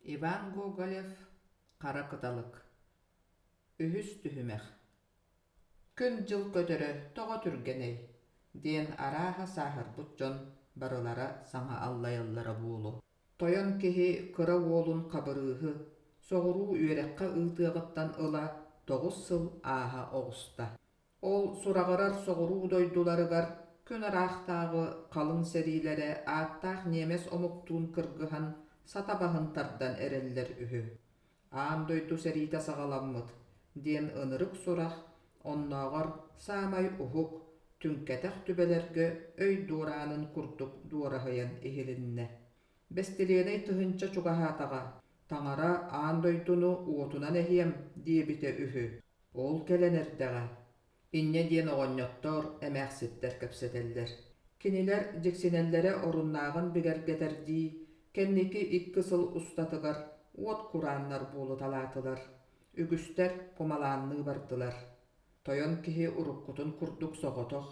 Иван Гоголев «Хара кыталык» Үһүс түһүмэх Күн-дьыл көтөрө тоҕо түргэнэй? диэн арааһа сааһырбыт дьон барылара саҥа аллайаллара буолуо. Тойон киһи кыра уолун Хабырыыһы соҕуруу үөрэххэ ыытыаҕыттан ыла 9 сыл ааһа оҕуста. Ол сураҕырар соҕуруу дойдуларыгар күн ыраахтааҕы халыҥ сэриилэрэ ааттаах ньиэмэс омуктуун кыргыһан сата баһын тардан эрэллэр үһү. Аан дойду сэриитэ саҕаламмыт диэн ынырык сурах оннооҕор саамай уһук, түҥкэтэх түбэлэргэ өй дуораанын курдук дуораһыйан иһилиннэ. Бэстилиэнэй тыһыынча чугаһаатаҕа, таҥара аан дойдуну уотунан эһиэм диэбитэ үһү. Ол кэлэн эрдэҕэ. Инньэ диэн оҕонньоттор, эмээхситтэр кэпсэтэллэр. Кинилэр дьиксинэллэрэ оруннааҕын бигэргэтэрдии, кэнники 2 сыл устатыгар уот курааннар буолуталаатылар, үгүстэр кумалаанныы бардылар. Тойон киһи уруккутун курдук соҕотох,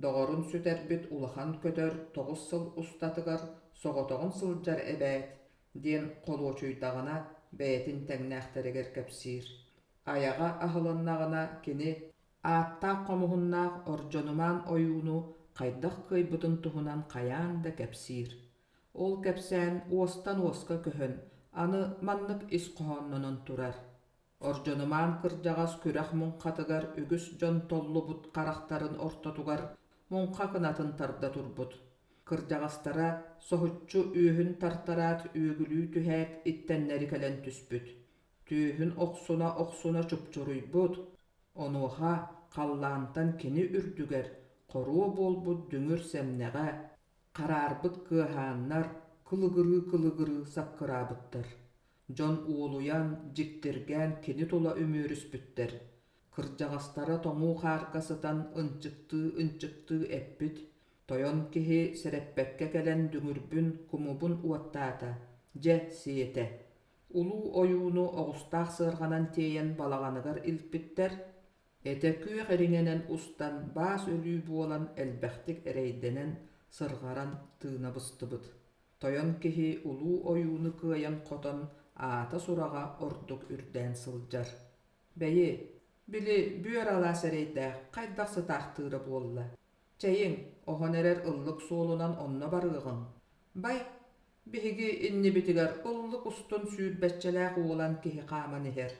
доҕорун сүтэрбит улахан көтөр 9 сыл устатыгар соҕотоҕун сылдьар эбээт диэн холуочуйдаҕына бэйэтин тэҥнээхтэригэр кэпсиир. Айаҕа аһылыннаҕына кини ааттаах хомуһуннаах Ордьонумаан ойууну хайдах кыайбытын туһунан хайаан да кэпсиир. Ол кэпсээн уостан уоска көһөн, аны маннык ис хоһооннонон турар. Ордьонумаан кырдьаҕас күрэх муҥхатыгар үгүс дьон толлубут харахтарын ортотугар муҥха кынатын тарда турбут. Кырдьаҕастара соһуччу үөһүн тартараат үөгүлүү түһээт иттэннэри кэлэн түспүт. Түөһүн охсуна-охсуна чупчуруйбут, онуоха халлаантан кини үрдүгэр хоруо буолбут дүҥүр сэмнэҕэ, хараарбыт кыаһааннар кылыгырыы-кылыгырыы саккыраабыттар. Дьон уолуйан, дьиктиргээн кини тула үмүөрүспүттэр. Кырдьаҕастара тоҥуу хаарга сытан ынчыктыы-ынчыктыы эппит: «Тойон киһи сэрэппэккэ кэлэн дүҥүрбүн, кумубун уоттаата, дьэ сиэтэ». Улуу ойууну оҕустаах сыарҕанан тиэйэн балаҕаныгар илпиттэр, этэ күөх ириҥэнэн устан баас өлүү буолан элбэхтик эрэйдэнэн, сырҕаран тыына быстыбыт. Тойон киһи улуу ойууну кыайан-хотон аата-сураҕа ордук үрдээн сылдьар. Бэйи, били бүөр алаас эрэйдээх хайдах сытаахтыыра буолла? Чэйиҥ, оһон эрэр ыллык суолунан онно барыаҕыҥ. Бай, биһиги иннибитигэр ыллык устун сүүрбэччэлээх уолан киһи хааман иһэр.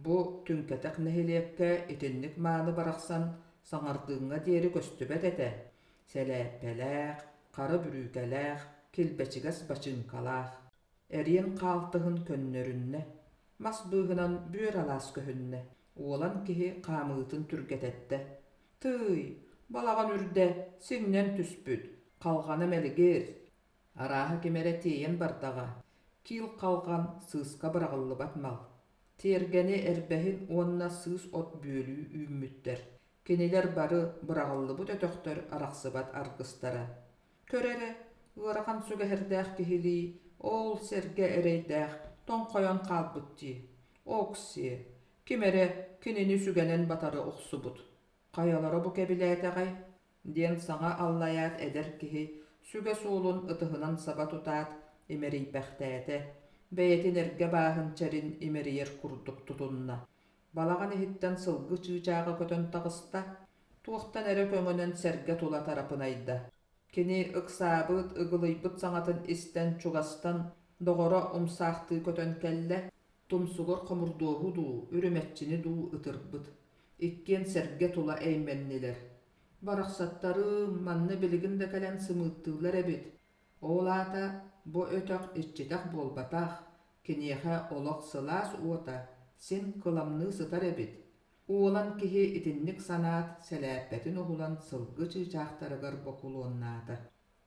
Бу түҥкэтэх нэһилиэккэ итинник мааны барахсан саҥардыыҥҥа диэри көстүбэт этэ. Сэлээппэлээх, хара бүрүүкэлээх, килбэчигэс бачыыҥкалаах. Эриэн хаалтыһын көннөрүннэ, мас быыһынан бүөр алаас көһүннэ. Уолан киһи хаамыытын түргэтэттэ. Тыый, балаҕан үрдэ сиҥнэн түспүт, халҕана мэлигир. Арааһа ким эрэ тиэйэн бардаҕа, киил халҕан сыыска быраҕыллыбат мал. Тиэргэни эрбэһин уонна сыыс от бүөлүү үүммүттэр. Кинилэр бары быраҕыллыбыт өтөхтөр арахсыбат аргыстара. Көр эрэ, ыарахан сүгэһэрдээх киһилии, ол сэргэ эрэйдээх тоҥхойон хаалбыт дии. Ок-сиэ, ким эрэ кинини сүгэнэн батары охсубут. Хайалара бу кэбилээтэҕэй? диэн саҥа аллайаат эдэр киһи сүгэ суолун ытыһынан саба тутаат имэрийбэхтээтэ, бэйэтин эргэ бааһын чэрин имэрийэр курдук тутунна. Балаҕан иһиттэн сылгы чыычааҕа көтөн таҕыста, туохтан эрэ көҥөнөн сэргэ тула тарапынайда. Кини ыксаабыт, ыгылыйбыт саҥатын истэн чугастан доҕоро умсаахтыы көтөн кэллэ, тумсугар хомурдуоһу дуу, үрүмэччини дуу ытырбыт. Иккиэн сэргэ тула эймэннилэр. Барахсаттарым, манна билигин да кэлэн сымыыттыыллар эбит. Ол аата бу өтөх иччитэх буолбатах, киниэхэ олох сылаас уота син кыламныы сытар эбит. Уолан киһи итинник санаат, сэлээппэтин уһулан сылгы чыычаахтарыгар бокулуоннаата.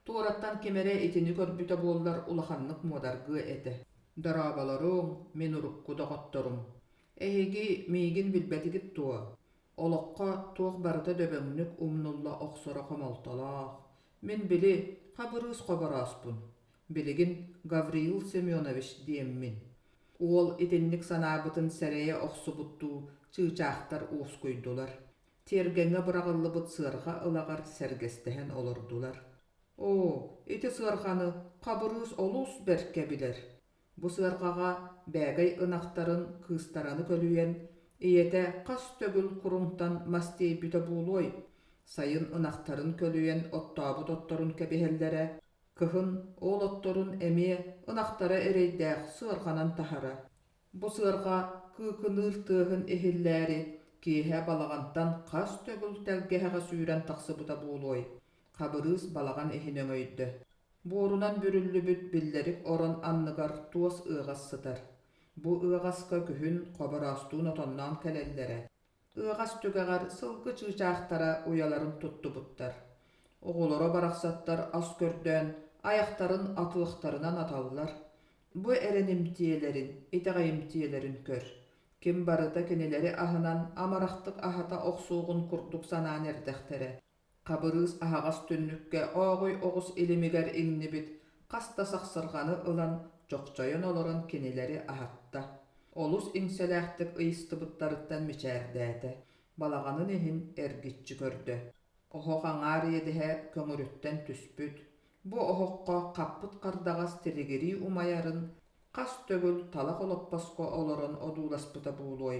Туораттан ким эрэ итини көрбүтэ буоллар улаханнык муодаргыа этэ. Дорооболоруҥ, мин урукку доҕотторум. Эһиги миигин билбэтигит дуо? Олоххо туох барыта дөбөҥнүк умнулла охсоро хомолтолоох. Мин били Хабырыыс Хоборооспун, билигин Гавриил Семенович диэммин. Уол итинник санаабытын сэрэйэ охсубуттуу чыычаахтар уоскуйдулар. Тиэргэҥҥэ быраҕыллыбыт сыарҕа ылаҕар сэргэстэһэн олордулар. Оо, ити сыарҕаны Хабырыыс олус бэркэ билэр. Бу сыарҕаҕа бээгэй ынахтарын кыыстараны көлүйэн, ийэтэ хас төгүл куруҥтан мас тиэйбитэ буолуой? Сайын ынахтарын көлүйэн оттообут отторун кэбиһэллэрэ, кыһын ол отторун эмиэ ынахтара эрэйдээх сыарҕанан таһара. Бу сыарҕа кыыкыныыр тыаһын иһиллээри, киэһэ балаҕантан хас төгүл тэлгэһэҕэ сүүрэн тахсыбыта буолуой? Хабырыыс балаҕан иһин өҥөйдө. Буорунан бүрүллүбүт биллэрик орон анныгар туос ыаҕас сытар. Бу ыаҕаска күһүн хобороостуун отонноон кэлэллэрэ. Ыаҕас түгэҕэр сылгы чыычаахтара уйаларын туттубуттар. Оҕолоро барахсаттар ас көрдөөн айахтарын атыахтарынан аталлар. Бу эрэнимтиэлэрин, итэҕэйимтиэлэрин көр. Ким барыта кинилэри аһынан амарахтык аһата охсуоҕун курдук санаан эрдэхтэрэ. Хабырыыс аһаҕас түннүккэ ооҕуй оҕус илимигэр иҥнибит хас да сахсырҕаны ылан чохчойон олорон кинилэри аһатта. Олус иҥсэлээхтик ыйыстыбыттарыттан мичээрдээтэ, балаҕанын иһин эргиччи көрдө. Оһох аҥаар иэдэһэ көҥүрүттэн түспүт, бу оһоххо хаппыт хардаҕас тилигирии умайарын хас төгүл талах олоппоско олорон одууласпыта буолуой.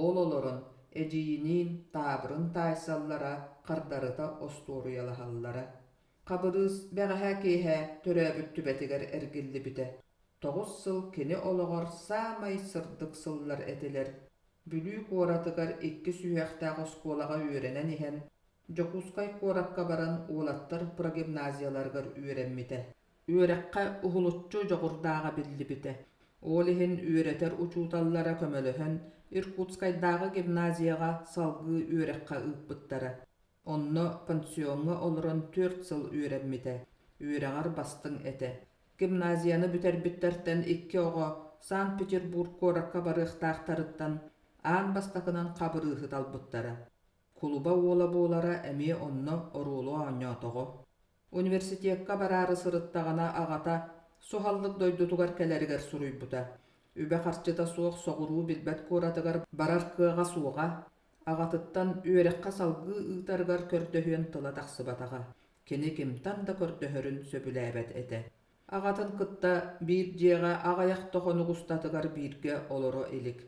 Ол олорон эдьиийиниин таабырын таайсаллара, хардарыта остуоруйалаһаллара. Хабырыыс бэҕэһээ киэһэ төрөөбүт түбэтигэр эргиллибитэ. 9 сыл кини олоҕор саамай сырдык сыллар этилэр. Бүлүү куоратыгар икки сүһүөхтээх оскуолаҕа үөрэнэн иһэн, Дьокуускай куоракка баран уолаттар прогимназияларыгар үөрэммитэ. Үөрэххэ уһулуччу дьоҕурдааҕа биллибитэ. Ол иһин үөрэтэр учууталлара көмөлөһөн Иркутскайдааҕы гимназияҕа салгыы үөрэххэ ыыппыттара. Онно пансиоҥҥа олорон 4 сыл үөрэммитэ. Үөрэҕэр бастыҥ этэ. Гимназияны бүтэрбиттэртэн икки оҕо Санкт-Петербург куоракка барыахтаахтарыттан аан бастакынан Хабырыыһы талбыттара. Кулуба уола буолара эмиэ онно оруолу оонньоотоҕо. Университекка бараары сырыттаҕына аҕата суһаллык дойдутугар кэлэригэр суруйбута. Үбэ-харчыта суох соҕуруу билбэт куоратыгар барар кыаҕа суоҕа, аҕатыттан үөрэххэ салгыы ыытарыгар көрдөһүөн тыла тахсыбатаҕа. Кини кимтэн да көрдөһөрүн сөбүлээбэт этэ. Аҕатын кытта биир дьиэҕэ аҕыйах да хонук устатыгар бииргэ олоро илик.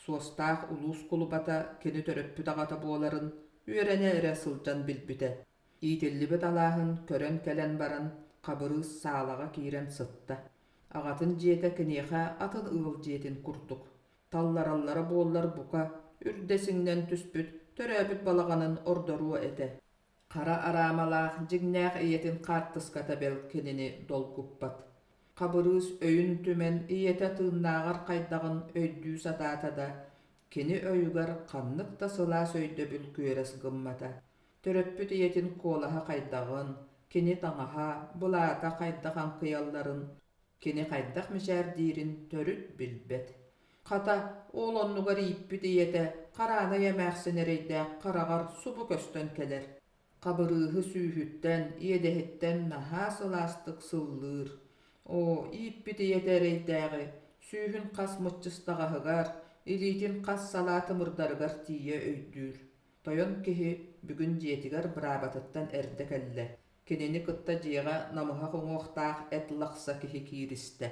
Суостаах улуус кулубата кини төрөппүт аҕата буоларын үөрэнэ эрэ сылдьан билбитэ. Иитиллибит алааһын көрөн кэлэн баран, Хабырыыс саалаҕа киирэн сытта. Аҕатын дьиэтэ киниэхэ атын ыал дьиэтин курдук. Таллараллара буоллар бука, үрдэ сиҥнэн түспүт төрөөбүт балаҕанын ордоруо этэ. Хара араамалаах дьиҥнээх ийэтин хаартыската бэл кинини долгуппат. Хабырыыс өйүн түмэн ийэтэ тыыннааҕар хайдаҕын өйдүү сатаата да, кини өйүгэр ханнык да сылаас өйдөбүл күөрэс гыммата. Төрөппүт ийэтин куолаһа хайдаҕын, кини таҥаһа, былаата хайдах аҥкыйалларын, кини хайдах мичээрдиирин төрүт билбэт. Хата, ол оннугар ииппит ийэтэ Хараанай эмээхсин эрэйдээх хараҕар субу көстөн кэлэр. Хабырыыһы сүүһүттэн, иэдэһиттэн наһаа сылаастык сыллыыр. Оо, ииппит ийэтэ эрэйдээҕи сүүһүн хас мыччыстаҕаһыгар, илиитин хас салаа тымырдарыгар тиийэ өйдүүр. Тойон киһи бүгүн дьиэтигэр быраабатыттан эрдэ кэллэ. Кинини кытта дьиэҕэ намыһах уҥуохтаах эт лахса киһи кииристэ.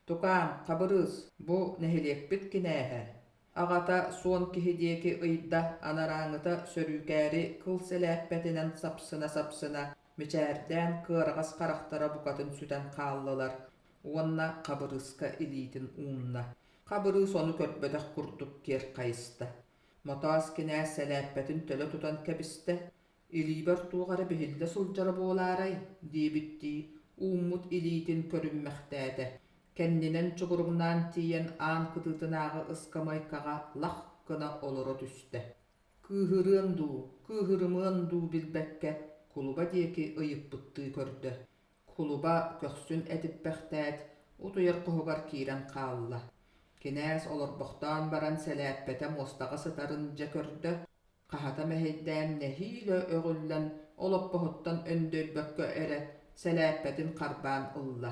Тукаам, Хабырыыс, бу нэһилиэкпит кинээһэ. Аҕата суон киһи диэки ыйда, анарааҥҥыта сөрүүкээри кыл сэлээппэтинэн сапсына-сапсына, мичээрдээн кыараҕас харахтара букатын сүтэн хааллылар уонна Хабырыыска илиитин уунна. Хабырыыс ону көрбөтөх курдук киэр хайыста. Мотоос кинээс сэлээппэтин төлө тутан кэбистэ, «Илиибэр туох эрэ биһиллэ сылдьара буолаарай?» диэбиттии ууммут илиитин көрүммэхтээтэ. Кэннинэн чугуруҥнаан тиийэн аан кытыытынааҕы ыскамыайкаҕа лах гына олоро түстэ. Кыыһырыан дуу, кыыһырымыан дуу билбэккэ кулуба диэки ыйыппыттыы көрдө. Кулуба көхсүн этиппэхтээт, утуйар хоһугар киирэн хаалла. Кинээс олорбохтоон баран сэлээппэтэ муостаҕа сытарын дьэ көрдө, хаһата мэһэйдээн нэһиилэ өҕүллэн олоппоһуттан өндөйбөккө эрэ сэлээппэтин харбаан ылла.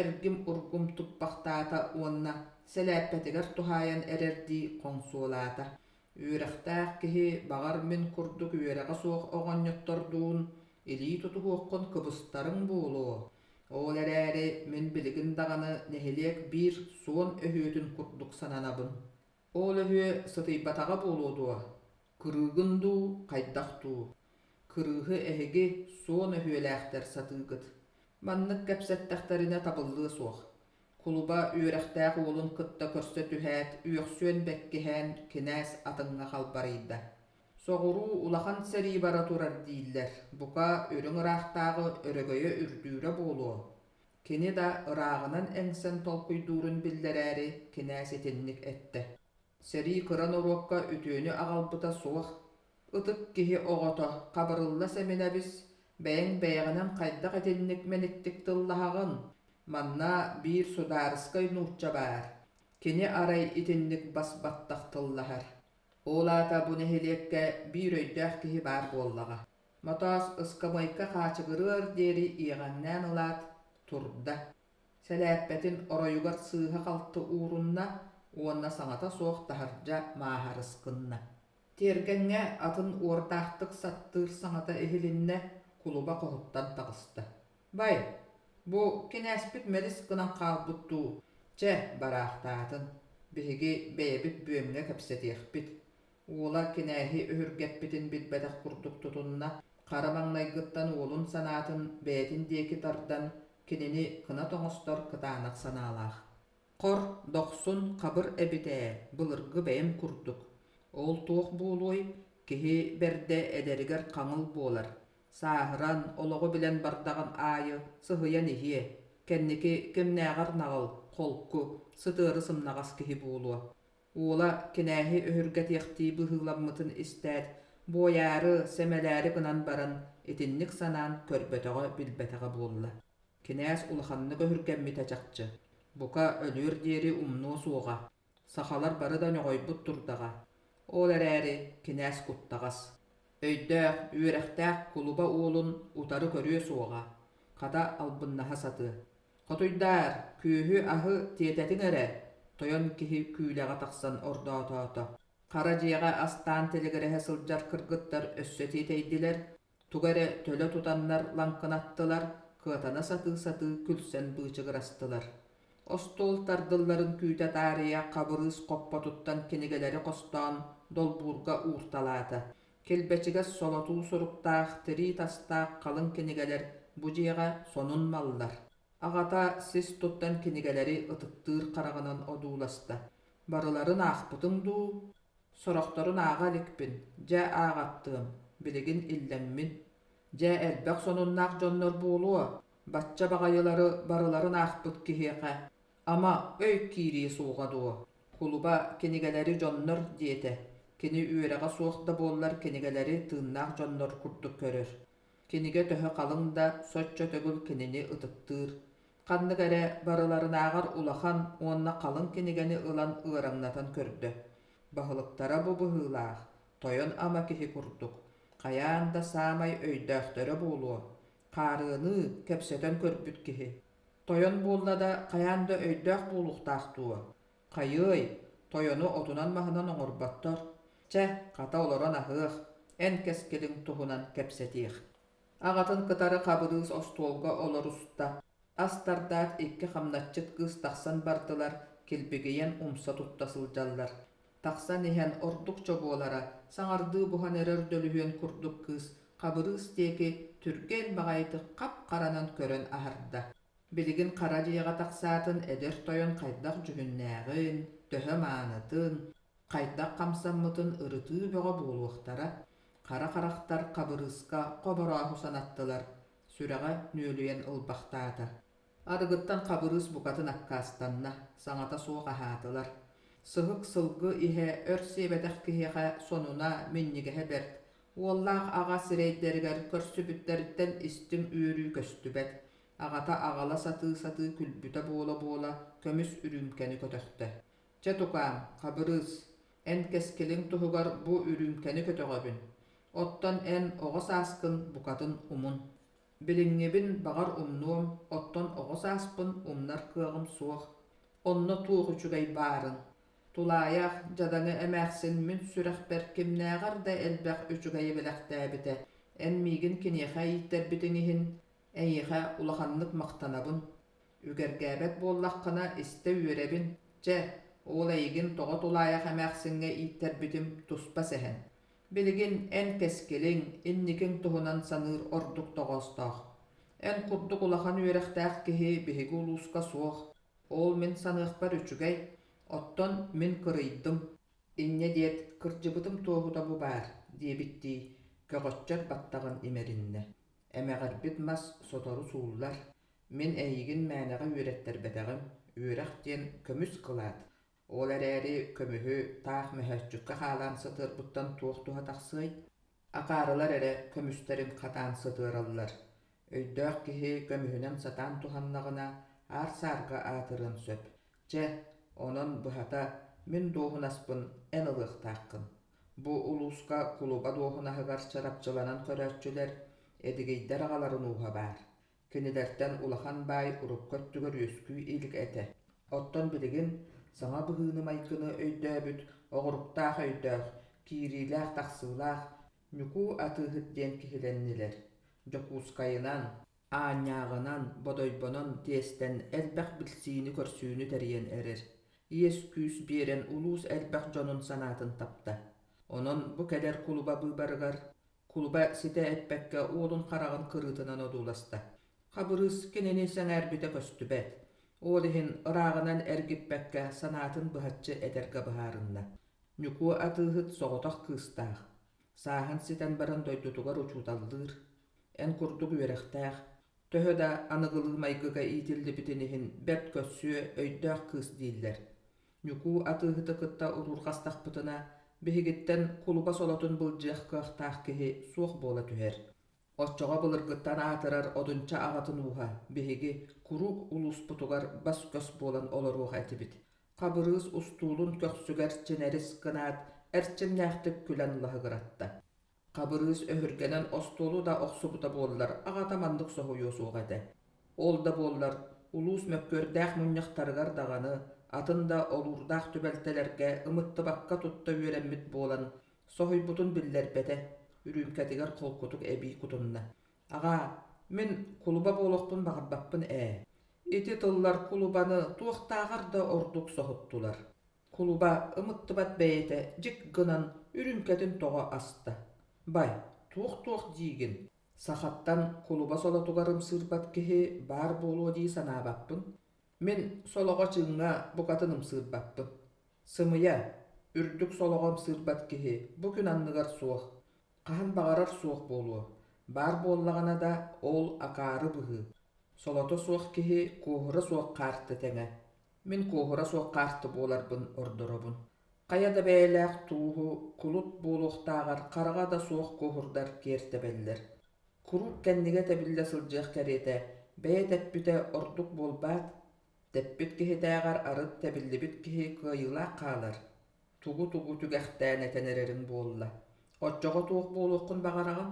Эргим-ургум туппахтаата уонна сэлээппэтигэр туһаайан эрэрдии хоҥсуолаата. Үөрэхтээх киһи, баҕар, мин курдук үөрэҕэ суох оҕонньоттордуун илии тутуһуоххун кыбыстарыҥ буолуо. Ол эрээри мин билигин даҕаны нэһилиэк биир суон өһүөтүн курдук сананабын. Ол өһүө сытыйбатаҕа буолуо дуо? Кырыыгын дуу, хайдах дуу? Кырыыһы эһиги суон өһүөлээхтэр сатыыгыт. Маннык кэпсэттэхтэринэ табыллыа суох. Кулуба үөрэхтээх уолун кытта көрсө түһээт, үөхсүөн бэккиһээн, кинээс атыҥҥа халбарыйда. Соҕуруу улахан сэрии бара турар дииллэр, бука, үрүҥ ыраахтааҕы өрөгөйө үрдүүрэ буолуо. Кини да ырааҕынан эҥсэн толкуйдуурун биллэрээри кинээс итинник эттэ. Сэрии кыра норуокка үтүөнү аҕалбыта суох. Ытык киһи оҕото Хабырылла Сэминэбис, бэйэҥ бэйэҕинэн хайдах итинник мэниктик тыллаһаҕын? Манна биир судаарыскай нуучча баар. Кини арай итинник бас баттах тыллаһар. Ол аата бу нэһилиэккэ биир өйдөөх киһи баар буоллаҕа. Мотоос ыскамыайка хаачыгырыар диэри иэҕэҥнээн ылаат, турда. Сэлээппэтин оройугар сыыһа-халты уурунна уонна саҥата суох таһырдьа мааһарыс гынна. Тиэргэҥҥэ атын уордаахтык саттыыр саҥата иһилиннэ, кулуба хоһуттан таҕыста. «Бай, бу кинээспит мэлис гынан хаалбыт дуу, чэ, бараахтаатын, биһиги бэйэбит бүөмҥэ кэпсэтиэхпит» Уола кинээһи өһүргэппитин билбэтэх курдук тутунна, хара маҥнайгыттан уолун санаатын бэйэтин диэки тардан, кинини кынат оҥостор кытаанах санаалаах. Хор, дохсун, хабыр эбит ээ, былыргы бэйэм курдук. Ол туох буолуой, киһи бэрдэ эдэригэр хаҥыл буолар. Сааһыран, олоҕу билэн бардаҕын аайы сыһыйан иһиэ, кэнники кимнээҕэр наҕыл, холку, сытыары сымнаҕас киһи буолуо. Уола кинээһи өһүргэтиэхтии быһыыламмытын истээт, буойаары, сэмэлээри гынан баран, итинник санаан көрбөтөҕө-билбэтэҕэ буолла. Кинээс улаханнык өһүргэммитэ чахчы. Бука, өлүөр диэри умнуо суоҕа. Сахалар бары да ньоҕойбут турдаҕа. Ол эрээри кинээс куттаҕас. Өйдөөх, үөрэхтээх кулуба уолун утары көрүө суоҕа, хата албыннаһа сатыа. «Хотуйдаар, күөһү-аһы тиэтэтиҥ эрэ!» тойон киһи күүлэҕэ тахсан ордоотоото. Хара дьиэҕэ астаан тилигирэһэ сылдьар кыргыттар өссө тиэтэйдилэр, тугу эрэ төлө тутаннар лаҥкынаттылар, кыатана сатыы-сатыы күлсэн быычыгырастылар. Остуол тардылларын күүтэ таарыйа Хабырыыс хоппотуттан кинигэлэри хостоон долбуурга уурталаата. Килбэчигэс солотуу суруктаах, тирии тастаах халыҥ кинигэлэр бу дьиэҕэ сонун маллар. Аҕата сис туттан кинигэлэри ытыктыыр хараҕынан одууласта. «Барыларын аахпытыҥ дуу?» «Сорохторун ааҕа иликпин, дьэ ааҕаттыам, билигин иллэҥмин. Дьэ элбэх сонуннаах дьоннор буолуо, бачча баҕайылары барыларын аахпыт киһиэхэ, ама, өй киириэ суоҕа дуо? Кулуба кинигэлэри дьоннор диэтэ, кини үөрэҕэ суох да буоллар кинигэлэри тыыннаах дьоннор курдук көрөр. Кинигэ төһө халыҥ да, соччо төгүл кинини ытыктыыр. Ханнык эрэ барыларынааҕар улахан уонна халыҥ кинигэни ылан ыараҥнатан көрдө. Баһылыктара бу быһыылаах, тойон ама киһи курдук, хайаан да саамай өйдөөхтөрө буолуо, хаарыаныы кэпсэтэн көрбүт киһи. Тойон буолла да хайаан да өйдөөх буолуохтаах дуо? Хайыай, тойону отунан-маһынан оҥорботтор. Чэ, хата олорон аһыах, эн кэскилиҥ туһунан кэпсэтиэх. Аҕатын кытары Хабырыыс остуолга олоруста. Ас тардаат икки хамначчыт кыыс тахсан бардылар, килбигийэн умса тутта сылдьаллар. Тахсан иһэн ордук чобуолара, саҥардыы буһан эрэр дөлүһүөн курдук кыыс Хабырыыс диэки түргэн баҕайытык хап-харанан көрөн аһарда. Билигин хара дьиэҕэ тахсаатын эдэр тойон хайдах дьүһүннээҕин, төһө маанытын, хайдах хамсаммытын ырытыы бөҕө буолуохтара. Хара харахтар Хабырыыска хоборооһу санаттылар, сүрэҕэ нүөлүйэн ылбахтаата. Арыгыттан Хабырыыс букатын аккаастанна, саҥата суох аһаатылар. Сыһык сылгы иһэ өр сиэбэтэх киһиэхэ сонуна, минньигэһэ бэрт, уоллаах аҕа сирэйдэригэр көрсүбүттэриттэн истиҥ үөрүү көстүбэт. Аҕата аҕала сатыы-сатыы күлбүтэ буола-буола көмүс үрүүмкэни көтөхтө. «Чэ, тукаам, Хабырыыс, эн кэскилиҥ туһугар бу үрүүмкэни көтөҕөбүн. Оттон эн оҕо сааскын букатын умун. Билиҥҥибин баҕар умнуом, оттон оҕо сааспын умнар кыаҕым суох. Онно туох үчүгэй баарын. Тулаайах, дьадаҥы эмээхсин мин сүрэхпэр кимнээҕэр да элбэх үчүгэйи бэлэхтээбитэ. Эн миигин киниэхэ ииттэрбитиҥ иһин. Эйиэхэ улаханнык махтанабын. Үгэргээбэт буоллаххына истэ үөрэбин. Чэ, ол эйигин тоҕо тулаайах эмээхсиҥҥэ ииттэрбитим туспа сэһэн. Билигин эн кэскилиҥ, инникиҥ туһунан саныыр ордук тоҕоостоох. Эн курдук улахан үөрэхтээх киһи биһиги улууска суох. Ол мин саныахпар үчүгэй, оттон мин кырыйдым. Инньэ диэт, кырдьыбытым туоһута бу баар диэбиттии, көҕөччөр баттаҕын имэриннэ. Эмэҕирбит мас сотору сууллар. Мин эйигин мээнэҕэ үөрэттэрбэтэҕим, үөрэх диэн көмүс кылаат. Ол эрээри көмүһү таах мөһөөччүккэ хаалаан сытыарбыттан туох туһа тахсыай? Акаарылар эрэ көмүстэрин хатаан сытыараллар. Өйдөөх киһи көмүһүнэн сатаан туһаннаҕына, аар-саарга аатырыан сөп. Чэ, онон, быһата, мин дуоһунаспын эн ылыахтааххын. Бу улууска кулуба дуоһунаһыгар чарапчыланан көрөөччүлэр Эдигийдэр аҕаларын ууһа баар. Кинилэртэн улахан баай урукку өттүгэр үөскүү илик этэ. Оттон билигин саҥа быһыыны-майгыны өйдөөбүт, оҕуруктаах өйдөөх, киириилээх-тахсыылаах Ньукуу атыыһыт диэн киһилэннилэр. Дьокуускайынан, Аанньааҕынан, Бодойбонон тиэстэн элбэх билсиини-көрсүүнү тэрийэн эрэр. Иэс-күүс биэрэн улуус элбэх дьонун санаатын тапта. Онон бу кэлэр кулуба быыбарыгар кулуба ситэ эппэккэ уолун хараҕын кырыытынан одууласта. Хабырыыс кинини сэҥээрбитэ көстүбэт. Ол иһин ырааҕынан эргиппэккэ санаатын быһаччы этэргэ быһаарынна. Ньукуо атыыһыт соҕотох кыыстаах. Сааһын ситэн баран дойдутугар учууталлыыр. Эн курдук үөрэхтээх, төһө да аныгылыы майгыга иитиллибитин иһин бэрт көрсүө, өйдөөх кыыс дииллэр. Ньукуу атыыһыты кытта уруурҕастахпытына, биһигиттэн кулуба солотун былдьыах кыахтаах киһи суох буола түһэр. Оччоҕо былыргыттан аатырар Одунча аҕатын ууһа биһиги куруук улууспутугар бас-көс буолан олоруох этибит. Хабырыыс устуулун көхсүгэр чинэрис гынаат, эрчимнээхтик күлэн лаһыгыратта. Хабырыыс өһүргэнэн остуолу да охсубута буоллар, аҕата маннык соһуйуо суох этэ. Ол да буоллар, улуус мөккүөрдээх мунньахтарыгар даҕаны, атын да олуурдаах түбэлтэлэргэ ымыттыбакка тутта үөрэммит буолан, соһуйбутун биллэрбэтэ, үрүүмкэтигэр холкутук эбии кутунна. «Аҕаа, мин кулуба буолуохпун баҕарбаппын ээ. Ити тыллар кулубаны туохтааҕар да ордук соһуттулар. Кулуба ымыттыбат бэйэтэ дьик гынан үрүүмкэтин тоҕо аста. Бай, туох-туох диигин? Сахаттан кулуба солотугар ымсыырбат киһи баар буолуо дии санаабаппын. Мин солоҕо чыҥҥа букатын ымсыырбаппын. Сымыйа, үрдүк солоҕо ымсыырбат киһи бу күн анныгар суох. Хаһан баҕарар суох буолуо. Баар буоллаҕына да, ол акаары быһыы. Солото суох киһи куоһура суох хаарты тэҥэ. Мин куоһура суох хаарты буоларбын ордоробун. Хайа да бэйэлээх тууһу кулут буолуохтааҕар хараҕа да суох куоһурдар киэр тэбэллэр. Куруук кэннигэ тэбиллэ сылдьыах кэриэтэ бэйэ тэппитэ ордук буолбаат? Тэппит киһитээҕэр арыт тэбиллибит киһи кыайыылаах хаалар. Тугу-тугу түгэхтээн этэн эрэриҥ буолла? Оччоҕо туох буолуоххун баҕараҕын?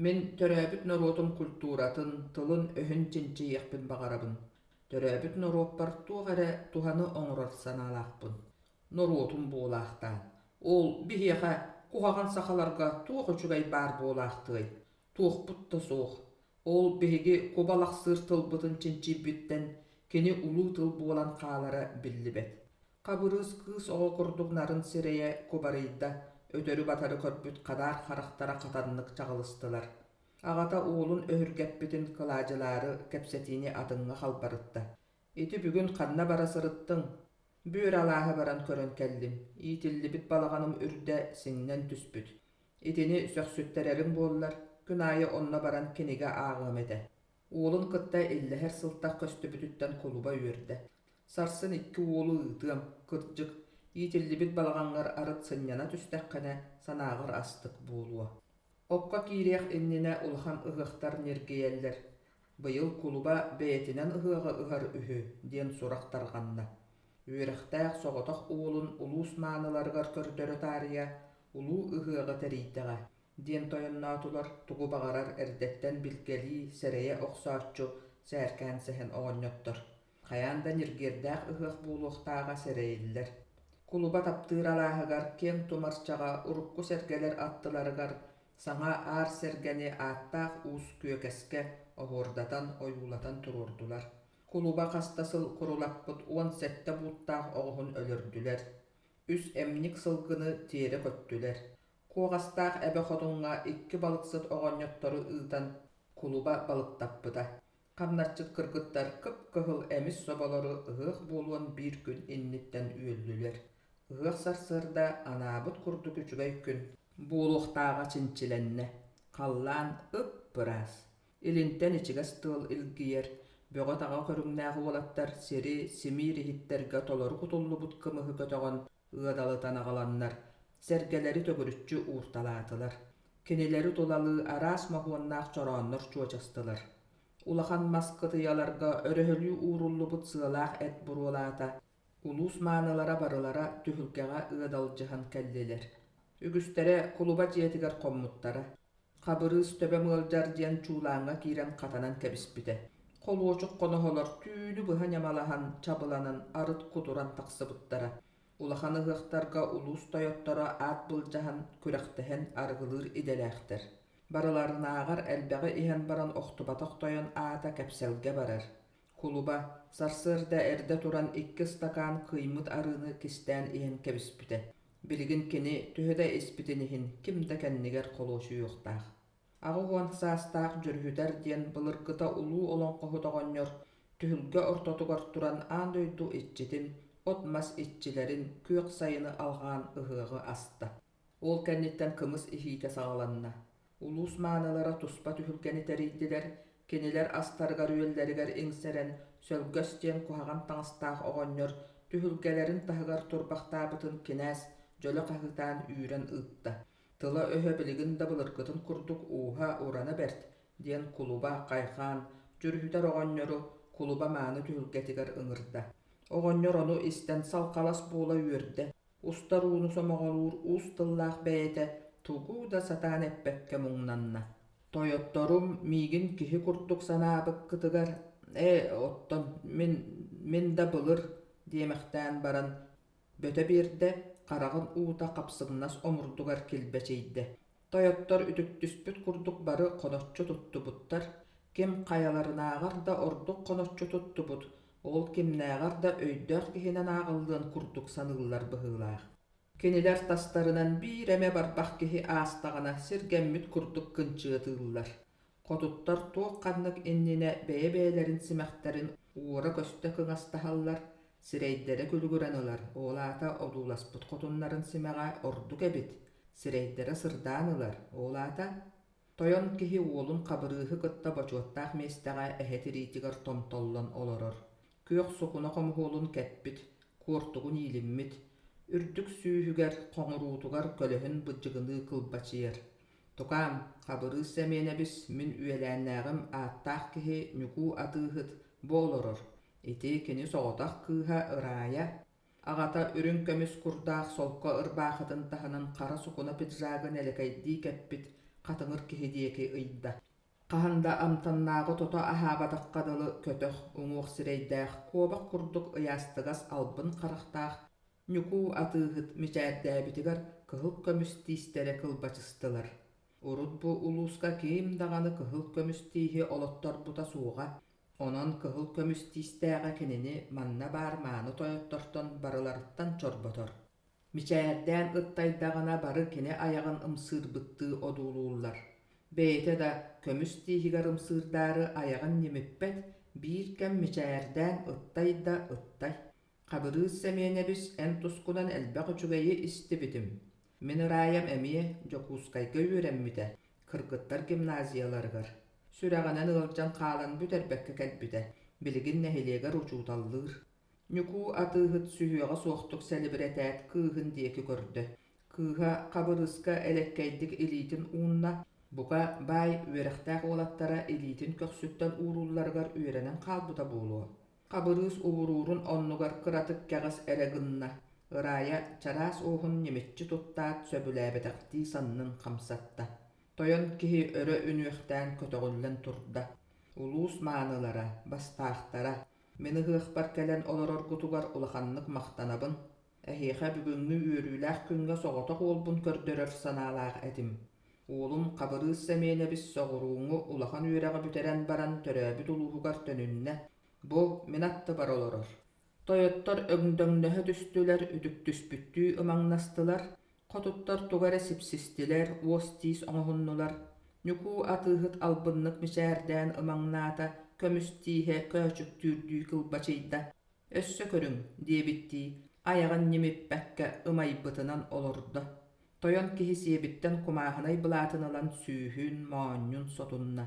Мин төрөөбүт норуотум культуратын, тылын-өһүн чинчийиэхпин баҕарабын. Төрөөбүт норуоппар туох эрэ туһаны оҥорор санаалаахпын. Норуотум буолаахтаан. Ол биһиэхэ, куһаҕан сахаларга туох үчүгэй баар буолаахтыай? Туохпут да суох. Ол биһиги кубалахсыыр тылбытын чинчийбиттэн кини улуу тыл буолан хаалара биллибэт. Хабырыыс кыыс оҕо курдук нарын сирэйэ кубарыйда, өтөрү-батары көрбүт хадаар харахтара хатаннык чаҕылыстылар. Аҕата уолун өһүргэппитин кылаадьылаары кэпсэтиини атыҥҥа халбарытта. «Ити бүгүн ханна бара сырыттыҥ?» «Бүөр алааһы баран көрөн кэллим, иитиллибит балаҕаным үрдэ сиҥнэн түспүт. Итини сөхсүттэрэриҥ буоллар, күн аайы онно баран кинигэ ааҕыам этэ». Уолун кытта иллэһэр сылтах көстүбүтүттэн кулуба үөрдэ. Сарсын икки уолу ыытыам, кырдьык, иитиллибит балаҕаҥҥар арыт сынньана түстэххинэ, санааҕар астык буолуо. Окко киириэх иннинэ улахан ыһыахтар ньиргийэллэр. Быйыл кулуба бэйэтинэн ыһыаҕы ыһар үһү диэн сурах тарҕанна. Үөрэхтээх соҕотох уолун улуус мааныларыгар көрдөрө таарыйа улуу ыһыаҕы тэрийдэҕэ диэн тойонноотулар тугу баҕарар эрдэттэн билгэлии, сэрэйэ охсооччу сээркээн сэһэн оҕонньоттор. Хайаан да ньиргиэрдээх ыһыах буолуохтааҕа сэрэйиллэр. Кулуба таптыыр алааһыгар киэҥ тумарчаҕа урукку сэргэлэр аттыларыгар саҥа аар сэргэни ааттаах уус Күөкэскэ оһуордатан, ойуулатан туруордулар. Кулуба хас да сыл курулаппыт 17 бууттаах оҕуһун өлөрдүлэр, үс эмньик сылгыны тиэрэ көттүлэр. Куоҕастаах эбэ хотуҥҥа икки балыксыт оҕонньоттору ыытан кулуба балыктаппыта. Хамначчыт кыргыттар кып-кыһыл эмис соболору ыһыах буолуон биир күн инниттэн үөллүлэр. Ыһыах сарсыарда анаабыт курдук үчүгэй күн буолуохтааҕа чинчилэннэ. Халлаан ып-ыраас. Илинтэн ичигэс тыал илгийэр, бөҕө-таҕа көрүҥнээх уолаттар сири симиир иһиттэргэ толору кутуллубут кымыһы көтөҕөн ыадалытан аҕаланнар, сэргэлэри төгүрүччү уурталаатылар. Кинилэри тулалыы араас моһуоннаах чорооннор чуочастылар. Улахан мас кытыйаларга өрөһөлүү ууруллубут сыалаах эт буруолаата, улуус маанылара барылара түһүлгэҕэ ыадалдьыһан кэллилэр. Үгүстэрэ кулуба дьиэтигэр хоммуттара. Хабырыыс төбөм ыалдьар диэн чуулааҥҥа киирэн хатанан кэбиспитэ. Холуочук хоноһолор түүнү быһа ньамалаһан, чабыланан, арыт кутуран тахсыбыттара. Улахан ыһыахтарга улуус тойотторо аат былдьаһан, күрэхтэһэн арыгылыыр идэлээхтэр. Барыларынааҕар элбэҕи иһэн баран охтубатах тойон аата кэпсэлгэ барар. Кулуба, сарсыарда эрдэ туран икки ыстакаан кыймыт арыыны кистээн иһэн кэбиспитэ. Билигин кини төһө да испитин иһин ким да кэннигэр холуочуйуохтаах. 80 саастаах Дьүрүһүтэр диэн былыргыта улуу олоҥхоһут оҕонньор түһүлгэ ортотугар туран аан дойду иччитин, от-мас иччилэрин күөх сайыны алҕаан ыһыаҕы аста. Ол кэнниттэн кымыс иһиитэ саҕаланна. Улуус маанылара туспа түһүлгэни тэрийдилэр, кинилэр астарыгар-үөллэригэр иҥсэрэн, Сөлгөс диэн куһаҕан таҥастаах оҕонньор түһүлгэлэрин таһыгар турбахтаабытын кинээс дьөлө хаһыытаан үүрэн ыытта. Тыла-өһө билигин да былыргытын курдук ууһа-урана бэрт, диэн кулуба хайҕаан, дьүрүһүтэр оҕонньору кулуба мааны түһүлгэтигэр ыҥырда. Оҕонньор ону истэн салҕалас буола үөрдэ, устар ууну сомоҕолуур уус тыллаах бэйэтэ тугу да сатаан эппэккэ муҥнанна. Тойотторум миигин киһи курдук санаабыккытыгар, ээ, оттон мин, мин да былыр диэмэхтээн баран, бөтө биэрдэ, хараҕын уута хапсыҥнас омурдугар килбэчийдэ. Тойоттор үтүктүспүт курдук бары хоноччу туттубуттар, ким хайаларынааҕар да ордук хоноччу туттубут, ол кимнээҕэр да өйдөөх киһинэн ааҕыллыан курдук саныыллар быһыылаах. Кинилэр тастарынан биир эмэ барбах киһи аастаҕына сиргэммит курдук кынчыатыыллар. Хотуттар туох-ханнык иннинэ бэйэ-бэйэлэрин симэхтэрин уора-көстө кыҥастаһаллар, сирэйдэрэ күлүгүрэн ылар, ол аата одууласпыт хотуннарын симэҕэ ордук эбит, сирэйдэрэ сырдаан ылар, ол аата тойон киһи уолун Хабырыыһы кытта бочуоттаах миэстэҕэ эһэ тириитигэр томтоллон олорор, күөх сукуна хомуһуолун кэппит, куортугун иилиммит, үрдүк сүүһүгэр, хоҥуруутугар көлөһүн быдьыгыныы кылбачыйар. Тукаам, Хабырыыс Сэмиэнэбис мин үөлээннээҕим ааттаах киһи Ньукуу атыыһыт бу олорор. Ити кини соҕотох кыыһа Ыраайа, аҕата үрүҥ көмүс курдаах солко ырбаахытын таһынан хара сукуна пиджагы нэлэкэйдии кэппит хатыҥыр киһи диэки ыйда. Хаһан да амтаннааҕы тото аһаабатахха дылы көтөх, уҥуох сирэйдээх, куобах курдук ыйаастыгас албын харахтаах Ньукуу атыыһыт мичээрдээбитигэр кыһыл көмүс тиистэрэ кылбачыстылар. Урут бу улууска ким даҕаны кыһыл көмүс тииһи олотторбута суоҕа, онон кыһыл көмүс тиистээҕэ кинини манна баар мааны тойоттортон барыларыттан чорботор. Мичээрдээн ыттайдаҕына бары кини айаҕын ымсыырбыттыы одуулууллар. Бэйэтэ да көмүс тииһигэр ымсыырдаары айаҕын ньимиппэт, биир кэм мичээрдээн ыттай да ыттай. Хабырыыс Сэмиэнэбис эн тускунан элбэх үчүгэйи истибитим. Мин Ыраайам эмиэ Дьокуускайга үөрэммитэ, кыргыттар гимназияларыгар. Сүрэҕинэн ыалдьан хаалан бүтэрбэккэ кэлбитэ, билигин нэһилиэгэр учууталлыыр. Ньукуу атыыһыт сүһүөҕэ суохтук сэлибирэтээт кыыһын диэки көрдө. Кыыһа Хабырыыска элэккэйдик илиитин уунна, бука, баай үөрэхтээх уолаттара илиитин көхсүттэн уурулларыгар үөрэнэн хаалбыта буолуо. Хабырыыс убуруурун оннугар кыратык кэҕис эрэ гынна, Ыраайа чараас уоһун ньимиччи туттаат сөбүлээбэтэхтии саннын хамсатта. Тойон киһи өрө үнүөхтээн көтөҕүллэн турда. Улуус маанылара, бастаахтара, мин ыһыахпар кэлэн олороргутугар улаханнык махтанабын. Эһиэхэ бүгүҥҥү үөрүүлээх күҥҥэ соҕотох уолбун көрдөрөр санаалаах этим. Уолум Хабырыыс Сэмиэнэбис соҕурууҥҥу улахан үөрэҕи бүтэрэн баран төрөөбүт улууһугар төнүннэ. Бу мин аттыбар олорор. Тойоттор өҥдөҥнөһө түстүлэр, үтүктүспүттүү ымаҥнастылар, хотуттар тугу эрэ сипсистилэр, уос-тиис оҥоһуннулар. Ньукуу атыыһыт албыннык мичээрдээн ымаҥнаата, көмүс тииһэ көөчүктүүрдүү кылбачыйда. «Өссө көрүҥ» диэбиттии, айаҕын ньимиппэккэ ымайбытынан олордо. Тойон киһи сиэбиттэн кумааһынай былаатын ылан сүүһүн, моонньун сотунна.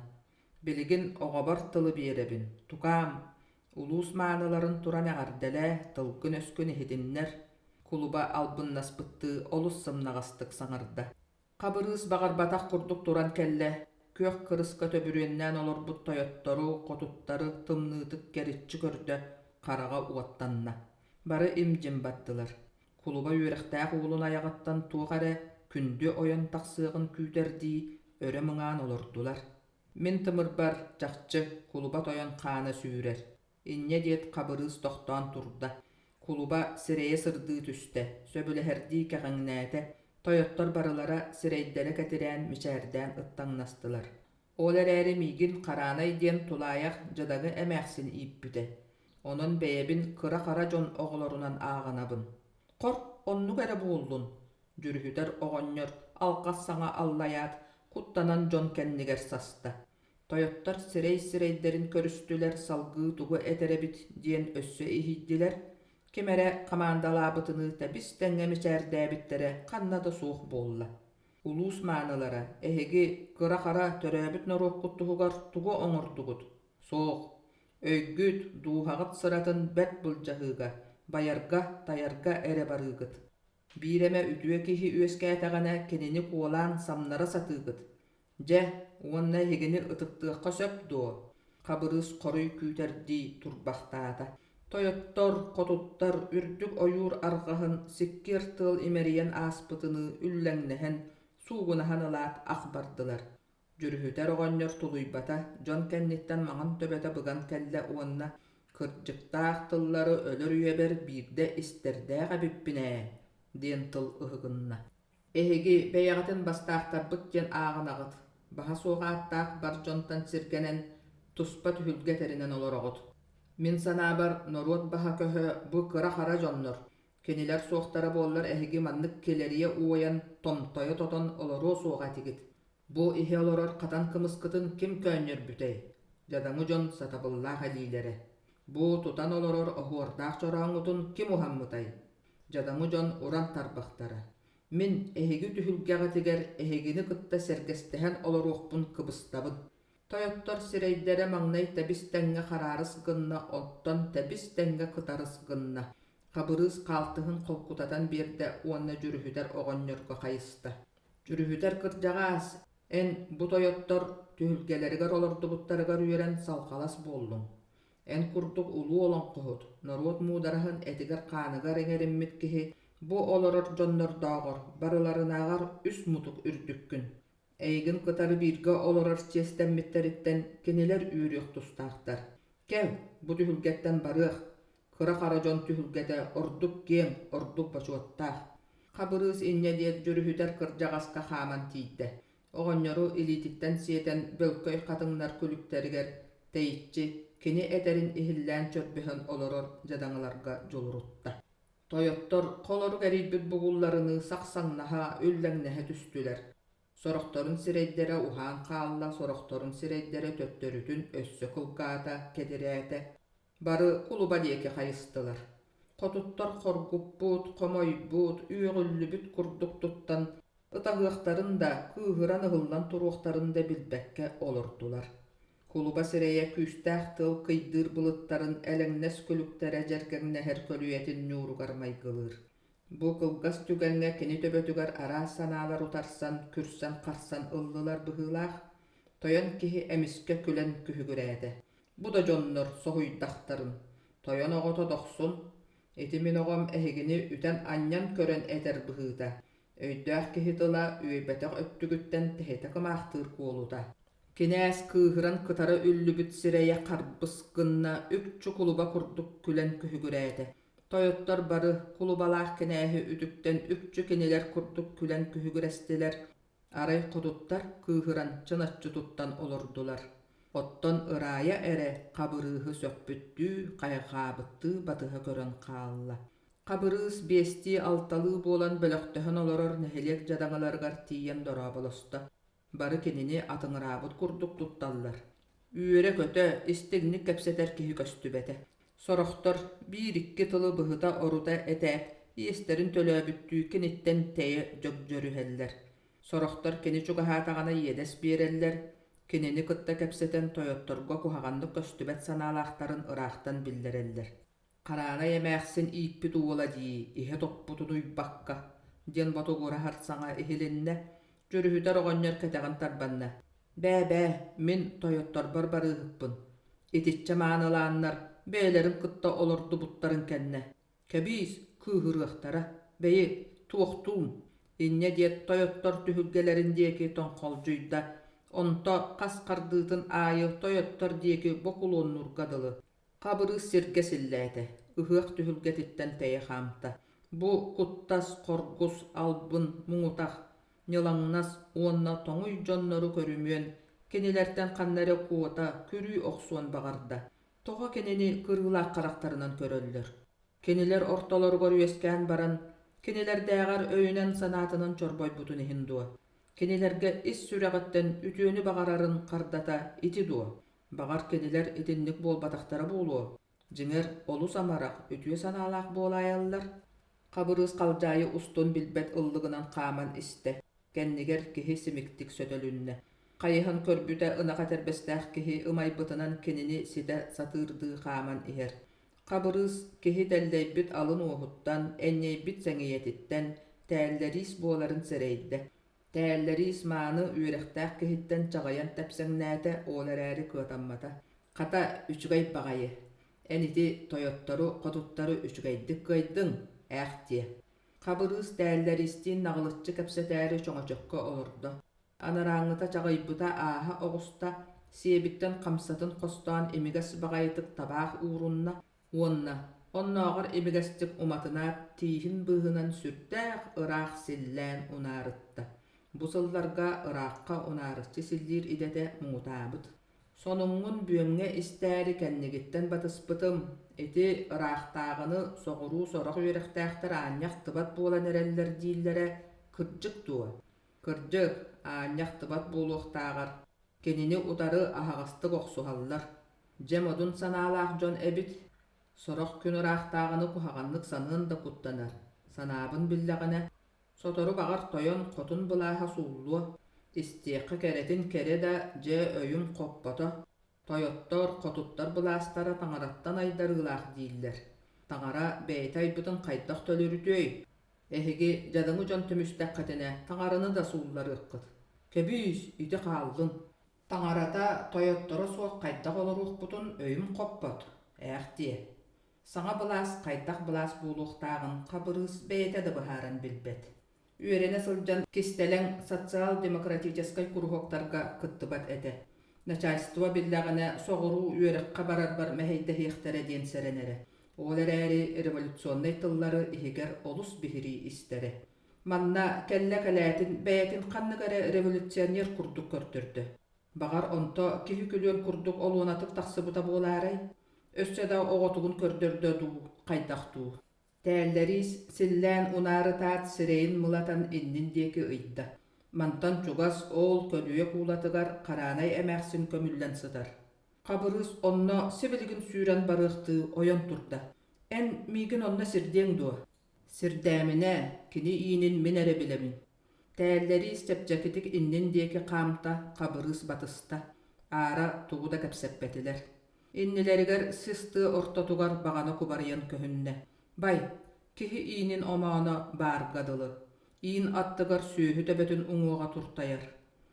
«Билигин оҕобор тылы биэрэбин, тукаам, Улуус мааныларын туран эҕэрдэлээ, тылгын-өскүн иһитиннэр, кулуба албыннаспыттыы олус сымнаҕастык саҥарда. Хабырыыс баҕарбатах курдук туран кэллэ, күөх кырыска төбүрүөннээн олорбут тойоттору, хотуттары тымныытык кэриччи көрдө, хараҕа уоттанна. Бары им-дьим бардылар. Кулуба үөрэхтээх уолун айаҕыттан туох эрэ күндү ойон тахсыаҕын күүтэрдии өрө мыҥаан олордулар. Мин тымырбар, чахчы, кулуба тойон хаана сүүрэр. Инньэ диэт Хабырыыс тохтоон турда. Кулуба сирэйэ сырдыы түстэ, сөбүлэһэрдии кэҕиҥнээтэ. Тойоттор барылара сирэйдэрэ кэтирээн мичээрдээн ыттаҥнастылар. Ол эрээри миигин Хараанай диэн тулаайах дьадаҥы эмээхсин ииппитэ. Онон бэйэбин кыра-хара дьон оҕолорунан ааҕынабын. Хор, оннук эрэ буоллун, Дьүрүһүтэр оҕонньор алҕас саҥа аллайаат, куттанан дьон кэннигэр саста. Тойоттор сирэй-сирэйдэрин көрүстүлэр, салгыы тугу этэр эбит диэн өссө иһийдилэр. Ким эрэ хамаандалаабытыныы тэбис-тэҥҥэ мичээрдээбиттэрэ ханна да суох буолла. Улуус маанылара, эһиги кыра-хара төрөөбүт норуоккут туһугар тугу оҥордугут? Суох. Өйгүт, дууһаҕыт сыратын бэрт былдьаһыыга, байарга, тайарга эрэ барыыгыт. Биир эмэ үтүө киһи үөскээтэҕинэ кинини куолаан самнара сатыыгыт. Дьэ, уонна эһигини ытыктыахха сөп дуо? Хабырыыс хоруй күүтэрдии турбахтаата. Тойоттор, хотуттар үрдүк ойуур арҕаһын сиккиэр тыал имэрийэн ааспытыныы үллэҥнэһэн, суугунаһан ылаат ах бардылар. Дьүрүһүтэр оҕонньор тулуйбата, дьон кэнниттэн маҥан төбөтө быган кэллэ уонна «Кырдьыктаах тыллары өлөр үйэбэр биирдэ истэрдээх эбиппин ээ» диэн тыл ыһыгынна. Эһиги бэйэҕитин бастаахтарбыт диэн ааҕынаҕыт, баһа суох ааттаах бар дьонтон сиргэнэн, туспа түһүлгэ тэринэн олороҕут. Мин санаабар, норуот баһа-көһө бу кыра-хара дьоннор, Кинилэр суохтара буоллар эһиги маннык килэрийэ уойан, томтойо тотон олоруо суоҕа этигит. Бу иһэ олорор хатан кымыскытын ким көөнньөрбүтэй? Дьадаҥы дьон сатабыллаах илиилэрэ. Бу тутан олорор оһуордаах чорооҥҥутун ким уһаммытай? Дьадаҥы дьон уран тарбахтара. Мин эһиги түһүлгэҕитигэр эһигини кытта сэргэстэһэн олоруохпун кыбыстабын. Тойоттор сирэйдэрэ маҥнай тэбис-тэҥҥэ хараарыс гынна, оттон тэбис-тэҥҥэ кытарыс гынна. Хабырыыс хаалтыһын холкутатан биэрдэ уонна дьүрүһүтэр оҕонньорго хайыста: «Дьүрүһүтэр кырдьаҕаас, эн бу тойоттор түһүлгэлэригэр олордубуттарыгар үөрэн салҕалас буоллуҥ. Эн курдук улуу олоҥхоһут, норуот муудараһын этигэр-хааныгар иҥэриммит киһи бу олорор дьоннордооҕор барыларынааҕар үс мутук үрдүккүн. Эйигин кытары бииргэ олорор чиэстэммиттэриттэн кинилэр үөрүөх тустаахтар. Кэл, бу түһүлгэттэн барыах, Кыра-хара дьон түһүлгэтэ ордук киэҥ, ордук бочуоттаах. Хабырыыс инньэ диэт дьүрүһүтэр кырдьаҕаска хааман тиийдэ. Оҕонньору илиититтэн сиэтэн бөлкөй хатыҥнар күлүктэригэр тэйиччи, кини этэрин иһиллээн чөрбөһөн олорор дьадаҥыларга дьулурутта. Тойоттор холорук эрийбит бугулларыныы сахсаҥнаһа, үллэҥнэһэ түстүлэр. Сорохторун сирэйдэрэ уһаан хаалла, сорохторун сирэйдэрэ төттөрүтүн өссө кылгаата, кэдирээтэ. Бары кулуба диэки хайыстылар. Хотуттар хоргуппут, хомойбут, үөҕүллүбүт курдук туттан, ытаһыахтарын да, кыыһыран ыһыллан туруохтарын да билбэккэ олордулар. Кулуба сирэйэ күүстээх тыал кыйдыыр былыттарын элэҥнэс күлүктэрэ дьэргэҥнэһэр көлүйэтин ньууругар майгылыыр. Бу кылгас түгэҥҥэ кини төбөтүгэр араас санаалар утарсан, күрсэн-харсан ыллылар быһыылаах, тойон киһи эмискэ күлэн күһүгүрээтэ. Бу да дьоннор соһуйдахтарын, тойон оҕото дохсун, ити мин оҕом эһигини үтэн-анньан көрөн этэр быһыыта, өйдөөх киһи тыла үөйбэтэх өттүгүттэн тэһитэ кымаахтыыр куолута. Кинээс кыыһыран кытара үллүбүт сирэйэ харбыс гынна, үкчү кулуба курдук күлэн күһүгүрээтэ. Тойоттор бары кулубалаах кинээһи үтүктэн үкчү кинилэр курдук күлэн күһүгүрэстилэр. Арай хотуттар кыыһыран чыначчы туттан олордулар. Оттон Ыраайа эрэ Хабырыыһы сөхпүттүү, хайҕаабыттыы батыһа көрөн хаалла. Хабырыыс биэстии-алталыы буолан бөлөхтөһөн олорор нэһилиэк дьадаҥыларыгар тиийэн дорооболосто. Бары кинини атыҥыраабыт курдук тутталлар. Үөрэ-көтө, истиҥник кэпсэтэр киһи көстүбэтэ. Сорохтор биир-икки тылы быһыта-орута этээт, иэстэрин төлөөбүттүү киниттэн тэйэ дьөгдьөрүһэллэр. Сорохтор кини чугаһаатаҕына иэдэс биэрэллэр, кинини кытта кэпсэтэн тойотторго куһаҕаннык көстүбэт санаалаахтарын ыраахтан биллэрэллэр. Хараанай эмээхсин ииппит уола дии, иһэ топпутун уйбакка, диэн ботугураһар саҥа иһилиннэ, дьүрүһүтэр оҕонньор кэтэҕин тарбанна. Бээ-бээ, мин тойотторбор барыыһыкпын. Итиччэ маанылааннар, бэйэлэрин кытта олордубуттарын кэннэ. Кэбиис, кыыһырыахтара, бэйи, туохтуум. Инньэ диэт тойоттор түһүлгэлэрин диэки тоҥхолдьуйда, онто хас хардыытын аайы тойоттор диэки бокулуоннуурга дылы. Хабырыыс сиргэ силлээтэ, ыһыах түһүлгэтиттэн тэйэ хаамта. Бу куттас, хоргус, албын, муҥутах, ньылаҥнас уонна тоҥуй дьоннору көрүмүөн, кинилэртэн ханна эрэ куота, күрүү охсуон баҕарда. Тоҕо кинини кырыылаах харахтарынан көрөллөр? Кинилэр ортолоругар үөскээн баран, кинилэрдээҕэр өйүнэн-санаатынан чорбойбутун иһин дуо? Кинилэргэ ис сүрэҕиттэн үтүөнү баҕарарын хардата ити дуо? Баҕар, кинилэр итинник буолбатахтара буолуо. Дьиҥэр, олус амарах, үтүө санаалаах буолаайаллар. Хабырыыс халдьаайы устун билбэт ыллыгынан хааман истэ. Кэннигэр киһи симиктик сөтөлүннэ. Хайыһан көрбүтэ ынах этэрбэстээх киһи ымайбытынан кинини ситэ сатыырдыы хааман иһэр. Хабырыыс киһи тэллэйбит алын уоһуттан, энньэйбит сэҥийэтиттэн тээллэриис буоларын сэрэйдэ. Тээллэриис мааны үөрэхтээх киһиттэн чаҕыйан тэпсэҥнээтэ, ол эрээри кыатаммата. Хата, үчүгэй баҕайы. Эн ити тойоттору, хотуттары үчүгэйдик кыайдыҥ, ээх диэ. Хабырыыс тээллэриистиин наҕылыччы кэпсэтээри чөҥөчөккө олордо. Анарааҥҥыта чаҕыйбыта ааһа оҕуста, сиэбиттэн хамсатын хостоон имигэс баҕайытык табаах уурунна уонна оннооҕор имигэстик уматынаат тииһин быыһынан сүрдээх ыраах силлээн унаарытта. Бу сылларга ыраахха унаарыччы силлиир идэтэ муҥутаабыт. Сонуҥҥун бүөмҥэ истээри кэннигиттэн батыспытым, ити ыраахтааҕыны соҕуруу сорох үөрэхтээхтэр аанньа ахтыбат буолан эрэллэр дииллэрэ кырдьык дуо? Кырдьык, аанньа ахтыбат буолуохтааҕар, кинини утары аһаҕастык охсуһаллар. Дьэ модун санаалаах дьон эбит. Сорох күн ыраахтааҕыны куһаҕаннык саныан да куттанар. Санаабын биллэҕинэ, сотору баҕар тойон хотун былааһа сууллуо. Истиэххэ кэрэтин кэрэ да, дьэ өйүм хоппото. Тойоттор, хотуттар былаастара таҥараттан айдарыылаах дииллэр. Таҥара бэйэтэ айбытын хайдах төлөрүтүөй? Эһиги дьадаҥы дьон түмүстэххитинэ таҥараны да суулларыаххыт. Кэбиис, ити хааллын. Таҥарата, тойотторо суох хайдах олоруохпутун өйүм хоппот, ээх диэ. Саҥа былаас хайдах былаас буолуохтааҕын Хабырыыс бэйэтэ да быһааран билбэт. Үөрэнэ сылдьан кистэлэҥ социал-демократическай куруһуоктарга кыттыбат этэ. Начальство биллэҕинэ соҕуруу үөрэххэ барарбар мэһэйдэһиэхтэрэ диэн сэрэнэрэ. Ол эрээри революционнай тыллары иһигэр олус биһирии истэрэ. Манна кэллэ кэлээтин бэйэтин ханнык эрэ революционер курдук көрдөрдө. Баҕар онто киһи күлүөн курдук олуонатык тахсыбыта буолаарай? Өссө да оҕотугун көрдөрдө дуу, хайдах дуу? Тээллэриис силлээн унаарытаат сирэйин мылатан иннин диэки ыйда. Мантан чугас оол көлүйэ куулатыгар Хараанай эмээхсин көмүллэн сытар. Хабырыыс онно сибилигин сүүрэн барыахтыы ойон турда. Эн миигин онно сирдиэҥ дуо? Сирдээминэ, кини иинин мин эрэ билэбин. Тээллэриис чэпчэкитик иннин диэки хаамта, Хабырыыс батыста. Аара тугу да кэпсэппэтилэр. Иннилэригэр сис тыа ортотугар баҕана кубарыйан көһүннэ. Бай, киһи иинин омооно баарга дылы. Иин аттыгар сүөһү төбөтүн уҥуоҕа туртайар.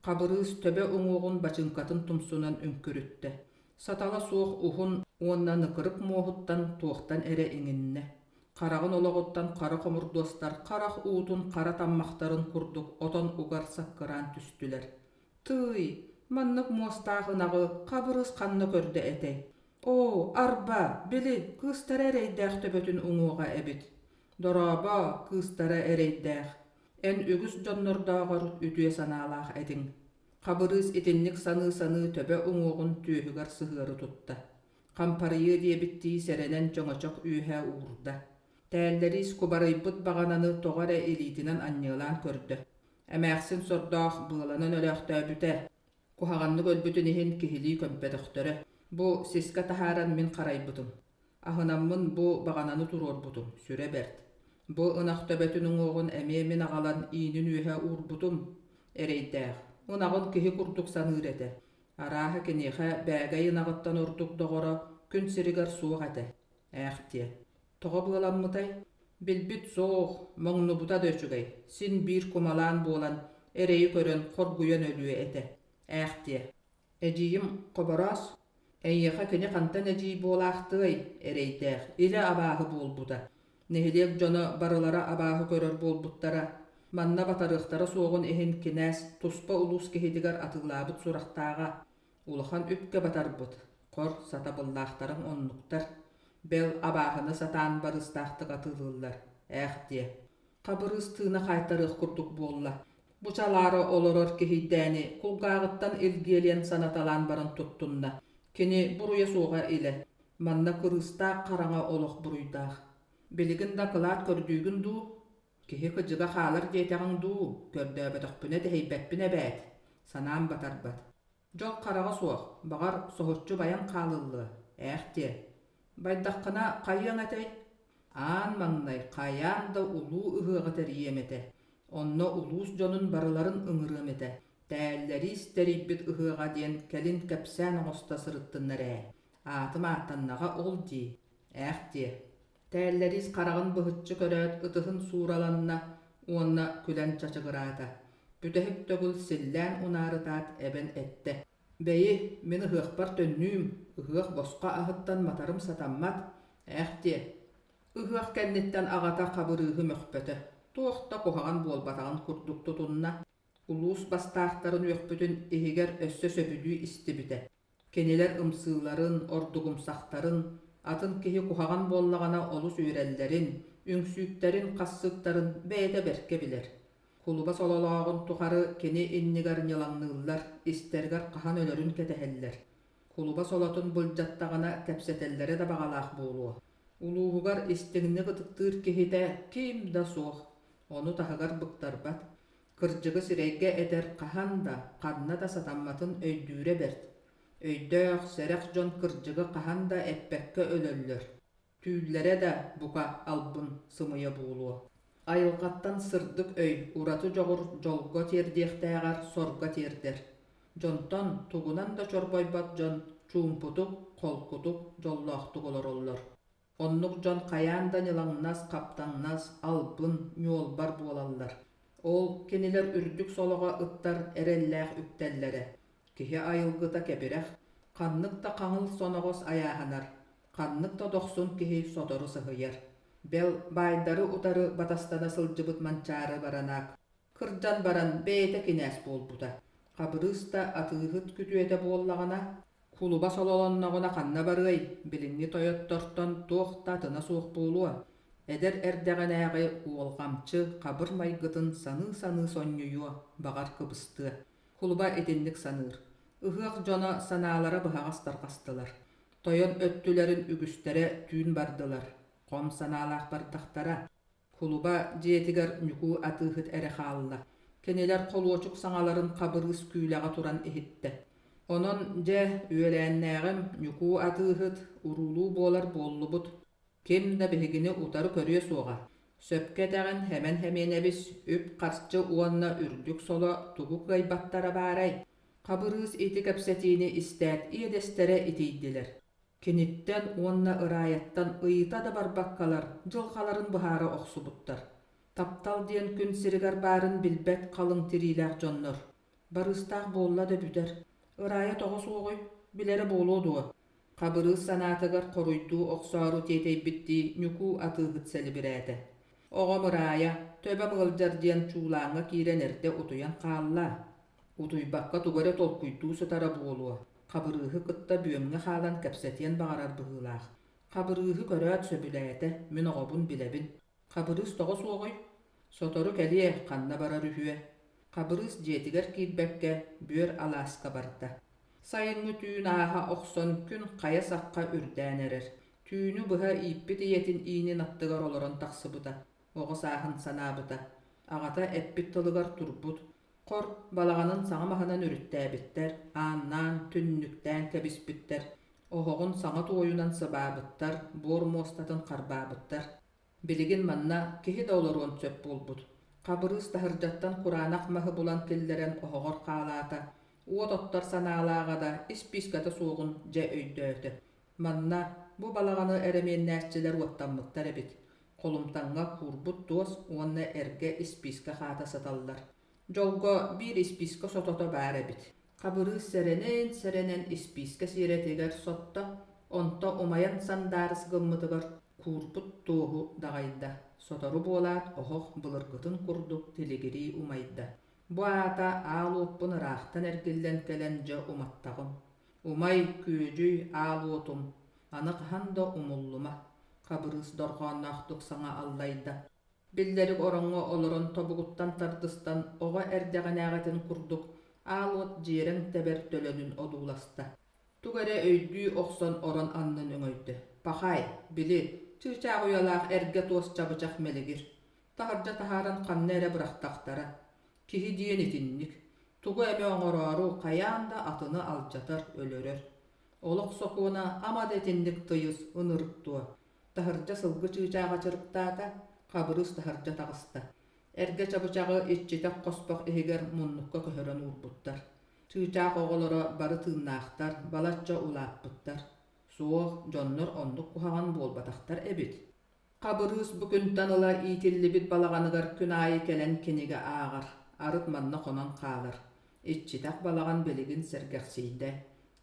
Хабырыыс төбө уҥуоҕун бачыыҥкатын тумсунан үҥкүрүттэ. Сатала суох уһун уонна ныкырык муоһуттан туохтан эрэ иҥиннэ. Хараҕын олоҕуттан хара хомурдуостар харах уутун хара таммахтарын курдук отон угар саккыраан түстүлэр. Тыый, маннык муостаах ынаҕы Хабырыыс ханна көрдө этэй? Оо, арба, били, кыыстара эрэйдээх төбөтүн уҥуоҕа эбит. Дорообо, кыыстара эрэйдээх. Эн үгүс дьоннордооҕор үтүө санаалаах этиҥ. Хабырыыс итинник саныы-саныы төбө уҥуоҕун түөһүгэр сыһыары тутта. Хампарыйыа диэбиттии сэрэнэн чөҥөчөх үөһэ уурда. Тээллэриис кубарыйбыт баҕананы тоҕо эрэ илиитинэн анньыалаан көрдө. Эмээхсин сордоох быаланан өлөөхтөөбүтэ. Куһаҕаннык өлбүтүн иһин киһилии көмпөтөхтөрө. Бу сискэ таһааран мин харайбытым. Аһынаммын бу баҕананы туруорбутум, сүрэ бэрт. Бу ынах төбөтүн уҥуоҕун эмиэ мин аҕалан иинин үөһэ уурбутум. Эрэйдээх. Ынаҕын киһи курдук саныыр этэ. Арааһа киниэхэ Бээгэй ынаҕыттан ордук доҕоро күн сиригэр суох этэ. Ээх диэ. Тоҕо быаламмытай? Билбит суох, моҥнубута да үчүгэй, син биир кумалаан буолан, эрэйи көрөн, хоргуйан өлүө этэ. Ээх диэ. Эдьиийим Хобороос, эйиэхэ кини хантан эдьиий буолаахтыай, эрэйдээх, илэ абааһы буолбута. Нэһилиэк дьоно барылара абааһы көрөр буолбуттара. Манна батарыахтара суоҕун иһин кинээс туспа улуус киһитигэр атыылаабыт сурахтааҕа. Улахан үпкэ батарбыт, хор сатабыллаахтарыҥ оннуктар. Бэл, абааһыны сатаан барыстаахтык атыылыыллар, ээх диэ. Хабырыыс тыына хаайтарыах курдук буолла. Бу чалаара олорор киһийдээни кулгааҕыттан илгиэлиэн санаталаан баран туттунна. Кини буруйа суоҕа илэ. Манна кырыыстаах хараҥа олох буруйдаах. Билигин да кылаат көрдүүгүн дуу? Киһи кыдьыга хаалар диэтэҕиҥ дуу, көрдөөбөтөхпүнэ тэһийбэппин эбээт. Санаам батарбат. Дьол хараҕа суох, баҕар, соһуччу байан хаалыллыа, ээх диэ. Байдаххына хайыаҥ этэй? Аан маҥнай хайаан да улуу ыһыаҕы тэрийиэм этэ. Онно улуус дьонун барыларын ыҥырыам этэ. Тээллэриис тэрийбит ыһыаҕа диэн кэлин кэпсээн оҥосто сырыттыннар ээ. Аатым ааттаннаҕа ол дии. Ээх диэ. Тээллэриис хараҕын быһыччы көрөөт ытыһын суураланна уонна күлэн чачыгыраата. Бүтэһик төгүл силлээн унаарытаат эбэн эттэ: «Бэйи, мин ыһыахпар төннүүм, ыһыах босхо аһыттан матарым сатаммат, ээх диэ». Ыһыах кэнниттэн аҕата Хабырыыһы мөхпөтө, туох да куһаҕан буолбатаҕын курдук тутунна. Улуус бастаахтарын үөхпүтүн иһигэр өссө сөбүлүү истибитэ. Кинилэр ымсыыларын, ордугумсахтарын, атын киһи куһаҕан буоллаҕына олус үөрэллэрин, үҥсүүктэрин, хассыыктарын бэйэтэ бэркэ билэр. Кулуба сололооҕун тухары кини иннигэр ньылаҥныыллар, истэригэр хаһан өлөрүн кэтэһэллэр. Кулуба солотун былдьаттаҕына кэпсэтэллэрэ да баҕалаах буолуо. Улууһугар истиҥник ытыктыыр киһитэ ким да суох, ону таһыгар быктарбат. Кырдьыгы сирэйгэ этэр хаһан да, ханна да сатамматын өйдүүрэ бэрт. Өйдөөх, сэрэх дьон кырдьыгы хаһан да эппэккэ өлөллөр. Түүллэрэ да, бука, албын, сымыйа буолуо. Айылҕаттан сырдык өй, ураты дьоҕур дьолго тиэрдиэхтээҕэр сорго тиэрдэр. Дьонтон тугунан да чорбойбот дьон чуумпутук, холкутук, дьоллоохтук олороллор. Оннук дьон хайаан да ньылаҥнас, хаптаҥнас, албын, ньуолбар буолаллар. Ол кинилэр үрдүк солоҕо ыттар эрэллээх үктэллэрэ. Киһи айылгыта кэбирэх, ханнык да хаҥыл соноҕос айааһанар, ханнык да дохсун киһи сотору сыһыйар. Бэл, баайдары утары батастана сылдьыбыт Манчаары баранаак Кырдьан баран бэйэтэ кинээс буолбута. Хабырыыс да атыыһыт күтүөтэ буоллаҕына, кулуба сололонноҕуна ханна барыай, билиҥҥи тойоттортон туох да атына суох буолуо. Эдэр эрдэҕинээҕи уолҕамчы хабыр майгытын саныы-саныы сонньуйуо, баҕар кыбыстыа. Кулуба итинник саныыр. Ыһыах дьоно санаалара быһаҕас тарҕастылар. Тойон өттүлэрин үгүстэрэ түүн бардылар, хом санаалаах бардахтара. Кулуба дьиэтигэр Ньукуу атыыһыт эрэ хаалла. Кинилэр холуочук саҥаларын Хабырыыс күүлэҕэ туран иһиттэ. Онон, дьэ, үөлээннээҕим Ньукуу атыыһыт, уруулуу буолар буоллубут. Ким да биһигини утары көрүө суоҕа. Сөпкө этэҕин, Һэмэн Һэмиэнэбис, үп-харчы уонна үрдүк соло тугу кыайбаттара баарай? Хабырыыс ити кэпсэтиини истээт иэдэстэрэ итийдилэр. Киниттэн уонна Ыраайаттан ыйыта да барбаккалар дьылҕаларын быһаара охсубуттар. Таптал диэн күн сиригэр баарын билбэт халыҥ тириилээх дьоннор. Барыыстаах буолла да бүтэр. Ыраайа тоҕо суоҕуй? Билэрэ буолуо дуо? Хабырыыс санаатыгар хоруйдуу охсоору тиэтэйбиттии Ньукуу атыыһыт сэлибирээтэ. Оҕом Ыраайа, төбөм ыалдьар диэн чуулааҥҥа киирэн эрдэ утуйан хаалла. Утуйбакка тугу эрэ толкуйдуу сытара буолуо. Хабырыыһы кытта бүөмҥэ хаалан кэпсэтиэн баҕарар быһыылаах. Хабырыыһы көрөөт сөбүлээтэ, мин оҕобун билэбин. Хабырыыс тоҕо суоҕуй? Сотору кэлиэ, ханна барар үһүө. Хабырыыс дьиэтигэр киирбэккэ бүөр алааска барда. Сайыҥҥы түүн ааһа охсон күн хайа сахха үрдээн эрэр. Түүнү быһа ииппит ийэтин иинин аттыгар олорон тахсыбыта, оҕо сааһын санаабыта. Аҕата эппит тылыгар турбут, Хор, балаҕанын саҥа маһынан үрүттээбиттэр, ааннаан, түннүктээн кэбиспиттэр, оһоҕун саҥа туойунан сыбаабыттар, буор муостатын харбаабыттар. Билигин манна киһи да олоруон сөп буолбут. Хабырыыс таһырдьаттан кураанах маһы булан киллэрэн оһоҕор хаалаата, уот оттор санаалааҕа да испиискэтэ суоҕун дьэ өйдөөтө. Манна бу балаҕаны эрэмиэннээччилэр уоттаммыттар эбит. Холумтаҥҥа куурбут туос уонна эргэ испиискэ хаата сыталлар. Дьолго биир испиискэ сотото баар эбит. Хабырыыс сэрэнэн-сэрэнэн испиискэ сиэрэтигэр сотто, онто умайан сандаарыс гыммытыгар куурбут туоһу даҕайда. Сотору буолаат оһох былыргытын курдук тилигирии умайда. Бу аата аал уоппун ыраахтан эргиллэн кэлэн дьэ уматтаҕым. Умай, күөдьүй, аал уотум, аны хаһан да умуллума, Хабырыыс дорҕоонноохтук саҥа аллайда. Биллэрик ороҥҥо олорон тобугуттан тардыстан оҕо эрдэҕинээҕитин курдук аал уот дьиэрэҥ тэбэр төлөнүн одууласта. Тугу эрэ өйдүү охсон орон аннын өҥөйдө. Пахай, били, чыычаах уйалаах эргэ туос чабычах мэлигир. Таһырдьа таһааран ханна эрэ бырахтахтара. Киһи диэн итинник. Тугу эмэ оҥороору хайаан да атыны алдьатар, өлөрөр. Олох сокуона ама да итинник тыйыс, ынырык дуо? Таһырдьа сылгы чыычааҕа чырыктаата, Хабырыыс таһырдьа таҕыста. Эргэ чабычаҕы иччитэх хоспох иһигэр муннукка көһөрөн уурбуттар. Чыычаах оҕолоро бары тыыннаахтар, балачча улааппыттар. Суох, дьоннор оннук куһаҕан буолбатахтар эбит. Хабырыыс бу күнтэн ыла иитиллибит балаҕаныгар күн аайы кэлэн кинигэ ааҕар, арыт манна хонон хаалар. Иччитэх балаҕан билигин сэргэхсийдэ.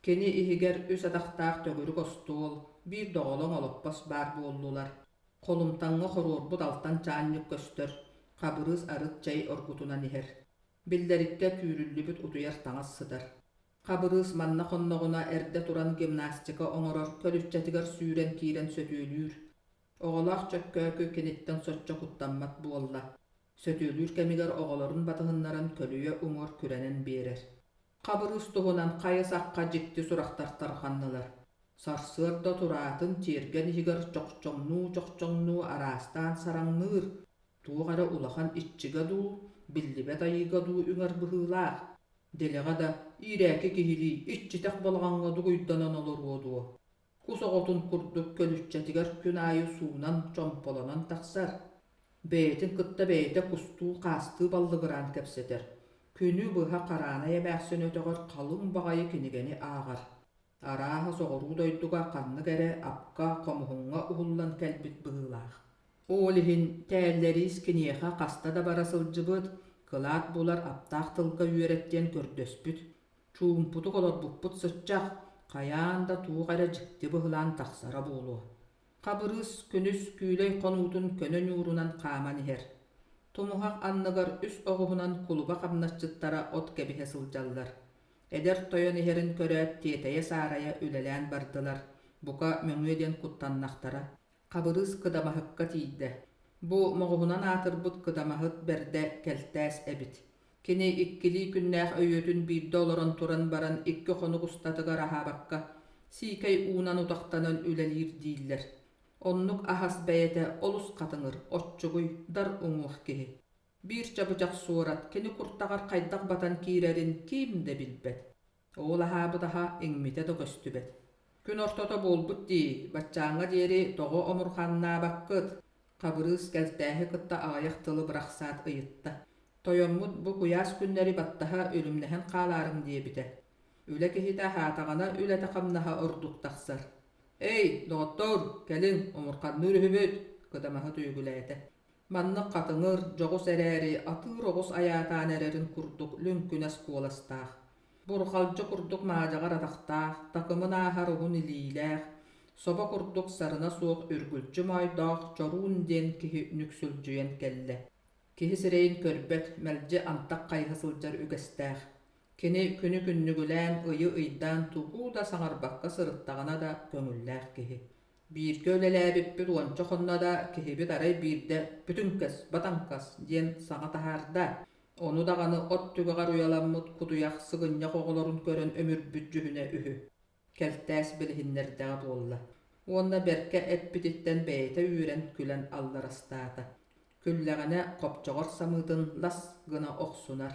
Кини иһигэр үс атахтаах төгүрүк остуол, биир доҕолоҥ олоппос баар буоллулар. Холумтаҥҥа хоруорбут алтан чаанньык көстөр, Хабырыыс арыт чэй оргутунан иһэр. Биллэриккэ түүрүллүбүт утуйар таҥас сытар. Хабырыыс манна хонноҕуна эрдэ туран гимнастика оҥорор, көлүччэтигэр сүүрэн киирэн сөтүөлүүр. Оҕолоох Чөккөөкү киниттэн соччо куттаммат буолла. Сөтүөлүүр кэмигэр оҕолорун батыһыннаран көлүйэ уҥуор күрэнэн биэрэр. Хабырыыс туһунан хайы-сахха дьикти сурахтар тарҕаннылар. Сарсыарда тураатын тиэргэн иһигэр чохчоҥнуу-чохчоҥнуу араастаан сараҥныыр, туох эрэ улахан иччигэ дуу, биллибэт айыыга дуу үҥэр быһыылаах. Дэлэҕэ да иирээки киһилии иччитэх балаҕаҥҥа дугуйданан олоруо дуо? Кус оҕотун курдук көлүччэтигэр күн аайы суунан, чомполонон тахсар. Бэйэтин кытта бэйэтэ кустуу-хаастыы баллыгыраан кэпсэтэр. Күнү быһа Хараанай эмээхсин өтөҕөр халыҥ баҕайы кинигэни ааҕар. Арааһа соҕуруу дойдуга ханнык эрэ апка, хомуһуҥҥа уһуллан кэлбит быһыылаах. Ол иһин Тээллэриис киниэхэ хаста да бара сылдьыбыт, кылаат булар аптаах тылга үөрэт диэн көрдөспүт. Чуумпутук олорбуппут сыччах, хайаан да туох эрэ дьикти быһылаан тахсара буолуо. Хабырыыс күнүс күүлэй хонуутун көнө ньуурунан хааман иһэр. Тумуһах анныгар үс оҕуһунан кулуба хамнасчыттара от кэбиһэ сылдьаллар. Эдэр тойон иһэрин көрөөт тиэтэйэ-саарайа үлэлээн бардылар, бука мөҥүө диэн куттаннахтара. Хабырыыс кыдамаһыкка тиийдэ. Бу моҕуһунан аатырбыт кыдамаһыт бэрдэ Кэлтээс эбит. Кини иккилии күннээх өйүөтүн биирдэ олорон туран баран икки хонук устатыгар аһаабакка, сиикэй уунан утахтанан үлэлиир дииллэр. Оннук аһас бэйэтэ олус хатыҥыр, оччугуй, дар уҥуох киһи. Биир чабычах суорат кини куртаҕар хайдах батан киирэрин ким да билбэт. Ол аһаабыт аһа иҥмитэ да көстүбэт. Күн ортото буолбут дии, баччааҥҥа диэри тоҕо омурҕаннаабаккыт? Хабырыыс Кэлтээһи кытта аҕыйах тылы бырахсаат ыйытта. Тойоммут бу куйаас күннэри баттаһа үлүмнэһэн хаалаарыҥ диэбитэ. Үлэ киһитэ аһаатаҕына үлэтэ-хамнаһа ордук тахсар. Эй, доҕоттоор, кэлиҥ, омурҕанныыр үһүбүт, кыдамаһыт үөгүлээтэ. Маннык хатыҥыр, дьоҕус эрээри, атыыр оҕус айаатаан эрэрин курдук лүҥкүнэс куоластаах. Бурҕалдьы курдук маадьаҕар атахтаах, такымын ааһар уһун илиилээх, собо курдук сарына суох үргүлдьү моойдоох Чоруун диэн киһи нүксүлдьүйэн кэллэ. Киһи сирэйин көрбөт, мэлдьи антах хайыһа сылдьар үгэстээх. Кини күнү-күннүгүлээн, ыйы-ыйдаан тугу да саҥарбакка сырыттаҕына да көҥүллээх киһи. Бииргэ үлэлээбиппит уонча хонно да, киһибит арай биирдэ «бүтүҥкэс, батаҥкас» диэн саҥа таһаарда. Ону даҕаны от түгэҕэр уйаламмыт кутуйах сыгынньах оҕолорун көрөн өмүрбүт дьүһүнэ үһү. Кэлтээс билиһиннэрдэҕэ буолла уонна бэркэ эппититтэн бэйэтэ үүрэн күлэн алларастаата. Күллэҕинэ хопчоҕор самыытын лас гына охсунар.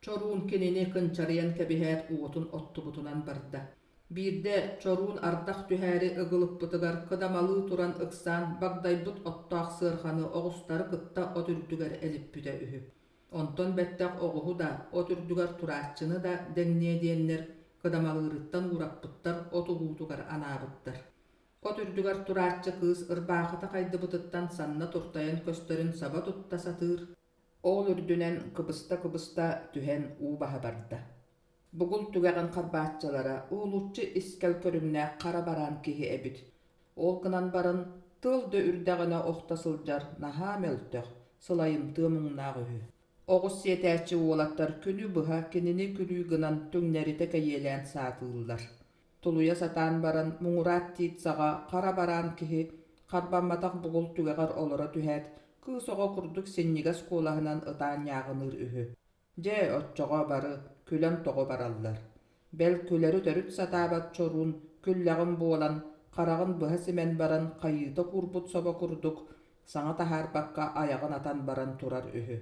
Чоруун кинини кынчарыйан кэбиһээт уотун оттубутунан барда. Биирдэ Чоруун ардах түһээри ыгылыппытыгар кыдамалыы туран ыксаан багдайбыт оттоох сыарҕаны оҕустары кытта от үрдүгэр элиппитэ үһү. Онтон бэттэх оҕуһу да, от үрдүгэр турааччыны да дэҥниэ диэннэр кыдамалыырыттан уураппыттар, от угуутугар анаабыттар. От үрдүгэр турааччы кыыс ырбаахыта хайдыбытыттан санна туртайан көстөрүн саба тутта сатыыр, Ол үрдүнэн кыбыста-кыбыста түһэн уу баһа барда. Бугул түгэҕин харбааччылара уһулуччу искэл көрүҥнээх хара бараан киһи эбит. Ол гынан баран тыал да үрдэҕинэ охто сылдьар наһаа мөлтөх, сылайымтыа муҥнаах үһү. Оҕус сиэтээччи уолаттар күнү быһа кинини күлүү гынан түҥнэритэ кэйиэлээн саатыыллар. Тулуйа сатаан баран муҥураат тиит саҕа хара бараан киһи харбамматах бугул түгэҕэр олоро түһээт, кыыс оҕо курдук синньигэс куолаһынан ытаан ньааҕыныыр үһү. Дьэ, оччоҕо бары күлэн тоҕо бараллар. Бэл күлэри төрүт сатаабат чоруун күллэҕим буолан, хараҕын быһа симэн баран хайыыта куурбут собо курдук саҥа таһаарбакка айаҕын атан баран турар үһү.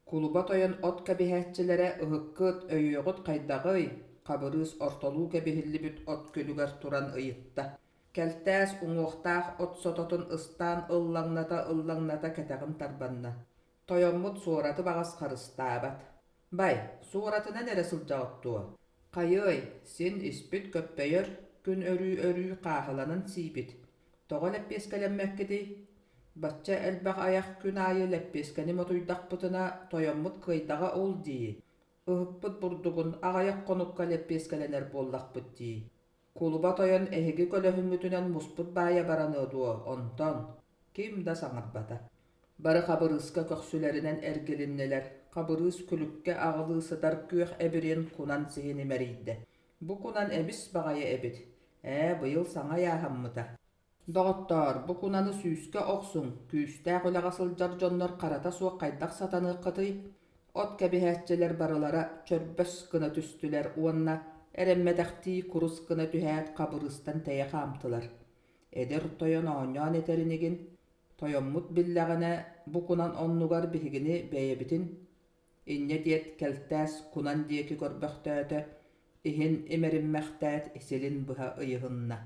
Кулуба тойон от кэбиһээччилэрэ ыһыккыт, өйүөҕүт хайдаҕый? Хабырыыс ортолуу кэбиһиллибит от күлүгэр туран ыйытта. Кэлтээс уҥуохтаах от сототун ыстаан ыллаҥната-ыллаҥната кэтэҕин тарбанна. Тойоммут суораты баҕас харыстаабат. Бай, суоратынан эрэ сылдьаҕыт дуо? Хайыай, син испит көппөйөр, күн өрүү-өрүү хааһыланан сиибит. Тоҕо лэппиэскэлэммэккитий? Бачча элбэх айах күн аайы лэппиэскэни мотуйдахпытына, тойоммут кыайдаҕа ол дии. Ыһыкпыт бурдугун аҕыйах хонукка лэппиэскэлэнэр буоллахпыт дии. Кулуба тойон эһиги көлөһүҥҥүтүнэн муспут баайа бараныа дуо, онтон? Ким да саҥарбата. Бары Хабырыыска көхсүлэринэн эргилиннилэр. Хабырыыс күлүккэ аҕылыы сытар күөх эбириэн кунан сиһин имэрийдэ. Бу кунан эбис баҕайы эбит. Ээ, быйыл саҥа ыйааһаммыта. Доҕоттоор, бу кунаны сүүскэ охсуҥ, күүстээх үлэҕэ сылдьар дьоннор харата суох хайдах сатаныаххытый? От кэбиһээччилэр барылара чөрбөс гына түстүлэр уонна эрэммэтэхтии курус гына түһээт Хабырыыстан тэйэ хаамтылар. Эдэр тойон оонньоон этэр инигин, тойоммут биллэҕинэ, бу кунан оннугар биһигини бэйэбитин Инньэ диэт кэлтээс кунан диэки көрбөхтөөтө, иһин имэриммэхтээт силин быһа ыйыһынна.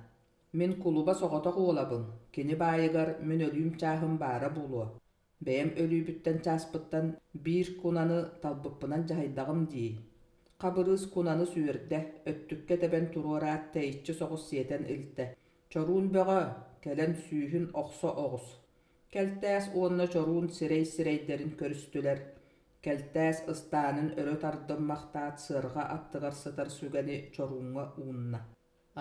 Мин кулуба соҕотох уолабын, кини баайыгар мин өлүүм чааһым баара буолуо. Бэйэм өлүүбүттэн чааспыттан биир кунаны талбыппынан дьаһайдаҕым дии. Хабырыыс кунаны сүөрдэ, өттүккэ тэбэн туруораат тэйиччи соҕус сиэтэн илтэ. Чоруун бөҕө, кэлэн сүүһүн охсо оҕус. Кэлтээс уонна Чоруун сирэй-сирэйдэрин көрүстүлэр. Кэлтээс ыстаанын өрө тардыммахтаат сыарҕа аттыгар сытар сүгэни Чорууҥҥа уунна.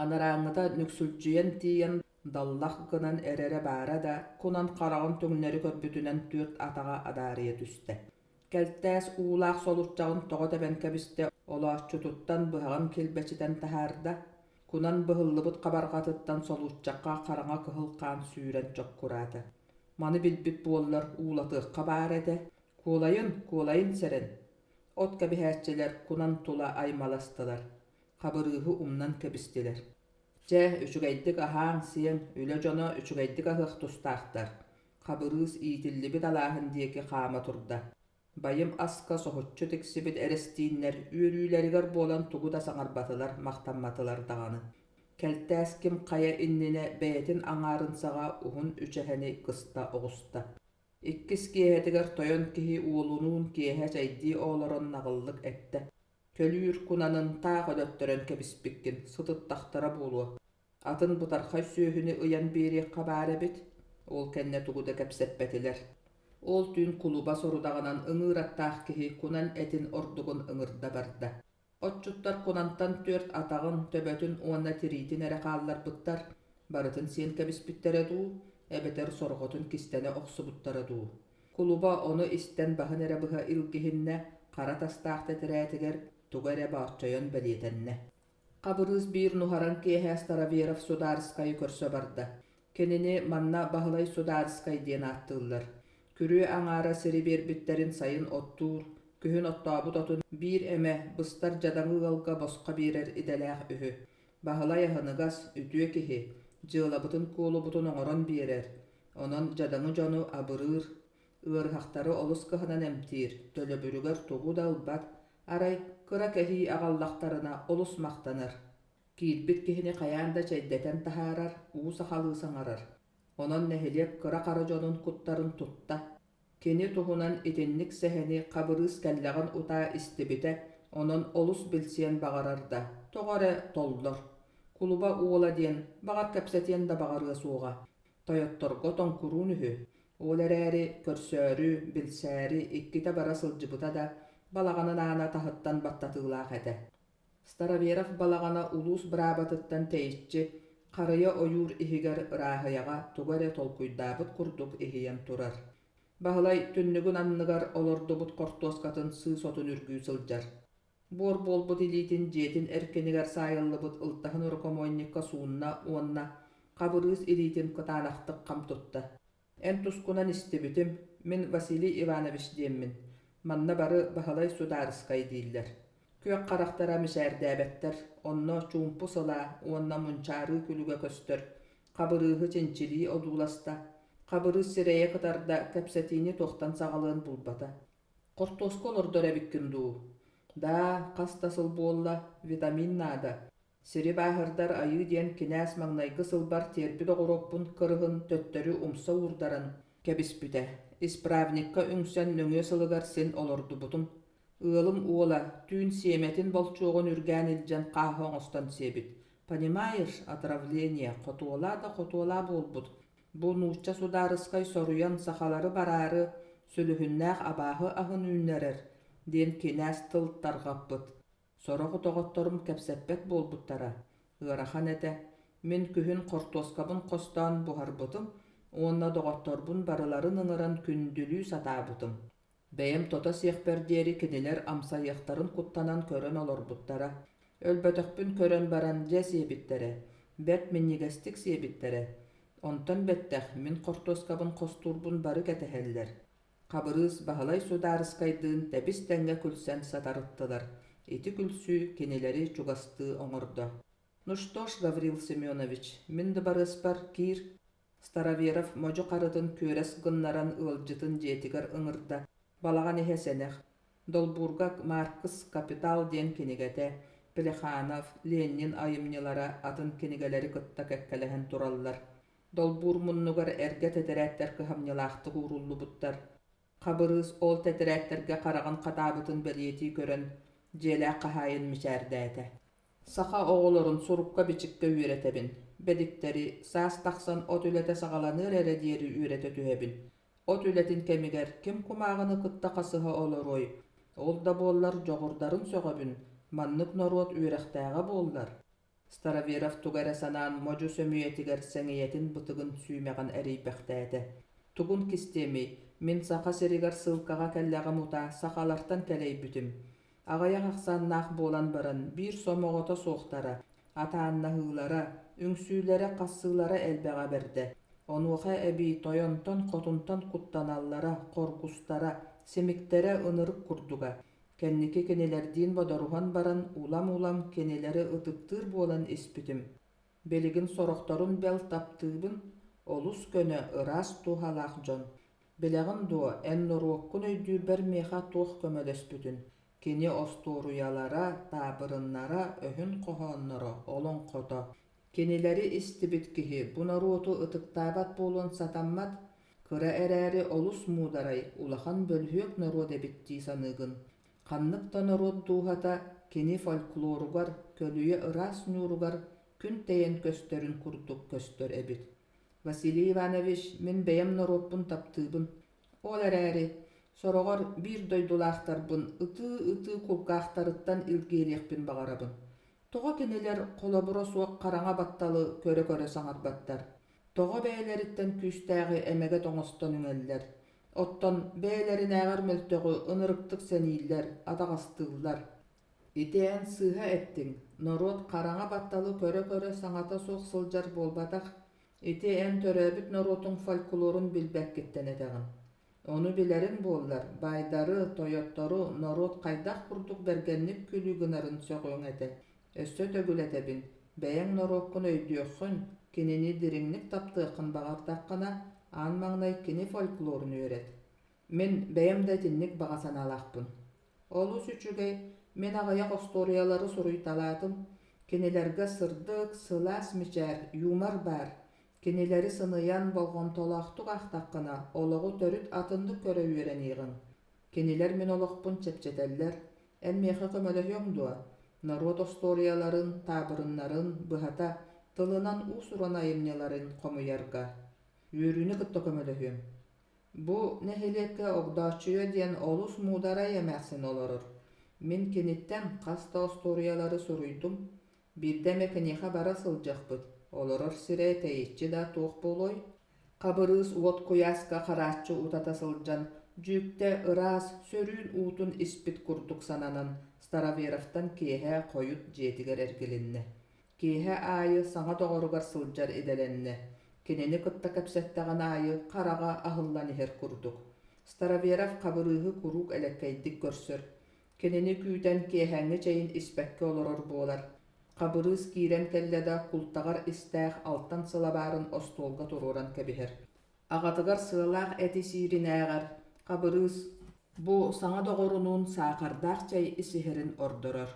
Анарааҥҥыта нүксүлдьүйэн тиийэн даллах гынан эрэрэ баара да, кунан хараҕын түҥнэри көрбүтүнэн түөрт атаҕа адаарыйа түстэ. Кэлтээс уулаах солуччаҕын тоҕо тэбэн кэбистэ, олооччутуттан быһаҕын килбэчитэн таһаарда, кунан быһыллыбыт хабарҕатыттан солууччахха хараҥа кыһыл хаан сүүрэн чоккураата. Маны билбит буоллар уулатыахха баар этэ. Куолайын, куолайын сэрэн! От кэбиһээччилэр кунан тула аймаластылар. Хабырыыһы умнан кэбистилэр. Чэ, үчүгэйдик аһааҥ-сиэҥ, үлэ дьоно үчүгэйдик аһыах тустаахтар. Хабырыыс иитиллибит алааһын диэки хаама турда. Байым аска соһуччу тиксибит эрэстииннэр үөрүүлэригэр буолан тугу да саҥарбатылар, махтамматылар даҕаны. Кэлтээс ким хайа иннинэ бэйэтин аҥаарын саҕа уһун үчэһэни кыста оҕуста. Иккис киэһэтигэр тойон киһи уолунуун киэһэ чэйдии олорон наҕыллык эттэ: «Көлүүр кунанын таах өлөттөрөн кэбиспиккин, сытыттахтара буолуо. Атын бытархай сүөһүнү ыйан биэриэххэ баар эбит». Ол кэннэ тугу да кэпсэппэтилэр. Ол түүн кулуба сорудаҕынан ыҥыыр аттаах киһи кунан этин ордугун ыҥырда барда. Отчуттар кунантан түөрт атаҕын, төбөтүн уонна тириитин эрэ хаалларбыттар, барытын сиэн кэбиспиттэрэ дуу, эбэтэр сорҕотун кистэнэ охсубуттара дуу. Кулуба ону истэн баһын эрэ быһа илгиһиннэ, хара тастаах тэтэрээтигэр тугу эрэ бооччойон бэлиэтэннэ. Хабырыыс биир нуһараҥ киэһэ Староверов судаарыскайы көрсө барда. Кинини манна Баһылай Судаарыскай диэн ааттыыллар. Күрүө аҥаара сири биэрбиттэрин сайын оттуур, күһүн оттообут отун биир эмэ быстар дьадаҥы ыалга босхо биэрэр идэлээх үһү. Баһылай аһыныгас, үтүө киһи, дьыалабытын-куолубутун оҥорон биэрэр, онон дьадаҥы дьону абырыыр, ыарыһахтары олус кыһанан эмтиир, төлөбүрүгэр тугу да ылбат, арай кыра кэһии аҕаллахтарына олус махтанар. Киирбит киһини хайаан да чэйдэтэн таһаарар, уу сахалыы саҥарар. Онон нэһилиэк кыра-хара дьонун куттарын тутта. Кини туһунан итинник сэһэни Хабырыыс кэллэҕин утаа истибитэ, онон олус билсиэн баҕарар да, тоҕо эрэ толлор. Кулуба уола диэн, баҕар кэпсэтиэн да баҕарыа суоҕа. Тойотторго тоҥкуруун үһү. Ол эрээри көрсөөрү, билсээри иккитэ бара сылдьыбыта да, балаҕанын аана таһыттан баттатыылаах этэ. Староверов балаҕана улуус быраабатыттан тэйиччи, харыйа ойуур иһигэр ырааһыйаҕа тугу эрэ толкуйдаабыт курдук иһийэн турар. Баһылай түннүгүн анныгар олордубут хортуоскатын сыыс отун үргүү сылдьар. Буор буолбут илиитин дьиэтин эркинигэр саайыллыбыт ылтаһын рукомойникка суунна уонна Хабырыыс илиитин кытаанахтык хам тутта. Эн тускунан истибитим, мин Василий Иванович диэммин. Манна бары Баһылай Судаарыскай дииллэр. Күөх харахтара мичээрдээбэттэр, онно чуумпу сылаа уонна мунчаарыы күлүгэ көстөр. Хабырыыһы чинчилии одууласта. Хабырыыс сирэйэ кытарда, кэпсэтиини туохтан саҕалыан булбата. Хортуоска олордор эбиккин дуу? Даа, хас да сыл буолла, витамин наада. Сири бааһырдар айыы диэн кинээс маҥнайгы сылбар тиэрпит оҕуруоппун кырыһын төттөрү умса уурдаран кэбиспитэ. Исправникка үҥсэн нөҥүө сылыгар син олордубутум. Ыалым уола түүн сиэмэтин болчуоҕун үргээн илдьэн хааһы оҥостон сиэбит. Понимаешь, отравление, хотуолаа да хотуолаа буолбут. Бу нуучча судаарыскай соруйан сахалары бараары сүлүһүннээх абааһы аһын үүннэрэр, диэн кинээс тыл тарҕаппыт. Сорох доҕотторум кэпсэппэт буолбуттара, ыарахан этэ. Мин күһүн хортуоскабын хостоон буһарбытым уонна доҕотторбун барыларын ыҥыран күндүлүү сатаабытым. Бэйэм тото сиэхпэр диэри кинилэр амсайыахтарын куттанан көрөн олорбуттара. Өлбөтөхпүн көрөн баран дьэ сиэбиттэрэ, бэрт минньигэстик сиэбиттэрэ. Онтон бэттэх мин хортуоскабын хостуурбун бары кэтэһэллэр. Хабырыыс Баһылай Судаарыскайдыын тэбис-тэҥҥэ күлсэн сатарыттылар, ити күлсүү кинилэри чугастыы оҥордо. «Ну что ж, Гаврил Семенович, мин дыбарыаспар киир» Староверов модьу харытын күөрэс гыннаран ыалдьытын дьиэтигэр ыҥырда, балаҕан иһэ сэнэх. Долбуурга Маркс «Капитал» диэн кинигэтэ, Плеханов, Ленин айымньылара атын кинигэлэри кытта кэккэлэһэн тураллар. Долбуур муннугар эргэ тэтэрээттэр кыһамньылаахтык ууруллубуттар. Хабырыыс ол тэтэрээттэргэ хараҕын хатаабытын бэлиэтии көрөн, дьиэлээх хаһаайын мичээрдээтэ. Саха оҕолорун сурукка-бичиккэ үөрэтэбин, бэдиктэри саас тахсан от үлэтэ саҕаланыар эрэ диэри үөрэтэ түһэбин. От үлэтин кэмигэр ким кумааҕыны кытта хасыһа олоруой, ол да буоллар дьоҕурдарын сөҕөбүн, маннык норуот үөрэхтээҕэ буоллар. Староверов тугу эрэ санаан модьу сөмүйэтигэр сэҥийэтин бытыгын сүүмэҕин эрийбэхтээтэ. Тугун кистиэмий, мин Саха сиригэр сыылкаҕа кэллэҕим утаа сахалартан кэлэйбитим. Аҕыйах ахсааннаах буолан баран биир сомоҕото суохтара, атааннаһыылара, үҥсүүлэрэ-хассыылара элбэҕэ бэрдэ. Онуоха эбии тойонтон-хотунтан куттаналлара, хоргустара, симиктэрэ ынырык курдуга. Кэнники кинилэрдиин бодоруһан баран улам-улам кинилэри ытыктыыр буолан испитим. Билигин сорохторун бэл таптыыбын, олус көнө, ыраас дууһалаах дьон. Билэҕин дуо, эн норуоккун өйдүүрбэр миэхэ туох көмөлөспүтүн? Кини остуоруйалара, таабырыннара, өһүн хоһоонноро, олоҥхото. Кинилэри истибит киһи бу норуоту ытыктаабат буолуон сатаммат, кыра эрээри олус муударай, улахан бөлүһүөк норуот эбит дии саныыгын. Ханнык да норуот дууһата кини фольклоругар, көлүйэ ыраас ньууругар күн тэйэн көстөрүн курдук көстөр эбит. Василий Иванович, мин бэйэм норуоппун таптыыбын. Ол эрээри, сороҕор биир дойдулаахтарбын ытыы-ытыы кулгаахтарыттан илгиэлиэхпин баҕарабын. Тоҕо кинилэр холобура суох хараҥа батталы көрө-көрө саҥарбаттар? Тоҕо бэйэлэриттэн күүстээҕи эмэгэт оҥостон үҥэллэр? Оттон бэйэлэринээҕэр мөлтөҕү ынырыктык сэнииллэр, атаҕастыыллар. Ити эн сыыһа эттиҥ, норуот хараҥа батталы көрө-көрө саҥата суох сылдьар буолбатах. Ити эн төрөөбүт норуотуҥ фольклорун билбэккиттэн этэҕин. Ону билэриҥ буоллар, баайдары, тойоттору норуот хайдах курдук бэргэнник күлүү гынарын сөҕүөҥ этэ. Өссө төгүл этэбин, бэйэҥ норуоккун өйдүөххүн, кинини дириҥник таптыаххын баҕардаххына, аан маҥнай кини фольклорун үөрэт. Мин бэйэм да итинник баҕа санаалаахпын. Олус үчүгэй, мин аҕыйах остуоруйалары суруйталаатым. Кинилэргэ сырдык, сылаас мичээр, юмор баар. Кинилэри сыныйан, болҕомтолоохтук аахтаххына, олоҕу төрүт атыннык көрө үөрэниэҕиҥ. Кинилэр мин олохпун чэпчэтэллэр. Эн миэхэ көмөлөһүөҥ дуо? Норуот остуоруйаларын, таабырыннарын, быһата, тылынан уус-уран айымньыларын хомуйарга. Үөрүүнү кытта көмөлөһүөм. Бу нэһилиэккэ Огдооччуйа диэн олус муударай эмээхсин олорор. Мин киниттэн хас да остуоруйалары суруйдум. Биирдэ эмэ киниэхэ бара сылдьыахпыт, олорор сирэ тэйиччи да туох буолуой? Хабырыыс уот куйааска харааччы утата сылдьан, дьүүктэ ыраас, сөрүүн уутун испит курдук сананан, Староверовтан киэһэ хойут дьиэтигэр эргилиннэ. Киэһэ аайы саҥа доҕоругар сылдьар идэлэннэ, кинини кытта кэпсэттэҕин аайы хараҕа аһыллан иһэр курдук. Староверов Хабырыыһы куруук элэккэйдик көрсөр, кинини күүтэн киэһээҥҥи чэйин испэккэ олорор буолар. Хабырыыс киирэн кэллэ да култаҕар истээх алтан сылабаарын остуолга туруоран кэбиһэр. Аҕатыгар сыалаах эти сииринээҕэр Хабырыыс бу саҥа доҕорунуун саахардаах чэй исиһэрин ордорор.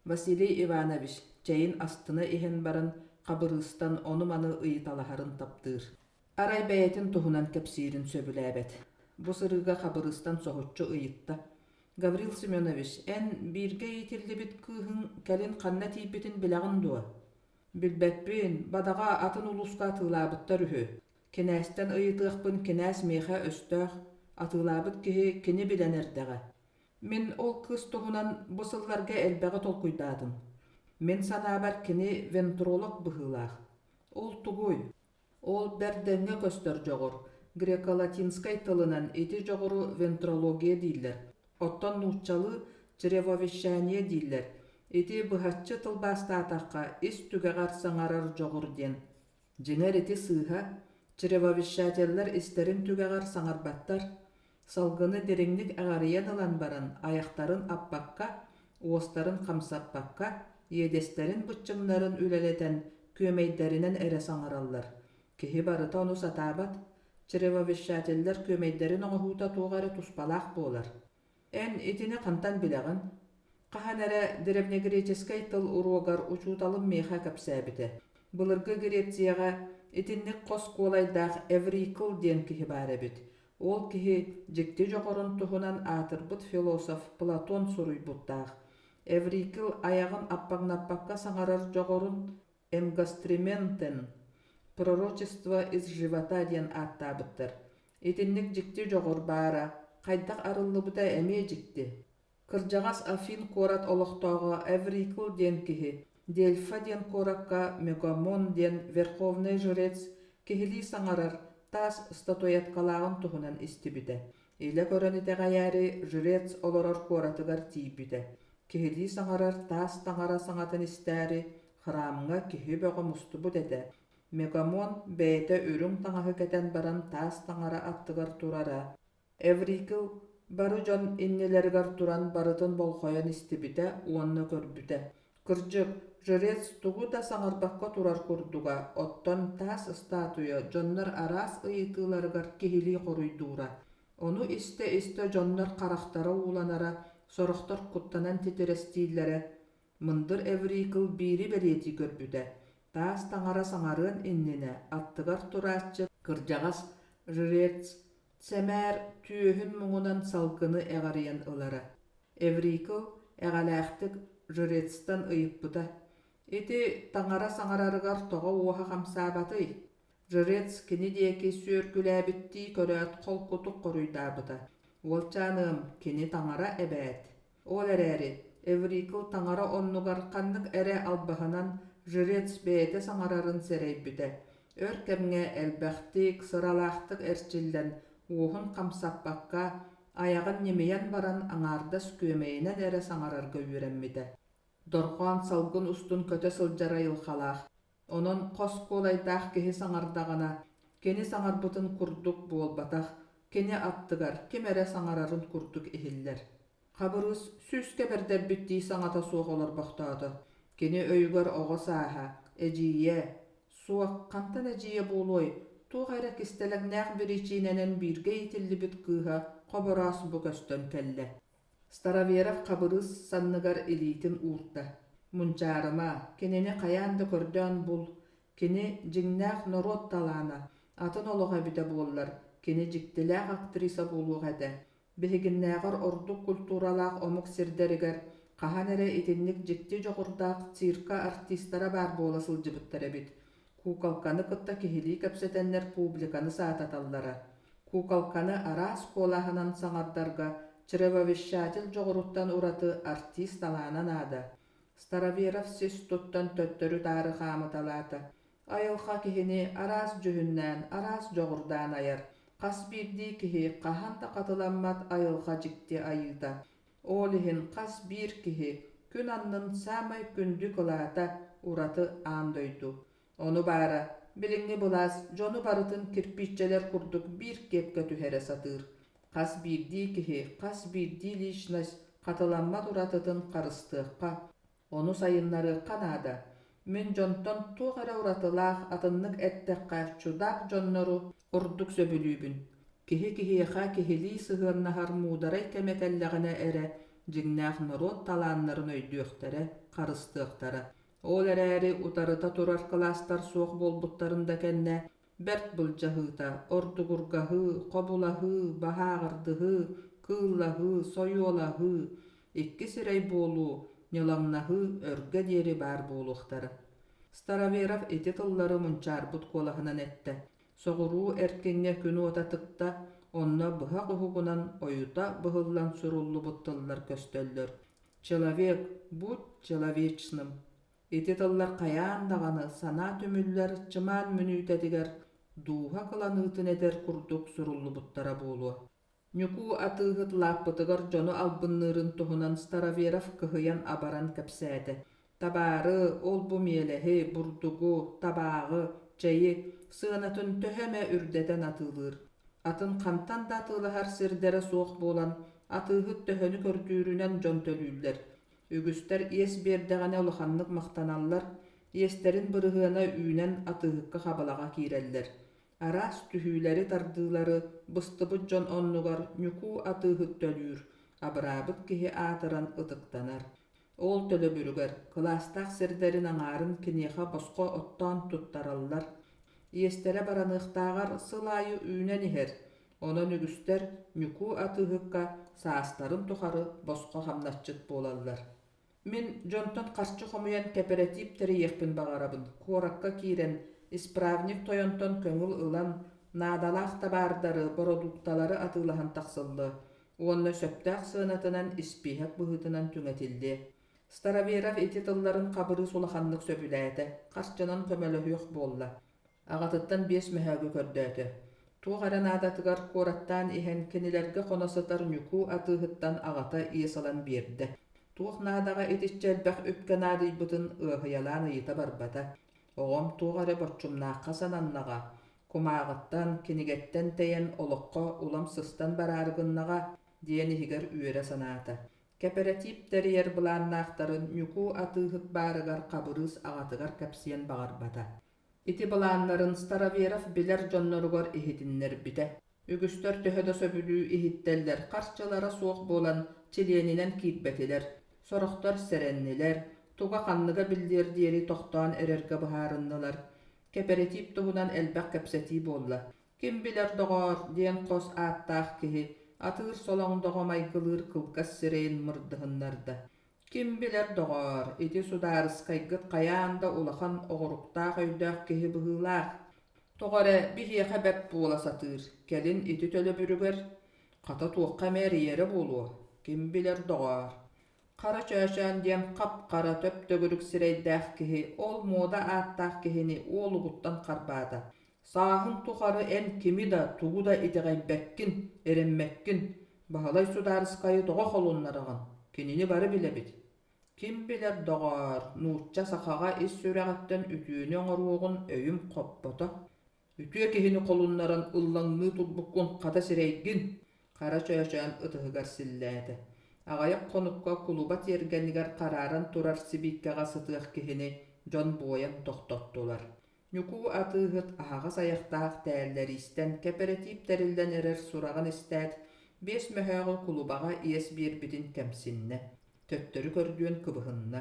Василий Иванович чэйин астына иһэн баран Хабырыыстан ону-маны ыйыталаһарын таптыыр. Арай бэйэтин туһунан кэпсиирин сөбүлээбэт. Бу сырыыга Хабырыыстан соһуччу ыйытта: «Гаврил Семенович, эн бииргэ иитиллибит кыыһыҥ кэлин ханна тиийбитин билэҕин дуо?» «Билбэппин, бадаҕа атын улууска атыылаабыттар үһү. Кинээстэн ыйытыахпын кинээс миэхэ өстөөх, атыылаабыт киһи кини билэн эрдэҕэ. Мин ол кыыс туһунан бу сылларга элбэҕи толкуйдаатым. Мин санаабар кини вентролог быһыылаах. Ол тугуй? Ол бэрдэҥҥэ көстөр дьоҕур. Греко-латинскай тылынан ити дьоҕуру вентрология дииллэр. Оттон нууччалыы чревовещание дииллэр. Ити быһаччы тылбаастаатахха ис түгэҕэр саҥарар дьоҕур диэн. Дьиҥэр ити сыыһа, чревовещателлэр истэрин түгэҕэр саҥарбаттар, салгыны дириҥник эҕэрийэн ылан баран айахтарын аппакка, уостарын хамсаппакка, иэдэстэрин быччыҥнарын үлэлэтэн күөмэйдэринэн эрэ саҥараллар. Киһи барыта ону сатаабат, чревовещателлэр күөмэйдэрин оҥоһуута туох эрэ туспалаах буолар. Эн итини хантан билэҕин? Хаһан эрэ древнегреческэй тыл уруогар учууталым миэхэ кэпсээбитэ. Былыргы Грецияҕа итинник хос куолайдаах Эврикл диэн киһи баар эбит. Ол киһи дьикти дьоҕурун туһунан аатырбыт философ Платон суруйбуттаах. Эврикл айаҕын аппаҥнаппакка саҥарар дьоҕурун «Энгастрементен» «Пророчество из живота» диэн ааттаабыттар. Итинник дьикти дьоҕур баара, хайдах арыллыбыта эмиэ дьикти. Кырдьаҕас Афин куорат олохтооҕо Эврикл диэн киһи Дельфа диэн куоракка Мегамон диэн верховнай жрец киһилии саҥарар таас статуэткалааҕын туһунан истибитэ. Илэ көрөн итэҕэйээри жрец олорор куоратыгар тиийбитэ. Киһилии саҥарар таас таҥара саҥатын истээри храмҥа киһи бөҕө мустубут этэ. Мегамон бэйэтэ үрүҥ таҥаһы кэтэн баран таас таҥара аттыгар турара. Эврикл бары дьон иннилэригэр туран барытын болҕойон истибитэ уонна көрбүтэ. Кырдьык, жрец тугу да саҥарбакка турар курдуга, оттон таас ыстаатуйа дьоннор араас ыйытыыларыгар киһилии хоруйдуура. Ону истэ-истэ дьоннор харахтара ууланара, сорохтор куттанан титирэстииллэрэ. Мындыр Эврикл биири бэлиэтии көрбүтэ: таас таҥара саҥарыан иннинэ аттыгар турааччы кырдьаҕас жрец сэмээр түөһүн муҥунан салгыны эҕэрийэн ылара. Эврикл эҕэлээхтик жрецтэн ыйыппыта: «Ити таҥара саҥарарыгар тоҕо уоһа хамсаабатый?» Жрец кини диэки сүөргүлээбиттии көрөөт холкутук хоруйдаабыта: «Уолчааныам, кини таҥара эбээт». Ол эрээри Эврикл таҥара оннугар ханнык эрэ албаһынан жрец бэйэтэ саҥарарын сэрэйбитэ. Өр кэмҥэ элбэхтик, сыралаахтык эрчиллэн, уоһун хамсаппакка, айаҕын ньимийэн баран аҥаардас күөмэйинэн эрэ саҥарарга үөрэммитэ. Дорҕоон салгын устун көтө сылдьар айылҕалаах. Онон хос куолайдаах киһи саҥардаҕына, кини саҥарбытын курдук буолбатах, кини аттыгар ким эрэ саҥарарын курдук иһиллэр. Хабырыыс сүүскэ бэрдэрбиттии саҥата суох олорбохтоото. Кини өйүгэр оҕо сааһа, эдьиийэ, суох, хантан эдьиийэ буолуой, туох эрэ кистэлэҥнээх биричиинэнэн бииргэ иитиллибит кыыһа Хобороос бу көстөн кэллэ. Староверов Хабырыыс санныгар илиитин уурда: «Мунчаарыма, кинини хайаан да көрдөөн бул. Кини дьиҥнээх норуот талаана, атын олох эбитэ буоллар, кини дьиктилээх актриса буолуох этэ. Биһигиннээҕэр ордук культуралаах омук сирдэригэр хаһан эрэ итинник дьикти дьоҕурдаах цирка артистара баар буола сылдьыбыттар эбит. Куукалканы кытта киһилии кэпсэтэннэр публиканы саататаллара. Куукалканы араас куолаһынан саҥардарга чревовещатель дьоҕуруттан ураты артист талаана наада. Староверов сис туттан төттөрү-таары хаамыталаата. Айылҕа киһини араас дьүһүннээн, араас дьоҕурдаан айар. Хас биирдии киһи хаһан да хатыламмат айылҕа дьикти айыыта. Ол иһин хас биир киһи күн аннын саамай күндү кылаата, ураты аан дойду. Ону баара, билиҥҥи былаас дьону барытын кирпииччэлэр курдук биир киэпкэ түһэрэ сатыыр. Хас биирдии киһи, хас биирдии личность хатыламмат уратытын харыстыахха, ону сайыннарыахха наада. Мин дьонтон туох эрэ уратылаах, атыннык эттэххэ, чудаак дьоннору ордук сөбүлүүбүн. Киһи киһиэхэ киһилии сыһыаннаһар муударай кэмэ кэллэҕинэ эрэ дьиҥнээх норуот талааннарын өйдүөхтэрэ, харыстыахтара. Ол эрээри утарыта турар кылаастар суох буолбуттарын да кэннэ бэрт былдьаһыыта, ордугургаһыы, хобулаһыы, баһааҕырдыһыы, кыыллаһыы, сойуолаһыы, икки сирэй буолуу, ньылаҥнаһыы өргө диэри баар буолуохтара. Староверов ити тыллары мунчаарбыт куолаһынан эттэ. Соҕуруу эркиҥҥэ күн уота тыкта, онно быһах уһугунан ойута быһыллан суруллубут тыллар көстөллөр: «Человек, будь человечным» Ити тыллар хайаан даҕаны санаа түмүллэр чымаан мүнүүтэтигэр дууһа кыланыытын этэр курдук суруллубуттара буолуо. Ньукуу атыыһыт лааппытыгар дьону албынныырын туһунан Староверов кыһыйан-абаран кэпсээтэ. Табаары, ол-бу миэлэһи, бурдугу, табааҕы, чэйи сыанатын төһө эмэ үрдэтэн атыылыыр. Атын хантан да атыылаһар сирдэрэ суох буолан, атыыһыт төһөнү көрдүүрүнэн дьон төлүүллэр. Үгүстэр иэс биэрдэҕинэ улаханнык махтаналлар, иэстэрин бырыһыана үүнэн атыыһыкка хабалаҕа киирэллэр. Араас түһүүлэри-тардыылары быстыбыт дьон оннугар Ньукуу атыыһыт төлүүр, абыраабыт киһи аатыран ытыктанар. Ол төлөбүрүгэр кылаастаах сирдэрин аҥаарын киниэхэ босхо оттоон туттараллар. Иэстэрэ бараныахтааҕар сыл аайы үүнэн иһэр, онон үгүстэр Ньукуу атыыһыкка саастарын тухары босхо хамначчыт буолаллар. Мин дьонтон харчы хомуйан кэпэрэтиип тэрийиэхпин баҕарабын. Куоракка киирэн, исправник тойонтон көҥүл ылан, наадалаах табаардары, бородуукталары атыылаһан тахсыллыа уонна сөптөөх сыанатынан испииһэк быһыытынан түҥэтиллиэ. Староверов ити тылларын Хабырыыс улаханнык сөбүлээтэ, харчынан көмөлөһүөх буолла. Аҕатыттан биэс мөһөөгү көрдөөтө. Туох эрэ наадатыгар куораттаан иһэн кинилэргэ хоно сытар Ньукуу атыыһыттан аҕата иэс ылан биэрдэ. Туох наадаҕа итиччэ элбэх үпкэ наадыйбытын ыаһыйалаан ыйыта барбата. Оҕом туох эрэ боччумнаахха сананнаҕа, кумааҕыттан, кинигэттэн тэйэн олоххо улам сыстан бараары гыннаҕа диэн иһигэр үөрэ санаата. Кэпэрэтиип тэрийэр былааннаахтарын Ньукуу атыыһыт баарыгар Хабырыыс аҕатыгар кэпсиэн баҕарбата. Ити былааннарын Староверов билэр дьонноругар иһитиннэрбитэ. Үгүстэр төһө да сөбүлүү иһиттэллэр, харчылара суох буолан, чилиэнинэн киирбэтилэр, сорохтор сэрэннилэр, туга-ханныга биллиэр диэри тохтоон эрэргэ быһаарыннылар. Кэпэрэтиип туһунан элбэх кэпсэтии буолла. Ким билэр доҕоор диэн хос ааттаах киһи атыыр солоҥдоҕо майгылыыр кылгас сирэйин мырдыһыннарда. Ким билэр доҕоор, ити судаарыскайгыт хайаан да улахан оҕуруктаах өйдөөх киһи быһыылаах. Тоҕо эрэ биһиэхэ бэрт буола сатыыр, кэлин ити төлөбүрүгэр хата туохха эмэ эрийэрэ буолуо, ким билэр доҕоор. Хара Чөөчөөн диэн хап-хара төп-төгүрүк сирэйдээх киһи ол муода ааттаах киһини уолугуттан харбаата. Сааһыҥ тухары эн кими да, тугу да итэҕэйбэккин, эрэммэккин. Баһылай судаарыскайы тоҕо холуннараҕын? Кинини бары билэбит. Ким билэр, доҕоор, нуучча сахаҕа ис сүрэҕиттэн үтүөнү оҥоруоҕун өйүм хоппото. Үтүө киһини холуннаран ыллаҥныы турбуккун хата сирэйгин, Хара Чөөчөөн ытыһыгар силлээтэ. Аҕыйах хонукка кулуба тиэргэнигэр харааран турар сибииккэҕэ сытыах киһини дьон буойан тохтоттулар. Ньукуу атыыһыт аһаҕас айахтаах тээллэриистэн кэпэрэтиип тэриллэн эрэр сураҕын истээт, биэс мөһөөҕү кулубаҕа иэс биэрбитин кэмсиннэ, төттөрү көрдүөн кыбыһынна.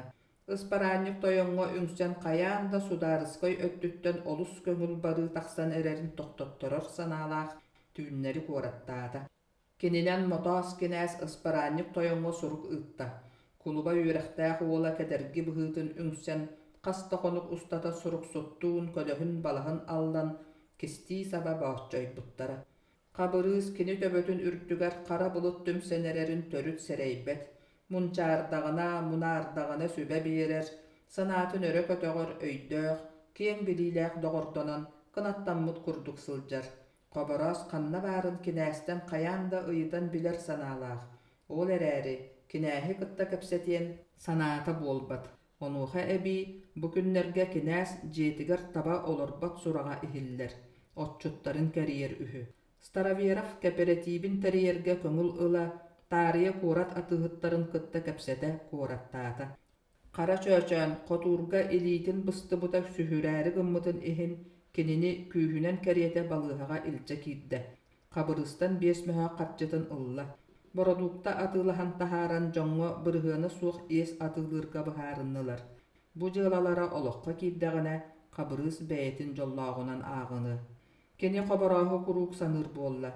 Ыспараанньык тойоҥҥо үҥсэн хайаан да судаарыскай өттүттэн олус көҥүл барыы тахсан эрэрин тохтотторор санаалаах түүннэри куораттаата. Кининэн Мотоос кинээс ыспараанньык тойоҥҥо сурук ыытта. Кулуба үөрэхтээх уола кэдэрги быһыытын үҥсэн, хас да хонук устата суруксуттуун көлөһүн-балаһын аллан, кистии-саба бооччойбуттара. Хабырыыс кини төбөтүн үрдүгэр хара былыт түмсэн эрэрин төрүт сэрэйбэт, мунчаардаҕына, мунаардаҕына сүбэ биэрэр, санаатын өрө көтөҕөр өйдөөх, киэҥ билиилээх доҕордонон кынаттаммыт курдук сылдьар. Хобороос ханна баарын кинээстэн хайаан да ыйытан билэр санаалаах, ол эрээри кинээһи кытта кэпсэтиэн санаата буолбат. Онуоха эбии бу күннэргэ кинээс дьиэтигэр таба олорбот сураҕа иһиллэр, отчуттарын кэрийэр үһү. Староверов кэпэрэтиибин тэрийэргэ көҥүл ыла, таарыйа куорат атыыһыттарын кытта кэпсэтэ куораттаата. Хара Чөөчөөн хотуурга илиитин быстыбыта сүһүрээри гыммытын иһин кинини күүһүнэн кэриэтэ балыыһаҕа илдьэ киирдэ. Хабырыыстан биэс мөһөөх харчытын ылла. Бородуукта атыылаһан таһааран дьоҥҥо бырыһыана суох иэс атыылыырга быһаарыннылар. Бу дьыалалара олоххо киирдэҕинэ, Хабырыыс бэйэтин дьоллооҕунан ааҕыныа. Кини Хоборооһу куруук саныыр буолла.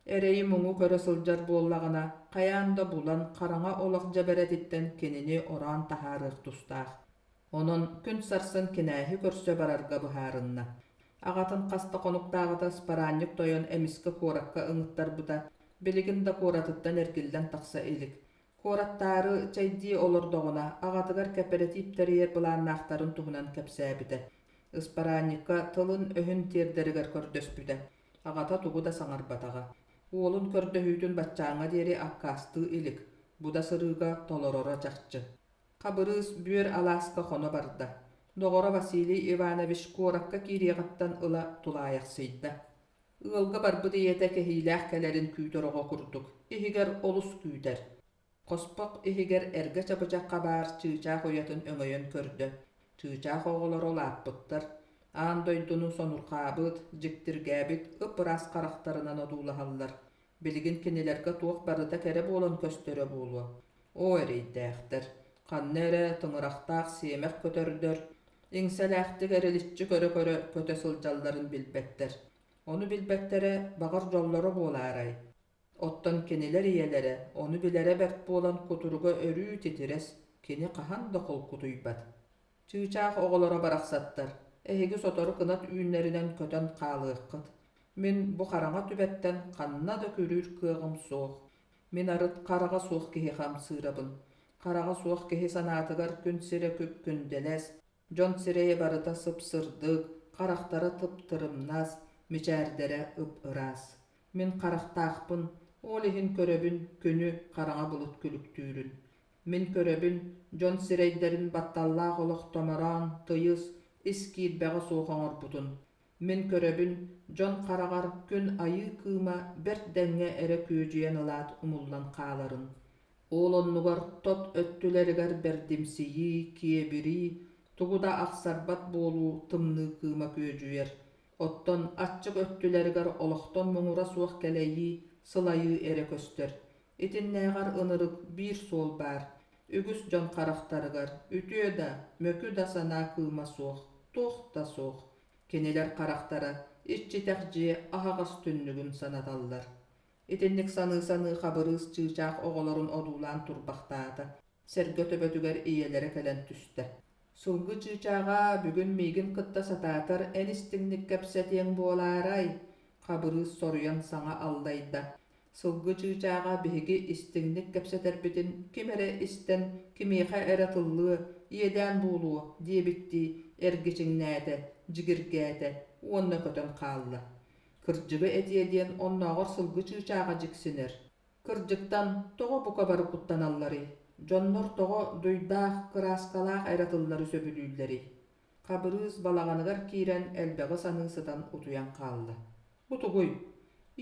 Эрэйи-муҥу көрө сылдьар буоллаҕына, хайаан да булан, хараҥа олох дьэбэрэтиттэн кинини ороон таһаарыах тустаах. Онон күн сарсын кинээһи көрсө барарга быһаарынна. Аҕатын хас да хонуктааҕыта ыспараанньык тойон эмискэ куоракка ыҥыттарбыта, билигин да куоратыттан эргиллэн тахса илик. Куораттаары чэйдии олордоҕуна, аҕатыгар кэпэрэтиип тэрийэр былааннаахтарын туһунан кэпсээбитэ. Ыспараанньыкка тылын-өһүн тиэрдэригэр көрдөспүтэ. Аҕата тугу да саҥарбатаҕа. Уолун көрдөһүүтүн баччааҥҥа диэри аккаастыы илик, бу да сырыыга толороро чахчы. Хабырыыс бүөр алааска хоно барда. Доҕоро Василий Иванович куоракка киириэҕиттэн ыла тулаайахсыйда. Ыалга барбыт ийэтэ кэһиилээх кэлэрин күүтэр оҕо курдук, иһигэр олус күүтэр. Хоспох иһигэр эргэ чабычахха баар чыычаах уйатын өҥөйөн көрдө. Чыычаах оҕолоро улааппыттар, аан дойдуну сонурҕаабыт, дьиктиргээбит ып-ыраас харахтарынан одуулаһаллар. Билигин кинилэргэ туох барыта кэрэ буолан көстөрө буолуо. Оо, эрэйдээхтэр, ханна эрэ тыҥырахтаах сиэмэх көтөрдөр, иҥсэлээхтик эриличчи көрө-көрө көтө сылдьалларын билбэттэр. Ону билбэттэрэ баҕар дьоллоро буолаарай? Оттон кинилэр ийэлэрэ ону билэрэ бэрт буолан кутуруга өрүү титирэс, кини хаһан да холкутуйбат. Чыычаах оҕолоро барахсаттар, эһиги сотору кынат үүннэринэн көтөн хаалыаххыт. Мин бу хараҥа түбэттэн ханна да күрүүр кыаҕым суох. Мин арыт хараҕа суох киһи хамсыырабын. Хараҕа суох киһи санаатыгар күн сирэ күп-күндэлэс, Дьон сирэйэ барыта сып-сырдык, харахтара тып-тырымнас, мичээрдэрэ ып-ыраас. Мин харахтаахпын, ол иһин көрөбүн күнү хараҥа былыт күлүктүүрүн. Мин көрөбүн, дьон сирэйдэрин батталлаах олох томороон, тыйыс, ис киирбэҕэ суох оҥорбутун. Мин көрөбүн, дьон хараҕар күн айыы кыыма бэрт дэҥҥэ эрэ күөдьүйэн ылаат умуллан хааларын. Ол оннугар тот өттүлэригэр бэрдимсийии, киэбирии, тугу да ахсарбат буолуу тымныы кыыма күөдьүйэр. Оттон аччык өттүлэригэр олохтон муҥура суох кэлэйии, сылайыы эрэ көстөр. Итиннээҕэр ынырык биир суол баар. Үгүс дьон харахтарыгар үтүө да, мөкү да санаа кыыма суох, туох да суох. Кинилэр харахтара иччитэх дьиэ аһаҕас түннүгүн санаталлар. Итинник саныы-саныы Хабырыыс чыычаах оҕолорун одуулаан турбахтаата. Сэргэ төбөтүгэр ийэлэрэ кэлэн түстэ. «Сылгы чыычааҕа, бүгүн миигин кытта сатаатар эн истиҥник кэпсэтиэҥ буолаарай?» Хабырыыс соруйан саҥа аллайда. «Сылгы чыычааҕа биһиги истиҥник кэпсэтэрбитин ким эрэ истэн, кимиэхэ эрэ тыллыа, иэдээн буолуо» диэбиттии эргичиҥнээтэ, дьигиргээтэ уонна көтөн хаалла. Кырдьыгы этиэ диэн оннооҕор сылгы чыычааҕа дьиксинэр. Кырдьыктан, тоҕо бука бары куттаналларый? Дьоннор тоҕо дуйдаах, кырааскалаах эрэ тыллары сөбүлүүллэрий? Хабырыыс балаҕаныгар киирэн элбэҕи саныы сытан утуйан хаалла. Бу тугуй?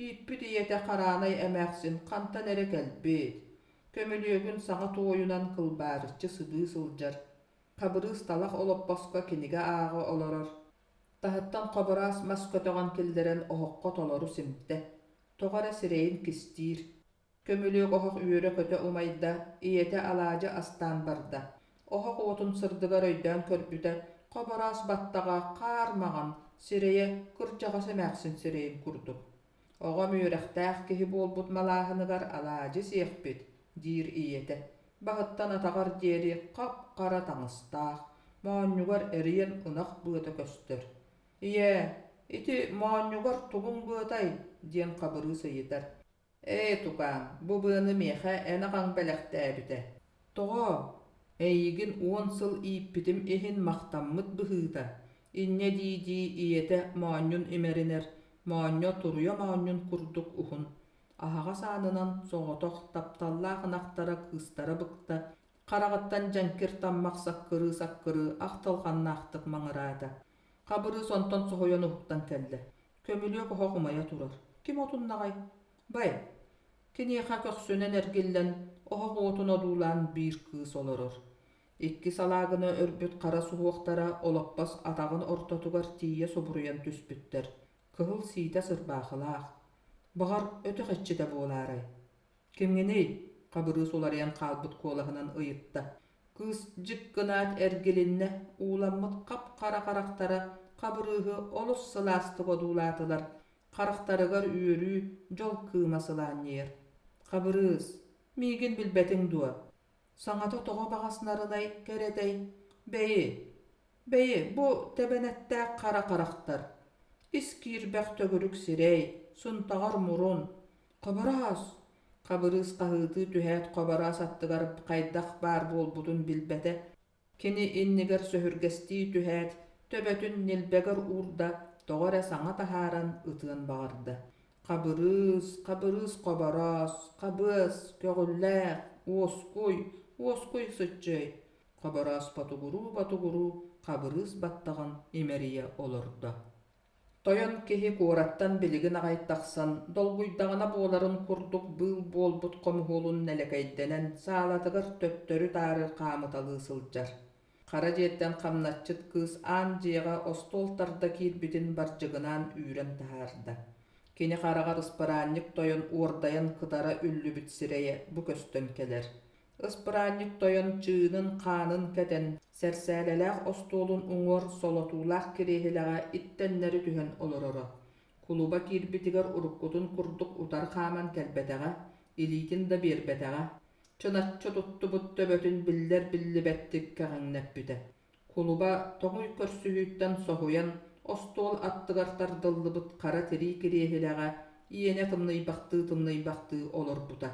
Ииппит ийэтэ Хараанай эмээхсин хантан эрэ кэлбит, көмүлүөгүн саҥа туойунан кылбаарыччы сыбыы сылдьар, Хабырыыс талах олоппоско кинигэ ааҕа олорор, таһыттан хобороос мас көтөҕөн киллэрэн оһоххо толору симтэ, тоҕо эрэ сирэйин кистиир. Көмүлүөк оһох үөрэ-көтө умайда, ийэтэ алаадьы астаан барда. Оһох уотун сырдыгар өйдөөн көрбүтэ, хобороос баттаҕа хаар маҥан, сирэйэ кырдьаҕас эмээхсин сирэйин курдук. Оҕом үөрэхтээх киһи буолбут малааһыныгар алаадьы сиэхпит, диир ийэтэ. Баһыттан атаҕар диэри хап-хара таҥастаах, моонньугар эриэн ынах быата көстөр. «Ийээ, ити моонньугар тугуҥ быатай?» диэн Хабырыыс ыйытар. «Ээ, тукаам, бу быаны миэхэ эн аҕаҥ бэлэхтээбитэ. Тоҕо? Эйигин 10 сыл ииппитим иһин махтаммыт быһыыта» инньэ дии-дии ийэтэ моонньун имэринэр, моонньо туруйа моонньун курдук уһун, аһаҕас аанынан соҕотох тапталлаах ынахтара кыыстара быкта, хараҕыттан дьэҥкир таммах саккырыы-саккырыы ахтылҕаннаахтык маҥыраата. Хабырыыс онтон соһуйан уһуктан кэллэ. Көмүлүөк оһох умайа турар. Ким отуннаҕай? Бай, киниэхэ көхсүнэн эргиллэн, оһох уотун одуулаан биир кыыс олорор. Икки салаа гына өрбүт хара суһуохтара олоппос атаҕын ортотугар тиийэ субуруйан түспүттэр. Кыһыл сиитэ сырбаахылаах. Баҕар, өтөх иччитэ буолаарай? Кимҥиний? Хабырыыс уларыйан хаалбыт куолаһынан ыйытта. Кыыс дьик гынаат эргилиннэ, ууламмыт хап-хара харахтара Хабырыыһы олус сылаастык одуулаатылар, харахтарыгар үөрүү, дьол кыыма сылаанньыйар. «Хабырыыс, миигин билбэтиҥ дуо? Саҥата тоҕо баҕас нарынай, кэрэтэй? Бэйи, бэйи, бу тэбэнэттээх хара харахтар, ис киирбэх төгүрүк сирэй, сунтаҕар мурун, Хобороос! Хабырыыс хаһыытыы түһээт Хобороос аттыгар хайдах баар буолбутун билбэтэ. Кини иннигэр сөһүргэстии түһээт, төбөтүн ньилбэгэр уурда, тоҕо эрэ саҥа таһааран ытыан баҕарда. Хабырыыс, Хабырыыс Хобороос, Хабыас, көҕүллээх, уоскуй, уоскуй сыччыай! Хобороос ботугуруу-ботугуруу Хабырыыс баттаҕын имэрийэ олордо. Тойон киһи куораттан билигин аҕай тахсан, долгуйдаҕына буоларын курдук быыл буолбут хомуһуолун нэлэкэйдэнэн саалатыгар төттөрү-таары хаамыталыы сылдьар. Хара дьиэттэн хамначчыт кыыс аан дьиэҕэ остуол тарда киирбитин бардьыгынаан үүрэн таһаарда. Кини хараҕар ыспыраанньык тойон уордайан кытара үллүбүт сирэйэ бу көстөн кэлэр. Ыспыраанньык тойон чыынын-хаанын кэтэн, сэрсээлэлээх остуолун уҥуор солотуулаах кириэһилэҕэ иттэннэри түһэн олороро. Кулуба киирбитигэр уруккутун курдук утары хааман кэлбэтэҕэ, илиитин да биэрбэтэҕэ, чыначчы туттубут төбөтүн биллэр-биллибэттик кэҕиҥнэппитэ. Кулуба тоҥуй көрсүһүүттэн соһуйан, остуол аттыгар тардыллыбыт хара тирии кириэһилэҕэ иэнэ тымныйбахтыы-тымныйбахтыы олорбута.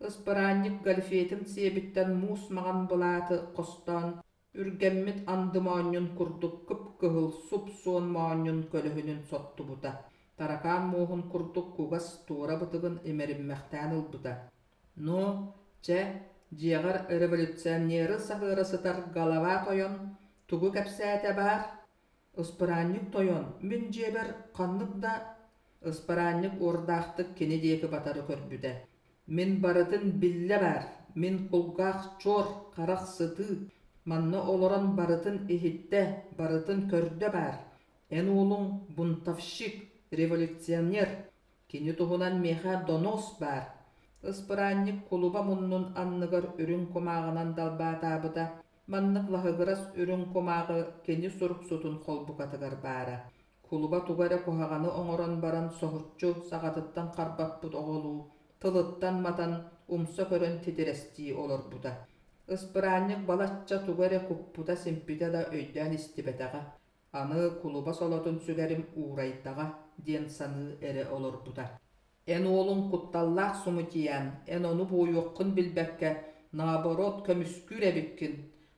Ыспыраанньык гальфетын сиэбиттэн муус маҥан былааты хостоон, үргэммит анды моонньун курдук кып-кыһыл суп-суон моонньун көлөһүнүн соттубута, таракаан муоһун курдук кугас туора бытыгын имэриммэхтээн ылбыта. «Ну, чэ, дьиэҕэр революционеры саһыара сытар голова тойон тугу кэпсээтэ баар?» Ыспыраанньык тойон, мин дьиэбэр ханнык да Ыспыраанньык уордаахтык кини диэки батары көрбүтэ. Мин барытын биллэ баар, мин кулгаах чуор, харах сытыы, манна олорон барытын иһиттэ, барытын көрдө баар. Эн уолуҥ бунтовщик, революционер, кини туһунан миэхэ донос баар. Ыспыраанньык кулуба муннун анныгар үрүҥ кумааҕынан далбаатаабыта, Маннык лаһыгырас үрүҥ кумааҕы кини суруксутун холбукатыгар баара. Кулуба тугу эрэ куһаҕаны оҥорон баран соһуччу саҕатыттан харбаппыт оҕолуу, тылыттан матан, умса көрөн титирэстии олорбута. Ыспыраанньык балачча тугу эрэ куппута-симпитэ да өйдөөн истибэтэҕэ. Аны кулуба солотун сүгэрим уурайдаҕа диэн саныы эрэ олорбута. Эн уолуҥ кутталлаах сумутийаан, эн ону буойуоххун билбэккэ, наоборот, көмүскүүр эбиккин.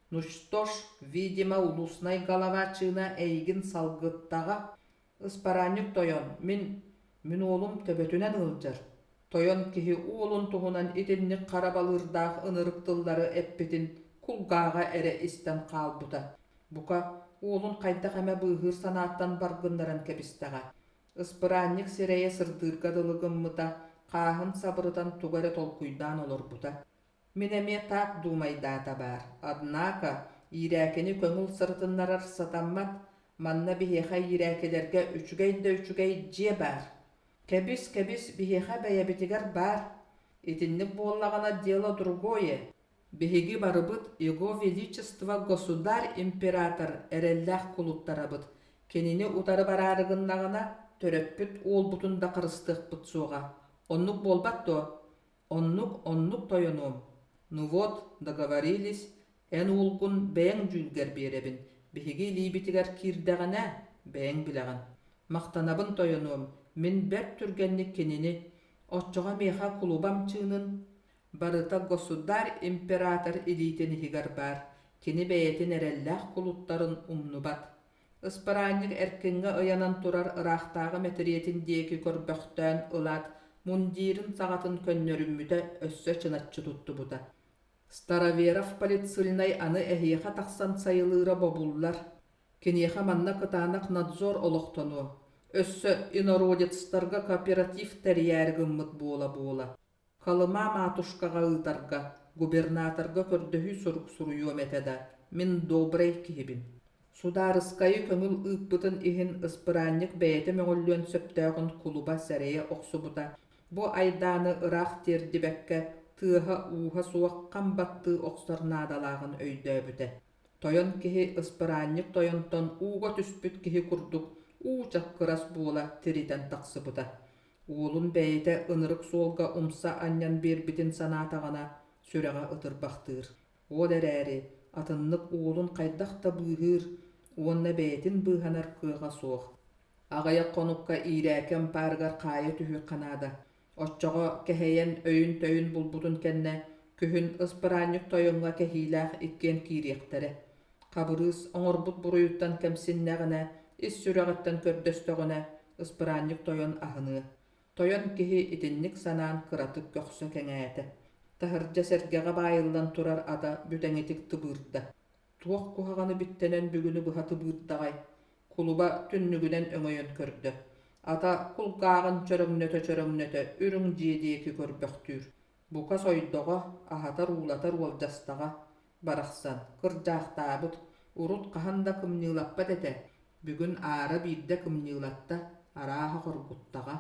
Ну что ж, видимо, улуснай голова чыына эйигин салгыттаҕа. Ыспараанньык тойон, мин, мин уолум төбөтүнэн ыалдьар. Тойон киһи уолун туһунан итинник хара балыырдаах ынырык тыллары эппитин кулгааҕа эрэ истэн хаалбыта. Бука, уолун хайдах эмэ быыһыыр санааттан баргыннаран кэбистэҕэ. Ыспыраанньык сирэйэ сырдыырга дылы гыммыта, хааһын сабырытан тугу эрэ толкуйдаан олорбута. Мин эмиэ таах дуумайдаата баар, однако иирээкини көҥүл сырытыннарар сатаммат, манна биһиэхэ иирээкилэргэ үчүгэй да үчүгэй дьиэ баар. Кэбис, кэбис, биһиэхэ бэйэбитигэр баар. Итинник буоллаҕына дело другое. Биһиги барыбыт Его Величество Государь Император эрэллээх кулуттарабыт. Кинини утары бараары гыннаҕына, төрөппүт уолбутун да харыстыахпыт суоҕа. Оннук буолбат дуо? Оннук, оннук тойонуом. Ну вот, договорились, эн уолгун бэйэҥ дьүүлгэр биэрэбин, биһиги илиибитигэр киирдэҕинэ, бэйэҥ билэҕин. Махтанабын тойонуом, мин бэрт түргэнник кинини, оччоҕо миэхэ кулубам чыынын Барыта государь-император илиитин иһигэр баар, кини бэйэтин эрэллээх кулуттарын умнубат. Ыспараанньык эркиҥҥэ ыйанан турар ыраахтааҕы мэтириэтин диэки көрбөхтөөн ылаат, мундирын саҕатын көннөрүммүтэ өссө чыначчы туттубута. Староверов политсыльнай аны эһиэхэ тахсан сайылыыра бобуллар. Киниэхэ манна кытаанах надзор олохтонуо. Өссө инородецтарга кооператив тэрийээри гыммыт буола-буола. Халыма маатушкаҕа ыытарга, губернаторга көрдөһүү сурук суруйуом этэ да, мин добрай киһибин. Судаарыскайы көҥүл ыыппытын иһин ыспыраанньык бэйэтэ мөҕүллүөн сөптөөҕүн кулуба сэрэйэ охсубута. Бу айдааны ыраах тиэрдибэккэ, тыаһа-ууһа суох хам баттыы охсор наадалааҕын өйдөөбүтэ. Тойон киһи ыспыраанньык тойонтон ууга түспүт киһи курдук уу чаккырас буола тиритэн тахсыбыта. Уолун бэйэтэ ынырык суолга умса анньан биэрбитин санаатаҕына, сүрэҕэ ытырбахтыыр. Ол эрээри атыннык уолун хайдах да быыһыыр уонна бэйэтин быыһанар кыаҕа суох. Аҕыйах хонукка иирээки ампаарыгар хаайа түһүөххэ наада. Оччоҕо кэһэйэн өйүн-төйүн булбутун кэннэ, күһүн ыспыраанньык тойоҥҥо кэһиилээх иккиэн киириэхтэрэ. Хабырыыс оҥорбут буруйуттан кэмсиннэҕинэ, ис сүрэҕиттэн көрдөстөҕүнэ, ыспыраанньык тойон аһыныа. Тойон киһи итинник санаан кыратык көхсө кэҥээтэ. Таһырдьа сэргэҕэ баайыллан турар ата бүтэҥитик тыбыырда. Туох куһаҕаны биттэнэн бүгүнү быһа тыбыырдаҕай? Кулуба түннүгүнэн өҥөйөн көрдө. Ата кулгааҕын чөрөҥнөтө-чөрөҥнөтө үрүҥ дьиэ диэки көрбөхтүүр. Бука сойдоҕо, аһатар-уулатар уолдьастаҕа. Барахсан, кырдьаахтаабыт, урут хаһан да кымньыылаппат этэ, бүгүн аара биирдэ кымньыылатта, арааһа хоргуттаҕа.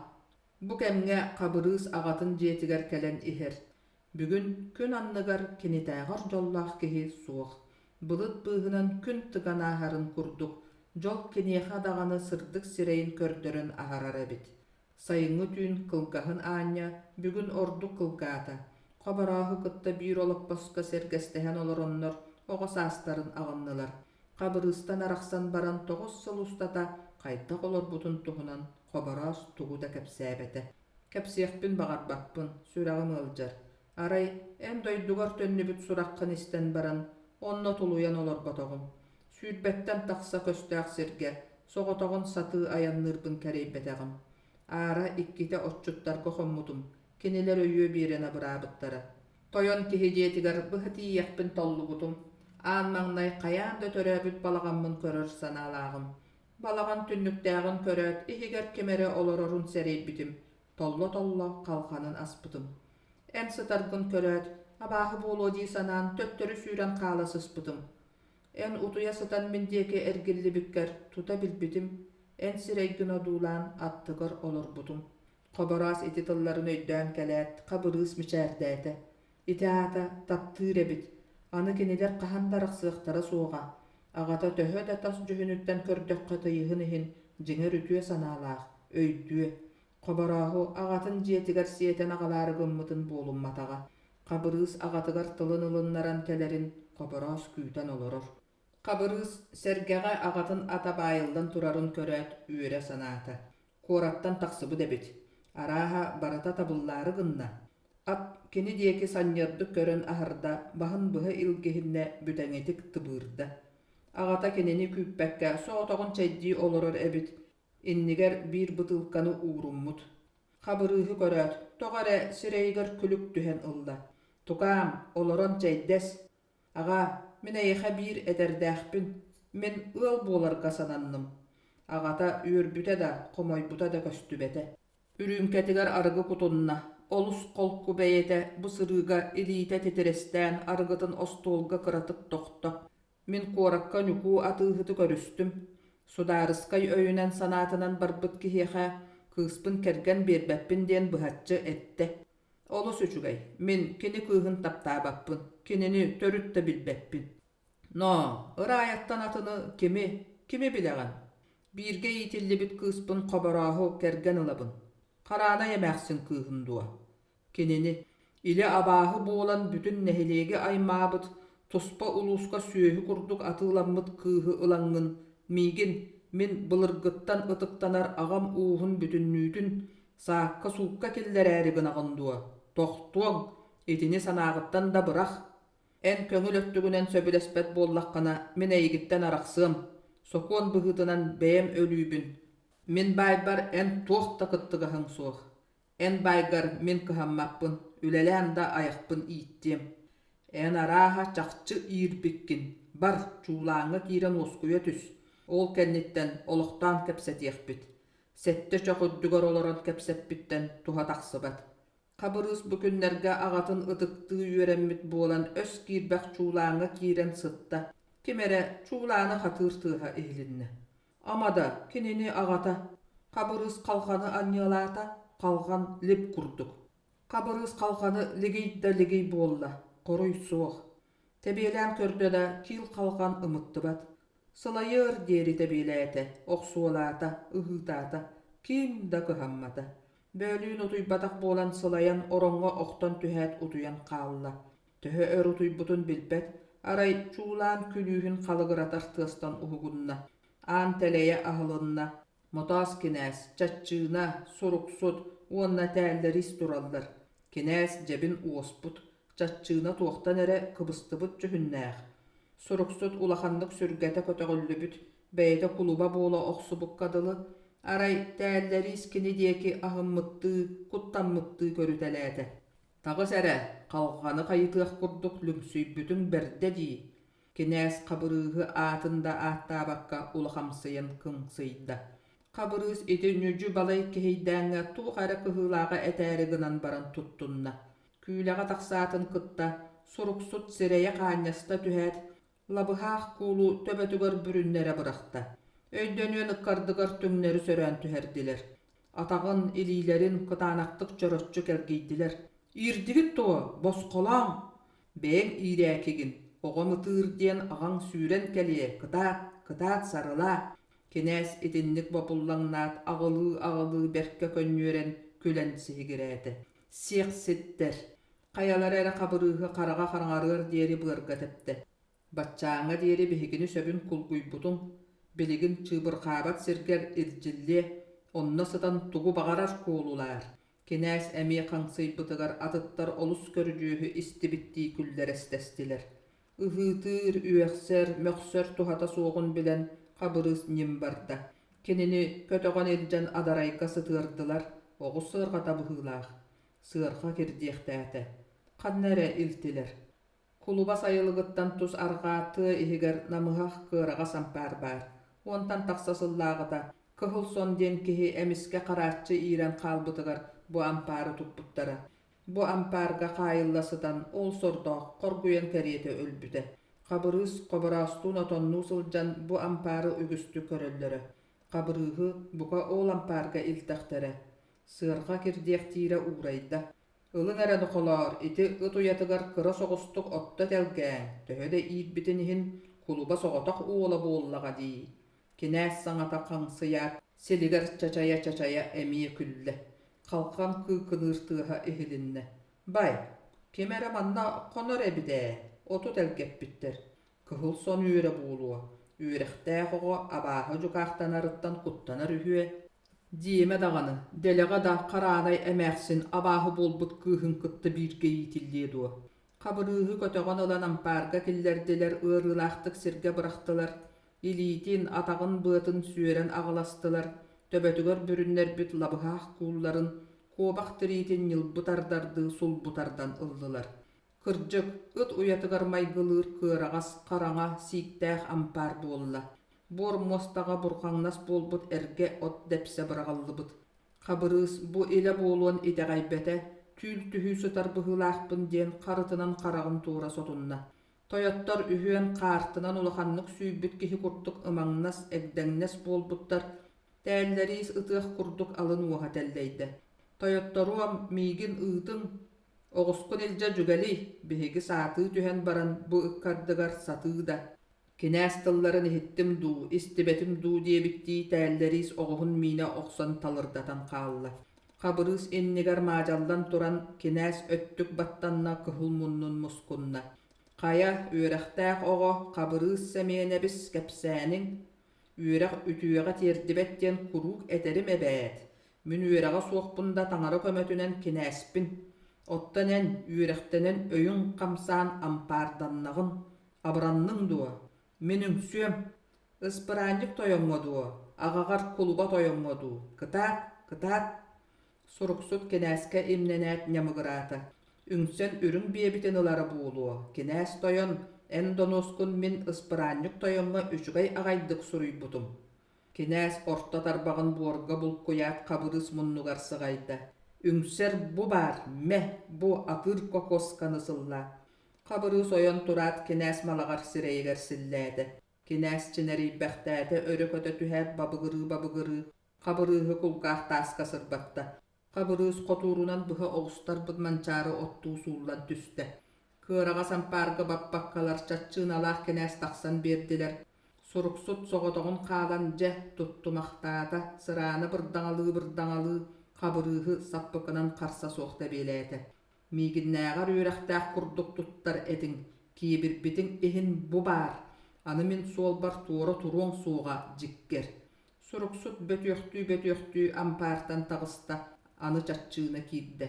Бу кэмҥэ Хабырыыс аҕатын дьиэтигэр кэлэн иһэр. Бүгүн күн анныгар кинитээҕэр дьоллоох киһи суох. Былыт быыһынан күн тыган ааһарын курдук, дьол киниэхэ даҕаны сырдык сирэйин көрдөрөн аһарар эбит. Сайыҥҥы түүн кылгаһын аанньа бүгүн ордук кылгаата. Хоборооһу кытта биир олоппоско сэргэстэһэн олороннор оҕо саастарын аҕыннылар. Хабырыыстан арахсан баран 9 сыл устата хайдах олорбутун туһунан Хобороос тугу да кэпсээбэтэ. Кэпсиэхпин баҕарбаппын, сүрэҕим ыалдьар. Арай, эн дойдугар төннүбүт сураххын истэн баран, онно тулуйан олорботоҕум. Сүүрбэттэн тахса көстөөх сиргэ соҕотоҕун сатыы айанныырбын кэрэйбэтэҕим. Аара иккитэ отчуттарга хоммутум, кинилэр өйүө биэрэн абыраабыттара. Тойон киһи дьиэтигэр быһа тиийиэхпин толлубутум. Аан маҥнай хайаан да төрөөбүт балаҕаммын көрөр санаалааҕым. Балаҕан түннүктээҕин көрөөт, иһигэр ким эрэ олорорун сэрэйбитим, толло-толло халҕанын аспытым. Эн сытаргын көрөөт, абааһы буолуо дии санаан төттөрү сүүрэн хаала сыспытым. Эн утуйа сытан мин диэки эргиллибиккэр тута билбитим, эн сирэйгин одуулаан аттыгар олорбутум. Хобороос ити тылларын өйдөөн кэлээт, Хабырыыс мичээрдээтэ. Ити аата таптыыр эбит, аны кинилэр хаһан да арахсыахтара суоҕа. Аҕата төһө да тас дьүһүнүттэн көрдөххө тыйыһын иһин, дьиҥэр үтүө санаалаах, өйдүө. Хоборооһу аҕатын дьиэтигэр сиэтэн аҕалаары гыммытын буолумматаҕа. Хабырыыс аҕатыгар тылын ылыннаран кэлэрин Хобороос күүтэн олорор. Хабырыыс сэргэҕэ аҕатын ата баайыллан турарын көрөөт үөрэ санаата. Куораттан тахсыбыт эбит. Арааһа, барыта табыллаары гынна. Ат кини диэки санньыардык көрөн аһарда, баһын быһа илгиһиннэ бүтэҥитик тыбыырда. Аҕата кинини күүппэккэ соҕотоҕун чэйдии олорор эбит, иннигэр биир бытыылканы ууруммут. Хабырыыһы көрөөт, тоҕо эрэ сирэйигэр күлүк түһэн ылла. «Тукаам, олорон чэйдэс. Аҕаа, мин эйиэхэ биир этэрдээхпин. Мин ыал буоларга сананным». Аҕата үөрбүтэ да, хомойбута да көстүбэтэ. Үрүүмкэтигэр арыгы кутунна, олус холку бэйэтэ бу сырыыга илиитэ титирэстээн арыгытын остуолга кыратык тохто. Мин куоракка Ньукуу атыыһыты көрүстүм. Судаарыскай өйүнэн-санаатынан барбыт киһиэхэ кыыспын кэргэн биэрбэппин диэн быһаччы эттэ. Олус үчүгэй, мин кини кыыһын таптаабаппын, кинини төрүт да билбэппин. Ноо, ыраайаттан атыны кими, кими билэҕин? Бииргэ иитиллибит кыыспын Хоборооһу кэргэн ылабын. Хараанай эмээхсин кыыһын дуо? Кинини, илэ абааһы буолан бүтүн нэһилиэги аймаабыт, туспа улууска сүөһү курдук атыыламмыт кыыһы ылаҥҥын, миигин, мин былыргыттан ытыктанар аҕам ууһун бүтүннүүтүн саакка-суукка киллэрээри гынаҕын дуо? Тохтуоҥ, итини санааҕыттан да бырах. Эн көҥүл өттүгүнэн сөбүлэспэт буоллаххына, мин эйигиттэн арахсыам, сокуон быһыытынан бэйэм өлүүбүн. Мин баайбар эн туох да кыттыгаһыҥ суох. Эн баайгар мин кыһаммаппын, үлэлээн да айахпын ииттиэм. Эн арааһа чахчы иирбиккин, бар, чуулааҥҥа киирэн уоскуйа түс, ол кэнниттэн олохтоон кэпсэтиэхпит. Сэттэ чох үрдүгэр олорон кэпсэппиттэн туһа тахсыбат. Хабырыыс бу күннэргэ аҕатын ытыктыы үөрэммит буолан өс киирбэх чуулааҥҥа киирэн сытта. Ким эрэ чуулааны хатыыр тыаһа иһилиннэ. Ама да, кинини аҕата Хабырыыс халҕаны анньыалаата, халҕан лип курдук. Хабырыыс халҕаны лигий да лигий буолла, хоруй суох. Тэбиэлээн көрдө да, киил халҕан ымыттыбат. Сылайыар диэри тэбиэлээтэ, охсуолаата, ыһыытаата, ким да кыһаммата. Бөөлүүн утуйбатах буолан сылайан ороҥҥо охтон түһээт утуйан хаалла. Төһө өр утуйбутун билбэт, арай чуулаан күлүүһүн халыгыратар тыастан уһугунна. Аан тэлэйэ аһылынна. Мотоос кинээс, чаччыына, суруксут уонна тээллэриис тураллар. Кинээс дьэбин уоспут, чаччыына туохтан эрэ кыбыстыбыт дьүһүннээх. Суруксут улаханнык сүргэтэ көтөҕүллүбүт, бэйэтэ кулуба буола охсубукка дылы, арай тээллэриис кини диэки аһыммыттыы, куттаммыттыы көрүтэлээтэ. Таҕыс эрэ, халҕаны хайытыах курдук лүҥсүйбүтүҥ бэрдэ дии, кинээс Хабырыыһы аатын да ааттаабакка улахамсыйан кыҥсыйда. Хабырыыс ити ньүдьү-балай киһийдээҥҥэ туох эрэ кыһыылааҕы этээри гынан баран туттунна. Күүлэҕэ тахсаатын кытта суруксут сирэйэ хаанньаста түһээт, лабыһаах куулу төбөтүгэр бүрүннэрэ бырахта. Өйдөнүөн ыккардыгар түҥнэри сөрөөн түһэрдилэр. Атаҕын, илиилэрин кытаанахтык чороччу кэлгийдилэр. «Иирдигит дуо? Босхолооҥ!» «Бэйэҥ иирээкигин, оҕом ытыыр диэн аҕаҥ сүүрэн кэлиэ, кытаат, кытаат сарылаа!» Кинээс итинник бобуллаҥнаат аҕылыы-аҕылыы бэркэ көнньүөрэн күлэн сиһигирээтэ. «Сиэхситтэр!» Хайалара эрэ Хабырыыһы хараҕа хараҥарыар диэри быарга тэптэ. Баччааҥҥа диэри биһигини сөбүн кулгуйбутуҥ, билигин чыыбырҕаабат сиргэр илдьиллиэ, онно сытан тугу баҕарар куолулаар. Кинээс эмиэ хаҥсыйбытыгар атыттар олус көрүдьүөһү истибиттии күллэрэстэстилэр. Ыһыытыыр, үөхсэр, мөхсөр туһата суоҕун билэн Хабырыыс ньим барда. Кинини көтөҕөн илдьэн адарайга сытыардылар, оҕус сыарҕата быһыылаах. Сыарҕа кирдиэхтээтэ. Ханна эрэ илтилэр. Кулуба сайылыгыттан тус арҕаа тыа иһигэр намыһах кыараҕас ампаар баар. Уонтан тахса сыллааҕыта Кыһыл Сон диэн киһи эмискэ харааччы иирэн хаалбытыгар бу ампаары туппуттара. Бу ампаарга хаайылла сытан ол сордоох хоргуйан кэриэтэ өлбүтэ. Хабырыыс хобороостуун отоннуу сылдьан бу ампаары үгүстүк көрөллөрө. Хабырыыһы бука ол ампаарга илтэхтэрэ. Сыарҕа кирдиэхтиирэ уурайда. Ылыҥ эрэ нохолоор, ити ыт уйатыгар кыра соҕустук отто тэлгээҥ, төһө да иирбитин иһин кулуба соҕотох уола буоллаҕа дии. Кинээс саҥата хаҥсыйаат, силигэр чачайа-чачайа эмиэ күллэ. Халҕан кыыкыныыр тыаһа иһилиннэ. Бай, ким эрэ манна хонор эбит ээ, оту тэлгэппиттэр. Кыһыл сон үөрэ буолуо, үөрэхтээх оҕо абааһы дьукаахтанарыттан куттанар үһүө. Диэмэ даҕаны, дэлэҕэ да Хараанай эмээхсин абааһы буолбут кыыһын кытта бииргэ иитиллиэ дуо? Хабырыыһы көтөҕөн ылан ампаарга киллэрдилэр, ыарыылаахтык сиргэ бырахтылар, илиитин, атаҕын быатын сүөрэн аҕыластылар, төбөтүгэр бүрүннэрбит лабыһаах куулларын, Куобах тириитин ньылбы тардардыы сулбу тардан ыллылар. Кырдьык, ыт уйатыгар майгылыыр кыараҕас, хараҥа, сииктээх ампаар буолла. Буор муостаҕа бурҕаҥнас буолбут эргэ от дэпсэ быраҕыллыбыт. Хабырыыс бу илэ буолуон итэҕэйбэтэ, түүл түһүү сытар быһыылаахпын диэн харытынан хараҕын туура сотунна. Тойоттор үһүөн хаартынан улаханнык сүүйбүт киһи курдук ымаҥнас, эгдэҥнэс буолбуттар, тээллэриис ытыах курдук алын уоһа тэллэйдэ. «Тойотторуом, миигин ыытыҥ, оҕускун илдьэ дьүгэлий, биһиги саатыы түһэн баран бу ыккардыгар сатыы да, кинээс тылларын иһиттим дуу, истибэтим дуу диэбиттии тээллэриис оҕуһун миинэ охсон талырдатан хаалла. Хабырыыс иннигэр маадьаллан туран, кинээс өттүк баттанна, кыһыл муннун мускунна. Хайа, үөрэхтээх оҕо, Хабырыыс Сэмиэнэбис кэпсээниҥ, үөрэх үтүөҕэ тиэрдибэт диэн куруук этэрим эбээт. Мин үөрэҕэ суохпун да таҥара көмөтүнэн кинээспин. Оттон эн үөрэхтэнэн өйүҥ хамсаан ампаарданнаҕын, абыранныҥ дуо? Мин үҥсүөм, Ыспыраанньык тойоҥҥо дуо, аҕаҕар кулуба тойоҥҥо дуу, кытаат, кытаат! Суруксут кинээскэ имнэнээт ньамыгыраата. Үҥсэн үрүҥ биэбитин ылара буолуо, кинээс тойон, эн донуоскун мин ыспыраанньык тойоҥҥо үчүгэй аҕайдык суруйбутум. Кинээс орто тарбаҕын буорга булкуйаат хабырыыс муннугар сыҕайда. Үҥсэр бу баар, мэ, бу атыыр кокуосканы сыллаа. Хабырыыс ойон тураат кинээс малаҕар сирэйигэр силлээтэ. Кинээс чинэрийбэхтээтэ өрө көтө түһээт бабыгырыы-бабыгырыы, Хабырыыһы кулгаах тааска сырбатта. Хабырыыс хотуурунан быһа оҕустарбыт манчаары оттуу сууллан түстэ. Кыараҕас ампаарга баппаккалар чаччыыналаах кинээс тахсан биэрдилэр. Суруксут соҕотоҕун хаалан дьэ туттумахтаата, сыраана бырдаҥалыы-бырдаҥалыы, Хабырыыһы саппыкынан харса суох тэбиэлээтэ. Миигиннээҕэр үөрэхтээх курдук туттар этиҥ, киэбирбитиҥ иһин бу баар, аны мин суолбар туора туруоҥ суоҕа дьиккэр. Суруксут бөтүөхтүү-бөтүөхтүү ампаартан таҕыста, аны чаччыына киирдэ.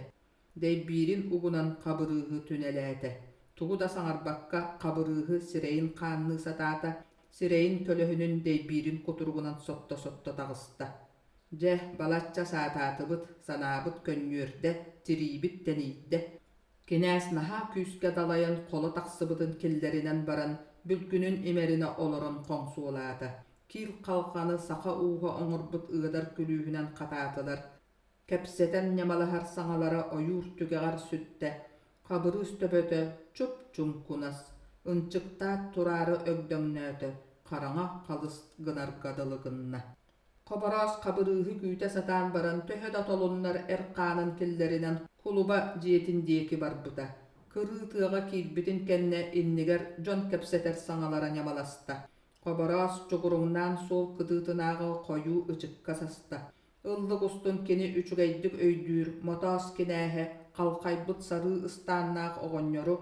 Дэйбиирин угунан Хабырыыһы түнэлээтэ. Тугу да саҥарбакка Хабырыыһы сирэйин хаанныы сатаата, сирэйин көлөһүнүн дэйбиирин кутуругунан сотто-сотто таҕыста. Дьэ, балачча саатаатыбыт, санаабыт көнньүөрдэ, тириибит тэнийдэ. Кинээс наһаа күүскэ далайан холо тахсыбытын киллэринэн баран, бүлгүнүн имэринэ олорон хоҥсуолаата. Киил халҕаны саха ууһа оҥорбут ыадар күлүүһүнэн хатаатылар. Кэпсэтэн ньамалаһар саҥалара ойуур түгэҕэр сүттэ, Хабырыыс төбөтө чуп-чуҥкунас, ынчыктаат тураары өгдөҥнөөтө, хараҥа халыс гынарга дылы гынна. Хобороос Хабырыыһы күүтэ сатаан баран төһө да толуннар эр хаанын киллэринэн кулуба дьиэтин диэки барбыта. Кырыы тыаҕа киирбитин кэннэ иннигэр дьон кэпсэтэр саҥалара ньамаласта. Хобороос чугуруҥнаан суол кытыытынааҕы хойуу ычыкка саста. Ыллык устун кини үчүгэйдик өйдүүр Мотоос кинээһэ халхайбыт сарыы ыстааннаах оҕонньору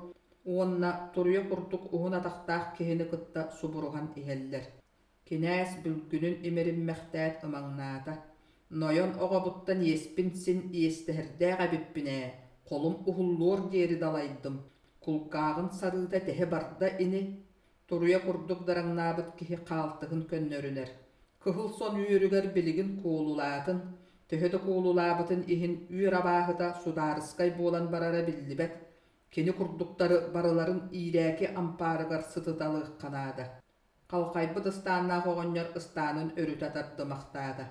уонна туруйа курдук уһун атахтаах киһини кытта субуруһан иһэллэр. Кинээс бүлгүнүн имэриммэхтээт ымаҥнаата: «Нойон оҕобуттан иэспин син иэстэһэрдээх эбиппин ээ, холум уһуллуор диэри далайдым, кулгааҕын сарыыта тэһэ барда ини» Туруйа курдук дараҥнаабыт киһи хаалтыһын көннөрүнэр. Кыһыл сон үөрүгэр билигин куолулаатын, төһө да куолулаабытын иһин үөр абааһыта судаарыскай буолан барара биллибэт, кини курдуктары барыларын иирээки ампаарыгар сытыталыахха наада. Халхайбыт ыстааннаах оҕонньор ыстаанын өрүтэ тардымахтаата.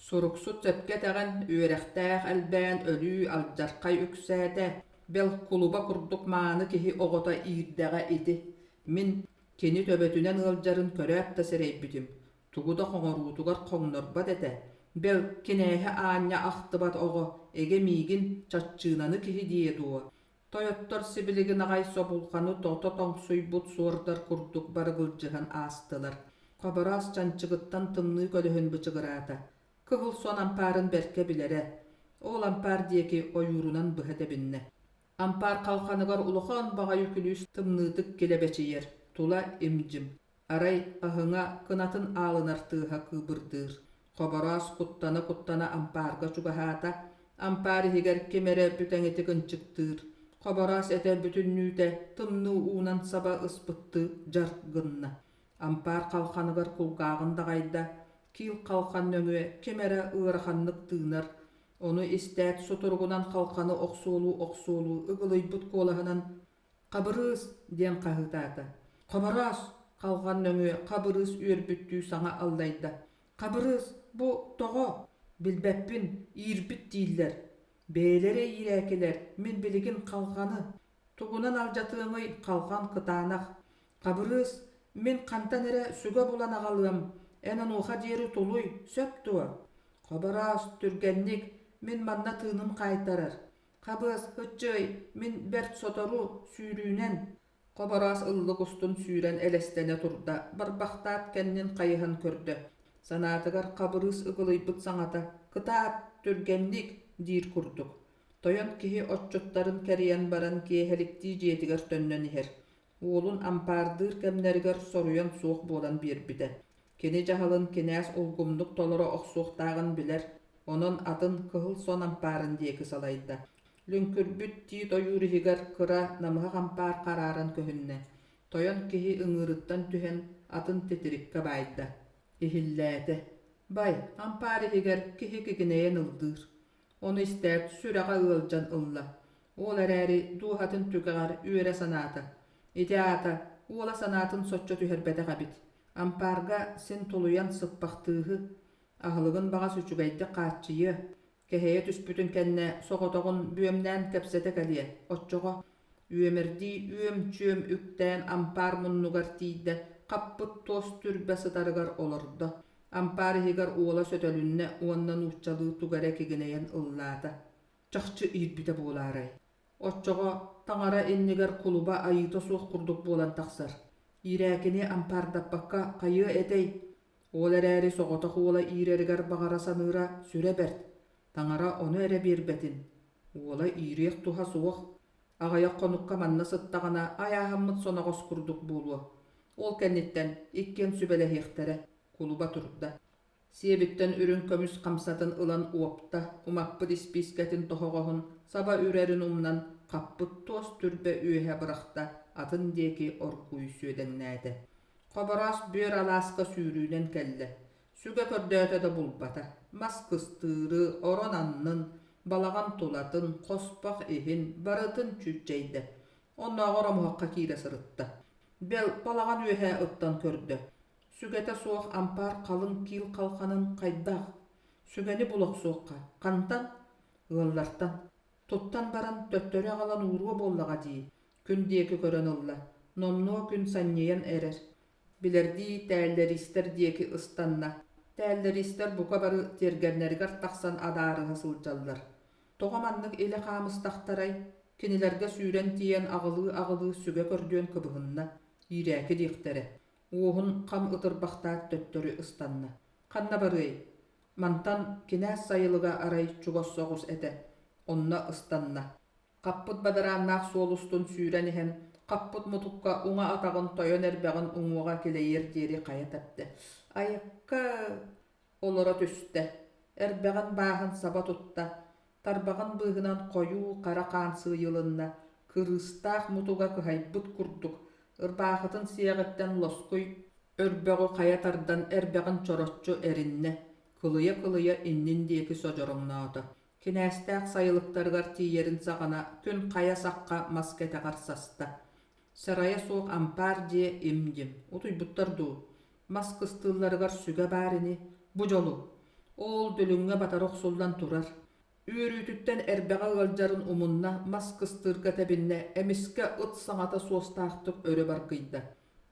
Суруксут сөпкө этэҕин, үөрэхтээх элбээн өлүү алдьархай үксээтэ, бэл кулуба курдук мааны киһи оҕото иирдэҕэ ити. Мин кини төбөтүнэн ыалдьарын көрөөт да сэрэйбитим, тугу да хоҥоруутугар хоҥнорбот этэ, бэл кинээһи аанньа ахтыбат оҕо эгэ миигин чаччыынаны киһи диэ дуо Тойоттор сибилигин аҕай собулҕаны тото тоҥсуйбут суордар курдук барыгылдьыһан аастылар. Хобороос чанчыгыттан тымныы көлөһүн бычыгыраата. Кыһыл сон ампаарын бэркэ билэрэ. Ол ампаар диэки ойуурунан быһа тэбиннэ. Ампаар халханыгар улахан баҕайы күлүүс тымныытык килэбэчийэр, тула им-дьим. Арай аһыҥа кынатын аалынар тыаһа кыыбырдыыр. Хобороос куттана-куттана ампаарга чугаһаата. Ампаар иһигэр ким эрэ бүтэҥитик ынчыктыыр. Хобороос этэ бүтүннүүтэ тымныы уунан саба ыспыттыы дьар гынна. Ампаар халханыгар кулгааҕын даҕайда, киил халхан нөҥүө ким эрэ ыараханнык тыынар. Ону истээт сутуругунан халханы охсуолуу-охсуолуу ыгылыйбыт куолаһынан «Хабырыыс!» диэн хаһыытаата. «Хобороос!» халҕан нөҥүө Хабырыыс үөрбүттүү саҥа аллайда. «Хабырыыс, бу тоҕо?» «Билбэппин, иирбит дииллэр». «Бэйэлэрэ иирээкилэр, мин билигин халҕаны Тугунан алдьатыаҥый, халҕан кытаанах. Хабырыыс, мин хантан эрэ сүгэ булан аҕалыам, эн онуоха диэри тулуй, сөп дуо? Хобороос, түргэнник, мин манна тыыным хаайтарар. Хабыас, һыччыай, мин бэрт сотору, сүүрүүнэн. Хобороос ыллык устун сүүрэн элэстэнэ турда, барбахтаат кэннин хайыһан көрдө. Санаатыгар Хабырыыс ыгылыйбыт саҥата «Кытаат, түргэнник!» диир курдук. Тойон киһи отчуттарын кэрийэн баран киэһэликтии дьиэтигэр төннөн иһэр. Уолун ампаардыыр кэмнэригэр соруйан суох буолан биэрбитэ. Кини дьаһалын кинээс улгумнук толоро охсуохтааҕын билэр, онон атын кыһыл сон ампаарын диэки салайда. Лүҥкүрбүт тиит ойуур иһигэр кыра, намыһах ампаар харааран көһүннэ. Тойон киһи ыҥыырыттан түһэн атын титириккэ баайда. Иһиллээтэ. Бай, ампаар иһигэр киһи кикинэйэн ыллыыр. Ону истээт, сүрэҕэ ыалдьан ылла. Ол эрээри дууһатын түгэҕэр үөрэ санаата. Ити аата, уола санаатын соччо түһэрбэтэх эбит. Ампаарга син тулуйан сыппахтыыһы, аһылыгын баҕас үчүгэйдик хааччыйыа, кэһэйэ түспүтүн кэннэ соҕотоҕун бүөмнээн кэпсэтэ кэлиэ, оччоҕо үөмэрдии үөм-чүөм үктээн ампаар муннугар тиийдэ, хаппыт туос түрбэ сытарыгар олордо. Ампаар иһигэр уола сөтөлүннэ уонна нууччалыы тугу эрэ кигинэйэн ыллаата. Чахчы иирбитэ буолаарай? Оччоҕо таҥара иннигэр кулуба айыыта суох курдук буолан тахсар. Иирээкини ампаардаппакка хайыа этэй? Ол эрээри соҕотох уола иирэригэр баҕара саныыра сүрэ бэрт. Таҥара ону эрэ биэрбэтин. Уола иириэх туһа суох. Аҕыйах хонукка манна сыттаҕына айааһаммыт соноҕос курдук буолуо. Ол кэнниттэн иккиэн сүбэлэһиэхтэрэ. Кулуба турда. Сиэбиттэн үрүҥ көмүс хамсатын ылан уопта, умаппыт испиискэтин тоһоҕоһун саба үрэрин умнан, хаппыт туос түрбэ үөһэ бырахта, атын диэки оргууй сүөдэҥнээтэ. Хобороос бүөр алааска сүүрүүнэн кэллэ. Сүгэ көрдөөтө да булбата. Мас кыстыыры, орон аннын, балаҕан тулатын, хоспох иһин барытын чүүччэйдэ. Оннооҕор омуһахха киирэ сырытта. Бэл, балаҕан үөһэ ыттан көрдө. Сүгэтэ суох ампаар халыҥ киил халханын хайдах? Сүгэни була охсуохха. Хантан? Ыаллартан. Туттан баран төттөрү аҕалан ууруо буоллаҕа дии. Күн диэки көрөн ылла. Номнуо күн санньыйан эрэр. Билэрдии тээллэриистэр диэки ыстанна. Тээллэриистэр бука бары тиэргэннэригэр тахсан адаарыһа сылдьаллар. Тоҕо маннык илэ хаамыстахтарай? Кинилэргэ сүүрэн тиийэн аҕылыы-аҕылыы сүгэ көрдүөн кыбыһынна, иирээки диэхтэрэ. Уоһун хам ытырбахтаат төттөрү ыстанна. Ханна барыай? Мантан кинээс сайылыга арай чугас соҕус этэ. Онно ыстанна. Хаппыт бадарааннаах суол устун сүүрэн иһэн, хаппыт мутукка уҥа атаҕын тойон эрбэҕин уҥуоҕа килэйиэр диэри хайа тэптэ. Айакка! Олоро түстэ, эрбэҕин бааһын саба тутта, тарбаҕын быыһынан хойуу хара хаан сыыйылынна, кырыыстаах мутуга кыһайбыт курдук, ырбаахытын сиэҕиттэн лоскуй өрбөҕү хайа тардан эрбэҕин чороччу эриннэ, кылыйа-кылыйа иннин диэки содьороҥноото. Кинээстээх сайылыктарыгар тиийэрин саҕана күн хайа сахха мас кэтэҕэр саста. Сарайа суох ампаар дьиэ им-дьим, утуйбуттар дуу, мас кыстыылларыгар сүгэ баар ини, бу дьолу! Ол дүлүҥҥэ батары охсуллан турар. Үөрүүтүттэн эрбэҕэ ыалдьарын умунна, мас кыстыырга тэбиннэ, эмискэ ыт саҥата суостаахтык өрө баргыйда.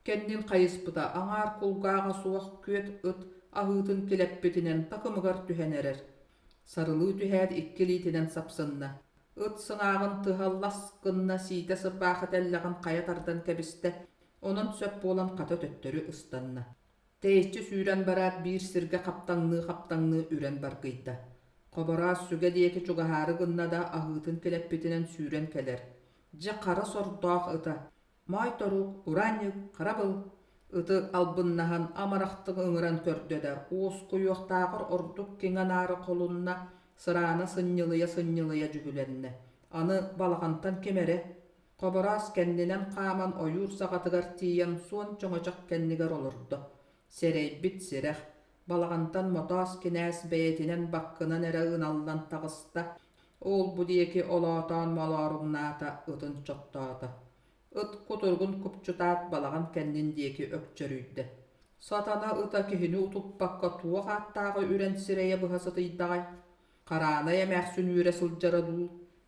Кэннин хайыспыта, аҥаар кулгааҕа суох күөт ыт аһыытын килэппитинэн такымыгар түһэн эрэр. Сарылыы түһээт икки илиитинэн сапсынна. Ыт сыҥааҕын тыһа лас гынна сиитэ сырбаахы тэллэҕин хайа тардан кэбистэ, онон сөп буолан хата төттөрү ыстанна. Тэйиччи сүүрэн бараат биир сиргэ хаптаҥныы-хаптаҥныы үрэн баргыйда. Хобороос сүгэ диэки чугаһаары гынна да аһыытын килэппитинэн сүүрэн кэлэр. Дьэ хара сордоох ыта Моой торук, ураанньык, харабыл ыты албыннаһан амарахтык ыҥыран көрдө да, уоскуйуохтааҕар ордук киҥэ-наары холунна, сыраана сынньылыйа-сынньылыйа дьүһүлэннэ. Аны балаҕантан ким эрэ Хобороос кэннинэн хааман ойуур саҕатыгар тиийэн суон чөҥөчөх кэннигэр олордо. Сэрэйбит сирэх. Балаҕантан Мотоос кинээс бэйэтинэн баккынан эрэ ыналлан таҕыста, ол-бу диэки олоотоон молооруҥнаата, ытын чоттоото. Ыт кутуругун купчутаат балаҕан кэннин диэки өкчөрүйдэ. Сатана ыта киһини утуппакка туох ааттааҕы үрэн сирэйэ быһа сытыйдаҕай? Хараанай эмээхсин үүрэ сылдьара дуу?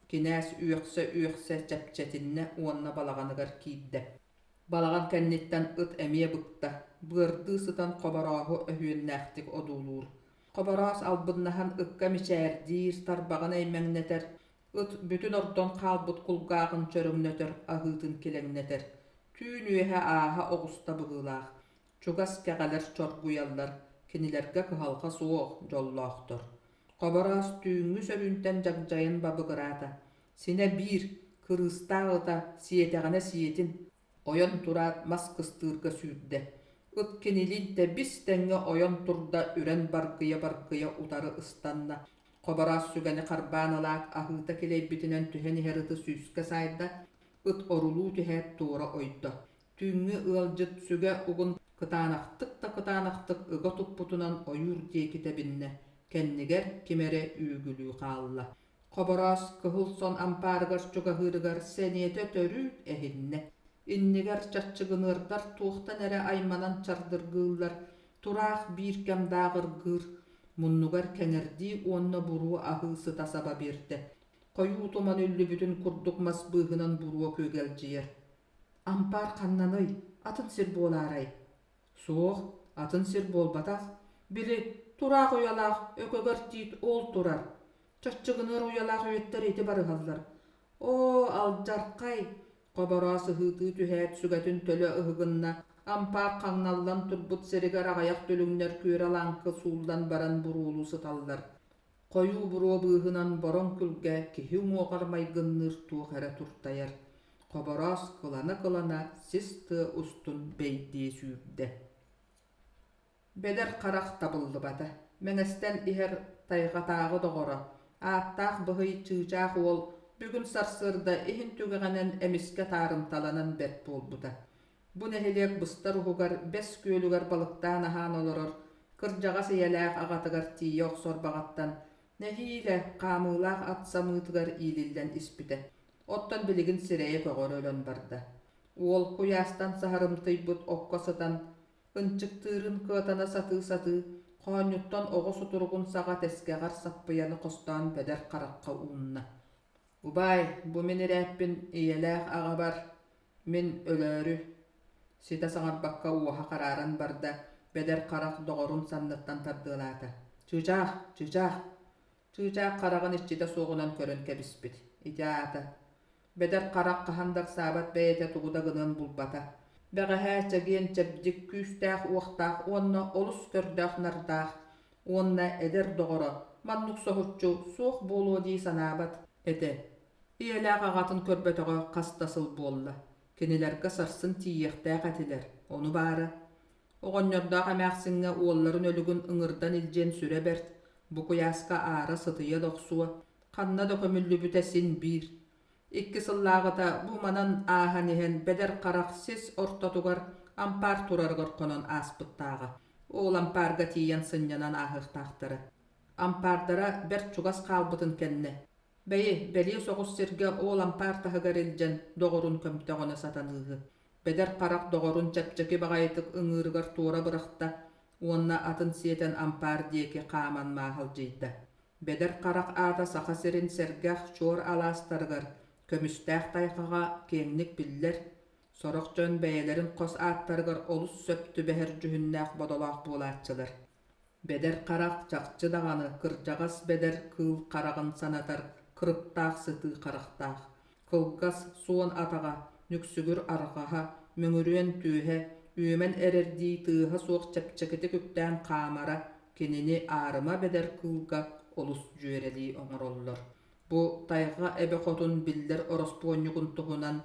Кинээс үөхсэ-үөхсэ чэпчэтиннэ уонна балаҕаныгар киирдэ. Балаҕан кэнниттэн ыт эмиэ быкта, быардыы сытан Хоборооһу өһүөннээхтик одуулуур. Хобороос албыннаһан ыкка мичээрдиир, тарбаҕын эймэҥнэтэр, ыт бүтүн ордон хаалбыт кулгааҕын чөрөҥнөтөр, аһыытын килэҥнэтэр. Түүн үөһэ ааһа оҕуста быһыылаах. Чугас кэҕэлэр чоргуйаллар, кинилэргэ кыһалҕа суох, дьоллоохтор. Хобороос түүҥҥү сөрүүнтэн дьагдьайан бабыгыраата. Синэ биир, кырыыстаах ыта сиэтэҕинэ сиэтин, ойон тураат мас кыстыырга сүүрдэ. Ыт кинилиин тэбис-тэҥҥэ ойон турда, үрэн баргыйа-баргыйа утары ыстанна. Хобороос сүгэни харбаан ылаат, аһыыта килэйбитинэн түһэн иһэр ыты сүүскэ саайда, ыт орулуу түһээт туора ойдо. Түүҥҥү ыалдьыт сүгэ угун кытаанахтык да кытаанахтык ыга туппутунан ойуур диэки тэбиннэ, кэннигэр ким эрэ үүгүлүү хаалла. Хобороос кыһыл сон ампаарыгар чугаһыырыгар сэниэтэ төрүүт эһиннэ. Иннигэр чаччыгыныардар туохтан эрэ айманан чардыргыыллар, тураах биир кэм дааҕыргыыр, муннугар кэҥэрдии уонна буруо аһыы сыта саба биэрдэ. Хойуу туман үллүбүтүн курдук мас быыһынан буруо күөгэлдьийэр. Ампаар ханнаный, атын сир буолаарай? Суох, атын сир буолбатах. Били, тураах уйалаах өкөгөр тиит ол турар. Чаччыгыныар уйалаах үөттэр ити барыһаллар. Оо, алдьархай! Хобороос ыһыытыы түһээт сүгэтин төлө ыһыгынна, ампаар хаҥналлан турбут сиригэр аҕыйах дүлүҥнэр күөрэ-лааҥкы сууллан баран буруолуу сыталлар. Хойуу буруо быыһынан бороҥ күлгэ киһи уҥуоҕар майгынныыр туох эрэ туртайар. Хобороос кылана-кылана сис тыа устун бэйдиэ сүүрдэ. Бэдэр харах табыллыбата. Мэҥэстэн иһэр тайҕатааҕы доҕоро, ааттаах быһый чыычаах уол бүгүн сарсыарда иһин түгэҕинэн эмискэ таарымталанан бэрт буолбута. Бу нэһилиэк быстар уһугар Бэс Күөлүгэр балыктаан аһаан олорор кырдьаҕас ийэлээх аҕатыгар тиийэ охсор баҕаттан нэһиилэ хаамыылаах ат самыытыгар иилиллэн испитэ. Оттон билигин сирэйэ көҕөрө өлөн барда. Уол куйаастан саһарымтыйбыт окко сытан, ынчыктыырын кыатана сатыы-сатыы, хоонньуттан оҕо сутуругун саҕа тэскэҕэр саппыйаны хостоон бэдэр харахха уунна. «Убаай, бу мин ирээппин ийэлээх аҕабар Мин өлөөрү, ситэ саҥарбакка уоһа харааран барда, Бэдэр харах доҕорун санныттан тардыалаата: «Чыычаах, чыычаах!» Чыычаах хараҕын иччитэ суоҕунан көрөн кэбиспит. Ити аата Бэдэр харах хаһан да ыксаабат бэйэтэ тугу да гыныан булбата. Бэҕэһээ чэгиэн-чэбдик, күүстээх-уохтаах уонна олус көрдөөх-нардаах уонна эдэр доҕоро маннык соһуччу суох буолуо дии санаабат этэ. Ийэлээх аҕатын көрбөтөҕө хас да сыл буолла. Кинилэргэ сарсын тиийиэхтээх этилэр, ону баара. Оҕонньордоох эмээхсиҥҥэ уолларын өлүгүн ыҥырдан илдьиэн сүрэ бэрт, бу куйааска аара сытыйа да охсуо, ханна да көмүллүбүтэ син биир. Икки сыллааҕыта бу манан ааһан иһэн Бэдэр Харах сис ортотугар ампаар турарыгар хонон ааспыттааҕа. Ол ампаарга тиийэн сынньанан ааһыахтаахтара. Ампаардара бэрт чугас хаалбытын кэннэ Бэйи, бэлиэ соҕус сиргэ ол ампаар таһыгар илдьэн доҕорун көмтөҕүнэ сатаныыһы. Бэдэр харах доҕорун чэпчэки баҕайытык ыҥыырыгар туора бырахта уонна атын сиэтэн ампаар диэки хааман мааһалдьыйда. Бэдэр харах аата Саха сирин сэргэх чуор алаастарыгар көмүстээх тайҕаҕа киэҥник биллэр, сорох дьон бэйэлэрин хос ааттарыгар олус сөп түбэһэр дьүһүннээх бодолоох буолааччылар. Бэдэр харах чахчы даҕаны кырдьаҕас бэдэр кыыл хараҕын санатар кырыктаах сытыы харахтаах, кылгас суон атаҕа, нүксүгүр арҕаһа, мөҥүрүөн түөһэ, үөмэн эрэрдии тыаһа суох чэпчэкитик үктээн хаамара кинини аарыма бэдэр кыылга олус дьүөрэлии оҥороллор. Бу тайҕа эбэ хотун биллэр ороспуонньугун туһунан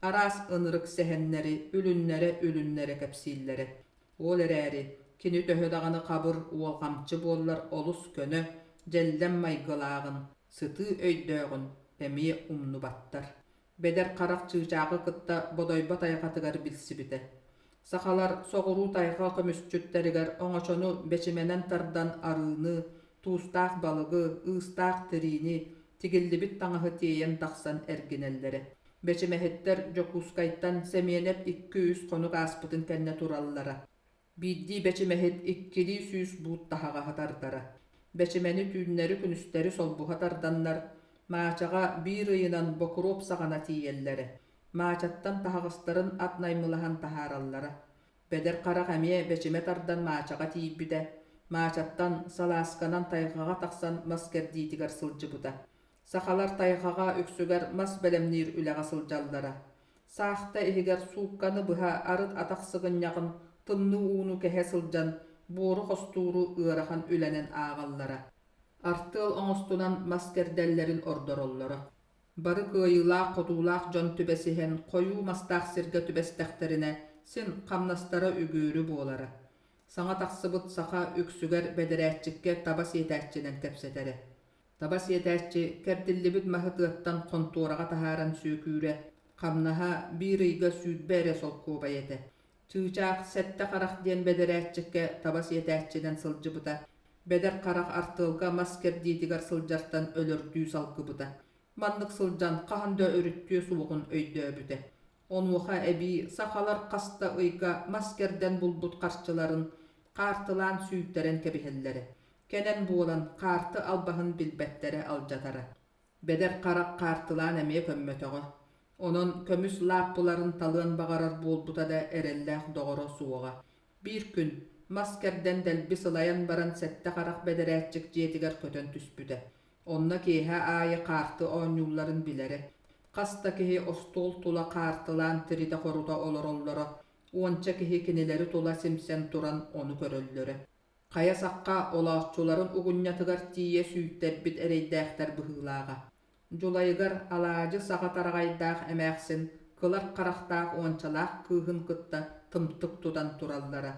араас ынырык сэһэннэри үлүннэрэ-үлүннэрэ кэпсииллэрэ. Ол эрээри, кини төһө даҕаны хабыр, уолҕамчы буоллар олус көнө, дьэллэм майгылааҕын, сытыы өйдөөҕүн эмиэ умнубаттар. Бэдэр харах чыычааҕы кытта Бодойбо тайҕатыгар билсибитэ. Сахалар соҕуруу тайҕа көмүсчүттэригэр оҥочону бэчимэнэн тардан арыыны, туустаах балыгы, ыыстаах тириини, тигиллибит таҥаһы тиэйэн тахсан эргинэллэрэ. Бэчимэһиттэр Дьокуускайтан Сэмиэнэп икки-үс хонук ааспытын кэннэ тураллара. Биирдии бэчимэһит иккилии сүүс буут таһаҕаһы тардара. Бэчимэни түүннэри-күнүстэри солбуһа тарданнар, Маачаҕа биир ыйынан Бокуруоп саҕана тиийэллэрэ. Маачаттан таһаҕастарын ат наймылаһан таһаараллара. Бэдэр Харах эмиэ бэчимэ тардан Маачаҕа тиийбитэ. Маачаттан салаасканан тайҕаҕа тахсан мас кэрдиитигэр сылдьыбыта. Сахалар тайҕаҕа үксүгэр мас бэлэмниир үлэҕэ сылдьаллара. Саахта иһигэр суукканы быһа арыт атах сыгынньаҕын тымныы ууну кэһэ сылдьан буору хостууру ыарахан үлэнэн ааҕаллара. Артыал оҥостунан мас кэрдэллэрин ордороллоро. Бары кыайыылаах-хотуулаах дьон түбэсиһэн хойуу мастаах сиргэ түбэстэхтэринэ син хамнастара үгүөрү буолара. Саҥа тахсыбыт саха үксүгэр бэдэрээччиккэ таба сиэтээччинэн кэпсэтэрэ. Таба сиэтээччи кэрдиллибит маһы тыаттан хонтуораҕа таһааран сүөкүүрэ, хамнаһа биир ыйга 20 эрэ солкуобай этэ. Чыычаах Сэттэ Харах диэн бэдэрээччиккэ таба сиэтээччинэн сылдьыбыта. Бэдэр Харах артыалга мас кэрдиитигэр сылдьартан өлөрдүү салгыбыта. Маннык сылдьан хаһан да өрүттүө суоҕун өйдөөбүтэ. Онуоха эбии сахалар хас да ыйга мас кэрдэн булбут харчыларын хаартылаан сүүйтэрэн кэбиһэллэрэ. Кэнэн буолан хаарты албаһын билбэттэрэ алдьатара. Бэдэр Харах хаартылаан эмиэ көммөтөҕө. Онон көмүс лааппыларын талыан баҕарар буолбута да эрэллээх доҕоро суоҕа. Биир күн мас кэрдэн дэлби сылайан баран Сэттэ Харах бэдэрээччик дьиэтигэр көтөн түспүтэ. Онно киэһэ аайы хаарты оонньуулларын билэрэ. Хас да киһи остуол тула хаартылаан тиритэ-хорута олороллоро, уонча киһи кинилэри тула симсэн туран ону көрөллөрө. Хайа сахха олооччуларын угунньатыгар тиийэ сүүйтэрбит эрэйдээхтэр быһыылааҕа. Дьулайыгар алаадьы саҕа тараҕайдаах эмээхсин кылар харахтаах уончалаах кыыһын кытта тымтык тутан тураллара.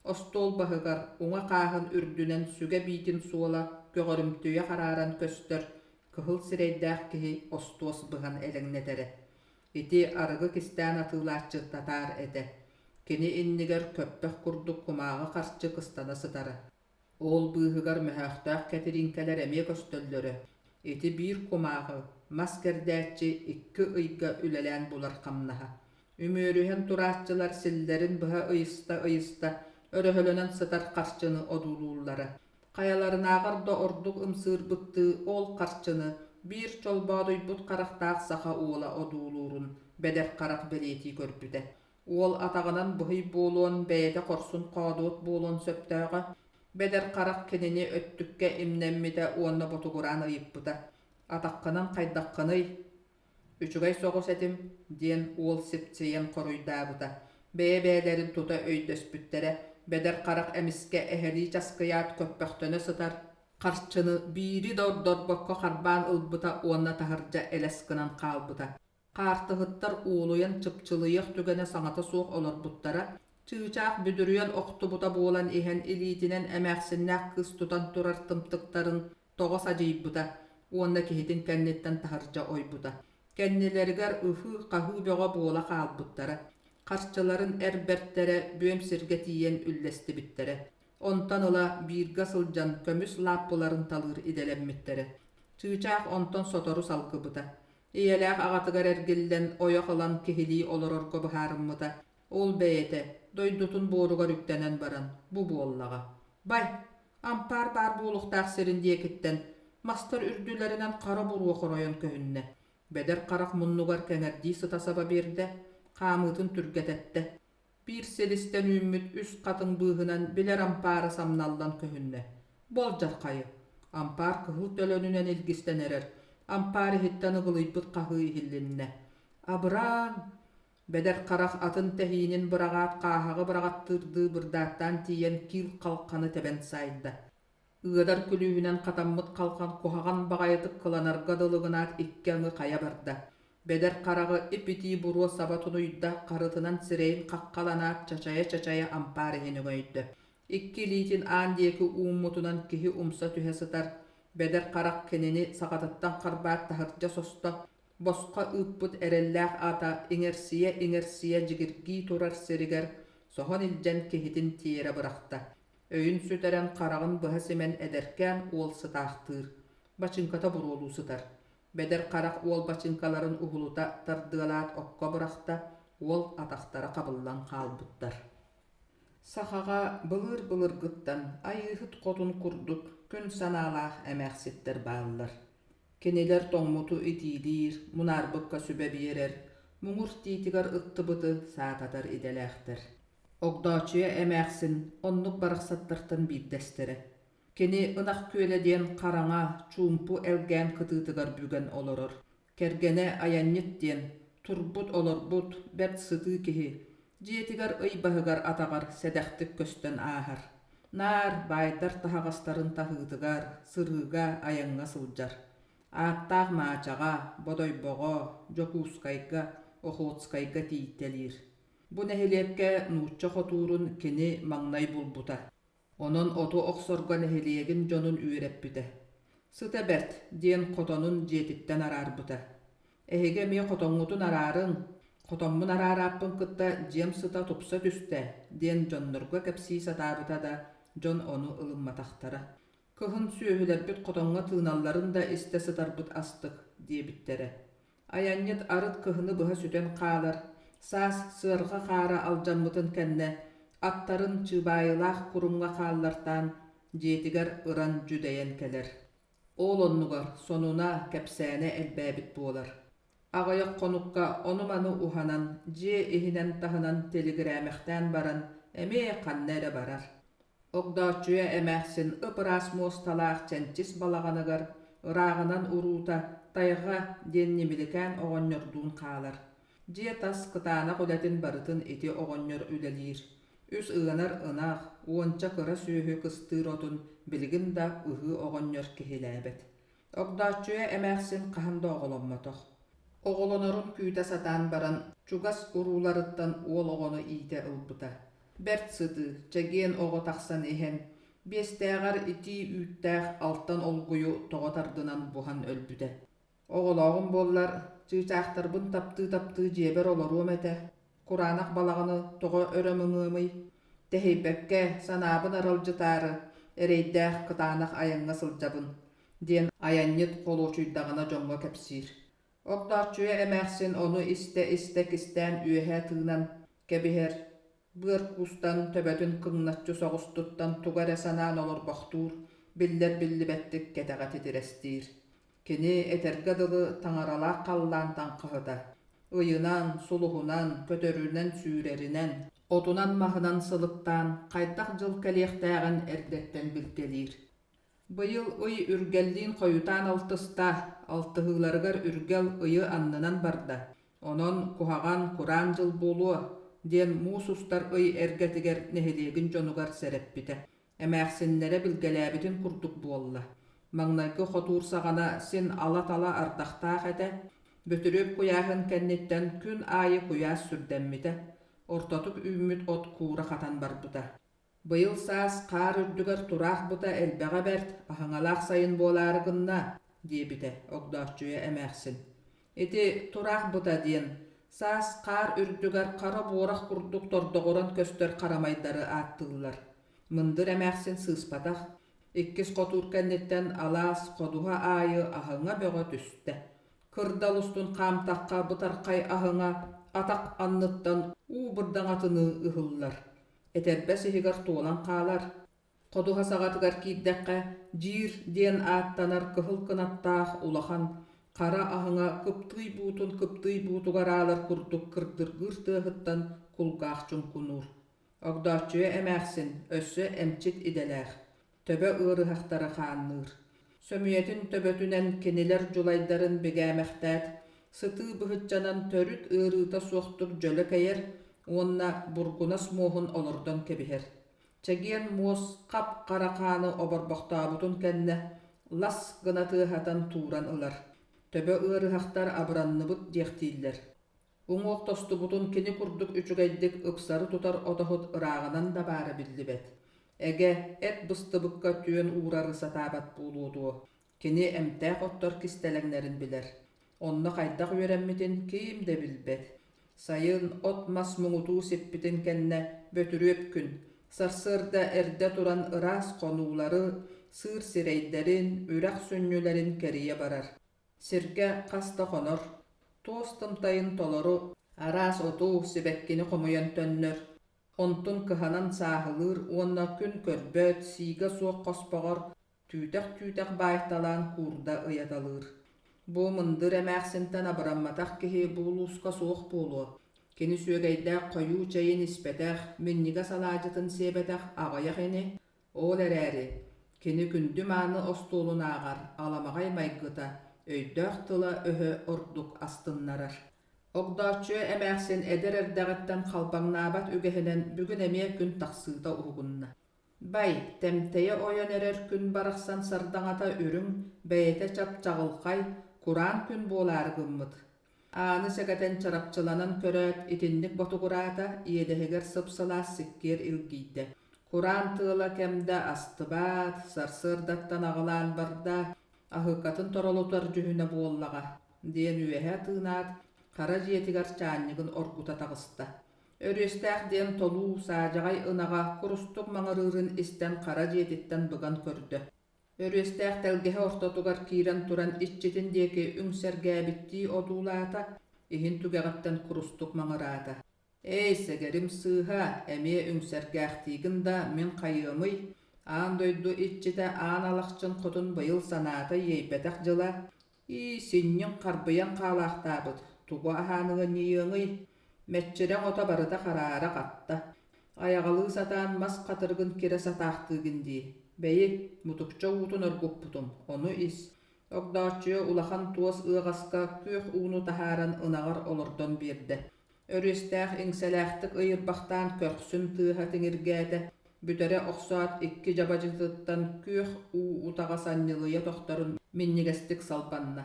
Остуол баһыгар уҥа хааһын үрдүнэн сүгэ биитин суола көҕөрүмтүйэ харааран көстөр кыһыл сирэйдээх киһи остуос быһан элэҥнэтэрэ. Ити арыгы кистээн атыылааччы татаар этэ. Кини иннигэр көппөх курдук кумааҕы харчы кыстана сытара. Ол быыһыгар мөһөөхтөөх кэтирииҥкэлэр эмиэ көстөллөрө. Ити биир кумааҕы, мас кэрдээччи икки ыйга үлэлээн булар хамнаһа. Үмүөрүһэн турааччылар силлэрин быһа ыйыста-ыйыста өрөһөлөнөн сытар харчыны одуулууллара. Хайаларынааҕар да ордук ымсыырбыттыы ол харчыны биир чолбоодуйбут харахтаах саха уола одуулуурун Бэдэр Харах бэлиэтии көрбүтэ. Уол атаҕынан быһый буолуон, бэйэтэ хорсун-хоодуот буолуон сөптөөҕө. Бэдэр Харах кинини өттүккэ имнэммитэ уонна ботугураан ыйыппыта: «Атаххынан хайдаххыный?» «Үчүгэй соҕус этим», диэн уол сипсийэн хоруйдаабыта. Бэйэ-бэйэлэрин тута өйдөспүттэрэ. Бэдэр Харах эмискэ эһэлии часкыйаат көппөхтөнө сытар харчыны биири да ордорбокко харбаан ылбыта уонна таһырдьа элэс гынан хаалбыта. Хаартыһыттар уолуйан чыпчылыйыах түгэнэ саҥата суох олорбуттара, чыычаах бүдүрүйэн охтубута буолан иһэн илиитинэн эмээхсиннээх кыыс тутан турар тымтыктарын тоҕо садьыйбыта уонна киһитин кэнниттэн таһырдьа ойбута. Кэннилэригэр ыһыы-хаһыы бөҕө буола хаалбыттара. Харчыларын эр бэртэрэ бүөм сиргэ тиийэн үллэстибиттэрэ. Онтон ыла бииргэ сылдьан көмүс лааппыларын талыыр идэлэммиттэрэ. Чыычаах онтон сотору салгыбыта. Ийэлээх аҕатыгар эргиллэн ойох ылан киһилии олорорго быһаарыммыта. Ол бэйэтэ, дойдутун буоругар үктэнэн баран, бу буоллаҕа. Бай, ампаар баар буолуохтаах сирин диэкиттэн мастар үрдүлэринэн хара буруо хоройон көһүннэ. Бэдэр харах муннугар кэҥэрдии сыта саба биэрдэ, хаамыытын түргэтэттэ. Биир силистэн үүммүт үс хатыҥ быыһынан билэр ампаара самналлан көһүннэ. Болдьархайы. Ампаар кыһыл төлөнүнэн илгистэн эрэр. Ампаар иһиттэн ыгылыйбыт хаһыы иһиллиннэ. Абырааҥ! Бэдэр харах атын тэһиинин быраҕаат хааһаҕы быраҕаттыырдыы бырдааттаан тиийэн киил халханы тэбэн саайда. Ыадар күлүүһүнэн хатаммыт халхан куһаҕан баҕайытык кыланарга дылы гынаат икки аҥы хайа барда. Бэдэр хараҕы ип-итии буруо саба тунуйда, харытынан сирэйин хаххаланаат чачайа-чачайа ампаар иһин өҥөйдө. Икки илиитин аан диэки ууммутунан киһи умса түһэ сытар. Бэдэр харах кинини саҕатыттан харбаат таһырдьа состо, босхо ыыппыт эрэллээх аата иҥэрсийэ-иҥэрсийэ дьигиргии турар сиригэр соһон илдьэн киһитин тиэрэ бырахта. Өйүн сүтэрэн хараҕын быһа симэн эдэркээн уол сытаахтыыр. Бачыыҥката буруолуу сытар. Бэдэр харах уол бачыыҥкаларын уһулута тардыалаат окко бырахта, уол атахтара хабыллан хаалбыттар. Сахаҕа былыыр-былыргыттан Айыыһыт хотун курдук күн санаалаах эмээхситтэр бааллар. Кинилэр тоҥмуту итиилиир, мунаарбыкка сүбэ биэрэр, муҥур тиитигэр ыттыбыты саататар идэлээхтэр. Огдооччуйа эмээхсин оннук барахсаттартан биирдэстэрэ. Кини Ынах Күөлэ диэн хараҥа, чуумпу элгээн кытыытыгар бүгэн олорор. Кэргэнэ айанньыт диэн, турбут-олорбут, бэрт сытыы киһи, дьиэтигэр ый баһыгар-атаҕар сэдэхтик көстөн ааһар. Наар баайдар таһаҕастарын таһыытыгар, сырыыга, айаҥҥа сылдьар. Ааттаах Маачаҕа, Бодойбоҕо, Дьокуускайга, Охотскайга тиийтэлиир. Бу нэһилиэккэ нуучча хотуурун кини маҥнай булбута. Онон оту охсорго нэһилиэгин дьонун үөрэппитэ. «Сыта бэрт» диэн хотонун дьиэтиттэн араарбыта. «Эһиги эмиэ хотоҥҥутун араарыҥ, хотоммун араарааппын кытта дьиэм сыта тупса түстэ» диэн дьоннорго кэпсии сатаабыта да, дьон ону ылымматахтара. «Кыһын сүөһүлэрбит хотоҥҥо тыыналларын да истэ сытарбыт астык» диэбиттэрэ. Айанньыт арыт кыһыны быһа сүтэн хаалар, саас сыарҕа хаара алдьаммытын кэннэ аттарын чыыбаайылаах курумҥа хааллартаан дьиэтигэр ыран дьүдэйэн кэлэр. Ол оннугар сонуна, кэпсээнэ элбээбит буолар. Аҕыйах хонукка ону-маны уһанан, дьиэ иһинэн-таһынан тэлигирээмэхтээн баран эмиэ ханна эрэ барар. Огдооччуйа эмээхсин ып-ыраас муосталаах чэнчис балаҕаныгар ырааҕынан уруута Тайҕа диэн ньимиликээн оҕонньордуун хаалар. Дьиэ тас кытаанах үлэтин барытын ити оҕонньор үлэлиир. Үс ыанар ынах, уонча кыра сүөһү кыстыыр отун билигин да ыһыы оҕонньор киһилээбэт. Огдооччуйа эмээхсин хаһан да оҕоломмотох. Оҕолонорун күүтэ сатаан баран, чугас урууларыттан уол оҕону иитэ ылбыта. Бэрт сытыы, чэгиэн оҕо тахсан иһэн, биэстээҕэр итии үүттээх алтан олгуйу тоҕо тардынан буһан өлбүтэ. Оҕолооҕум буоллар, чыычаахтарбын таптыы-таптыы дьиэбэр олоруом этэ, кураанах балаҕаны тоҕо өрө мыҥыамый? Тэһийбэккэ, санаабын аралдьытаары, эрэйдээх кытаанах айаҥҥа сылдьабын, диэн айанньыт холуочуйдаҕына дьоҥҥо кэпсиир. Огдооччуйа эмээхсин ону истэ-истэ кистээн үөһэ тыынан кэбиһэр, быар куустан төбөтүн кыҥначчы соҕус туттан тугу эрэ санаан олорбохтуур, биллэр-биллибэттик кэтэҕэ титирэстиир. Кини этэргэ дылы таҥаралаах халлаан таҥхаһыта, ыйынан, сулуһунан, көтөрүнэн-сүүрэринэн, отунан-маһынан сылыктаан хайдах дьыл кэлиэхтээҕин эрдэттэн билгэлиир. Быйыл ый Үргэллиин хойутаан алтыста, алтыһыыларыгар Үргэл ыйы аннынан барда, онон куһаҕан, кураан дьыл буолуо, диэн муус устар ый эргэтигэр нэһилиэгин дьонугар сэрэппитэ. Эмээхсиннэрэ билгэлээбитин курдук буолла. Маҥнайгы хотуур саҕана син ала-тала ардахтаах этэ, Бөтүрүөп куйааһын кэнниттэн күн аайы куйаас сүрдэммитэ, ортотук үүммүт от куура хатан барбыта. Быйыл саас хаар үрдүгэр тураах бута элбэҕэ бэрт, аһыҥалаах сайын буолаары гынна, диэбитэ Огдооччуйа эмээхсин. Ити тураах бута диэн саас хаар үрдүгэр хара буорах курдук тордоҕуран көстөр харамайдары ааттыыллар. Мындыр эмээхсин сыыспатах, иккис хотуур кэнниттэн алаас ходуһа аайы аһыҥа бөҕө түстэ. Кырдал устун хаамтахха бытархай аһыҥа атах анныттан уу бырдаҥатыныы ыһыллар. Этэрбэс иһигэр туолан хаалар. Ходуһа саҕатыгар киирдэххэ, дьиир диэн ааттанар кыһыл кынаттаах улахан хара аһыҥа кыптыый буутун кыптыый буутугар аалар курдук кырдыргыыр тыаһыттан кулгаах чуҥкунуур. Огдооччуйа эмээхсин өссө эмчит идэлээх, төбө ыарыһахтары хаанныыр. Сөмүйэтин төбөтүнэн кинилэр дьулайдарын бигээмэхтээт, сытыы быһыччанан төрүт ыарыыта суохтук дьөлө кэйэр уонна бургунас муоһун олордон кэбиһэр. Чэгиэн муос хап-хара хааны оборбохтообутун кэннэ лас гына тыаһатан тууран ылар. Төбө ыарыһахтар абыранныбыт диэхтииллэр. Уҥуох тостубутун кини курдук үчүгэйдик ыпсары тутар отоһут ырааҕынан да баара биллибэт. Эгэ, эт быстыбыкка түөн уурары сатаабат буолуо дуо? Кини эмтээх оттор кистэлэҥнэрин билэр. Онно хайдах үөрэммитин ким да билбэт. Сайын от-мас муҥутуу сиппитин кэннэ Бөтүрүөп күн, сарсыарда эрдэ туран ыраас хонуулары, сыыр сирэйдэрин, үрэх сүнньүлэрин кэрийэ барар. Сиргэ хас да хонор, туос тымтайын толору араас оту, сибэккини хомуйан төннөр, онтун кыһанан сааһылыыр уонна күн көрбөт, сиигэ суох хоспоҕор түүтэх-түүтэх баайталаан куурда ыйаталыыр. Бу мындыр эмээхсинтэн абырамматах киһи бу улууска суох буолуо. Кини сүөгэйдээх хойуу чэйин испэтэх, минньигэс алаадьытын сиэбэтэх аҕыйах ини. Ол эрээри, кини күндү-мааны остуолун ааҕар аламаҕай майгыта, өйдөөх тыла-өһө ордук астыннарар. Огдооччуйа эмээхсин эдэр эрдэҕиттэн халбаҥнаабат үгэһинэн бүгүн эмиэ күн тахсыыта уһугунна. Бай, тэмтэйэ ойон эрэр күн барахсан сардаҥата үрүҥ, бэйэтэ чап-чаҕылхай, кураан күн буолаары гыммыт. Ааны сэгэтэн чарапчыланан көрөөт, итинник ботугураата, иэдэһигэр сып-сылаас сиккиэр илгийдэ. Кураан тыала кэм да астыбаат, сарсыардаттан аҕылаан барда, аһыыкатын торолутар дьүһүнэ буоллаҕа, диэн үөһэ тыынаат, хара дьиэтигэр чаанньыгын оргута таҕыста. Өрүөстээх диэн толуу, саадьаҕай ынаҕа курустук маҥырыырын истэн хара дьиэтиттэн быган көрдө. Өрүөстээх тэлгэһэ ортотугар киирэн туран иччитин диэки үҥсэргээбиттии одуулаата, иһин түгэҕиттэн курустук маҥыраата. «Эй, сэгэрим сыыһа, эмиэ үҥсэргээхтиигин да, мин хайыамый? Аан дойду иччитэ Аан Алахчын хотун быйыл санаата иэйбэтэх дьыла. Ии, синньиҥ харбыйан хаалаахтаабыт, тугу аһаан ыанньыйыаҥый? Мэччирэҥ ото барыта хараара хатта. Айаҕалыы сатаан мас хатырыгын кирэ сатаахтыыгын дии. Бэйи, мутукча уутун оргуппутум, ону ис. Огдооччуйа улахан туос ыаҕаска күөх ууну таһааран ынаҕар олордон биэрдэ. Өрүөстээх иҥсэлээхтик ыйырбахтаан көхсүн тыаһа тиҥиргээтэ, бүтэрэ охсоот икки дьабадьытыттан күөх уу утаҕа санньылыйа тохторун минньигэстик салбанна.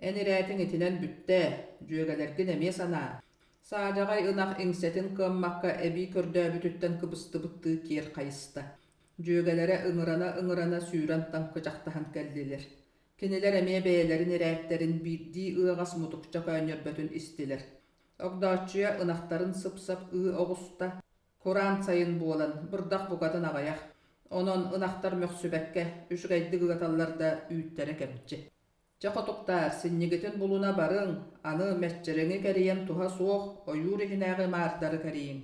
Эн ирээтиҥ итинэн бүттэ, дьүөгэлэргин эмиэ санаа. Саадьаҕай ынах иҥсэтин кыаммакка эбии көрдөөбүтүттэн кыбыстыбыттыы киэр хайыста. Дьүөгэлэрэ ыҥырана-ыҥырана сүүрэн таҥкычахтаһан кэллилэр. Кинилэр эмиэ бэйэлэрин ирээттэрин биирдии ыаҕас мутукча көөнньөрбөтүн истилэр. Огдооччуйа ынахтарын сып-сап ыы оҕуста, кураан сайын буолан, бырдах букатын аҕыйах. Онон ынахтар мөхсүбэккэ, үчүгэйдик ыаталлар да үүттэрэ кэмчи. Чэ хотуктаар, синньигитин булуна барыҥ, аны мэччирэҥи кэрийэн туһа суох, ойуур иһинээҕи маардары кэрийиҥ.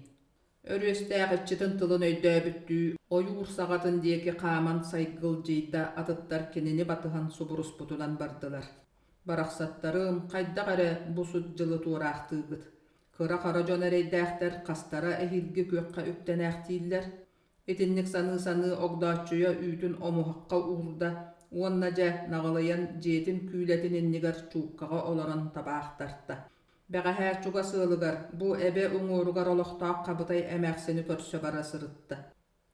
Өрүөстээх иччитин тылын өйдөөбүттүү, ойуур саҕатын диэки хааман сайгылдьыйда, атыттар кинини батыһан субуруспутунан бардылар. Барахсаттарым, хайдах эрэ бу сут дьылы туораахтыыгыт. Кыра-хара дьон эрэйдээхтэр хастара эһиилги күөххэ үктэнээхтииллэр. Итинник саныы-саныы Огдооччуйа үүтүн омуһахха уурда уонна дьэ наҕылыйан дьиэтин күүлэтин иннигэр чууккаҕа олорон табаах тарта. Бэҕэһээ чугас ыалыгар, бу эбэ уҥуоругар олохтоох Хабытай эмээхсини көрсө бара сырытта.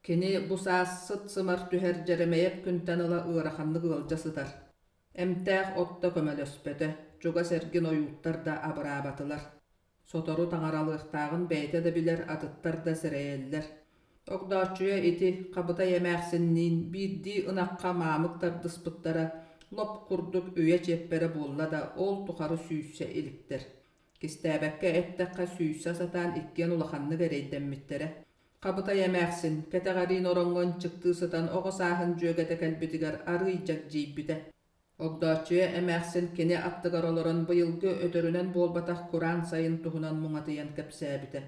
Кини бу саас сыт-сымар түһэр Дьэрэмэйэп күнтэн ыла ыараханнык ыалдьа сытар. Эмтээх от да көмөлөспөтө, чугас эргин ойууттар да абыраабатылар. Сотору таҥаралыахтааҕын бэйэтэ да билэр, атыттар да сэрэйэллэр. Огдооччуйа ити Хабытай эмээхсинниин биирдии ынахха маамык тардыспыттара лоп курдук үйэ чиэппэрэ буолла да, ол тухары сүүйсэ иликтэр. Кистээбэккэ эттэххэ, сүүйсэ сатаан иккиэн улаханнык эрэйдэммиттэрэ. Хабытай эмээхсин, кэтэҕэриин ороҥҥо ынчыктыы сытан оҕо сааһын дьүөгэтэ кэлбитигэр арыый дьэгдьийбитэ. Огдооччуйа эмээхсин кини аттыгар олорон быйылгы өтөрүнэн буолбатах кураан сайын туһунан муҥатыйан кэпсээбитэ.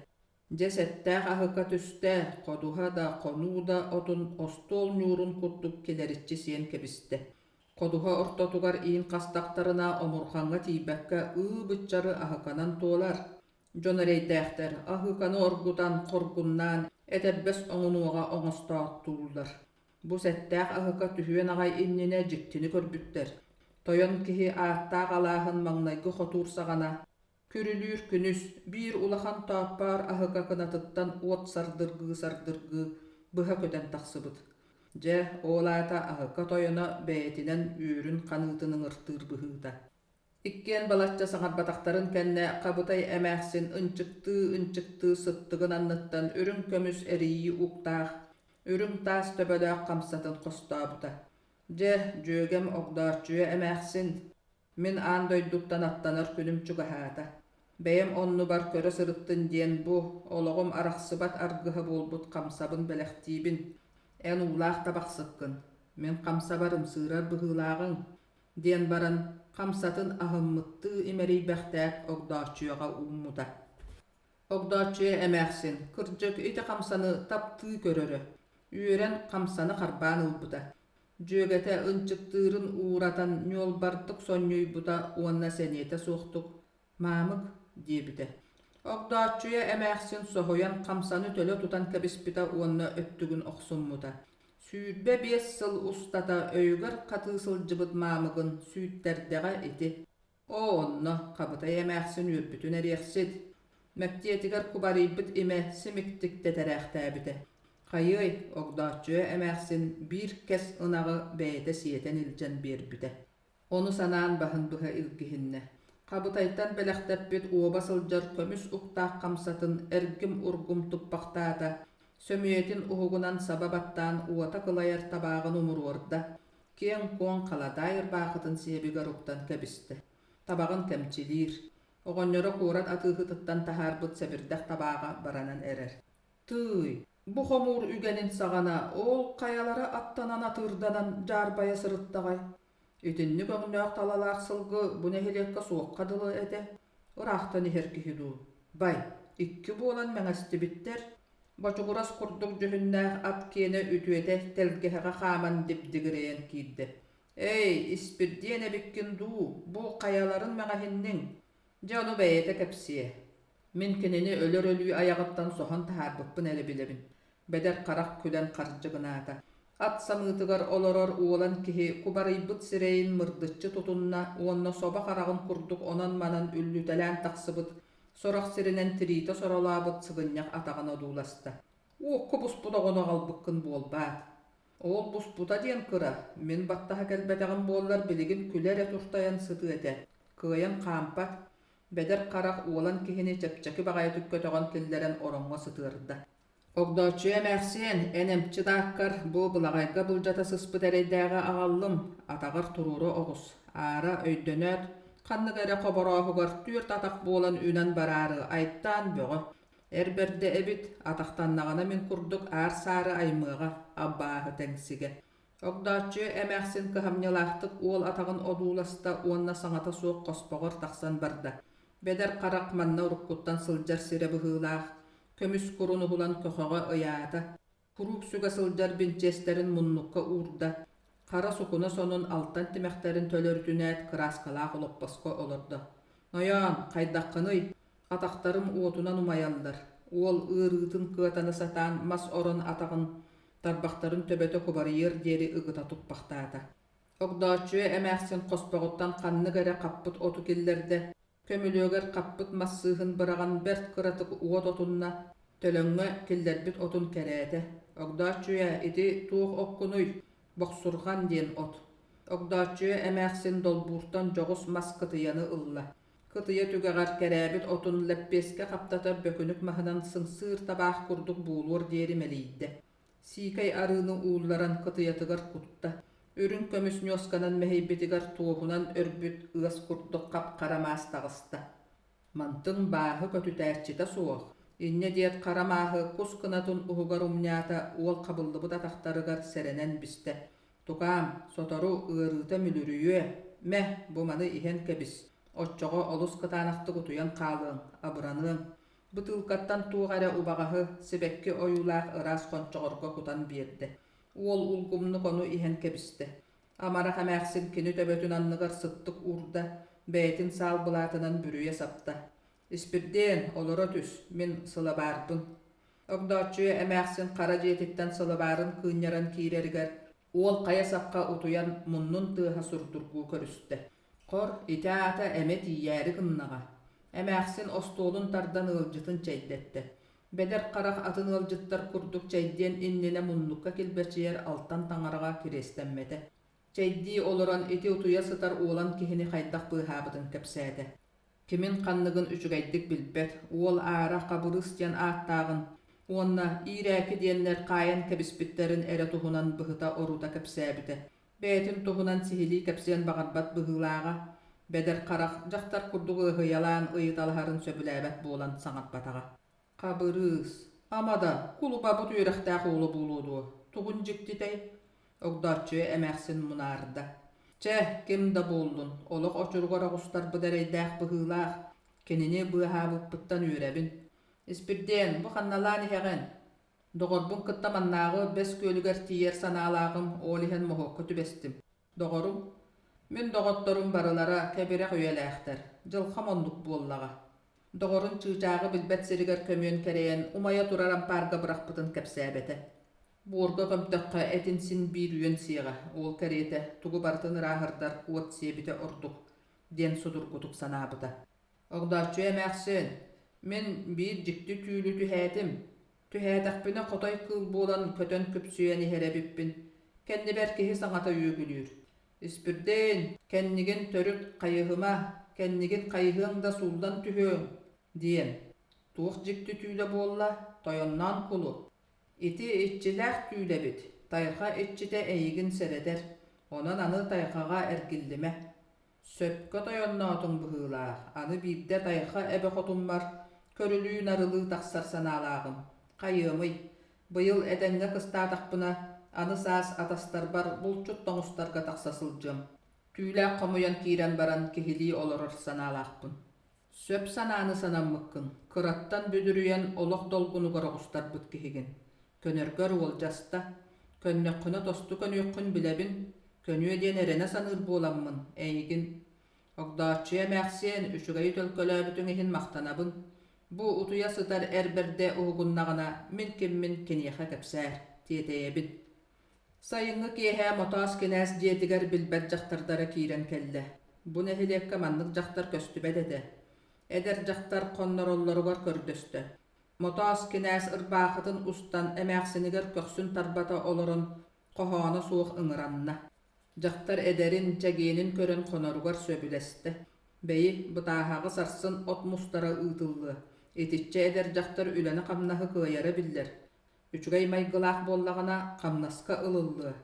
Дьэ сэттээх аһыка түстэ, ходуһа да, хонуу да отун остуол ньуурун курдук килэриччи сиэн кэбистэ. Ходуһа ортотугар иин хастахтарына омурҕаҥҥа тиийбэккэ ыы-быччары аһыканан туолар. Дьон эрэйдээхтэр аһыыканы оргутан, хоргуннаан, этэрбэс оҥунуоҕа оҥостоохтууллар. Бу сэттээх аһыка түһүөн аҕай иннинэ дьиктини көрбүттэр. Тойон киһи ааттаах алааһын маҥнайгы хотуур саҕана күрүлүүр күнүс биир улахан тооппоор аһыка кынатыттан уот сардыргыы-сардыргыы быһа көтөн тахсыбыт. Дьэ, ол аата аһыка тойоно бэйэтинэн үөрүн ханыытын ыҥыртыыр быһыыта. Иккиэн балачча саҥарбатахтарын кэннэ Хабытай эмээхсин ынчыктыы-ынчыктыы сыттыгын анныттан үрүҥ көмүс эрийии уктаах, үрүҥ таас төбөлөөх хамсатын хостообута. Дьэ, дьүөгэм Огдооччуйа эмээхсин, мин аан дойдуттан аттанар күнүм чугаһаата. Бэйэм оннубар көрө сырыттын диэн бу, олоҕум арахсыбат аргыһа буолбут хамсабын бэлэхтиибин. Эн уулаах табахсыккын, мин хамсабар ымсыырар быһыылааҕыҥ, диэн баран хамсатын аһыммыттыы имэрийбэхтээт Огдооччуйаҕа ууммута. Огдооччуйа эмээхсин, кырдьык, ити хамсаны таптыы көрөрө, үөрэн хамсаны харбаан ылбыта. Дьүөгэтэ ынчыктыырын ууратан ньуолбардык сонньуйбута уонна сэниэтэ суохтук «Маамык» диэбитэ. Огдооччуйа эмээхсин соһуйан хамсаны төлө тутан кэбиспитэ уонна өттүгүн охсуммута. 25 сыл устата өйүгэр хатыы сылдьыбыт маамыгын сүүттэрдэҕэ ити. Оо, онно Хабытай эмээхсин үөрбүтүн эриэхсит! Мэктиэтигэр кубарыйбыт имэ симиктик тэтэрээхтээбитэ. Хайыай, Огдооччуйа эмээхсин биир кэс ынаҕы бэйэтэ сиэтэн илдьэн биэрбитэ. Ону санаан баһын быһа илгиһиннэ. Хабытайтан бэлэхтэппит уоба сылдьар көмүс уктаах хамсатын эргим-ургум туппахтаата, сөмүйэтин уһугунан саба баттаан уота кылайар табааҕын умуруорда, киэҥ-куоҥ халадаай ырбаахытын сиэбигэр уктан кэбистэ. Табаҕын кэмчилиир. Оҕонньоро куорат атыыһытыттан таһаарбыт сэбирдэх табааҕа баранан эрэр. Тыый, бу хомуур үгэнин саҕана ол хайалара аттанан атыырданан дьаарбайа сырыттаҕай? Итинник өҥнөөх талалаах сылгы бу нэһилиэккэ суохха дылы этэ. Ыраахтан иһэр киһи дуу? Бай, икки буолан мэҥэстибиттэр. Бочугурас курдук дьүһүннээх ат киэнэ үтүөтэ тэлгэһэҕэ хааман дибдигирэйэн киирдэ. «Эй, Испирдиэн эбиккин дуу, бу хайаларын мэҥэһинниҥ? Дьэ ону бэйэтэ кэпсиэ. Мин кинини өлөр өлүү айаҕыттан соһон таһаарбыппын эрэ билэбин», Бэдэр харах күлэн хардьыгынаата. Ат самыытыгар олорор уолан киһи кубарыйбыт сирэйин мырдыччы тутунна уонна собо хараҕын курдук онон-манан үллүтэлээн тахсыбыт, сорох сиринэн тириитэ соролообут сыгынньах атаҕын одууласта. «Уокка буспут оҕону аҕалбыккын буолбаат? Ол буспута диэн кыра, мин баттаһа кэлбэтэҕим буоллар билигин күлэ эрэ туртайан сытыа этэ, кыайан хаампат, Бэдэр харах уолан киһини чэпчэки баҕайытык көтөҕөн киллэрэн ороҥҥо сытыарда. Огдооччуйа эмээхсиэн, эн эмчит ааккар бу былаҕайга былдьата сыспыт эрэйдээҕи аҕаллым, атаҕар туруору оҕус, аара өйдөнөөт, ханнык эрэ хоборооһугар түөрт атах буолан үнэн бараары айтаан бөҕө. Эр бэрдэ эбит, атахтаннаҕына мин курдук аар-саары аймыаҕа, абааһы тэҥсигэ. Огдооччуйа эмээхсин кыһамньылаахтык уол атаҕын одууласта уонна саҥата суох хоспоҕор тахсан барда. Бэдэр харах манна уруккуттан сылдьар сирэ быһыылаах, көмүс курун уһулан көхөҕө ыйаата, куруук сүгэ сылдьар бинчиэстэрин муннукка уурда, хара сукуна сонун алтан тимэхтэрин төлөрүтүнээт кырааскалаах олоппоско олордо. «Нойоон, хайдаххыный? Атахтарым уотунан умайаллар». Уол ыарыытын кыатана сатаан мас орон атаҕын тарбахтарын төбөтө кубарыйыар диэри ыгыта туппахтаата. Огдооччуйа эмээхсин хоспоҕуттан ханнык эрэ хаппыт оту киллэрдэ, көмүлүөгэр хаппыт мас сыыһын быраҕан бэрт кыратык уот отунна, төлөҥҥө киллэрбит отун кэрээтэ. Огдооччуйа, ити туох оккунуй? Бохсурҕан диэн от. Огдооччуйа эмээхсин долбууртан дьоҕус мас кытыйаны ылла. Кытыйа түгэҕэр кэрээбит отун лэппиэскэ хаптатар бөкүнүк маһынан сыҥсыыр табаах курдук буолуор диэри мэлийдэ. Сиикэй арыыны уулларан кытыйатыгар кутта. Үрүҥ көмүс ньуосканан мэһийбитигэр туоһунан өрбүт ыас курдук хап-хара маас таҕыста. Мантыҥ бааһы көтүтээччитэ суох. Инньэ диэт хара мааһы кус кынатын уһугар умньаата уол хабыллыбыт атахтарыгар сэрэнэн бистэ. Тукаам, сотору ыарыыта мүлүрүйүө, мэ, бу маны иһэн кэбис, оччоҕо олус кытаанахтык утуйан хаалыаҥ, абыраныаҥ. Бытыылкаттан туох эрэ убаҕаһы, сибэкки ойуулаах ыраас хончоҕорго кутан биэрдэ. Уол улгумнук ону иһэн кэбистэ. Амарах эмээхсин кини төбөтүн анныгар сыттык уурда, бэйэтин саал былаатынан бүрүйэ сапта. Испирдиэн, олоро түс, мин сылабаарбын. Огдооччуйа эмээхсин хара дьиэтиттэн сылабаарын кыынньаран киирэригэр уол хайа сахха утуйан муннун тыаһа сурдургуу көрүстэ. Хор, ити аата эмэ тиийээри гыннаҕа. Эмээхсин остуолун тардан ыалдьытын чэйдэттэ. Бэдэр харах атын ыалдьыттар курдук чэйдиэн иннинэ муннукка килбэчийэр алтан таҥараҕа кириэстэммэтэ. Чэйдии олорон ити утуйа сытар уолан киһини хайдах быыһаабытын кэпсээтэ. Кимин ханныгын үчүгэйдик билбэт, уол аара Хабырыыс диэн ааттааҕын уонна Иирээки диэннэр хаайан кэбиспиттэрин эрэ туһунан быһыта-орута кэпсээбитэ. Бэйэтин туһунан сиһилии кэпсиэн баҕарбат быһыылааҕа. Бэдэр харах дьахтар курдук ыаһыйалаан ыйыталаһарын сөбүлээбэт буолан саҥарбатаҕа. Хабырыыс, ама да, кулубабыт үөрэхтээх уола буолуо дуо, тугун дьиктитэй? Огдооччуйа эмээхсин мунаарда. Чэ, ким да буоллун, олох очуругар оҕустарбыт эрэйдээх быһыылаах, кинини быыһаабыппыттан үөрэбин. Испирдиэн, бу ханналаан иһэҕин? Доҕорбун кытта маннааҕы Бэс Күөлүгэр тиийэр санаалааҕым, ол иһэн моһуокка түбэстим. Доҕорум, мин доҕотторум барылара кэбирэх үйэлээхтэр, дьылҕам оннук буоллаҕа. Доҕорун чыычааҕы билбэт сиригэр көмүөн кэрэйэн умайа турар ампаарга бырахпытын кэпсээбэтэ. Буорга көмтөххө этин син биир үөн сиэҕэ, ол кэриэтэ тугу барытын ырааһырдар уот сиэбитэ ордук диэн судургутук санаабыта. Огдооччу эмээхсин, мин биир дьикти түүлү түһээтим. Түһээтэхпинэ хотой кыыл буолан көтөн күпсүйэн иһэр эбиппин. Кэннибэр киһи саҥата үөгүлүүр. Испирдиэн, кэннигин төрүт хайыһыма, кэннигин хайыһыаҥ да сууллан түһүөҥ, диэн. Туох дьикти түүлэ буолла, тойонноон кулу. Ити иччилээх түүл эбит, тайҕа иччитэ эйигин сэрэтэр, онон аны тайҕаҕа эргиллимэ. Сөпкө тойонноотуҥ быһыылаах, аны биирдэ тайҕа эбэ хотуммар көрүлүү-нарылыы тахсар санаалааҕым. Хайыамый, быйыл этэҥҥэ кыстаатахпына, аны саас атастарбар булчут тоҥустарга тахса сылдьыам. Түүлээх хомуйан киирэн баран киһилии олорор санаалаахпын. Сөп санааны санаммыккын, кыраттан бүдүрүйэн олох долгунугар оҕустарбыт киһигин. Көнөргөр уолдьаста, көннөххүнэ тосту көнүөххүн билэбин, көнүө диэн эрэнэ саныыр буоламмын, эйигин Огдооччуйа эмээхсиэн, үчүгэйи төлкөлөөбүтүҥ иһин махтанабын. Бу утуйа сытар эр бэрдэ уһугуннаҕына, мин киммин киниэхэ кэпсээр, тиэтэйэбин. Сайыҥҥы киэһэ Мотоос кинээс дьиэтигэр билбэт дьахтардара киирэн кэллэ. Бу нэһилиэккэ маннык дьахтар көстүбэт этэ. Эдэр дьахтар хоннороллоругар көрдөстө. Мотоос кинээс ырбаахытын устан эмээхсинигэр көхсүн тарбата олорон хоһооно суох ыҥыранна. Дьахтар эдэрин, чэгиэнин көрөн хоноругар сөбүлэстэ. Бэйи, бытааһаҕы сарсын от мустара ыытыллыа. Итиччэ эдэр дьахтар үлэни-хамнаһы кыайара биллэр. Үчүгэй майгылаах буоллаҕына, хамнаска ылыллыа.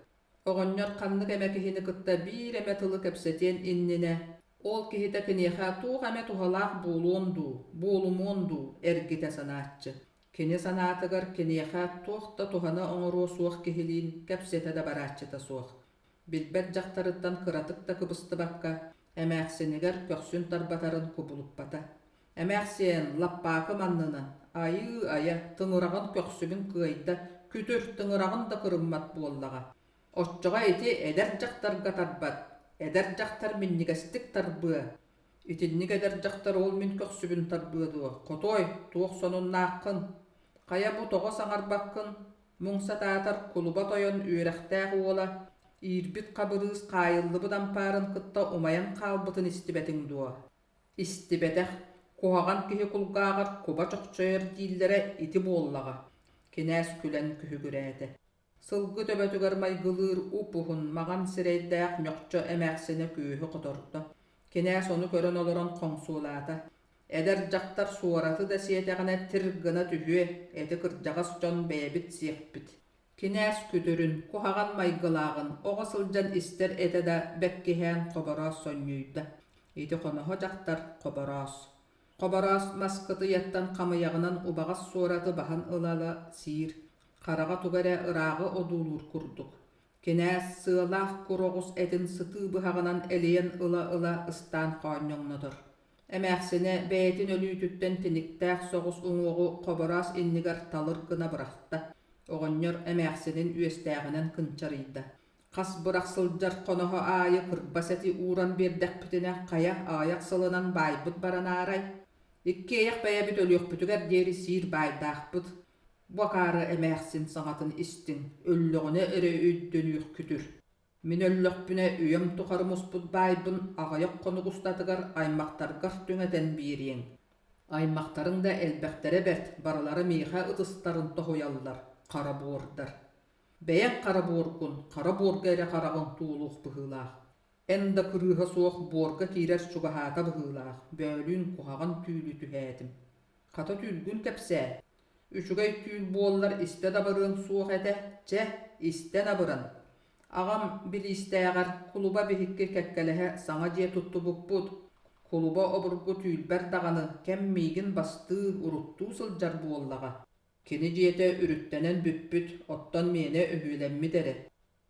Оҕонньор ханнык эмэ киһини кытта биир эмэ тылы кэпсэтиэн иннинэ, ол киһитэ киниэхэ туох эмэ туһалаах буолуон дуу, буолумуон дуу эргитэ санааччы. Кини санаатыгар киниэхэ туох да туһаны оҥоруо суох киһилиин кэпсэтэ да барааччыта суох. Билбэт дьахтарыттан кыратык да кыбыстыбакка, эмээхсинигэр көхсүн тарбатарын кубулуппата. Эмээхсиэн, лаппаакым аннынан, айыы-айа, тыҥыраҕын көхсүбүн кыайда, күтүр, тыҥыраҕын да кырыммат буоллаҕа. Оччоҕо ити эдэр дьахтарга тарбат, эдэр дьахтар минньигэстик тарбыа. Итинник эдэр дьахтар ол мин көхсүбүн тарбыа дуо? Хотуой, туох сонуннааххын? Хайа бу тоҕо саҥарбаккын? Муҥ сатаатар кулуба тойон үөрэхтээх уола иирбит Хабырыыс хаайыллыбыт ампаарын кытта умайан хаалбытын истибэтиҥ дуо? Истибэтэх, куһаҕан киһи кулгааҕар куба чохчойор дииллэрэ ити буоллаҕа, кинээс күлэн күһүгүрээтэ. Сылгы төбөтүгэр майгылыыр уп-уһун маҕан сирэйдээх ньохчо эмээхсинэ күөһү хотордо. Кинээс ону көрөн олорон хоҥсуолаата. Эдэр дьахтар суораты да сиэтэҕинэ тир гына түһүө, эти кырдьаҕас дьон бэйэбит сиэхпит. Кинээс күтүрүн, куһаҕан майгылааҕын оҕо сылдьан истэр этэ да бэккиһээн Хобороос сонньуйда. Ити хоноһо дьахтар Хобороос. Хобороос мас кытыйаттан хамыйаҕынан убаҕас суораты баһан ыла-ыла сиир, хараҕа тугу эрэ ырааҕы одуулуур курдук. Кинээс сыалаах кур оҕус этин сытыы быһаҕынан элийэн ыла-ыла ыстаан хоонньоҥнотор. Эмээхсинэ бэйэтин өлүүтүттэн тиниктээх соҕус уҥуоҕу Хобороос иннигэр талыр гына бырахта. Оҕонньор эмээхсинин үөстээҕинэн кынчарыйда. Хас бырах сылдьар хоноһо аайы кырбас эти ууран биэрдэхпитинэ хайа аҕыйах сылынан баайбыт баранаарай? Иккиэйэх бэйэбит өлүөхпүтүгэр диэри сиир баайдаахпыт. Бу акаары эмээхсин саҥатын истиҥ, өллөҕүнэ эрэ өйдөнүөхкүтүр. Мин өллөхпүнэ үйэм тухары муспут баайбын аҕыйах хонук устатыгар аймахтаргар түҥэтэн биэриэҥ. Аймахтарыҥ да элбэхтэрэ бэрт, барылара миэхэ ытыстарын тоһуйаллар, хара буордар. Бэйэҥ хара буоргун, хара буорга эрэ хараҕыҥ туолуох быһыылаах. Эн да кырыыһа суох буорга киирэр чугаһаата быһыылаах, бөөлүүн куһаҕан түүлү түһээтим. Хата түүлгүн кэпсээ. Үчүгэй түүл буоллар истэ да барыаҥ суох этэ, чэ, истэн абыран. Аҕам Билиистээҕэр кулуба биһикки кэккэлэһэ саҥа дьиэ туттубуппут. Кулуба обургу түүл-бэр даҕаны кэм миигин бастыы, уруттуу сылдьар буоллаҕа. Кини дьиэтэ үрүттэнэн бүппүт, оттон миэнэ өһүөлэммит эрэ.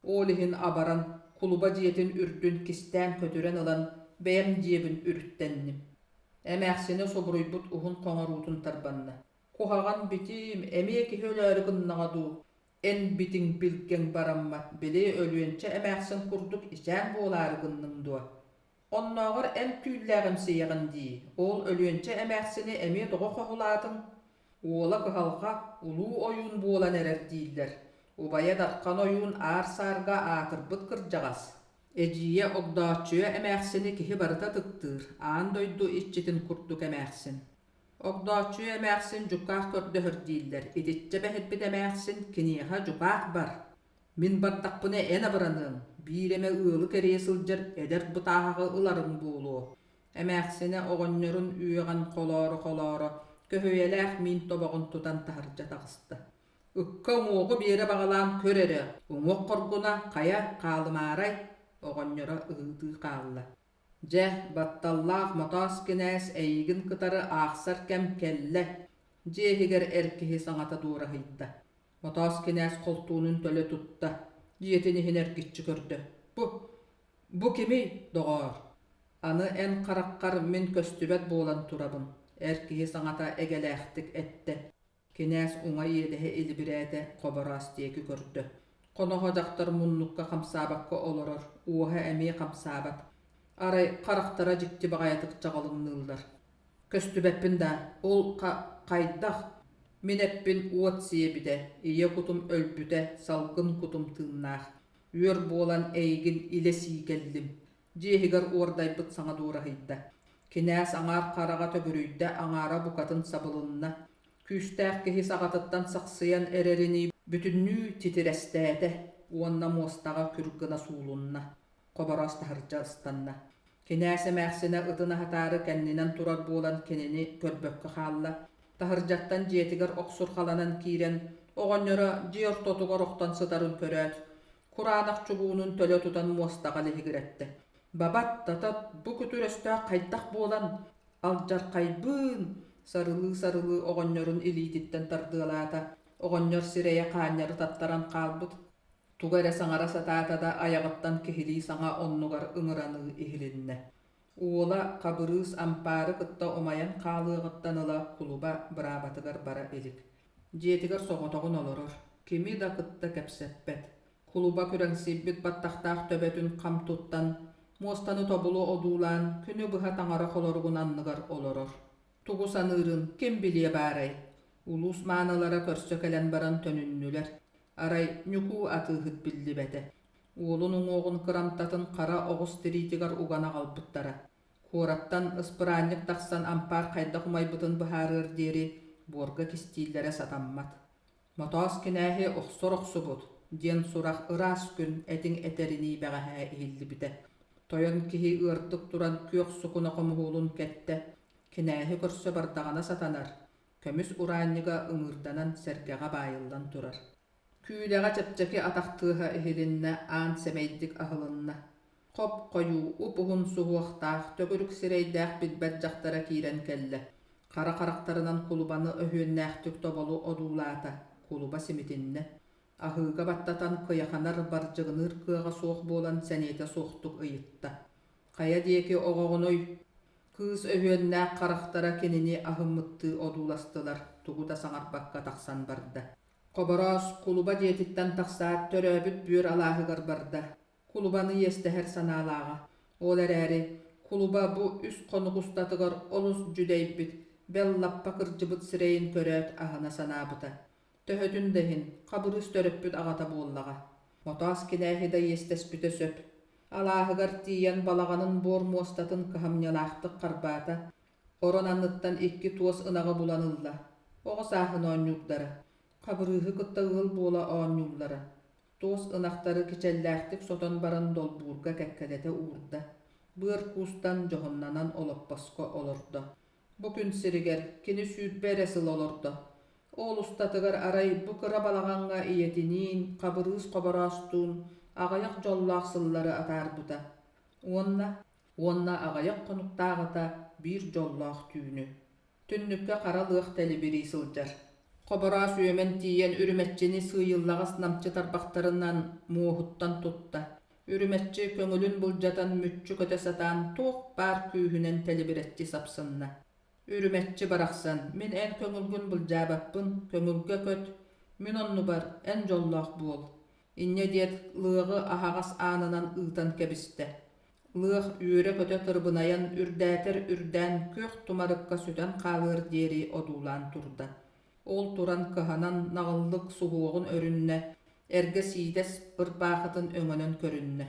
Ол иһин абаран, кулуба дьиэтин үрдүн кистээн көтүрэн ылан, бэйэм дьиэбин үрүттэнним. Эмээхсинэ субуруйбут уһун хоҥоруутун тарбанна. Куһаҕан битиим, эмиэ киһи өлөөрү гыннаҕа дуу, эн битиҥ билгэҥ бараммат, били Өлүөнчэ эмээхсин курдук ичээн буолаары гынныҥ дуо? Оннооҕор эн түүллээҕимсийэҕин дии, ол Өлүөнчэ эмээхсини эмиэ тоҕо хоһулаатыҥ? Уола кыһалҕа, улуу ойуун буолан эрэр дииллэр. Убайа Дархан ойуун аар-саарга аатырбыт кырдьаҕас. Эдьиийэ Огдооччуйа эмээхсини киһи барыта ытыктыыр, аан дойду иччитин курдук эмээхсин. Огдооччуйа эмээхсин дьукаах көрдөһөр дииллэр, итиччэ бэһирбит эмээхсин киниэхэ дьукаах бар. Мин бардахпына эн абыраныаҥ, биир эмэ ыалы кэрийэ сылдьар эдэр бытааһаҕы ыларыҥ буолуо. Эмээхсинэ оҕонньорун үөҕэн холоро-холоро, көһүйэлээх миин тобоҕун тутан таһырдьа таҕыста. Ыкка уҥуоҕу биэрэ баҕалаан көр эрэ, уҥуох хоргуна, хайа, хаалымаарай? оҕонньоро ыһыытыы хаалла. Дьэ, батталлаах Мотоос кинээс эйигин кытары аахсар кэм кэллэ, дьиэ иһигэр эр киһи саҥата дуораһыйда. Мотоос кинээс холтуунун төлө тутта, дьиэтин иһин эргиччи көрдө. Бу, бу кимий, доҕоор? Аны эн хараххар мин көстүбэт буолан турабын, эр киһи саҥата эгэлээхтик эттэ. Кинээс уҥа иэдэһэ илибирээтэ, Хобороос диэки көрдө. Хоноһо дьахтар муннукка хамсаабакка олорор, уоһа эмиэ хамсаабат. Арай харахтара дьикти баҕайытык чаҕылыҥныыллар. Көстүбэппин даа, ол хайдах? Мин эппин уот сиэбитэ, ийэ кутум өлбүтэ, салгын кутум тыыннаах. Үөр буолан эйигин илэ сии кэллим. Дьиэ иһигэр уордайбыт саҥа дуораһыйда. Кинээс аҥаар хараҕа төгүрүйдэ, аҥаара букатын сабылынна. Күүстээх киһи саҕатыттан сахсыйан эрэринии бүтүннүү титирэстээтэ уонна муостаҕа күр гына суулунна. Хобороос таһырдьа ыстанна. Кинээс эмээхсинэ ытын аһатаары кэннинэн турар буолан кинини көрбөккө хаалла. Таһырдьаттан дьиэтигэр охсурҕаланан киирэн, оҕонньоро дьиэ ортотугар охтон сытарын көрөөт, кураанах чугуунун төлө тутан муостаҕа лиһигирэттэ. Бабат, татат, бу күтүр өстөөх хайдах буолан, алдьархайбыын, сарылыы-сарылыы оҕонньорун илиититтэн тардыалаата. Оҕонньор сирэйэ хаанньары таттаран хаалбыт. Тугу эрэ саҥара сатаата да айаҕыттан киһилии саҥа оннугар ыҥыраныы иһилиннэ. Уола Хабырыыс ампаары кытта умайан хаалыаҕыттан ыла кулуба быраабатыгар бара илик. Дьиэтигэр соҕотоҕун олорор, кими да кытта кэпсэппэт. Кулуба күрэҥсийбит баттахтаах төбөтүн хам туттан, муостаны тобулу одуулаан, күнү быһа таҥара холоругун анныгар олорор. Тугу саныырын ким билиэ баарай? Улуус маанылара көрсө кэлэн баран төнүннүлэр. Арай Ньукуу атыыһыт биллибэтэ. Уолун уҥуоҕун кырамтатын хара оҕус тириитигэр уган аҕалбыттара. Куораттан ыспыраанньык тахсан ампаар хайдах умайбытын быһаарыар диэри буорга кистииллэрэ сатаммат. Мотоос кинээһи охсор охсубут диэн сурах ыраас күн этиҥ этэринии бэҕэһээ иһиллибитэ. Тойон киһи ыардык туран күөх сукуна хомуһуолун кэттэ, кинээһи көрсө бардаҕына сатанар, көмүс ураанньыга ыҥыырданан сэргэҕэ баайыллан турар. Күүлэҕэ чэпчэки атах тыаһа иһилиннэ, аан сэмэйдик аһылынна. Хоп-хойуу, уп-уһун суһуохтаах, төгүрүк сирэйдээх билбэт дьахтара киирэн кэллэ. Хара харахтарынан кулубаны өһүөннээхтик тоболу одуулаата, кулуба симитиннэ. Аһыыга баттатан кыйаханар, бардьыгыныыр кыаҕа суох буолан сэниэтэ суохтук ыйытта: «Хайа диэки оҕоҕунуй?» Кыыс өһүөннээх харахтара кинини аһыммыттыы одууластылар, тугу да саҥарбакка тахсан барда. Хобороос кулуба дьиэтиттэн тахсаат, төрөөбүт бүөр алааһыгар барда. Кулубаны иэстэһэр санаалааҕа. Ол эрээри, кулуба бу үс хонук устатыгар олус дьүдэйбит, бэл лаппа кырдьыбыт сирэйин көрөөт аһына санаабыта. Төһөтүн да иһин, Хабырыыс төрөппүт аҕата буоллаҕа. Мотоос кинээһи да иэстэспитэ сөп. Алааһыгар тиийэн балаҕанын буор муостатын кыһамньылаахтык харбаата, Орон анныттан икки туос ынаҕы булан ылла. Оҕо сааһын оонньуурдара. Хабырыыһы кытта ыал буола оонньууллара. Туос ынахтары кичэллээхтик сотон баран долбуурга кэккэлэтэ уурда. Быар куустан дьоһуннанан олоппоско олордо. Бу күн сиригэр кини 20 эрэ сыл олордо. Ол устатыгар арай бу кыра балаҕаҥҥа ийэтиниин, Хабырыыс Хобороостуун, Аҕыйах дьоллоох сыллары атаарбыта уонна уонна аҕыйах хонуктааҕыта биир дьоллоох түүнү. Түннүккэ хара лыах тэлибирии сылдьар. Хобороос үөмэн тиийэн үрүмэччини сыыйыллаҕас намчы тарбахтарынан муоһуттан тутта. Үрүмэччи көҥүлүн былдьатан мүччү көтө сатаан туох баар күүһүнэн тэлибирэччи сапсынна. Үрүмэччи барахсан, мин эн көҥүлгүн былдьаабаппын, көҥүлгэ көт, мин оннубар эн дьоллоох буол. Инньэ диэт лыаҕы аһаҕас аанынан ыытан кэбистэ. Лыах үөрэ-көтө тырыбынайан үрдээтэр үрдээн күөх тумарыкка сүтэн хаалыар диэри одуулаан турда. Ол туран кыһанан наҕыллык суһуоҕун өрүннэ, эргэ сиидэс ырбаахытын өҥөнөн көрүннэ.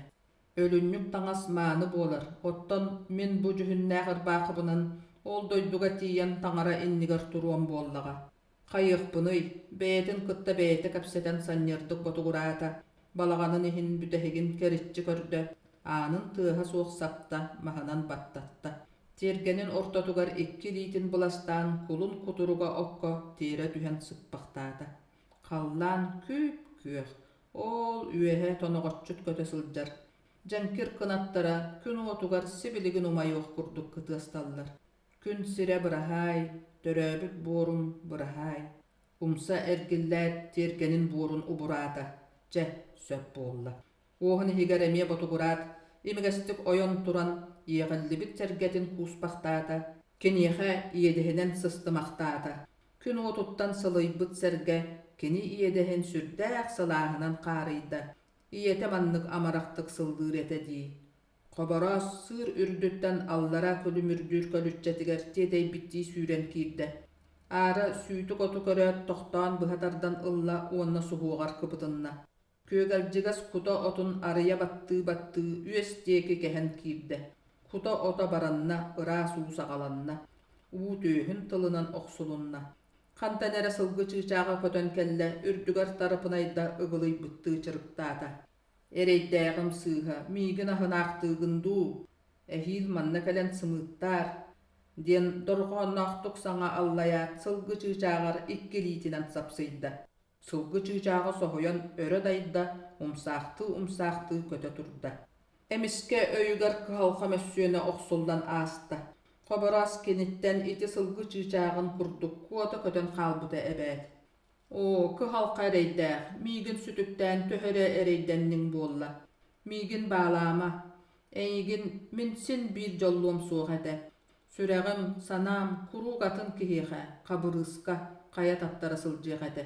Өлүнньүк таҥас мааны буолар, оттон мин бу дьүһүннээх ырбаахыбынан ол дойдуга тиийэн таҥара иннигэр туруом буоллаҕа. Хайыахпыный, бэйэтин кытта бэйэтэ кэпсэтэн санньыардык ботугураата, балаҕанын иһин бүтэһигин кэриччи көрдө, аанын тыаһа суох сапта, маһынан баттатта. Тиэргэнин ортотугар икки илиитин быластаан кулун кутуруга окко тиэрэ түһэн сыппахтаата. Халлаан күп-күөх, ол үөһэ тоноҕоччут көтө сылдьар. Дьэҥкир кынаттара күн уотугар сибилигин умайыах курдук кытыасталлар. Күн сирэ быраһаай, төрөөбүт буорум быраһаай. Умса эргиллээт тиэргэнин буорун убураата. Чэ, сөп буолла. Уоһун иһигэр эмиэ ботугураат, имигэстик ойон туран, иэҕиллибит сэргэтин кууспахтаата, киниэхэ иэдэһинэн сыстымахтаата. Күн уотуттан сылыйбыт сэргэ кини иэдэһин сүрдээх сылааһынан хаарыйда. Ийэтэ маннык амарахтык сыллыыр этэ дии. Хобороос сыыр үрдүттэн аллара күлүмүрдүүр көлүччэтигэр тиэтэйбиттии сүүрэн киирдэ. Аара сүүтүк оту көрөөт тохтоон быһа тардан ылла уонна суһуоҕар кыбытынна. Күөгэлдьигэс кута отун арыйа баттыы-баттыы үөс диэки кэһэн киирдэ. Кута ото баранна, ыраас уу саҕаланна. Уу түөһүн тылынан охсулунна. Хантан эрэ сылгы чыычааҕа көтөн кэллэ, үрдүгэр тарыпынайда ыгылыйбыттыы чырыктаата. Эрэйдээҕим сыыһа, миигин аһынаахтыыгын дуу, эһиил манна кэлэн сымыыттаар, диэн дорҕоонноохтук саҥа аллайаат сылгы чыычааҕар икки илиитинэн сапсыйда. Сылгы чыычааҕа соһуйан өрө дайда, умсаахтыы-умсаахтыы көтө турда. Эмискэ өйүгэр кыһалҕа мөссүөнэ охсуллан ааста. Хобороос киниттэн ити сылгы чыычааҕын курдук куота көтөн хаалбыта эбээт. Оо, кыһалҕа эрэйдээх, миигин сүтүктээн төһө эрэ эрэйдэнниҥ буолла. Миигин баалаама. Эйигин мин син биир дьоллуом суох этэ. Сүрэҕим, санаам куруук атын киһиэхэ, Хабырыыска, хайа таптара сылдьыах этэ.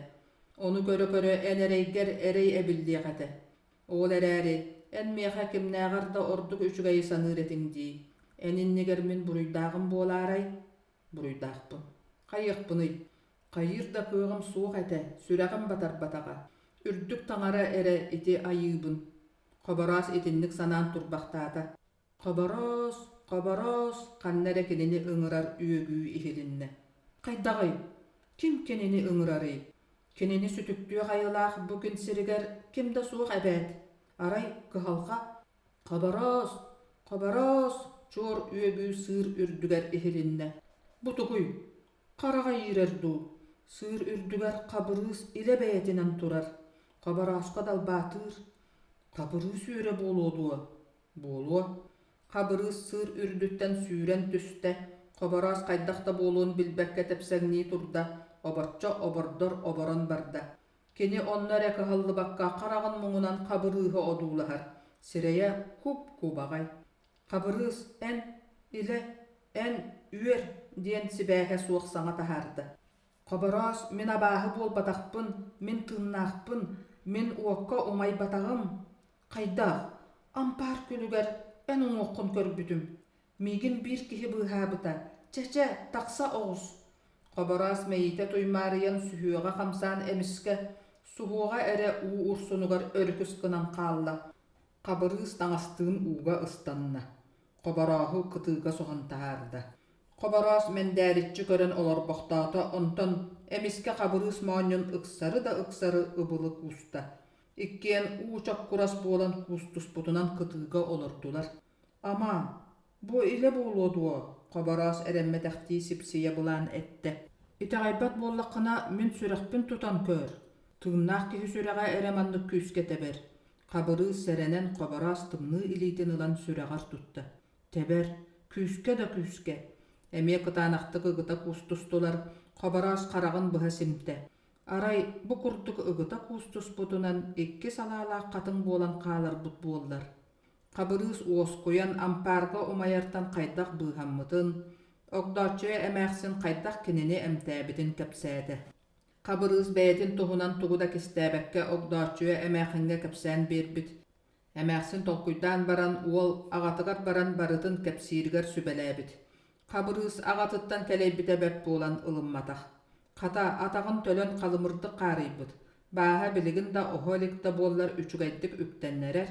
Ону көрө-көрө эн эрэйгэр эрэй эбиллиэх этэ. Ол эрээри, эн миэхэ кимнээҕэр да ордук үчүгэйи саныыр этиҥ дии. Эн иннигэр мин буруйдааҕым буолаарай? Буруйдаахпын. Хайыахпыный? Хайыыр да кыаҕым суох этэ, сүрэҕим батарбатаҕа. Үрдүк таҥара эрэ ити айыыбын. Хобороос итинник санаан турбахтаата. Хобороос, Хобороос, ханна эрэ кинини ыҥырар үөгүү иһилиннэ. Хайдаҕый? Ким кинини ыҥырарый? Кинини сүтүктүөх айылаах бу күн сиригэр ким да суох эбээт. Арай кыһалҕа Хобороос! Хобороос! чуор үөгүү сыыр үрдүгэр иһилиннэ. Бу тугуй? Хараҕа иирэр дуу? Сыыр үрдүгэр Хабырыыс илэ бэйэтинэн турар. Хоборооско далбаатыыр. Хабырыыс үөрэ буолуо дуо? Буолуо. Хабырыыс сыыр үрдүттэн сүүрэн түстэ, Хобороос хайдах да буолуон билбэккэ тэпсэҥнии турда, обоччо обордор оборон барда. Кини онно эрэ кыһаллыбакка хараҕын муҥунан Хабырыыһы одуулаһар, сирэйэ куп-кубаҕай. «Хабырыыс, эн, илэ, эн, үөр!» диэн сибээһэ суох саҥа таһаарда. «Хобороос, мин абааһы буолбатахпын, мин тыыннаахпын, мин уокка умайбатаҕым. Хайдах? Ампаар күлүгэр эн уҥуоххун көрбүтүм. Миигин биир киһи быыһаабыта. Чэ-чэ, тахса оҕус!» Хобороос мэйиитэ туймаарыйан сүһүөҕэ хамсаан эмискэ, суһуоҕа эрэ уу урсунугар өрүкүс гынан хаалла. Хабырыыс таҥастыын ууга ыстанна. Хоборооһу кытыыга соһон таһаарда. Хобороос мэндээриччи көрөн олорбохтоото, онтон эмискэ Хабырыыс моонньун ыксары да ыксары ыбылы кууста. Иккиэн уу чоккурас буолан куустуспутунан кытыыга олордулар. Ама, бу илэ буолуо дуо? Хобороос эрэммэтэхтии сипсийэ былаан эттэ. Итэҕэйбэт буоллаххына, мин сүрэхпин тутан көр. Тыыннаах киһи сүрэҕэ эрэ маннык күүскэ тэбэр. Хабырыыс сэрэнэн Хобороос тымныы илиитин ылан сүрэҕэр тутта. Тэбэр, күүскэ да күүскэ. Эмиэ кытаанахтык ыгыта куустустулар, Хобороос хараҕын быһа симтэ. Арай бу курдук ыгыта куустуспутунан икки салаалаах хатыҥ буолан хааларбыт буоллар. Хабырыыс уоскуйан ампаарга умайартан хайдах быыһаммытын, Огдооччуйа эмээхсин хайдах кинини эмтээбитин кэпсээтэ. Хабырыыс бэйэтин туһунан тугу да кистээбэккэ Огдооччуйа эмээхиҥҥэ кэпсээн биэрбит. Эмээхсин толкуйдаан баран уол аҕатыгар баран барытын кэпсииригэр сүбэлээбит. Хабырыыс аҕатыттан кэлэйбитэ бэрт буолан ылымматах. Хата, атаҕын төлөн халымырдык хаарыйбыт, бааһа билигин да оһо илик да буоллар үчүгэйдик үктэннэрэр,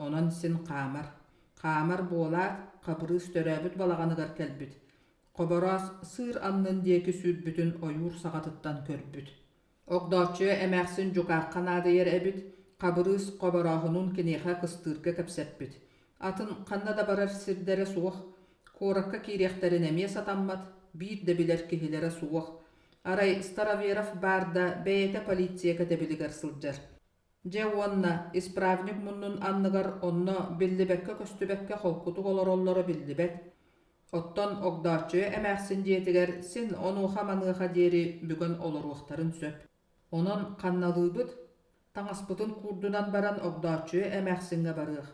онон син хаамар. Хаамар буолаат, Хабырыыс төрөөбүт балаҕаныгар кэлбит. Хобороос сыыр аннын диэки сүүрбүтүн ойуур саҕатыттан көрбүт. Огдооччуйа эмээхсин дьукаахха наадыйар эбит, Хабырыыс Хоборооһунуун киниэхэ кыстыырга кэпсэппит. Атын ханна да барар сирдэрэ суох, куоракка киириэхтэрин эмиэ сатаммат, биир да билэр киһилэрэ суох. Арай Староверов баар да бэйэтэ полиция кэтэбилигэр сылдьар. Дьэ уонна исправник муннун анныгар онно биллибэккэ-көстүбэккэ холкутук олороллоро биллибэт. Оттон Огдооччуйа эмээхсин дьиэтигэр син онуоха-маныаха диэри бүгэн олоруохтарын сөп. Онон ханналыыбыт, таҥаспытын куурдунан баран Огдооччуйа эмээхсиҥҥэ барыах.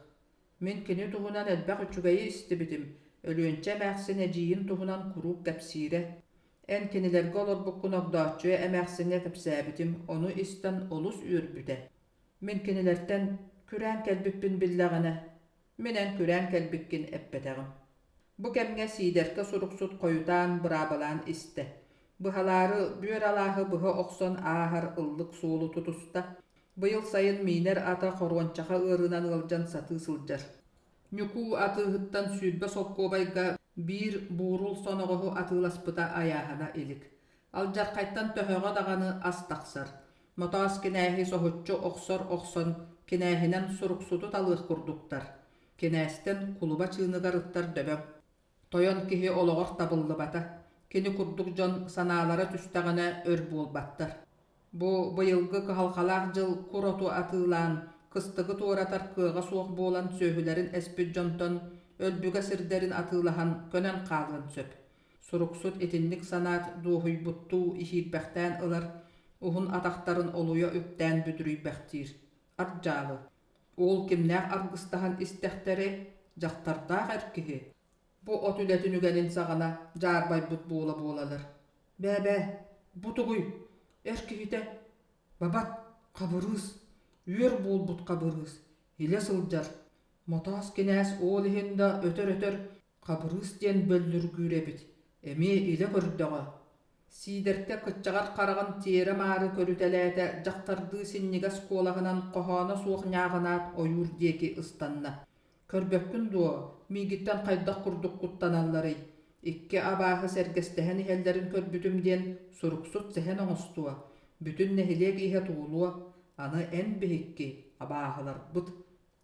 Мин кини туһунан элбэх үчүгэйи истибитим, Өлүөнчэ эмээхсин эдьиийин туһунан куруук кэпсиирэ. Эн кинилэргэ олорбуккун Огдооччуйа эмээхсиҥҥэ кэпсээбитим, ону истэн олус үөрбүтэ. Мин кинилэртэн күрээн кэлбиппин биллэҕинэ, мин эн күрээн кэлбиккин эппэтэҕим. Бу кэмҥэ Сиидэркэ суруксут хойутаан быраабалаан истэ. Быһалаары бүөр алааһы быһа охсон ааһар ыллык суолу тутуста. Быйыл сайын миинэр ата хоруончаха ыарыынан ыалдьан сатыы сылдьар. Ньукуу атыыһыттан 20 солкуобайга биир буурул соноҕоһу атыыласпыта айааһана илик. Алдьархайтан төһөҕө даҕаны ас тахсар. Мотоос кинээһи соһуччу охсор охсон, кинээһинэн суруксуту талыах курдуктар. Кинээстэн кулуба чыыныгар ыттар дөбөҥ. Тойон киһи олоҕор табыллыбата. Кини курдук дьон санаалара түстэҕинэ өр буолбаттар. Бу быйылгы кыһалҕалаах дьыл кур оту атыылаан, кыстыгы туоратар кыаҕа суох буолан сүөһүлэрин эспит дьонтон өлбүгэ сирдэрин атыылаһан көнөн хаалыан сөп. Суруксут итинник санаат дуоһуйбуттуу иһиирбэхтээн ылар, уһун атахтарын олуйа үктээн бүдүрүйбэхтиир. Ардьаалы. Уол кимнээх аргыстаһан истэхтэрэй, дьахтардаах эр киһи. Бу от үлэтин үгэнин саҕана дьаарбайбыт буола-буолалар. Бээ-бээ, бу тугуй? Эр киһитэ бабат, хабырыыс, үөр буолбут хабырыыс, илэ сылдьар. Мотоос кинээс ол иһин да өтөр-өтөр Хабырыыс диэн бөллүргүүр эбит, эмиэ илэ көрдөҕө. Сиидэркэ кыччаҕар хараҕын тиэрэ-маары көрүтэлээтэ, дьахтардыы синньигэс куолаһынан хоһооно суох ньааҕынаат ойуур диэки ыстанна. Көрбөккүн дуо, миигиттэн хайдах курдук куттаналларый? Икки абааһы сэргэстэһэн иһэллэрин көрбүтүм диэн суруксут сэһэн оҥостуо, бүтүн нэһилиэк иһэ туолуо, аны эн биһикки, абааһыларбыт,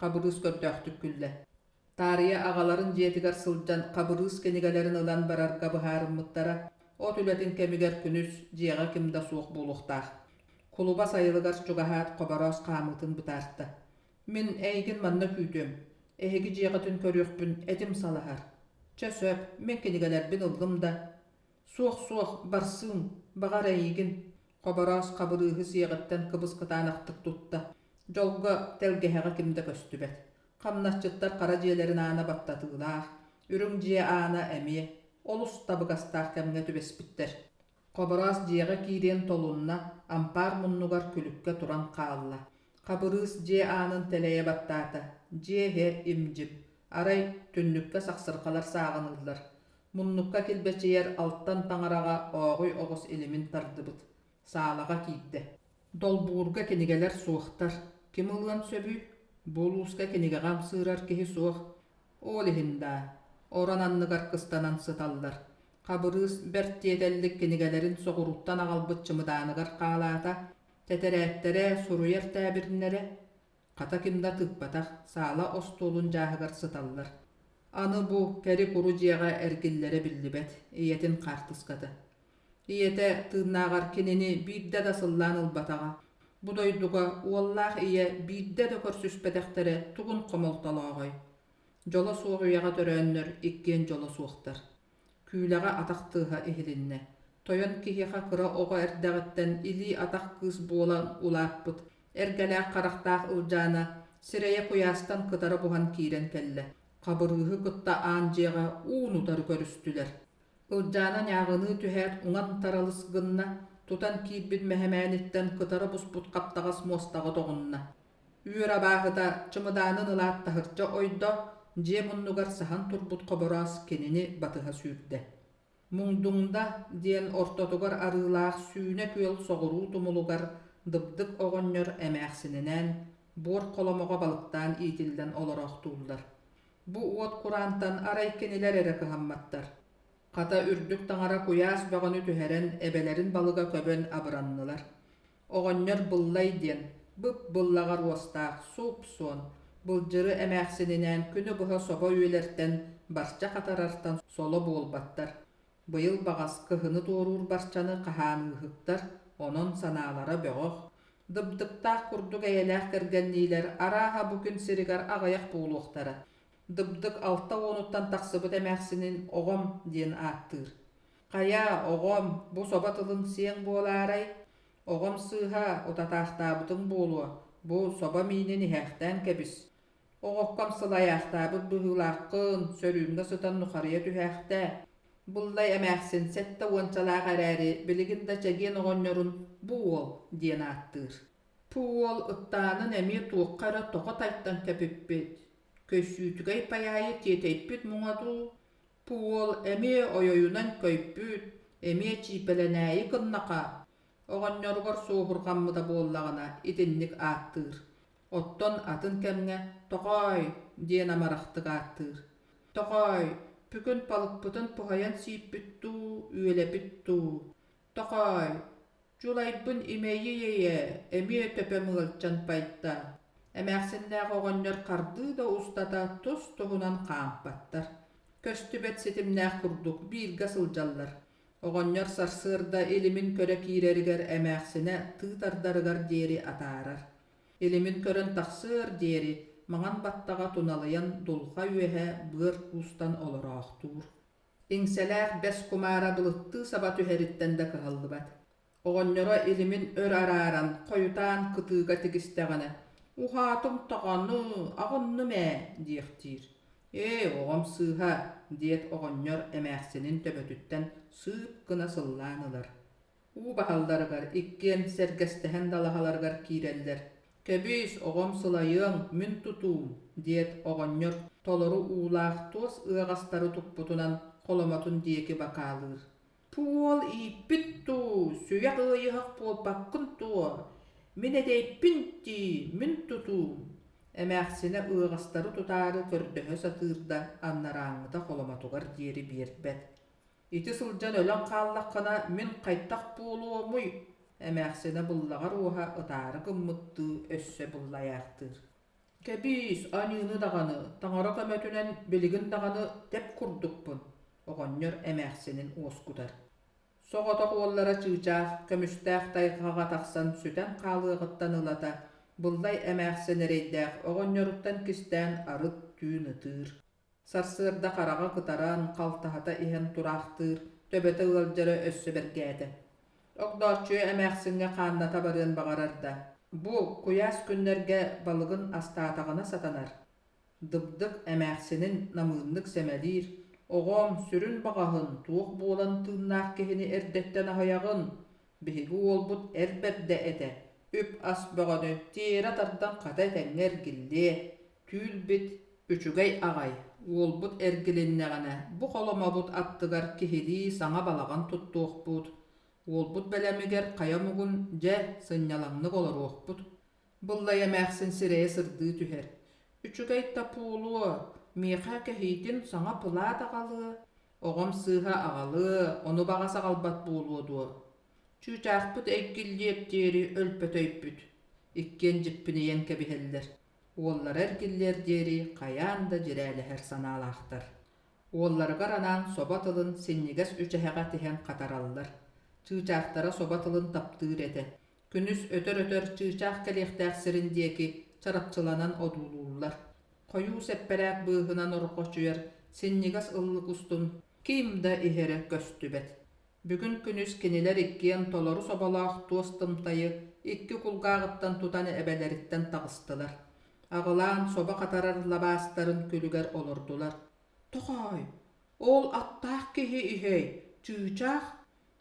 Хабырыыс көрдөөхтүк күллэ. Таарыйа аҕаларын дьиэтигэр сылдьан Хабырыыс кинигэлэрин ылан барарга быһаарыммыттара. От үлэтин кэмигэр күнүс дьиэҕэ ким да суох буолуохтаах. Кулуба сайылыгар чугаһаат Хобороос хаамыытын бытаарта. «Мин эйигин манна күүтүөм. Эһиги дьиэҕитин көрүөхпүн этим салаһар. Чэ сөп, мин кинигэлэрбин ыллым да». «Суох, суох, барсыым, баҕар эйигин». Хобороос Хабырыыһы сиэҕиттэн кыбыс-кытаанахтык тутта. Дьолго, тэлгэһэҕэ ким да көстүбэт. Хамнасчыттар хара дьиэлэрин аана баттатыылаах, үрүҥ дьиэ аана эмиэ олус табыгастаах кэмҥэ түбэспиттэр. Хобороос дьиэҕэ киириэн толунна, ампаар муннугар күлүккэ туран хаалла. Хабырыыс дьиэ аанын тэлэйэ баттаата, дьиэ иһэ им-дьим. Арай, түннүккэ сахсырҕалар сааҕыныыллар. Муннукка килбэчийэр алтан таҥараҕа ооҕуй оҕус илимин тардыбыт. Саалаҕа киирдэ. Долбуурга кинигэлэр суохтар. Ким ылыан сөбүй? Бу улууска кинигэҕэ ымсыырар киһи суох. Ол иһин даа, орон анныгар кыстанан сыталлар. Хабырыыс бэрт тиэтэллик кинигэлэрин соҕурууттан аҕалбыт чымыдааныгар хаалаата, тэтэрээттэрэ, суруйар тээбириннэрэ Хата ким да тыыппатах, саала остуолун дьааһыгар сыталлар. Аны бу кэри-куру дьиэҕэ эргиллэрэ биллибэт, ийэтин хаартыската. Ийэтэ тыыннааҕар кинини биирдэ да сыллаан ылбатаҕа. Бу дойдуга уоллаах ийэ биирдэ да көрсүспэтэхтэрэ тугун хомолтолооҕой? Дьоло суох үйэҕэ төрөөннөр иккиэн дьоло суохтар. Күүлэҕэ атах тыаһа иһилиннэ. Тойон киһиэхэ кыра оҕо эрдэҕиттэн илии-атах кыыс буолан улааппыт, эргэлээх харахтаах Ылдьаана сирэйэ куйаастан кытара буһан киирэн кэллэ. Хабырыыһы кытта аан дьиэҕэ уун-утары көрүстүлэр. Ылдьаана ньааҕыныы түһээт уҥан таралыс гынна, тутан киирбит мэһэмээниттэн кытара буспут хаптаҕас муостаҕа тоҕунна. Үөр абааһыта чымыдаанын ылаат таһырдьа ойдо, дьиэ муннугар саһан турбут хобороос кинини батыһа сүүрдэ. Муҥдуҥда диэн ортотугар арыылаах сүүнэ күөл соҕуруу тумулугар Дыбдык оҕонньор эмээхсининээн буор холомоҕо балыктаан иитиллэн олороохтууллар. Бу уот кураантан арай кинилэр эрэ кыһамматтар. Хата үрдүк таҥара куйаас бөҕөнү түһэрэн эбэлэрин балыга көбөн абыраннылар. Оҕонньор Быллай диэн бып-быллаҕар уостаах суп-суон, былдьыры эмээхсининээн күнү быһа собо үөлэртэн, барча хатарартан соло буолбаттар. Быйыл баҕас кыһыны туоруур барчаны хаһааныыһыктар, онон санаалара бөҕөх. Дыбдыктаах курдук эйэлээх кэргэнниилэр арааһа бу күн сиригэр аҕыйах буолуохтара. Дыбдык алта уонуттан тахсыбыт эмээхсинин оҕом диэн ааттыыр. Хайа, оҕом, бу собо тылын сиэҥ буолаарай? Оҕом сыыһа, утатаахтаабытыҥ буолуо, бу собо миинин иһээхтээн кэбис. Оҕокком сылайаахтаабыт быһыылааххын, сөрүүҥҥэ сытан нухарыйа түһээхтээ. Быллай эмээхсин сэттэ уончалаах эрээри, билигин да чэгиэн оҕонньорун бу уол диэн ааттыыр. Бу уол ыттаанын эмиэ туохха эрэ тоҕо тайтан кэпиппит, көссүүтүгэй пайаайы тиэтэйпит муҥа дуу, Бу уол эмиэ ойойунан көйбүт, эмиэ чиипэлэнээйи гыннаха, оҕонньоругар суоһурҕаммыта буоллаҕына итинник ааттыыр. Оттон атын кэмҥэ «Тоҕоой» диэн амарахтык ааттыыр. «Тоҕоой, бүгүн балыкпытын буһайан сииппит дуу, үөлэпит дуу? Тоҕоой, Дьулайбын имэйий-эйэ, эмиэ төпөм ыалдьан байда. Эмээхсиннээх оҕонньор хардыы да устата тус-туһунан хаампаттар. Көстүбэт ситимнээх курдук бииргэ сылдьаллар. Оҕонньор сарсыарда илимин көрө киирэригэр эмээхсинэ тыы тардарыгар диэри атаарар. Илимин көрөн тахсыар диэри маҥан баттаҕа туналыйан дулҕа үөһэ быар куустан олороохтуур. Иҥсэлээх бэс кумаара былыттыы саба түһэриттэн да кыһаллыбат. Оҕонньоро илимин өр арааран, хойутаан кытыыга тигистэҕинэ, «Уһаатым даҕаны, аҕынным ээ» диэхтиир. «Ээ, оҕом сыыһа» диэт оҕонньор эмээхсинин төбөтүттэн сыып гына сыллаан ылар. Уу баһалларыгар иккиэн сэргэстэһэн далаһаларыгар киирэллэр. «Кэбиис, оҕом сылайыаҥ, мин тутуум» диэт оҕонньор толору уулаах туос ыаҕастары туппутунан холомотун диэки бакаалыыр. «Пуол ииппит дуу, сүрэх ыйыһах буолбаккын дуо? Мин этэйпин дии, мин тутуум» эмээхсинэ ыаҕастары тутаары көрдөһө сатыыр да анарааҥҥыта холомотугар диэри биэрбэт. Ити сылдьан өлөн хааллаххына мин хайдах буолуомуй? эмээхсинэ быллаҕар уоһа ытаары гыммыттыы өссө быллайаахтыыр. Кэбиис, аньыыны даҕаны, таҥара көмөтүнэн билигин даҕаны тэп курдукпун, оҕонньор эмээхсинин уоскутар. Соҕотох уоллара чыычаах, көмүстээх тайҕаҕа тахсан сүтэн хаалыаҕыттан ылата, Быллай эмээхсин эрэйдээх оҕонньоруттан кистээн арыт түүн ытыыр. Сарсыарда хараҕа кытаран, халтаһата иһэн тураахтыыр, төбөтө ыалдьара өссө бэргээтэ. Огдооччуйа эмээхсиҥҥэ хаанната барыан баҕарар да, бу куйаас күннэргэ балыгын астаатаҕына сатанар. Дыбдык эмээхсинин намыыннык сэмэлиир, «Оҕом, сүрүн баҕаһын, туох буолан тыыннаах киһини эрдэттэн аһыйаҕын? Биһиги уолбут эр бэрдэ этэ, үп-ас бөҕөнү тиэрэ тардан хата этэҥҥэ эргиллиэ, Түүл-бит үчүгэй аҕай, уолбут эргилиннэҕинэ бу холомобут аттыгар киһилии саҥа балаҕан туттуохпут, уолбут бэлэмигэр хайа омугун дьэ сынньалаҥнык олоруохпут. Быллай эмээхсин сирэйэ сырдыы түһэр. Үчүгэй да буолуо, миэхэ кэһиитин саҥа пылаат аҕалыа, оҕом сыыһа аҕалыа, ону баҕас аҕалбат буолуо дуо? Чыычаахпыт эргиллиэр диэри өлбөтөйбүт. Иккиэн дьиппинийэн кэбиһэллэр. Уоллара эргиллиэр диэри хайаан да дьирээлэһэр санаалаахтар. Уолларыгар анаан собо тылын синньигэс үчэһэҕэ тиһэн хатараллар. Чыычаахтара собо тылын таптыыр этэ. Күнүс өтөр-өтөр чыычаах кэлиэхтээх сирин диэки чарапчыланан одуулууллар. Хойуу сэппэрээк быыһынан орҕочуйар синньигэс ыллык устун ким да иһэрэ көстүбэт. Бүгүн күнүс кинилэр иккиэн толору соболоох туос тымтайы икки кулгааҕыттан тутан эбэлэриттэн таҕыстылар. Аҕылаан собо хатарар лабаастарын күлүгэр олордулар. «Тоҕоой, ол аттаах киһи иһэй, чыычаах?»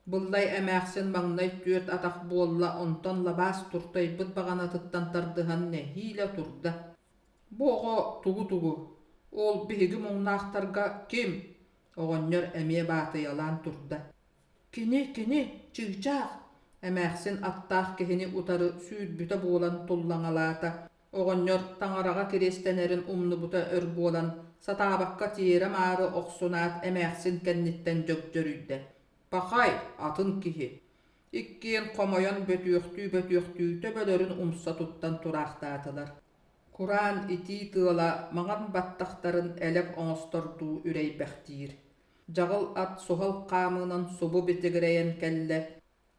Быллай эмээхсин маҥнай түөрт атах буолла, онтон лабаас туртайбыт баҕанатыттан тардыһан нэһиилэ турда. «Бу оҕо тугу-тугу, ол биһиги муҥнаахтарга ким?» Оҕонньор эмиэ баатыйалаан турда. «Кини, кини, чыычаах!» Эмээхсин аттаах киһини утары сүүрбүтэ буолан туллаҥалаата. Оҕонньор таҥараҕа кириэстэнэрин умнубута өр буолан, сатаабакка тиэрэ-маары охсунаат эмээхсин кэнниттэн дьөгдьөрүйдэ. «Пахай, атын киһи!» Иккиэн хомойон бөтүөхтүү-бөтүөхтүү төбөлөрүн умса туттан тураахтаатылар. Кураан итии тыала маҥан баттахтарын элэк оҥостордуу үрэйбэхтиир. Дьаҕыл ат суһал хаамыынан субу битигирэйэн кэллэ,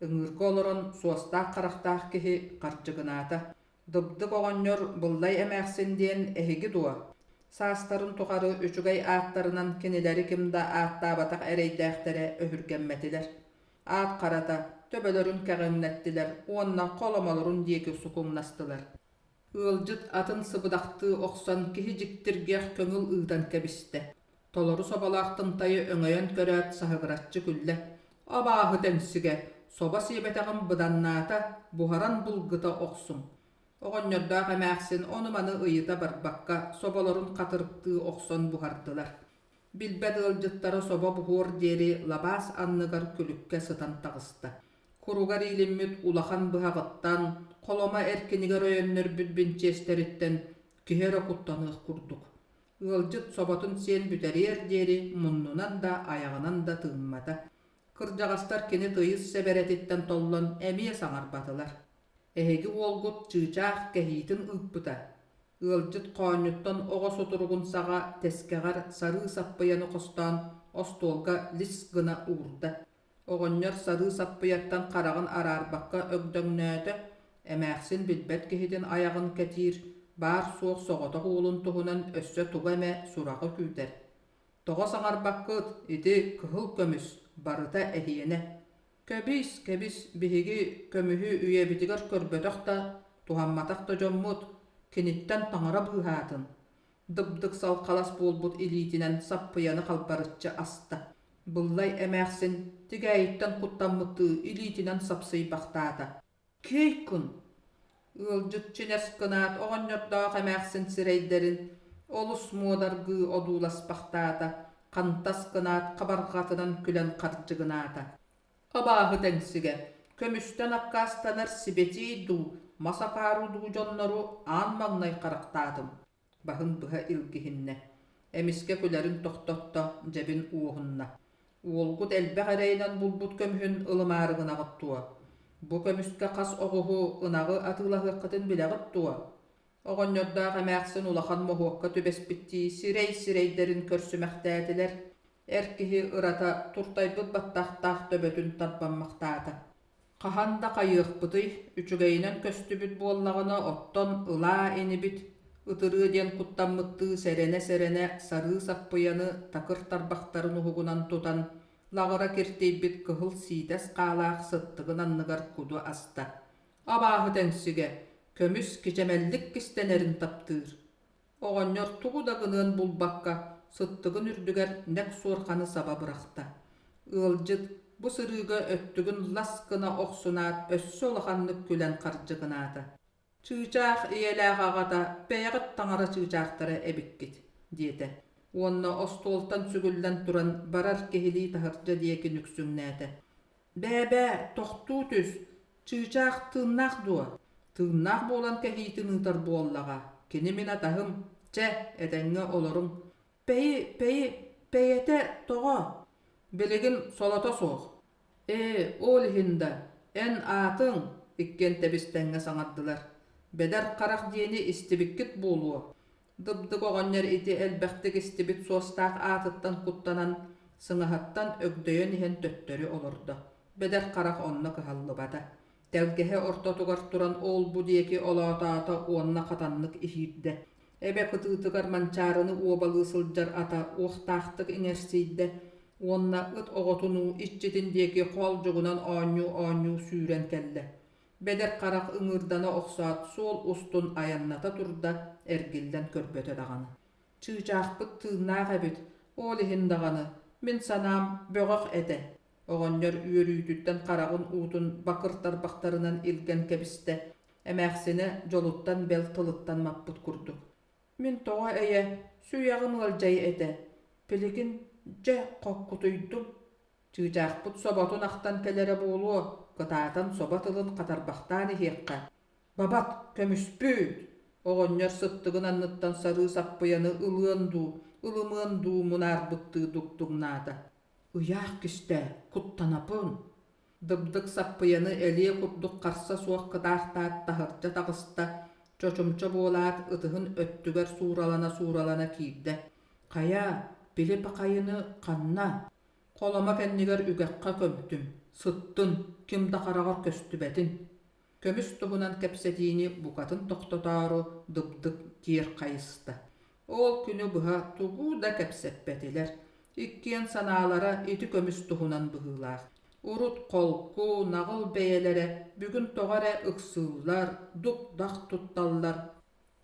ыҥыырга олорон суостаах харахтаах киһи хардьыгынаата: «Дыбдык оҕонньор Быллай эмээхсин диэн эһиги дуо? Саастарын тухары үчүгэй ааттарынан кинилэри ким да ааттаабатах эрэйдээхтэрэ өһүргэммэтилэр. Аат харата төбөлөрүн кэҕиҥнэттилэр уонна холомолорун диэки сукуҥнастылар. Ыалдьыт атын сыбыдахтыы охсон киһи дьиктиргиэх көҥүл ыытан кэбистэ. Толору соболоох тымтайы өҥөйөн көрөөт саһыгыраччы күллэ: «Абааһы тэҥсигэ, собо сиэбэтэҕим быданнаата, буһаран булгута охсуҥ». Оҕонньордоох эмээхсин ону-маны ыйыта барбакка соболорун хатырыктыы охсон буһардылар. Билбэт ыалдьыттара собо буһуор диэри лабаас анныгар күлүккэ сытан таҕыста. Куругар иилиммит улахан быһаҕыттан, холомо эркинигэр өйөннөрбүт бинчиэстэриттэн киһи эрэ куттаныах курдук. Ыалдьыт соботун сиэн бүтэриэр диэри муннунан да, айаҕынан да тыыммата. Кырдьаҕастар кини тыйыс сэбэрэтиттэн толлон эмиэ саҥарбатылар. Эһиги уолгут чыычаах кэһиитин ыыппыта. Ыалдьыт хоонньуттан оҕо сутуругун саҕа тэскэҕэр сарыы саппыйаны хостоон остуолга лис гына уурда. Оҕонньор сарыы саппыйаттан хараҕын араарбакка өгдөҥнөөтө, эмээхсин билбэт киһитин айаҕын кэтиир, баар-суох соҕотох уолун туһунан өссө тугу эмэ сураҕы күүтэр. «Тоҕо саҥарбаккыт, ити кыһыл көмүс, барыта эһиэнэ. Кэбис, кэбис, биһиги көмүһү үйэбитигэр көрбөтөх да, туһамматах да дьоммут, киниттэн таҥара быыһаатын» Дыбдык салхалас буолбут илиитинэн саппыйаны халбарыччы аста. Быллай эмээхсин тигээйиттэн куттаммыттыы илиитинэн сапсыйбахтаата. «Киэйкун!» Ыалдьыт чинэс гынаат оҕонньордоох эмээхсин сирэйдэрин олус муодаргыы одууласпахтаата, хантас гынаат хабарҕатынан күлэн хардьыгынаата. Абааһы тэҥсигэ, көмүстэн аккаастанар сибэтиэй дуу, мас акаару дуу дьоннору аан маҥнай харахтаатым баһын быһа илгиһиннэ. Эмискэ күлэрин тохтотто, дьэбин уоһунна. Уолгут элбэх эрэйинэн булбут көмүһүн ылымаары гынаҕыт дуо? Бу көмүскэ хас оҕуһу, ынаҕы атыылаһыаххытын билэҕит дуо? Оҕонньордоох эмээхсин улахан моһуокка түбэспиттии сирэй-сирэйдэрин көрсүмэхтээтилэр. Эр киһи ырата туртайбыт баттахтаах төбөтүн тарбаммахтаата. Хаһан да хайыахпытый, үчүгэйинэн көстүбүт буоллаҕына оттон ылаа инибит, ытырыа диэн куттаммыттыы сэрэнэ-сэрэнэ сарыы саппыйаны такыр тарбахтарын уһугунан тутан, лаҕыра киртийбит кыһыл сиитэс хаалаах сыттыгын анныгар куду аста. Абааһы тэҥсигэ, көмүс кичэмэллик кистэнэрин таптыыр. Оҕонньор тугу да гыныан булбакка, сыттыгын үрдүгэр нэк суорҕаны саба бырахта. Ыалдьыт бу сырыыга өттүгүн лас гына охсунаат өссө улаханнык күлэн хардьыгынаата. «Чыычаах ийэлээх аҕата бэйэҕит таҥара чыычаахтара эбиккит» диэтэ уонна остуолтан сүгүллэн туран барар киһилии таһырдьа диэки нүксүҥнээтэ. «Бээ-бээ, тохтуу түс, Чыычаах тыыннаах дуо? Тыыннаах буолан кэһиитин ыытар буоллаҕа. Кини мин атаһым. Чэ, этэҥҥэ олоруҥ. Пэйи, пэйи, пэйэтэ тоҕо? Билигин солото суох. Ээ, ол иһин да, эн аатыҥ, иккиэн тэбис-тэҥҥэ саҥардылар. Бэдэр харах диэни истибиккит буолуо. Дыбдык оҕонньор ити элбэхтик истибит суостаах аатыттан куттанан, сыҥаһаттан өгдөйөн иһэн төттөрү олордо. Бэдэр харах онно кыһаллыбата. Тэлгэһэ ортотугар туран ол-бу диэки олоотоото уонна хатаннык иһиирдэ. Эбэ кытыытыгар манчаарыны уобалыы сылдьар ата уохтаахтык иҥэрсийдэ уонна ыт оҕотунуу иччитин диэки хоолдьугунан оонньуу-оонньуу сүүрэн кэллэ. Бэдэр харах ыҥыырдана охсоот суол устун айанната турда, эргиллэн көрбөтө даҕаны. Чыычаахпыт тыыннаах эбит, ол иһин даҕаны, мин санаам бөҕөх этэ. Оҕонньор үөрүүтүттэн хараҕын уутун бакыр тарбахтарынан илгэн кэбистэ, эмээхсинэ дьолуттан бэл тылыттан маппыт курдук. Мин тоҕо эйэ, сүүйэҕим ыалдьай этэ, билигин дьэ хоккутуйдум. Чыычаахпыт соботун ахтан кэлэрэ буолуо, кытаатан собо тылын хатарбахтаан иһиэххэ. Бабат, көмүспүт! Оҕонньор сыттыгын анныттан сарыы саппыйаны ылыан дуу, ылымыан дуу мунаарбыттыы дугдуҥнаата. Ыйаах кистээ, куттанабын. Дыбдык саппыйаны элиэ курдук харса суох кытаахтаат таһырдьа таҕыста, чочумча буолаат ытыһын өттүгэр сууралана-сууралана киирдэ. Хайа, били пахайыны ханна? Холомо кэннигэр үгэххэ көмтүм, сыттын, ким да хараҕар көстүбэтин. Көмүс туһунан кэпсэтиини букатын тохтотоору дыбдык киэр хайыста. Ол күнү быһа тугу да кэпсэппэтилэр. Иккиэн санаалара ити көмүс туһунан быһыылаах. Урут холку, наҕыл бэйэлэрэ бүгүн тоҕо эрэ ыксыыллар, дук-дах тутталлар.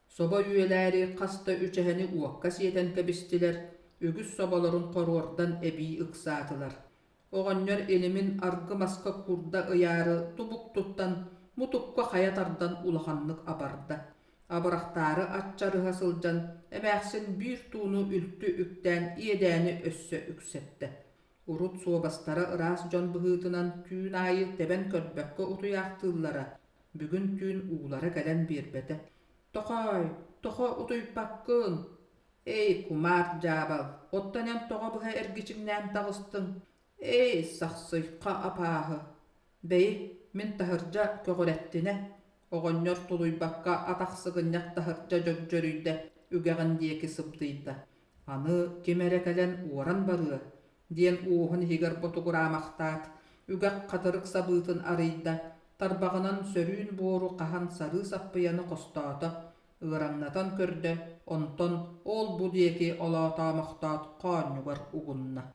Собо үөлээри хас да үчэһэни уокка сиэтэн кэбистилэр, үгүс соболорун хоруордан эбии ыксаатылар. Оҕонньор илимин аргы маска куурда ыйаары тубук туттан, мутукка хайа тардан улаханнык абарда. Абырахтаары аччарыһа сылдьан, эмээхсин биир тууну үлтү үктээн иэдээни өссө үксэттэ. Урут суобастара ыраас дьон быһыытынан түүн аайы тэбэн көрбөккө утуйаахтыыллара, бүгүн түүн уулара кэлэн биэрбэтэ. «Тохой, тохо утуйбаккын? Эй, кумаар дьаабал, оттон эн тоҕо быһа эргичиҥнээн таҕыстыҥ? Эй, сахсыйха апааһы! Бэйи, мин таһырдьа көҕүрэттинэ!» Оҕонньор тулуйбакка атах сыгынньах таһырдьа дьөгдьөрүйдэ, үгэҕин диэки сыбдыйда. Аны ким эрэ кэлэн уоран барыа, диэн уоһун иһигэр ботугураамахтаат, үгэх хатырык сабыытын арыйда, тарбаҕынан сөрүүн буору хаһан сарыы саппыйаны хостоото, ыараҥнатан көрдө, онтон ол-бу диэки олоотоомохтоот хоонньугар угунна.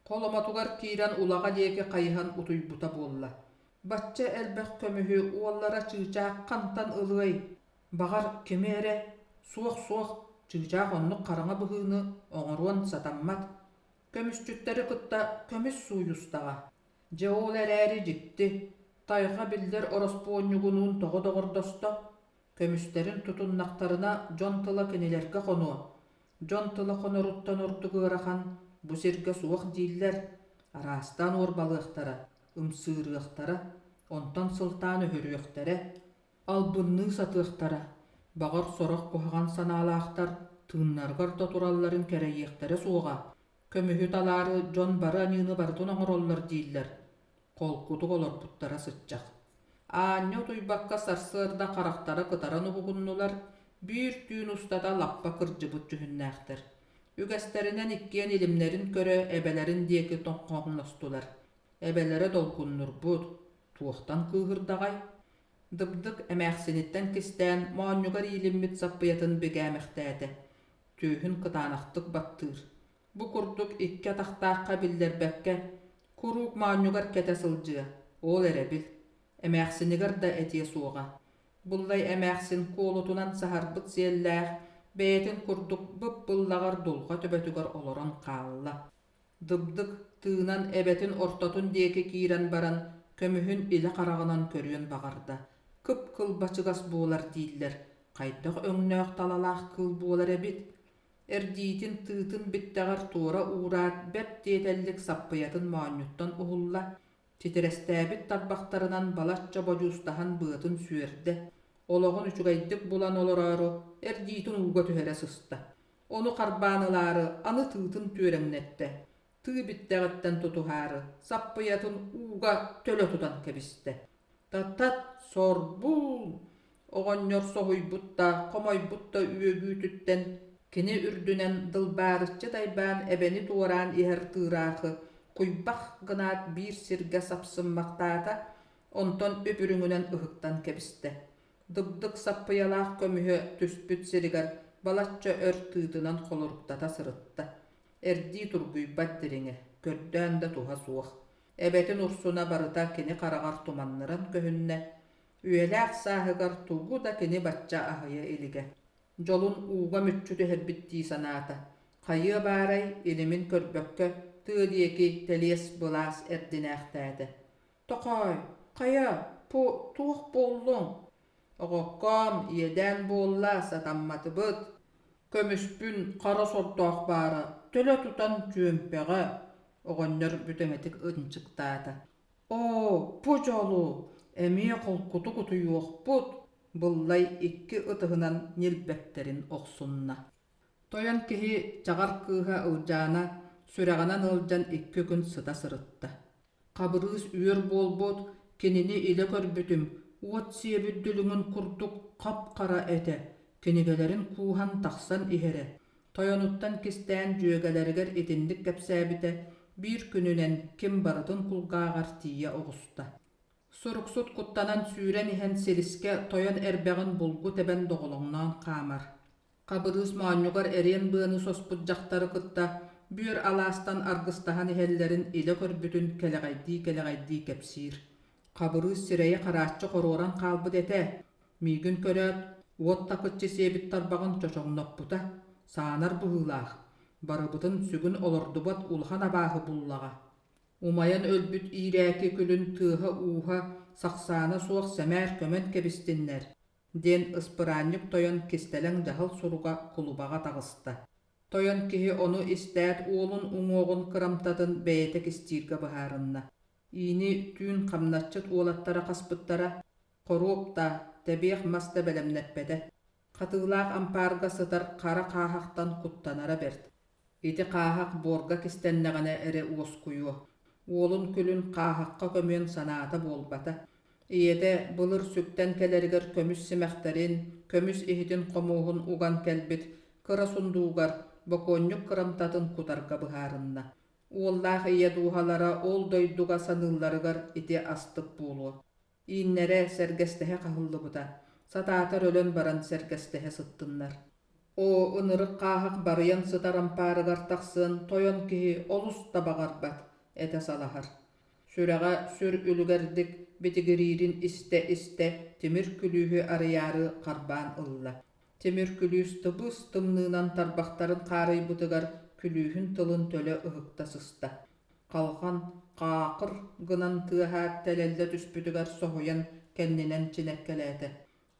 Холомотугар киирэн улаҕа диэки хайыһан утуйбута буолла. Бачча элбэх көмүһү уоллара чыычаах хантан ылыай? Баҕар, кими эрэ «Суох-суох, чыычаах оннук хараҥа быһыыны оҥоруон сатаммат. Көмүсчүттэри кытта көмүс сууйустаҕа. Дьэ ол эрээри дьикти, тайҕа биллэр ороспуонньугунуун тоҕо доҕордосто? Көмүстэрин тутуннахтарына дьон тыла кинилэргэ хонуо. Дьон тыла хоноруттан ордук ыарахан бу сиргэ суох дииллэр, араастаан уорбалыахтара, ымсыырыахтара, онтон сылтаан өһөрүөхтэрэ, албынныы сатыахтара, баҕар сорох куһаҕан санаалаахтар тыыннарыгар да туралларын кэрэйиэхтэрэ суоҕа, көмүһү талаары дьон бары аньыыны барытын оҥороллор дииллэр, холкутук олорбуттара сыччах. Аанньа утуйбакка сарсыарда харахтара кытаран уһугуннулар, биир түүн устата лаппа кырдьыбыт дьүһүннээхтэр. Үгэстэринэн иккиэн илимнэрин көрө эбэлэрин диэки тоҥхоҥностулар. Эбэлэрэ долгуннурбут, туохтан кыыһырдаҕай? Дыбдык эмээхсиниттэн кистээн моонньугар иилиммит саппыйатын бигээмэхтээтэ, түөһүн кытаанахтык баттыыр. Бу курдук икки атахтаахха биллэрбэккэ, куруук моонньугар кэтэ сылдьыа, ол эрэбил. Эмээхсинигэр да этиэ суоҕа. Буллай эмээхсин куолутунан саһарбыт сиэллээх, бэйэтин курдук бып-быллаҕар дулҕа төбөтүгэр олорон хаалла. Дыбдык тыынан эбэтин ортотун диэки киирэн баран, көмүһүн илэ хараҕынан көрүөн баҕарда. Кып-кылбачыгас буолар дииллэр, хайдах өҥнөөх талалаах кыыл буолар эбит? Эрдиитин тыытын биттэҕэр туора уураат, бэрт тиэтэллик саппыйатын моонньуттан уһулла, титирэстээбит тарбахтарынан балачча бодьуустаһан быатын сүөрдэ, олоҕун үчүгэйдик булан олороору эрдиитин ууга түһэрэ сыста. Ону харбаан ылаары аны тыытын түөрэҥнэттэ, тыы биттэҕиттэн тутуһаары саппыйатын ууга төлө тутан кэбистэ. Татат сорбуун! Оҕонньор соһуйбут да, хомойбут да үөгүүтүттэн кини үрдүнэн дылбаарыччы дайбаан эбэни туораан иһэр тыыраахы куйбах гынаат биир сиргэ сапсыммахтаата. Онтон үп-үрүҥүнэн ыһыктан кэбистэ. Дыбдык саппыйалаах көмүһэ түспүт сиригэр балачча өр тыытынан холоруктата сырытта. Эрдии тургуйбат дириҥэ, көрдөөн да туһа суох. Эбэтин урсуна барыта кини хараҕар туманныран көһүннэ. Үйэлээх сааһыгар тугу да кини бачча аһыйа илигэ. Дьолун ууга мүччү түһэрбит дии санаата. Хайыа баарай, илимин көрбөккө, тыа диэки тэлиэс-былаас эрдинээхтээтэ. Тохой, хайа, бу туох буоллуҥ? Оҕоккоом, иэдээн буолла, сатамматыбыт. Көмүспүн хара сордоох баара, төлө тутан чүөмпэҕэ, оҕонньор бүтэҥитик ынчыктаата. Оо, бу дьолу! Эмиэ холкутук утуйуохпут, Быллай икки ытыһынан ньилбэктэрин охсунна. Тойон киһи чаҕар кыыһа Ылдьаана сүрэҕинэн ыалдьан икки күн сыта сырытта. Хабырыыс үөр буолбут, кинини илэ көрбүтүм, уот сиэбит дүлүҥүн курдук хап-хара этэ, кинигэлэрин кууһан тахсан иһэрэ. Тойонуттан кистээн дьүөгэлэригэр итинник кэпсээбитэ, биир күнүнэн ким барытын кулгааҕар тиийэ оҕуста. Суруксут куттанан сүүрэн иһэн силискэ тойон эрбэҕин булгу тэбэн доҕолоҥноон хаамар. Хабырыыс моонньугар эриэн быаны соспут дьахтары кытта бүөр алаастан аргыстаһан иһэллэрин илэ көрбүтүн кэлэҕэйдии-кэлэҕэйдии кэпсиир. Хабырыыс сирэйэ харааччы хоруоран хаалбыт этэ. Миигин көрөөт, уот такыччы сиэбит тарбаҕын чочоҥноппута, саанар быһыылаах, барыбытын сүгүн олордубат улахан абааһы буллаҕа. Умайан өлбүт иирээки күлүн тыаһа-ууһа сахсаана суох сэмээр көмөн кэбистиннэр, диэн ыспыраанньык тойон кистэлэҥ дьаһал суруга кулубаҕа таҕыста. Тойон киһи ону истээт уолун уҥуоҕун кырамтатын бэйэтэ кистииргэ быһаарынна. Иини түүн хамначчыт уолаттара хаспыттара, хоруоп да, тэбиэх мас да бэлэмнэппэтэ. Хатыылаах ампаарга сытар хара хааһахтан куттанара бэрт. Ити хааһах буорга кистэннэҕинэ эрэ уоскуйуо. Уолун күлүн хааһахха көмүөн санаата буолбата. Ийэтэ былыр сүктэн кэлэригэр көмүс симэхтэрин, көмүс иһитин хомуоһун уган кэлбит кыра сундуугар бокуонньук кырамтатын кутарга быһаарынна. Уоллаах ийэ дууһалара ол дойдуга саныылларыгар ити астык буолуо. Ииннэрэ сэргэстэһэ хаһыллыбыта, сатаатар өлөн баран сэргэстэһэ сыттыннар. Оо, ынырык хааһах барыйан сытар ампаарыгар тахсыан тойон киһи олус да баҕарбат, этэ салаһар. Сүрэҕэ сүр үлүгэрдик битигириирин истэ-истэ тимир күлүүһү арыйаары харбаан ылла. Тимир күлүүс тыбыс-тымныынан тарбахтарын хаарыйбытыгар күлүүһүн тылын төлө ыһыкта сыста. Халҕан хаакыр гынан тыаһаат тэлэллэ түспүтүгэр соһуйан кэннинэн чинэккэлээтэ.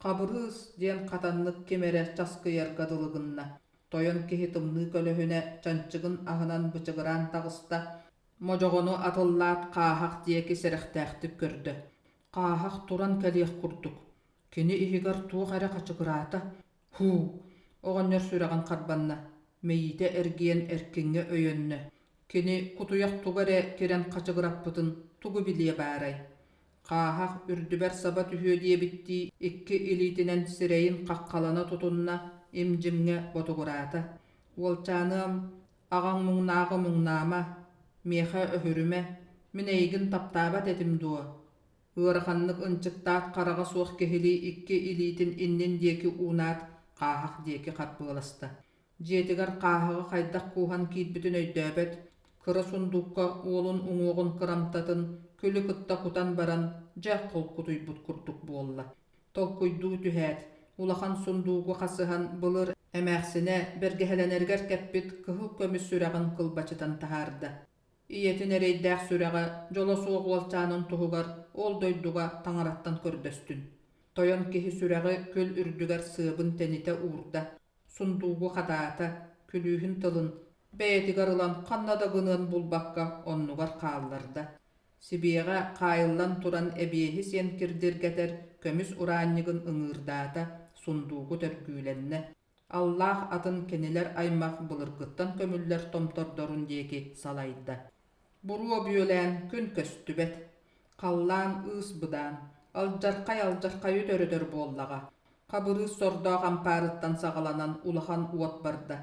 «Хабырыыс!» диэн хатаннык ким эрэ часкыйарга дылы гынна. Тойон киһи тымныы көлөһүнэ чанчыгын аһынан бычыгыраан таҕыста, модьоҕону атыллаат хааһах диэки сэрэхтээхтик көрдө. Хааһах туран кэлиэх курдук. Кини иһигэр туох эрэ хачыгыраата. Һуу! Оҕонньор сүрэҕин харбанна, мэйиитэ эргийэн эркиҥҥэ өйөннө. Кини кутуйах тугу эрэ кирэн хачыгыраппытын тугу билиэ баарай? Хааһах үрдүбэр саба түһүө диэбиттии икки илиитинэн сирэйин хаххалана тутунна, им-дьимҥэ ботугураата. «Уолчааныам, аҕаҥ муҥнааҕы муҥнаама, миэхэ өһүрүмэ, мин эйигин таптаабат этим дуо?» Ыараханнык ынчыктаат хараҕа суох киһилии икки илиитин иннин диэки уунаат, хааһах диэки харбыаласта. Дьиэтигэр хааһаҕы хайдах кууһан киирбитин өйдөөбөт, кыра сундуукка уолун уҥуоҕун кырамтатын күлү кытта кутан баран, дьэ холкутуйбут курдук буолла. Толкуйдуу түһээт, улахан сундуугу хасыһан былыр эмээхсинэ бэргэһэлэнэригэр кэппит кыһыл көмүс сүрэҕин кылбачытан таһаарда. Ийэтин эрэйдээх сүрэҕэ дьоло суох уолчаанын туһугар ол дойдуга таҥараттан көрдөстүн. Тойон киһи сүрэҕи күл үрдүгэр сыабын тэнитэ уурда, сундуугу хатаата, күлүүһүн тылын бэйэтигэр ылан ханна да гыныан булбакка оннугар хаалларда. Сибиэҕэ хаайыллан туран эбиэһи сиэн кирдиргэтэр көмүс ураанньыгын ыҥыырдаата, сундуугу төргүүлэннэ. Аллаах атын кинилэр аймах былыргыттан көмүллэр томтордорун диэки салайда. Буруо бүөлээн күн көстүбэт. Халлаан ыыс-быдаан, алдьархай алдьархайы төрөтөр буоллаҕа. Хабырыыс сордоох ампаарыттан саҕаланан улахан уот барда.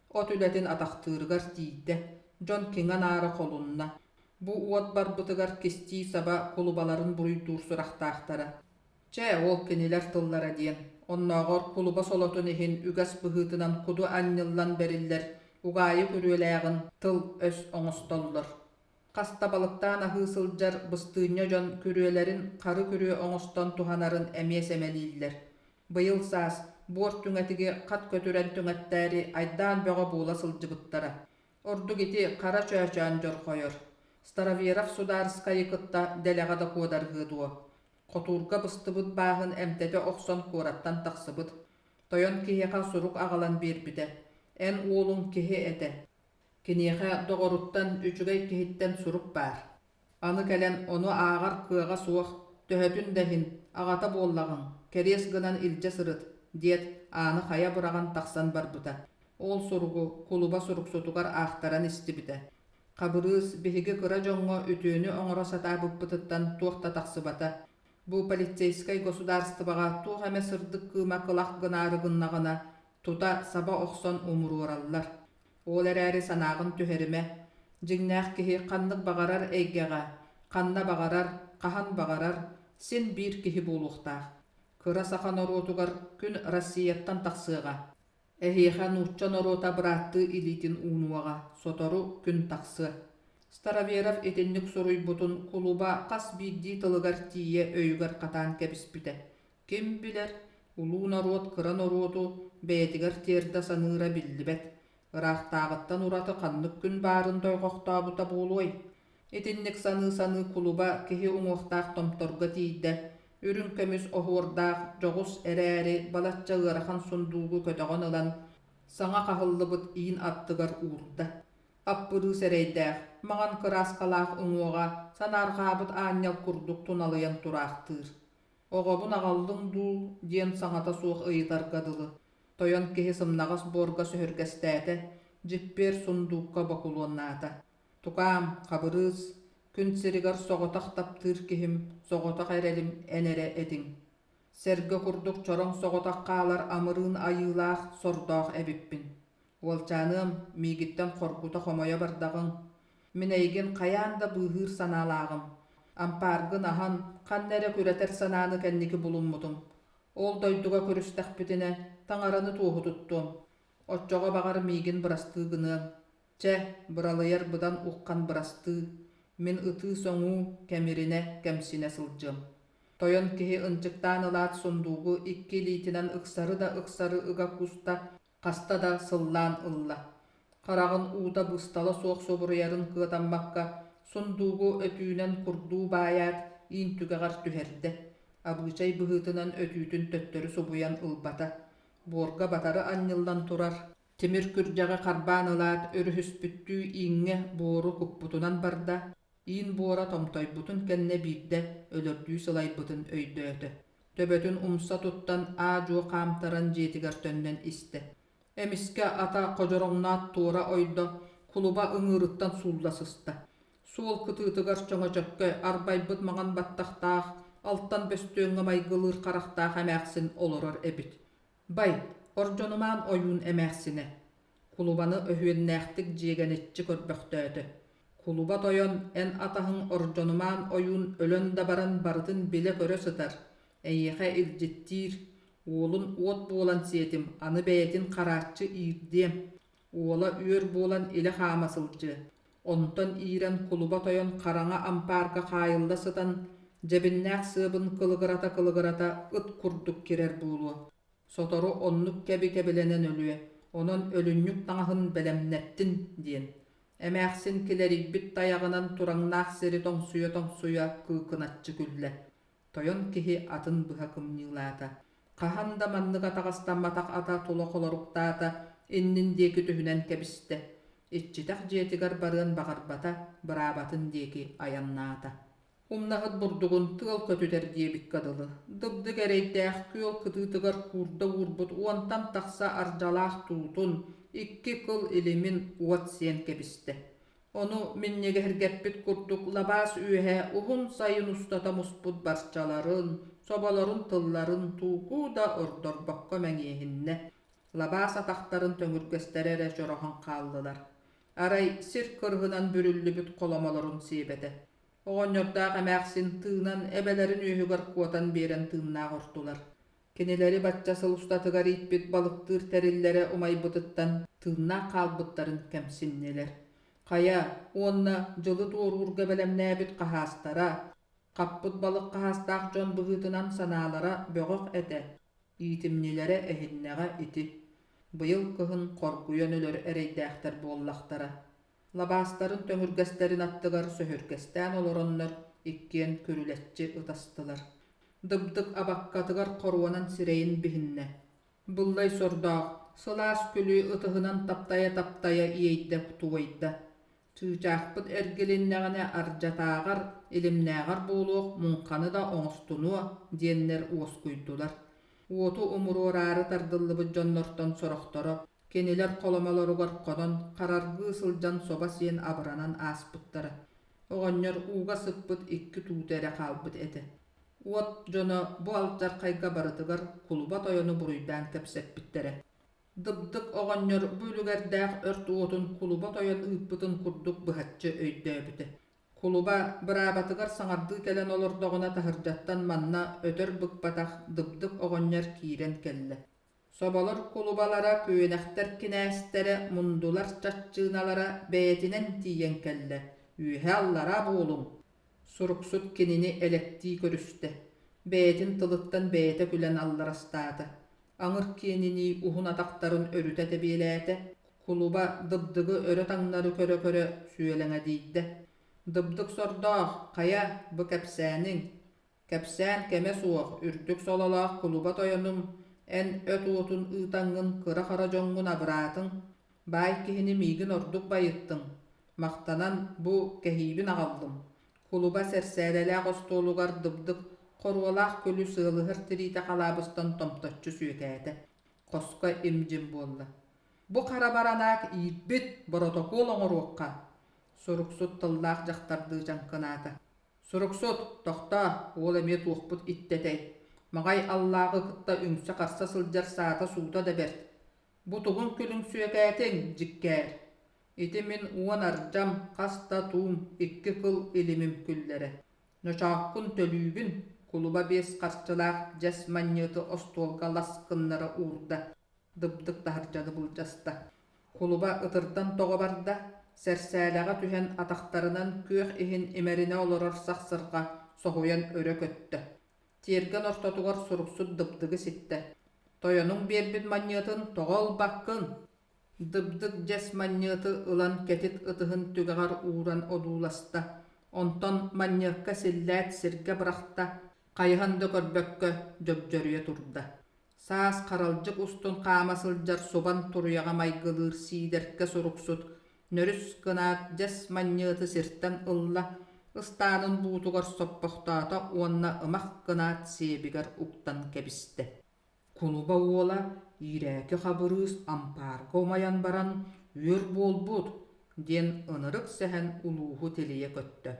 От үлэтин атахтыырыгар тиийдэ, дьон киҥэ-наара холунна. Бу уот барбытыгар кистии-саба кулубаларын буруйдуур сурахтаахтара. Чэ, ол кинилэр тыллара диэн, оннооҕор кулуба солотун иһин үгэс быһыытынан куду анньыллан бэриллэр угаайы күрүөлээҕин тыл-өс оҥостоллор. Хаста балыктаан аһыы сылдьар быстыынньа дьон күрүөлэрин хары күрүө оҥостон туһанарын эмиэ сэмэлииллэр. Быйыл саас буор түҥэтиги хат көтүрэн түҥэттээри айдаан бөҕө буола сылдьыбыттара. Ордук ити хара чөөчөөн дьорҕойор. Староверов судаарыскайы кытта дэлэҕэ да куодарыһыа дуо? Хотуурга быстыбыт бааһын эмтэтэ охсон куораттан тахсыбыт. Тойон киһиэхэ сурук аҕалан биэрбитэ. Эн уолуҥ киһи этэ. Киниэхэ доҕоруттан, үчүгэй киһиттэн сурук баар. Аны кэлэн ону ааҕар кыаҕа суох, төһөтүн да иһин, аҕата буоллаҕыҥ, кэриэс гынан илдьэ сырыт, диэт, ааны хайа быраҕан тахсан барбыта. Ол суругу кулуба суруксутугар аахтаран истибитэ. Хабырыыс биһиги кыра дьоҥҥо үтүөнү оҥоро сатаабыппытыттан туох да тахсыбата. Бу полицейскай государствоҕа туох эмэ сырдык кыыма кылах гынаары гыннаҕына, тута саба охсон умуруораллар. Ол эрээри санааҕын түһэримэ. Дьиҥнээх киһи ханнык баҕарар эйгэҕэ, ханна баҕарар, хаһан баҕарар син биир киһи буолуохтаах. Кыра саха норуотугар күн Россияттан тахсыаҕа. Эһиэхэ нуучча норуота бырааттыы илиитин уунуоҕа, сотору күн тахсыа. Староверов итинник суруйбутун кулуба хас биирдии тылыгар тиийэ өйүгэр хатаан кэбиспитэ. Ким билэр, улуу норуот кыра норуоту бэйэтигэр тиэрдэ саныыра биллибэт, ыраахтааҕыттан ураты ханнык күн баарын дойҕохтообута буолуой? Итинник саныы-саныы кулуба киһи уҥуохтаах томторго тиийдэ, үрүҥ көмүс оһуордаах дьоҕус эрээри балачча ыарахан сундуугу көтөҕөн ылан, саҥа хаһыллыбыт иин аттыгар уурда. Аппырыыс эрэйдээх, маҥан кырааскалаах уҥуоҕа санаарҕаабыт аанньал курдук туналыйан тураахтыыр. «Оҕобун аҕаллыҥ дуу?» диэн саҥата суох ыйытарга дылы. Тойон киһи сымнаҕас буорга сөһүргэстээтэ, дьиппиэр сундуукка бокулуоннаата. «Тукаам, Хабырыыс, күн сиригэр соҕотох таптыыр киһим, соҕотох эрэлим эн эрэ этиҥ. Сэргэ курдук чороҥ соҕотох хаалар амырыын айыылаах сордоох эбиппин. Уолчааныам, миигиттэн хоргута-хомойо бардаҕыҥ. Мин эйигин хайаан да быыһыыр санаалааҕым. Ампааргын аһан, ханна эрэ күрэтэр санааны кэнники булуммутум. Ол дойдуга көрүстэхпитинэ, таҥараны туоһу туттуом. Оччоҕо баҕар миигин бырастыы гыныаҥ. Чэ, быралыйар быдан уххан бырастыы, мин ытыы-соҥуу, кэмиринэ, кэмсинэ сылдьыам. Тойон киһи ынчыктаан ылаат сундуугу икки илиитинэн ыксары да ыксары ыга куста, хаста да сыллаан ылла. Хараҕын уута быыстала суох субуруйарын кыатаммакка, сундуугу өтүүнэн курдуу баайаат, иин түгэҕэр түһэрдэ. Абыычай быһыытынан өтүүтүн төттөрү субуйан ылбата. Буорга батары анньыллан турар Тимир күрдьэҕи харбаан ылаат, өрүһүспүттүү ииҥҥэ буору куппутунан барда, иин буора томтойбутун кэннэ биирдэ өлөрдүү сылайбытын өйдөөтө. Төбөтүн умса туттан аа-дьуо хаамтаран дьиэтигэр төннөн истэ. Эмискэ ата ходьороҥноот туора ойдо, кулуба ыҥыырыттан суулла сыста. Суол кытыытыгар чөҥөчөккө арбайбыт маҥан баттахтаах, алтан бөстүөҥҥэ майгылыыр харахтаах эмээхсин олорор эбит. Бай, Ордьонумаан ойуун эмээхсинэ, кулубаны өһүөннээхтик дьиэгэниччи көрбөхтөөтө. Кулуба тойон эн атаһыҥ Ордьонумаан ойуун өлөн да баран барытын билэ-көрө сытар, эйиэхэ илдьиттиир, уолун уот буолан сиэтим, аны бэйэтин харааччы иирдиэм, уола үөр буолан илэ хаама сылдьыа. Онтон иирэн кулуба тойон хараҥа ампаарга хаайылла сытан, дьэбиннээх сыабын кылыгырата-кылыгырата ыт курдук кирэр буолуо. Сотору оннук кэби кэбилэнэн өлүө, онон өлүнньүк таҥаһын бэлэмнэттин диэн. Эмээхсин килэрийбит тайаҕынан тураҥнаах сири тоҥсуйа-тоҥсуйа кыыкыначчы күллэ. Тойон киһи атын быһа кымньыылаата. Хаһан да маннык атаҕастамматах ата тула холоруктаата, иннин диэки түһүнэн кэбистэ. Иччитэх дьиэтигэр барыан баҕарбата, быраабатын диэки айаннаата. Умнаһыт бурдугун тыал көтүтэр диэбиккэ дылы, дыбдык эрэйдээх күөл кытыытыгар куурда уурбут уонтан тахса ардьалаах туутун, икки кыл илимин уот сиэн кэбистэ. Ону минньигэһиргэппит курдук лабаас үөһэ уһун сайын устата муспут барчаларын, соболорун тылларын тууку да ордорбокко мэҥиэһиннэ. Лабаас атахтарын төҥүргэстэрэ эрэ чороһон хааллылар. Арай сир кырыһынан бүрүллүбүт холомолорун сиэбэтэ. Оҕонньордоох эмээхсин тыынан эбэлэрин үөһүгэр куотан биэрэн тыыннаах ортулар. Кинилэри бачча сыл устатыгар ииппит балыктыыр тэриллэрэ умайбытыттан тыыннаах хаалбыттарын кэмсиннилэр. Хайа уонна дьылы туоруурга бэлэмнээбит хаһаастара, хаппыт балык хаһаастаах дьон быһыытынан санаалара бөҕөх этэ, иитимньилэрэ эһиннэҕэ ити. Быйыл кыһын хоргуйан өлөр эрэйдээхтэр буоллахтара. Лабаастарын төҥүргэстэрин аттыгар сөһүргэстээн олороннор иккиэн күрүлэччи ытастылар. Дыбдык абаккатыгар хоруонан сирэйин биһиннэ. Быллай сордоох, сылаас күлү ытыһынан таптайа-таптайа иэйдэ туойда. Чыычаахпыт эргилиннэҕинэ ардьатааҕар, илимнээҕэр буолуох муҥханы да оҥостунуо диэннэр уоскуйдулар. Уоту умуруораары тардыллыбыт дьоннортон сорохторо кинилэр холомолоругар хонон, хараргыы сылдьан собо сиэн абыранан ааспыттара. Оҕонньор ууга сыппыт икки туута эрэ хаалбыт этэ. Уот дьоно бу алдьархайга барытыгар кулуба тойону буруйдаан кэпсэппиттэрэ. Дыбдык оҕонньор бу үлүгэрдээх өрт уотун кулуба тойон ыыппытын курдук быһаччы өйдөөбүтэ. Кулуба быраабатыгар саҥардыы кэлэн олордоҕуна таһырдьаттан манна өтөр быкпатах Дыбдык оҕонньор киирэн кэллэ. Соболор кулубалара, күөнэхтэр кинээстэрэ, мундулар чаччыыналара бэйэтинэн тиийэн кэллэ, үөһэ-аллараа буолуҥ! Суруксут кинини элэктии көрүстэ, бэйэтин тылыттан бэйэтэ күлэн алларастаата, аҥыр киэнинии уһун атахтарын өрүтэ тэбиэлээтэ, кулуба Дыбдыгы өрө-таҥнары көрө-көрө сүөлэҥэдийдэ: «Дыбдык сордоох, хайа, бу кэпсээниҥ, Кэпсээн кэмэ суох, үрдүк сололоох кулуба тойонум, эн өт уотун ыытаҥҥын кыра-хара дьоҥҥун абыраатыҥ, баай киһини миигин ордук байыттыҥ, махтанан бу кэһиибин аҕаллым. Кулуба сэрсээлэлээх остуолугар дыбдык хоруолаах күлү сыалыһар тириитэ халаабыстан томточчу сүөкээтэ, хоско им-дьим буолла. Бу хара баранаак иирбит, боротокуол оҥоруохха, суруксут тыллаах дьахтардыы чаҥкынаата. Суруксут, тохтоо, уол эмиэ туохпут иттэтэй, маҕай аллааҕы кытта үҥсэ-харса сылдьар саата-суута да бэрт. Бу тугун күлүҥ сүөкээтиҥ, дьиккээр? Ити мин уон ардьам, хас да туум, икки кыл илимим күллэрэ. Ночооккун төлүүбүн, кулуба биэс харчылаах дьэс манньыаты остуолга лас гыннара уурда, дыбдык таһырдьаны былдьаста. Кулуба ытырдан тоҕо барда, сэрсээлэҕэ түһэн атахтарынан күөх иһин имэринэ олорор сахсырҕа соһуйан өрө көттө. Тиэргэн ортотугар суруксут дыбдыгы ситтэ: «Тойонуҥ биэрбит манньыатын тоҕо ылбаккын?» Дыбдык дьэс манньыаты ылан кэтит ытыһын түгэҕэр ууран одууласта, онтон манньыакка силлээт сиргэ бырахта, хайыһан да көрбөккө дьөгдьөрүйэ турда. Саас харалдьык устун хаама сылдьар субан туруйаҕа майгылыыр сиидэркэ суруксут нөрүс гынаат дьэс манньыаты сиртэн ылла, ыстаанын буутугар соппохтоото уонна ымах гынаат сиэбигэр уктан кэбистэ. Кулуба уола Иирээки Хабырыыс ампаарга умайан баран «Үөр буолбут» диэн ынырык сэһэн улууһу тилийэ көттө.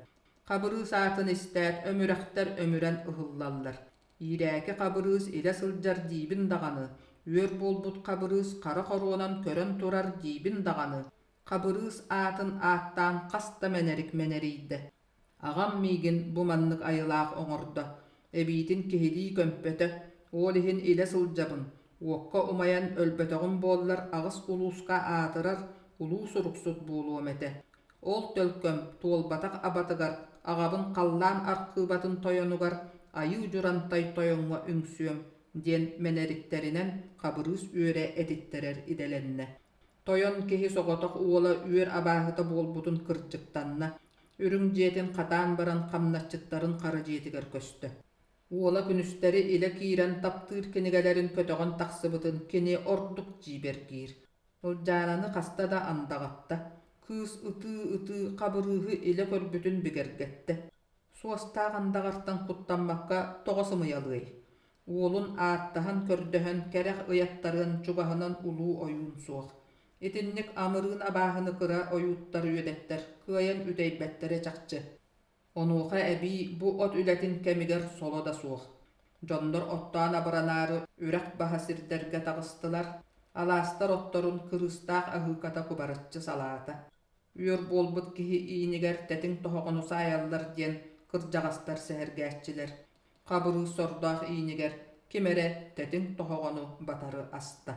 Хабырыыс аатын истээт өмүрэхтэр өмүрэн ыһыллаллар. Иирээки Хабырыыс илэ сылдьар диибин даҕаны, үөр буолбут Хабырыыс хара хоруонан көрөн турар диибин даҕаны, Хабырыыс аатын ааттаан хас да мэнэрик мэнэрийдэ. Аҕам миигин бу маннык айылаах оҥордо, эбиитин киһилии көмпөтө, ол иһин илэ сылдьабын, уокка умайан өлбөтөҕүм буоллар аҕыс улууска аатырар улуу суруксут буолуом этэ. Ол төлкөм туолбатах абатыгар аҕабын халлаан архыыбатын тойонугар Айыы Дьурантай тойоҥҥо үҥсүөм диэн мэнэриктэринэн Хабырыыс үөрэ этиттэрэр идэлэннэ. Тойон киһи соҕотох уола үөр абааһыта буолбутун кырдьыктанна, үрүҥ дьиэтин хатаан баран хамначчыттарын хара дьиэтигэр көстө. Уола күнүстэри илэ киирэн таптыыр кинигэлэрин көтөҕөн тахсыбытын кини ордук дьиибэргиир. Ылдьаананы хаста да андаҕатта, кыыс ытыы-ытыы Хабырыыһы илэ көрбүтүн бигэргэттэ. Суостаах андаҕартан куттаммакка тоҕо сымыйалыай? Уолун ааттаһан-көрдөһөн кэрэх ыйаттарыан чугаһынан улуу ойуун суох. Итинник амырыын абааһыны кыра ойууттар үөдэттэр кыайан үтэйбэттэрэ чахчы. Онуоха эбии бу от үлэтин кэмигэр соло да суох. Дьоннор оттоон абыранаары үрэх баһа сирдэргэ таҕыстылар, алаастар отторун кырыыстаах аһыыката кубарыччы салаата. Үөр буолбут киһи иинигэр тэтиҥ тоһоҕону саайаллар диэн кырдьаҕастар сэһэргээччилэр. Хабырыыс сордоох иинигэр ким эрэ тэтиҥ тоһоҕону батары аста.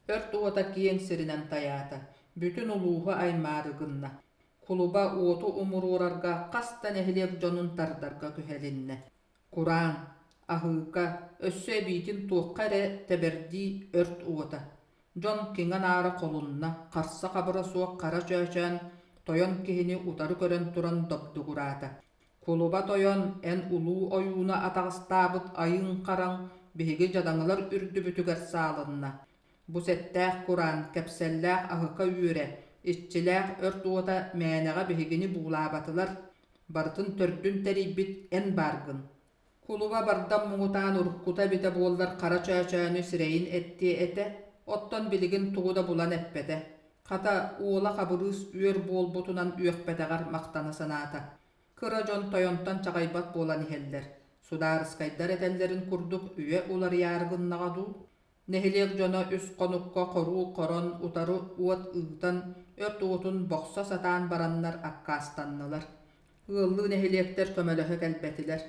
Өрт уота киэҥ сиринэн тайаата, бүтүн улууһу аймаары гынна. Кулуба уоту умуруорарга хас да нэһилиэк дьонун тардарга күһэлиннэ. Кураан, аһыыка, өссө эбиитин туохха эрэ тэбэрдии өрт уота. Дьон киҥэ-наара холунна, харса-хабыра суох хара чөөчөөн тойон киһини утары көрөн туран добдугураата. Кулуба тойон, эн улуу ойууну атаҕастаабыт айыҥ-хараҥ биһиги дьадаҥылар үрдүбүтүгэр саалынна. Бу сэттээх кураан, кэпсэллээх аһыка үөрэ, иччилээх өрт уота мээнэҕэ биһигини буулаабатылар, барытын төрдүн тэрийбит эн бааргын. Кулуба бардам муҥутаан уруккута эбитэ буоллар хара чөөчөөнү сирэйин эттиэ этэ, оттон билигин тугу да булан эппэтэ. Хата, уола Хабырыыс үөр буолбутунан үөхпэтэҕэр махтана санаата. Кыра дьон тойонтон чаҕыйбат буолан иһэллэр. Судаарыскайдар этэллэрин курдук үйэ уларыйаары гыннаҕа дуу? Нэһилиэк дьоно үс хонукка хоруу хорон утары уот ыытан, өрт уотун бохсо сатаан бараннар аккаастаннылар. Ыаллыы нэһилиэктэр көмөлөһө кэлбэтилэр.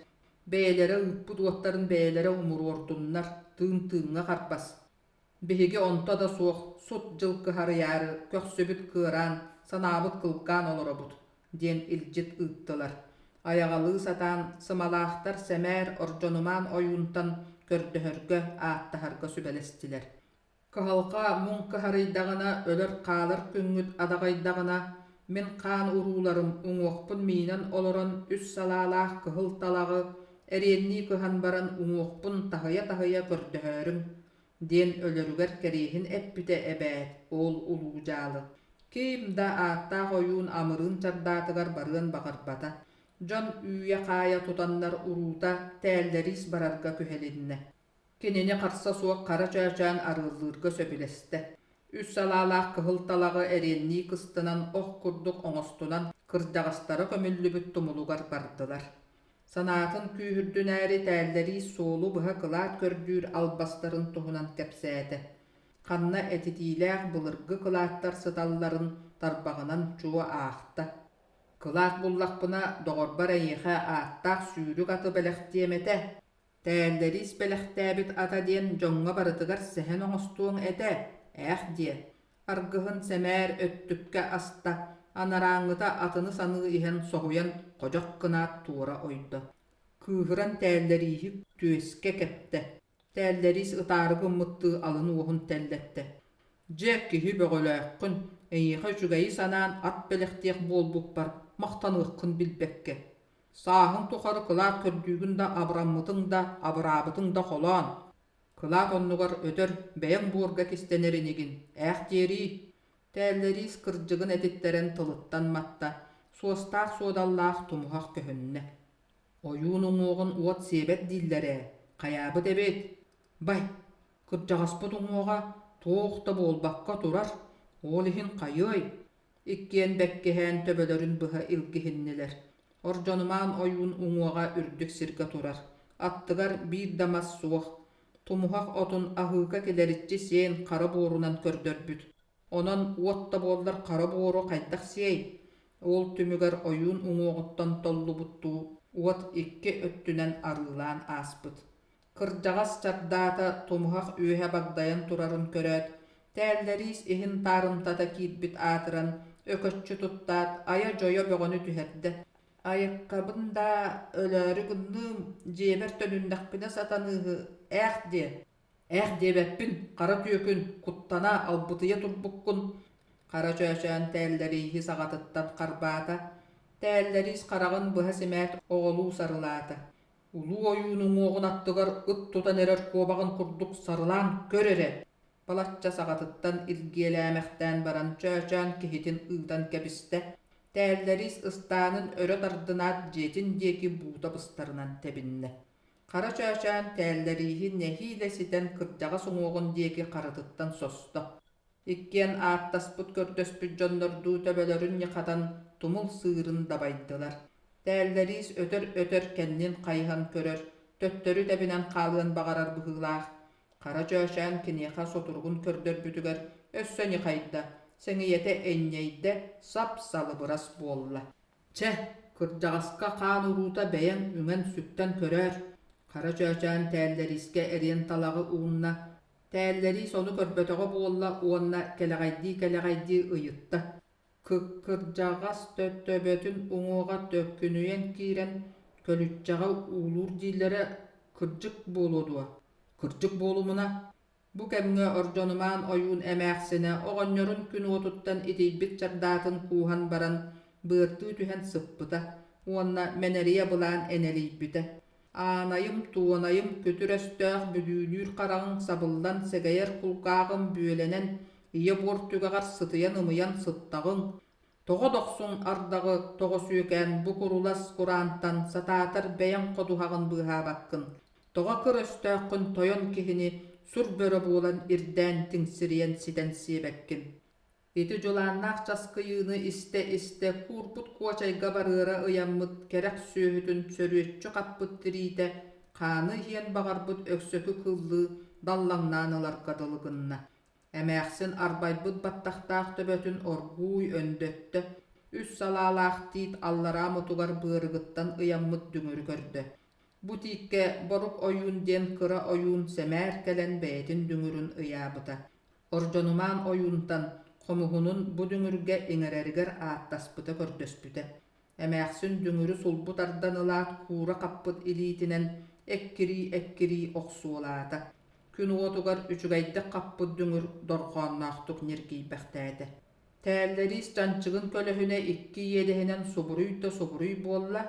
Бэйэлэрэ ыыппыт уоттарын бэйэлэрэ умуруордуннар, тыын тыыҥҥа харбас. Биһиги онто да суох сут дьыл кыһарыйаары көхсүбүт кыараан, санаабыт кылгаан олоробут, диэн илдьит ыыттылар. Айаҕалыы сатаан сымалаахтар сэмээр Ордьонумаан ойуунтан көрдөһөргө, ааттаһарга сүбэлэстилэр. Кыһалҕа муҥ кыһарыйдаҕына, өлөр-хаалар күҥҥүт адаҕайдаҕына, мин хаан урууларым уҥуохпун миинэн олорон үс салаалаах кыһыл талаҕы эриэннии кыһан баран уҥуохпун таһыйа-таһыйа көрдөһөөрүҥ диэн өлөрүгэр кэриэһин эппитэ эбээт ол улуу дьаалы. Ким да ааттаах ойуун амырыын чардаатыгар барыан баҕарбата. Дьон үүйэ-хаайа тутаннар уруута тээллэриис барарга күһэлиннэ. Кинини харса суох хара чөөчөөн арыаллыырга сөбүлэстэ. Үс салаалаах кыһыл талаҕы эриэннии кыстынан ох курдук оҥостунан кырдьаҕастара көмүллүбүт тумулугар бардылар. Санаатын күүһүрдүнээри тээллэрии суолу быһа кылаат көрдүүр албастарын туһунан кэпсээтэ. Ханна этитиилээх былыргы кылааттар сыталларын тарбаҕынан чуо аахта. Кылаат буллахпына, доҕорбор эйиэхэ ааттаах сүүрүк аты бэлэхтиэм этэ. Тээллэриис бэлэхтээбит ата диэн дьоҥҥо барытыгар сэһэн оҥостуоҥ этэ, ээх диэ. Аргыһын сэмээр өттүккэ аста, анарааҥҥыта атыны саныы иһэн соһуйан ходьох гынаат туора ойдо. Кыыһыран тээллэрииһи түөскэ кэптэ. Тээллэриис ытаары гыммыттыы алын уоһун тэллэттэ. Дьэ, киһи бөҕөлөөххүн, эйиэхэ үчүгэйи санаан ат бэлэхтиэх буолбуппар махтаныаххын билбэккэ. Сааһыҥ тухары кылаат көрдүүгүн да абыраммытыҥ да, абыраабытыҥ да холоон. Кылаат оннугар өтөр бэйэҥ буорга кистэнэр инигин, ээх диэрий? Тээллэриис кырдьыгын этиттэрэн тылыттан матта, суостаах-суодаллаах тумуһах көһүннэ. Ойуун уҥуоҕун уот сиэбэт дииллэр ээ, хайаабыт эбит? Бай, кырдьаҕаспыт уҥуоҕа туох да буолбакка турар, ол иһин хайыай? Иккиэн бэккиһээн төбөлөрүн быһа илгиһиннилэр. Ордьонумаан ойуун уҥуоҕа үрдүк сиргэ турар, аттыгар биир да мас суох, тумуһах отун аһыыка килэриччи сиэн хара буорунан көрдөрбүт. Онон уот да буоллар хара буору хайдах сиэй? Ол түмүгэр ойуун уҥуоҕуттан толлубуттуу уот икки өттүнэн арыылаан ааспыт. Кырдьаҕас чардаата тумуһах үөһэ багдайан турарын көрөөт, тээллэриис иһин таарымтата киирбит аатыран, өкөччү туттаат, айа-дьойо бөҕөнү түһэрдэ. «Айыккабын даа, өлөөрү гынныым, дьиэбэр төнүннэхпинэ сатаныыһы, ээх диэ». «Ээх диэбэппин, хара түөкүн, куттана, албытыйа турбуккун» Хара чөөчөөн тээллэрииһи саҕатыттан харбаата, тээллэриис хараҕын быһа симээт оҕолуу сарылаата. Улуу ойуун уҥуоҕун аттыгар ыт тутан эрэр куобаҕын курдук сарылаан көр эрэ! Балачча саҕатыттан илгиэлээмэхтээн баран чөөчөөн киһитин ыытан кэбистэ, тээллэриис ыстаанын өрө тардынаат дьиэтин диэки буута быстарынан тэбиннэ. Хара чөөчөөн тээллэрииһи нэһиилэ ситэн кырдьаҕас уҥуоҕун диэки харытыттан состо. Иккиэн ааттаспыт-көрдөспүт дьоннордуу төбөлөрүн ньыхатан тумул сыырын дабайдылар. Тээллэриис өтөр-өтөр кэннин хайыһан көрөр, төттөрү тэбинэн хаалыан баҕарар быһыылаах. Хара Чөөчөөн киниэхэ сутуругун көрдөрбүтүгэр өссө ньыхайда, Сэҥийэтэ энньэйдэ, сап-салыбырас буолла. Чэ, кырдьаҕаска хаан уруута бэйэҥ үҥэн-сүктэн көрөөр. Хара Чөөчөөн Тээллэриискэ эриэн талаҕы уунна. Тээллэриис ону көрбөтөҕө буолла уонна кэлэҕэйдии-кэлэҕэйдии ыйытта: Кырдьаҕас төбөтүн уҥуоҕа төкүнүйэн киирэн, көлүччэҕэ уулуур дииллэрэ кырдьык буолуо дуо? Кырдьык буолумуна, бу кэмҥэ Ордьонумаан ойуун эмээхсинэ оҕонньорун күн уотуттан итийбит чардаатын кууһан баран быартыы түһэн сыппыта уонна мэнэрийэ былаан энэлийбитэ. Аанайым, туонайым, күтүр өстөөх бүдүүлүүр хараҕыҥ сабыллан сэгэйэр кулгааҕым бүөлэнэн, ийэ буор түгэҕэр сытыйан-ымыйан сыттаҕыҥ. Тоҕо дохсун ардаҕы тоҕо сүөкээн бу курулас кураантан сатаатар бэйэҥ ходуһаҕын быыһаабаккын. Тоҕо кыр өстөөххүн тойон киһини сур бөрө буолан ирдээн тиҥсирийэн ситэн сиэбэккин. Ити дьулааннаах часкыйыыны истэ-истэ куурбут куочайга барыара ыйаммыт кэрэх сүөһүтүн сөрүөччү хаппыт тириитэ хааны иһиэн баҕарбыт өксөкү кыллыы даллаҥнаан ыларга дылы гынна. Эмээхсин арбайбыт баттахтаах төбөтүн оргууй өндөттө, үс салаалаах тиит аллараа мутугар быарыгыттан ыйаммыт дүҥүрү көрдө. Бу тииккэ Борук ойуун диэн кыра ойуун сэмээр кэлэн бэйэтин дүҥүрүн ыйаабыта. Ордьонумаан ойуунтан хомуһунун бу дүҥүргэ иҥэрэригэр ааттаспыта-көрдөспүтэ. Эмээхсин дүҥүрү сулбу тардан ылаат куура хаппыт илиитинэн эккирии-эккирии охсуолаата. Күн уотугар үчүгэйдик хаппыт дүҥүр дорҕоонноохтук ньиргийбэхтээтэ. Тээллэриис чанчыгын көлөһүнэ икки иэдэһинэн субуруй да субуруй буолла,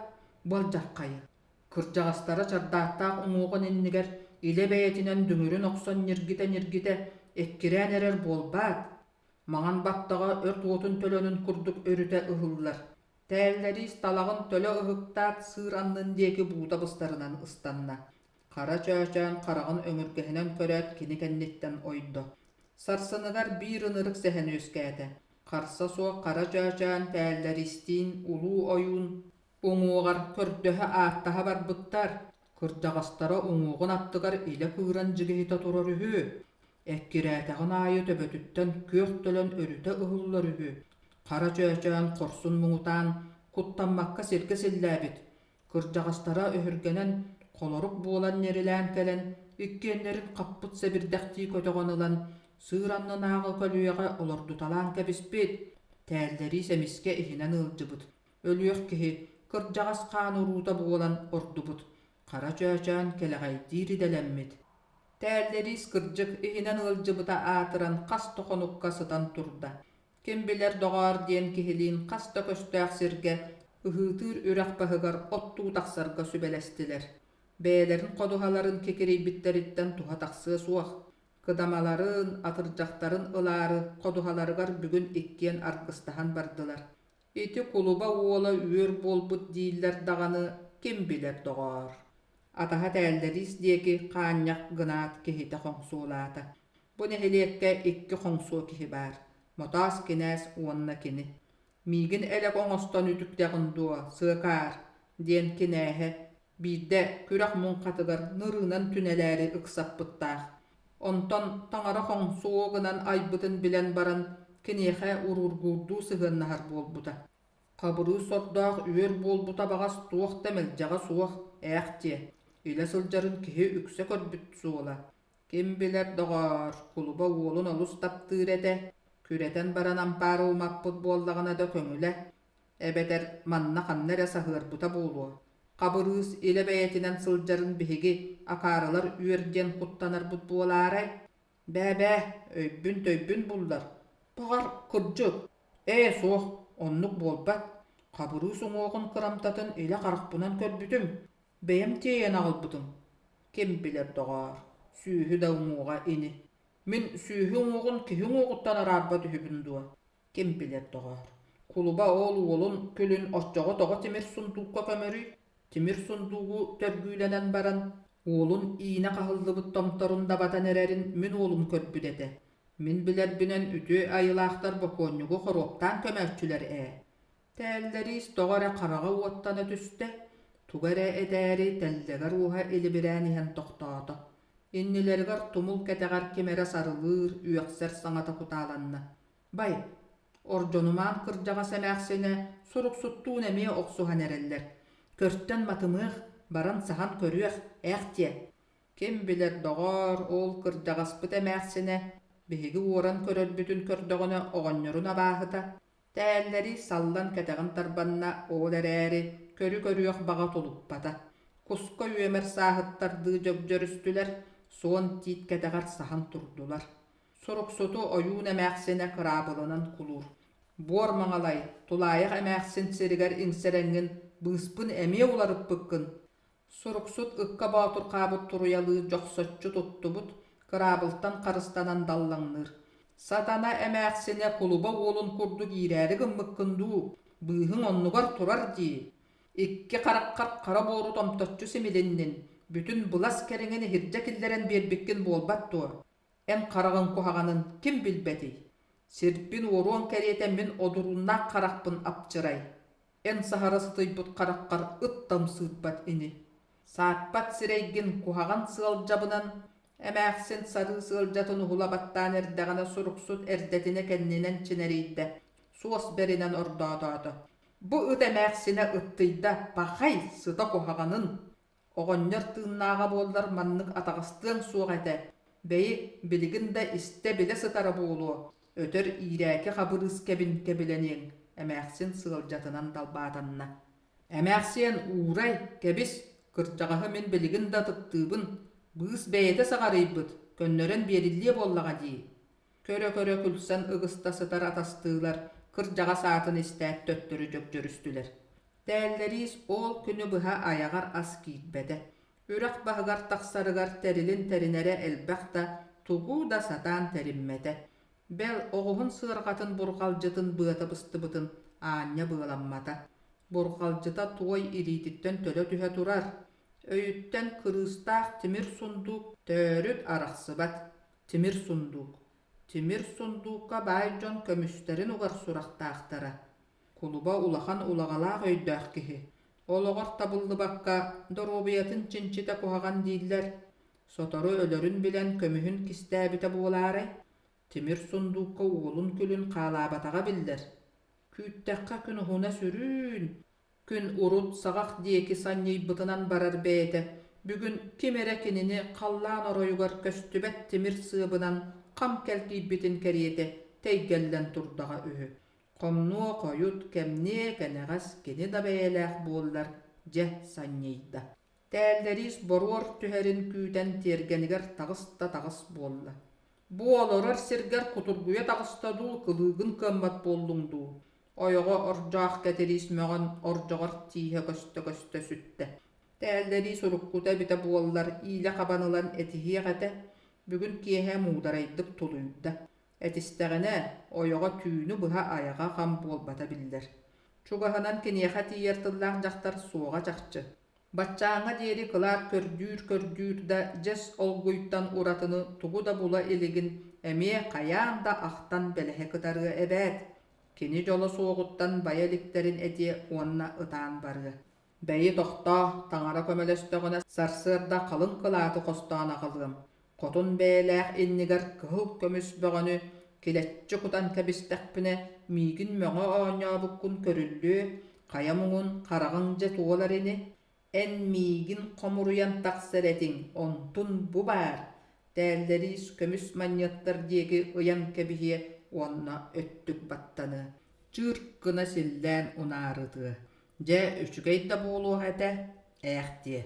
былдьаххайы. Кырдьаҕастара чардааттаах уҥуоҕун иннигэр илэ бэйэтинэн дүҥүрүн охсон ньиргитэ-ньиргитэ эккирээн эрэр буолбаат, маҥан баттаҕа өрт уотун төлөнүн курдук өрүтэ ыһыллар. Тээллэриис талаҕын төлө ыһыктаат сыыр аннын диэки буута быстарынан ыстанна. Хара Чөөчөөн хараҕын өҥүргэһинэн көрөөт кини кэнниттэн ойдо. Сарсыныгар биир ынырык сэһэн үөскээтэ. Харса суох Хара Чөөчөөн Тээллэристиин улуу ойуун уҥуоҕар көрдөһө-ааттаһа барбыттар. Кырдьаҕастара уҥуоҕун аттыгар илэ кыыран дьигиһитэ турар үһү. Эккирээтэҕин аайы төбөтүттэн күөх төлөн өрүтэ ыһыллар үһү. Хара Чөөчөөн хорсун муҥутаан, куттаммакка сиргэ силлээбит. Кырдьаҕастара өһүргэнэн, холорук буолан ньирилээн кэлэн, иккиэннэрин хаппыт сэбирдэхтии көтөҕөн ылан, сыыр аннынааҕы көлүйэҕэ олордуталаан кэбиспит. Тээллэриис эмискэ иһинэн ыалдьыбыт. Өлүөх киһи кырдьаҕас хаан уруута буолан ордубут. Хара Чөөчөөн кэлэҕэйдиир идэлэммит. Тээллэриис кырдьык иһинэн ыалдьыбыта аатыран хас да хонукка сытан турда. Ким билэр доҕоор диэн киһилиин хас да көстөөх сиргэ ыһыытыыр үрэх баһыгар оттуу тахсарга сүбэлэстилэр. Бэйэлэрин ходуһаларын кикирийбиттэриттэн туһа тахсыа суох. Кыдамаларын, атырдьахтарын ылаары ходуһаларыгар бүгүн иккиэн аргыстаһан бардылар. Ити кулуба уола үөр буолбут дииллэр даҕаны ким билэр доҕоор. Атаһа Тээллэриис диэки хаанньах гынаат киһитэ хоҥсуолаата. Бу нэһилиэккэ икки хоҥсуо киһи баар, Мотоос кинээс уонна кини. Миигин элэк оҥостон үтүктэҕин дуо, сыакаар? диэн кинээһэ биирдэ күрэх муҥхатыгар нырыынан түнэлээри ыксаппыттаах. Онтон таҥара хоҥсуо гынан айбытын билэн баран, киниэхэ уруургуурдуу сыһыаннаһар буолбута. Хабырыыс сордоох үөр буолбута баҕас туох да мэлдьэҕэ суох, ээх диэ, илэ сылдьарын киһи үксэ көрбүт суола. Ким билэр, доҕоор, кулуба уолун олус таптыыр этэ, күрэтэн баран ампаары умаппыт буоллаҕына да көҥүлэ, эбэтэр манна ханна эрэ саһыарбыта буолуо. Хабырыыс илэ бэйэтинэн сылдьарын биһиги акаарылар үөр диэн куттанарбыт буолаарай? Бээ-бээ, өйбүн-төйбүн буллар. Баҕар, кырдьык, ээ, суох, оннук буолбат. Хабырыыс уҥуоҕун кырамтатын илэ харахпынан көрбүтүм, бэйэм тиэйэн аҕалбытым. Ким билэр, доҕоор, сүөһү да уҥуоҕа ини. Мин сүөһү уҥуоҕун киһи уҥуоҕуттан араарбат үһүбүн дуо? Ким билэр, доҕоор, кулуба ол уолун күлүн оччоҕо тоҕо тимир сундуукка көмөрүй? Тимир сундуугу төргүүлэнэн баран, уолун иинэ хаһыллыбыт томторун дабатан эрэрин мин уолум көрбүт этэ. Мин билэрбинэн үтүө айылаахтар бокуонньугу хоруоптаан көмөөччүлэр ээ. Тээллэриис тоҕо эрэ хараҕа уоттана түстэ, тугу эрэ этээри тэллэгэр уоһа илибирээн иһэн тохтоото. Иннилэригэр тумул кэтэҕэр ким эрэ сарылыыр, үөхсэр саҥата кутааланна. Бай, Ордьонумаан кырдьаҕас эмээхсинэ суруксуттуун эмиэ охсуһан эрэллэр. Көртөн матымыах, баран саһан көрүөх, ээх диэ. Ким билэр, доҕоор, ол кырдьаҕаспыт эмээхсинэ биһиги уоран көрөрбүтүн көрдөҕүнэ оҕонньорун абааһыта Тээллэри саллан кэтэҕин тарбанна, ол эрээри көрү-көрүөх баҕа тулуппата. Куска үөмэр сааһыттардыы дьөгдьөрүстүлэр, суон тиит кэтэҕэр саһан турдулар. Суруксуту ойуун эмээхсинэ кыраабылынан кулуур. Буор маҥалай, тулаайах эмээхсин сиригэр иҥсэрэҥҥин быыспын эмиэ уларыппыккын. Суруксут ыкка боотурхаабыт туруйалыы дьохсоччу туттубут, кыраабылтан харыстанан даллаҥныыр. Сатана эмээхсинэ кулуба уолун курдук иирээри гыммыккын дуу, быыһыҥ оннугар турар дии. Икки хараххар хара буору томточчу симилиннин, бүтүн былас кэриҥин иһирдьэ киллэрэн биэрбиккин буолбат дуо? Эн хараҕыҥ куһаҕанын ким билбэтий? Сирбин уоруоҥ кэриэтэ мин одурууннаах харахпын апчырай. Эн саһара сытыйбыт хараххар ыт да ымсыырбат ини. Сааппат сирэйгин куһаҕан сыалдьабынан, эмээхсин сарыы сыалдьатын уһула баттаан эрдэҕинэ суруксут эрдэтинэ кэннинэн чинэрийдэ, суос бэринэн ордоотоото. Бу ыт эмээхсинэ ыттыйда, пахай, сыта куһаҕанын! Оҕонньор тыыннааҕа буоллар маннык атаҕастыаҥ суох этэ, бэйи, билигин да истэ-билэ сытара буолуо, өтөр иирээки Хабырыыс кэбин кэбилэниэҥ, эмээхсин сыалдьатынан далбаатанна. Эмээхсиэн, уурай, кэбис, кырдьаҕаһы мин билигин да ытыктыыбын, быыс бэйэтэ саҕарыйбыт, көннөрөн биэриллиэ буоллаҕа дии. Көрө-көрө күлсэн ыгыста сытар атастыылар кырдьаҕас аатын истээт төттөрү дьөгдьөрүстүлэр. Тээллэриис ол күнү быһа айаҕар ас киирбэтэ. Үрэх баһыгар тахсарыгар тэрилин тэринэрэ элбэх да, тугу да сатаан тэриммэтэ. Бэл, оҕуһун сыарҕатын бурҕалдьытын быата быстыбытын аанньа быаламмата. Бурҕалдьыта туой илиититтэн төлө түһэ турар. Өйүттэн кырыыстаах тимир сундуук төөрүт арахсыбат. Тимир сундуук. Тимир сундуукка баай дьон көмүстэрин угар сурахтаахтара. Кулуба улахан улаҕалаах өйдөөх киһи. Олоҕор табыллыбакка, доруобуйатын чинчитэ куһаҕан дииллэр. Сотору өлөрүн билэн көмүһүн кистээбитэ буолаарай? Тимир сундуукка уолун күлүн хаалаабатаҕа биллэр. Күүттэххэ күн уһуна сүрүүн! Күн урут саҕах диэки санньыйбытынан барар бэйэтэ, бүгүн ким эрэ кинини халлаан оройугар көстүбэт тимир сыабынан хам кэлгийбитин кэриэтэ тэйгэллэн турдаҕа үһү. Хомнуо хойут, кэмниэ кэнэҕэс кини да бэйэлээх буоллар, дьэ санньыйда. Тээллэриис боруор түһэрин күүтэн тиэргэнигэр таҕыс да таҕыс буолла. Бу олорор сиргэр кутургуйа таҕыста дуу, кылыыгын кыаммат буоллуҥ дуу? Ойоҕо Ордьоох Кэтириис мөҕөн ордьоҕор тииһэ көстө-көстө сүттэ. Тээллэриис уруккута эбитэ буоллар, иилэ хабан ылан этиһиэх этэ, бүгүн киэһэ муударайдык тулуйда. Этистэҕинэ, ойоҕо түүнү быһа айаҕа хам буолбата биллэр. Чугаһынан киниэхэ тиийэр тыллаах дьахтар суоҕа чахчы. Баччааҥҥа диэри кылаат көрдүүр-көрдүүр да дьэс олгуйтан уратыны тугу да була илигин эмиэ хайаан да ахтан бэлэһэ кытарыа эбээт. Кини дьоло суоҕуттан байа иликтэрин этиэ уонна ытаан барыа. Бэйи тохтоо, таҥара көмөлөстөҕүнэ сарсыарда халыҥ кылааты хостоон аҕалыам. Хотун бэйэлээх иннигэр кыһыл көмүс бөҕөнү килэччи кутан кэбистэхпинэ, миигин мөҥө оонньообуккун көрүллүө, хайа муҥун хараҕыҥ дьэ туолар ини. Эн миигин хомуруйан тахсар этиҥ, онтун бу баар, тээллэриис көмүс манньыаттар диэки ыйан кэбиһиэ уонна өттүк баттаныа, чыырк гына силлээн унаарытыа. Дьэ, үчүгэй да буолуох этэ, ээх диэ.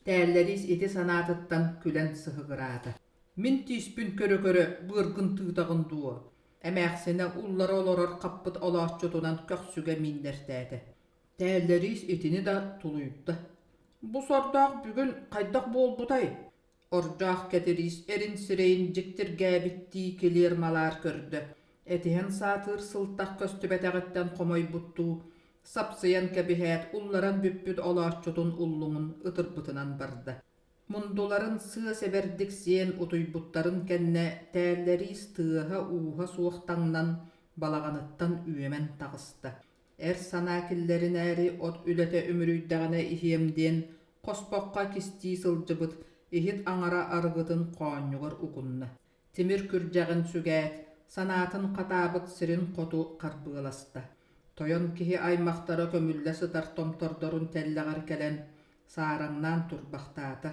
Тээллэриис ити санаатыттан күлэн сыһыгыраата. Мин тииспин көрө-көрө быаргын тыытаҕын дуо? Эмээхсинэ уллара олорор хаппыт олооччутунан көхсүгэ мииннэртээтэ. Тээллэриис итини да тулуйда. Бу сордоох бүгүн хайдах буолбутай? Ордьоох Кэтириис эрин сирэйин дьиктиргээбиттии килиэр-малаар көрдө, этиһэн саатыыр сылтах көстүбэтэҕиттэн хомойбуттуу, сапсыйан кэбиһээт, улларан бүппүт олооччутун уллуҥун ытырбытынан барда. Мундуларын сыа сэбэрдик сиэн утуйбуттарын кэннэ Тээллэриис тыаһа-ууһа суох таҥнан, балаҕаныттан үөмэн таҕыста. Эр санаа киллэринээри от үлэтэ үмүрүйдэҕинэ иһиэм диэн хоспоххо кистии сылдьыбыт иһит аҥара арыгытын хоонньугар угунна. Тимир күрдьэҕин сүгээт, Санаатын хатаабыт сирин хоту харбыаласта. Тойон киһи аймахтара көмүллэ сытар томтордорун тэллэҕэр кэлэн саараҥнаан турбахтаата.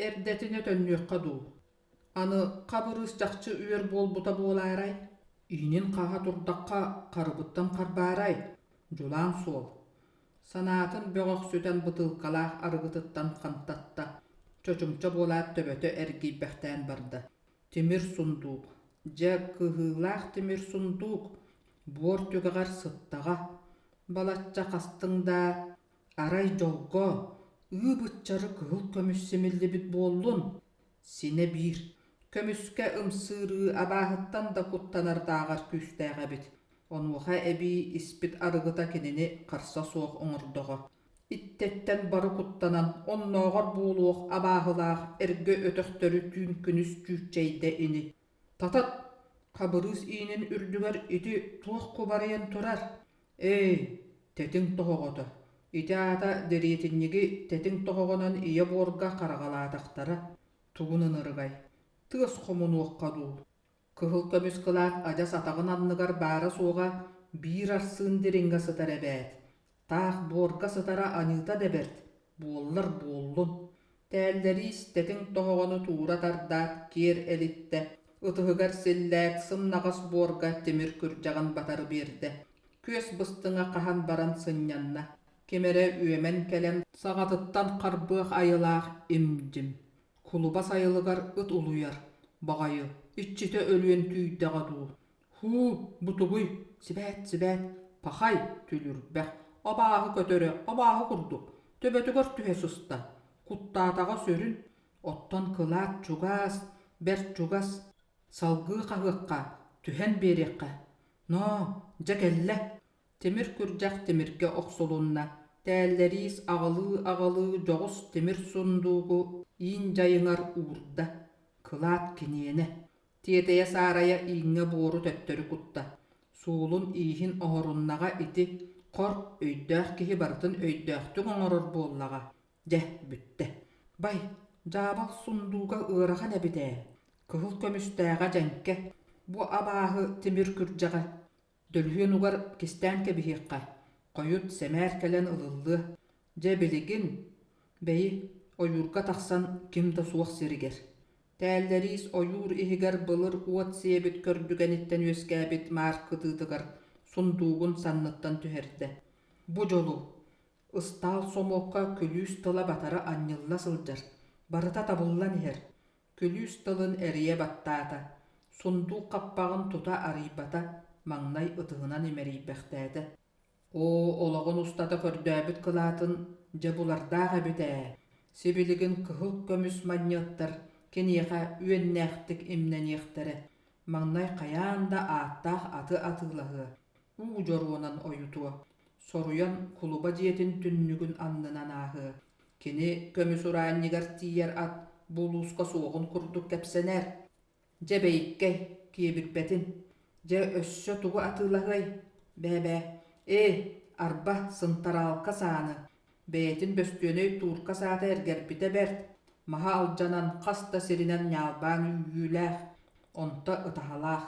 Эрдэтинэ төннүөххэ дуу? Аны Хабырыыс чахчы үөр буолбута буолаарай? Иинин хаһа турдахха харыбыттан харбаарай? Дьулаан суол. Санаатын бөҕөхсүтэн бытыылкалаах арыгытыттан хантатта. Чочумча буолаат төбөтө эргийбэхтээн барда. Тимир сундуук. Дьэ, кыһыылаах тимир сундуук. Буор түгэҕэр сыттаҕа. Балачча хастыҥ даа, арай дьолго, ыы-быччары кыһыл көмүс симиллибит буоллун? Синэ биир, көмүскэ ымсыырыы абааһыттан да куттанардааҕар күүстээх эбит. Онуоха эбии испит арыгыта кинини харса суох оҥордоҕо. Иттэттэн бары куттанан, оннооҕор буолуох абааһылаах эргэ өтөхтөрү түүн-күнүс чүүччэйдэ ини. Татат! Хабырыыс иинин үрдүгэр ити туох кубарыйан турар? Ээ, тэтиҥ тоһоҕото. Ити аата дэриэтинньиги тэтиҥ тоһоҕонон ийэ буорга хараҕалаатахтара. Тугун ынырыгай? Тыас хомунуохха дуу? Кыһыл көмүс кылаат адьас атаҕын анныгар баара-суоҕа биир арсыын дириҥҥэ сытар эбээт. Таах буорга сытара аньыыта да бэрт, буоллар буоллун. Тээллэриис тэтиҥ тоһоҕону туура тардаат киэр элиттэ, ытыһыгар силлээт сымнаҕас буорга тимир күрдьэҕин батары биэрдэ. Күөс быстыҥа хаһан баран сынньанна. Ким эрэ үөмэн кэлэн саҕатыттан харбыах айылаах им-дьим. Кулуба сайылыгар ыт улуйар, баҕайы, иччитэ өлүөн түүйдэҕэ дуу. Һуу, бу тугуй? Сибээт, сибээт, пахай, түлүрбэх, абааһы көтөрө, абааһы курдук, төбөтүгэр түһэ сыста, куттаатаҕа сүрүн, оттон кылаат чугас, бэрт чугас, салгыы хаһыахха, түһэн биэриэххэ. Ноо, дьэ кэллэ. Тимир күрдьэх тимиргэ охсулунна, тээллэриис аҕылыы-аҕылыы дьоҕус тимир сундуугу иин дьайыҥар уурда. Кылаат киниэнэ. Тиэтэйэ-саарайа ииҥҥэ буору төттөрү кутта. Суолун-ииһин оһоруннаҕа ити, хор, өйдөөх киһи барытын өйдөөхтүк оҥорор буоллаҕа. Дьэ, бүттэ. Бай, дьаабал сундууга ыарахан эбит ээ. Кыһыл көмүстээҕэ дьэҥкэ. Бу абааһы тимир күрдьэҕэ. Дөлүһүөн угар кистээн кэбиһиэххэ, хойут сэмээр кэлэн ылыллыа. Дьэ билигин, бэйи, ойуурга тахсан ким да суох сиригэр. Тээллэриис ойуур иһигэр былыр уот сиэбит көрдүгэниттэн үөскээбит маар кытыытыгар сундуугун санныттан түһэрдэ. Бу дьолу! Ыстаал сомуокка күлүүс тыла батары анньылла сылдьар, барыта табыллан иһэр. Күлүүс тылын эрийэ баттаата, сундуук хаппаҕын тута арыйбата, маҥнай ытыһынан имэрийбэхтээтэ. Оо, олоҕун устата көрдөөбүт кылаатын дьэ булардаах эбит ээ, сибилигин кыһыл көмүс манньыаттар киниэхэ үөннээхтик имнэниэхтэрэ, маҥнай хайаан да ааттаах аты атыылаһыа, уу дьоруонан ойутуо, соруйан кулуба дьиэтин түннүгүн аннынан ааһыа. Кини көмүс ураанньыгар тиийэр ат булууска суоҕун курдук кэпсэнэр. Дьэ бэйиккэй, киэбирбэтин. Дьэ өссө тугу атыылаһыай? Бээ-бээ, ээ, арба, сынтараалка сааны. Бэйэтин бөстүөнэй туурка саата эргэрбитэ бэрт, маһа алдьанан хас да сиринэн ньаалбаан үүйүүлээх, онто ытаһалаах.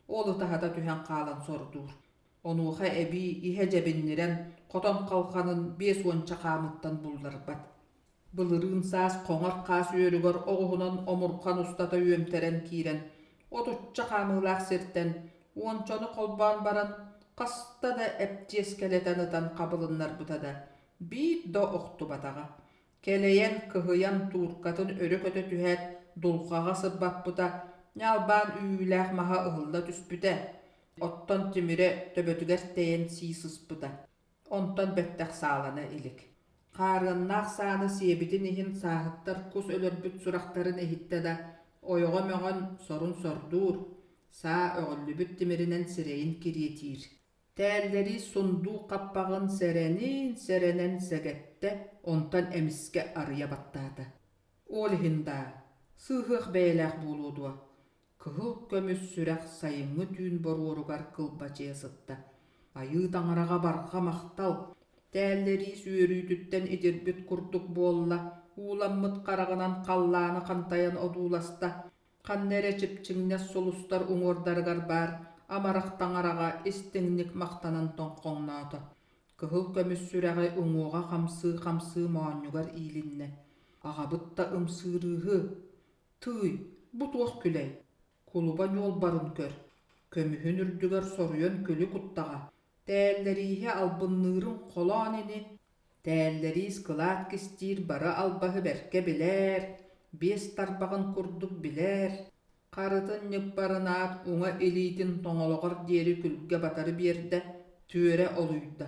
Ол ытаһата түһэн хаалан сордуур. Онуоха эбии иһэ дьэбиннирэн, хотон халҕанын 50 хаамыттан булларбат. Былырыын саас хоҥор хаас үөрүгэр оҕуһунан омурҕан устата үөмтэрэн киирэн, отучча хаамыылаах сиртэн уончаны холбоон баран, хаста да эпчиэскэлэтэн ытан хабылыннарбыта да, биир да охтубатаҕа. Кэлэйэн, кыһыйан тууркатын өрө көтө түһээт, дулҕаҕа сырбаппыта, ньаалбаан үүйүүлээх маһа ыһылла түспүтэ, оттон тимирэ төбөтүгэр тэйэн сии сыспыта. Онтон бэттэх саалана илик. Хаарыаннаах сааны сиэбитин иһин сааһыттар кус өлөрбүт сурахтарын иһиттэ да, ойоҕо мөҕөн сорун сордуур, саа өҕүллүбүт тимиринэн сирэйин кириэтиир. Тээллэрии сундуук хаппаҕын сэрэнин-сэрэнэн сэгэттэ, онтон эмискэ арыйа баттаата. Ол иһин даа, сыыһыах бэйэлээх буолуо дуо, кыһыл көмүс сүрэх сайыҥҥы түүн боруоругар кылбачыйа сытта. Айыы таҥараҕа барҕа махтал, тээллэриис үөрүүтүттэн итирбит курдук буолла, ууламмыт хараҕынан халлааны хантайан одууласта. Ханна эрэ чипчиҥнэс сулустар уҥуордарыгар баар амарах таҥараҕа истиҥник махтанан тоҥхоҥноото. Кыһыл көмүс сүрэҕи уҥуоҕа хамсыы-хамсыы моонньугар иилиннэ. Аҕабыт да ымсыырыыһы. Тыый, бу туох күлэй? Кулуба ньуолбарын көр. Көмүһүн үрдүгэр соруйан күлү куттаҕа. Тээллэрииһи албынныырын холоон ини. Тээллэриис кылаат кистиир бары албаһы бэркэ билээр, биэс тарбаҕын курдук билээр. Харытын ньыппарынаат уҥа илиитин тоҥолоҕор диэри күлгэ батары биэрдэ, түөрэ олуйда.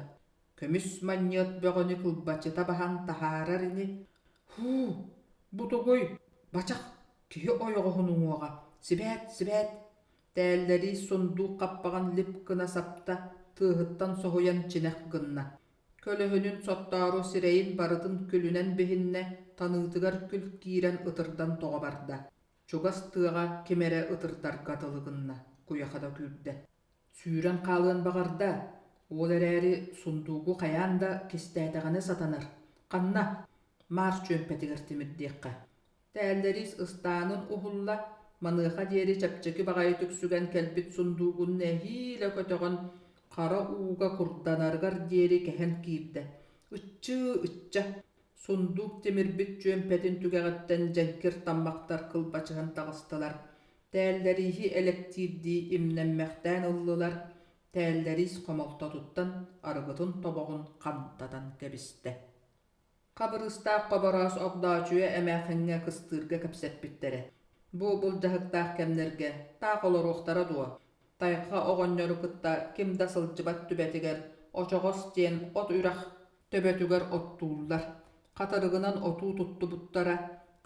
Көмүс манньыат бөҕөнү кылбачыта баһан таһаарар ини. Һуу, бу тугуй? Бачах, киһи ойоҕоһун уҥуоҕа. Сибээт, сибээт! Тээллэрии сундуук хаппаҕын лип гына сапта, тыаһыттан соһуйан чинэх гынна. Көлөһүнүн соттоору сирэйин барытын күлүнэн биһиннэ, таныытыгар күл киирэн ытырдан тоҕо барда. Чугас тыаҕа ким эрэ ытырдарга дылы гынна, куйахата күүрдэ. Сүүрэн хаалыан баҕарда, ол эрээри сундуугу хайаан да кистээтэҕинэ сатанар. Ханна? Маар чүөмпэтигэр тимирдиэххэ. Тээллэриис ыстаанын уһулла, маныаха диэри чэпчэки баҕайытык сүгэн кэлбит сундуугун нэһиилэ көтөҕөн, хара ууга курданарыгар диэри кэһэн киирдэ. Ыччыы, ычча! Сундуук тимирбит чүөмпэтин түгэҕиттэн дьэҥкир таммахтар кылбачыһан таҕыстылар. Тээллэрииһи элэктиирдии имнэммэхтээн ыллылар, Тээллэриис хомолтотуттан арыгытын тобоҕун хантатан кэбистэ. Хабырыыстаах Хобороос Огдоочуйа эмээхсиҥҥэ кыстыырга кэпсэппиттэрэ. Бу былдьаһыктаах кэмнэргэ таах олоруохтара дуо, тайҕа оҕонньору кытта ким да сылдьыбат түбэтигэр Очоҕос диэн от үрэх төбөтүгэр оттууллар. Хатырыгынан отуу туттубуттара.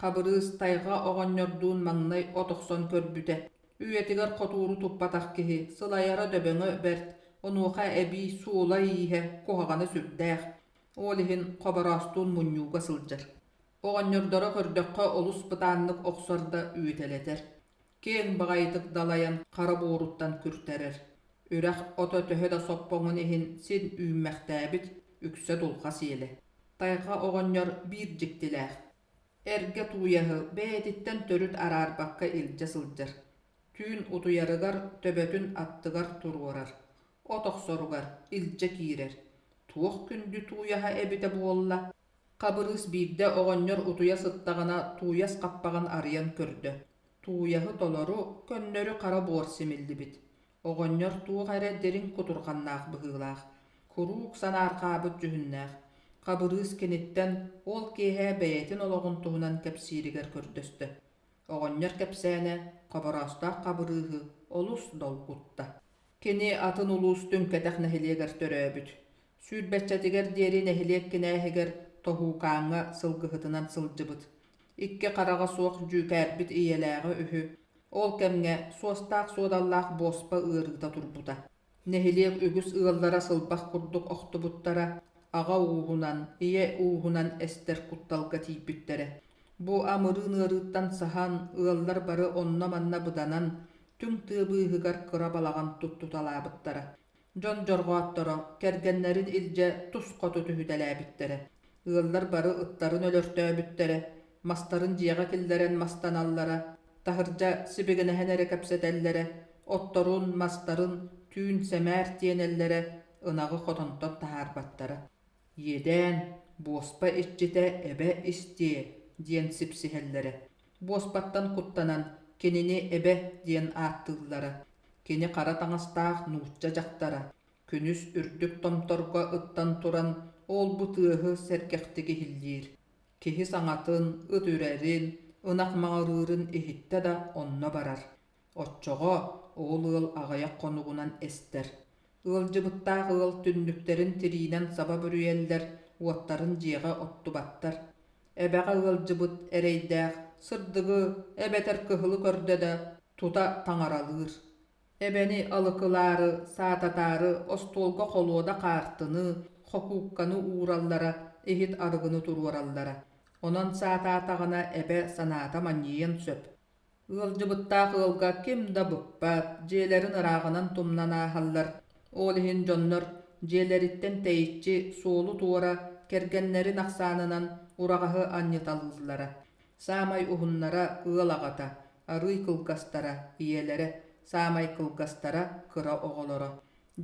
Хабырыыс тайҕа оҕонньордуун маҥнай от охсон көрбүтэ. Үйэтигэр хотууру туппатах киһи сылайара дөбөҥө бэрт, онуоха эбии суола-ииһэ куһаҕана сүрдээх. Ол иһин Хобороостуун мунньууга сылдьар. Оҕонньордоро көрдөххө олус бытааннык охсор да үөтэлэтэр. Киэҥ баҕайытык далайан хара буоруттан күртэрэр. Үрэх ото төһө да соппоҥун иһин син үүммэхтээбит, үксэ дулҕа сиэлэ. Тайҕа оҕонньор биир дьиктилээх. Эргэ тууйаһы бэйэтиттэн төрүт араарбакка илдьэ сылдьар. Түүн утуйарыгар төбөтүн аттыгар туруорар, от охсоругар илдьэ киирэр. Туох күндү тууйаһа эбитэ буолла? Хабырыыс биирдэ оҕонньор утуйа сыттаҕына тууйас хаппаҕын арыйан көрдө. Тууйаһы толору, көннөрү хара буор симиллибит. Оҕонньор туох эрэ дириҥ кутурҕаннаах быһыылаах, куруук санаарҕаабыт дьүһүннээх. Хабырыыс киниттэн ол киэһэ бэйэтин олоҕун туһунан кэпсииригэр көрдөстө. Оҕонньор кэпсээнэ Хобороостоох Хабырыыһы олус долгутта. Кини атын улуус түҥкэтэх нэһилиэгэр төрөөбүт. Сүүрбэччэтигэр диэри нэһилиэк кинээһигэр Тоһуукааҥҥа сылгыһытынан сылдьыбыт. Икки хараҕа суох дьүүкээрбит ийэлээҕэ үһү. Ол кэмҥэ суостаах-суодаллаах буоспа ыарыыта турбута. Нэһилиэк үгүс ыаллара сылбах курдук охтубуттара, аҕа ууһунан, ийэ ууһунан эстэр кутталга тиийбиттэрэ. Бу амырыын ыарыыттан саһан, ыаллар бары онно-манна быданан, түҥ тыа быыһыгар кыра балаҕан туттуталаабыттара. Дьон дьорҕоотторо кэргэннэрин илдьэ тус хоту түһүтэлээбиттэрэ. Ыаллар бары ыттарын өлөртөөбүттэрэ, мастарын дьиэҕэ киллэрэн мастаналлара, таһырдьа сибигинэһэн эрэ кэпсэтэллэрэ, отторун, мастарын түүн сэмээр тиэнэллэрэ, ынаҕы хотонтон таһаарбаттара. Иэдээн, буоспа иччитэ эбэ истиэ диэн сипсиһэллэрэ. Буоспаттан куттанан кинини эбэ диэн ааттыыллара. Кини хара таҥастаах нуучча дьахтара, күнүс үрдүк томторго ыттан туран ол-бу тыаһы сэргэхтик иһиллиир. Киһи саҥатын, ыт үрэрин, ынах маҕырыырын иһиттэ да онно барар. Оччоҕо ол ыал аҕыйах хонугунан эстэр. Ыалдьыбыттаах ыал түннүктэрин тириинэн саба бүрүйэллэр, уоттарын дьиэҕэ оттубаттар. Эбэҕэ ыалдьыбыт эрэйдээх сырдыгы эбэтэр кыһылы көрдө да тута таҥаралыыр. Эбэни алыкылаары, саататаары остуолга холуода хаартыны, хокуукканы уураллара, иһит арыгыны туруораллара. Онон саатаатаҕына эбэ санаата манньыйыан сөп. Ыалдьыбыттаах ыалга ким да быкпат, дьиэлэрин ырааҕынан тумнан ааһаллар. Ол иһин дьоннор дьиэлэриттэн тэйиччи суолу туора кэргэннэрин ахсаанынан ураҕаһы анньыталыыллара. Саамай уһуннара ыал аҕата. Арыый кылгастара ийэлэрэ, саамай кылгастара кыра оҕолоро.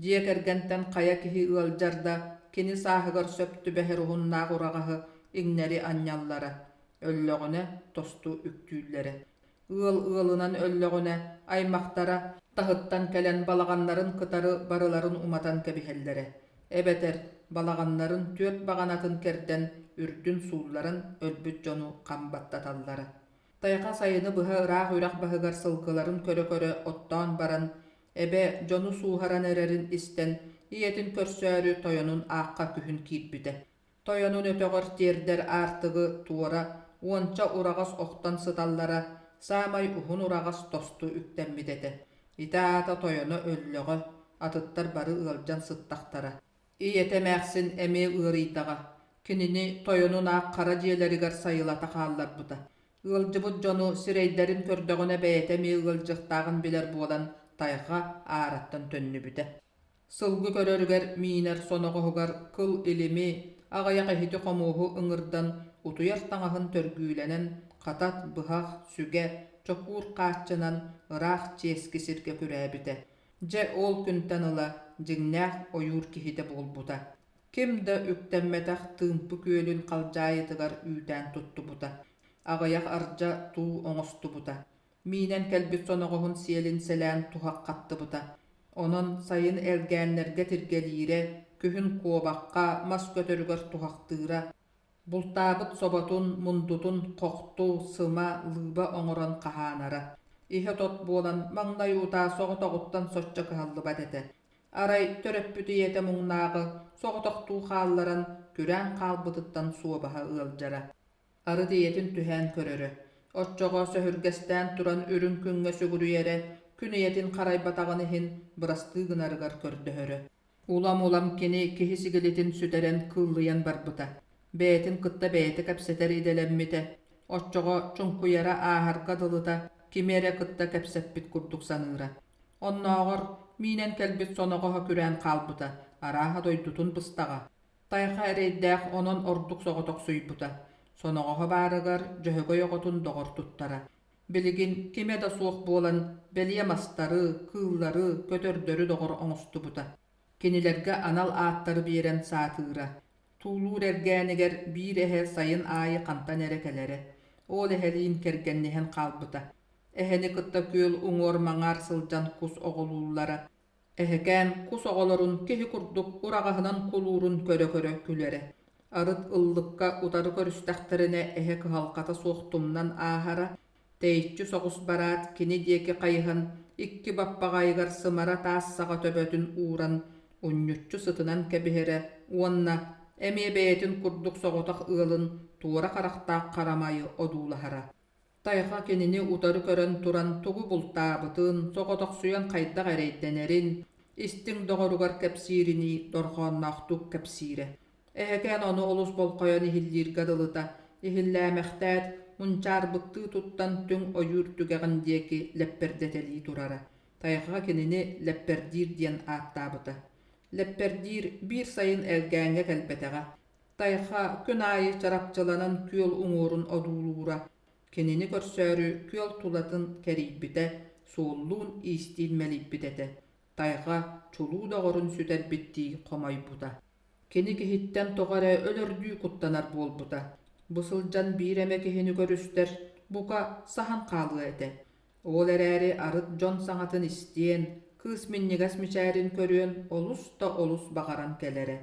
Дьиэ кэргэнтэн хайа киһи ыалдьар да, кини сааһыгар сөп түбэһэр уһуннаах ураҕаһы иҥнэри анньаллара, өллөҕүнэ тосту үктүүллэрэ. Ыал ыалынан өллөҕүнэ, аймахтара таһыттан кэлэн балаҕаннарын кытары барыларын уматан кэбиһэллэрэ, эбэтэр балаҕаннарын түөрт баҕанатын кэрдэн үрдүн суулларан өлбүт дьону хам баттаталлара. Тайҕа сайыны быһа ыраах үрэх баһыгар сылгыларын көрө-көрө оттоон баран, эбэ дьону сууһаран эрэрин истэн, ийэтин көрсөөрү тойонун аахха күһүн киирбитэ. Тойонун өтөҕөр тиэрдэр аартыгы туора уонча ураҕас охтон сыталлара, саамай уһун ураҕас тосту үктэммит этэ. Ити аата тойоно өллөҕө, атыттар бары ыалдьан сыттахтара. Ийэтэ эмээхсин эмиэ ыарыйдаҕа, кинини тойонун аах хара дьиэлэригэр сайылата хаалларбыта. Ыалдьыбыт дьону сирэйдэрин көрдөҕүнэ бэйэтэ эмиэ ыалдьыахтааҕын билэр буолан тайҕа аараттан төннүбүтэ. Сылгы көрөрүгэр миинэр соноҕоһугар кыл илими, аҕыйах иһити-хомуоһу ыҥырдан утуйар таҥаһын төргүүлэнэн, хатат, быһах, сүгэ, чокуур хааччынан ыраах чиэски сиргэ күрээбитэ. Дьэ ол күнтэн ыла дьиҥнээх ойуур киһитэ буолбута. Ким да үктэммэтэх Тыымпы күөлүн халдьаайытыгар үүтээн туттубута, аҕыйах ардьа туу оҥостубута, миинэн кэлбит соноҕоһун сиэлин сэлээн туһах хаттыбыта. Онон сайын элгээннэргэ тиргэлиирэ, күһүн куобахха, мас көтөрүгэр туһахтыыра, Бултаабыт соботун, мундутун хохту, сыма, лыыба оҥорон хаһаанара. Иһэ тот буолан, маҥнай утаа соҕотоҕуттан соччо кыһаллыбат этэ. Арай төрөппүт ийэтэ муҥнааҕы соҕотохтуу хаалларан, күрээн хаалбытыттан суобаһа ыалдьара. Арыт ийэтин түһээн көрөрө. Оччоҕо сөһүргэстээн туран үрүҥ күҥҥэ сүгүрүйэрэ, күн ийэтин харайбатаҕын иһин бырастыы гынарыгар көрдөһөрө. Улам-улам кини киһи сигилитин сүтэрэн кыыллыйан барбыта, бэйэтин кытта бэйэтэ кэпсэтэр идэлэммитэ, оччоҕо чуҥкуйара ааһарга дылыта кими эрэ кытта кэпсэппит курдук саныыра. Оннооҕор миинэн кэлбит соноҕоһо күрээн хаалбыта, арааһа дойдутун быстаҕа. Тайҕа эрэйдээх онон ордук соҕотохсуйбута, соноҕоһо баарыгар Дьөһөгөй оҕотун доҕор туттара. Билигин кимэ да суох буолан, бэлиэ мастары, кыыллары, көтөрдөрү доҕор оҥостубута. Кинилэргэ анал ааттары биэрэн саатыыра. Туулуур эргээнигэр биир эһэ сайын аайы хантан эрэ кэлэрэ. Ол эһэлиин кэргэнниһэн хаалбыта. Эһэни кытта күөл уҥуор-маҥаар сылдьан кус оҕолууллара. Эһэкээн кус оҕолорун киһи курдук ураҕаһынан кулуурун көрө-көрө күлэрэ. Арыт ыллыкка утары көрүстэхтэринэ эһэ кыһалҕата суох тумнан ааһара, тэйиччи соҕус бараат кини диэки хайыһан икки баппаҕайыгар сымара таас саҕа төбөтүн ууран унньуччу сытынан кэбиһэрэ уонна эмиэ бэйэтин курдук соҕотох ыалын туора харахтаах харамайы одуулаһара. Тайҕа кинини утары көрөн туран тугу бултаабытын, соҕотохсуйан хайдах эрэйдэнэрин, истиҥ доҕоругар кэпсииринии дорҕоонноохтук кэпсиирэ. Эһэкээн ону олус болҕойон иһиллииргэ дылыта, иһиллээмэхтээт, мунчаарбыттыы туттан түҥ ойуур түгэҕин диэки лэппэрдэтэлии турара. Тайҕа кинини Лэппэрдиир диэн ааттаабыта. Лэппэрдиир биир сайын Элгээҥҥэ кэлбэтэҕэ. Тайҕа күн аайы чарапчыланан күөл уҥуорун одуулуура, кинини көрсөөрү күөл тулатын кэрийбитэ, суоллуун-иистиин мэлийбит этэ. Тайҕа чулуу доҕорун сүтэрбиттии хомойбута. Кини киһиттэн тоҕо эрэ өлөрдүү куттанар буолбута. Бу сылдьан биир эмэ киһини көрүстэр, бука, саһан хаалыа этэ. Ол эрээри арыт дьон саҥатын истиэн, кыыс минньигэс мичээрин көрүөн олус да олус баҕаран кэлэрэ.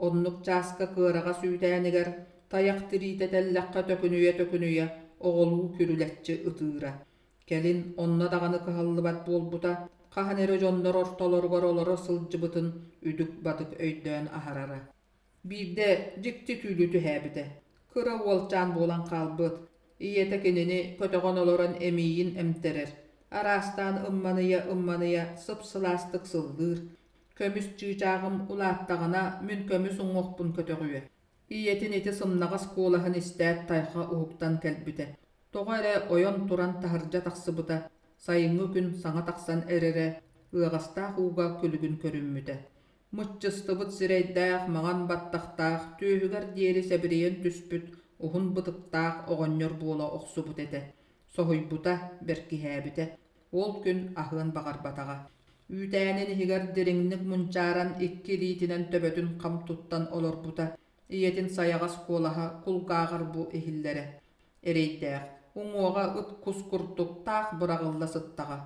Оннук чааска кыараҕас үүтээнигэр тайах тириитэ тэллэххэ төкүнүйэ-төкүнүйэ оҕолуу күрүлэччи ытыыра. Кэлин онно даҕаны кыһаллыбат буолбута, хаһан эрэ дьоннор ортолоругар олоро сылдьыбытын үдүк-бадык өйдөөн аһарара. Биирдэ дьикти түүлү түһээбитэ. Кыра уолчаан буолан хаалбыт. Ийэтэ кинини көтөҕөн олорон эмиийин эмтэрэр, араастаан ымманыйа-ымманыйа сып-сылаастык сыллыыр, Көмүс чыычааҕым улааттаҕына, мин көмүс уҥуохпун көтөҕүө. Ийэтин ити сымнаҕас куолаһын истээт тайҕа уһуктан кэлбитэ. Тоҕо эрэ ойон туран таһырдьа тахсыбыта, сайыҥҥы күн саҥа тахсан эрэрэ, ыаҕастаах ууга күлүгүн көрүммүтэ. Мыччыстыбыт сирэйдээх, маҥан баттахтаах, түөһүгэр диэри сэбирийэн түспүт уһун бытыктаах оҕонньор буола охсубут этэ. Соһуйбута, бэркиһээбитэ. Ол күн аһыан баҕарбатаҕа. Үүтээнин иһигэр дириҥник мунчааран икки илиитинэн төбөтүн хам туттан олорбута. Ийэтин сайаҕас куолаһа кулгааҕар бу иһиллэрэ. Эрэйдээх, уҥуоҕа ыт-кус курдук таах быраҕылла сыттаҕа.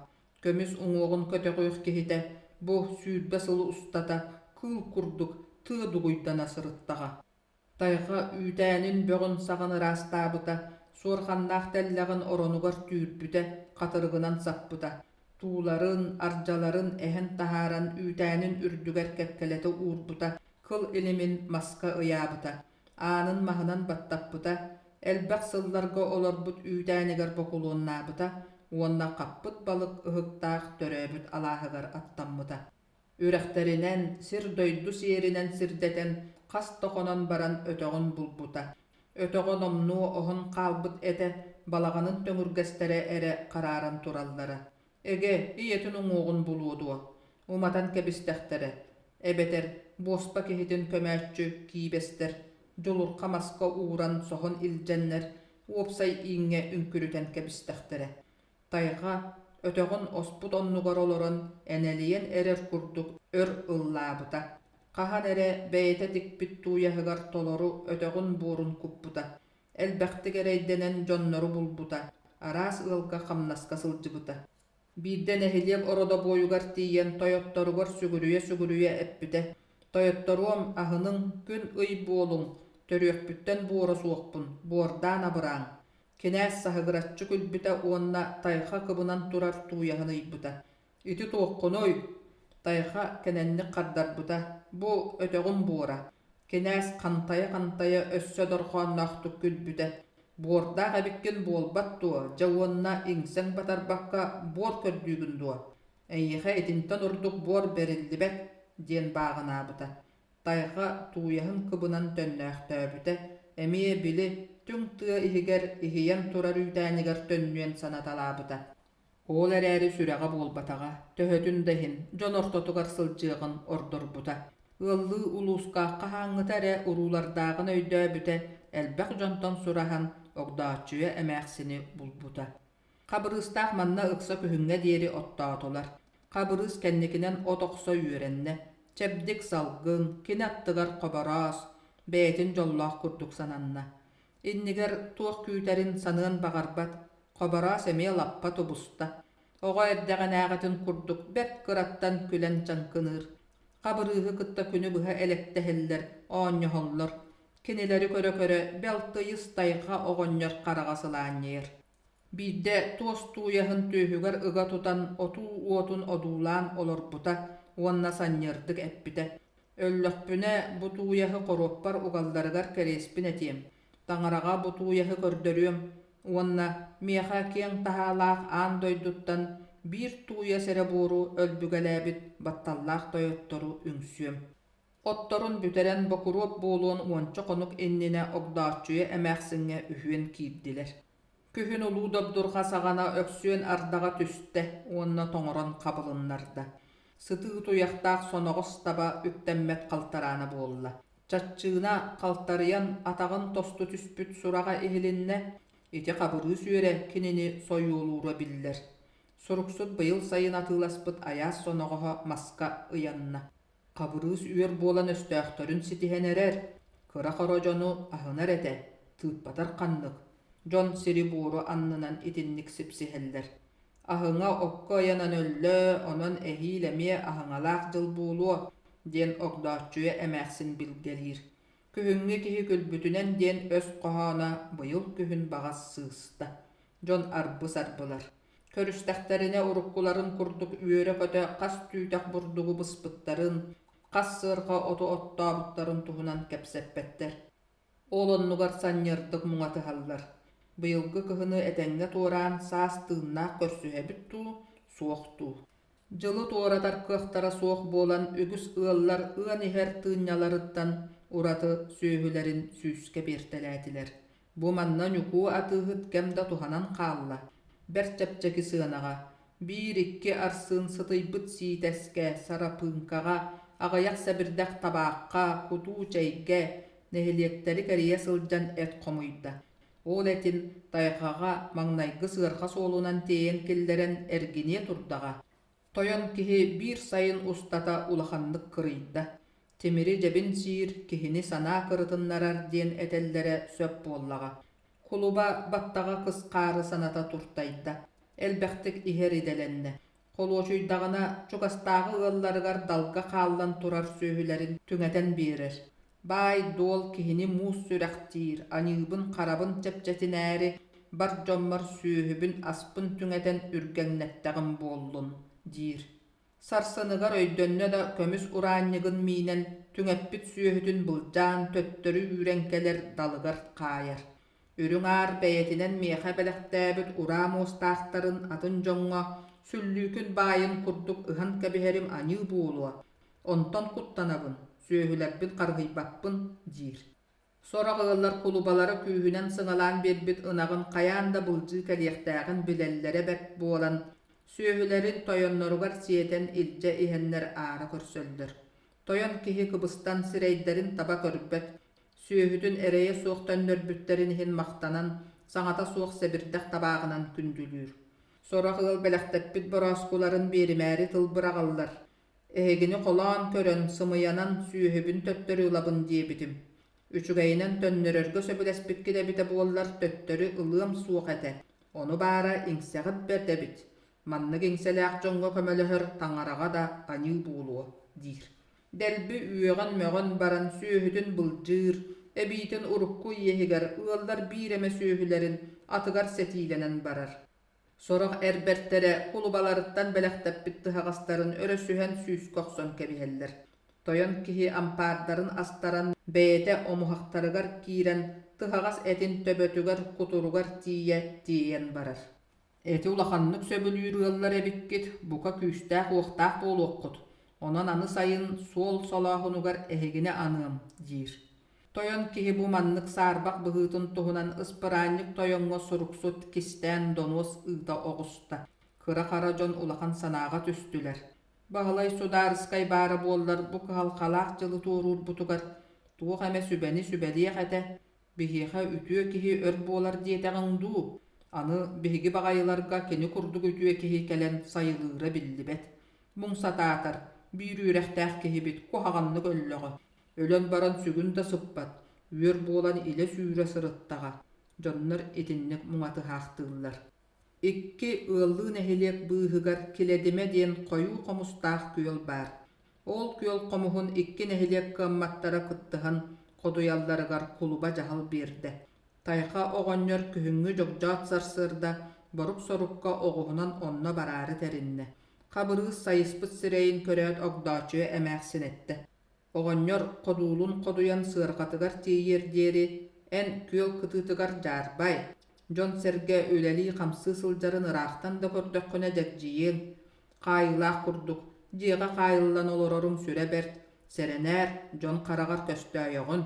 Көмүс уҥуоҕун көтөҕүөх киһитэ бу 20 сыл устата кыыл курдук тыа дугуйдана сырыттаҕа. Тайҕа үүтээнин бөҕүн саҕан ыраастаабыта, суорҕаннаах тэллэҕин оронугар түүрбүтэ, хатырыгынан саппыта. Тууларын, ардьаларын эһэн таһааран үүтээнин үрдүгэр кэккэлэтэ уурбута, кыл илимин маска ыйаабыта, аанын маһынан баттаппыта, элбэх сылларга олорбут үүтээнигэр бокулуоннаабыта уонна хаппыт балык ыһыктаах төрөөбүт алааһыгар аттаммыта. Үрэхтэринэн, сир-дойду сиэринэн сирдэтэн хас да хонон баран өтөҕүн булбута. Өтөҕө номнуо оһон хаалбыт этэ, балаҕанын төҥүргэстэрэ эрэ харааран тураллара. Эгэ, ийэтин уҥуоҕун булуо дуо? Уматан кэбистэхтэрэ. Эбэтэр буоспа киһитин көмөөччү киибэстэр дьулурха маска ууран соһон илдьэннэр уопсай ииҥҥэ үҥкүрүтэн кэбистэхтэрэ. Тайҕа өтөҕүн оспут оннугар олорон энэлийэн эрэр курдук өр ыллаабыта. Хаһан эрэ бэйэтэ тикпит тууйаһыгар толору өтөҕүн буорун куппута. Элбэхтик эрэйдэнэн дьоннору булбута, араас ыалга хамнаска сылдьыбыта. Биирдэ нэһилиэк ородобуойугар тиийэн тойотторугар сүгүрүйэ-сүгүрүйэ эппитэ: «Тойотторуом, аһыныҥ, күн-ый буолуҥ, төрүөхпүттэн буора суохпун, буордаан абырааҥ». Кинээс саһыгыраччы күлбүтэ уонна тайҕа кыбынан турар тууйаһын ыйбыта: «Ити туоххунуй?» Тайҕа кэнэнник хардарбыта: «Бу өтөҕүм буора». Кинээс хантайа-хантайа өссө дорҕоонноохтук күлбүтэ: «Буордаах эбиккин буолбат дуо, дьэ уонна иҥсэҥ батарбакка буор көрдүүгүн дуо? Эйиэхэ итинтэн ордук буор бэриллибэт» диэн бааҕынаабыта. Тайҕа тууйаһын кыбынан төннөөхтөөбүтэ, эмиэ били түҥ тыа иһигэр иһийэн турар үүтээнигэр төннүөн санаталаабыта. Ол эрээри сүрэҕэ буолбатаҕа, төһөтүн да иһин, дьон ортотугар сылдьыаҕын ордорбута. Ыаллыы улууска хаһааҥҥыта эрэ уруулардааҕын өйдөөбүтэ, элбэх дьонтон сураһан, Огдооччуйа эмээхсини булбута. Хабырыыстаах манна ыкса күһүҥҥэ диэри оттоотулар. Хабырыыс кэнникинэн от охсо үөрэннэ. Чэбдик салгын, кини аттыгар хобороос, бэйэтин дьоллоох курдук сананна. Иннигэр туох күүтэрин саныан баҕарбат, Хобороос эмиэ лаппа тубуста. Оҕо эрдэҕинээҕитин курдук бэрт кыраттан күлэн чаҥкыныыр. Хабырыыһы кытта күнү быһа элэктэһэллэр, оонньоһоллор. Кинилэри көрө-көрө бэл тыйыс тайҕа оҕонньор хараҕа сылаанньыйар. Биирдэ туос тууйаһын түөһүгэр ыга тутан отуу уотун одуулаан олорбута уонна санньыардык эппитэ: «Өллөхпүнэ бу тууйаһы хоруоппар угалларыгар кэриэспин этиэм, таҥараҕа бу тууйаһы көрдөрүөм уонна миэхэ киэҥ таһаалаах аан дойдуттан биир тууйас эрэ буору өлбүгэлээбит батталлаах тойоттору үҥсүөм». Отторун бүтэрэн бокуруоп буолуон уонча хонук иннинэ Огдооччуйа эмээхсиҥҥэ үһүөн киирдилэр. Күһүн улуу добдурҕа саҕана Өксүөн ардаҕа түстэ уонна тоҥорон хабылыннарда. Сытыы туйахтаах соноҕос таба үктэммэт халтараана буолла. Чаччыына халтарыйан атаҕын тосту түспүт сураҕа иһилиннэ, ити Хабырыыс үөрэ кинини сойуолуура биллэр. Суруксут быйыл сайын атыыласпыт айаас соноҕоһо маска ыйанна. Хабырыыс үөр буолан өстөөхтөрүн ситиһэн эрэр, кыра-хоро дьону аһынар этэ, тыыппатар ханнык, дьон сири-буору аннынан итинник сипсиһэллэр. Аһыҥа окко ыйанан өллө, онон эһиил эмиэ аһыҥалаах дьыл буолуо, диэн Огдооччуйа эмээхсин билгэлиир. Күһүҥҥү киһи күлбүтүнэн диэн өс хоһооно быйыл күһүн баҕас сыыста. Дьон арбы-сарбылар. Көрүстэхтэринэ уруккуларын курдук үөрэ-көтө хас түүтэх бурдугу быспыттарын, хас сыарҕа оту оттообуттарын туһунан кэпсэппэттэр. Ол оннугар санньыардык муҥатыһаллар. Быйылгы кыһыны этэҥҥэ туораан саас тыыннаах көрсүһэбит дуу, суох дуу. Дьылы туоратар кыахтара суох буолан үгүс ыаллар ыан иһэр тыынньаларыттан ураты сүөһүлэрин сүүскэ биэртэлээтилэр. Бу манна Ньукуу атыыһыт кэм да туһанан хаалла, бэрт чэпчэки сыанаҕа, биир-икки арсыын сытыйбыт сиитэскэ, сарапыыҥкаҕа, аҕыйах сэбирдэх табаахха, кутуу чэйгэ, нэһилиэктэри кэрийэ сылдьан эт хомуйда. Ол этин тайҕаҕа маҥнайгы сыарҕа суолунан тиэйэн киллэрэн эргиниэ турдаҕа. Тойон киһи биир сайын устата улаханнык кырыйда. Тимири дьэбин сиир, киһини санаа кырытыннарар диэн этэллэрэ сөп буоллаҕа. Кулуба баттаҕа кыс хаары саната туртайда, элбэхтик иһэр идэлэннэ. Холуочуйдаҕына, чугастааҕы ыалларыгар далга хааллан турар сүөһүлэрин түҥэтэн биэрэр. Баай-дуол киһини муус сүрэхтиир, аньыыбын-харабын чэпчэтинээри, бар дьоммор сүөһүбүн-аспын түҥэтэн үргэҥнэттэҕим буоллун диир. Сарсыныгар өйдөннө да көмүс ураанньыгын миинэн, түҥэппит сүөһүтүн былдьаан төттөрү үүрэн кэлэр далыгар хаайар. Үрүҥ Аар бэйэтинэн миэхэ бэлэхтээбит ураа муостаахтарын атын дьоҥҥо сүллүүкүн баайын курдук ыһан кэбиһэрим аньыы буолуо, онтон куттанабын, сүөһүлэрбин харыһыйбаппын диир. Сорох ыаллар кулубалара күүһүнэн сыҥалаан биэрбит ынаҕын хайаан да былдьыы кэлиэхтээҕин билэллэрэ бэрт буолан, сүөһүлэрин тойонноругар сиэтэн илдьэ иһэннэр аара көрсөллөр. Тойон киһи кыбыстан сирэйдэрин таба көрбөт, сүөһүтүн эрэйэ суох төннөрбүттэрин иһин махтанан, саҥата суох сэбирдэх табааҕынан күндүлүүр. Сорох ыал бэлэхтэппит борооскуларын биэримээри тыл быраҕаллар. Эһигини холоон көрөн, сымыйанан сүөһүбүн төттөрү ылабын диэбитим. Үчүгэйинэн төннөрөргө сөбүлэспиккит эбитэ буоллар төттөрү ылыам суох этэ. Ону баара иҥсэҕит бэрт эбит. Маннык иҥсэлээх дьоҥҥо көмөлөһөр таҥараҕа да аньыы буолуо диир. Дэлби үөҕэн-мөҕөн баран сүөһүтүн былдьыыр, эбиитин урукку иэһигэр ыаллар биир эмэ сүөһүлэрин атыгар сэтиилэнэн барар. Сорох эр бэртэрэ кулубаларыттан бэлэхтэппит тыһаҕастарын өрөсүһэн сүүскэ охсон кэбиһэллэр. Тойон киһи ампаардарын астаран бэйэтэ омуһахтарыгар киирэн тыһаҕас этин төбөтүгэр кутуругар тиийэ тиэйэн барар. Эти улаханнык сөбүлүүр ыаллар эбиккит, бука күүстээх-уохтаах буолуоххут, онон аны сайын суол солооһунугар эһигини аныам диир. Тойон киһи бу маннык саарбах быһыытын туһунан ыспыраанньык тойоҥҥо суруксут кистээн донуос ыыта оҕуста. Кыра-хара дьон улахан санааҕа түстүлэр. Баһылай судаарыскай баара буоллар бу кыһалҕалаах дьылы туоруурбутугар туох эмэ сүбэни сүбэлиэх этэ, Биһиэхэ үтүө киһи өр буолар диэтэҕиҥ дуу, аны биһиги баҕайыларга кини курдук үтүө киһи кэлэн сайылыыра биллибэт. Муҥ сатаатар, биир үөрэхтээх киһибит куһаҕаннык өллөҕө, өлөн баран сүгүн да сыппат, үөр буолан илэ сүүрэ сырыттаҕа, дьоннор итинник муҥатыһаахтыыллар. Икки ыаллыы нэһилиэк быыһыгар Килэдимэ диэн хойуу хомустаах күөл баар. Ол күөл хомуһун икки нэһилиэк кыамматтара кыттыһан ходуйалларыгар кулуба дьаһал биэрдэ. Тайҕа оҕонньор күһүҥҥү дьогдьоот сарсыарда борук-сорукка оҕуһунан онно бараары тэриннэ. Хабырыыс сайыспыт сирэйин көрөөт Огдооччуйа эмээхсин эттэ: Оҕонньор ходуулун ходуйан сыарҕатыгар тиийиэр диэри эн күөл кытыытыгар дьаарбай, дьон-сэргэ үлэлии-хамсыы сылдьарын ыраахтан да көрдөххүнэ дьэгдьийиэҥ, хаайыылаах курдук, дьиэҕэ хаайыллан олороруҥ сүрэ бэрт, сэрэнээр, дьон хараҕар көстөөйөҕүн.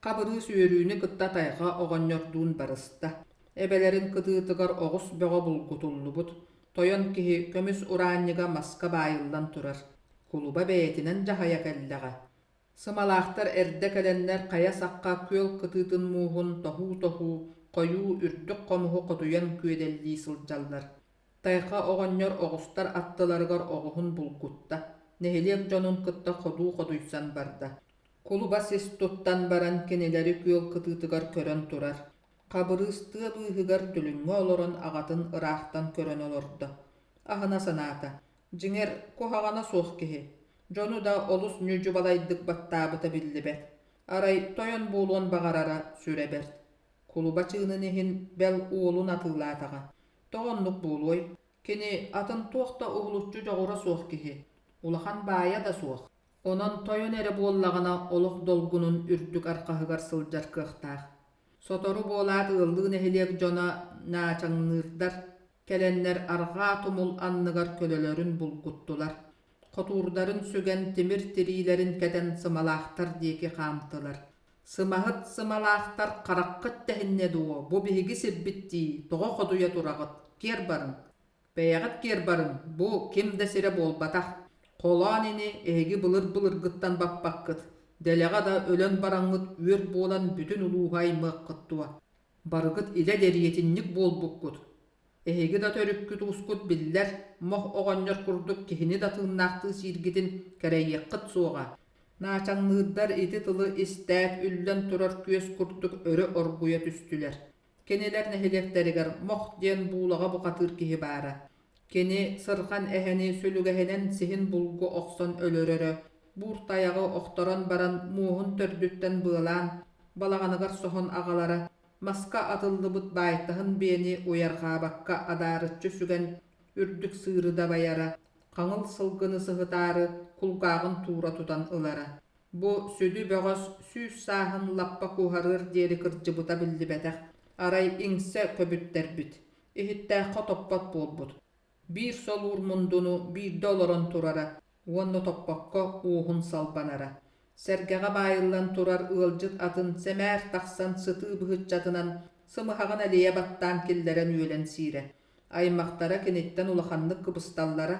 Хабырыыс үөрүүнү кытта тайҕа оҕонньордуун барыста. Эбэлэрин кытыытыгар оҕус бөҕө булгутуллубут, тойон киһи көмүс ураанньыга маска баайыллан турар. Кулуба бэйэтинэн дьаһайа кэллэҕэ. Сымалаахтар эрдэ кэлэннэр хайа сахха күөл кытыытын мууһун тоһуу-тоһуу, хойуу үрдүк хомуһу хотуйан күөдэллии сылдьаллар. Тайҕа оҕонньор оҕустар аттыларыгар оҕуһун булгутта, нэһилиэк дьонун кытта ходуу ходуйсан барда. Кулуба сис туттан баран кинилэри күөл кытыытыгар көрөн турар. Хабырыыс тыа быыһыгар дүлүҥҥэ олорон аҕатын ыраахтан көрөн олордо. Аһына санаата, дьиҥэр, куһаҕана суох киһи. Дьону да олус ньүдьү-балайдык баттаабыта биллибэт. Арай тойон буолуон баҕарара сүрэ бэрт. Кулуба чыынын иһин бэл уолун атыылаатаҕа. Тоҕо оннук буолуой? Кини атын туох да уһулуччу дьоҕура суох киһи, улахан баайа да суох. Онон тойон эрэ буоллаҕына олох долгунун үрдүк арҕаһыгар сылдьар кыахтаах. Сотору буолаат ыаллыы нэһилиэк дьоно наачаҥныырдар, кэлэннэр арҕаа тумул анныгар көлөлөрүн булгуттулар, хотуурдарын сүгэн тимир тириилэрин кэтэн сымалаахтар диэки хаамтылар. Сымаһыт сымалаахтар хараххыт тэһиннэ дуо, бу биһиги сирбит дии, тоҕо ходуйа тураҕыт, киэр барыҥ. Бэйэҕит киэр барыҥ, бу ким да сирэ буолбатах. Холоон ини эһиги былыр-былыргыттан баппаккыт, дэлэҕэ да өлөн бараҥҥыт үөр буолан бүтүн улууһу аймыаххыт дуо? Барыгыт илэ дэриэтинньик буолбуккут. Эһиги да төрүккүт-уускут биллэр, мох оҕонньор курдук киһини да тыыннаахтыы сииргитин кэрэйиэххит суоҕа. Наачаҥныырдар ити тылы истээт үллэн турар күөс курдук өрө оргуйа түстүлэр. Кинилэр нэһилиэктэригэр Мох диэн буулаҕа бухатыыр киһи баара. Кини сырҕан эһэни сүлүгэһинэн сиһин булгу охсон өлөрөрө, буур тайаҕы охторон баран муоһун төрдүттэн быалаан, балаҕаныгар соһон аҕалара, маска атыллыбыт баайтаһын биэни уйарҕаабакка адаарыччы сүгэн үрдүк сыыры дабайара, хаҥыл сылгыны сыһытаары кулгааҕын туура тутан ылара. Бу сүдү бөҕөс 100 сааһын лаппа куоһарыар диэри кырдьыбыта биллибэтэх, арай иҥсэ көбүттэрбит, иһиттээххэ топпот буолбут. Биир солуур мундуну биирдэ олорон турара уонна топпокко уоһун салбанара. Сэргэҕэ баайыллан турар ыалдьыт атын сэмээр тахсан сытыы быһыччатынан сымыһаҕын элийэ баттаан киллэрэн үөлэн сиирэ. Аймахтара киниттэн улаханнык кыбысталлара.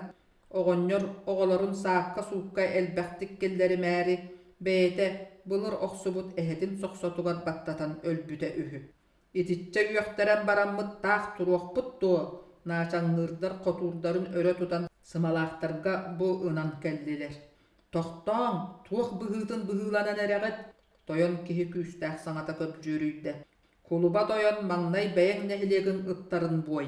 Оҕонньор оҕолорун саакка-суукка элбэхтик киллэримээри, бэйэтэ былыр охсубут эһэтин сохсотугар баттатан өлбүтэ үһү. Итиччэ үөхтэрэн бараммыт таах туруохпут дуо, наачаҥныырдар хотуурдарын өрө тутан сымалаахтарга бу ынан кэллилэр. Тохтооҥ, туох быһыытын быһыыланан эрэҕит? Тойон киһи күүстээх саҥата көбдьүөрүйдэ. Кулуба тойон маҥнай бэйэҥ нэһилиэгиҥ ыттарын буой.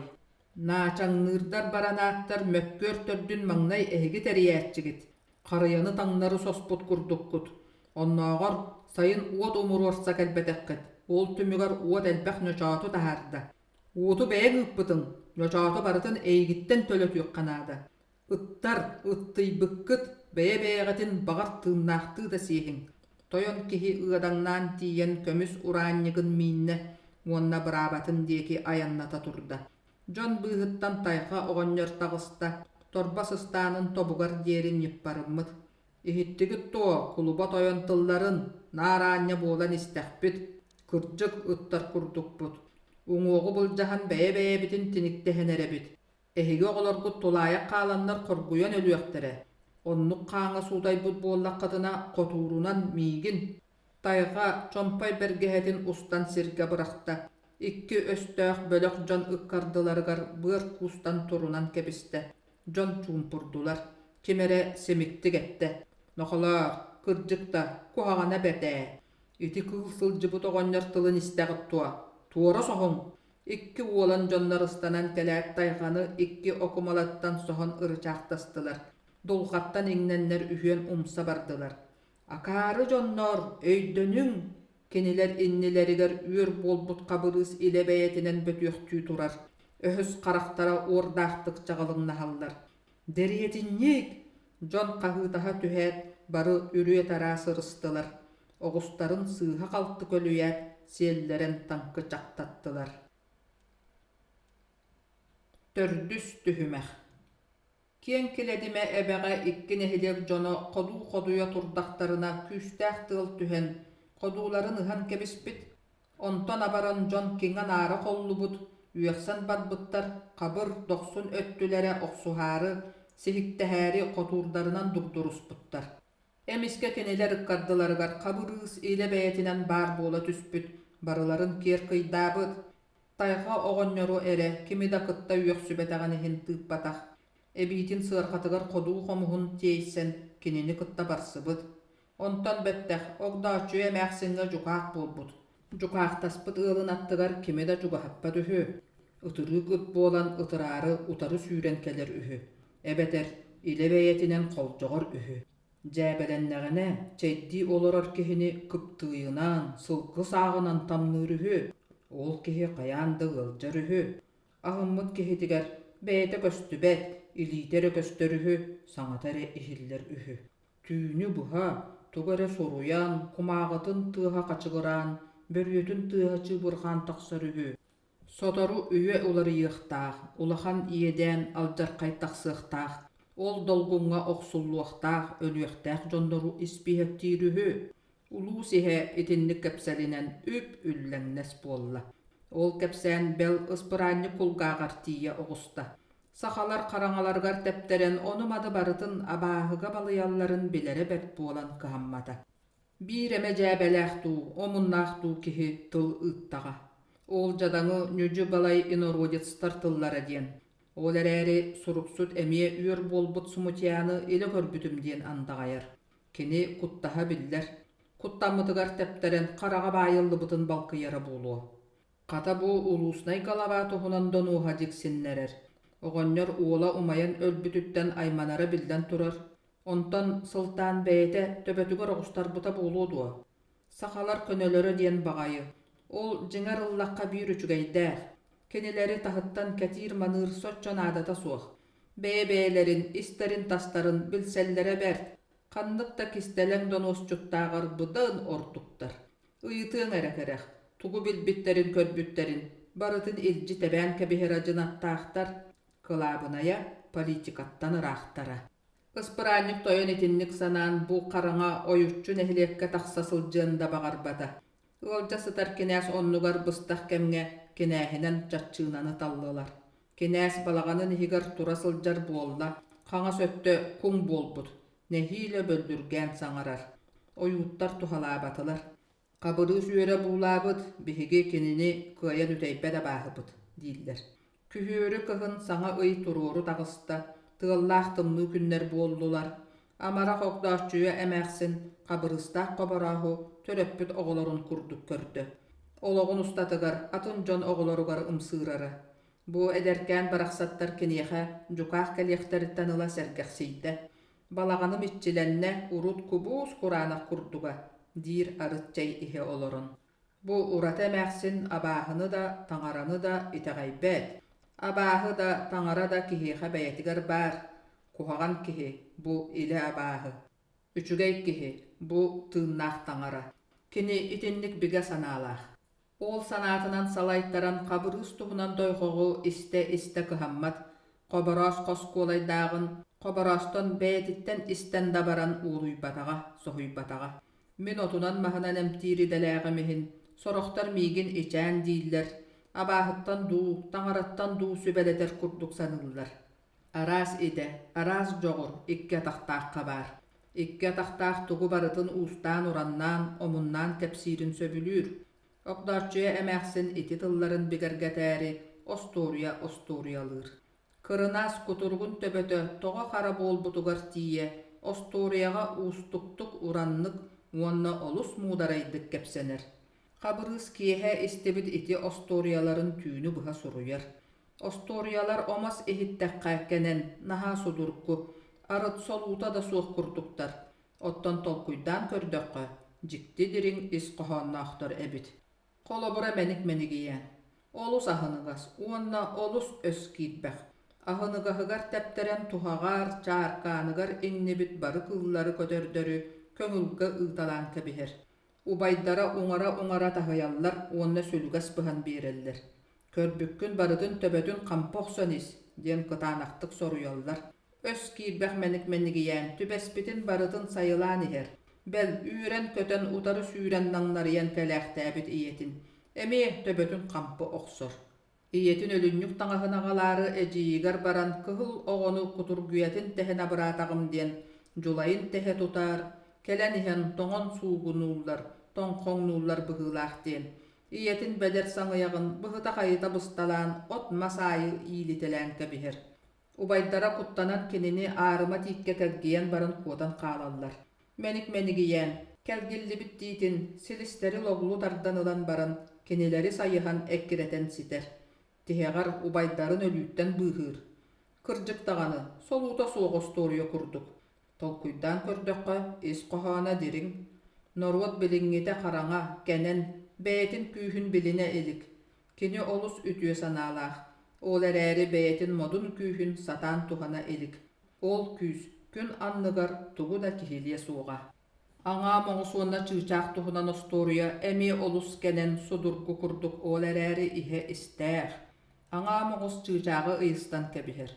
Наачаҥныырдар баранааттар мөккүөр төрдүн маҥнай эһиги тэрийээччигит, харыйаны таҥнары соспут курдуккут. Оннооҕор сайын уот умуруорса кэлбэтэххит, ол түмүгэр уот элбэх ньочооту таһаарда. Уоту бэйэҥ ыыппытыҥ, ньочооту барытын эйигиттэн төлөтүөххэ наада. Ыттар, ыттыйбыккыт, бэйэ-бэйэҕитин баҕар тыыннаахтыы да сиэһиҥ. Тойон киһи ыадаҥнаан тиийэн көмүс ураанньыгын мииннэ уонна быраабатын диэки айанната турда. Дьон быыһыттан тайҕа оҕонньор таҕыста, торбос ыстаанын тобугар диэри ньыппарыммыт. Иһиттигит дуо, кулуба тойон тылларын, наар аанньа буолан истэхпит, кырдьык ыттар курдукпут. Уҥуоҕу былдьаһан бэйэ-бэйэбитин тиниктэһэн эрэбит. Эһиги оҕолоргут тулаайах хааланнар хоргуйан өлүөхтэрэ. Оннук хааҥҥа суутайбыт буоллаххытына, хотуурунан миигин, тайҕа чомпой бэргэһэтин устан сиргэ бырахта, икки өстөөх бөлөх дьон ыккардыларыгар быар куустан турунан кэбистэ. Дьон чуумпурдулар. Ким эрэ симиктик эттэ: «Нохолоор, кырдьык да, куһаҕана бэрт ээ. Ити кыыл сылдьыбыт оҕонньор тылын истэҕит дуо? Туора соһуҥ!» Икки уолан дьоннор ыстанан кэлээт тайҕаны икки окумалаттан соһон ырычаахтастылар, дулҕаттан иҥнэннэр үһүөн умса бардылар. Акаары дьонноор, өйдөнүҥ! Кинилэр иннилэригэр үөр буолбут Хабырыыс илэ бэйэтинэн бөтүөхтүү турар, өһөс харахтара уордаахтык чаҕылыҥнаһаллар. Дэриэтинньик! Дьон хаһыытаһа түһээт, бары үрүө-тараа сырыстылар, оҕустарын сыыһа-халты көлүйээт, сиэллэрин таҥкы чахтаттылар. Төрдүс түһүмэх Киэҥ Килэдимэ эбэҕэ икки нэһилиэк дьоно ходуу-ходуйа турдахтарына күүстээх тыал түһэн, ходууларын ыһан кэбиспит, онтон абаран дьон киҥэ-наара холлубут, үөхсэн барбыттар, хабыр, дохсун өттүлэрэ охсуһаары, сиһиктэһээри хотуурдарынан дугдуруспуттар. Эмискэ кинилэр ыккардыларыгар Хабырыыс илэ бэйэтинэн баар буола түспүт, барыларын киэр кыйдаабыт, тайҕа оҕонньору эрэ кими да кытта үөхсүбэтэҕин иһин тыыппатах, эбиитин сыарҕатыгар ходуу хомуһун тиэйсэн кинини кытта барсыбыт. Онтон бэттэх Огдооччуйа эмээхсиҥҥэ дьукаах буолбут. Дьукаахтаспыт ыалын аттыгар кими да чугаһаппат үһү, ытырыык ыт буолан ытыраары утары сүүрэн кэлэр үһү, эбэтэр илэ бэйэтинэн холдьоҕор үһү. Дьээбэлэннэҕинэ, чэйдии олорор киһини кыптыыйынан, сылгы сааҕынан тамныыр үһү, ол киһи хайаан да ыалдьар үһү. Аһыммыт киһитигэр бэйэтэ көстүбэт, илиитэ эрэ көстөр үһү, саҥата эрэ иһиллэр үһү. Түүнү быһа тугу эрэ суруйан, кумааҕытын тыаһа хачыгыраан, бөрүөтүн тыаһа чыыбырҕаан тахсар үһү. Сотору үйэ уларыйыахтаах, улахан иэдээн алдьархай тахсыахтаах, ол долгуҥҥа охсуллуохтаах, өлүөхтээх дьоннору испииһэктиир үһү. Улуус иһэ итинник кэпсэлинэн үп-үллэҥнэс буолла. Ол кэпсээн бэл ыспыраанньык кулгааҕар тиийэ оҕуста. Сахалар хараҥаларыгар тэптэрэн ону-маны барытын абааһыга балыйалларын билэрэ бэрт буолан кыһаммата. Биир эмэ дьээбэлээх дуу, омуннаах дуу киһи тыл ыыттаҕа. Ол дьадаҥы ньүдьү-балай инородецтар тыллара диэн. Ол эрээри суруксут эмиэ үөр буолбут смутьяны илэ көрбүтүм диэн андаҕайар. Кини куттаһа биллэр. Куттаммытыгар тэптэрэн хараҕа баайыллыбытын балкыйара буолуо. Хата бу улууснай галава туһунан донуоһа дьиксиннэрэр. Оҕонньор уола умайан өлбүтүттэн айманара биллэн турар. Онтон сылтаан бэйэтэ төбөтүгэр оҕустарбыта буолуо дуо? Сахалар көнөлөрө диэн баҕайы. Ол дьиҥэр ыллахха биир үчүгэйдээх. Кинилэри таһыттан кэтиир-маныыр соччо наадата суох. Бэйэ-бэйэлэрин истэрин-тастарын билсэллэрэ бэрт. Ханнык да кистэлэҥ донуосчуттааҕар быдан ордуктар. Ыйытыаҥ эрэ кэрэх, тугу билбиттэрин-көрбүттэрин барытын илдьи тэбээн кэбиһэр адьынаттаахтар, кылаабынайа политикаттан ыраахтара. Ыспыраанньык тойон итинник санаан бу хараҥа ойуччу нэһилиэккэ тахса сылдьыан да баҕарбата. Ыалдьа сытар кинээс оннугар быстах кэмҥэ кинээһинэн чаччыынаны таллылар. Кинээс балаҕанын иһигэр тура сылдьар буолла, хаҥас өттө куҥ буолбут, нэһиилэ бөллүргээн саҥарар. Ойууттар туһалаабатылар. Хабырыыс үөрэ буулаабыт, биһиги кинини кыайан үтэйбэт абааһыбыт дииллэр. Күһүөрү кыһын саҥа ый туруору таҕыста, тыаллаах тымныы күннэр буоллулар. Амарах Огдооччуйа эмээхсин Хабырыыстаах Хоборооһу төрөппүт оҕолорун курдук көрдө. Олоҕун устатыгар атын дьон оҕолоругар ымсыырара. Бу эдэркээн барахсаттар киниэхэ дьукаах кэлиэхтэриттэн ыла сэргэхсийдэ. Балаҕаным иччилэннэ, урут кубуус кураанах курдуга, диир арыт чэй иһэ олорон. Бу ураты эмээхсин абааһыны да, таҥараны да итэҕэйбэт. Абааһы да, таҥара да киһиэхэ бэйэтигэр баар. Куһаҕан киһи бу илэ абааһы. Үчүгэй киһи бу тыыннаах таҥара. Кини итинник бигэ санаалаах. Ол санаатынан салайтаран Хабырыыс туһунан дойҕоҕу истэ-истэ кыһаммат, Хобороос хос куолайдааҕын Хобороостон бэйэтиттэн истэн да баран уолуйбатаҕа, соһуйбатаҕа. Мин отунан-маһынан эмтиир идэлээҕим иһин, сорохтор миигин ичээн дииллэр, абааһыттан дуу, таҥараттан дуу сүбэлэтэр курдук саныыллар. Араас идэ, араас дьоҕур икки атахтаахха баар. Икки атахтаах тугу барытын уустаан-ураннаан, омуннаан кэпсиирин сөбүлүүр. Огдооччуйа эмээхсин ити тылларын бигэргэтээри остуоруйа остуоруйалыыр. Кырынаас кутуругун төбөтө тоҕо хара буолбутугар тиийэ остуоруйаҕа уустуктук ураннык уонна олус муударайдык кэпсэнэр. Хабырыыс киэһэ истибит ити остуоруйаларын түүнү быһа суруйар. Остуоруйалар омос иһиттэххэ кэнэн, наһаа судургу, арыт солуута да суох курдуктар. Оттон толкуйдаан көрдөххө, дьикти дириҥ ис хоһоонноохтор эбит. Холобура мэник мэнигийээн. Олус аһыныгас уонна олус өс киирбэх. Аһыныгаһыгар тэптэрэн туһаҕар, чааркааныгар иҥнибит бары кыыллары-көтөрдөрү көҥүлгэ ыыталаан кэбиһэр. Убайдара уҥара-уҥара таһыйаллар уонна сүлүгэс быһан биэрэллэр. «Көрбүккүн барытын төбөтүн хампы охсон ис» диэн кытаанахтык соруйаллар. Өс киирбэх мэник мэнигийээн түбэспитин барытын сайылаан иһэр. Бэл, үүрэн-көтөн утары сүүрэн наҥнарыйан кэлээхтээбит ийэтин эмиэ төбөтүн хампы охсор. Ийэтин өлүнньүк таҥаһын аҕалаары эдьиийигэр баран кыһыл оҕону кутургуйатын тэһэн абыраатаҕым диэн дьулайын тэһэ тутаар, кэлэн иһэн тоҥон суугунууллар, тоҥхоҥнууллар быһыылаах диэн ийэтин бэдэр саҥыйаҕын быһыта-хайыта бысталаан от-мас аайы иилитэлээн кэбиһэр. Убайдара куттанан кинини аарыма тииккэ кэлгийэн баран куотан хаалаллар. Мэник мэнигийээн, кэлгиллибит тиитин, силистэри логлу тардан ылан баран, кинилэри сайыһан эккирэтэн ситэр. Тиһэҕэр убайдарын өлүүттэн быыһыыр. Кырдьык даҕаны, солуута суох остуоруйа курдук. Толкуйдаан көрдөххө, ис хоһооно дириҥ. Норуот билиҥҥитэ хараҥа, кэнэн, бэйэтин күүһүн билинэ илик. Кини олус үтүө санаалаах, ол эрээри бэйэтин модун күүһүн сатаан туһана илик. Ол күүс күн анныгар тугу да киһилиэ суоҕа. Аҥаа моҕус уонна чыычаах туһунан остуоруйа эмиэ олус кэнэн, судургу курдук ол эрээри иһэ истээх. Аҥаа моҕус чыычааҕы ыйыстан кэбиһэр.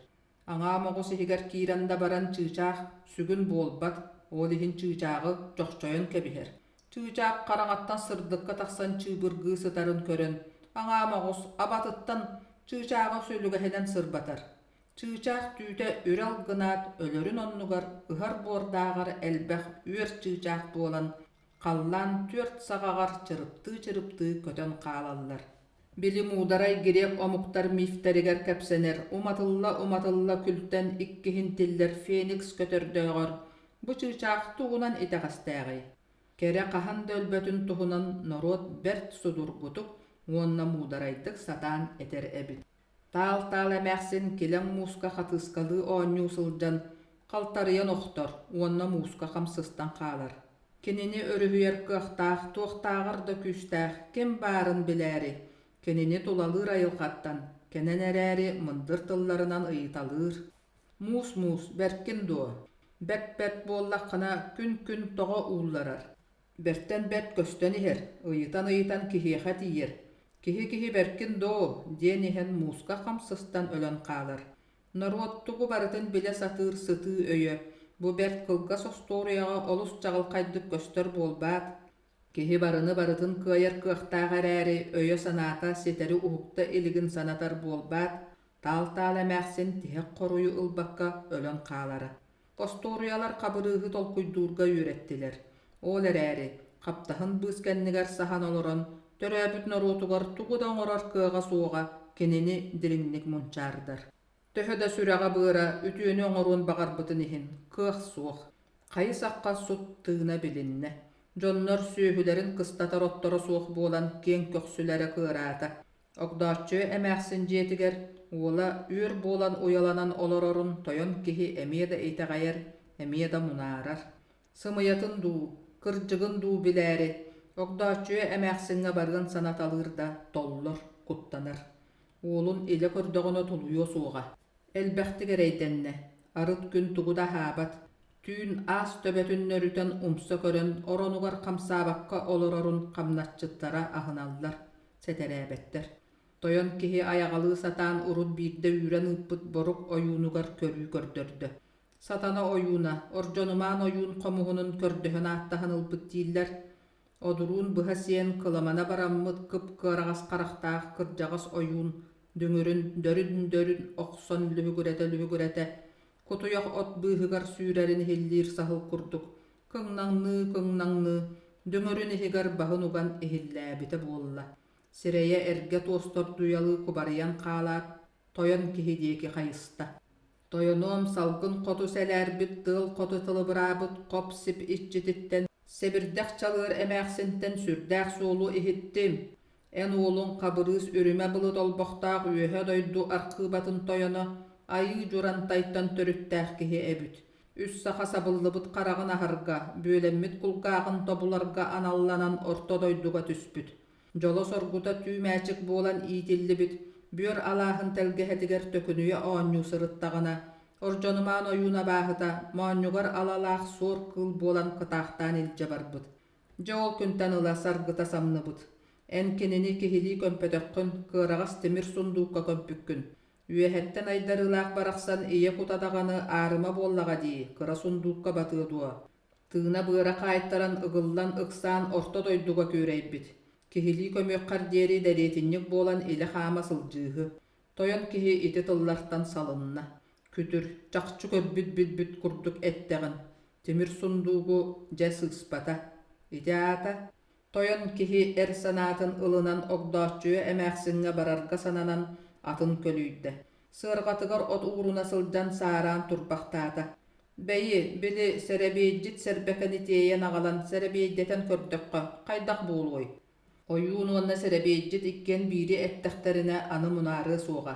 Аҥаа моҕус иһигэр киирэн да баран чыычаах сүгүн буолбат, ол иһин чыычааҕы чохчойон кэбиһэр. Чыычаах хараҥаттан сырдыкка тахсан чыыбыргыы сытарын көрөн, аҥаа моҕус абатыттан чыычааҕы сүлүгэһинэн сырбатар. Чыычаах түүтэ үрэл гынаат өлөрүн оннугар ыһар буордааҕар элбэх үөр чыычаах буолан, халлаан түөрт саҕаҕар чырыптыы-чырыптыы көтөн хаалаллар. Били муударай грек омуктар мифтэригэр кэпсэнэр уматылла-уматылла күлтэн иккиһин тиллэр феникс көтөрдөөҕөр бу чыычаах тугунан итэҕэстээҕий? Кэрэ хаһан да өлбөтүн туһунан норуот бэрт судургутук уонна муударайдык сатаан этэр эбит. Таал-таал эмээхсин килэҥ мууска хатыыскалыы оонньуу сылдьан халтарыйан охтор уонна мууска хам сыстан хаалар. Кинини өрүһүйэр кыахтаах туохтааҕар да күүстээх ким баарын билээри, кинини тулалыыр айылҕаттан кэнэн эрээри мындыр тылларынан ыйыталыыр: «Муус-муус, бэркин дуо? Бэрт-бэрт буоллаххына, күн-күн тоҕо уулларар? Бэртэн бэрт көстөн иһэр, ыйытан-ыйытан киһиэхэ тиийэр. Киһи-киһи бэркин доо» диэн иһэн мууска хам сыстан өлөн хаалар. Норуот тугу барытын билэ сатыыр сытыы өйө бу бэрт кылгас остуоруйаҕа олус чаҕылхайдык көстөр буолбаат? Киһи барыны барытын кыайар кыахтаах эрээри өйө-санаата ситэри уһукта илигин санатар буолбаат, таал-таал эмээхсин тиһэх хоруйу ылбакка өлөн хаалара. Остуоруйалар Хабырыыһы толкуйдуурга үөрэттилэр. Ол эрээри, хаптаһын быыс кэннигэр саһан олорон, төрөөбүт норуотугар тугу да оҥорор кыаҕа суоҕа кинини дириҥник мунчаардар. Төһө да сүрэҕэ-быара үтүөнү оҥоруон баҕарбытын иһин, кыах суох. Хайы-сахха сут тыына билиннэ. Дьоннор сүөһүлэрин кыстатар отторо суох буолан киэҥ көхсүлэрэ кыараата. Огдооччуйа эмээхсин дьиэтигэр уола үөр буолан уйаланан олорорун тойон киһи эмиэ да итэҕэйэр, эмиэ да мунаарар. Сымыйатын дуу, кырдьыгын дуу билээри, Огдооччуйа эмээхсиҥҥэ барыан санаталыыр да толлор, куттанар. Уолун илэ көрдөҕүнэ тулуйуо суоҕа. Элбэхтик эрэйдэннэ, арыт күн тугу да аһаабат, түүн аас төбөтүн нөрүтэн умса көрөн оронугар хамсаабакка олорорун хамначчыттара аһыналлар, сэтэрээбэттэр. Тойон киһи айаҕалыы сатаан урут биирдэ үүрэн ыыппыт борук ойуунугар көрүү көрдөрдө. Сатана ойууна, Ордьонумаан ойуун хомуһунун көрдөһөн ааттаһан ылбыт дииллэр. Одуруун быһа сиэн кыламана бараммыт кып-кыараҕас харахтаах кырдьаҕас ойуун дүҥүрүн дөрүн-дөрүн охсон лүһүгүрэтэ-лүһүгүрэтэ, кутуйах от быыһыгар сүүрэрин иһиллиир саһыл курдук кыҥнаҥныы-кыҥнаҥныы, дүҥүрүн иһигэр баһын уган иһиллээбитэ буолла. Сирэйэ эргэ туостордуйалыы кубарыйан хаалаат, тойон киһи диэки хайыста. Тойонуом салгын хоту сэлээрбит, тыал хоту тылыбыраабыт хоп-сип иччититтэн, сэбирдэх чалыар эмээхсинтэн сүрдээх суолу иһиттим. Эн уолуҥ Хабырыыс үрүмэ былыт олбохтоох үөһэ дойду архыыбатын тойоно Айыы Дьурантайтан төрүттээх киһи эбит. Үс саха сабыллыбыт хараҕын аһарга, бүөлэммит кулгааҕын тобуларга аналланан орто дойдуга түспүт. Дьоло-соргута түү мээчик буолан иитиллибит Бүөр алааһын тэлгэһэтигэр төкүнүйэ оонньуу сырыттаҕына, Ордьонумаан ойуун абааһыта моонньугар алалаах суор кыыл буолан кытаахтаан илдьэ барбыт. Дьэ ол күнтэн ыла саргыта самныбыт. Эн кинини киһилии көмпөтөххүн, кыараҕас тимир сундуукка көмпүккүн. Үөһэттэн айдарыылаах барахсан ийэ кута даҕаны аарыма буоллаҕа дии, кыра сундуукка батыа дуо? Тыына-быара хаайтаран, ыгыллан, ыксаан орто дойдуга күөрэйбит. Киһилии көмүөххэр диэри дэриэтинньик буолан илэ хаама сылдьыыһы. Тойон киһи ити тыллартан салынна. Күтүр, чахчы көрбүт-билбит курдук эттэҕин. Тимир сундуугу дьэ сыыспата. Ити аата, тойон киһи эр санаатын ылынан Огдооччуйа эмээхсиҥҥэ барарга сананан атын көлүйдэ. Сыарҕатыгар от ууруна сылдьан саараан турбахтаата. Бэйи, били, сэрэбиэйдьит сэрбэкэни тиэйэн аҕалан сэрэбиэйдэтэн көрдөххө, хайдах буолуой? Ойуун уонна сэрэбиэйдьит иккиэн биири эттэхтэринэ аны мунаарыа суоҕа.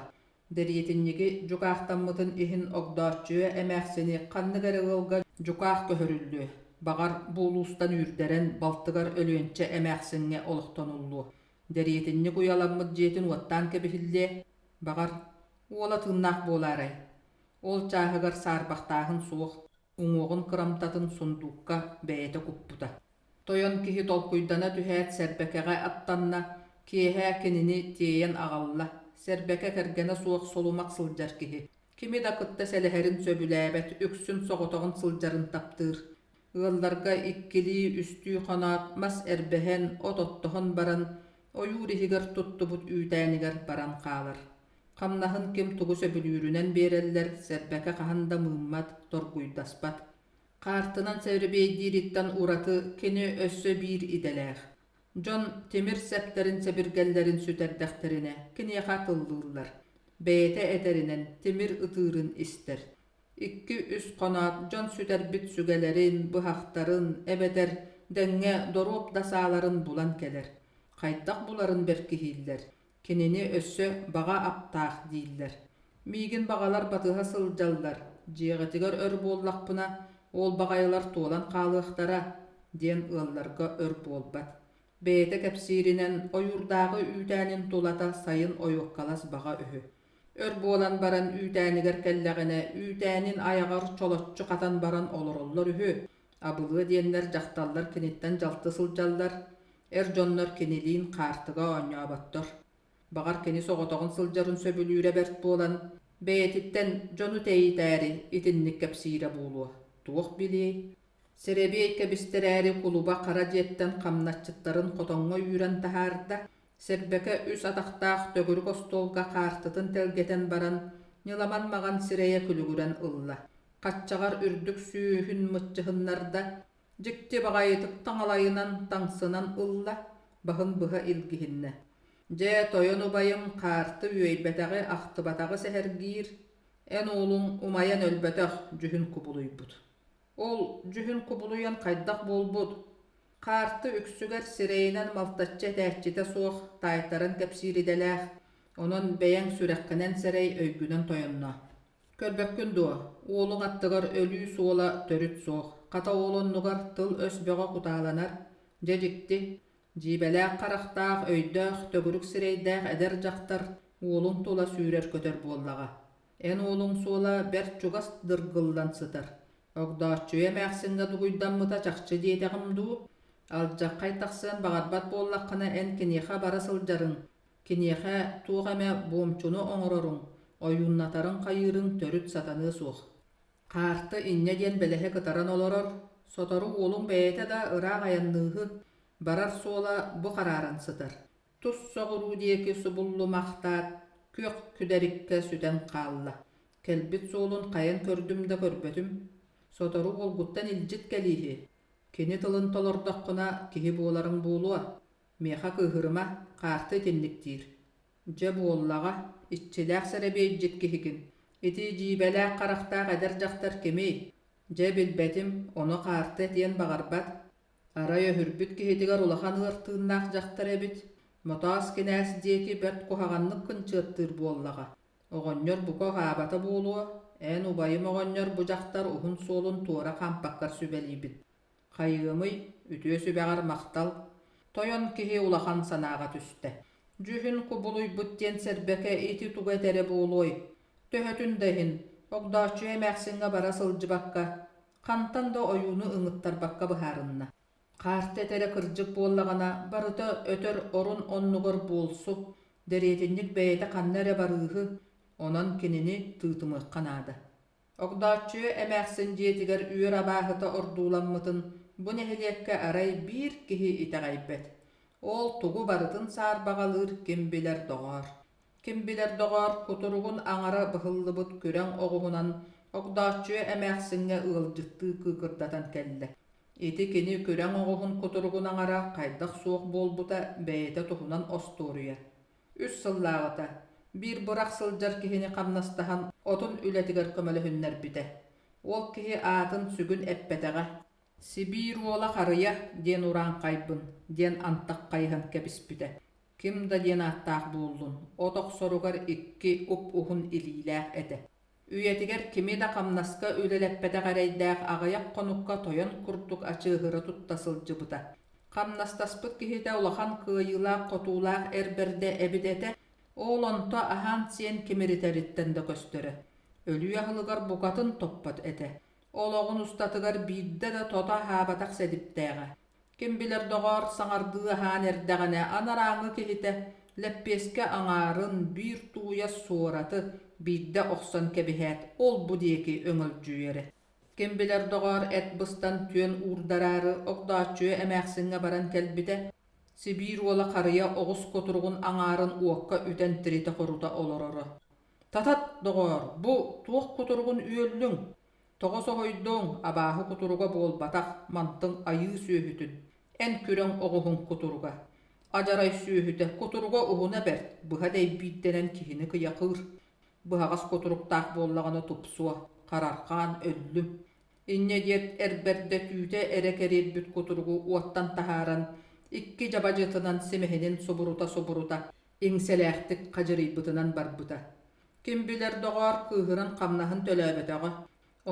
Дэриэтинньиги дьукаахтаммытын иһин Огдооччуйа эмээхсини ханнык эрэ ыалга дьукаах көһөрүллүө, баҕар, бу улуустан үүрдэрэн балтыгар Өлүөнчэ эмээхсиҥҥэ олохтонуллуо. Дэриэтинньик уйаламмыт дьиэтин уоттаан кэбиһиллиэ, баҕар, уола тыыннаах буолаарай? Ол чааһыгар саарбахтааһын суох, уҥуоҕун кырамтатын сундуукка бэйэтэ куппута. Тойон киһи толкуйдана түһээт Сэрбэкэҕэ аттанна, киэһэ кинини тиэйэн аҕалла. Сэрбэкэ кэргэнэ суох сулумах сылдьар киһи. Кими да кытта сэлэһэрин сөбүлээбэт, үксүн соҕотоҕун сылдьарын таптыыр. Ыалларга иккилии-үстүү хоноот мас эрбэһэн, от оттоһон баран, ойуур иһигэр туттубут үүтээнигэр баран хаалар. Хамнаһын ким тугу сөбүлүүрүнэн биэрэллэр, Сэрбэкэ хаһан да мыыммат, торгуйдаспат. Хаартынан сэрэбиэйдиириттэн ураты кини өссө биир идэлээх. Дьон тимир сэптэрин-сэбиргэллэрин сүтэрдэхтэринэ киниэхэ атыллыыллар, бэйэтэ этэринэн тимир ытыырын истэр. Икки-үс хоноот дьон сүтэрбит сүгэлэрин, быһахтарын эбэтэр дэҥҥэ доруоп да сааларын булан кэлэр. Хайдах буларын бэркиһииллэр, кинини өссө баҕа аптаах дииллэр. Миигин баҕалар батыһа сылдьаллар, дьиэҕитигэр өр буоллахпына, ол баҕайылар туолан хаалыахтара, диэн ыалларга өр буолбат. Бэйэтэ кэпсииринэн, ойуурдааҕы үүтээнин тулата сайын ойуоккалас баҕа үһү. Өр буолан баран үүтээнигэр кэллэҕинэ, үүтээнин айаҕар чолоччу хатан баран олороллор үһү. Абылыа диэннэр дьахталлар киниттэн дьалты сылдьаллар, эр дьоннор кинилиин хаартыга оонньооботтор. Баҕар кини соҕотоҕун сылдьарын сөбүлүүрэ бэрт буолан, бэйэтиттэн дьону тэйитээри итинник кэпсиирэ буолуо, туох билиэй? Сэрэбиэй кэбистэрээри кулуба хара дьиэттэн хамначчыттарын хотоҥҥо үүрэн таһаарда, Сэрбэкэ үс атахтаах төгүрүк остуолга хаартытын тэлгэтэн баран, ньыламан маҕан сирэйэ күлүгүрэн ылла. Хаччаҕар үрдүк сүүһүн мыччыһыннарда, дьикти баҕайытык таҥалайынан таҥсынан ылла, баһын быһа илгиһиннэ. Дьэ, тойон убайым хаарты үөйбэтэҕи, ахтыбатаҕы сэһэргиир, эн уолуҥ умайан өлбөтөх, дьүһүн кубулуйбут. Ол дьүһүн кубулуйан хайдах буолбут? Хаарты үксүгэр сирэйинэн малтаччы этээччитэ суох таайтаран кэпсиир идэлээх, онон бэйэҥ сүрэххинэн сэрэй, өйгүнэн тойонноо. Көрбөккүн дуо, уолуҥ аттыгар өлүү суола төрүт суох, хата ол оннугар тыл-өс бөҕө кутааланар, дьэ дьикти, дьиибэлээх харахтаах, өйдөөх, төгүрүк сирэйдээх эдэр дьахтар уолуҥ тула сүүрэр-көтөр буоллаҕа. Эн уолуҥ суола бэрт чугас дыргыллан сытар. Огдооччуйа эмээхсиҥҥэ дугуйдаммыта чахчы диэтэҕим дуу? Алдьархай тахсыан баҕарбат буоллаххына эн киниэхэ бара сылдьарыҥ, киниэхэ туох эмэ буомчуну оҥороруҥ, ойууннатарыҥ-хайыырыҥ төрүт сатаныа суох. Хаарты инньэ диэн бэлэһи кытаран олорор, сотору уолуҥ бэйэтэ да ыраах айанныыһы, барар суола бу харааран сытар. Тус соҕуруу диэки субуллумахтаат, күөх күдэриккэ сүтэн хаалла. Кэлбит суолун хайан көрдүм да көрбөтүм. Сотору уолгуттан илдьит кэлииһи. Кини тылын толордоххуна киһи буоларыҥ буолуо. Миэхэ кыыһырыма, хаарты итинник диир. Дьэ буоллаҕа, иччилээх сэрэбиэйдьит киһигин. Ити дьиибэлээх харахтаах эдэр дьахтар кимий? Дьэ билбэтим, ону хаарты этиэн баҕарбат. Арай өһүрбүт киһитигэр улахан ыар тыыннаах дьахтар эбит, Мотоос кинээс диэки бэрт куһаҕаннык кынчыаттыыр буоллаҕа. Оҕонньор бука аһаабата буолуо, эн убайым оҕонньор бу дьахтар уһун суолун туора хаампаккар сүбэлиибин. Хайыамый, үтүө сүбэҕэр махтал. Тойон киһи улахан санааҕа түстэ. Дьүһүн кубулуйбут диэн Сэрбэкэ ити тугу этэрэ буолуой? Төһөтүн да иһин, Огдооччуйа эмээхсиҥҥэ бара сылдьыбакка, хантан да ойууну ыҥыттарбакка быһаарынна. Хаарты этэрэ кырдьык буоллаҕына, барыта өтөр орун оннугар буолсу, дэриэтинньик бэйэтэ ханна эрэ барыыһы, онон кинини тыытымыахха наада. Огдооччуйа эмээхсин дьиэтигэр үөр абааһыта ордууламмытын бу нэһилиэккэ арай биир киһи итэҕэйбэт. Ол тугу барытын саарбаҕалыыр ким билэр доҕоор. Ким билэр доҕоор, кутуругун аҥара быһыллыбыт күрэҥ оҕуһунан Огдооччуйа эмээхсиҥҥэ ыалдьыттыы кыыкырдатан кэллэ. Ити кини күрэҥ оҕуһун кутуругун аҥара хайдах суох буолбута бэйэтэ туһунан остуоруйа. Үс сыллааҕыта биир бырах сылдьар киһини хамнастаһан отун үлэтигэр көмөлөһүннэрбитэ. Ол киһи аатын сүгүн эппэтэҕэ. «Сибиир уола харыйа» диэн урааҥхайбын, диэн антах хайыһан кэбиспитэ. Ким да диэн ааттаах буоллун, от охсоругар икки уп-уһун илиилээх этэ. Үйэтигэр кими да хамнаска үлэлэппэтэх эрэйдээх аҕыйах хонукка тойон курдук ачыыһыра тутта сылдьыбыта. Хамнастаспыт киһитэ улахан кыайыылаах-хотуулаах эр бэрдэ эбит этэ, ол онто аһаан-сиэн кимиритэриттэн да көстөрө. Өлүү аһылыгар букатын топпот этэ. Олоҕун устатыгар биирдэ да тото аһаабатах сэдиптээҕэ. Ким билэр доҕоор, саҥардыы аһаан эрдэҕинэ анарааҥҥы киһитэ лэппиэскэ аҥаарын, биир тууйас суораты биирдэ охсон кэбиһээт, ол-бу диэки өҥөлдьүйэрэ. Ким билэр доҕоор, эт быстан түөн уурдараары Огдооччуйа эмээхсиҥҥэ баран кэлбитэ, Сибиир уола харыйа оҕус кутуругун аҥаарын уокка үтэн тиритэ-хорута олороро. «Татат, доҕоор, бу туох кутуругун үөллүҥ? Тоҕо соһуйдуҥ, абааһы кутуруга буолбатах, мантыҥ айыы сүөһүтүн. Эн күрэҥ оҕуһуҥ кутуруга. Адьарай сүөһүтэ кутуруга уһуна бэрт, быһа дэйбиирдэнэн киһини кыйахыыр. Быһаҕас кутуруктаах буоллаҕына тупсуо, харархаан өллүм. Инньэ диэт эр бэрдэ түүтэ эрэ кэриэрбит кутуругу уоттан таһааран, икки дьабадьытынан симэһинин субурута-субурута, иҥсэлээхтик хадьырыйбытынан барбыта. Ким билэр доҕоор кыыһыран хамнаһын төлөөбөтөҕө.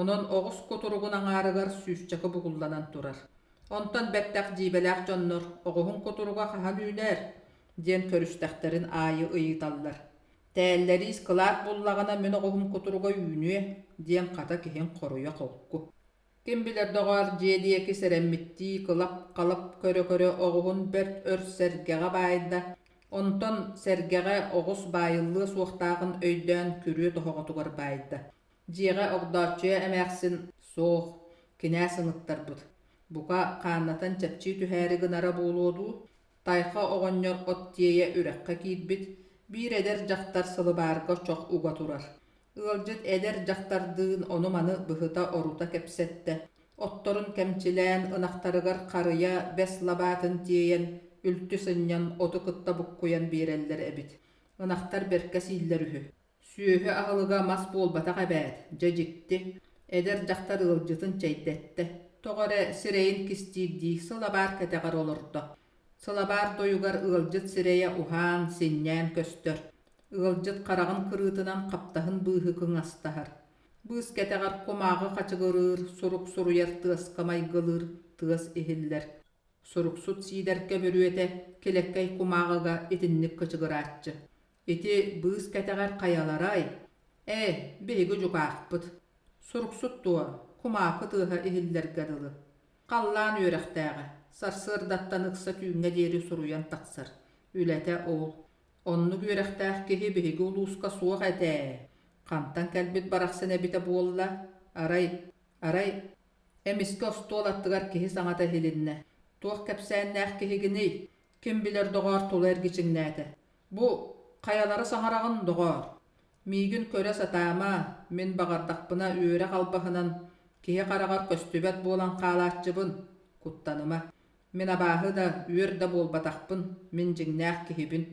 Онон оҕус кутуругун аҥаарыгар сүүсчэкэ бугулланан турар. Онтон бэттэх дьиибэлээх дьоннор «Оҕуһуҥ кутуруга хаһан үүнэр?» диэн көрүстэхтэрин аайы ыйыталлар. «Тээллэриис кылаат буллаҕына мин оҕуһум кутуруга үүнүө» диэн хата киһиҥ хоруйа холку. Ким билэр доҕоор дьиэ диэки сэрэммиттии кылап-халап көрө-көрө оҕуһун бэрт өр сэргэҕэ баайда, онтон сэргэҕэ оҕус баайыллыа суохтааҕын өйдөөн күрүө тоһоҕотугар баайда. Дьиэҕэ Огдооччуйа эмээхсин суох, кинээс ыҥыттарбыт. Бука, хааннатан чэпчии түһээри гынара буолуо дуу, Тайха оҕонньор от тиэйэ үрэххэ киирбит, биир эдэр дьахтар сылыбаарга чох уга турар. Ыалдьыт эдэр дьахтардыын ону-маны быһыта-орута кэпсэттэ, отторун кэмчилээн ынахтарыгар харыйа бэс лабаатын тиэйэн, үлтү сынньан оту кытта буккуйан биэрэллэр эбит. Ынахтар бэркэ сииллэр үһү. Сүөһү аһылыга мас буолбатах эбээт, дьэ дьикти. Эдэр дьахтар ыалдьытын чэйдэттэ. Тоҕо эрэ сирэйин кистиирдии сылабаар кэтэҕэр олордо. Сылабаар тойугар ыалдьыт сирэйэ уһаан, синньээн көстөр. Ыалдьыт хараҕын кырыытынан хаптаһын быыһы кыҥастаһар. Быыс кэтэҕэр кумааҕы хачыгырыыр, сурук суруйар тыаска майгылыыр тыас иһиллэр. Суруксут Сиидэркэ бүрүөтэ килэккэй кумааҕыга итинник кычыгырааччы. Ити быыс кэтэҕэр хайаларай? Ээ, биһиги дьукаахпыт. Суруксут дуо, кумаакы тыаһа иһиллэргэ дылы. Халлаан үөрэхтээҕэ, сарсыардаттан ыкса түүҥҥэ диэри суруйан тахсар. Үлэтэ ол. Оннук үөрэхтээх киһи биһиги улууска суох этэ ээ. Хантан кэлбит барахсан эбитэ буолла? Арай, арай, эмискэ остуол аттыгар киһи саҥата иһилиннэ. Туох кэпсээннээх киһигиний? Ким билэр доҕоор тула эргичиҥнээтэ. Бу хайалара саҥараҕын, доҕоор? Миигин көрө сатаама, мин баҕардахпына үөрэх албаһынан киһи хараҕар көстүбэт буолан хаалааччыбын, куттаныма. Мин абааһы да, үөр да буолбатахпын, мин дьиҥнээх киһибин.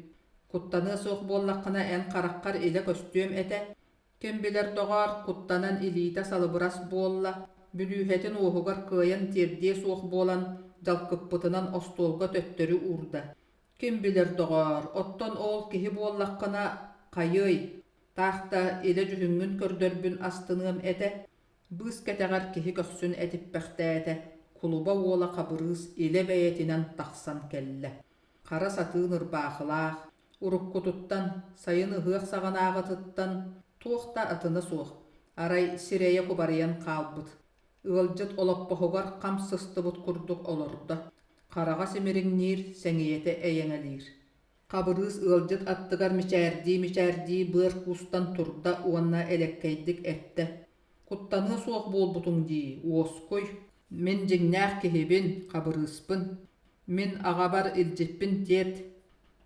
Куттаныа суох буоллаххына эн хараххар илэ көстүөм этэ. Ким билэр доҕоор, куттанан илиитэ салыбырас буолла, бүлүүһэтин уоһугар кыайан тиэрдиэ суох буолан, дьалкыппытынан остуолга төттөрү уурда. Ким билэр доҕоор, оттон ол киһи буоллаххына, хайыай, таах да илэ дьүһүҥҥүн көрдөрбүн астыныам этэ. Быыс кэтэҕэр киһи көхсүн этиппэхтээтэ, кулуба уола Хабырыыс илэ бэйэтинэн тахсан кэллэ. Хара сатыын ырбаахылаах, уруккутуттан, сайын ыһыах саҕанааҕытыттан туох да атына суох, арай сирэйэ кубарыйан хаалбыт. Ыалдьыт олоппоһугар хам сыстыбыт курдук олордо, хараҕа симириҥниир, сэҥийэтэ эйэҥэлиир. Хабырыыс ыалдьыт аттыгар мичээрдии-мичээрдии быар куустан турда уонна элэккэйдик эттэ: «Куттаныа суох буолбутуҥ дии, уоскуй. Мин дьиҥнээх киһибин, Хабырыыспын. Мин аҕабар илдьиппин тиэрт.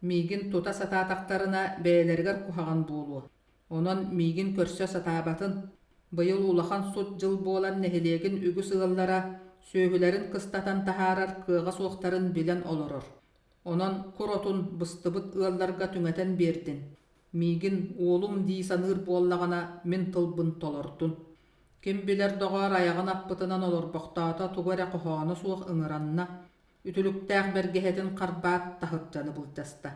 Миигин тута сатаатахтарына, бэйэлэригэр куһаҕан буолуо. Онон миигин көрсө сатаабатын. Быйыл улахан сут дьыл буолан нэһилиэгин үгүс ыаллара сүөһүлэрин кыстатан таһаарар кыаҕа суохтарын билэн олорор. Онон кур отун быстыбыт ыалларга түҥэтэн биэрдин. Миигин уолум дии саныыр буоллаҕына мин тылбын толордун. Ким билэр доҕоор айаҕын аппытынан олорбохтоото тугу эрэ хоһооно суох ыҥыранна, үтүлүктээх бэргэһэтин харбаат таһырдьаны былдьаста.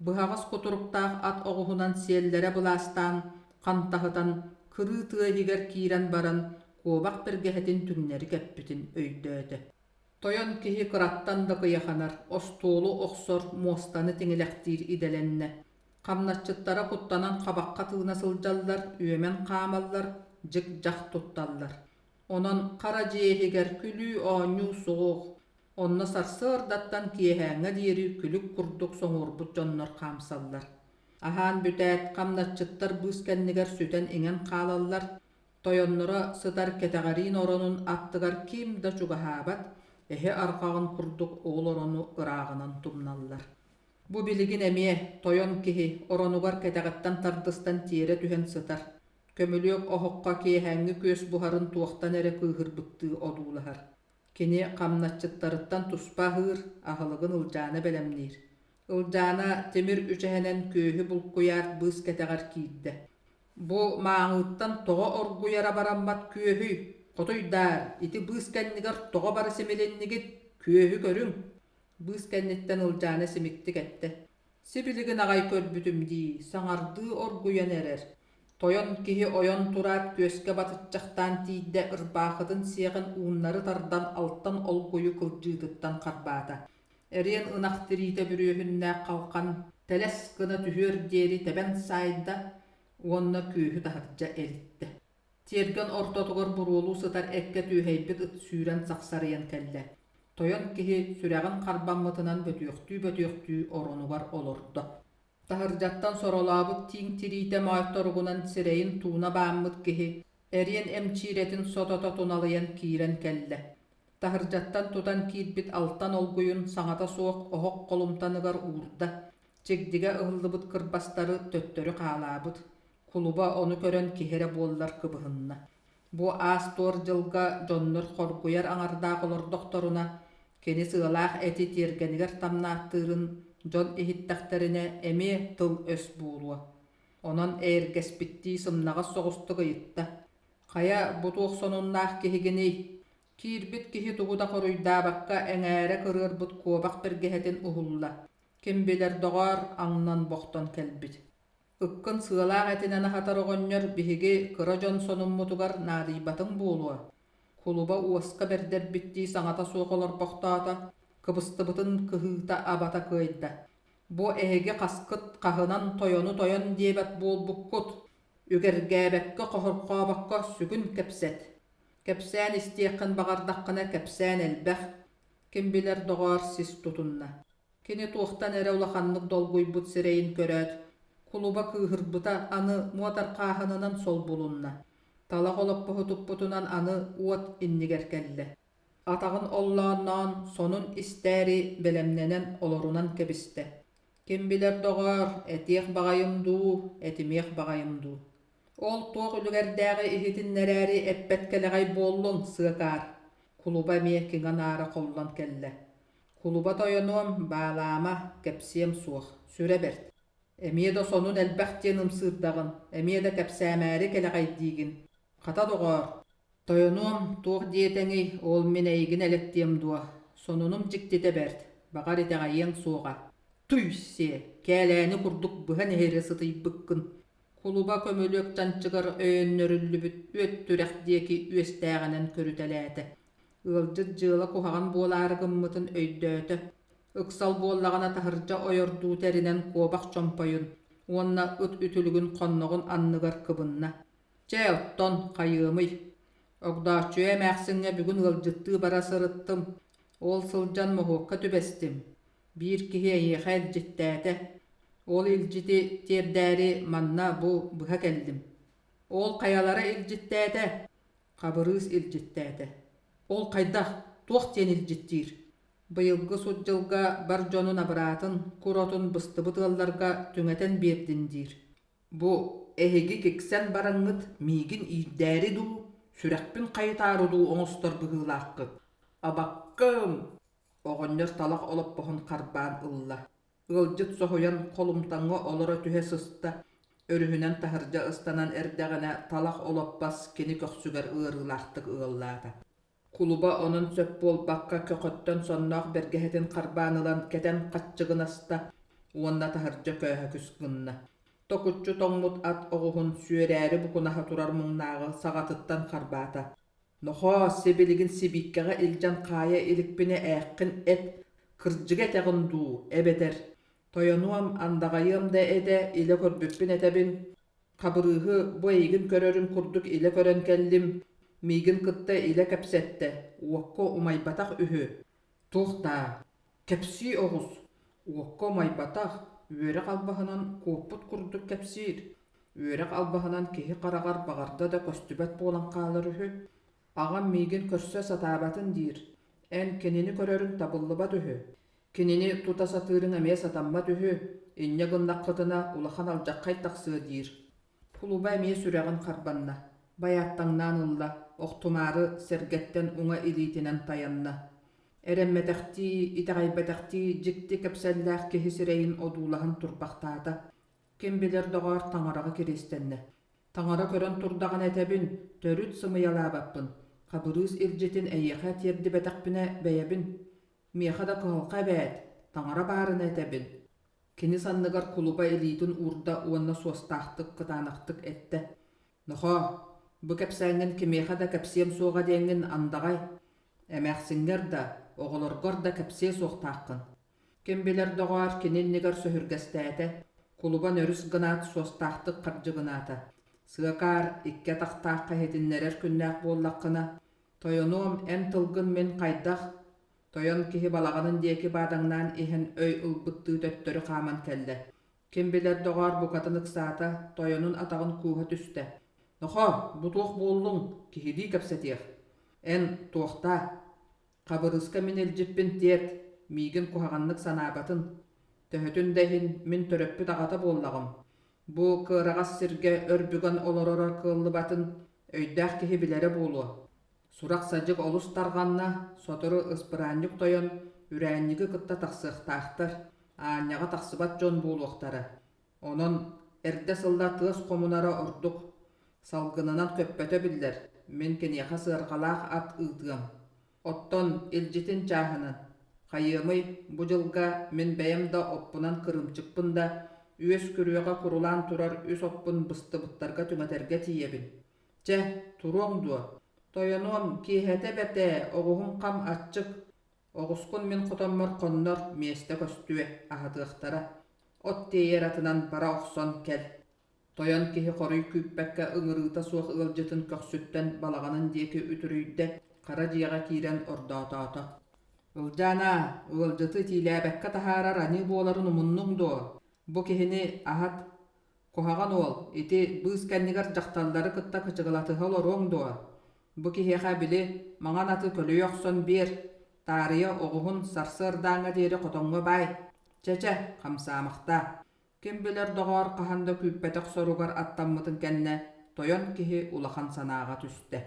Быһаҕас кутуруктаах ат оҕуһунан сиэллэрэ былаастаан, хантаһытан, кырыы тыа иһигэр киирэн баран, куобах бэргэһэтин түҥнэри кэппитин өйдөөтө. Тойон киһи кыраттан да кыйаханар, остуолу охсор, муостаны тиҥилэхтиир идэлэннэ. Хамначчыттара куттанан хабахха тыына сылдьаллар, үөмэн хаамаллар, дьик-дьах тутталлар. Онон хара дьиэ иһигэр күлүү-оонньуу суох, Онно сарсыардаттан киэһээҥҥэ диэри күлүк курдук соҥуорбут дьоннор хаамсаллар. Аһаан бүтээт, хамначчыттар быыс кэннигэр сүтэн-иҥэн хаалаллар, тойонноро сытар кэтэҕэриин оронун аттыгар ким да чугаһаабат, эһэ арҕаҕын курдук ол орону ырааҕынан тумналлар. Бу билигин эмиэ тойон киһи оронугар кэтэҕиттэн тардыстан тиэрэ түһэн сытар, көмүлүөк оһоххо киэһээҥҥи күөс буһарын туохтан эрэ кыыһырбыттыы одуулаһар. Кини хамначчыттарыттан туспа аһыыр, аһылыгын Ылдьаана бэлэмниир. Ылдьаана тимир үчэһэнэн күөһү булкуйаат быыс кэтэҕэр киирдэ. Бу мааҥыттан тоҕо оргуйара бараммат күөһүй? Хотуйдаар, ити быыс кэннигэр тоҕо бары симилиннигит? Күөһү көрүҥ! Быыс кэнниттэн Ылдьаана симиктик эттэ: Сибилигин аҕай көрбүтүм дии, саҥардыы оргуйан эрэр. Тойон киһи ойон тураат күөскэ батыччахтаан тиийдэ, ырбаахытын сиэҕин ууннары тардан алтан олгуйу кылдьыытыттан харбаата. Эриэн ынах тириитэ бүрүөһүннээх халхан тэлэс гына түһүөр диэри тэбэн саайда уонна күөһү таһырдьа элиттэ. Тиэргэн ортотугар буруолуу сытар эккэ түөһэйбит ыт сүүрэн сахсарыйан кэллэ. Тойон киһи сүрэҕин харбаммытынан бөтүөхтүү-бөтүөхтүү оронугар олордо. Таһырдьаттан соролообут тииҥ тириитэ моойторугунан сирэйин тууна бааммыт киһи эриэн эмчиирэтин сотото туналыйан киирэн кэллэ. Таһырдьаттан тутан киирбит алтан олгуйун саҥата суох оһох холумтаныгар уурда, чигдигэ ыһыллыбыт кырбастары төттөрү хаалаабыт. Кулуба ону көрөн киһи эрэ буоллар кыбыһынна. Бу аас-туор дьылга дьоннор хоргуйар аҥардаах олордохторуна, кини сыалаах эти тиэргэнигэр тамнааттыырын дьон иһиттэхтэринэ эмиэ тыл-өс буолуо. Онон эйэргэспиттии сымнаҕас соҕустук ыйытта: «Хайа, бу туох сонуннаах киһигиний? Киирбит киһи тугу да хоруйдаабакка эҥээрэ кырыарбыт куобах бэргэһэтин уһулла. Ким билэр доҕоор, аҥнан бохтон кэлбит. Ыккын сыалаах этинэн аһатар оҕонньор биһиги кыра дьон сонуммутугар наадыйбатыҥ буолуо. Кулуба уоска бэрдэрбиттии саҥата суох олорбохтоото, кыбыстыбытын кыһыыта-абата кыайда. Бу эһиги хаскыт хаһынан тойону тойон диэбэт буолбуккут. Үгэргээбэккэ, хохорхообокко сүгүн кэпсэт. Кэпсээн истиэххин баҕардаххына кэпсээн элбэх. Ким билэр доҕоор сис тутунна. Кини туохтан эрэ улаханнык долгуйбут сирэйин көрөөт, кулуба кыыһырбыта аны муотархааһынынан солбулунна. Талах олоппоһу туппутунан аны уот иннигэр кэллэ. Атаҕын оллоонноон, сонун истээри бэлэмнэнэн олорунан кэбистэ. Ким билэр доҕоор, этиэх баҕайым дуу, этимиэх баҕайым дуу. Ол туох үлүгэрдээҕи иһитиннэрээри эппэт кэлэҕэй буоллуҥ, сыакаар? Кулуба эмиэ киҥэ-наара холлон кэллэ. Кулуба тойонуом, баалаама, кэпсиэм суох, сүрэ бэрт. Эмиэ да сонун элбэх диэн ымсыырдаҕын, эмиэ да кэпсээмээри кэлэҕэйдиигин. Хата доҕоор, тойонуом, туох диэтэҥий, ол мин эйигин элэктиэм дуо? Сонунум дьиктитэ бэрт, баҕар итэҕэйиэҥ суоҕа. Туй-сиэ, кээлээни курдук быһан иһэрэ сытыйбыккын. Кулуба көмүлүөк чанчыгар өйөннөрүллүбүт үөт түрэх диэки үөстээҕинэн көрүтэлээтэ. Ыалдьыт дьыала куһаҕан буолаары гыммытын өйдөөтө. Ыксал буоллаҕына таһырдьа ойордуу тэринэн куобах чомпойун уонна ыт үтүлүгүн хонноҕун анныгар кыбынна. Чэ, оттон хайыамый? Огдооччуйа эмээхсиҥҥэ бүгүн ыалдьыттыы бара сырыттым. Ол сылдьан моһуокка түбэстим. Биир киһи эйиэхэ илдьиттээтэ. Ол илдьити тиэрдээри манна бу быһа кэллим. Ол хайалара илдьиттээтэ? Хабырыыс илдьиттээтэ. Ол хайдах, туох диэн илдьиттиир? Быйылгы сут дьылга бар дьонун абыраатын, кур отун быстыбыт ыалларга түҥэтэн биэрдин диир. Бу эһиги киксэн бараҥҥыт миигин иирдээри дуу, сүрэхпин хайытаары дуу оҥостор быһыылааххыт. Абаккам! Оҕонньор талах олоппоһун харбаан ылла. Ыалдьыт соһуйан холумтаҥҥа олоро түһэ сыста, өрүһүнэн таһырдьа ыстанан эрдэҕинэ талах олоппос кини көхсүгэр ыарыылаахтык ыаллаата. Кулуба онон сөп буолбакка көхөттөн сонноох бэргэһэтин харбаан ылан кэтэн хаччыгынаста уонна таһырдьа көөһөкүс гынна. Токуччу тоҥмут ат оҕуһун сүөрээри букунаһа турар муҥнааҕы саҕатыттан харбаата. Нохоо, сибилигин сибииккэҕэ илдьэн хаайа иликпинэ ээххин эт, кырдьыга этэҕин дуу, эбэтэр тойонуом, андаҕайыам да этэ, илэ көрбүппүн этэбин, Хабырыыһы бу эйигин көрөрүм курдук илэ көрөн кэллим, миигин кытта илэ кэпсэттэ, уокка умайбатах үһү. Туох даа, кэпсии оҕус, уокка умайбатах, үөрэх албаһынан куоппут курдук кэпсиир, үөрэх албаһынан киһи хараҕар баҕарда да көстүбэт буолан хаалар үһү. Аҕам миигин көрсө сатаабатын диир, эн кинини көрөрүҥ табыллыбат үһү. Кинини тута сатыырыҥ эмиэ сатаммат үһү, инньэ гыннаххытына улахан алдьархай тахсыа диир. Кулуба эмиэ сүрэҕин харбанна, байааттаҥнаан ылла, охтумаары сэргэттэн уҥа илиитинэн тайанна. Эрэммэтэхтии, итэҕэйбэтэхтии дьикти кэпсэллээх киһи сирэйин одуулаһан турбахтаата. Ким билэр доҕоор таҥараҕа кириэстэннэ. Таҥара көрөн турдаҕына этэбин, төрүт сымыйалаабаппын. Хабырыыс илдьитин эйиэхэ тиэрдибэтэхпинэ бэйэбин. Миэхэ да кыһалҕа эбээт, таҥара баарына этэбин. Кини санныгар кулуба илиитин уурда уонна суостаахтык, кытаанахтык эттэ: «Нохоо, бу кэпсээҥҥин кимиэхэ да кэпсиэм суоҕа диэҥҥин андаҕай, эмээхсиҥҥэр да, оҕолоргор да кэпсиэ суохтааххын. Ким билэр доҕоор, кини иннигэр сөһүргэстээтэ, кулуба нөрүс гынаат суостаахтык хардьыгынаата. Сыакаар, икки атахтаахха иһитиннэрэр күннээх буоллаххына, тойонуом, эн тылгын мин хайдах Тойон киһи балаҕанын диэки баадаҥнаан иһэн өй ылбыттыы төттөрү хааман кэллэ. Ким билэр доҕоор букатын ыксаата, тойонун атаҕын кууһа түстэ. «Нохоо, бу туох буоллуҥ? Киһилии кэпсэтиэх. Эн туохтаа? Хабырыыска мин илдьиппин тиэрт, миигин куһаҕаннык санаабатын. Төһөтүн да иһин мин төрөппүт аҕата буоллаҕым. Бу кыараҕас сиргэ өр бүгэн олороро кыаллыбатын өйдөөх киһи билэрэ буолуо. Сурах-садьык олус тарҕанна, сотору ыспыраанньык тойон үрээнньиги кытта тахсыахтаахтар, аанньаҕа тахсыбат дьон буолуохтара. Онон эрдэ-сылла тыас хомунара ордук. Салгынынан көппөтө биллэр, мин киниэхэ сыарҕалаах ат ыытыам. Оттон илдьитин чааһынан, хайыамый, бу дьылга мин бэйэм да оппунан кырыымчыкпын да, үөс күрүөҕэ курулаан турар үс оппун быстыбыттарга түҥэтэргэ тиийэбин. Чэ, туруоҥ дуо? Тойонуом, киэһэтэ бэрт ээ, оҕуһум хам аччык. Оҕускун мин хотоммор хоннор, миэстэ көстүө, аһатыахтара. От тиэйэр атынан бара охсон кэл. Тойон киһи хоруй күүппэккэ ыҥырыыта суох ыалдьытын көхсүттэн балаҕанын диэки үтүрүйдэ, хара дьиэҕэ киирэн ордоотоото. «Ылдьаана, ыалдьыты итиилээбэккэ таһаарар аньыы буоларын умуннуҥ дуо? Бу киһини аһат, Куһаҕан уол, ити быыс кэннигэр дьахталлары кытта кычыгылатыһа олоруоҥ дуо? Бу киһиэхэ били маҥан аты көлүйэ охсон биэр, таарыйа оҕуһун сарсыардааҥҥа диэри хотоҥҥо баай. Чэ-чэ, хамсаамахтаа. Ким билэр доҕоор хаһан да күүппэтэх соругар аттаммытын кэннэ тойон киһи улахан санааҕа түстэ.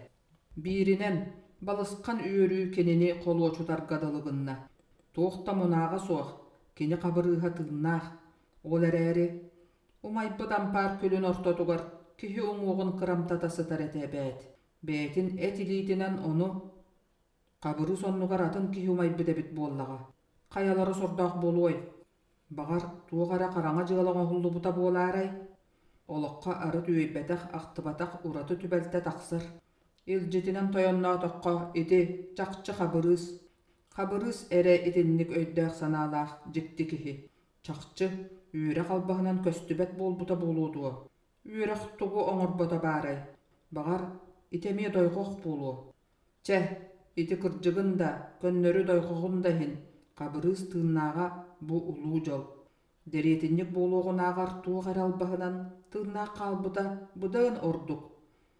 Бииринэн, балысхан үөрүү кинини холуочутарга дылы гынна. Туох да мунааҕа суох, кини хабырыыһа тыыннаах, Ол эрээри, умайбыт ампаар күлүн ортотугар киһи уҥуоҕун кырамтата сытар этэ эбээт, бэйэтин эт илиитинэн ону Хабырыыс оннугар атын киһи умайбыт эбит буоллаҕа, хайалара сордоох буолуой? Баҕар, туох эрэ хараҥа дьыала оҥоһуллубута буолаарай? Олоххо арыт үөйбэтэх-ахтыбатах ураты түбэлтэ тахсар. Илдьитинэн тойонноотоххо, ити чахчы Хабырыыс. Хабырыыс эрэ итинник өйдөөх-санаалаах дьикти киһи. Чахчы, үөрэх албаһынан көстүбэт буолбута буолуо дуо? Үөрэх тугу оҥорбото баарай? Баҕар, ити эмиэ дойҕох буолуо. Чэ, ити кырдьыгын да, көннөрү дойҕоҕун да иһин, Хабырыыс тыыннааҕа бу улуу дьол. Дэриэтинньик буолуоҕунааҕар туох эрэ албаһынан тыыннаах хаалбыта быдан ордук.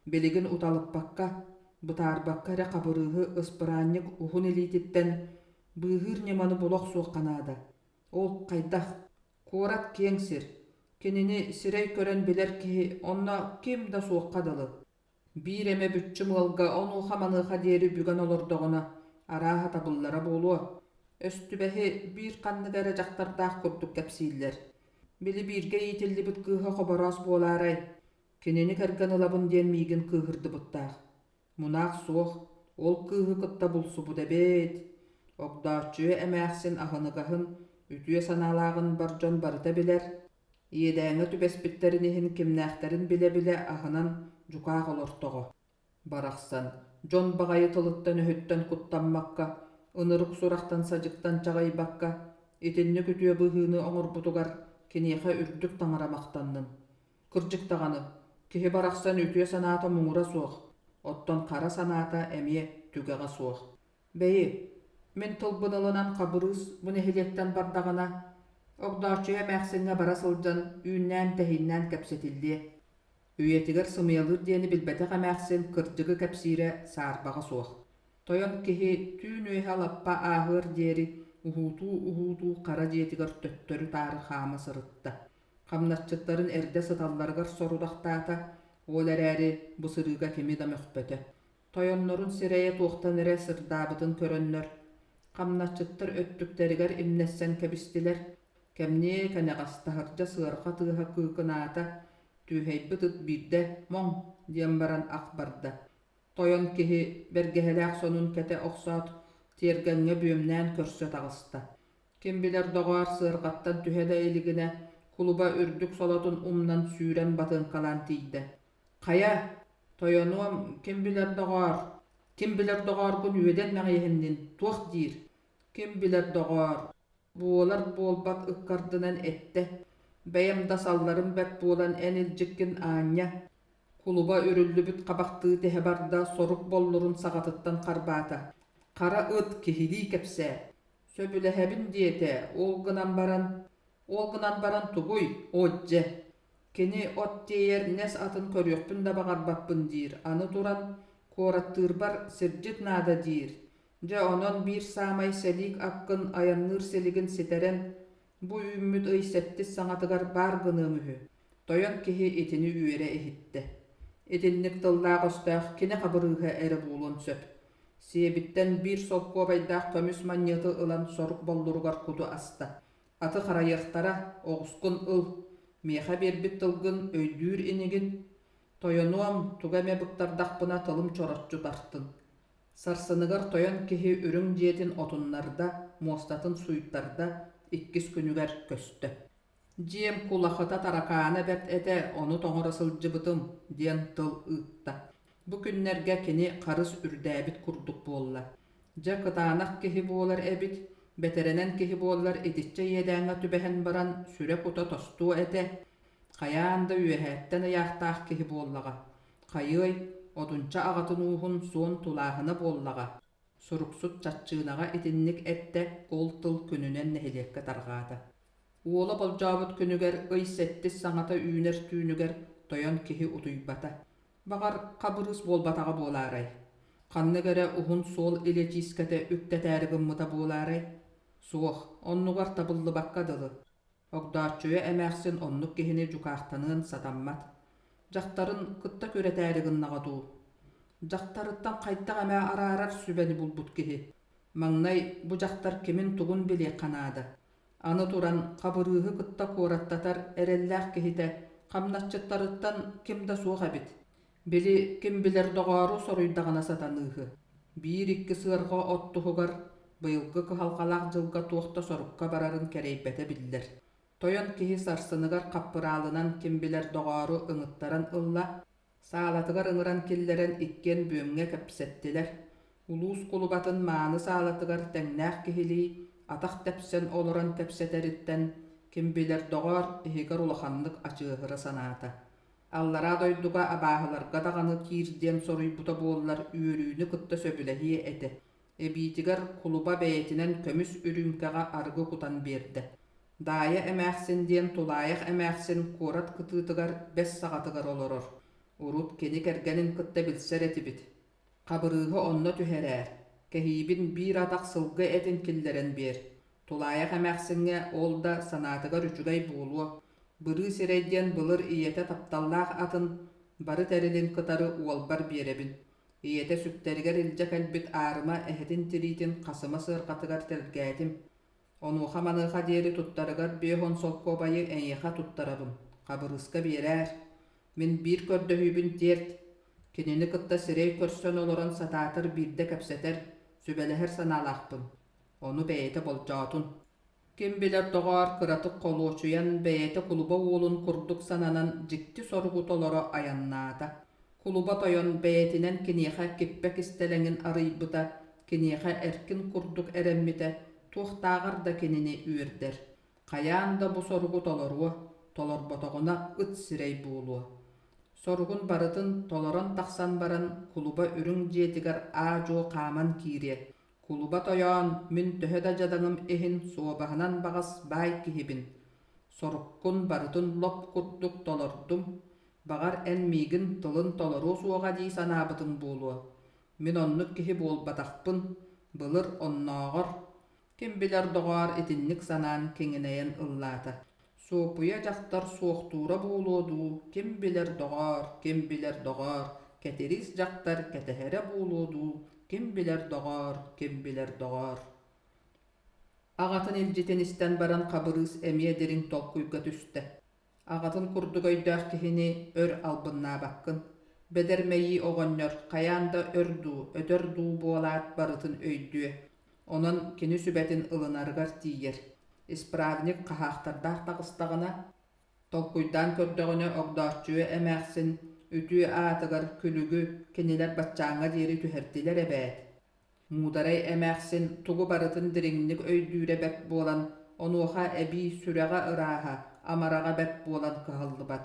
Билигин уталыппакка, бытаарбакка эрэ Хабырыыһы ыспыраанньык уһун илиититтэн быыһыыр ньыманы була охсуохха наада. Ол хайдах? Куорат киэҥ сир. Кинини сирэй көрөн билэр киһи онно ким да суохха дылы. Биир эмэ бүччүм ыалга онуоха-маныаха диэри бүгэн олордоҕуна, арааһа табыллара буолуо. Өстүбэһи биир ханнык эрэ дьахтардаах курдук кэпсииллэр. Били бииргэ иитиллибит кыыһа Хобороос буолаарай? Кинини кэргэн ылабын диэн миигин кыыһырдыбыттаах. Мунаах суох, ол кыыһы кытта булсубут эбээт. Огдооччуйа эмээхсин аһыныгаһын, үтүө санаалааҕын бар дьон барыта билэр. Иэдээҥҥэ түбэспиттэрин иһин кимнээхтэрин билэ-билэ аһынан дьукаах олортоҕо. Барахсан, дьон баҕайы тылыттан-өһүттэн куттаммакка, ынырык сурахтан-садьыктан чаҕыйбакка, итинник үтүө быһыыны оҥорбутугар киниэхэ үрдүк таҥара махтаннын. Кырдьык даҕаны, киһи барахсан үтүө санаата муҥура суох, оттон хара санаата эмиэ түгэҕэ суох. Бэйи, мин тылбын ылынан Хабырыыс бу нэһилиэктэн бардаҕына, Огдооччуйа эмээхсиҥҥэ бара сылдьан үүннээн-тэһииннээн кэпсэтиллиэ. Үйэтигэр сымыйалыыр диэни билбэтэх эмээхсин кырдьыгы кэпсиирэ саарбаҕа суох. Тойон киһи түүн үөһэ лаппа ааһыар диэри уһуутуу-уһуутуу хара дьиэтигэр төттөрү-таары хаама сырытта. Хамначчыттарын эрдэ сыталларыгар сорудахтаата, ол эрээри бу сырыыга кими да мөхпөтө. Тойоннорун сирэйэ туохтан эрэ сырдаабытын көрөннөр, хамначчыттар өттүктэригэр имнэссэн кэбистилэр. Кэмниэ кэнэҕэс таһырдьа сыарҕа тыаһа кыыкынаата, түөһэйбит ыт биирдэ «Моҥ!» диэн баран ах барда. Тойон киһи бэргэһэлээх сонун кэтэ охсоот, тиэргэҥҥэ бүөмнээн көрсө таҕыста. Ким билэр доҕоор сыарҕаттан түһэ да илигинэ, кулуба үрдүк солотун умнан сүүрэн батыыҥкалаан тиийдэ. Хайа, тойонуом, ким билэр доҕоор, ким билэр доҕооргун үөдэн мэҕиһиннин, туох диир? Ким билэр доҕоор, буолар-буолбат ыккардынан эттэ, бэйэм да салларым бэрт буолан эн илдьиккин аанньа, кулуба үрүллүбүт хабахтыы тэһэ барда сорук боллурун саҕатыттан харбаата. Хара ыт киһилии кэпсээ. Сөбүлэһэбин диэтэ, ол гынан баран, ол гынан баран тугуй, оо дьэ Кини от тиэйэр нэс атын көрүөхпүн да баҕарбаппын диир, аны туран, куораттыырбар сирдьит наада диир. Дьэ онон биир саамай сэлиик аккын айанныыр силигин ситэрэн, бу үүммүт ый сэттис саҥатыгар баар гыныам үһү. Тойон киһи итини үөрэ иһиттэ. Итинник тыллаах-өстөөх кини хабырыыһа эрэ буолуон сөп. Сиэбиттэн биир солкуобайдаах көмүс манньыаты ылан сорук боллуругар куту аста. Аты харайыахтара, оҕускун ыл, миэхэ биэрбит тылгын өйдүүр инигин, тойонуом, тугу эмэ быктардахпына тылым чороччу тартын. Сарсыныгар тойон киһи үрүҥ дьиэтин отуннарда, муостатын суйтарда, иккис күнүгэр көстө. Дьиэм кулахыта таракаана бэрт этэ, ону тоҥоро сылдьыбытым, диэн тыл ыытта. Бу күннэргэ кини харыс үрдээбит курдук буолла. Дьэ, кытаанах киһи буолар эбит, бэтэрэнэн киһи буоллар итиччэ иэдээҥҥэ түбэһэн баран сүрэ-кута тостуо этэ, хайаан да үөһээттэн ыйаахтаах киһи буоллаҕа. Хайыай, Одунча аҕатын ууһун суон тулааһына буоллаҕа. Суруксут чаччыынаҕа итинник эттэ, ол тыл күнүнэн нэһилиэккэ тарҕаата. Уола болдьообут күнүгэр ый сэттис саҥата үүнэр түүнүгэр тойон киһи утуйбата. Баҕар, хабырыыс буолбатаҕа буолаарай? Ханнык эрэ уһун суол илэчиискэтэ үктэтээри гыммыта буолаарай? Суох, оннугар табыллыбакка дылы. Огдооччуйа эмээхсин оннук киһини дьукаахтаныан сатаммат. Дьахтарын кытта күрэтээри гыннаҕа дуу? Дьахтарыттан хайдах эмэ араарар сүбэни булбут киһи. Маҥнай бу дьахтар кимин-тугун билиэххэ наада. Аны туран, Хабырыыһы кытта куораттатар эрэллээх киһитэ хамначчыттарыттан ким да суох эбит. Били ким билэр доҕоору соруйдаҕына сатаныыһы. Биир-икки сыарҕа от туһугар быйылгы кыһалҕалаах дьылга туох да сорукка барарын кэрэйбэтэ биллэр. Тойон киһи сарсыныгар хаппыраалынан ким билэр доҕоору ыҥыттаран ылла, Саалатыгар ыҥыран киллэрэн иккиэн бүөмҥэ кэпсэттилэр. Улуус кулубатын мааны саалатыгар тэҥнээх киһилии атах тэпсэн олорон кэпсэтэриттэн, ким билэр доҕоор, иһигэр улаханнык ачыаһыра санаата. Аллараа дойдуга абааһыларга даҕаны киир диэн соруйбута буоллар үөрүүнү кытта сөбүлэһиэ этэ. Эбиитигэр кулуба бэйэтинэн көмүс үрүүмкэҕэ арыгы кутан биэрдэ. Даайа эмээхсин диэн тулаайах эмээхсин куорат кытыытыгар бэс саҕатыгар олорор. Урут кини кэргэнин кытта билсэр этибит. Хабырыыһы онно түһэрээр, кэһиибин биир атах сылгы этин киллэрэн биэр. Тулаайах эмээхсиҥҥэ ол да санаатыгар үчүгэй буолуо. Бырыы сирэй диэн былыр ийэтэ тапталлаах атын бары тэрилин кытары уолбар биэрэбин. Ийэтэ сүктэригэр илдьэ кэлбит аарыма эһэтин тириитин хасыма сыарҕатыгар тэлгээтим. Онуоха-маныаха диэри туттарыгар 50 солкуобайы эйиэхэ туттарабын, Хабырыыска биэрээр. Мин биир көрдөһүүбүн тиэрт. Кинини кытта сирэй көрсөн олорон сатаатар биирдэ кэпсэтэр, сүбэлэһэр санаалаахпын. Ону бэйэтэ болдьоотун. Ким билэр доҕоор кыратык холуочуйан, бэйэтэ кулуба уолун курдук сананан дьикти соругу толоро айаннаата. Кулуба тойон бэйэтинэн киниэхэ киппэ кистэлэҥин арыйбыта, киниэхэ эркин курдук эрэммитэ туохтааҕар да кинини үөрдэр. Хайаан да бу соругу толоруо, толорботоҕуна ыт сирэй буолуо. Соругун барытын толорон тахсан баран кулуба үрүҥ дьиэтигэр аа-дьуо хааман киириэ, Кулуба тойоон, мин төһө да дьадаҥым иһин суобаһынан баҕас баай киһибин. Соруккун барытын лоп курдук толордум. Баҕар, эн миигин тылын толоруо суоҕа дии санаабытыҥ буолуо. Мин оннук киһи буолбатахпын. Былыр оннооҕор, ким билэр доҕоор итинник санаан киҥинэйэн ыллаата. Суоппуйа дьахтар суохтуура буолуо дуу, ким билэр доҕоор, ким билэр доҕоор, Кэтириис дьахтар кэтэһэрэ буолуо дуу, ким билэр доҕоор, ким билэр доҕоор. Аҕатын илдьитин истэн баран Хабырыыс эмиэ дириҥ толкуйга түстэ. Аҕатын курдук өйдөөх киһини өр албыннаабаккын. Бэдэр мэйии оҕонньор хайаан да өр дуу, өтөр дуу буолаат барытын өйдүө. Онон кини сүбэтин ылынарыгар тиийэр. Исправник хаһаахтардаах таҕыстаҕына, толкуйдаан көрдөҕүнэ Огдооччуйа эмээхсин үтүө аатыгар күлүгү кинилэр баччааҥҥа диэри түһэрдилэр эбээт. Муударай эмээхсин тугу барытын дириҥник өйдүүрэ бэрт буолан, онуоха эбии сүрэҕэ ырааһа, амараҕа бэрт буолан кыһаллыбат.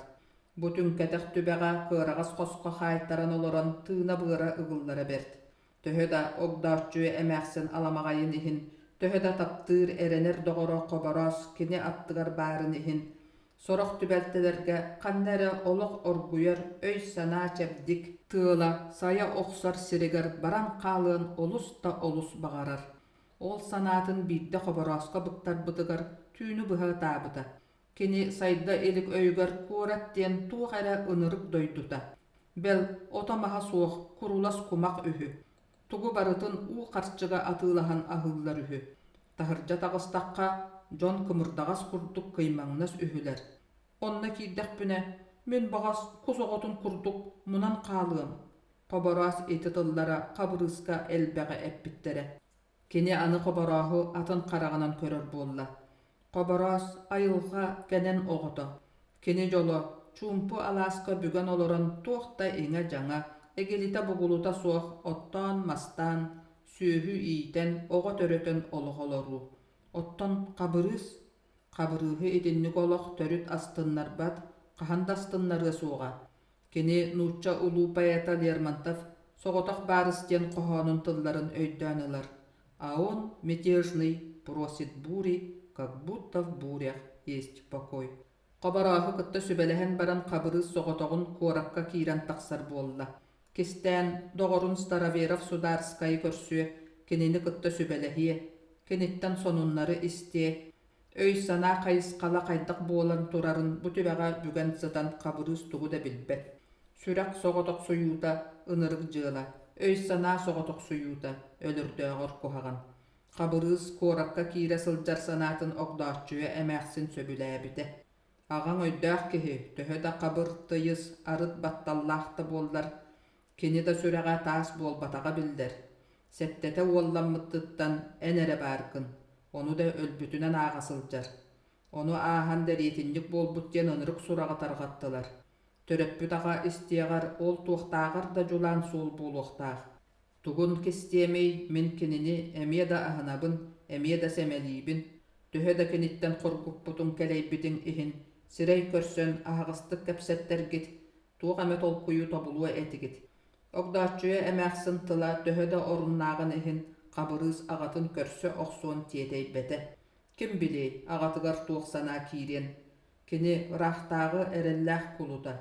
Бу түҥкэтэх түбэҕэ кыараҕас хоско хаайтаран олорон тыына-быара ыгыллара бэрт. Төһө да Огдооччуйа эмээхсин аламаҕайын иһин, төһө да таптыыр, эрэнэр доҕоро Хобороос кини аттыгар баарын иһин, Сорох түбэлтэлэргэ ханна эрэ олох оргуйар өй-санаа чэбдик тыала сайа охсор сиригэр баран хаалыан олус да олус баҕарар. Ол санаатын биирдэ Хоборооско быктарбытыгар түүнү быһа ытаабыта. Кини сайда илик өйүгэр куорат диэн туох эрэ ынырык дойдута. Бэл, ото-маһа суох курулас кумах үһү. Тугу барытын уу харчыга атыылаһан аһыыллар үһү. Таһырдьа таҕыстахха, дьон кымырдаҕас курдук кыймаҥнас үһүлэр. Онно киирдэхпинэ, мин баҕас кус оҕотун курдук мунан хаалыам. Хобороос ити тыллара Хабырыыска элбэҕи эппиттэрэ. Кини аны Хоборооһу атын хараҕынан көрөр буолла. Хобороос айылҕа кэнэн оҕото. Кини дьоло, чуумпу алааска бүгэн олорон туох да иҥэ-дьаҥа, эгилитэ-бугулута суох оттоон-мастаан, сүөһү иитэн, оҕо төрөтөн олох олоруу. Оттон Хабырыыс? Хабырыыһы итинник олох төрүт астыннарбат, хаһан да астыннарыа суоҕа. Кини нуучча улуу поэта Лермонтов «Соҕотох баарыс» диэн хоһоонун тылларын өйдөөн ылар: «А он, мятежный, просит бури, как будто в бурях есть покой». Хоборооһу кытта сүбэлэһэн баран Хабырыыс соҕотоҕун куоракка киирэн тахсар буолла. Кистээн доҕорун Староверов Сударскайы көрсүө, кинини кытта сүбэлэһиэ, киниттэн сонуннары истиэ, Өй-санаа хайысхала хайдах буолан турарын бу түбэҕэ бүгэн сытан Хабырыыс тугу да билбэт. Сүрэх соҕотохсуйуута ынырык дьыала, өй-санаа соҕотохсуйуута өлөрдөөҕөр куһаҕан. Хабырыыс куоракка киирэ сылдьар санаатын Огдооччуйа эмээхсин сөбүлээбитэ. Аҕаҥ өйдөөх киһи, төһө да хабыр, тыйыс, арыт батталлаах да буоллар, Кини да сүрэҕэ таас буолбатаҕа биллэр, сэттэтэ уолламмытыттан эн эрэ бааргын, ону да өлбүтүнэн ааҕа сылдьар. Ону ааһан дэриэтинньик буолбут диэн ынырык сураҕы тарҕаттылар. Төрөппүт аҕа истиэҕэр ол туохтааҕар да дьулаан суол буолуохтаах. Тугун кистиэмий, мин кинини эмиэ да аһынабын, эмиэ да сэмэлиибин. Төһө да киниттэн хоргуппутуҥ кэлэйбитиҥ иһин, сирэй көрсөн аһаҕастык кэпсэттэргит, туох эмэ толкуйу тобулуо этигит. Огдооччуйа эмээхсин тыла төһө да оруннааҕын иһин Хабырыыс аҕатын көрсө охсуон тиэтэйбэтэ. Ким билиэй, аҕатыгар туох санаа киириэн. Кини ыраахтааҕы эрэллээх кулута.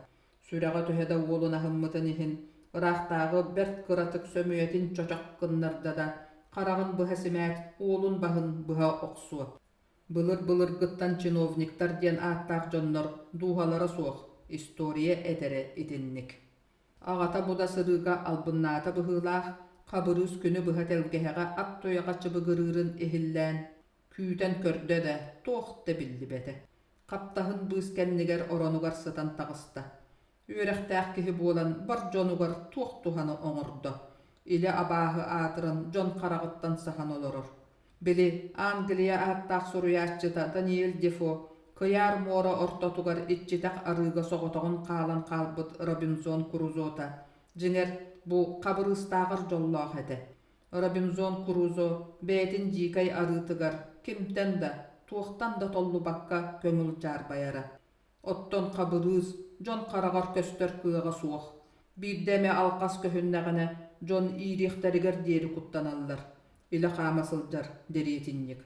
Сүрэҕэ төһө да уолун аһыммытын иһин, ыраахтааҕы бэрт кыратык сөмүйэтин чочох гыннарда да, хараҕын быһа симээт, уолун баһын быһа охсуо. Былыр-былыргыттан чиновниктар диэн ааттаах дьоннор дууһалара суох, история этэрэ итинник. Аҕата бу да сырыыга албыннаата быһыылаах, Хабырыыс күнү быһа тэлгэһэҕэ ат туйаҕа чыбыгырыырын иһиллээн, күүтэн көрдө да, туох да биллибэтэ. Хаптаһын быыс кэннигэр оронугар сытан таҕыста. Үөрэхтээх киһи буолан бар дьонугар туох туһаны оҥордо? Илэ абааһы аатыран дьон хараҕыттан саһан олорор. Били, Англия ааттаах суруйааччыта Даниэль Дефо Кыйаар муора ортотугар иччитэх арыыга соҕотоҕун хаалан хаалбыт Робинзон Крузота, дьиҥэр, бу Хабырыыстааҕар дьоллоох этэ. Робинзон Крузо бэйэтин дьиикэй арыытыгар кимтэн да, туохтан да толлубакка көҥүл дьаарбайара. Оттон Хабырыыс дьон хараҕар көстөр кыаҕа суох. Биирдэ эмэ алҕас көһүннэҕинэ, дьон иириэхтэригэр диэри куттаналлар. Илэ хаама сылдьар дэриэтинньик.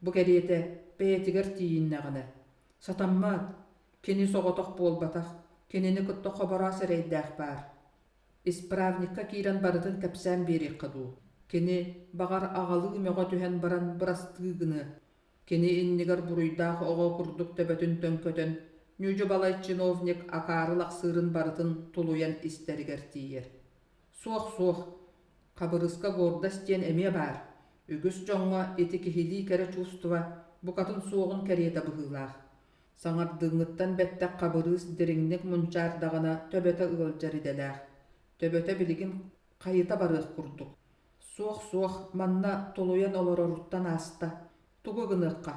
Бу кэриэтэ бэйэтигэр тиийиннэҕинэ. Сатаммат. Кини соҕотох буолбатах. Кинини кытта хобороос эрэйдээх баар. Исправникка киирэн барытын кэпсээн биэриэххэ дуу. Кини, баҕар, аҕалыы мөҕө түһэн баран бырастыы гыныа. Кини иннигэр буруйдаах оҕо курдук төбөтүн төҥкөтөн, Ньүдьү-балай чиновник акаары лахсыырын барытын тулуйан истэригэр тиийэр. Суох-суох, Хабырыыска гордость диэн эмиэ баар. Үгүс дьоҥҥо ити киһилии кэрэ чувство букатын суоҕун кэриэтэ быһыылаах. Саҥардыыҥҥыттан бэттэх Хабырыыс дириҥник мунчаардаҕына төбөтө ыалдьар идэлээх. Төбөтө билигин хайыта барыах курдук. Суох-суох, манна тулуйан олороруттан ааста. Тугу гыныахха?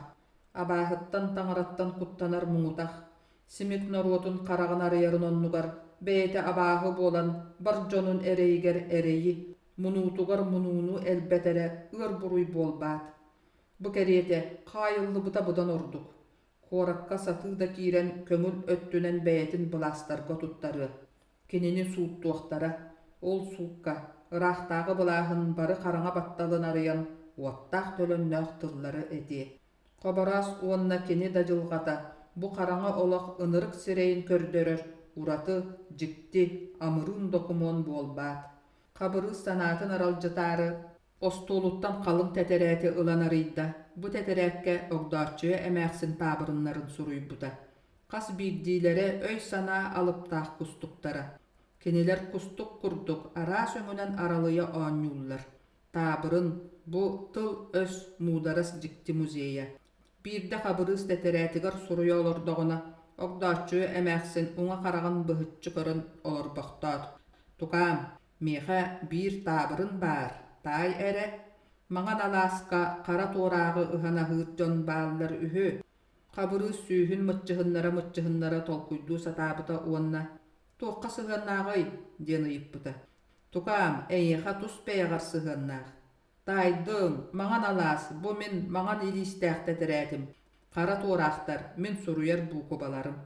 Абааһыттан, таҥараттан куттанар муҥутах. Симик норуотун хараҕын арыйарын оннугар бэйэтэ абааһы буолан бар дьонун эрэйигэр эрэйи, мунуутугар мунууну элбэтэрэ ыар буруй буолбаат. Бу кэриэтэ хаайыллыбыта быдан ордук. Куоракка сатыы да киирэн көҥүл өттүнэн бэйэтин былаастарга туттарыа. Кинини сууттуохтара, ол суукка ыраахтааҕы былааһын бары хараҥа батталын арыйан уоттаах-төлөннөөх тыллары этиэ. Хобороос уонна кини да дьылҕата бу хараҥа олох ынырык сирэйин көрдөрөр ураты, дьикти, амырыын докумуон буолбаат. Хабырыыс санаатын аралдьытаары остуолуттан халыҥ тэтэрээти ылан арыйда, бу тэтэрээккэ Огдооччуйа эмээхсин таабырыннарын суруйбута. Хас биирдиилэрэ өй-санаа алыптаах кустуктара. Кинилэр кустук курдук араас өҥүнэн аралыйа оонньууллар. Таабырын, бу тыл-өс муударас дьикти музейа. Биирдэ Хабырыыс тэтэрээтигэр суруйа олордоҕуна, Огдооччуйа эмээхсин уҥа хараҕын быһыччы көрөн олорбохтоот, «Тукаам, миэхэ биир таабырын баар, таай эрэ, маҥан алааска хара туорааҕы ыһан аһыыр дьон бааллар үһү» Хабырыыс сүүһүн мыччыһыннара-мыччыһыннара толкуйдуу сатаабыта уонна «Туохха сыһыаннааҕый?» диэн ыйыппыта. «Тукаам, эйиэхэ тус бэйэҕэр сыһыаннаах. Таайдым, маҥан алаас, бу мин маҥан илиистээх тэтэрээтим, хара туораахтар, мин суруйар буукубаларым».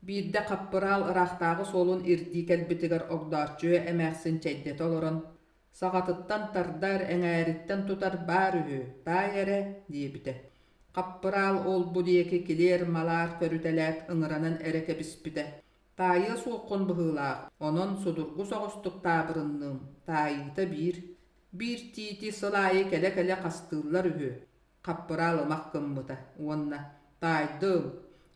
Биирдэ хаппыраал ыраахтааҕы суолун ирдии кэлбитигэр Огдооччуйа эмээхсин чэйдэтэ олорон «Саҕатыттан тардар, эҥээриттэн тутар баар үһү, таай эрэ» диэбитэ. Хаппыраал ол-бу диэки килиэр-малаар көрүтэлээт ыҥыранан эрэ кэбиспитэ. Таайыа суоххун быһыылаах, онон судургу соҕустук таабырынныым, таайыыта биир. Биир тиити сыл аайы кэлэ-кэлэ хастыыллар үһү, Хаппыраал ымах гыммыта уонна «Таайдым,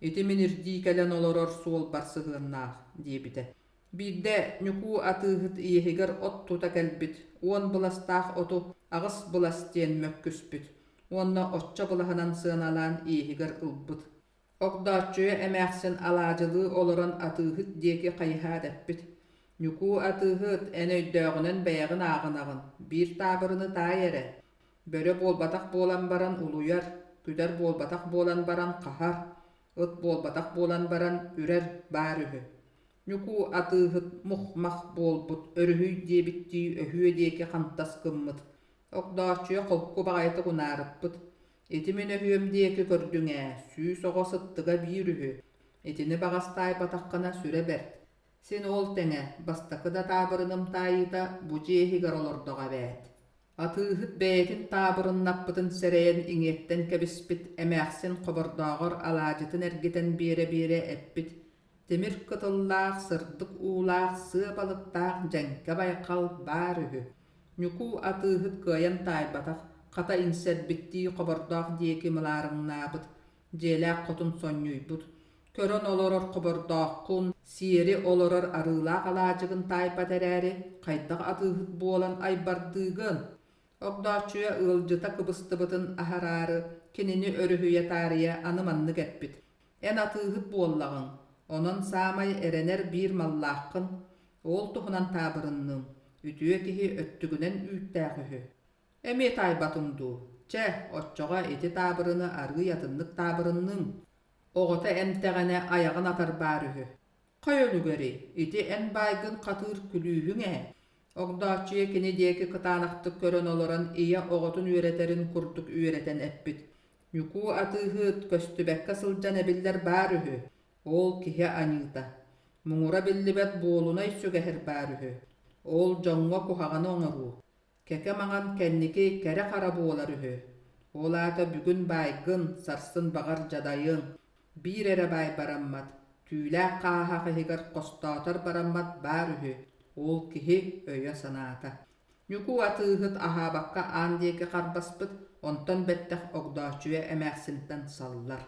ити мин ирдии кэлэн олорор суолбар сыһыаннаах» диэбитэ. Биирдэ Ньукуу атыыһыт иэһигэр от тута кэлбит, 10 быластаах оту 8 былас диэн мөккүспүт уонна оччо былаһынан сыаналаан иэһигэр ылбыт. Огдооччуйа эмээхсин алаадьылыы олорон атыыһыт диэки хайыһаат эппит: «Ньукуу атыыһыт, эн өйдөөҕүнэн бэйэҕин ааҕынаҕын, биир таабырыны таай эрэ. Бөрө буолбатах буолан баран улуйар, күтэр буолбатах буолан баран хаһар, ыт буолбатах буолан баран үрэр баар үһү. Ньукуу атыыһыт мух-мах буолбут, өрүһүй диэбиттии өһүө диэки хантас гыммыт. Огдооччуйа холку баҕайытык унаарыппыт. Ити мин өһүөм диэки көрдүҥ ээ, 100 оҕо сыттыга биир үһү. Итини баҕас таайбатаххына сүрэ бэрт. Син ол тэҥэ, бастакы да таабырыным таайыыта бу дьиэ иһигэр олордоҕо эбээт. Атыыһыт бэйэтин таабырыннаппытын сэрэйэн иҥиэттэн кэбиспит эмээхсин хобордооҕор алаадьытын эргитэн биэрэ-биэрэ эппит: «Тимир кытыллаах, сырдык уулаах, сыа балыктаах дьэҥкэ байҕал баар үһү». Ньукуу атыыһыт кыайан таайбатах, хата иҥсэрбиттии хобордоох диэки мылаарыҥнаабыт, дьиэлээх хотун сонньуйбут: «Көрөн олорор хобордооххун, сиэри олорор арыылаах алаадьыгын таайбат эрээри, хайдах атыыһыт буолан айбардыыгын?» Огдооччуйа ыалдьыта кыбыстыбытын аһараары, кинини өрүһүйэ таарыйа аны маннык эппит: «Эн атыыһыт буоллаҕыҥ, онон саамай эрэнэр биир маллааххын, ол туһунан таабырынныым, үтүө киһи өттүгүнэн үүттээх үһү. Эмиэ таайбатыҥ дуу? Чэ, оччоҕо ити таабырыны арыый атыннык таабырынныым. Оҕото эмтэҕинэ айаҕын атар баар үһү. Хайа үлүгэрий, ити эн баайгын хатыыр күлүүһүҥ ээ. Огдооччуйа кини диэки кытаанахтык көрөн олорон ийэ оҕотун үөрэтэрин курдук үөрэтэн эппит. Ньукуу атыыһыт көстүбэккэ сылдьан эбиллэр баар үһү. Ол киһи аньыыта. Муҥура биллибэт буолунай сүгэһэр баар үһү. Ол дьоҥҥо куһаҕаны оҥоруу. Кэкэ маҥан кэнники кэрэ хара буолар үһү. Ол аата бүгүн баайгын, сарсын баҕар дьадайыҥ. Биир эрэ баай бараммат, түүлээх хааһах иһигэр хостоотор бараммат баар үһү, ол киһи өйө-санаата. Ньукуу атыыһыт аһаабакка аан диэки харбаспыт, онтон бэттэх Огдооччуйа эмээхсинтэн саллар.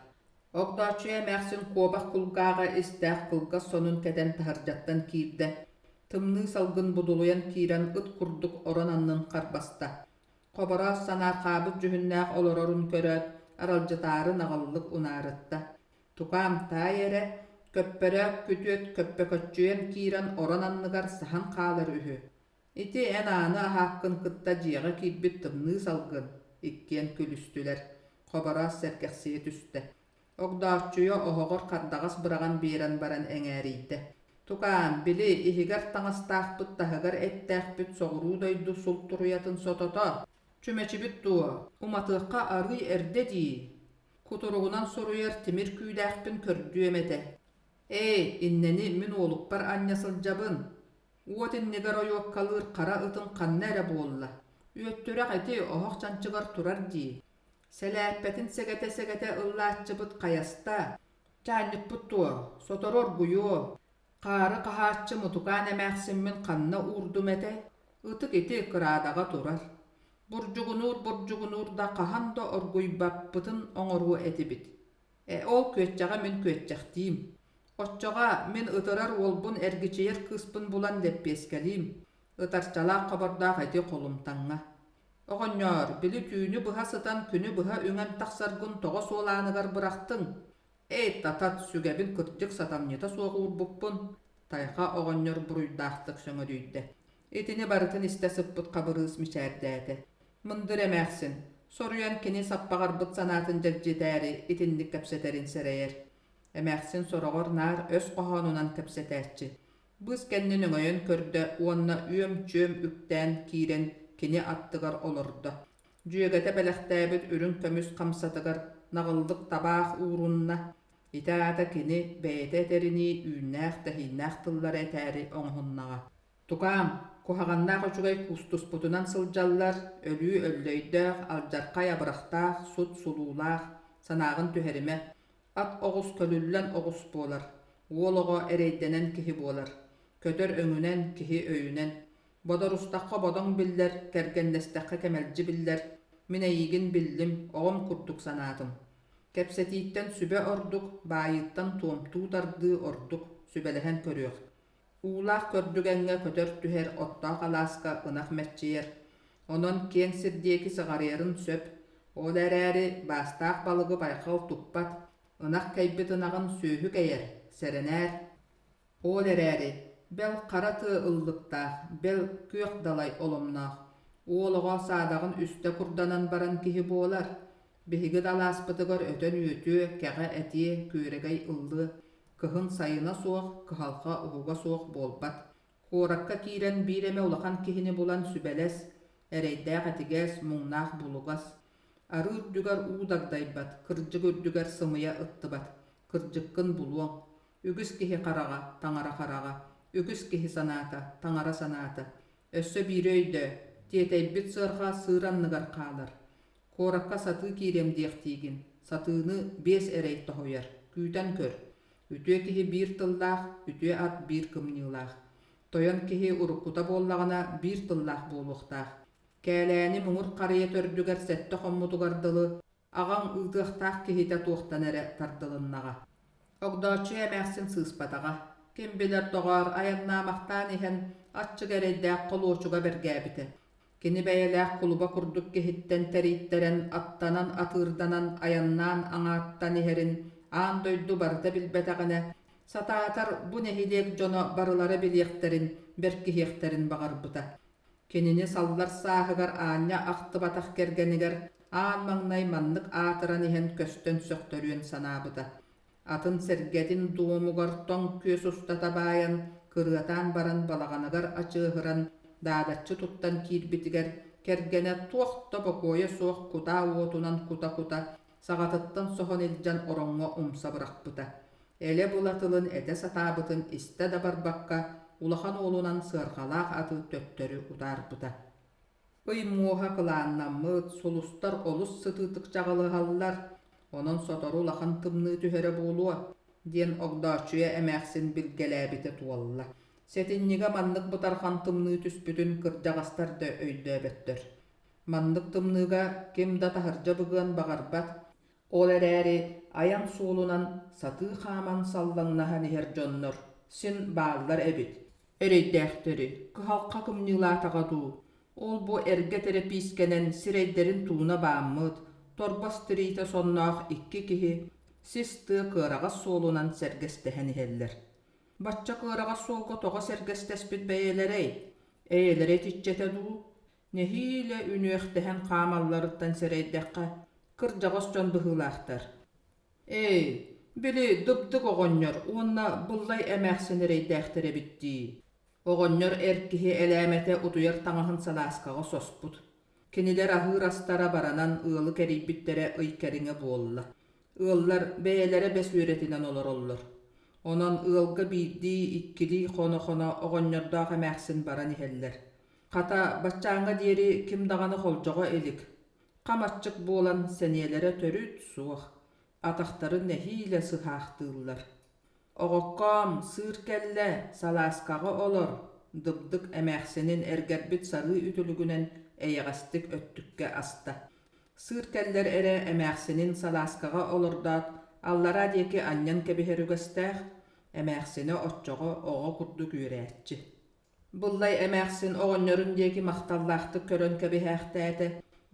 Огдооччуйа эмээхсин куобах кулгааҕа истээх кылгас сонун кэтэн таһырдьаттан киирдэ. Тымныы салгын будулуйан киирэн ыт курдук орон аннын харбаста. Хобороос санаархаабыт дьүһүннээх олорорун көрөөт, аралдьытаары наҕыллык унаарытта. Тукаам таай эрэ, көппөрөөк күтүөт көппөкөччүйэн киирэн орон анныгар саһан хаалар үһү. Ити эн ааны аһааккын кытта дьиэҕэ киирбит тымныы салгын, иккиэн күлүстүлэр. Хобороос сэргэхсийэ түстэ. Огдооччуйа оһоҕор хардаҕас быраҕан биэрэн баран эҥээрийдэ. Тукаам, били, иһигэр таҥастаахпыт таһыгар эттээхпит соҕуруу дойду султуруйатын сотото. Чүмэчибит дуо, уматыахха арыый эрдэ дии. Кутуругунан суруйар тимир күүдээхпин көрдүөм этэ. Ээ, иннэни мин уолукпар анньа сылдьабын. Уот иннигэр ойуоккалыыр хара ытым ханна эрэ буолла. Үөттүрэх ити оһох чанчыгар турар дии. Сэлээппэтин сэгэтэ-сэгэтэ ыллааччыбыт хайаста? Чаанньыкпыт дуо, сотору оргуйуо. Хаары хаһааччы мутукаан эмээхсиммин ханна уурдум этэ? Ытык ити кыраадаҕа турар. Бурдьугунуур-бурдьугунуур да хаһан да оргуйбаппытын оҥоруо этибит. Ээ, ол күөччэҕи мин күөччэхтиим. Оччоҕо мин ытырар уолбун эргичийэр кыыспын булан лэппиэскэлиим. Ытарчалаах хобордоох ити холумтаҥҥа. Оҕонньоор, били түүнү быһа сытан күнү быһа үҥэн тахсаргын тоҕо суол ааныгар бырахтыҥ? Эй, татат, сүгэбин кырдьык сатамньыта суох уурбуппун, Тайҕа оҕонньор буруйдаахтык сөҥөдүйдэ. Итини барытын истэ сыппыт Хабырыыс мичээрдээтэ. Мындыр эмээхсин, соруйан кини саппаҕырбыт санаатын дьэгдьитээри итинник кэпсэтэрин сэрэйэр. Эмээхсин сороҕор наар өс хоһоонунан кэпсэтээччи. Быыс кэннин өҥөйөн көрдө уонна үөм-чүөм үктээн киирэн кини аттыгар олордо. Дьүөгэтэ бэлэхтээбит үрүҥ көмүс хамсатыгар наҕыллык табаах уурунна. Ити аата кини бэйэтэ этэринии үүннээх-тэһииннээх тыллары этээри оҥоһуннаҕа. Тукаам, куһаҕаннаах үчүгэй куустуспутунан сылдьаллар, өлүү өллөйдөөх, алдьархай абырахтаах, сут сулуулаах, санааҕын түһэримэ. Ат оҕус көлүллэн оҕус буолар, уол оҕо эрэйдэнэн киһи буолар, көтөр өҥүнэн, киһи өйүнэн. Бодорустахха бодоҥ биллэр, кэргэннэстэххэ кэмэлдьи биллэр, мин эйигин биллим, оҕом курдук санаатым. Кэпсэтииттэн сүбэ ордук, баайыыттан туомтуу тардыы ордук, сүбэлэһэн көрүөх. Уулаах көрдүгэҥҥэ көтөр түһэр, оттоох алааска ынах мэччийэр. Онон киэҥ сир диэки сыҕарыйарын сөп. Ол эрээри баастаах балыгы байҕал туппат, ынах кэйбит ынаҕын сүөһү кэйэр, сэрэнээр. Ол эрээри, бэл хара тыа ыллыктаах, бэл күөх далай оломноох. Уол оҕо саадаҕын үстэ курданан баран киһи буолар. Биһиги да алааспытыгар өтөн үөтүө, кэҕэ этиэ, күөрэгэй ыллыа. Кыһын сайына суох, кыһалҕа уһуга суох буолбат. Куоракка киирэн биир эмэ улахан киһини булан сүбэлэс, эрэйдээх этигэс, муҥнаах булугас. Арыы үрдүгэр уу дагдайбат, кырдьык үрдүгэр сымыйа ыттыбат. Кырдьыккын булуоҥ. Үгүс киһи хараҕа, таҥара хараҕа, үгүс киһи санаата, таҥара санаата. Өссө биири өйдөө, тиэтэйбит сыарҕа сыыр анныгар хаалар. Куоракка сатыы киириэм диэхтиигин, сатыыны биэс эрэй тоһуйар, күүтэн көр. Үтүө киһи биир тыллаах, үтүө ат биир кымньыылаах. Тойон киһи уруккута буоллаҕына биир тыллаах буолуохтаах. Кээлээни муҥур харыйа төрдүгэр сэттэ хоммутугар дылы аҕаҥ ыытыахтаах киһитэ туохтан эрэ тардылыннаҕа. Огдооччуйа эмээхсин сыыспатаҕа. Ким билэр доҕоор, айаннаамахтаан иһэн аччык эрэйдээх холуочуга бэргээбитэ. Кини бэйэлээх кулуба курдук киһиттэн тэрийтэрэн, аттанан, атыырданан, айаннаан аҥааттан иһэрин аан дойду барыта билбэтэҕинэ, сатаатар бу нэһилиэк дьоно барылара билиэхтэрин, бэркиһиэхтэрин баҕарбыта. Кинини саллар сааһыгар аанньа ахтыбатах кэргэнигэр аан маҥнай маннык аатыран иһэн көстөн сөхтөрүөн санаабыта. Атын сэргэтин дуомугар тоҥ күөс устата баайан, кырыатаан баран балаҕаныгар ачыаһыран, даадаччы туттан киирбитигэр, кэргэнэ туох да бокуойа суох кутаа уотунан кута-кута, саҕатыттан соһон илдьэн ороҥҥо умса бырахпыта. Элэ-была тылын этэ сатаабытын истэ да барбакка, улахан уолунан сыарҕалаах аты төттөрү утаарбыта. Ый муоһа кылааннаммыт, сулустар олус сытыытык чаҕылыһаллар, онон сотору улахан тымныы түһэрэ буолуо, диэн Огдооччуйа эмээхсин билгэлээбитэ туолла. Сэтинньигэ маннык бытархан тымныы түспүтүн кырдьаҕастар да өйдөөбөттөр. Маннык тымныыга ким да таһырдьа быгыан баҕарбат. Ол эрээри айан суолунан сатыы хааман саллаҥнаһан иһэр дьоннор син бааллар эбит. Эрэйдээхтэри кыһалҕа кымньыылаатаҕа дуу, ол-бу эргэ тэрэпиискэнэн сирэйдэрин тууна бааммыт, торбос тириитэ сонноох икки киһи сис тыа кыараҕас суолунан сэргэстэһэн иһэллэр. Бачча кыараҕас суолга тоҕо сэргэстэспит бэйэлэрэй? Эйэлэрэ итиччэтэ дуу? Нэһиилэ үнүөхтэһэн хаамалларыттан сэрэйдэххэ, кырдьаҕас дьон быһыылаахтар. Эй, били дыбдык оҕонньор уонна Быллай эмээхсин эрэйдээхтэр эбит дии. Оҕонньор эр киһи элээмэтэ утуйар таҥаһын салааскаҕа соспут. Кинилэр аһыыр астара баранан ыалы кэрийбиттэрэ ый кэриҥэ буолла. Ыаллар бэйэлэрэ бэс үөрэтинэн олороллор. Онон ыалга биирдии-иккилии хоно-хоно оҕонньордоох эмээхсин баран иһэллэр. Хата, баччааҥҥа диэри ким даҕаны холдьоҕо илик. Хам аччык буолан сэниэлэрэ төрүт суох, атахтарын нэһиилэ сыһаахтыыллар. «Оҕоккоом, сыыр кэллэ, салааскаҕа олор», Дыбдык эмээхсинин эргэрбит сарыы үтүлүгүнэн эйэҕэстик өттүккэ аста. Сыыр кэллэр эрэ эмээхсинин салааскаҕа олордоот, аллараа диэки анньан кэбиһэр үгэстээх, эмээхсинэ оччоҕо оҕо курдук үөрээччи. Быллай эмээхсин оҕонньорун диэки махталлаахтык көрөн кэбиһээхтээтэ,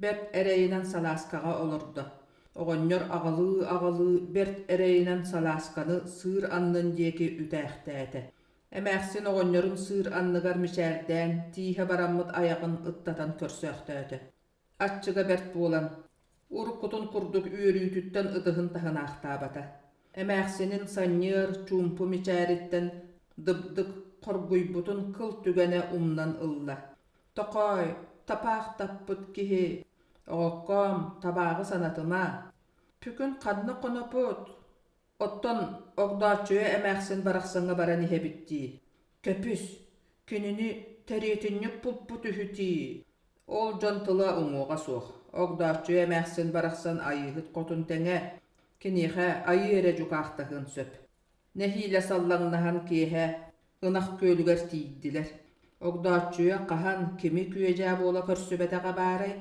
бэрт эрэйинэн салааскаҕа олордо. Оҕонньор аҕалыы-аҕалыы бэрт эрэйинэн салаасканы сыыр аннын диэки үтээхтээтэ. Эмээхсин оҕонньорун сыыр анныгар мичээрдээн, тииһэ бараммыт айаҕын ыттатан көрсөөхтөөтө. Аччыга бэрт буолан, уруккутун курдук үөрүүтүттэн ытыһын таһынаахтаабата. Эмээхсинин санньыар, чуумпу мичээриттэн дыбдык хоргуйбутун кыл түгэнэ умнан ылла. «Токоой, тапаах таппыт киһи, оҕоккоом, табааҕы санатыма. Бүгүн ханна хонопут? Оттон Огдооччуйа эмээхсин барахсаҥҥа баран иһэбит дии. Көпүс, кинини тэриэтинньик булпут үһү дии. Ол дьон тыла уҥуоҕа суох. Огдооччуйа эмээхсин барахсан айыыһыт хотун тэҥэ, киниэхэ айыы эрэ дьукаахтаһыан сөп. Нэһиилэ саллаҥнаһан киэһэ ынах күөлүгэр тиийдилэр. Огдооччуйа хаһан кими күө-дьаа буола көрсүбэтэҕэ баарай?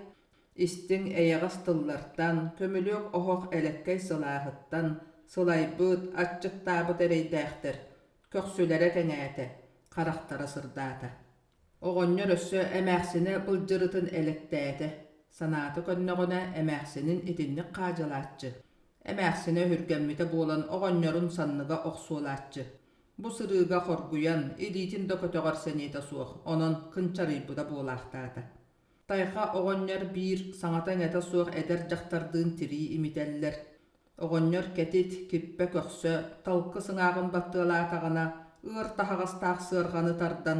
Истиҥ эйэҕэс тыллартан, көмүлүөк оһох элэккэй сылааһыттан сылайбыт, аччыктаабыт эрэйдээхтэр көхсүлэрэ кэҥээтэ, харахтара сырдаата. Оҕонньор өссө эмээхсинэ былдьырытын элэктээтэ, санаата көннөҕүнэ эмээхсинин итинник хаадьылааччы, эмээхсинэ өһүргэммитэ буолан оҕонньорун санныга охсуолааччы. Бу сырыыга хоргуйан, илиитин да көтөҕөр сэниэтэ суох, онон кынчарыйбыта буолаахтаата. Тайҕа оҕонньор биир саҥата-иҥэтэ суох эдэр дьахтардыын тирии имитэллэр. Оҕонньор кэтит, киппэ көхсө, талкы сыҥааҕын баттыалаатаҕына, ыар таһаҕастаах сыарҕаны тардан,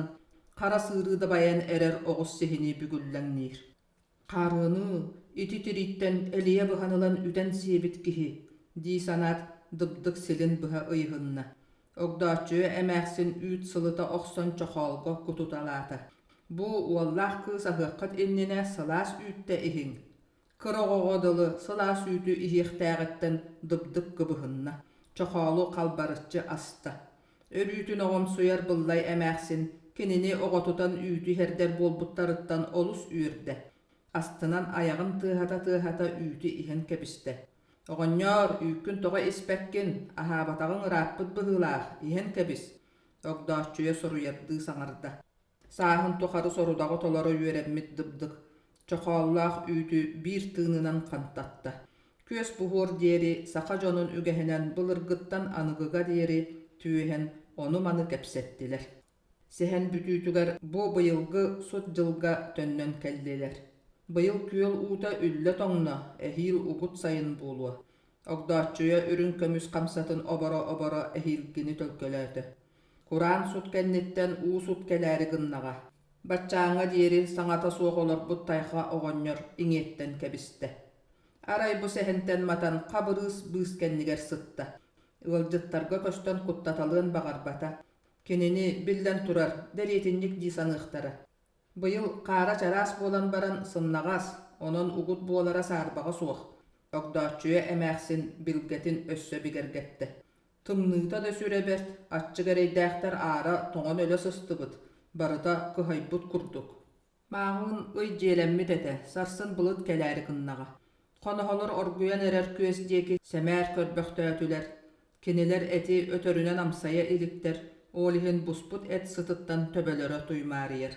хара сыырыы дабайан эрэр оҕус сиһинии бүгүллэҥниир. «Хаарыаны, ити тирииттэн элийэ быһан ылан үтэн сиэбит киһи» дии санаат, дыбдык силин быһа ыйыһынна. Огдооччуйа эмээхсин үүт сылыта охсон чохоолго кутуталаата. Бу уоллаах кыыс аһыаххыт иннинэ сылаас үүттэ иһиҥ. Кыра оҕоҕо дылы сылаас үүтү иһиэхтээҕиттэн дыбдык кыбыһынна, чохоолу халбарыччы аста. Өрүүтүн оҕомсуйар Быллай эмээхсин кинини оҕотутан үүтү иһэрдэр буолбуттарыттан олус үөрдэ. Астынан айаҕын тыаһата-тыаһата үүтү иһэн кэбистэ. «Оҕонньоор, үүккүн тоҕо испэккин, аһаабатаҕыҥ ырааппыт быһыылаах, иһэн кэбис», Огдооччуйа суруйардыы саҥарда. Сааһын тухары сорудаҕы толоро үөрэммит дыбдык, чохооллоох үүтү биир тыынынан хантатта. Күөс буһуор диэри саха дьонун үгэһинэн былыргыттан аныгыга диэри түөһэн ону-маны кэпсэттилэр. Сэһэн бүтүүтүгэр бу быйылгы сут дьылга төннөн кэллилэр. Быйыл күөл уута үллэ тоҥно, эһиил угут сайын буолуо. Огдооччуйа үрүҥ көмүс хамсатын оборо-оборо эһиилгини төлкөлөөтө. Кураан сут кэнниттэн уу сут кэлээри гыннаҕа. Баччааҥҥа диэри саҥата суох олорбут тайҕа оҕонньор иҥиэттэн кэбистэ. Арай бу сэһэнтэн матан Хабырыыс быыс кэннигэр сытта. Ыалдьыттарга көстөн куттаталыан баҕарбата. Кинини, биллэн турар, дэриэтинньик дии саныахтара. Быйыл хаара чараас буолан баран сымнаҕас, онон угут буолара саарбаҕа суох, Огдооччуйа эмээхсин билгэтин өссө бигэргэттэ. Тымныыта да сүрэ бэрт, аччык эрэйдээхтэр аара тоҥон өлө сыстыбыт, барыта кыһайбыт курдук. Мааҕын ый дьиэлэммит этэ, сарсын былыт кэлээри гыннаҕа. Хоноһолор оргуйан эрэр күөс диэки сэмээр көрбөхтөөтүлэр. Кинилэр эти өтөрүнэн амсайа иликтэр, ол иһин буспут эт сытыттан төбөлөрө туймаарыйар.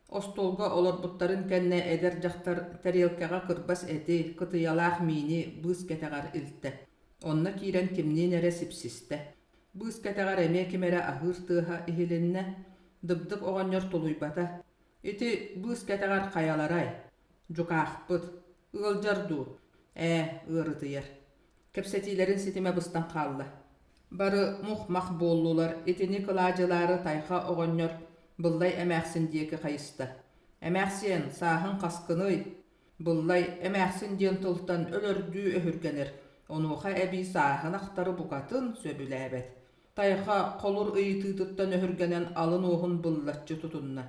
Остуолга олорбуттарын кэннэ эдэр дьахтар тэриэлкэҕэ кырбас эти, кытыйалаах миини быыс кэтэҕэр илтэ. Онно киирэн кимниин эрэ сипсистэ. Быыс кэтэҕэр эмиэ ким эрэ аһыыр тыаһа иһилиннэ. Дыбдык оҕонньор тулуйбата. Ити быыс кэтэҕэр хайаларай? Дьукаахпыт. Ыалдьар дуу? Ээ, ыарытыйар. Кэпсэтиилэрин ситимэ быстан хаалла. Бары мух-мах буоллулар, итини кылаадьылаары Тайха оҕонньор Быллай эмээхсин диэки хайыста. «Эмээхсиэн, сааһыҥ хаскыный?» Быллай эмээхсин диэн тылтан өлөрдүү өһүргэнэр, онуоха эбии сааһын ахтары букатын сөбүлээбэт. Тайха холур ыйытыытыттан өһүргэнэн алын уоһун быллаччы тутунна.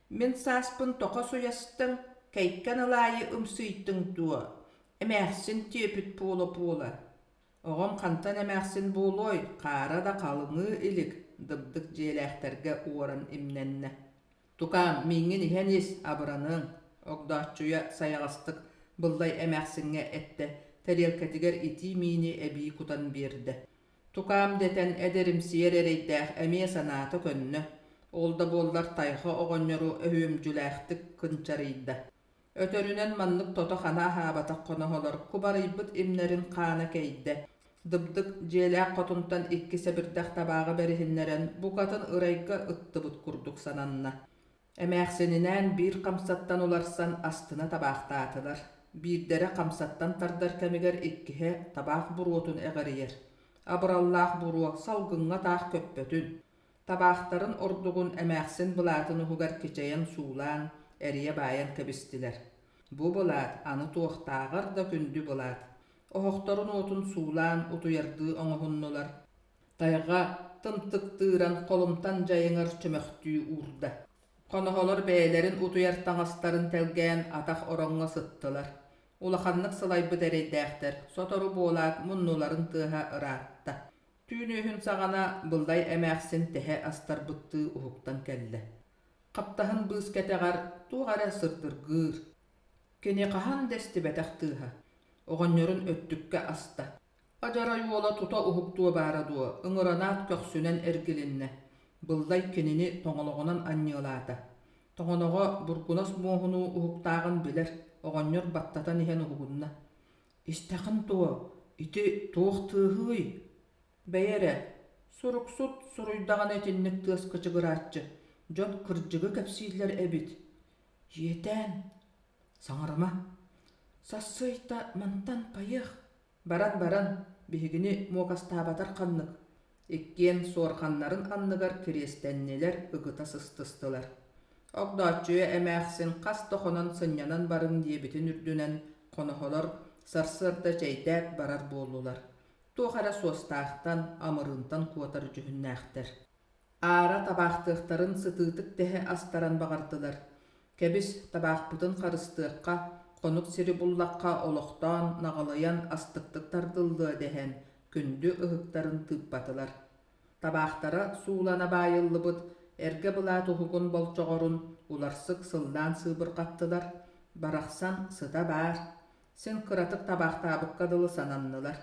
«Мин сааспын тоҕо суйастыҥ, кэйкэн ылаайы ымсыйдыҥ дуо? Эмээхсин түөпүт буола-буола Оҕом хантан эмээхсин буолуой, хаара да халыҥыы илик, дыбдык дьиэлээхтэргэ уоран имнэннэ. Тукаам, мииҥҥин иһэн ис, абыраныаҥ, Огдооччуйа сайаҕастык Быллай эмээхсиҥҥэ эттэ, тэриэлкэтигэр итии миини эбии кутан биэрдэ. Тукаам дэтэн эдэримсийэр эрэйдээх эмиэ санаата көннө, ол да буоллар тайҕа оҕонньору өһүөмдьүлээхтик кынчарыйда. Өтөрүнэн маннык тото-хана аһаабатах хоноһолор кубарыйбыт имнэрин хаана кэйдэ, дыбдык дьиэлээх хотунтан икки сэбирдэх табааҕы бэриһиннэрэн букатын ырайга ыттыбыт курдук сананна. Эмээхсининээн биир хамсаттан уларсан астына табаахтаатылар. Биирдэрэ хамсаттан тардар кэмигэр иккиһэ табаах буруотун эҕирийэр. Абыраллаах буруо салгыҥҥа таах көппөтүн, Табаахтарын ордугун эмээхсин былаатын уһугар кичэйэн суулаан, эрийэ баайан кэбистилэр. Бу былаат аны туохтааҕар да күндү былаат. Оһохторун уотун суулаан утуйардыы оҥоһуннулар. Тайҕа тымтыктыыран холумтан дьайыҥар чөмөхтүү уурда. Хоноһолор бэйэлэрин утуйар таҥастарын тэлгээн атах ороҥҥо сыттылар. Улаханнык сылайбыт эрэйдээхтэр сотору буолаат муннуларын тыаһа ыраатта. Түүн үөһүн саҕана Быллай эмээхсин тэһэ астарбыттыы уһуктан кэллэ. Хаптаһын быыс кэтэҕэр туох эрэ сырдыргыыр. Кини хаһан да истибэтэх тыаһа. Оҕонньорун өттүккэ аста. Адьарай уола тута уһуктуо баара дуо, ыҥыранаат көхсүнэн эргилиннэ. Быллай кинини тоҥолоҕунан анньыалаата. Тоҥоноҕо бургунас муоһунуу уһуктааҕын билэр, оҕонньор баттатан иһэн уһугунна. Истэҕин дуо, ити туох тыаһыый? Бэйэ эрэ, суруксут суруйдаҕына итинник тыас кычыгырааччы, дьон кырдьыгы кэпсииллэр эбит. Иэтээн, саҥарыма. Сассыйта мантан пайыах. Баран-баран, биһигини муокастаабатар ханнык. Иккиэн суорҕаннарын анныгар кириэстэннилэр, ыгыта сыстыстылар. Огдооччуйа эмээхсин хас да хонон сынньанан барыҥ диэбитин үрдүнэн хоноһолор сарсыарда чэйдээт барар буоллулар. Туох эрэ суостаахтан, амырыынтан куотар дьүһүннээхтэр. Аара табаахтыахтарын сытыытык тэһэ астаран баҕардылар. Кэбис, табаахпытын харыстыахха, хонук сири буллахха олохтоон, наҕылыйан астыктык тардыллыа дэһэн, күндү ыһыктарын тыыппатылар. Табаахтара суулана баайыллыбыт эргэ былаат уһугун болчоҕорун уларсык сыллаан сыыбырҕаттылар, барахсан сыта баар, син кыратык табаахтаабыкка дылы сананнылар,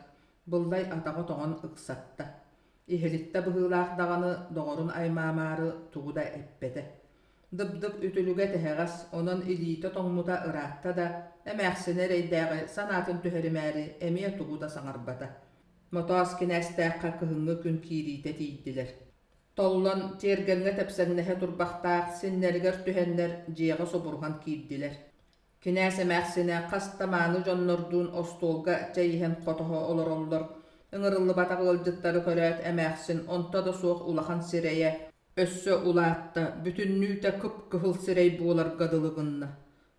Быллай атаҕа тоҥон ыксатта. Иһилиттэ быһыылаах даҕаны доҕорун аймаамаары тугу да эппэтэ. Дыбдык үтүлүгэ тэһэҕэс, онон илиитэ тоҥмута ыраатта да, эмээхсинэ эрэйдээҕи санаатын түһэримээри эмиэ тугу да саҥарбата. Мотоос кинээстээххэ кыһыҥҥы күн киириитэ тиийдилэр. Толлон, тиэргэҥҥэ тэпсэҥнэһэ турбахтаах синнэригэр түһэннэр дьиэҕэ субуруһан киирдилэр. Кинээс эмээхсинэ хас да мааны дьоннордуун остуолга чэй иһэн хотоһо олороллор. Ыҥырыллыбатах ыалдьыттары көрөөт эмээхсин онто да суох улахан сирэйэ өссө улаатта, бүтүннүүтэ кып-кыһыл сирэй буоларга дылы гынна.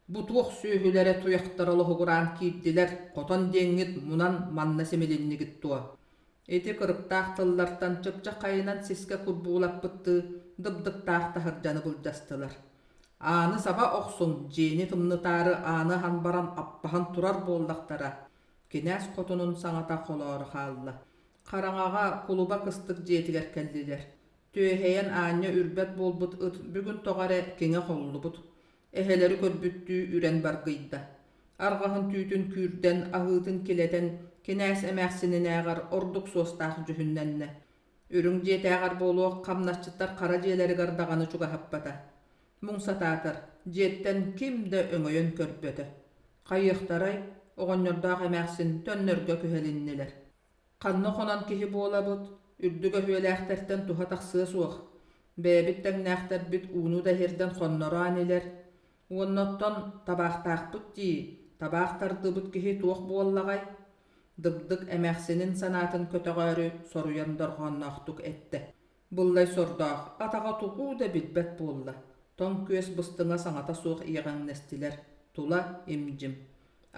Бу туох сүөһүлэрэ туйахтара лоһугураан киирдилэр, хотон диэҥҥит мунан манна симилиннигит дуо? Ити кырыктаах тыллартан чыпчаххайынан сискэ курбуулаппыттыы дыбдыктаах таһырдьаны былдьастылар. Ааны саба охсуҥ, дьиэни тымнытаары ааны аһан баран аппаһан турар буоллахтара, кинээс хотунун саҥата холооро хаалла. Хараҥаҕа кулуба кыстык дьиэтигэр кэллилэр. Түөһэйэн аанньа үрбэт буолбут ыт бүгүн тоҕо эрэ киҥэ холлубут. Эһэлэри көрбүттүү үрэн баргыйда. Арҕаһын түүтүн күүрдэн, аһыытын килэтэн, кинээс эмээхсининээҕэр ордук суостаах дьүһүннэннэ. Үрүҥ дьиэтээҕэр буолуох хамнасчыттар хара дьиэлэригэр даҕаны чугаһаппата. Муҥ сатаатар, дьиэттэн ким да өҥөйөн көрбөтө. Хайыахтарай, оҕонньордоох эмээхсин төннөргө күһэлиннилэр. Ханна хонон киһи буолабыт, үрдүк өһүөлээхтэртэн туһа тахсыа суох. Бэйэбит тэҥнээхтэрбит ууну да иһирдэн хоннороон инилэр. Уонна оттон табаахтаахпыт дии, табаах тардыбыт киһи туох буоллаҕай? Дыбдык эмээхсинин санаатын көтөҕөөрү соруйан дорҕоонноохтук эттэ. Быллай сордоох, атаҕа тугу да билбэт буолла, тоҥ күөс быстыҥа саҥата суох иэҕэҥнэстилэр, тула им-дьим.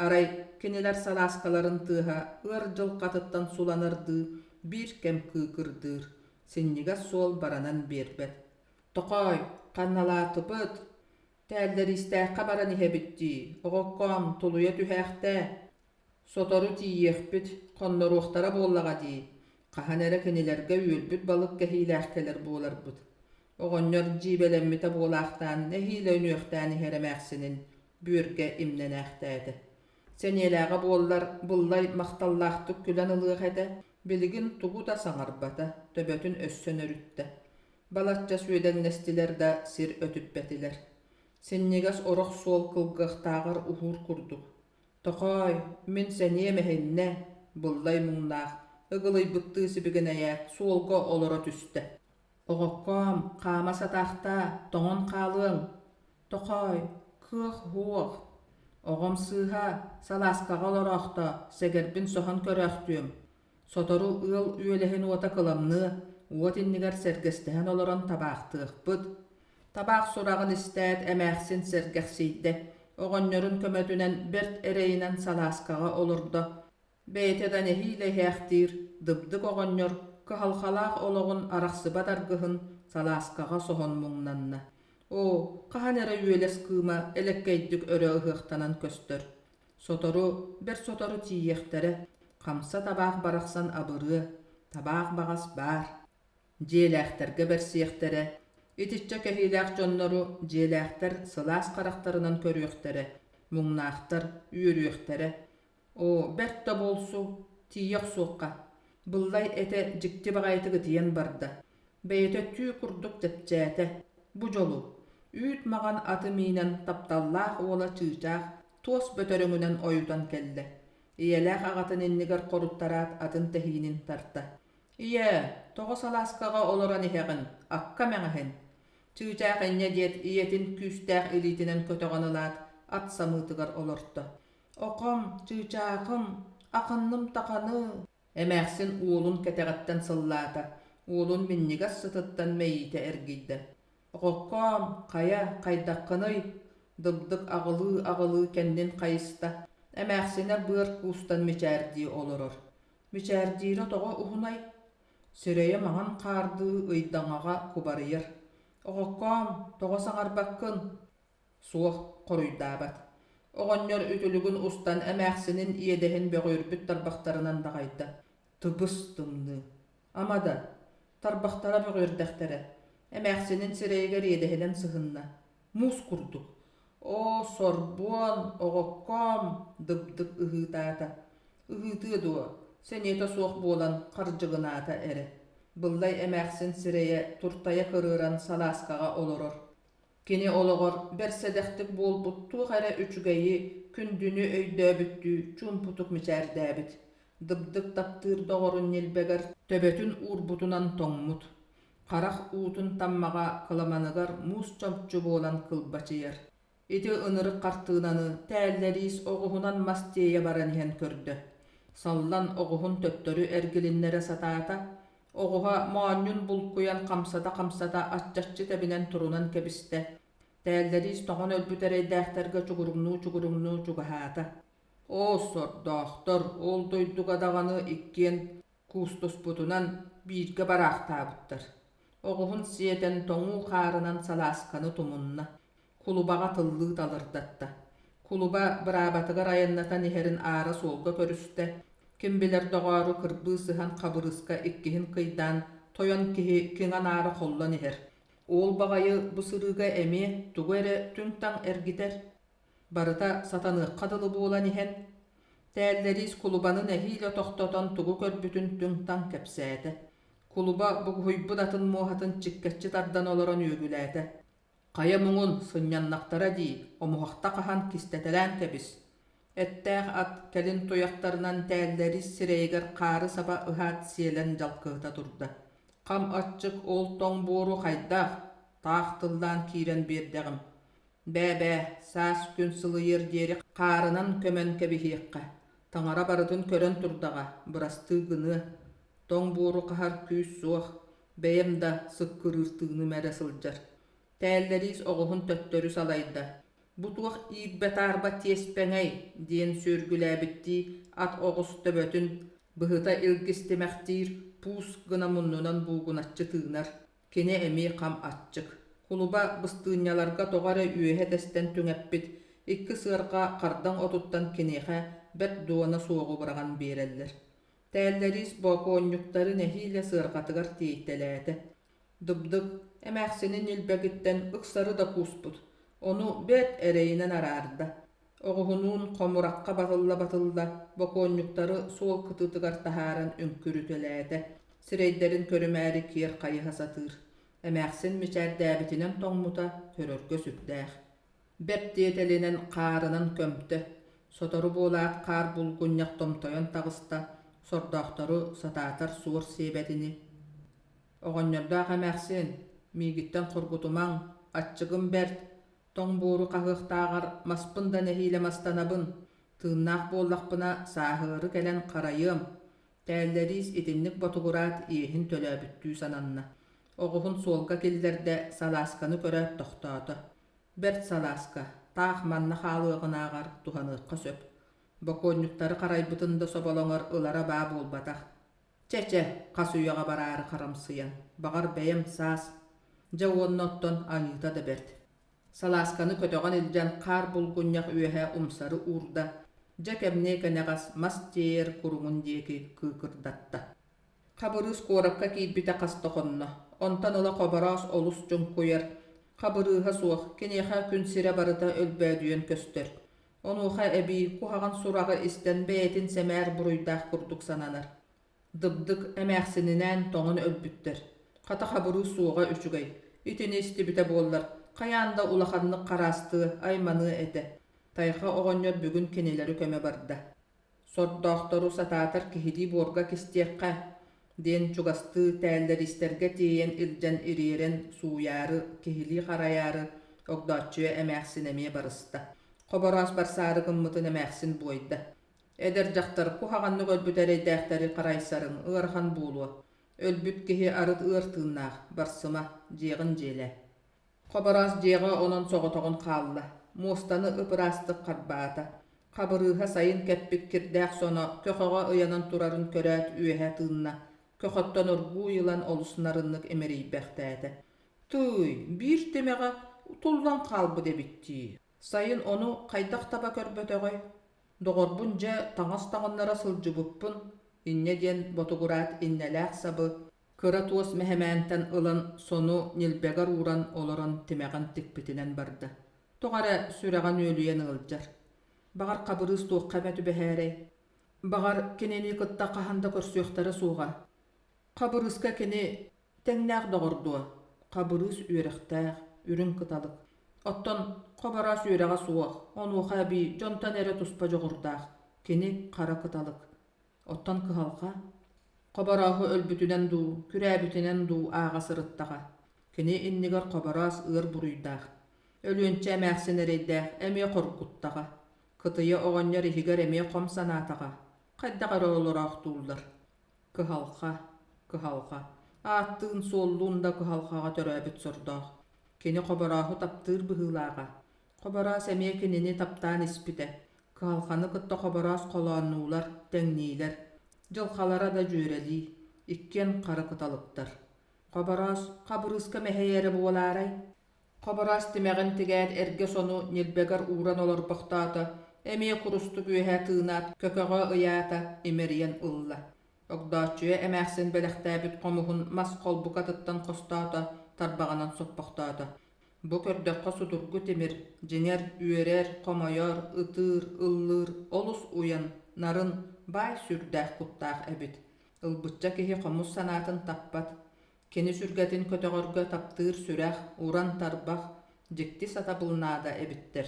Арай кинилэр салааскаларын тыаһа ыар дьылҕатыттан суланардыы биир кэм кыыкырдыыр, синньигэс суол баранан биэрбэт. «Токоой, ханналаатыбыт? Тээллэриистээххэ баран иһэбит дии, оҕоккоом, тулуйа түһээхтээ. Сотору тиийиэхпит, хонноруохтара буоллаҕа дии, хаһан эрэ кинилэргэ үөлбүт балык кэһиилээх кэлэр буоларбыт». Оҕонньор дьиибэлэммитэ буолаахтаан нэһиилэ үнүөхтээн иһэр эмээхсинин бүөргэ имнэнээхтээтэ. Сэниэлээҕэ буоллар, Быллай махталлаахтык күлэн ылыах этэ, билигин тугу да саҥарбата, төбөтүн өссө нөрүттэ. Балачча сүөдэҥнэстилэр да сир өтүппэтилэр. Синньигэс орох суол кылгыахтааҕар уһуур курдук. Тохоой, мин сэниэм эһиннэ, Быллай муҥнаах, ыгылыйбыттыы сибигинэйээт, суолга олоро түстэ. Оҕоккоом, хаама сатаахтаа, тоҥон хаалыаҥ. Тохоой, кыах-уох. Оҕом сыыһа, салааскаҕа олороохто, сэгэрбин соһон көрөөхтүөм. Сотору ыал үөлэһин уота кыламныа, уот иннигэр сэргэстэһэн олорон табаахтыахпыт. Табаах сураҕын истээт, эмээхсин сэргэхсийдэ, оҕонньорун көмөтүнэн бэрт эрэйинэн салааскаҕа олордо. Бэйэтэ да нэһиилэ иһээхтиир дыбдык оҕонньор кыһалҕалаах олоҕун арахсыбат аргыһын салааскаҕа соһон муҥнанна. Оо, хаһан эрэ үөлэс кыыма элэккэйдик өрө ыһыахтанан көстөр. Сотору, бэрт сотору тиийиэхтэрэ, хамса табаах барахсан абырыа, табаах баҕас баар. Дьиэлээхтэргэ бэрсиэхтэрэ, итиччэ кэһиилээх дьоннору дьиэлээхтэр сылаас харахтарынан көрүөхтэрэ, муҥнаахтар үөрүөхтэрэ. Оо, бэрт да буолсу, тиийэ охсуохха. Быллай этэ дьикти баҕайытык ытыйан барда. Бэйэтэ түү курдук чэпчээтэ. Бу дьолу, үүт маҕан аты миинэн тапталлаах уола чыычаах туос бөтөрөҥүнэн ойутан кэллэ. Ийэлээх аҕатын иннигэр хоруттараат атын тэһиинин тарта. «Ийээ, тоҕо салааскаҕа олорон иһэҕин, акка мэҥэһин?» Чыычаах инньэ диэт ийэтин күүстээх илиитинэн көтөҕөн ылаат, ат самыытыгар олорто. «Оком, чыычаахым, акынным таханы!» Эмээхсин уолун кэтэҕиттэн сыллаата, уолун минньигэс сытыттан мэйиитэ эргийдэ. «Оҕоккоом, хайа, хайдаххыный?» Дыбдык аҕылыы-аҕылыы кэннин хайыста, эмээхсинэ быар куустан мичээрдии олорор. Мичээрдиирэ тоҕо уһунай? Сирэйэ маҥан хаардыы ыйдаҥаҕа кубарыйар. «Оҕоккоом, тоҕо саҥарбаккын?» Суох, хоруйдаабат. Оҕонньор үтүлүгүн устан эмээхсинин иэдэһин бөҕүөрбүт тарбахтарынан даҕайда. Тыбыс-тымныы. Ама да, тарбахтара бөҕүөрдэхтэрэ. Эмээхсинин сирэйигэр иэдэһинэн сыһынна. Муус курдук. Оо, сорбуон, оҕоккоом, дыбдык ыһыытаата. Ыһыытыа дуо, сэниэтэ суох буолан хардьыгынаата эрэ. Быллай эмээхсин сирэйэ туртайа кырыаран салааскаҕа олорор. Кини олоҕор бэрсэдэхтик буолбут туох эрэ үчүгэйи, күндүнү өйдөөбүттүү чуумпутук мичээрдээбит. Дыбдык таптыыр доҕорун ньилбэгэр төбөтүн уурбутунан тоҥмут, харах уутун таммаҕа кыламаныгар муус чопчу буолан кылбачыйар. Ити ынырык хартыынаны тээллэриис оҕуһунан мас тиэйэ баран иһэн көрдө. Саллан оҕуһун төттөрү эргилиннэрэ сатаата, Оҕуһа моонньун булкуйан хамсата-хамсата аччаччы тэбинэн турунан кэбистэ, Тээллэриис тоҥон өлбүт эрэйдээхтэргэ чугуруҥнуу-чугуруҥнуу чугаһаата. Оо, сордоохтор, ол дойдуга даҕаны иккиэн куустуспутунан бииргэ бараахтаабыттар. Оҕуһун сиэтэн тоҥуу хаарынан салаасканы тумунна, кулубаҕа тыллыы талырдатта. Кулуба быраабатыгар айаннатан иһэрин аара суолга көрүстэ, ким билэр доҕоору кырбыы сыһан хабырыыска иккиһин кыйдаан тойон киһи киҥа-наара холлон иһэр. Ол баҕайы бу сырыыга эмиэ тугу эрэ түҥ-таҥ эргитэр. Барыта сатаныахха дылы буолан иһэн, Тээллэриис кулубаны нэһиилэ тохтотон тугу көрбүтүн түҥ-таҥ кэпсээтэ. Кулуба бугуһуйбут атын муоһатын чиккэччи тардан олорон үөгүлээтэ: «Хайа муҥун, сынньаннахтара дии, омуһахта хаһан кистэтэлээн кэбис!» Эттээх ат кэлин туйахтарынан тээллэриис сирэйигэр хаары саба ыһаат сиэлэн дьалкыһыта турда. Хам аччык ол тоҥ буору хайдах, таах тыллаан киирэн биэрдэҕим. Бээ-бээ, саас күн сылыйыар диэри хаарынан көмөн кэбиһиэххэ, таҥара барытын көрөн турдаҕа, бырастыы гыныа. Тоҥ буору хаһар күүс суох, бэйэм да сыккырыыр тыыным эрэ сылдьар. Тээллэриис оҕуһун төттөрү салайда. Бу туох иирбэ-таарба тиэспэҥэй диэн сүөргүлээбиттии ат оҕус төбөтүн быһыта илгистимэхтиир пуус гына муннунан буугуначчы тыынар. Кини эмиэ хам аччык. Кулуба быстыынньаларга тоҕо эрэ үөһэ тэстэн түҥэппит икки сыарҕа хардаҥ отуттан киниэхэ бэрт дуона суоҕу быраҕан биэрэллэр. Тээллэриис бокуонньуктары нэһиилэ сыарҕатыгар тиэйтэлээтэ. Дыбдык эмээхсини ньилбэгиттэн ыксары да кууспут, ону бэрт эрэйинэн араарда. Оҕуһунуун хомурахха батылла-батылла бокуонньуктары суол кытыытыгар таһааран үҥкүрүтэлээтэ, сирэйдэрин көрүмээри киэр хайыһа сатыыр. Эмээхсин мичээрдээбитинэн тоҥмута көрөргө сүрдээх. Бэрт тиэтэлинэн хаарынан көмтө. Сотору буолаат хаар булгунньах томтойон таҕыста, сордоохтору сатаатар суор сиэбэтини. Оҕонньордоох эмээхсин, миигиттэн хоргутумаҥ, аччыгым бэрт, Тоҥ буору хаһыахтааҕар маспын да нэһиилэ мастанабын, тыыннаах буоллахпына сааһыары кэлэн харайыам, Тээллэриис итинник ботугураат иэһин төлөөбүттүү сананна. Оҕуһун суолга киллэрдэ, салаасканы көрөөт тохтоото. Бэрт салааска, таах манна хаалыаҕынааҕар туһаныахха сөп. Бокуонньуктары харайбытын да соболоҥор ылара баа буолбатах. Чэ-чэ, хас үйэҕэ бараары харамсыйан, баҕар бэйэм саас. Дьэ уонна оттон аньыыта да бэрт. Салаасканы көтөҕөн илдьэн хаар булгунньах үөһэ умсары уурда, дьэ кэмниэ кэнэҕэс мас тиэйэр куруҥун диэки кыыкырдатта. Хабырыыс куоракка киирбитэ хас да хонно. Онтон ыла Хобороос олус чуҥкуйар, хабырыыһа суох, киниэхэ күн сирэ барыта өлбөөдүйэн көстөр. Онуоха эбии куһаҕан сураҕы истэн бэйэтин сэмээр буруйдаах курдук сананар. Дыбдык эмээхсининээн тоҥон өлбүттэр. Хата хабырыы суоҕа үчүгэй. Итини истибитэ буоллар, хайаан да улаханнык хараастыа, айманыа этэ. Тайҕа оҕонньор бүгүн кинилэри көмө барда. Сордоохтору сатаатар киһилии буорга кистиэххэ, диэн чугастыы тээллэристэргэ тиэйэн илдьэн ириэрэн сууйаары, киһилии харайаары Огдооччуйа эмээхсин эмиэ барыста. Хобороос барсаары гыммытын эмээхсин буойда. Эдэр дьахтар куһаҕаннык өлбүт эрэйдээхтэри харайсарыҥ ыарахан буолуо. Өлбүт киһи арыт ыар тыыннаах, барсыма, дьиэҕин дьиэлээ. Хобороос дьиэҕэ онон соҕотоҕун хаалла, муостаны ып-ыраастык харбаата. Хабырыыһа сайын кэппит кирдээх соно көхөҕө ыйанан турарын көрөөт үөһэ тыынна, көхөттөн оргууй ылан олус нарыннык имэрийбэхтээтэ. Тыый, биир тимэҕэ туллан хаалбыт эбит дии. Сайын ону хайдах таба көрбөтөҕөй? Доҕорбун дьэ таҥас таҥыннара сылдьыбыппын, инньэ диэн ботугураат иннэлээх сабы Кыра туос мэһэмээнтэн ылан сону ньилбэгэр ууран олорон тимэҕин тикпитинэн барда. Тоҕо эрэ сүрэҕэ нүөлүйэн ыалдьар. Баҕар Хабырыыс туохха эмэ түбэһээрэй? Баҕар кинини кытта хаһан да көрсүөхтэрэ суоҕа. Хабырыыска кини тэҥнээх доҕор дуо? Хабырыыс үөрэхтээх, үрүҥ кыталык. Оттон Хобороос үөрэҕэ суох, онуоха эбии дьонтон эрэ туспа дьоҕурдаах. Кини хара кыталык. Оттон кыһалҕа Хоборооһу өлбүтүнэн дуу, күрээбитинэн дуу ааҕа сырыттаҕа. Кини иннигэр Хобороос ыар буруйдаах. Өлүөнчэ эмээхсин эрэйдээх эмиэ хоргуттаҕа. Кытыйа оҕонньор иһигэр эмиэ хом санаатаҕа. Хайдах эрэ олороохтууллар. Кыһалҕа, кыһалҕа. Ааттыын-суоллуун да кыһалҕаҕа төрөөбүт сордоох. Кини Хоборооһу таптыыр быһыылааҕа. Хобороос эмиэ кинини таптаан испитэ. Кыһалҕаны кытта Хобороос холооннуулар, тэҥниилэр. Дьылҕалара да дьүөрэлии, иккиэн хара кыталыктар. Хобороос Хабырыыска мэһэй эрэ буолаарай? Хобороос тимэҕин тигээт эргэ сону ньилбэгэр ууран олорбохтоото, эмиэ курустук үөһэ тыынаат көкөҕө ыйаата, имэрийэн ылла. Огдооччуйа эмээхсин бэлэхтээбит хомуһун мас холбукатыттан хостоото, тарбаҕынан соппохтоото. Бу көрдөххө судургу тимир, дьиҥэр, үөрэр, хомойор, ытыыр, ыллыыр олус уйан, нарын, баай сүрдээх куттаах эбит. Ылбычча киһи хомус санаатын таппат. Кини сүргэтин көтөҕөргө таптыыр сүрэх, уран тарбах, дьикти сатабыл наада эбиттэр.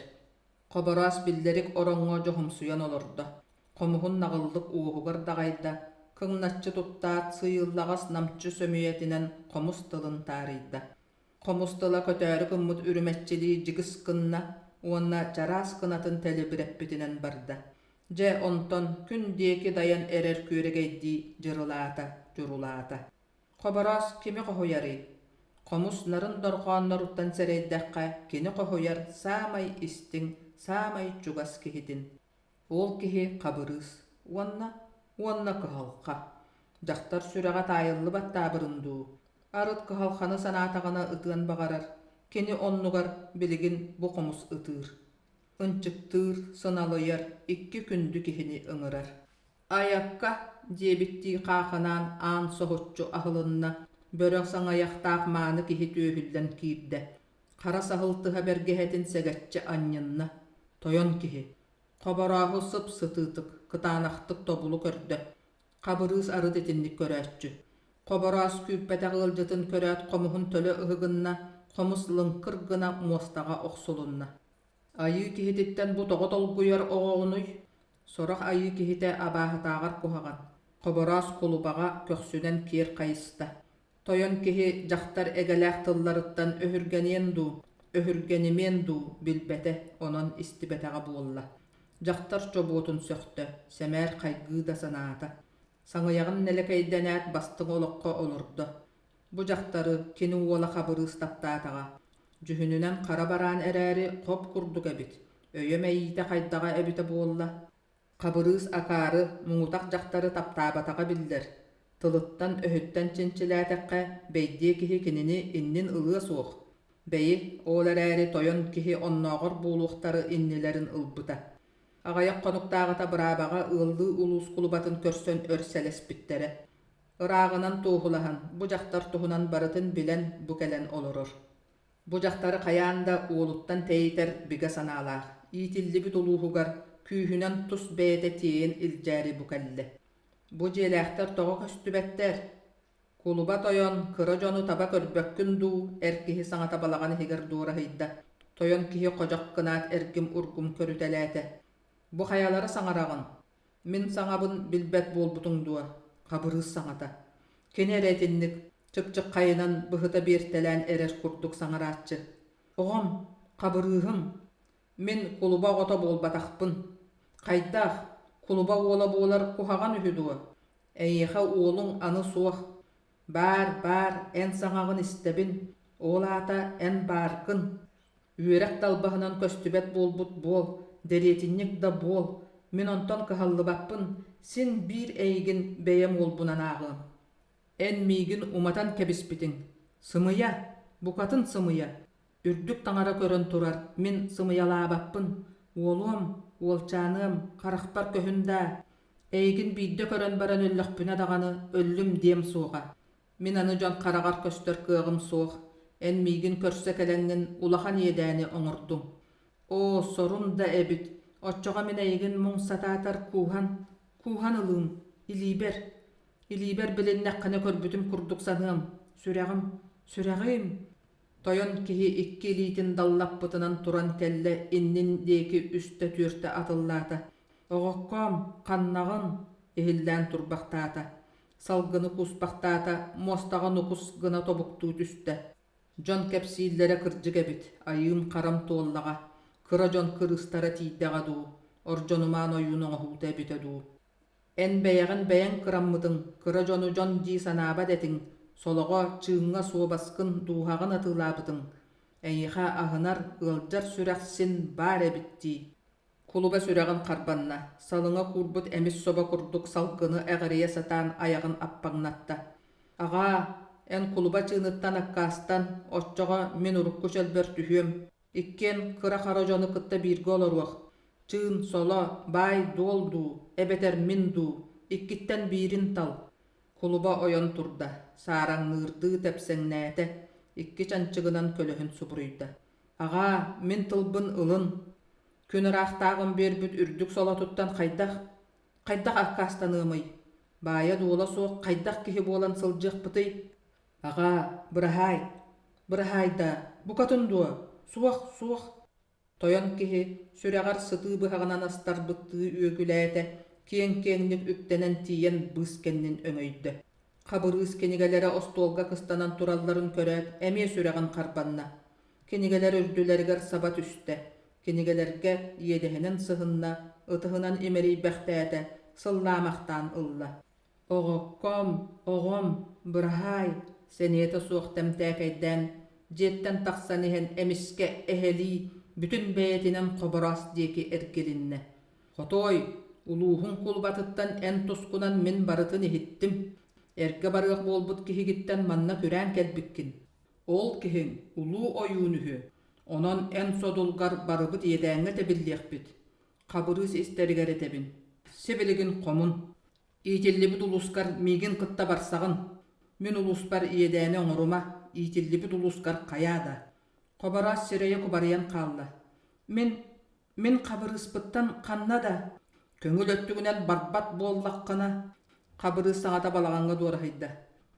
Хобороос биллэрик ороҥҥо дьоһумсуйан олордо, хомуһун наҕыллык уоһугар даҕайда, кыҥначчы туттаат, сыыйыллаҕас намчы сөмүйэтинэн хомус тылын таарыйда. Хомус тыла көтөөрү гыммыт үрүмэччилии дьигис гынна уонна чараас кынатын тэлибирэппитинэн барда. Дьэ, онтон күн диэки дайан эрэр күөрэгэйдии дьырылаата, дьурулаата. Хобороос кими хоһуйарый? Хомус нарын дорҕоонноруттан сэрэйдэххэ, кини хоһуйар саамай истиҥ, саамай чугас киһитин. Ол киһи Хабырыыс уонна уонна кыһалҕа. Дьахтар сүрэҕэ таайыллыбат таабырын дуу? Арыт кыһалҕаны санаатаҕына ытыан баҕарар, кини оннугар билигин бу хомус ытыыр. Ынчыктыыр, сыналыйар, икки күндү киһини ыҥырар. «Айакка!» диэбиттии хаахынаан аан соһуччу аһылынна, бөрө саҥыйахтаах мааны киһи түөһүллэн киирдэ. Хара саһыл тыһа бэргэһэтин сэгэччи анньынна. Тойон киһи. Хоборооһу сып-сытыытык, кытаанахтык тобулу көрдө. Хабырыыс арыт итинник көрөөччү. Хобороос күүппэтэх ыалдьытын көрөөт хомуһун төлө ыһыгынна, хомус лыҥкыр гына муостаҕа охсулунна. Айыы киһититтэн бу тоҕо долгуйар оҕоҕунуй? Сорох айыы киһитэ абааһытааҕар куһаҕан. Хобороос кулубаҕа көхсүнэн киэр хайыста. Тойон киһи дьахтар эгэлээх тылларыттан өһүргэниэн дуу, өһүргэнимиэн дуу билбэтэ, онон истибэтэҕэ буолла. Дьахтар чобуотун сөхтө, сэмээр хайгыы да санаата. Саҥыйаҕын нэлэкэйдэнээт бастыҥ олоххо олордо. Бу дьахтары кини уола Хабырыыс таптаатаҕа. Дьүһүнүнэн хара бараан эрээри хоп курдук эбит, өйө-мэйиитэ хайдаҕа эбитэ буолла. Хабырыыс акаары, муҥутах дьахтары таптаабатаҕа биллэр. Тылыттан-өһүттэн чинчилээтэххэ, бэйдиэ киһи кинини иннин ылыа суох. Бэйи, ол эрээри тойон киһи оннооҕор буолуохтары иннилэрин ылбыта. Аҕыйах хонуктааҕыта быраабаҕа ыаллыы улуус кулубатын көрсөн өр сэлэспиттэрэ. Ырааҕынан туоһулаһан, бу дьахтар туһунан барытын билэн бу кэлэн олорор. Бу дьахтары хайаан да уолуттан тэйитэр бигэ санаалаах, иитиллибит улууһугар күүһүнэн тус бэйэтэ тиэйэн илдьээри бу кэллэ. Бу дьиэлээхтэр тоҕо көстүбэттэр? Кулуба тойон, кыра дьону таба көрбөккүн дуу, эр киһи саҥата балаҕан иһигэр дуораһыйда. Тойон киһи ходьох гынаат эргим-ургум көрүтэлээтэ. Бу хайалара саҥараҕын? Мин саҥабын билбэт буолбутуҥ дуо? Хабырыыс саҥата. Кини эрэ итинник чыпчыххайынан быһыта биэртэлээн эрэр курдук саҥарааччы. Оҕом, Хабырыыһым, мин кулуба оҕото буолбатахпын. Хайдах, кулуба уола буолар куһаҕан үһү дуо? Эйиэхэ уолуҥ аны суох. Баар, баар, эн саҥаҕын истэбин, ол аата эн бааргын. Үөрэх далбаһынан көстүбэт буолбут буол, дэриэтинньик да буол, мин онтон кыһаллыбаппын, син биир эйигин бэйэм уолбунан ааҕыам. Эн миигин уматан кэбиспитиҥ. Сымыйа, букатын сымыйа. Үрдүк таҥара көрөн турар, мин сымыйалаабаппын. Уолуом, уолчааныам, харахпар көһүн даа. Эйигин биирдэ көрөн баран өллөхпүнэ даҕаны өллүм диэм суоҕа. Мин аны дьон хараҕар көстөр кыаҕым суох, эн миигин көрсө кэлэҥҥин улахан иэдээни оҥордуҥ. Оо, сорум да эбит, оччоҕо мин эйигин муҥ сатаатар кууһан, кууһан ылыым, илиибэр, илиибэр билиннэххинэ көрбүтүм курдук саныам, сүрэҕим, сүрэҕим! Тойон киһи икки илиитин даллаппытынан туран кэллэ иннин диэки үстэ-түөртэ атыллаата. Оҕоккоом, ханнаҕын? иһиллээн турбахтаата. Салгыны кууспахтаата, муостаҕа нукус гына тобуктуу түстэ. Дьон кэпсииллэрэ кырдьык эбит, айыым-харам туоллаҕа, кыра дьон кырыыстара тиийдэҕэ дуу, ордьонумаан ойуун оҥоһуута эбитэ дуу. Эн бэйэҕин бэйэҥ кыраммытыҥ, кыра дьону дьон дии санаабат этиҥ, солоҕо, чыыҥҥа суобаскын, дууһаҕын атыылаабытыҥ. Эйиэхэ аһынар, ыалдьар сүрэх син баар эбит дии. Кулуба сүрэҕин харбанна, салыҥа куурбут эмис собо курдук салгыны эҕирийэ сатаан айаҕын аппаҥнатта. «Аҕаа, эн кулуба чыыныттан аккаастан, оччоҕо мин урукку чөлбөр түһүөм. Иккиэн кыра-хара дьону кытта бииргэ олоруох. Чыын, соло, баай-дуол дуу, эбэтэр мин дуу, иккиттэн биирин тал». Кулуба ойон турда, саараҥныырдыы тэпсэҥнээтэ, икки чанчыгынан көлөһүн субуруйда. Аҕаа, мин тылбын ылын. Күн ыраахтааҕым биэрбит үрдүк солотуттан хайдах, хайдах аккаастаныамый? Баайа-дуола суох хайдах киһи буолан сылдьыахпытый? Аҕаа, быраһаай, быраһаай даа, букатын дуо? Суох, суох. Тойон киһи сүрэҕэр сытыы быһаҕынан астарбыттыы үөгүлээтэ, киэҥ-киэҥник үктэнэн тиийэн быыс кэннин өҥөйдө. Хабырыыс кинигэлэрэ остуолга кыстанан туралларын көрөөт, эмиэ сүрэҕин харбанна. Кинигэлэр үрдүлэригэр саба түстэ, кинигэлэргэ иэдэһинэн сыһынна, ытыһынан имэрийбэхтээтэ, сыллаамахтаан ылла. Оҕокком, оҕом, быраһаай, сэниэтэ суох тэмтээкэйдээн, дьиэттэн тахсан иһэн эмискэ эһэлии, бүтүн бэйэтинэн Хобороос диэки эргилиннэ. Хотуой, улууһуҥ кулубатыттан эн тускунан мин барытын иһиттим. Эргэ барыах буолбут киһигиттэн манна күрээн кэлбиккин. Ол киһиҥ улуу ойуун үһү. Онон эн содулгар барыбыт иэдээҥҥэ тэбиллиэхпит. Хабырыыс истэригэр этэбин. Сибилигин хомун. Иитиллибит улуускар миигин кытта барсаҕын. Мин улууспар иэдээни оҥорума, иитиллибит улуускар хайаа да. Хобороос сирэйэ кубарыйан хаалла. Мин, мин Хабырыыспыттан ханна да, көҥүл өттүгүнэн барбат буоллаххына, Хабырыыс саҥата балаҕаҥҥа дуораһыйда.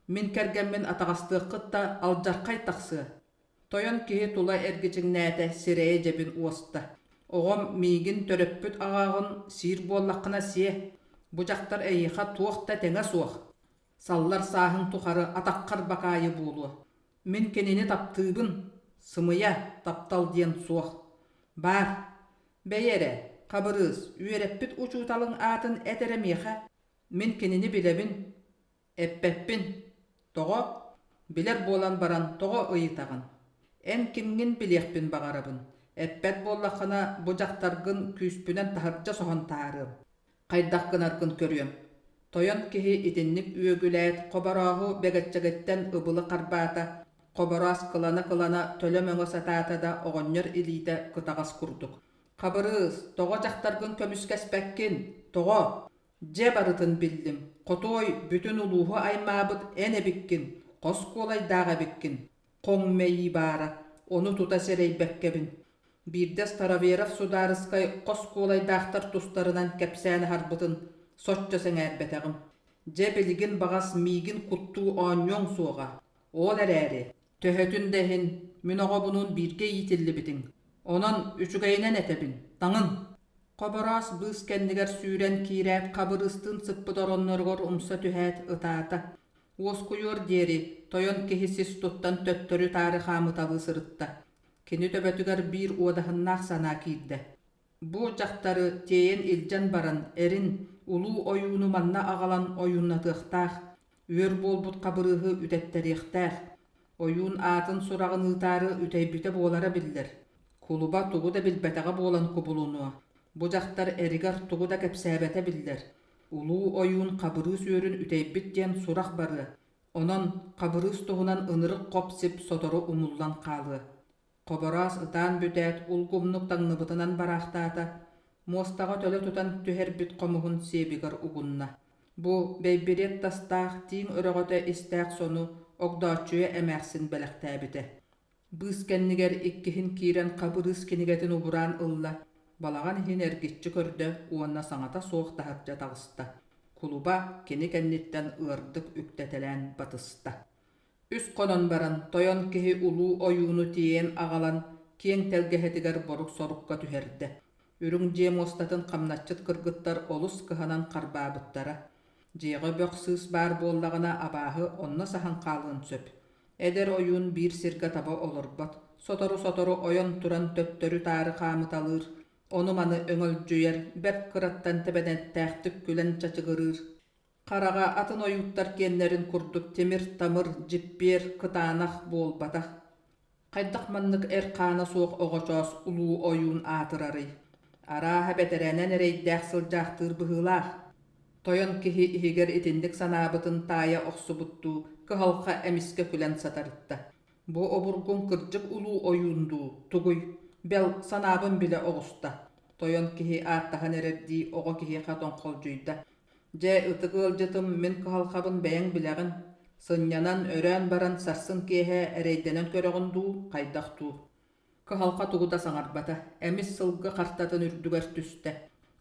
Мин кэргэммин атаҕастыаххыт да алдьархай тахсыа. Тойон киһи тула эргичиҥнээтэ, сирэйэ дьэбин уоста: «Оҕом, миигин төрөппүт аҕаҕын сиир буоллаххына сиэ, бу дьахтар эйиэхэ туох да тэҥэ суох, саллар сааһыҥ тухары атаххар бакаайы буолуо. Мин кинини таптыыбын, сымыйа, таптал диэн суох. Баар, бэйи эрэ, Хабырыыс, үөрэппит учууталыҥ аатын эт эрэ миэхэ, мин кинини билэбин, Эппэппин. Тоҕо? Билэр буолан баран тоҕо ыйытаҕын? Эн кимҥин билиэхпин баҕарабын. Эппэт буоллаххына, бу дьахтаргын күүспүнэн таһырдьа соһон таһаарыам. Хайдах гынаргын көрүөм. Тойон киһи итинник үөгүлээт, Хоборооһу бэгэччэгиттэн ыбылы харбаата, Хобороос кылана-кылана төлө мөҥө сатаата да оҕонньор илиитэ кытаҕас курдук. «Хабырыыс, тоҕо дьахтаргын көмүскэспэккин? Тоҕо?» Дьэ барытын биллим, хотуой, бүтүн улууһу аймаабыт эн эбиккин, хос куолайдаах эбиккин, хоҥ мэйии баара, ону тута сэрэйбэккэбин. Биирдэ Староверов судаарыскай хос куолайдаахтар тустарынан кэпсээн аһарбытын соччо сэҥээрбэтэҕим. Дьэ билигин баҕас миигин куттуу оонньуоҥ суоҕа. Ол эрээри, төһөтүн да иһин, мин оҕобунуун бииргэ иитиллибитиҥ. Онон үчүгэйинэн этэбин, таҥын! Хобороос быыс кэннигэр сүүрэн киирээт Хабырыыстыын сыппыт оронноругар умса түһээт ытаата. Уоскуйуор диэри тойон киһи сис туттан төттөрү-таары хаамыталыы сырытта. Кини төбөтүгэр биир уодаһыннаах санаа киирдэ. Бу дьахтары тиэйэн илдьэн баран эрин, улуу ойууну манна аҕалан ойууннатыахтаах, үөр буолбут Хабырыыһы үтэттэриэхтээх. Ойуун аатын сураҕын ыытаары үтэйбитэ буолара биллэр. Кулуба тугу да билбэтэҕэ буолан кубулунуо, бу дьахтар эригэр тугу да кэпсээбэтэ биллэр. Улуу ойуун Хабырыыс үөрүн үтэйбит диэн сурах барыа, онон Хабырыыс туһунан ынырык хоп-сип сотору умуллан хаалыа. Хобороос ытаан бүтээт, улгумнук таҥныбытынан бараахтаата, муостаҕа төлө тутан түһэрбит хомуһун сиэбигэр угунна. Бу бэйбириэт тастаах, тииҥ өрөҕөтө истээх сону Огдооччуйа эмээхсин бэлэхтээбитэ. Быыс кэннигэр иккиһин киирэн Хабырыыс кинигэтин убураан ылла, балаҕан иһин эргиччи көрдө уонна саҥата суох таһырдьа таҕыста. Кулуба кини кэнниттэн ыардык үктэтэлээн батыста. Үс хонон баран тойон киһи улуу ойууну тиэйэн аҕалан киэҥ тэлгэһэтигэр борук-сорукка түһэрдэ. Үрүҥ дьиэ муостатын хамначчыт кыргыттар олус кыһанан харбаабыттара. Дьиэҕэ бөх-сыыс баар буоллаҕына абааһы онно саһан хаалыан сөп. Эдэр ойуун биир сиргэ таба олорбот, сотору-сотору ойон туран төттөрү-таары хаамыталыыр, ону-маны өҥөлдьүйэр, бэрт кыраттан тэбэнэттээхтик күлэн чачыгырыыр. Хараҕа атын ойууттар киэннэрин курдук тимир-тамыр, дьиппиэр, кытаанах буолбатах. Хайдах маннык эр хаана суох оҕочоос улуу ойуун аатырарый? Арааһа бэтэрээнэн эрэйдээх сылдьаахтыыр быһыылаах. Тойон киһи иһигэр итинник санаабытын таайа охсубуттуу кыһалҕа эмискэ күлэн сатарытта. Бу обургуҥ кырдьык улуу ойуун дуу, тугуй? Бэл, санаабын билэ оҕуста. Тойон киһи ааттаһан эрэрдии оҕо киһиэхэ тоҥхолдьуйда. Дьэ, ытык ыалдьытым, мин кыһалҕабын бэйэҥ билэҕин. Сынньанан, өрөөн баран сарсын киэһэ эрэйдэнэн көрөҕүн дуу, хайдах дуу? Кыһалҕа тугу да саҥарбата, эмис сылгы хартатын үрдүгэр түстэ.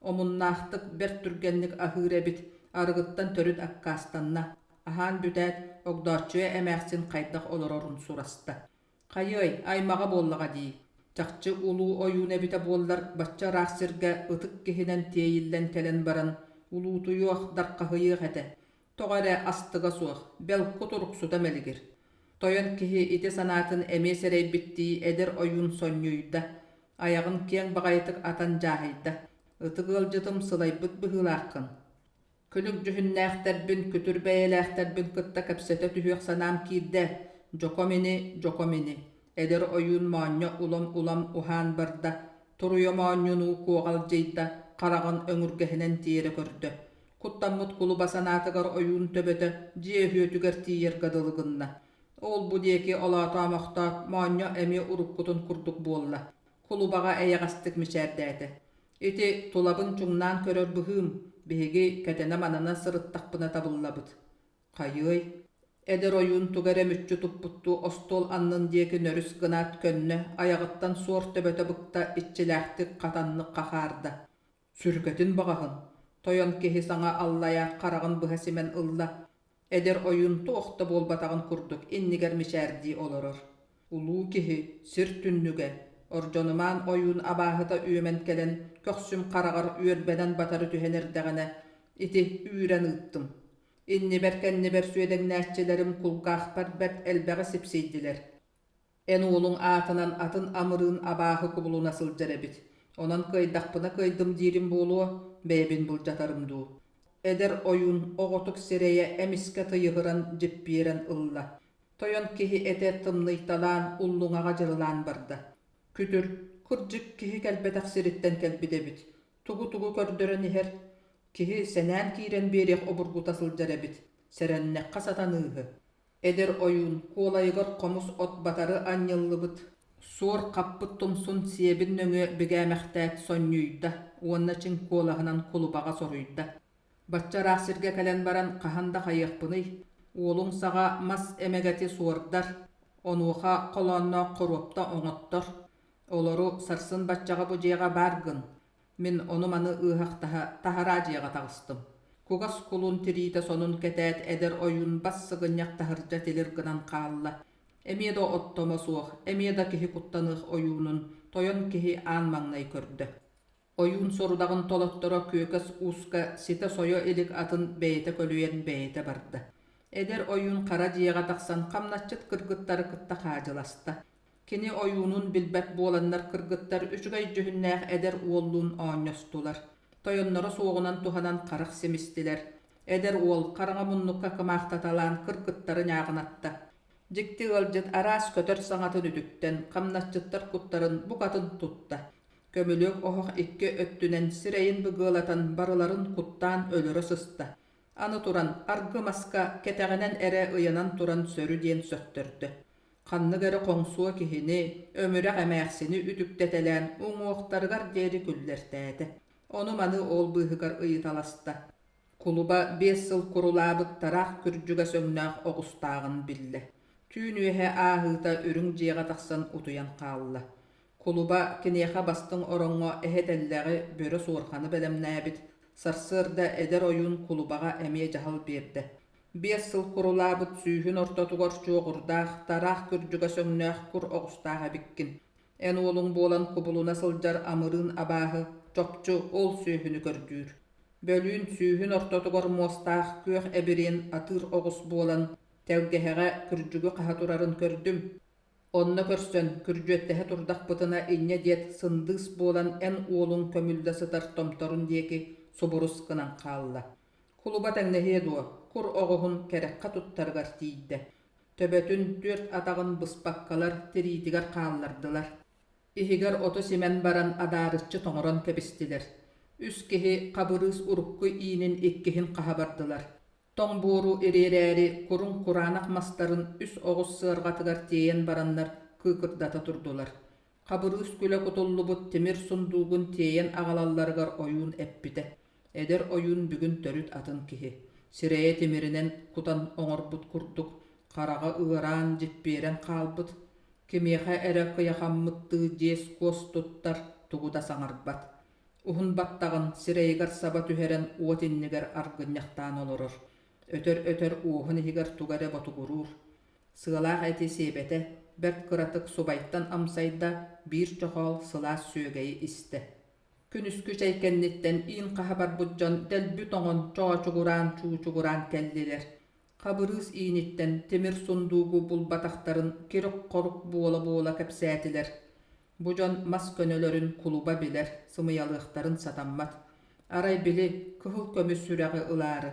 Омуннаахтык, бэрт түргэнник аһыыр эбит, арыгыттан төрүт аккаастанна. Аһаан бүтээт, Огдооччуйа эмээхсин хайдах олорорун сураста. Хайыай, аймаҕа буоллаҕа дии. Чахчы улуу ойуун эбитэ буоллар, бачча ыраах сиргэ ытык киһинэн тиэйиллэн кэлэн баран, улуутуйуох, дархаһыйыах этэ. Тоҕо эрэ астыга суох, бэл кутуруксута мэлигир. Тойон киһи ити санаатын эмиэ сэрэйбиттии эдэр ойуун сонньуйда, айаҕын киэҥ баҕайытык атан дьааһыйда: «Ытык ыалдьытым сылайбыт быһыылааххын. Күлүк дьүһүннээхтэрбин, күтүр бэйэлээхтэрбин кытта кэпсэтэ түһүөх санаам киирдэ. Дьоком ини, дьоком ини». Эдэр ойуун моонньо улам-улам уһаан барда, туруйа моонньунуу куоҕалдьыйда, хараҕын өҥүргэһинэн тиэрэ көрдө. Куттаммыт кулуба санаатыгар ойуун төбөтө дьиэ өһүөтүгэр тиийэргэ дылы гынна. Ол-бу диэки олоотоомохтоот, моонньо эмиэ уруккутун курдук буолла. Кулубаҕа эйэҕэстик мичээрдээтэ. Ити тулабын чуҥнаан көрөр быһыым, биһиги кэтэнэ-манана сырыттахпына табыллабыт. Хайыай? Эдэр ойуун тугу эрэ мүччү туппуттуу остуол аннын диэки нөрүс гынаат көннө, айаҕыттан суор төбөтө быкта иччилээхтик хатаннык хахаарда. Сүргэтин баҕаһын, тойон киһи саҥа аллайа хараҕын быһа симэн ылла, эдэр ойуун туох да буолбатаҕын курдук иннигэр мичээрдии олорор. Улуу киһи, сир түннүгэ, Ордьонумаан ойуун абааһыта үөмэн кэлэн көхсүм хараҕар үөрбэнэн батары түһэн эрдэҕинэ, ити үүрэн ыыттым. Иннибэр-кэннибэр сүөдэҥнээччилэрим кулгаахпар бэрт элбэҕи сипсийдилэр. Эн уолуҥ аатынан атын амырыын абааһы кубулуна сылдьар эбит, онон кыайдахпына кыайдым диирим буолуо, бэйэбин былдьатарым дуу. Эдэр ойуун оҕотук сирэйэ эмискэ тыйыһыран дьиппиэрэн ылла. Тойон киһи этэ тымныйталаан уллуҥаҕа дьырылаан барда. Күтүр, кырдьык киһи кэлбэтэх сириттэн кэлбит эбит. Тугу-тугу көрдөрөн иһэр. Киһи сэнээн киирэн биэриэх обургута сылдьар эбит. Сэрэннэххэ сатаныыһы. Эдэр ойуун куолайыгар хомус от батары анньыллыбыт, суор хаппыт тумсун сиэбин нөҥүө бигээмэхтээт сонньуйда уонна чиҥ куолаһынан кулубаҕа соруйда: «Бачча ыраах сиргэ кэлэн баран хаһан да хайыахпыный, уолуҥ саҕа мас эмэгэти суордар, онуоха холоонноох хоруопта оҥоттор, олору сарсын баччаҕа бу дьиэҕэ баар гын, Мин ону-маны ыаһахтаһа таһараа дьиэҕэ таҕыстым. Кугас кулун тириитэ сонун кэтээт эдэр ойуун бас сыгынньах таһырдьа тилир гынан хаалла. Эмиэ да оттомо суох, эмиэ да киһи куттаныах ойуунун тойон киһи аан маҥнай көрдө. Ойуун сорудаҕын толотторо Күөкэс ууска ситэ сойо илик атын бэйэтэ көлүйэн бэйэтэ барда. Эдэр ойуун хара дьиэҕэ тахсан хамначчыт кыргыттары кытта хаадьыласта. Кини ойуунун билбэт буоланнар кыргыттар үчүгэй дьүһүннээх эдэр уоллуун оонньостулар, тойонноро суоҕунан туһанан харах симистилэр. Эдэр уол хараҥа муннукка кымаахтаталаан кыргыттары ньааҕынатта. Дьикти ыалдьыт араас көтөр саҥатын үтүктэн, хамначчыттар куттарын букатын тутта. Көмүлүөк оһох икки өттүнэн сирэйин быгыалатан барыларын куттаан өлөрө сыста. Аны туран, аргы маска кэтэҕинэн эрэ ыйанан туран сөрү диэн сөхтөрдө. Ханнык эрэ хоҥсуо киһини, өмүрэх эмээхсини үтүктэтэлээн уҥуохтарыгар диэри күллэртээтэ. Ону-маны ол быыһыгар ыйыталаста. Кулуба 5 сыл курулаабыт тараах күрдьүгэс өҥнөөх оҕустааҕын биллэ. Түүн үөһэ ааһыыта үрүҥ дьиэҕэ тахсан утуйан хаалла. Кулуба киниэхэ бастыҥ ороҥҥо эһэ тэллэҕи, бөрө суорҕаны бэлэмнээбит. Сарсыарда эдэр ойуун кулубаҕа эмиэ дьаһал биэрдэ. 5 сыл курулаабыт сүүһүн ортотугар чуоҕурдаах, тараах күрдьүгэс өҥнөөх кур оҕустаах эбиккин. Эн уолуҥ буолан кубулуна сылдьар амырыын абааһы чопчу ол сүөһүнү көрдүүр. Бөлүүн сүүһүн ортотугар муостаах күөх эбириэн атыыр оҕус буолан, тэлгэһэҕэ күрдьүгү хаһа турарын көрдүм. Онно көрсөн, күрдьүөттэһэ турдахпытына инньэ диэт сындыыс буолан эн уолуҥ көмүллэ сытар томторун диэки субурус гынан хаалла. Кулуба тэҥнэһиэ дуо, кур оҕуһун кэрэххэ туттарыгар тиийдэ. Төбөтүн, түөрт атаҕын быспаккалар тириитигэр хааллардылар. Иһигэр оту симэн баран адаарыччы тоҥорон кэбистилэр. Үс киһи Хабырыыс урукку иинин иккиһин хаһа бардылар. Тоҥ буору ириэрээри куруҥ кураанах мастарын үс оҕус сыарҕатыгар тиэйэн бараннар кыыкырдата турдулар. Хабырыыс күлэ кутуллубут тимир сундуугун тиэйэн аҕалалларыгар ойуун эппитэ: Эдэр ойуун бүгүн төрүт атын киһи, сирэйэ тимиринэн кутан оҥорбут курдук, хараҕа ыараан, дьиппиэрэн хаалбыт. Кимиэхэ эрэ кыйахаммыттыы дьиэс-куос туттар, тугу да саҥарбат. Уһун баттаҕын сирэйигэр саба түһэрэн уот иннигэр аргынньахтаан олорор. Өтөр-өтөр уоһун иһигэр тугу эрэ ботугуруур. Сыалаах эти сиэбэтэ, бэрт кыратык субайтан амсайда, биир чохоол сылаас сүөгэйи истэ. Күнүскү чэй кэнниттэн иин хаһа барбыт дьон дэлби тоҥон, чоочугураан-чуучугураан кэллилэр. Хабырыыс ииниттэн тимир сундуугу булбатахтарын кирик-хорук буола-буола кэпсээтилэр. Бу дьон мас көнөлөрүн кулуба билэр, сымыйалыахтарын сатаммат. Арай били кыһыл көмүс сүрэҕи ылаары.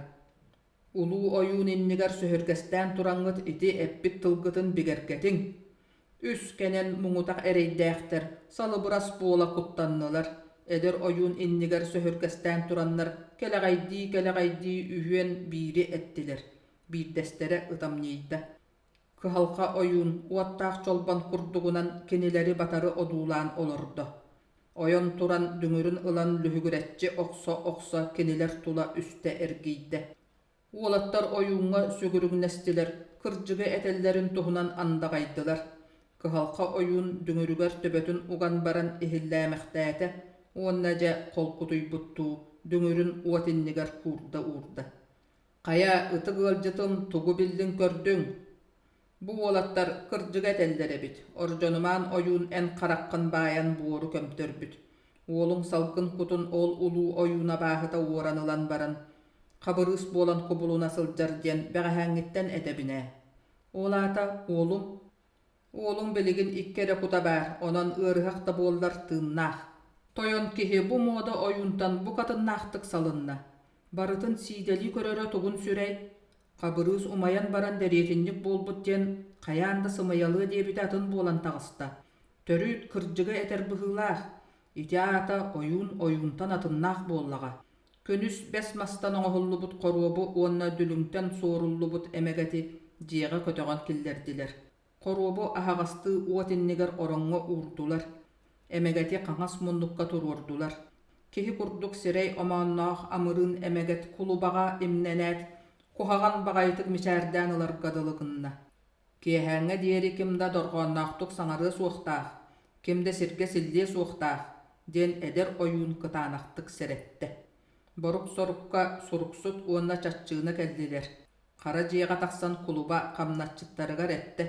Улуу ойуун иннигэр сөһүргэстээн тураҥҥыт ити эппит тылгытын бигэргэтиҥ. Үс кэнэн муҥутах эрэйдээхтэр салыбырас буола куттаннылар. Эдэр ойуун иннигэр сөһүргэстээн тураннар кэлэҕэйдии-кэлэҕэйдии үһүөн биири эттилэр. Биирдэстэрэ ытамньыйда. Кыһалҕа ойуун уоттаах чолбон курдугунан кинилэри батары одуулаан олордо. Ойон туран дүҥүрүн ылан лүһүгүрэччи охсо-охсо кинилэр тула үстэ эргийдэ. Уолаттар ойууҥҥа сүгүрүҥнэстилэр, кырдьыгы этэллэрин туһунан андаҕайдылар. Кыһалҕа ойуун дүҥүрүгэр төбөтүн уган баран иһиллээмэхтээтэ уонна дьэ холкутуйбуттуу дүҥүрүн уот иннигэр куурда уурда. Хайа, ытык ыалдьытым, тугу биллиҥ-көрдүҥ? Бу уолаттар кырдьыга этэллэр эбит, Ордьонумаан ойуун эн хараххын баайан буору көмтөрбүт. Уолуҥ салгын кутун ол улуу ойуун абааһыта уоран ылан баран, хабырыыс буолан кубулуна сылдьар диэн бэҕэһээҥҥиттэн этэбин ээ. Ол аата уолум Уолуҥ билигин икки эрэ кута баар, онон ыарыһах да буоллар тыыннаах. Тойон киһи бу муода ойуунтан букатыннаахтык салынна. Барытын сиидэлии көрөрө тугун сүрэй? Хабырыыс умайан баран дэриэтинньик буолбут диэн хайаан да сымыйалыа диэбитэ атын буолан таҕыста. Төрүт кырдьыгы этэр быһыылаах. Ити аата ойуун ойуунтан атыннаах буоллаҕа. Күнүс бэс мастан оҥоһуллубут хоруобу уонна дүлүҥтэн суоруллубут эмэгэти дьиэҕэ көтөҕөн киллэрдилэр. Хоруобу аһаҕастыы уот иннигэр ороҥҥо уурдулар, эмэгэти хаҥас муннукка туруордулар. Киһи курдук сирэй омоонноох амырыын эмэгэт кулубаҕа имнэнээт, куһаҕан баҕайытык мичээрдээн ыларга дылы гынна. Киэһээҥҥэ диэри ким да дорҕоонноохтук саҥарыа суохтаах, ким да сиргэ силлиэ суохтаах, диэн эдэр ойуун кытаанахтык сэрэттэ. Борук-сорукка суруксут уонна чаччыына кэллилэр. Хара дьиэҕэ тахсан кулуба хамначчыттарыгар эттэ: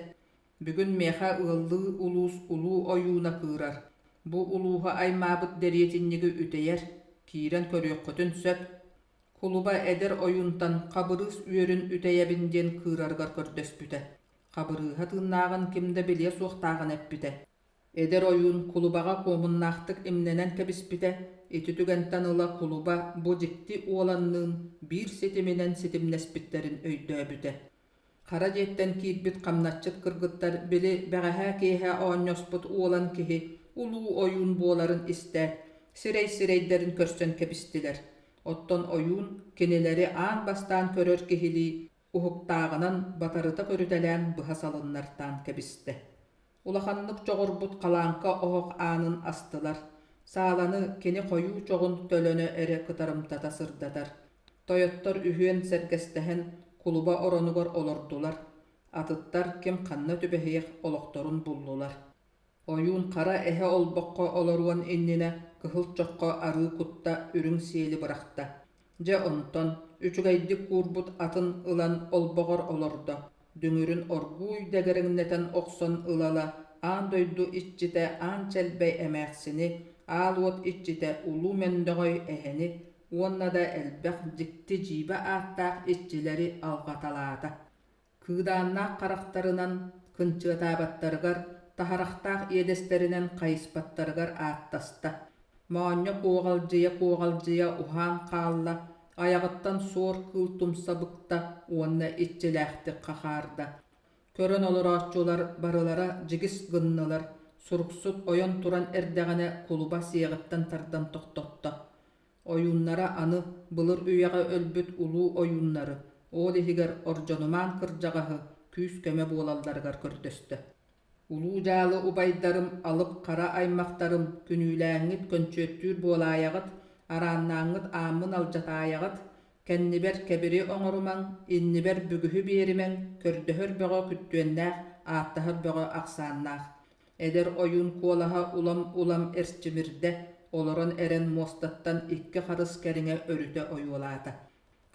«Бүгүн миэхэ ыаллыы улуус улуу ойууна кыырар. Бу улууһу аймаабыт дэриэтинньиги үтэйэр, киирэн көрүөххүтүн сөп. Кулуба эдэр ойуунтан Хабырыыс үөрүн үтэйэбин диэн кыырарыгар көрдөспүтэ. Хабырыыһа тыыннааҕын ким да билиэ суохтааҕын эппитэ. Эдэр ойуун кулубаҕа куомуннаахтык имнэнэн кэбиспитэ, ити түгэнтэн ыла кулуба бу дьикти уоланныын биир ситиминэн ситимнэспиттэрин өйдөөбүтэ. Хара дьиэттэн киирбит хамначчыт кыргыттар били бэҕэһээ киэһэ оонньоспут уолан киһи улуу ойуун буоларын истээт, сирэй-сирэйдэрин көрсөн кэбистилэр. Оттон ойуун кинилэри аан бастаан көрөр киһилии уһуктааҕынан батарыта көрүтэлээн быһа салыннартаан кэбистэ. Улаханнык чоҕурбут халааҥка оһох аанын астылар, сааланы кини хойуу чоҕун төлөнө эрэ кытарымтата сырдатар. Тойоттор үһүөн сэргэстэһэн кулуба оронугар олордулар, атыттар ким ханна түбэһиэх олохторун буллулар. Ойуун хара эһэ олбоххо олоруон иннинэ кыһыл чоххо арыы кутта, үрүҥ сиэли бырахта. Дьэ онтон үчүгэйдик куурбут атын ылан олбоҕор олордо, дүҥүрүн оргууй дэгэрэҥнэтэн охсон ыла-ыла аан дойду иччитэ Аан Чэлбэй эмээхсини, аал уот иччитэ Улуу Мөндөҕөй эһэни уонна да элбэх дьикти-дьиибэ ааттаах иччилэри алҕаталаата. Кыыдааннаах харахтарынан кынчыатаабаттарыгар, таһарахтаах иэдэстэринэн хайыспаттарыгар ааттаста. Моонньо куоҕалдьыйа-куоҕалдьыйа уһаан хаалла, айаҕыттан суор кыыл тумса быкта уонна иччилээхтик хахаарда. Көрөн олорооччулар барылара дьигис гыннылар, суруксут ойон туран эрдэҕинэ кулуба сиэҕиттэн тардан тохтотто. Ойууннара аны былыр үйэҕэ өлбүт улуу ойууннары, ол иһигэр Ордьонумаан кырдьаҕаһы күүс-көмө буолалларыгар көрдөстө. Улуу дьаалы убайдарым, алып хара аймахтарым, күнүүлээҥҥит көнчүөттүүр буолаайаҕыт, арааннааҥҥыт ааммын алдьатаайаҕыт, кэннибэр кэбири оҥорумаҥ, иннибэр бүгүһү биэримэҥ, көрдөһөр бөҕө күттүөннээх, ааттаһар бөҕө ахсааннаах. Эдэр ойуун куолаһа улам-улам эрчимирдэ, олорон эрэн муостаттан икки харыс кэриҥэ өрүтэ ойуолаата.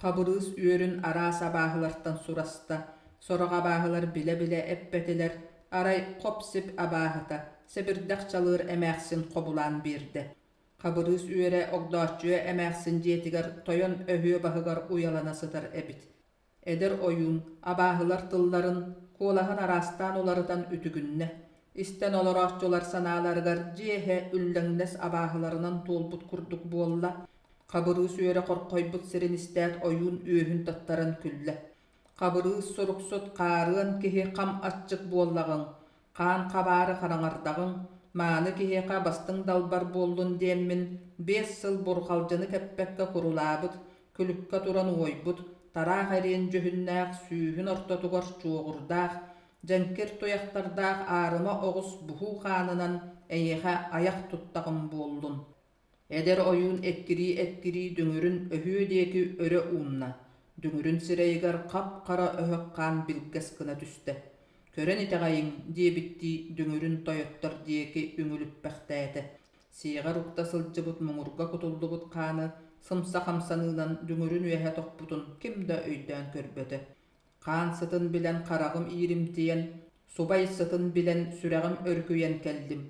Хабырыыс үөрүн араас абааһылартан сураста, сорох абааһылар билэ-билэ эппэтилэр, арай хоп-сип абааһыта, сэбирдэх чалыыр эмээхсин хобулаан биэрдэ. Хабырыыс үөрэ Огдооччуйа эмээхсин дьиэтигэр тойон өһүө баһыгар уйалана сытар эбит. Эдэр ойуун абааһылар тылларын, куолаһын араастаан уларытан үтүгүннэ. Истэн олорооччулар санааларыгар дьиэ иһэ үллэҥнэс абааһыларынан туолбут курдук буолла. Хабырыыс үөрэ хорхойбут сирин истээт ойуун үөһүн таттаран күллэ. Хабырыыс суруксут хаарыан киһи хам аччык буоллаҕыҥ, хаан хабаары хараҥардаҕыҥ, мааны киһиэхэ бастыҥ далбар буоллун диэммин 5 сыл бурҕалдьыны кэппэккэ курулаабыт, күлүккэ туран уойбут, тараах эриэн дьүһүннээх, сүүһүн ортотугар чуоҕурдаах, дьэҥкир туйахтардаах аарыма оҕус буһуу хаанынан эйиэхэ айах туттаҕым буоллун. Эдэр ойуун эккирии-эккирии дүҥүрүн өһүө диэки өрө уунна, дүҥүрүн сирэйигэр хап-хара өһөх хаан билгэс гына түстэ. «Көрөн итэҕэйиҥ» диэбиттии дүҥүрүн тойоттор диэки үҥүлүппэхтээтэ. Сиэҕэр укта сылдьыбыт муҥурга кутуллубут хааны сымса хамсаныынан дүҥүрүн үөһэ тохпутун ким да өйдөөн көрбөтө. Хаан сытын билэн хараҕым ииримтийэн, субай сытын билэн сүрэҕим өрүкүйэн кэллим.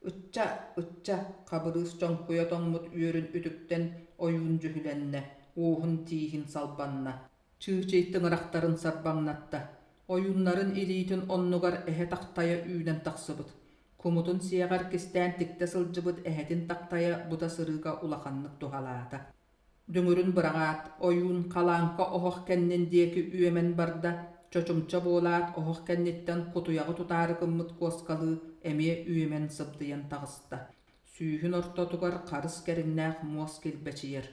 Ычча, ычча, Хабырыыс чоҥкуйа тоҥмут үөрүн үтүктэн ойуун дьүһүлэннэ, уоһун-тииһин салбанна. Чыычый тыҥырахтарын сарбаҥнатта. Ойууннарын илиитин оннугар эһэ тахтайа үүнэн тахсыбыт. Кумутун сиэҕэр кистээн тиктэ сылдьыбыт эһэтин тахтайа бута сырыыга улаханнык туһалаата. Дүҥүрүн быраҕаат, ойуун халааҥка оһох кэннин диэки үөмэн барда, чочумча буолаат, оһох кэнниттэн кутуйаҕы тутаары гыммыт куоскалыы эмиэ үөмэн сыбдыйан таҕыста. Сүүһүн ортотугар харыс кэриҥнээх муос килбэчийэр.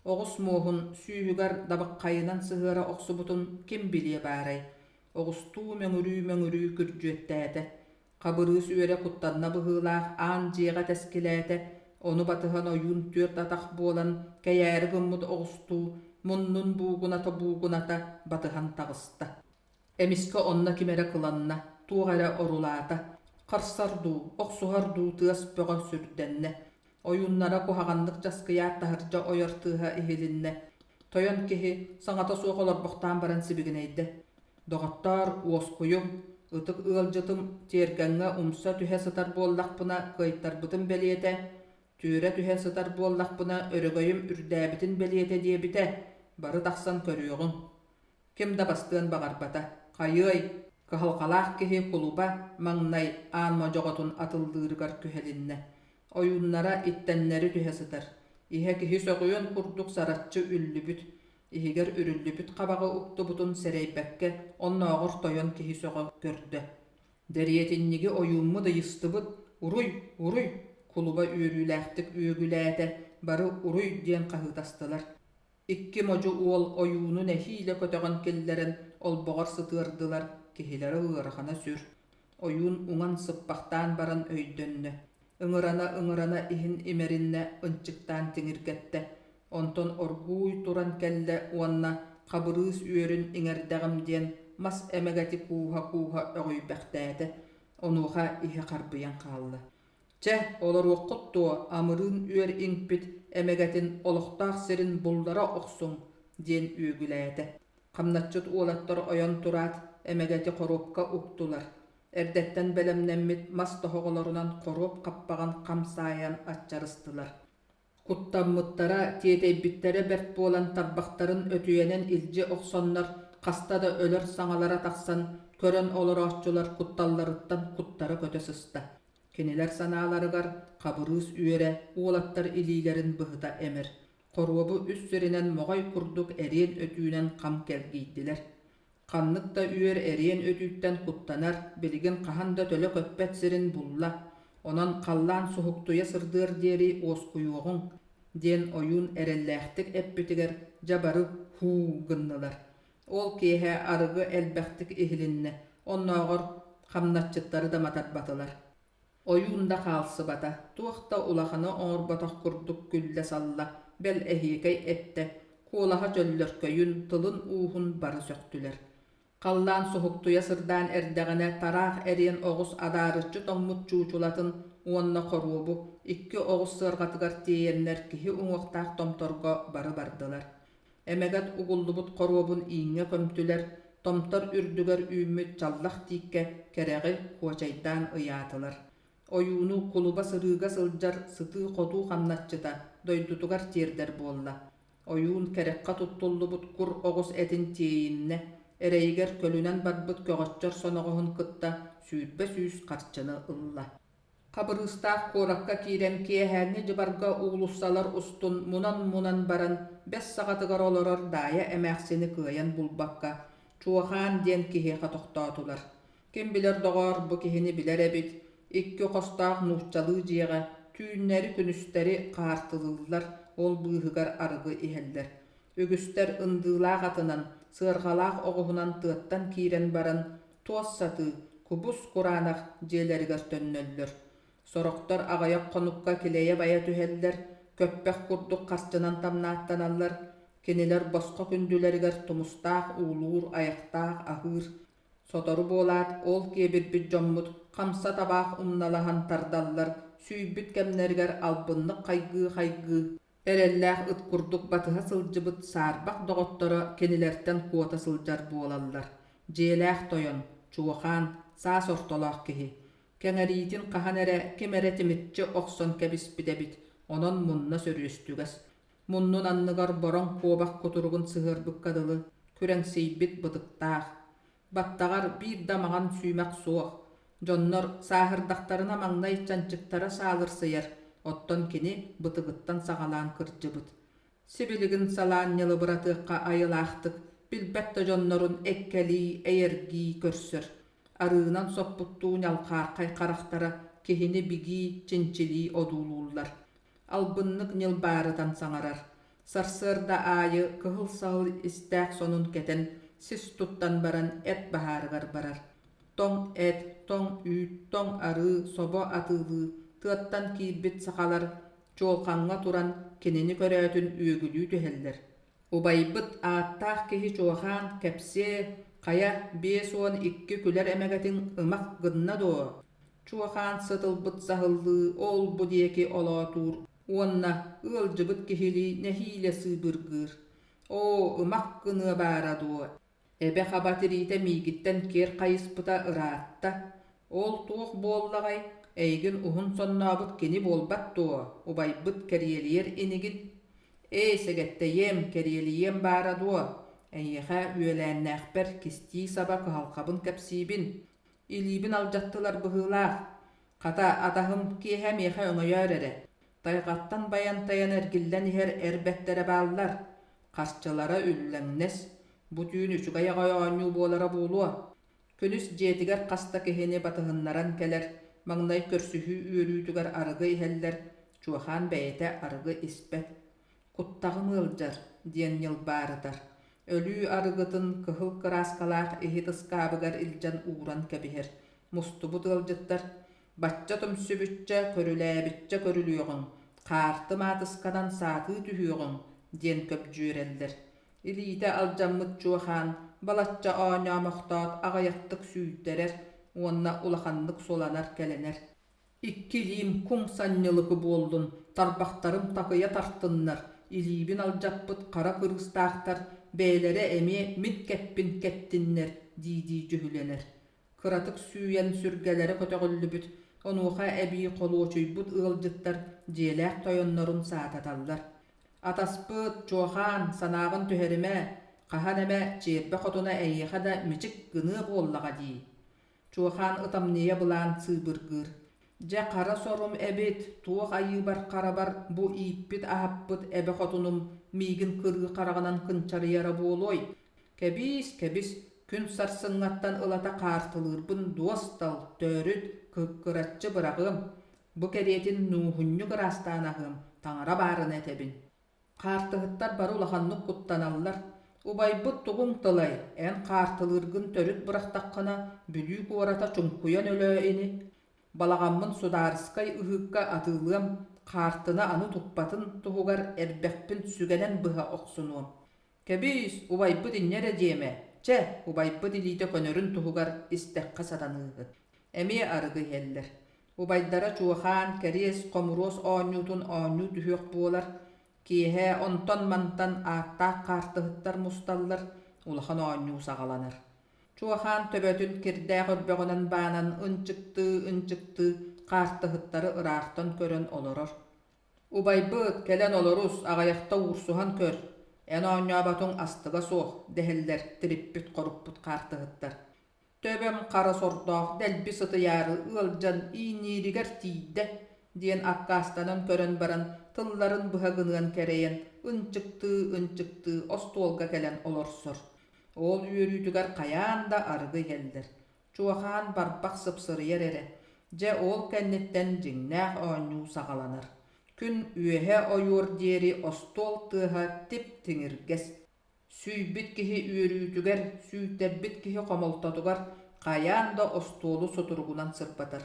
Оҕус муоһун сүүһүгэр дабаххайынан сыһыара охсубутун ким билиэ баарай, оҕустуу мөҥүрүү-мөҥүрүү күрдьүөттээтэ. Хабырыыс үөрэ куттанна быһыылаах аан дьиэҕэ тэскилээтэ, ону батыһан ойуун түөрт атах буолан кэйээри гыммыт оҕустуу муннун буугуната-буугуната батыһан таҕыста. Эмискэ онно ким эрэ кыланна, туох эрэ орулаата, харсар дуу, охсуһар дуу тыас бөҕө сүрдэннэ. Ойууннара куһаҕаннык часкыйаат таһырдьа ойор тыаһа иһилиннэ. Тойон киһи саҥата суох олорбохтоон баран сибигинэйдэ: «Доҕоттоор, уоскуйуҥ, ытык ыалдьытым тиэргэҥҥэ умса түһэ сытар буоллахпына кыайтарбытым бэлиэтэ, түөрэ түһэ сытар буоллахпына өрөгөйүм үрдээбитин бэлиэтэ диэбитэ, бары тахсан көрүөҕүҥ». Ким да бастыан баҕарбата, хайыай, кыһалҕалаах киһи кулуба маҥнай аан модьоҕотун атыллыырыгар күһэлиннэ. Ойууннара иттэннэри түһэ сытар, иһэ киһи сөҕүөн курдук сараччы үллүбүт, иһигэр үрүллүбүт хабаҕы уктубутун сэрэйбэккэ оннооҕор тойон киһи сөҕө көрдө. Дэриэтинньиги ойууммут ыйыстыбыт, уруй, уруй, кулуба үөрүүлээхтик үөгүлээтэ, бары уруй диэн хаһыытастылар. Икки модьу уол ойууну нэһиилэ көтөҕөн киллэрэн олбоҕор сытыардылар, киһилэрэ ыарахана сүр. Ойуун уҥан сыппахтаан баран өйдөннө. Ыҥырана-ыҥырана иһин имэриннэ, ынчыктаан тиҥиргэттэ. Онтон оргууй туран кэллэ уонна Хабырыыс үөрүн иҥэрдэҕим диэн мас эмэгэти кууһа-кууһа өҕүйбэхтээтэ. Онуоха иһэ харбыйан хаалла. Чэ, олоруоххут дуо, амырыын үөр иҥпит эмэгэтин олохтоох сирин буллара охсуҥ, диэн үөгүлээтэ. Хамначчыт уолаттар ойон тураат, эмэгэти хоруопка уктулар. Эрдэттэн бэлэмнэммит мас тоһоҕолорунан хоруоп хаппаҕын хам саайан аччарыстылар. Куттаммыттара, тиэтэйбиттэрэ бэрт буолан тарбахтарын өтүйэнэн илдьи охсоннор хаста да өлөр саҥалара тахсан, көрөн олорооччулар кутталларыттан куттара көтө сыста. Кинилэр санааларыгар Хабырыыс үөрэ уолаттар илиилэрин быһыта эмэр, хоруобу үс сиринэн моҕой курдук эриэн өтүүнэн хам кэлгийдилэр. Ханнык да үөр эриэн өтүүттэн куттанар, билигин хаһан да төлө көппөт сирин булла, онон халлаан суһуктуйа сырдыар диэри уоскуйуоҕуҥ, диэн ойуун эрэллээхтик эппитигэр дьэ бары һуу гыннылар. Ол киэһэ арыгы элбэхтик иһилиннэ, оннооҕор хамначчыттары да матарбатылар. Ойуун да хаалсыбата, туох да улаханы оҥорботох курдук күллэ-салла, бэл эһиэкэй эттэ, куолаһа чөллөркөйүн, тылын ууһун бары сөхтүлэр. Халлаан суһуктуйа сырдаан эрдэҕинэ тараах эриэн оҕус адаарыччы тоҥмут чуучулатын уонна хоруобу икки оҕус сыарҕатыгар тиэйэннэр киһи уҥуохтаах томторго бары бардылар. Эмэгэт угуллубут хоруобун ииҥҥэ көмтүлэр, томтор үрдүгэр үүммүт чаллах тииккэ кэрэҕи куочайдаан ыйаатылар. Ойууну кулуба сырыыга сылдьар сытыы-хотуу хамначчыта дойдутугар тиэрдэр буолла. Ойуун кэрэххэ туттуллубут кур оҕус этин тиэйиннэ, эрэйигэр көлүнэн барбыт көҕөччөр соноҕоһун кытта 20 сүүс харчыны ылла. Хабырыыстаах куоракка киирэн киэһээҥҥи дьыбарга уулуссалар устун мунан-мунан баран бэс саҕатыгар олорор Даайа эмээхсини кыайан булбакка, Чуохаан диэн киһиэхэ тохтоотулар. Ким билэр доҕоор, бу киһини билэр эбит, икки хостоох нууччалыы дьиэҕэ түүннэри-күнүстэри хаартылыыллар, ол быыһыгар арыгы иһэллэр. Үгүстэр ындыылаах атынан, сыарҕалаах оҕуһунан тыаттан киирэн баран, туос сатыы, кубус-кураанах дьиэлэригэр төннөллөр. Сорохтор аҕыйах хонукка килэйэ-байа түһэллэр, көппөх курдук харчынан тамнааттаналлар. Кинилэр босхо күндүлэригэр тумустаах уулуур, айахтаах аһыыр. Сотору буолаат, ол киэбирбит дьоммут хамса табаах умналаһан тардаллар, сүүйбүт кэмнэригэр албыннык хайгыы-хайгыы, эрэллээх ыт курдук батыһа сылдьыбыт саарбах доҕотторо кинилэртэн куота сылдьар буолаллар. Дьиэлээх тойон, чуохаан, саас ортолоох киһи. Кэҥэриитин хаһан эрэ ким эрэ тимирчи охсон кэбиспит эбит, онон мунна сөрүөстүгэс. Муннун анныгар бороҥ куобах кутуругун сыһыарбыкка дылы, күрэҥсийбит бытыктаах. Баттаҕар биир да маҥан сүүмэх суох. Дьоннор сааһырдахтарына маҥнай чанчыктара саалырсыйар, оттон кини бытыгыттан саҕалаан кырдьыбыт. Сибилигин салаан ньылыбыратыахха айылаахтык билбэт да дьоннорун эккэлии, эйэргии көрсөр. Арыынан соппуттуу ньалхаархай харахтара киһини бигии, чинчилии одуулууллар. Албыннык ньылбаарытан саҥарар. Сарсыарда аайы кыһыл саһыл истээх сонун кэтэн, сис туттан баран эт баһаарыгар барар. Тоҥ эт, тоҥ үүт, тоҥ арыы, собо атыылыы тыаттан киирбит сахалар чуолҕаҥҥа туран кинини көрөөтүн үөгүлүү түһэллэр. Убайбыт ааттаах киһи чуохаан кэпсиэ, хайа, 52 күлэр эмэгэтиҥ ымах гынна дуо? Чуохаан сытылбыт саһыллыы ол-бу диэки олоотуур уонна ыалдьыбыт киһилии нэһиилэ сыыбыргыыр: «Оо, ымах гыныа баара дуо, эбэ хаба тириитэ миигиттэн киэр хайыспыта ыраатта. Ол туох буоллаҕай, эйигин уһун соннообут кини буолбат дуо, убайбыт кэриэлийэр инигин? Ээ, сэгэттэйиэм, кэриэлийиэм баара дуо, эйиэхэ үөлээннээхпэр кистии саба кыһалҕабын кэпсиибин, Илиибин алдьаттылар быһыылаах. Хата, атаһым киэһэ миэхэ өҥөйөөр эрэ. Тайҕаттан байан-тайан эргиллэн иһэр эр бэттэрэ бааллар. Харчылара үллэҥнэс. Бу түүн үчүгэй аҕай оонньуу буолара буолуо. Күнүс дьиэтигэр хас да киһини батыһыннаран кэлэр, маҥнай көрсүһүү үөрүүтүгэр арыгы иһэллэр, Чуохаан бэйэтэ арыгы испэт. Куттаҕым ыалдьар, диэн ньылбаарытар. Өлүү арыгытын кыһыл кырааскалаах иһит ыскаабыгар илдьэн ууран кэбиһэр. Мустубут ыалдьыттар «Бачча түмсүбүччэ, көрүлээбиччэ көрүлүөҕүҥ, хаарты маатысканан саатыы түһүөҕүҥ» диэн көбдьүөрэллэр. Илиитэ алдьаммыт чуохаан балачча оонньоомохтоот аҕыйахтык сүүйтэрэр уонна улаханнык суланар-кэлэнэр. Икки илиим куҥ санньылыкы буоллун, тарбахтарым такыйа тартыннар, илиибин алдьаппыт хара кырыыстаахтар бэйэлэрэ эмиэ мин кэппин кэттиннэр дии-дии дьүһүлэнэр. Кыратык сүүйэн сүргэлэрэ көтөҕүллүбүт, онуоха эбии холуочуйбут ыалдьыттар дьиэлээх тойоннорун саататаллар. Атаспыт, чуохаан, санааҕын түһэримэ, хаһан эмэ чиэрбэ хотуна эйиэхэ да мичик гыныа буоллаҕа дии. Чуохаан ытамньыйа былаан сыыбыргыыр: «Дьэ хара сорум эбит, туох айыыбар-харабар бу ииппит-аһаппыт эбэ хотунум миигин кырыы хараҕынан кынчарыйара буолуой? Кэбиис, кэбис, күн сарсыҥҥаттан ылата хаартылыырбын дуостал, төрүт, кыккыраччы быраҕыам, бу кэриэтин нууһунньук ыраастаан аһыам, таҥара баарына этэбин» Хаартыһыттар бары улаханнык куттаналлар: «Убайбыт тугуҥ тылай, эн хаартылыыргын төрүт бырахтаххына, Бүлүү куората чуҥкуйан өлөө ини. Балаҕаммын судаарыскай ыһыыкка атыылыам, хаартыны аны туппатын туһугар эрбэхпин сүгэнэн быһа охсунуом. Кэбиис, убайбыт инньэ эрэ диэмэ. Чэ, убайбыт илиитэ көнөрүн туһугар истэххэ сатаныыһы. Эмиэ арыгы иһэллэр. Убайдара чуохаан, кэриэс, хомуруос оонньуутун оонньуу түһүөх буолар. Киэһэ онтон-мантан ааттаах хаартыһыттар мусталлар, улахан оонньуу саҕаланар. Чуохаан төбөтүн кирдээх өрбөҕүнэн баанан ынчыктыы-ынчыктыы хаартыһыттары ыраахтан көрөн олорор. «Убайбыт, кэлэн олорус, аҕыйахта уурсуһан көр, эн оонньооботуҥ астыга суох» дэһэллэр тириппит-хоруппут хаартыһыттар. «Төбөм хара сордоох дэлби сытыйаары ыалдьан ииннииригэр тиийдэ» диэн аккаастанан көрөн баран тылларын быһа гыныан кэрэйэн ынчыктыы-ынчыктыы остуолга кэлэн олорсор. Ол үөрүүтүгэр хайаан да арыгы иһэллэр. Чуохаан барбах сыпсырыйар эрэ. Дьэ ол кэнниттэн дьиҥнээх оонньуу саҕаланар. Күн үөһэ ойуор диэри остуол тыаһа тип-тиҥиргэс. Сүүйбүт киһи үөрүүтүгэр, сүүйтэрбит киһи хомолтотугар хайаан да остуолу сутуругунан сырбатар.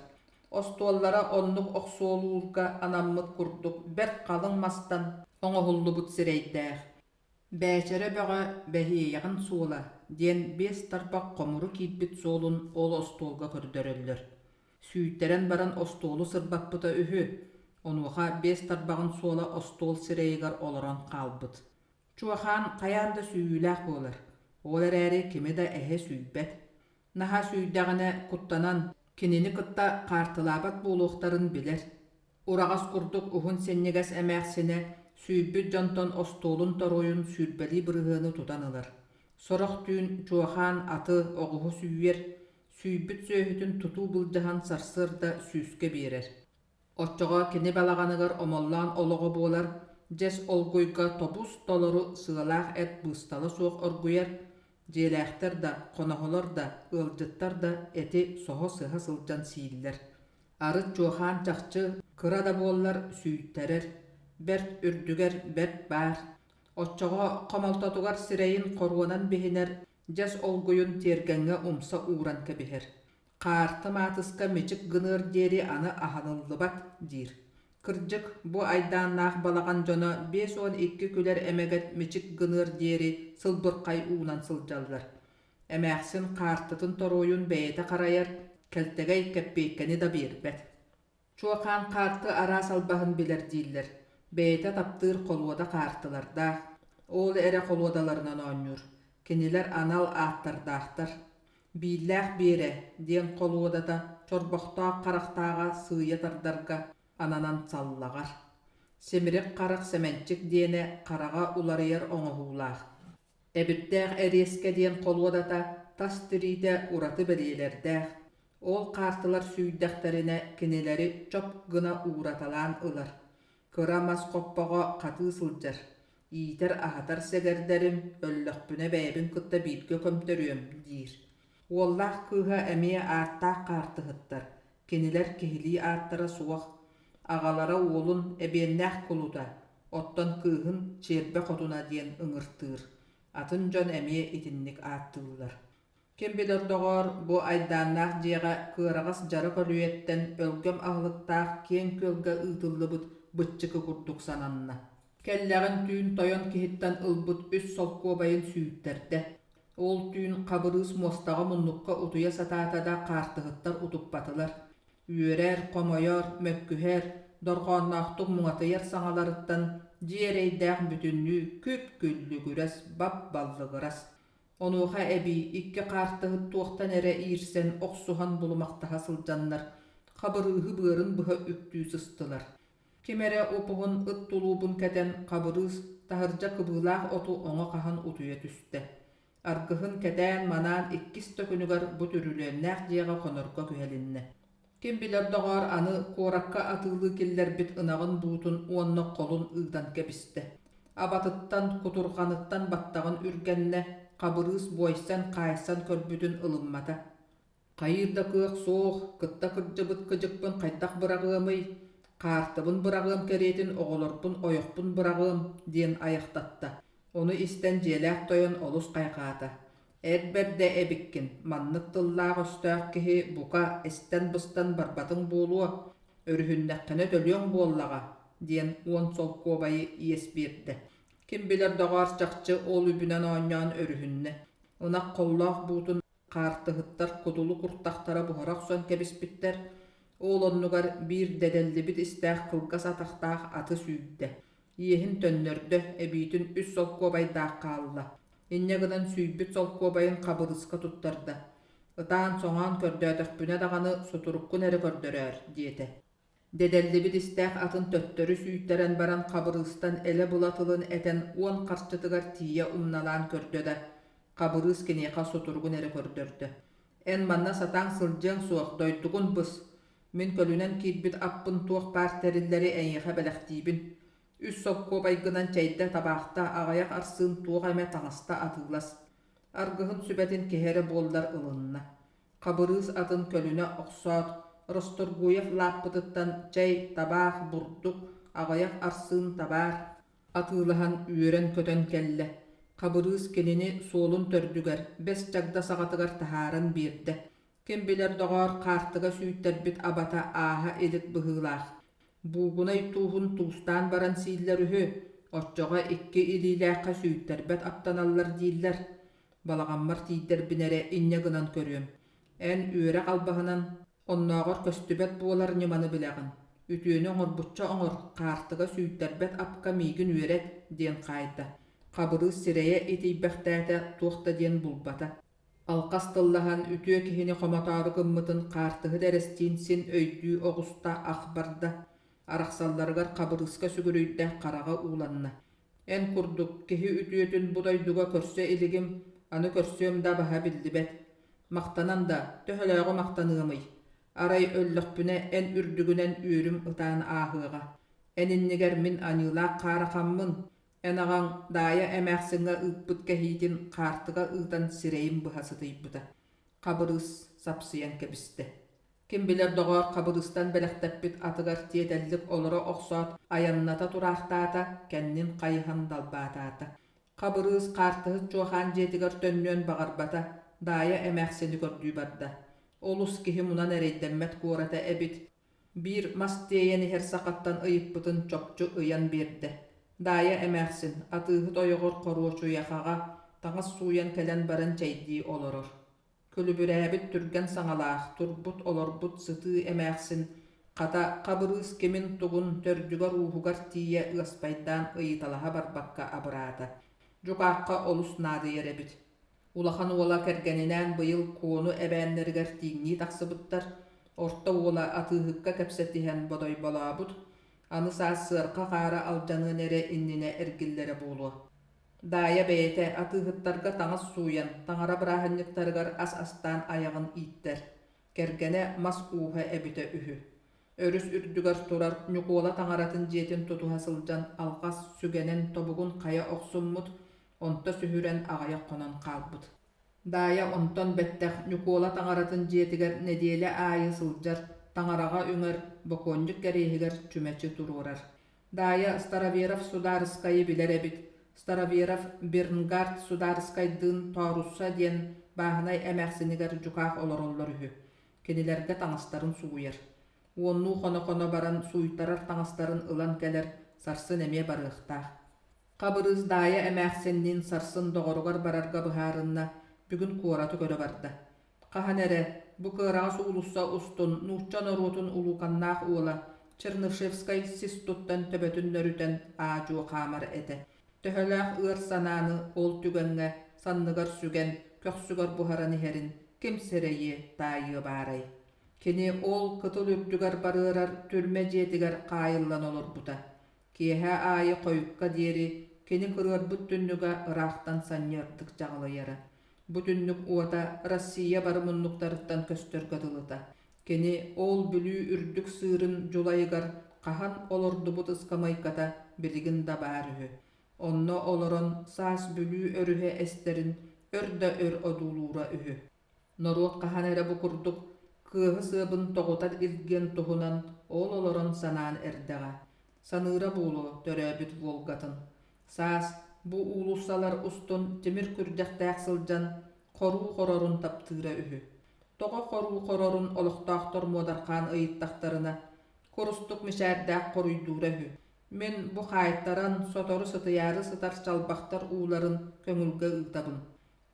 Остуоллара оннук охсуолуурга анаммыт курдук бэрт халыҥ мастан оҥоһуллубут сирэйдээх. Бээчэрэ бөҕө бэһиэйэҕин суола диэн биэс тарбах хомуру киирбит суолун ол остуолга көрдөрөллөр. Сүүйтэрэн баран остуолу сырбаппыта үһү, онуоха биэс тарбаҕын суола остуол сирэйигэр олорон хаалбыт. Чуохаан хайаан да сүүйүүлээх буолар, ол эрээри кими да эһэ сүүйбэт. Наһаа сүүйдэҕинэ куттанан, кинини кытта хаартылаабат буолуохтарын билэр. Ураҕас курдук уһун синньигэс эмээхсинэ сүүйбүт дьонтон остуолун торуойун сүүрбэлии бырыһыаны тутан ылар. Сорох түүн чуохаан аты, оҕуһу сүүйэр, сүүйбүт сүөһүтүн тутуу былдьаһан сарсыарда сүүскэ биэрэр. Оччоҕо кини балаҕаныгар омоллоон олоҕо буолар, дьэс олгуйга тобус-толору сыалаах эт быыстала суох оргуйар, дьиэлээхтэр да, хоноһолор да, ыалдьыттар да эти соһо-сыһа сылдьан сииллэр. Арыт чуохаан чахчы кыра да буоллар сүүйтэрэр, бэрт үрдүгэр бэрт баар. Оччоҕо хомолтотугар сирэйин хоруонан биһинэр, дьэс олгуйун тиэргэҥҥэ умса ууран кэбиһэр. Хаарты маатыска мичик гыныар диэри аны аһаныллыбат диир. Кырдьык, бу айдааннаах балаҕан дьоно 52 күлэр эмэгэт мичик гыныар диэри сылбырхай уунан сылдьаллар. Эмээхсин хаартытын торуойун бэйэтэ харайар, кэлтэгэй кэппиэйкэни да биэрбэт. Чуохаан хаарты араас албаһын билэр дииллэр. Бэйэтэ таптыыр холуода хаартылардаах, ол эрэ холуодаларынан оонньуур. Кинилэр анал ааттардаахтар. Бииллээх Биэрэ диэн холуодата чорбохтоох харахтааҕа сыыйа тардарга ананан саллаҕар. Симирик харах Сэмэнчик диэнэ хараҕа уларыйар оҥоһуулаах. Эбирдээх эриэскэ диэн холуодата тас тириитэ ураты бэлиэлэрдээх, ол хаартылар сүүйдэхтэринэ кинилэри чоп гына уураталаан ылар, кыра мас хоппоҕо хатыы сылдьар, иитэр-аһатар сэгэрдэрим өллөхпүнэ бэйэбин кытта бииргэ көмтөрүөм диир. Уоллаах кыыһа эмиэ ааттаах хаартыһыттар, кинилэр киһилии ааттара суох, аҕалара уолун эбиэннээх кулута, оттон кыыһын Чиэрбэ Хотуна диэн ыҥыртыыр, атын дьон эмиэ итинник ааттыыллар. Ким билэр доҕоор, бу айдааннаах дьиэҕэ кыараҕас дьара көлүйэттэн өлгөм аһылыктаах киэҥ күөлгэ ыытыллыбыт быччыкы курдук сананна. Кэллэҕин түүн тойон киһиттэн ылбыт үс солкуобайын сүүйтэрдэ. Ол түүн Хабырыыс муостаҕа муннукка утуйа сатаата да хаартыһыттар утуппатылар. Үөрэр, хомойор, мөккүһэр, дорҕоонноохтук муҥатыйар саҥаларыттан дьиэ эрэйдээх бүтүннүү күп-күллүгүрэс, бап-баллыгырас. Онуоха эбии икки хаартыһыт туохтан эрэ иирсэн, охсуһан булумахтаһа сылдьаннар, Хабырыыһы быарын быһа үктүү сыстылар. Ким эрэ уп-уһун ыт тулуубун кэтэн Хабырыыс таһырдьа кыбыылаах оту оҥо хаһан утуйа түстэ. Аргыһын кэтээн-манаан иккис да күнүгэр бу түрүлүөннээх дьиэҕэ хонорго күһэлиннэ. Ким билэр доҕоор аны куоракка атыылыы киллэрбит ынаҕын буутун уонна холун ыытан кэбистэ. Абатыттан, кутурҕаныттан баттаҕын үргэннэ, Хабырыыс буойсан-хаайсан көрбүтүн ылыммата. Хайыыр да кыах суох, кытта кырдьыбыт кыдьыкпын хайдах быраҕыамый, хаартыбын быраҕыам кэриэтин оҕолорбун ойохпун быраҕыам диэн айахтатта. Ону истэн дьиэлээх тойон олус хайҕаата: «Эр бэрдэ эбиккин, маннык тыллаах-өстөөх киһи, бука, эстэн-быстан барбатыҥ буолуо, өрүһүннэххинэ төлүөҥ буоллаҕа» диэн уон солкуобайы иэс биэрдэ. Ким билэр доҕоор чахчы ол үбүнэн оонньоон өрүһүннэ. Ынах холлоох буутун хаартыһыттар кудулу куртахтара буһара охсон кэбиспиттэр, ол оннугар биир дэтэллибит истээх кылгас атахтаах аты сүүйдэ. Иэһин төннөрдө, эбиитин үс солкуобайдаах хаалла. Инньэ гынан сүүйбүт солкуобайын Хабырыыска туттарда. Ытаан-соҥоон көрдөөтөхпүнэ даҕаны сутуруккун эрэ көрдөрөөр, диэтэ. Дэдэллибит истээх атын төттөрү сүүйтэрэн баран Хабырыыстан элэ-была тылын этэн уон харчытыгар тиийэ умналаан көрдө да, Хабырыыс киниэхэ сутуругун эрэ көрдөрдө. «Эн манна сатаан сылдьыаҥ суох, дойдугун быс. Мин көлүнэн киирбит аппын туох баар тэриллэри эйиэхэ бэлэхтиибин. Үс солкуобайгынан чэйдэ, табаахта, аҕыйах арсыын туох эмэ таҥаста атыылас». Аргыһын сүбэтин киһи эрэ буоллар ылынна. Хабырыыс атын көлүнэ охсоот, Расторгуев лааппытыттан чэй, табаах, бурдук, аҕыйах арсыын табаар атыылаһан үөрэн-көтөн кэллэ. Хабырыыс кинини суолун төрдүгэр, бэс чагда саҕатыгар таһааран биэрдэ. Ким билэр доҕоор, хаартыга сүүйтэрбит абата ааһа илик быһыылаах. Буугунай тууһун туустаан баран сииллэр үһү, оччоҕо икки илиилээххэ сүүйтэрбэт аптаналлар дииллэр. Балаҕаммар тиийдэрбин эрэ инньэ гынан көрүөм. Эн үөрэх албаһынан оннооҕор көстүбэт буолар ньыманы билэҕин. Үтүөнү оҥорбучча оҥор, хаартыга сүүйтэрбэт апка миигин үөрэт, диэн хаайда. Хабырыыс сирэйэ итийбэхтээтэ, туох да диэн булбата. Алҕас тыллаһан үтүө киһини хомотоору гыммытын хаартыһыт эрэстиин син өйдүү оҕуста ах барда. Арахсалларыгар Хабырыыска сүгүрүйдэ, хараҕа ууланна. Эн курдук киһи үтүөтүн бу дойдуга көрсө илигим, аны көрсүөм да баһа биллибэт. Махтанан да, төһөлөөҕү махтаныамый? Арай өллөхпүнэ эн үрдүгүнэн үөрүм ытаан ааһыаҕа. Эн иннигэр мин аньыылаах хаарахаммын, эн аҕаҥ Даайа эмээхсиҥҥэ ыыппыт кэһиитин хаартыга ыытан сирэйим быһа сытыйбыта. Хабырыыс сапсыйан кэбистэ. Ким билэр доҕоор Хабырыыстан бэлэхтэппит атыгар тиэтэллик олоро охсоот айанната тураахтаата, кэннин хайыһан далбаатаата. Хабырыыс хаартыһыт чуохаан дьиэтигэр төннүөн баҕарбата, Даайа эмээхсини көрдүү барда. Олус киһи мунан эрэйдэммэт куората эбит. Биир мас тиэйэн иһэр сахаттан ыйыппытын чопчу ыйан биэрдэ. Даайа эмээхсин атыыһыт ойоҕор хоруочуйахаҕа таҥас сууйан кэлэн баран чэйдии олорор. Күлүбүрээбит түргэн саҥалаах, турбут-олорбут сытыы эмээхсин, хата, Хабырыыс кимин-тугун төрдүгэр-ууһугар тиийэ ыаспайдаан ыйыталаһа барбакка абыраата. Дьукаахха олус наадыйар эбит. Улахан уола кэргэнинээн быйыл Куону эбээннэригэр тииҥнии тахсыбыттар, орто уола атыыһыкка кэпсэтиһэн бодойболообут, аны саас сыарҕа хаара алдьаныан эрэ иннинэ эргиллэрэ буолуо. Даайа бэйэтэ атыыһыттарга таҥас сууйан, таҥара бырааһынньыктарыгар ас астаан айаҕын ииттэр. Кэргэнэ мас ууһа эбитэ үһү. Өрүс үрдүгэр турар Ньукуола таҥаратын дьиэтин тутуһа сылдьан алҕас сүгэнэн тобугун хайа охсуммут, онто сүһүрэн аҕыйах хонон хаалбыт. Даайа онтон бэттэх Ньукуола таҥаратын дьиэтигэр нэдиэлэ аайы сылдьар, таҥараҕа үҥэр, бокуонньук кэриэһигэр чүмэчи туруорар. Даайа Староверов судаарыскайы билэр эбит. Староверов Бернгард судаарыскайдыын Тоорусса диэн бааһынай эмээхсинигэр дьукаах олороллор үһү. Кинилэргэ таҥастарын сууйар. Уоннуу хоно-хоно баран сууйтарар таҥастарын ылан кэлэр, сарсын эмиэ барыахтаах. Хабырыыс Даайа эмээхсинниин сарсын доҕоругар барарга быһаарынна, бүгүн куораты көрө барда. Хаһан эрэ, бу кыараҕас уулусса устун нуучча норуотун улууканнаах уола Чернышевскай сис туттан төбөтүн нөрүтэн аа-дьуо хаамар этэ. Төһөлөөх ыар санааны ол түгэҥҥэ санныгар сүгэн, көхсүгэр буһаран иһэрин ким сэрэйиэ, таайыа баарай. Кини ол кытыл үрдүгэр барыарар түрмэ дьиэтигэр хаайыллан олорбута. Киэһэ аайы хойукка диэри кини кырыарбыт түннүгэ ыраахтан санньыардык чаҕылыйара. Бу түннүк уота Россия бары муннуктарыттан көстөргө дылыта. Кини ол Бүлүү үрдүк сыырын дьулайыгар хаһан олордубут ыскамыайката билигин да баар үһү. Онно олорон саас Бүлүү өрүһэ эстэрин өр да өр одуулуура үһү. Норуот хаһан эрэ бу курдук кыаһы сыабын тоҕутар илгиэн туһунан ол олорон санаан эрдэҕэ. Саныыра буолуо төрөөбүт Волгатын. Саас бу уулуссалар устун тимир күрдьэхтээх сылдьан хоруу хорорун таптыыра үһү. Тоҕо хоруу хорорун олохтоохтор муодархаан ыйыттахтарына, курустук мичээрдээх хоруйдуура үһү. Мин бу хаайтаран, сотору сытыйаары сытар чалбахтар ууларын көҥүлгэ ыытабын.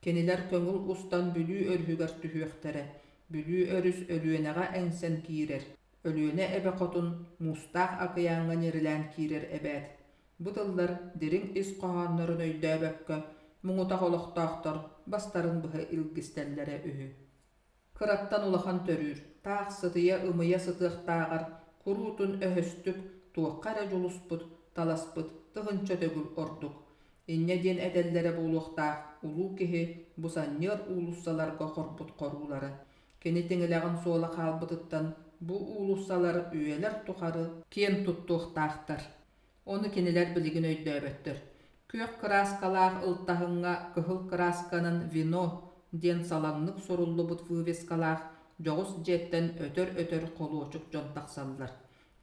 Кинилэр көҥүл устан Бүлүү өрүһүгэр түһүөхтэрэ. Бүлүү өрүс Өлүөнэҕэ эҥсэн киирэр. Өлүөнэ эбэ хотун Муустаах акыйааҥҥа ньирилээн киирэр эбээт. Бу тыллар дириҥ ис хоһооннорун өйдөөбөккө, муҥутах олохтоохтор бастарын быһа илгистэллэрэ үһү. Кыраттан улахан төрүүр, таах сытыйа-ымыйа сытыахтааҕар куруутун өһөстүк, туохха эрэ дьулуспут, таласпыт тыһыынча төгүл ордук. Инньэ диэн этэллэрэ буолуохтаах улуу киһи бу санньыар уулуссаларга хорбут хоруулары. Кини тиҥилэҕин суола хаалбытыттан бу уулуссалар үйэлэр тухары киэн туттуохтаахтар. Ону кинилэр билигин өйдөөбөттөр. Күөх кырааскалаах ылтаһыҥҥа кыһыл кыраасканан «Вино» диэн салаҥнык суруллубут вывескалаах дьоҕус дьиэттэн өтөр-өтөр холуочук дьон тахсаллар.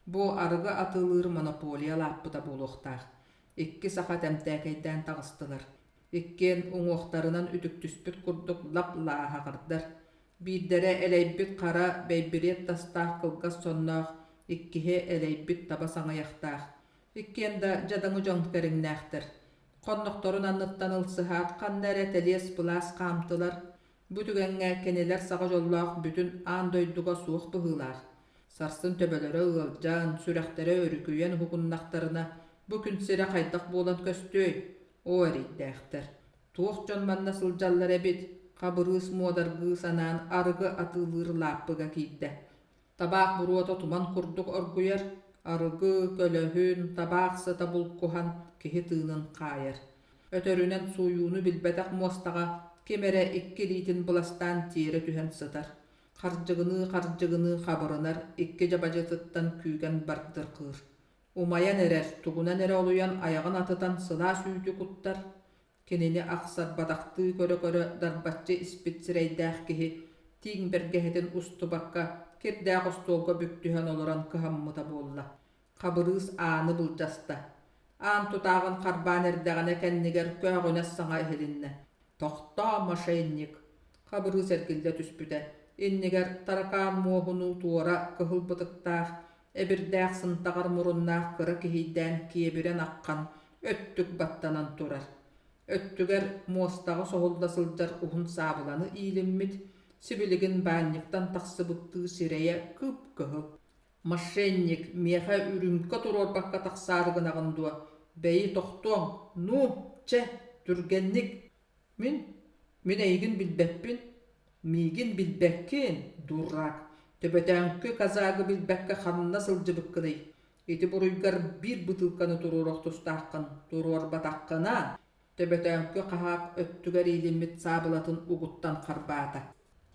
Бу арыгы атыылыыр монополия лааппыта буолуохтаах. Икки саха тэмтээкэйдээн таҕыстылар. Иккиэн уҥуохтарынан үтүктүспүт курдук лап-лааһаҕырдар. Биирдэрэ элэйбит хара бэйбириэт тастаах кылгас сонноох, иккиһэ элэйбит таба саҥыйахтаах. Иккиэн да дьадаҥы дьон кэриҥнээхтэр. Хоннохторун анныттан ылсыһаат ханна эрэ тэлиэс-былаас хаамтылар. Бу түгэҥҥэ кинилэр саҕа дьоллоох бүтүн аан дойдуга суох быһыылаах. Сарсын төбөлөрө ыалдьан, сүрэхтэрэ өрүкүйэн уһугуннахтарына, бу күн сирэ хайдах буолан көстүөй? Оо, эрэйдээхтэр! Туох дьон манна сылдьаллар эбит? Хабырыыс муодаргыы санаан арыгы атыылыыр лааппыга киирдэ. Табаах буруота туман курдук оргуйар, арыгы, көлөһүн, табаах сыта булкуһан киһи тыынын хаайар. Өтөрүнэн сууйууну билбэтэх муостаҕа ким эрэ икки илиитин быластаан тиэрэ түһэн сытар. Хардьыгыныы-хардьыгыныы хабырынар икки дьабадьытыттан күүгэн бардырҕыыр. Умайан эрэр, тугунан эрэ олуйан айаҕын атытан сылаас үүтү куттар. Кинини ахсарбатахтыы көрө-көрө дарбаччы испит сирэйдээх киһи тииҥ бэргэһэтин устубакка кирдээх остуолга бүк түһэн олорон кыһаммыта буолла. Хабырыыс ааны былдьаста. Аан тутааҕын харбаан эрдэҕинэ кэннигэр көөҕүнэс саҥа иһилиннэ: «Тохтоо, мошенник!» Хабырыыс эргиллэ түспүтэ. Иннигэр таракаан муоһунуу туора кыһыл бытыктаах, эбирдээх сынтаҕар муруннаах кыра киһийдээн киэбирэн аххан, өттүк баттанан турар. Өттүгэр муостаҕа соһулла сылдьар уһун саабыланы иилиммит, сибилигин баанньыктан тахсыбыттыы сирэйэ кып-кыһыл. «Мошенник, миэхэ үрүүмкэ туруорбакка тахсаары гынаҕын дуо? Бэйи тохтуоҥ, ну, чэ, түргэнник!» «Мин? Мин эйигин билбэппин. Миигин билбэккин, дурак! Төбөтөөҥкү казагы билбэккэ ханна сылдьыбыккыный? Ити буруйгар биир бытыылканы туруоруох тустааххын, туруорбатаххына, төбөтөөҥкү хаһаак өттүгэр иилиммит саабылатын угуттан харбаата.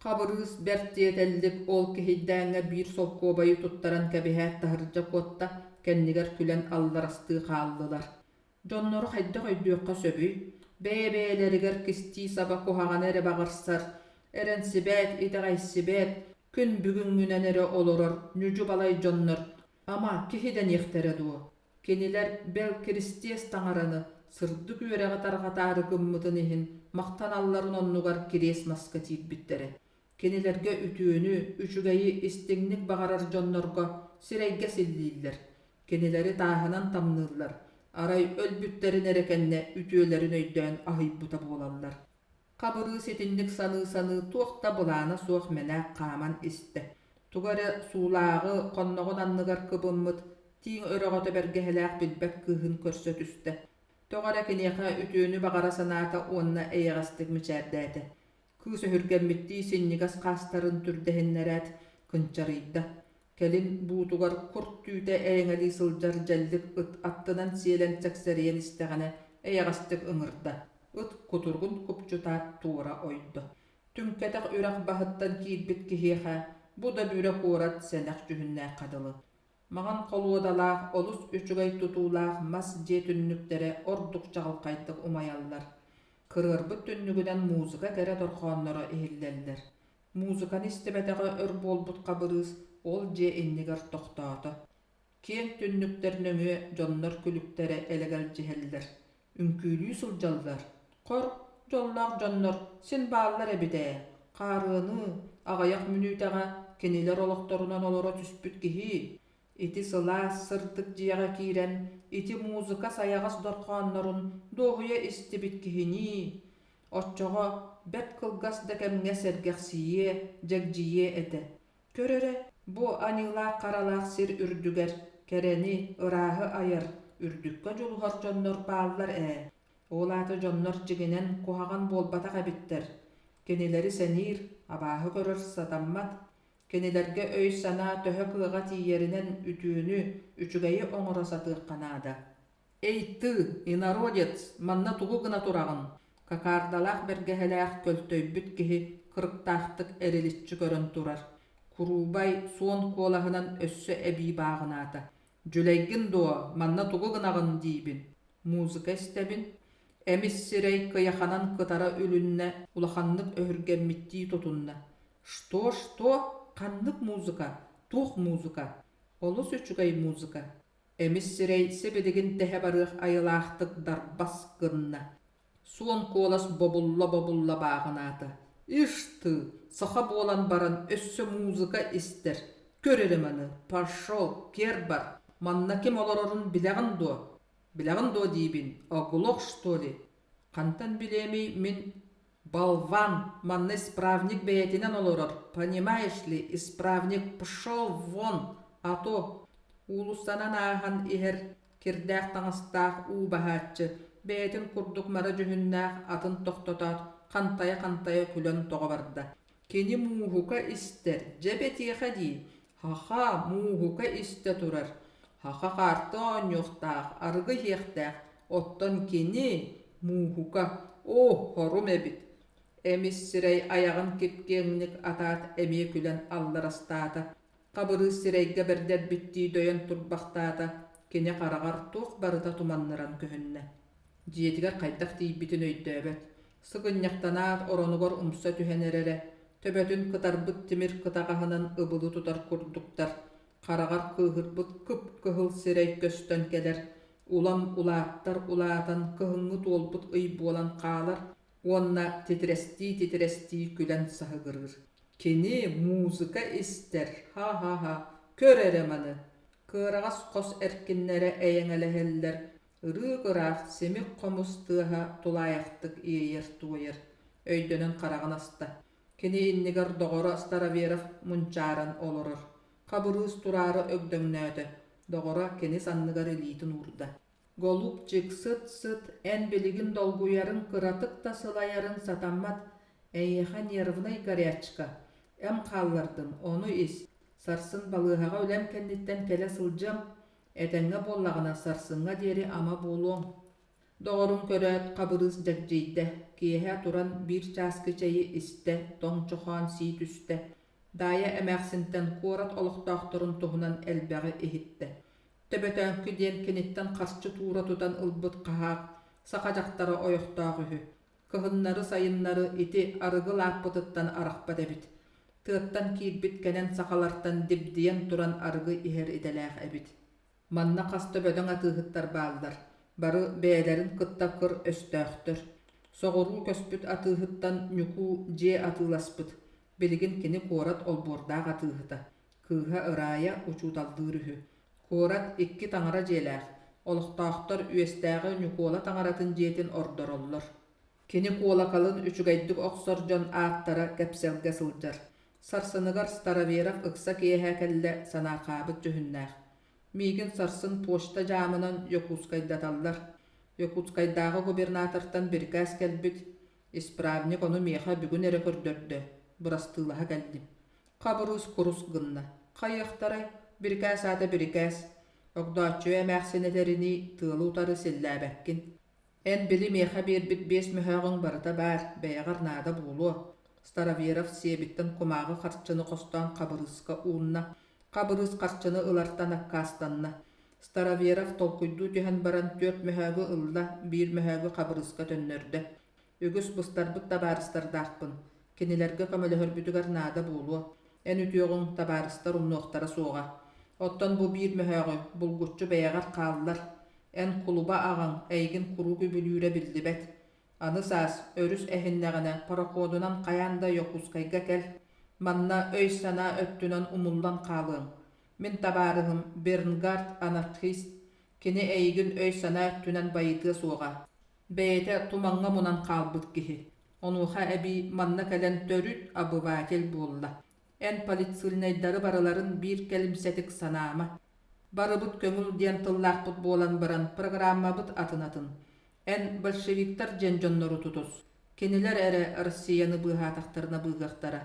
Хабырыыс бэрт тиэтэллик ол киһийдээҥҥэ биир солкуобайы туттаран кэбиһээт таһырдьа куотта, кэннигэр күлэн алларастыы хааллылар. Дьоннору хайдах өйдүөххэ сөбүй? Бэйэ-бэйэлэригэр кистии-саба куһаҕаны эрэ баҕарсар, эрэнсибэт, итэҕэйсибэт, күн бүгүҥҥүнэн эрэ олорор ньүдьү-балай дьоннор, ама, киһи дэниэхтэрэ дуо? Кинилэр бэл Киристиэс таҥараны, сырдык үөрэҕи тарҕатаары гыммытын иһин махтаналларын оннугар кириэс маска тиийбиттэрэ. Кинилэргэ үтүөнү, үчүгэйи истиҥник баҕарар дьоннорго сирэйгэ силлииллэр, Кинилэри тааһынан тамныыллар, арай өлбүттэрин эрэ кэннэ үтүөлэрин өйдөөн аһыйбыта буолаллар. Хабырыыс итинник саныы-саныы туох да былаана суох мэнээк хааман истэ. Тугу эрэ суулааҕы хонноҕун анныгар кыбыммыт, тииҥ өрөҕөтө бэргэһэлээх билбэт кыыһын көрсө түстэ. Тоҕо эрэ киниэхэ үтүөнү баҕара санаата уонна эйэҕэстик мичээрдээтэ. Кыыс өһүргэммиттии синньигэс хаастарын түрдэһиннэрээт, кынчарыйда. Кэлин буутугар курт түүтэ эйэҥэлии сылдьар дьэллик ыт аттынан сиэлэн сэксэрийэн истэҕинэ эйэҕэстик ыҥырда, ыт кутуругун купчутаат туора ойдо. Түҥкэтэх үрэх баһыттан киирбит киһиэхэ бу да бүрэ куорат сэнэх дьүһүннээххэ дылы. Маҥан холуодалаах, олус үчүгэй тутуулаах мас дьиэ түннүктэрэ ордук чаҕылхайдык умайаллар. Кырыарбыт түннүгүнэн музыка кэрэ дорҕоонноро иһиллэллэр. Музыканы истибэтэҕэ өр буолбут Хабырыыс ол дьиэ иннигэр тохтоото. Киэҥ түннүктэр нөҥүө дьоннор күлүктэрэ элэгэлдьиһэллэр, үҥкүүлүү сылдьаллар. Хор, дьоллоох дьоннор син бааллар эбит ээ, хаарыаны, аҕыйах мүнүүтэҕэ кинилэр олохторунан олоро түспүт киһи. Ити сылаас, сырдык дьиэҕэ киирэн, ити музыка сайаҕас дорҕооннорун дуоһуйа истибит киһинии. Оччоҕо бэрт кылгас да кэмҥэ сэргэхсийиэ, дьэгдьийиэ этэ. Көр эрэ, бу аньыылаах-харалаах сир үрдүгэр кэрэни, ырааһы айар, үрдүккэ дьулуһар дьоннор бааллар ээ. Ол аата дьоннор дьиҥинэн куһаҕан буолбатах эбиттэр. Кинилэри сэниир, абааһы көрөр сатаммат. Кинилэргэ өй-санаа төһө кыаҕа тиийэринэн үтүөнү, үчүгэйи оҥоро сатыахха наада. «Эй ты, инородец, манна тугу гына тураҕын?» Кокардалаах бэргэһэлээх көлтөйбүт киһи кырыктаахтык эриличчи көрөн турар. Куруубай суон куолаһынан өссө эбии бааҕынаата: «Дьүлэйгин дуо, манна тугу гынаҕын диибин?» Музыка истэбин. Эмис сирэй кыйаханан кытара үлүннэ, улаханнык өһүргэммиттии тутунна: «Что, что? Ханнык музыка? Туох музыка? Олус үчүгэй музыка!» Эмис сирэй сибилигин тэһэ барыах айылаахтык дарбас гынна. Суон куолас бобулла-бобулла бааҕынаата: «Ишь ты, саха буолан баран өссө музыка истэр, көр эрэ маны, пошел, киэр бар, манна ким олорорун билэҕин дуо? Билэҕин дуо диибин, оглох что ли? Хантан билиэмий мин болван, манна исправник бэйэтинэн олорор, понимаешь ли, исправник пошел вон, а то уулуссанан ааһан иһэр кирдээх таҥастаах уу баһааччы бэйэтин курдук мара дьүһүннээх атын тохтотоот хантайа-хантайа күлэн тоҕо барда. Кини мууһука истэр, дьэ бэтиэхэ дии, ха-ха, мууһука истэ турар, ха-ха хаарты оонньуохтаах, арыгы иһиэхтээх, оттон кини мууһука, оо, хорум эбит. Эмис сирэй айаҕын кип-киэҥник атаат эмиэ күлэн алларастаата. Хабырыыс сирэйгэ бэрдэрбиттии дөйөн турбахтаата, кини хараҕар туох барыта туманныран көһүннэ. Дьиэтигэр хайдах тиийбитин өйдөөбөт. Сыгынньахтанаат оронугар умса түһэн эрэрэ, төбөтүн кытарбыт тимир кытаҕаһынан ыбылы тутар курдуктар, хараҕар кыыһырбыт кып-кыһыл сирэй көстөн кэлэр, улам улааттар улаатан кыһыҥҥы туолбут ый буолан хаалар уонна титирэстии-титирэстии күлэн саһыгырыыр. Кини музыка истэр, ха-ха-ха, көр эрэ маны! Кыараҕас хос эркиннэрэ эйэҥэлэһэллэр, ырыых-ыраах симик хомус тыаһа тулаайахтык иэйэр-туойар, өйдөнөн хараҕын аста. Кини иннигэр доҕоро Староверов мунчааран олорор. Хабырыыс тураары өгдөҥнөөтө, доҕоро кини санныгар илиитин уурда. Голубчик, сыт-сыт, эн билигин долгуйарыҥ кыратык да сылайарыҥ сатаммат, эйиэхэ нервнай горячка, эм хааллардым, ону ис, сарсын балыыһаҕа үлэм кэнниттэн кэлэ сылдьыам, этэҥҥэ буоллаҕына сарсыҥҥа диэри ама буолуоҥ. Доҕорун көрөөт, Хабырыыс дьэгдьийдэ, киэһэ туран биир чааскы чэйи истэ, тоҥ чохоон сии түстэ. Даайа эмээхсинтэн куорат олохтоохторун туһунан элбэҕи иһиттэ. Төбөтөөҥкү диэн киниттэн харчы туура тутан ылбыт хаһаак саха дьахтара ойохтоох үһү. Кыһыннары-сайыннары ити арыгы лааппытыттан арахпат эбит. Тыаттан киирбит кэнэн сахалартан дибдийэн туран арыгы иһэр идэлээх эбит. Манна хас да бөдөҥ атыыһыттар бааллар, бары бэйэлэрин кытта кыр өстөөхтөр. Соҕуруу көспүт атыыһыттан Ньукуу дьиэ атыыласпыт, билигин кини куорат олбуордаах атыыһыта. Кыыһа Ыраайа учууталлыыр үһү. Куорат икки таҥара дьиэлээх, олохтоохтор үөстээҕи Ньукуола таҥаратын дьиэтин ордороллор. Кини куолакалын үчүгэйдик охсор дьон ааттара кэпсэлгэ сылдьар. Сарсыныгар Староверов ыкса киэһэ кэллэ санаарҕаабыт дьүһүннээх. Миигин сарсын почта дьаамынан Якутскайдаталлар. Якутскайдааҕы губернатортан бирикээс кэлбит, исправник ону миэхэ бүгүн эрэ көрдөрдө, бырастыылаһа кэллим. Хабырыыс курус гынна: «Хайыахтарай, бирикээс аата бирикээс, Огдооччуйа эмээхсин этэринии тыалы утары силлээбэккин. Эн били миэхэ биэрбит биэс мөһөөҕүҥ барыта баар, бэйэҕэр наада буолуо». Староверов сиэбиттэн кумааҕы харчыны хостоон Хабырыыска уунна. Хабырыыс харчыны ылартан аккаастанна. Староверов толкуйдуу түһэн баран түөрт мөһөөгү ылла, биир мөһөөгү Хабырыыска төннөрдө. Үгүс быстарбыт табаарыстардаахпын, кинилэргэ көмөлөһөрбүтүгэр наада буолуо. Эн үтүөҕүҥ табаарыстар умнуохтара суоҕа. Оттон бу биир мөһөөҕү булгуччу бэйэҕэр хааллар. Эн кулуба аҕаҥ эйигин куруук үбүлүүрэ биллибэт. Аны саас, өрүс эһиннэҕинэ, пароходунан хайаан да Якутскайга кэл. Манна өй-санаа өттүнэн умуллан хаалыаҥ. Мин табаарыһым Бернгард анархист, кини эйигин өй-санаа өттүнэн байытыа суоҕа. Бэйэтэ тумаҥҥа мунан хаалбыт киһи. Онуоха эбии манна кэлэн төрүт обыватель буолла. Эн политсыльнайдары барыларын биир кэлимсэтик санаама. Барыбыт көҥүл диэн тыллаахпыт буолан баран программабыт атын-атын. Эн большевиктар диэн дьоннору тутус. Кинилэр эрэ Россияны быыһаатахтарына быыһыахтара.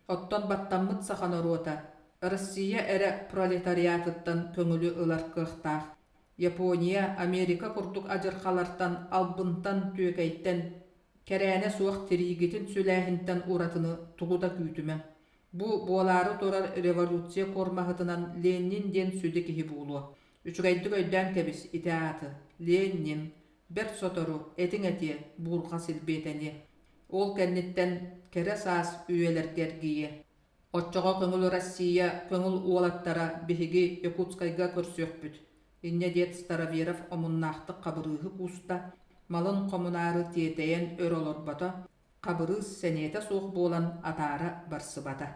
Оттон баттаммыт саха норуота Россия эрэ пролетариатыттан көҥүлү ылар кыахтаах. Япония, Америка курдук адьырҕалартан, албынтан, түөкэйтэн, кэрээнэ суох тириигитин сүлээһинтэн уратыны тугу да күүтүмэҥ. Бу буолаары турар революция куормаһытынан Ленин диэн сүдү киһи буолуо. Үчүгэйдик өйдөөн кэбис ити ааты. Ленин. Бэрт сотору, этиҥ этиэ, буурҕа силбиэтэниэ. Ол кэнниттэн кэрэ саас үйэлэргэ эргийиэ. Оччоҕо көҥүл Россия көҥүл уолаттара биһиги Якутскайга көрсүөхпүт. Инньэ диэт Староверов омуннаахтык Хабырыыһы кууста, малын хомунаары тиэтэйэн өр олорбото, Хабырыыс сэниэтэ суох буолан атаара барсыбата.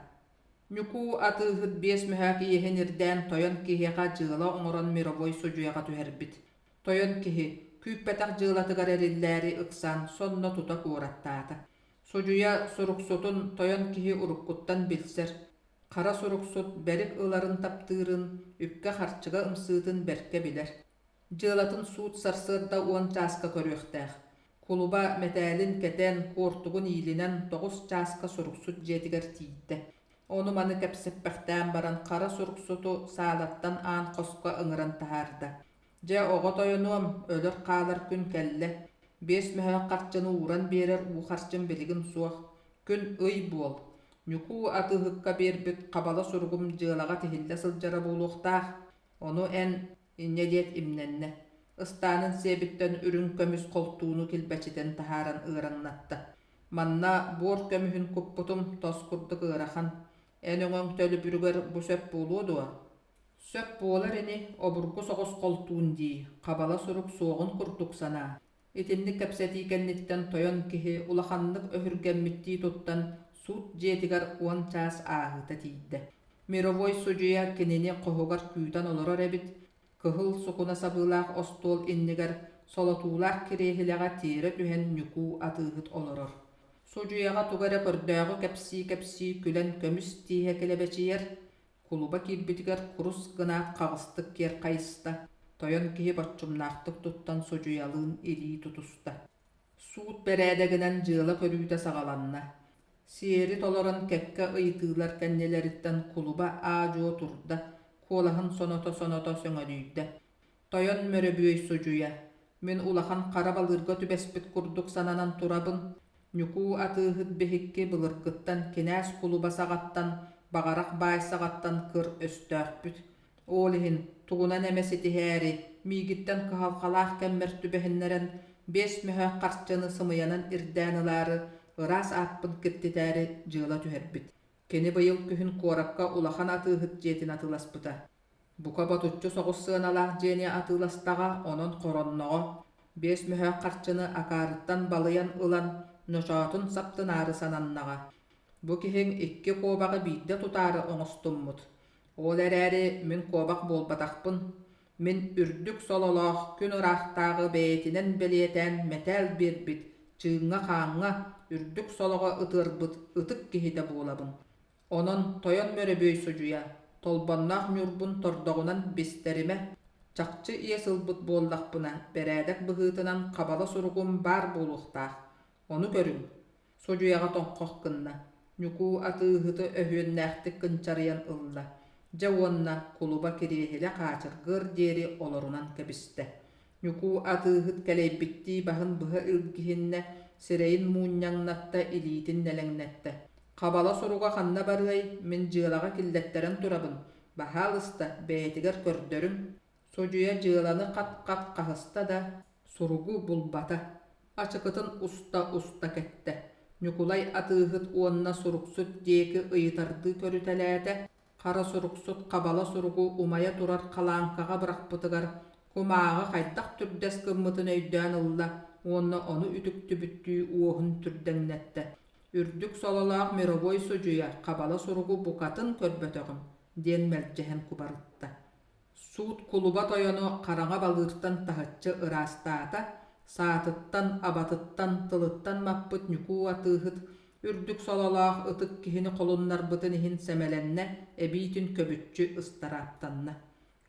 Ньукуу атыыһыт биэс мөһөөк иэһин ирдээн тойон киһиэхэ дьыала оҥорон мировой судьуйаҕа түһэрбит. Тойон киһи күүппэтэх дьыалатыгар эриллээри ыксаан сонно тута куораттаата. Судьуйа суруксутун тойон киһи уруккуттан билсэр, хара суруксут бэрик ыларын таптыырын, үпкэ-харчыга ымсыытын бэркэ билэр. Дьыалатын суут сарсыарда уон чааска көрүөхтээх. Кулуба мэтээлин кэтэн, куортугун иилинэн тоҕус чааска суруксут дьиэтигэр тиийдэ. Ону-маны кэпсэппэхтээн баран хара суруксуту саалаттан аан хоско ыҥыран таһаарда. Дьэ, оҕо тойонуом, өлөр-хаалар күн кэллэ. Биэс мөһөөх харчыны ууран биэрэр уу харчым билигин суох. Күн-ый буол. Ньукуу атыыһыкка биэрбит хабала суругум дьыалаҕа тиһиллэ сылдьара буолуохтаах. Ону эн инньэ диэт имнэннэ. Ыстаанын сиэбиттэн үрүҥ көмүс холтууну килбэчитэн таһааран ыараҥнатта. Манна буор көмүһүн куппутум тос курдук ыарахан. Эн өҥөҥ төлөбүрүгэр бу сөп буолуо дуо? Сөп буолар ини, обургу соҕус холтуун дии, хабала сурук суоҕун курдук санаа. Итинник кэпсэтии кэнниттэн тойон киһи улаханнык өһүргэммиттии туттан суут дьиэтигэр уон чаас ааһыыта тиийдэ. Мировой судьуйа кинини хоһугар күүтэн олорор эбит, кыһыл сукуна сабыылаах остуол иннигэр солотуулаах кириэһилэҕэ тиэрэ түһэн Ньукуу атыыһыт олорор. Судьуйаҕа тугу эрэ көрдөөҕү кэпсии-кэпсии күлэн көмүс тииһэ килэбэчийэр, Кулуба киирбитигэр курус гынаат хаҕыстык киэр хайыста, тойон киһи боччумнаахтык туттан судьуйалыын илии тутуста. Суут бэрээдэгинэн дьыала көрүүтэ саҕаланна. Сиэри толорон кэккэ ыйытыылар кэннилэриттэн кулуба аа-дьуо турда, куолаһын соното-соното сөҥөдүйдэ. Тойон мөрөбүөй судьуйа, мин улахан хара балыырга түбэспит курдук сананан турабын. Ньукуу атыыһыт биһикки былыргыттан кинээс кулуба саҕаттан, баҕарах баай саҕаттан кыр өстөөхпүт. Ол иһин, тугунан эмэ ситиһээри, миигиттэн кыһалҕалаах кэммэр түбэһиннэрэн, биэс мөһөөх харчыны сымыйанан ирдээн ылаары, ыраас ааппын киртитээри дьыала түһэрбит. Кини быйыл күһүн куоракка улахан атыыһыт дьиэтин атыыласпыта. Бука ботуччу соҕус сыаналаах дьиэни атыыластаҕа, онон хоронноҕо, биэс мөһөөх харчыны акаарыттан балыйан ылан, ночоотун саптынаары сананнаҕа. Бу киһиҥ икки куобаҕы биирдэ тутаары оҥостуммут. Ол эрээри мин куобах буолбатахпын. Мин үрдүк сололоох күн ыраахтааҕы бэйэтинэн бэлиэтээн мэтээл биэрбит, чыыҥҥа-хааҥҥа, үрдүк солоҕо ытыарбыт ытык киһитэ буолабын. Онон тойон мөрөбүөй судьуйа, Толбонноох Ньургун тордоҕунан бистэримэ, чахчы иэс ылбыт буоллахпына, бэрээдэк быһыытынан хабала суругум баар буолуохтаах. Ону көрүҥ. Судьуйаҕа тоҥхох гынна. Ньукуу атыыһыты өһүөннээхтик кынчарыйан ылла. Дьэ уонна кулуба кириэһилэ хаачыргыар диэри олорунан кэбистэ. Ньукуу атыыһыт кэлэйбиттии баһын быһа илгиһиннэ, сирэйин муунньаҥнатта, илиитин нэлэҥнэттэ. Хабала суруга ханна барыай, мин дьыалаҕа киллэттэрэн турабын, баһаалыста, бэйэтигэр көрдөрүҥ. Судьуйа дьыаланы хат-хат хаһыста да, суругу булбата. Ачыкытын уста-уста кэттэ. Ньукулай атыыһыт уонна суруксут диэки ыйытардыы көрүтэлээтэ, Хара суруксут хабала суругу умайа турар халааҥкаҕа бырахпытыгар кумааҕы хайдах түрдэс гыммытын өйдөөн ылла уонна ону үтүктүбүттүү уоһун түрдэҥнэттэ. Үрдүк сололоох мировой судьуйа хабала суругу букатын көрбөтөҕүм диэн мэлдьэһэн кубарытта. Суут кулуба тойону хараҥа балыыртан таһыччы ыраастаата, Саатыттан, абатыттан, тылыттан маппыт Ньукуу атыыһыт үрдүк сололоох ытык киһини холуннарбытын иһин сэмэлэннэ, эбиитин көбүччү ыстарааптанна.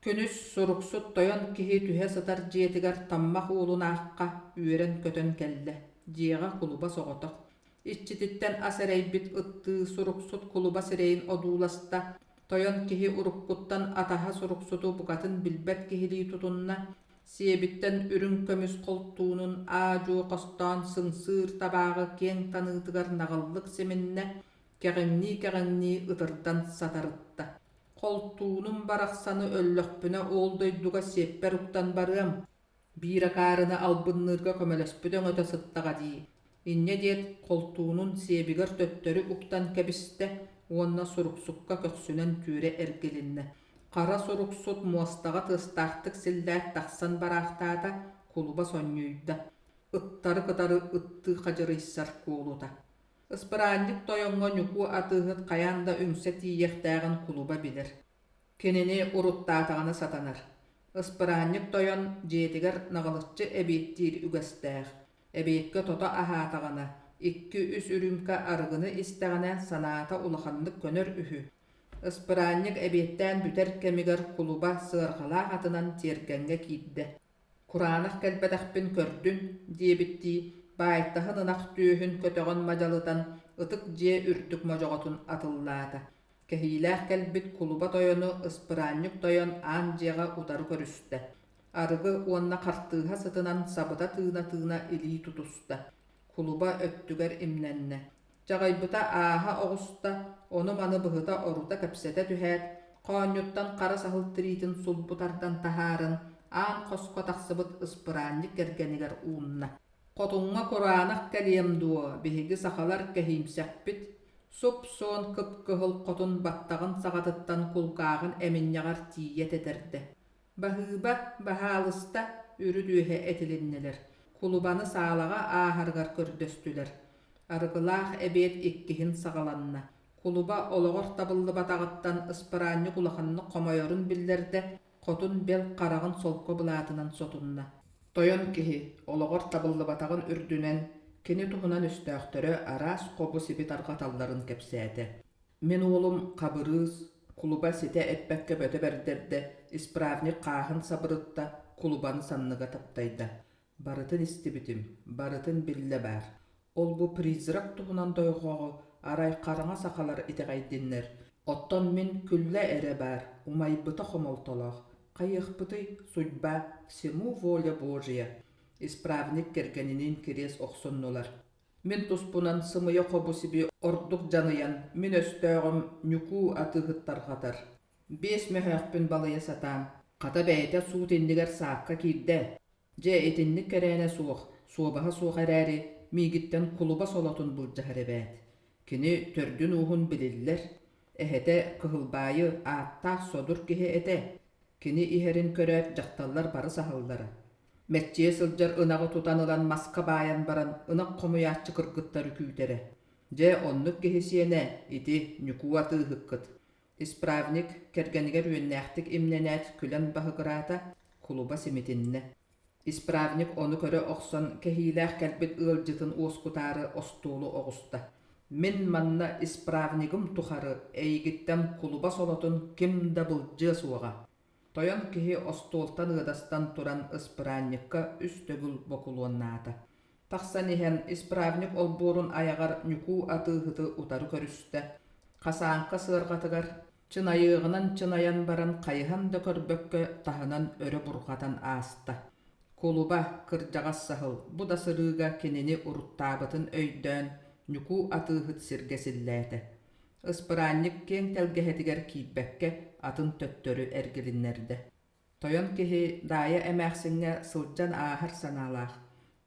Күнүс суруксут тойон киһи түһэ сытар дьиэтигэр таммах уолунаахха үөрэн-көтөн кэллэ. Дьиэҕэ кулуба соҕотох. Иччититтэн ас эрэйбит ыттыы суруксут кулуба сирэйин одууласта, тойон киһи уруккуттан атаһа суруксуту букатын билбэт киһилии тутунна, сиэбиттэн үрүҥ көмүс холтуунун аа-дьуо хостоон сыҥсыыр табааҕы киэҥ таныытыгар наҕыллык симиннэ, кэҕиҥнии-кэҕиҥнии ытырдан сатарытта. Холтуунум барахсаны өллөхпүнэ ол дойдуга сиэппэр уктан барыам, биир акаарыны албынныырга көмөлөспүт өҥөтө сыттаҕа дии. Инньэ диэт, холтуунун сиэбигэр төттөрү уктан кэбистэ уонна суруксукка көхсүнэн түөрэ эргилиннэ. Хара суруксут муостаҕа тыастаахтык силлээт тахсан бараахтаата, кулуба сонньуйда. Ыттары кытары ыттыы хадьырыйсар куолута. Ыспыраанньык тойоҥҥо Ньукуу атыыһыт хайаан да үҥсэ тиийиэхтээҕин кулуба билэр. Кинини уруттаатаҕына сатанар. Ыспыраанньык тойон дьиэтигэр наҕылыччы эбиэттиир үгэстээх. Эбиэккэ тото аһаатаҕына, икки-үс үрүүмкэ арыгыны истэҕинэ санаата улаханнык көнөр үһү. Ыспыраанньык эбиэттээн бүтэр кэмигэр кулуба сыарҕалаах атынан тиэргэҥҥэ киирдэ. Кураанах кэлбэтэхпин көрдүн диэбиттии, баайтаһын ынах түөһүн көтөҕөн мадьалытан, ытык дьиэ үрдүк модьоҕотун атыллаата. Кэһиилээх кэлбит кулуба тойону ыспыраанньык тойон аан дьиэҕэ утары көрүстэ. Арыгы уонна хартыыһа сытынан сабыта тыына-тыына илии тутуста. Кулуба өттүгэр имнэннэ. Чаҕыйбыта ааһа оҕуста, ону-маны быһыта-орута кэпсэтэ түһээт, хоонньуттан хара саһыл тириитин сулбу тардан таһааран, аан хоско тахсыбыт ыспыраанньык кэргэнигэр уунна. Хотуҥҥа кураанах кэлиэм дуо, биһиги сахалар кэһиимсэхпит, суп-суон кып-кыһыл хотун баттаҕын саҕатыттан кулгааҕын эминньэҕэр тиийэ тэтэрдэ. Баһыыба, баһаалыста, үрүт үөһэ этилиннилэр, кулубаны саалаҕа ааһарыгар көрдөстүлэр. Арыгылаах эбиэт иккиһин саҕаланна. Кулуба олоҕор табыллыбатаҕыттан ыспыраанньык улаханнык хомойорун биллэрдэ, хотун бэл хараҕын солко былаатынан сотунна. Тойон киһи олоҕор табыллыбатаҕын үрдүнэн кини туһунан өстөөхтөрө араас хобу-сиби тарҕаталларын кэпсээтэ. Мин уолум Хабырыыс кулуба ситэ эппэккэ бөтө бэрдэрдэ, исправник хааһын сабырытта, кулубаны санныга таптайда. Барытын истибитим, барытын биллэ баар. Ол-бу призрак туһунан дойҕоҕу арай хараҥа сахалар итэҕэйдиннэр. Оттон мин күллэ эрэ баар, умайбыта хомолтолоох. Хайыахпытый, судьба, всему воля Божья. Исправник кэргэниниин кириэс охсуннулар. Мин туспунан сымыйа хобу-сиби ордук дьаныйан, мин өстөөҕүм Ньукуу атыыһыт тарҕатар. Биэс мөһөөхпүн балыйа сатаан, хата бэйэтэ суут иннигэр саакка киирдэ. Дьэ, итинник кэрээнэ суох, суобаһа суох эрээри, миигиттэн кулуба солотун былдьаһар эбээт. Кини төрдүн-ууһун билиллэр. Эһэтэ Кыһылбаайы ааттаах содур киһи этэ. Кини иһэрин көрөөт дьахталлар бары саһаллара. Мэччийэ сылдьар ынаҕы тутан ылан маска баайан баран ынах хомуйааччы кыргыттары күүтэрэ. Дьэ, оннук киһи сиэнэ, ити, Ньукуу атыыһыккыт. Исправник кэргэнигэр үөннээхтик имнэнээт күлэн баһыгыраата, кулуба симитиннэ. Исправник ону көрө охсон кэһиилээх кэлбит ыалдьытын уоскутаары остуолу оҕуста. Мин манна исправнигым тухары эйигиттэн кулуба солотун ким да былдьыа суоҕа. Тойон киһи остуолтан ыадастан туран ыспыраанньыкка үс төгүл бокулуоннаата. Тахсан иһэн исправник олбуорун айаҕар Ньукуу атыыһыты утары көрүстэ. Хасааҥка сыарҕатыгар чынайыаҕынан чынайан баран хайыһан да көрбөккө таһынан өрө бурҕатан ааста. Кулуба, кырдьаҕас саһыл бу да сырыыга кинини уруттаабытын өйдөөн Ньукуу атыыһыт сиргэ силлээтэ. Ыспыраанньык киэҥ тэлгэһэтигэр киирбэккэ атын төттөрү эргилиннэрдэ. Тойон киһи Даайа эмээхсиҥҥэ сылдьан ааһар санаалаах,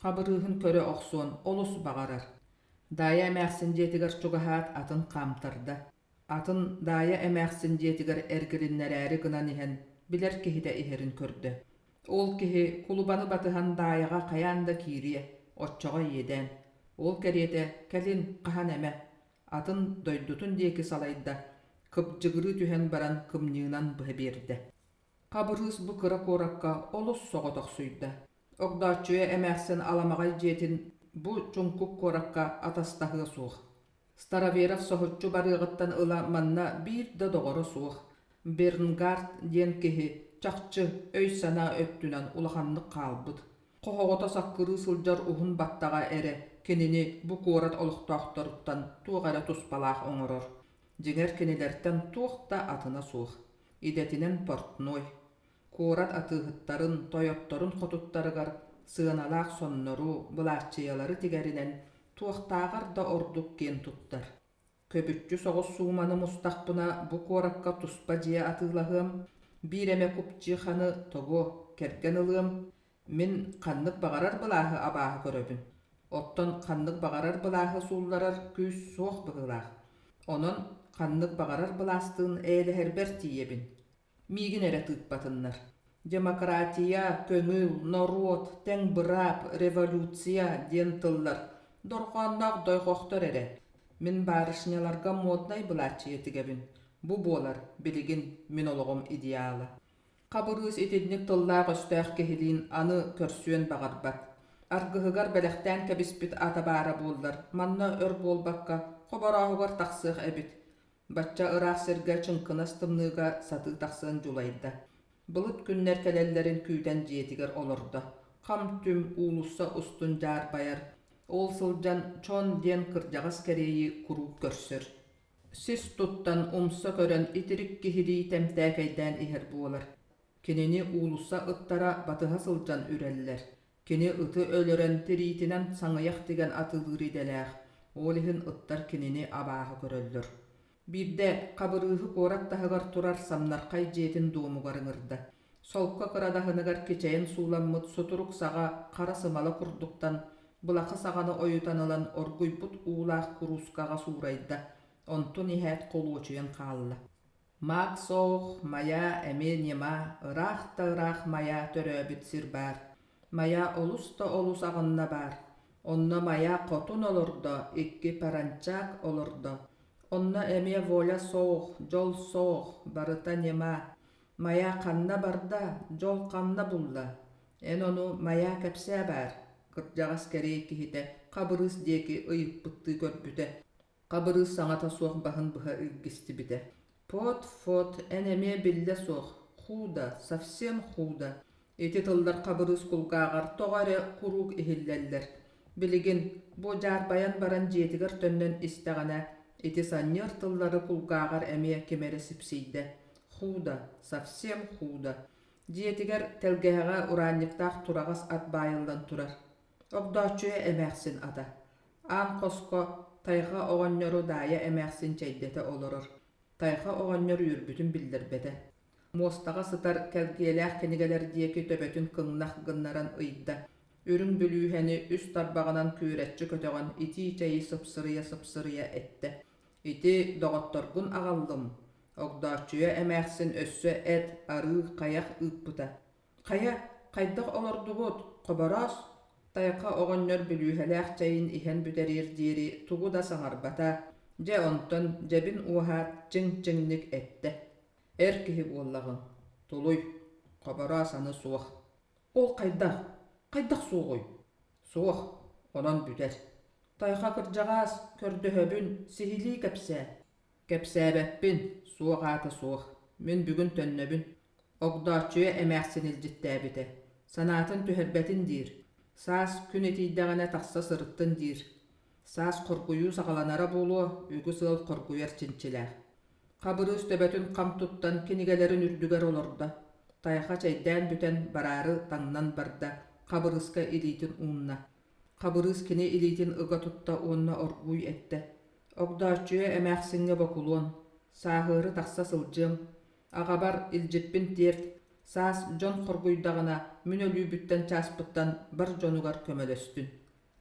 Хабырыыһын көрө охсуон олус баҕарар. Даайа эмээхсин дьиэтигэр чугаһаат атын хаамтарда. Атын Даайа эмээхсин дьиэтигэр эргилиннэрээри гынан иһэн, билэр киһитэ иһэрин көрдө. Ол киһи кулубаны батыһан Даайаҕа хайаан да киириэ, оччоҕо иэдээн. Ол кэриэтэ кэлин хаһан эмэ атын дойдутун диэки салайда, кыбдьыгырыы түһэн баран кымньыынан быһа биэрдэ. Хабырыыс бу кыра куоракка олус соҕотохсуйда. Огдооччуйа эмээхсин аламаҕай дьиэтин бу чуҥкук куоракка атастаһыа суох. Староверов соһуччу барыаҕыттан ыла манна биир да доҕоро суох. Бернгард диэн киһи чахчы өй-санаа өттүнэн улаханнык хаалбыт. Хоһоҕото саккырыы сылдьар уһун баттаҕа эрэ кинини бу куорат олохтоохторуттан туох эрэ туспалаах оҥорор. Дьиҥэр кинилэртэн туох да атына суох. Идэтинэн портной. Куорат атыыһыттарын, тойотторун хотуттарыгар сыаналаах соннору, былааччыйалары тигэринэн туохтааҕар да ордук киэн туттар. Көбүччү соҕус сууманы мустахпына бу куоракка туспа дьиэ атыылаһыам, биир эмэ купчиханы того кэргэн ылыам, мин ханнык баҕарар былааһы абааһы көрөбүн. Оттон ханнык баҕарар былааһы суулларар күүс суох быһыылаах. Онон ханнык баҕарар былаастыын эйэлэһэрбэр тиийэбин. Миигин эрэ тыыппатыннар. Демократия, көҥүл, норуот, тэҥ быраап, революция диэн тыллар дорҕоонноох дойҕохтор эрэ. Мин барышняларга моднай былааччыйа тигэбин. Бу буолар билигин мин олоҕум идеала. Хабырыыс итинник тыллаах-өстөөх киһилиин аны көрсүөн баҕарбат. Аргыһыгар бэлэхтээн кэбиспит ата баара буоллар, манна өр буолбакка, хоборооһугар тахсыах эбит. Бачча ыраах сиргэ чыҥкынас тымныыга сатыы тахсыан дьулайда. Былыт күннэр кэлэллэрин күүтэн дьиэтигэр олордо. Хам-түм уулусса устун дьаарбайар. Ол сылдьан Чон диэн кырдьаҕас кэриэйи куруук көрсөр. Сис туттан умса көрөн итирик киһилии тэмтээкэйдээн иһэр буолар. Кинини уулусса ыттара батыһа сылдьан үрэллэр. Кини ыты өлөрөн тириитинэн саҥыйах тигэн атыылыыр идэлээх, ол иһин ыттар кинини абааһы көрөллөр. Биирдэ Хабырыыһы куорат таһыгар турар самнархай дьиэтин дуомугар ыҥырда. Солко кырадаһыныгар кичэйэн сууламмыт сутурук саҕа хара сымала курдуктан былахы саҕаны ойутан ылан оргуйбут уулаах куруускаҕа суурайда, онтун иһээт холуочуйан хаалла. Маак соох, Майа эмиэ ньыма, ыраах да ыраах Майа төрөөбүт сир баар. Майа олус да олус аҕынна баар. Онно Майа хотун олордо, икки паранчаак олордо. Онно эмиэ воля соох, дьол соох, барыта ньыма. Майа ханна барда, дьол ханна булла? Эн ону Майа кэпсээ баар, кырдьаҕас кэриэй киһитэ Хабырыыс диэки ыйыппыттыы көрбүтэ. Хабырыыс саҥата суох баһын быһа илгистибитэ. «Пот-фот, эн эмиэ биллэ суох, худо, совсем худо» Ити тыллар Хабырыыс кулгааҕар тоҕо эрэ куруук иһиллэллэр. Билигин, бу дьаарбайан баран дьиэтигэр төннөн истэҕинэ, ити санньыар тыллары кулгааҕар эмиэ ким эрэ сипсийдэ. «Худо, совсем худо» Дьиэтигэр тэлгэһэҕэ ураанньыктаах тураҕас ат баайыллан турар. Огдооччуйа эмээхсин ата. Аан хоско Тайҕа оҕонньору Даайа эмээхсин чэйдэтэ олорор. Тайҕа оҕонньор үөрбүтүн биллэрбэтэ. Муостаҕа сытар кэлгиэлээх кинигэлэр диэки төбөтүн кыҥнах гыннаран ыйда. Үрүҥ бүлүүһэни үс тарбаҕынан күөрэччи көтөҕөн итии чэйи сыпсырыйа-сыпсырыйа эттэ: «Ити доҕотторгун аҕаллым». Огдооччуйа эмээхсин өссө эт, арыы, хайах ыыппыта. Хайа, хайдах олордугут, Хобороос? Тайҕа оҕонньор бүлүүһэлээх чэйин иһэн бүтэриэр диэри тугу да саҥарбата, дьэ онтон дьэбин уоһаат чиҥ-чиҥник эттэ: «Эр киһи буоллаҕыҥ, тулуй, Хобороос аны суох». «Ол хайдах? Хайдах суоҕуй?» «Суох, онон бүтэр. Тайҕа кырдьаҕаас, көрдөһөбүн, сиһилии кэпсээ». «Кэпсээбэппин, суох аата суох. Мин бүгүн төннөбүн. Огдооччуйа эмээхсин илдьиттээбитэ, санаатын түһэрбэтин диир, саас күн итийдэҕинэ тахса сырыттын диир. Саас хоргуйуу саҕаланара буолуо, үгүс ыал хоргуйар чинчилээх. Хабырыыс төбөтүн хам туттан кинигэлэрин үрдүгэр олордо. Тайҕа чэйдээн бүтэн бараары таҥнан барда, Хабырыыска илиитин уунна. Хабырыыс кини илиитин ыга тутта уонна оргууй эттэ: «Огдооччуйа эмээхсиҥҥэ бокулуон, сааһыары тахса сылдьыам, Аҕабар илдьиппин тиэрт, саас дьон хоргуйдаҕына мин өлүүбүттэн чааспыттан бар дьонугар көмөлөстүн.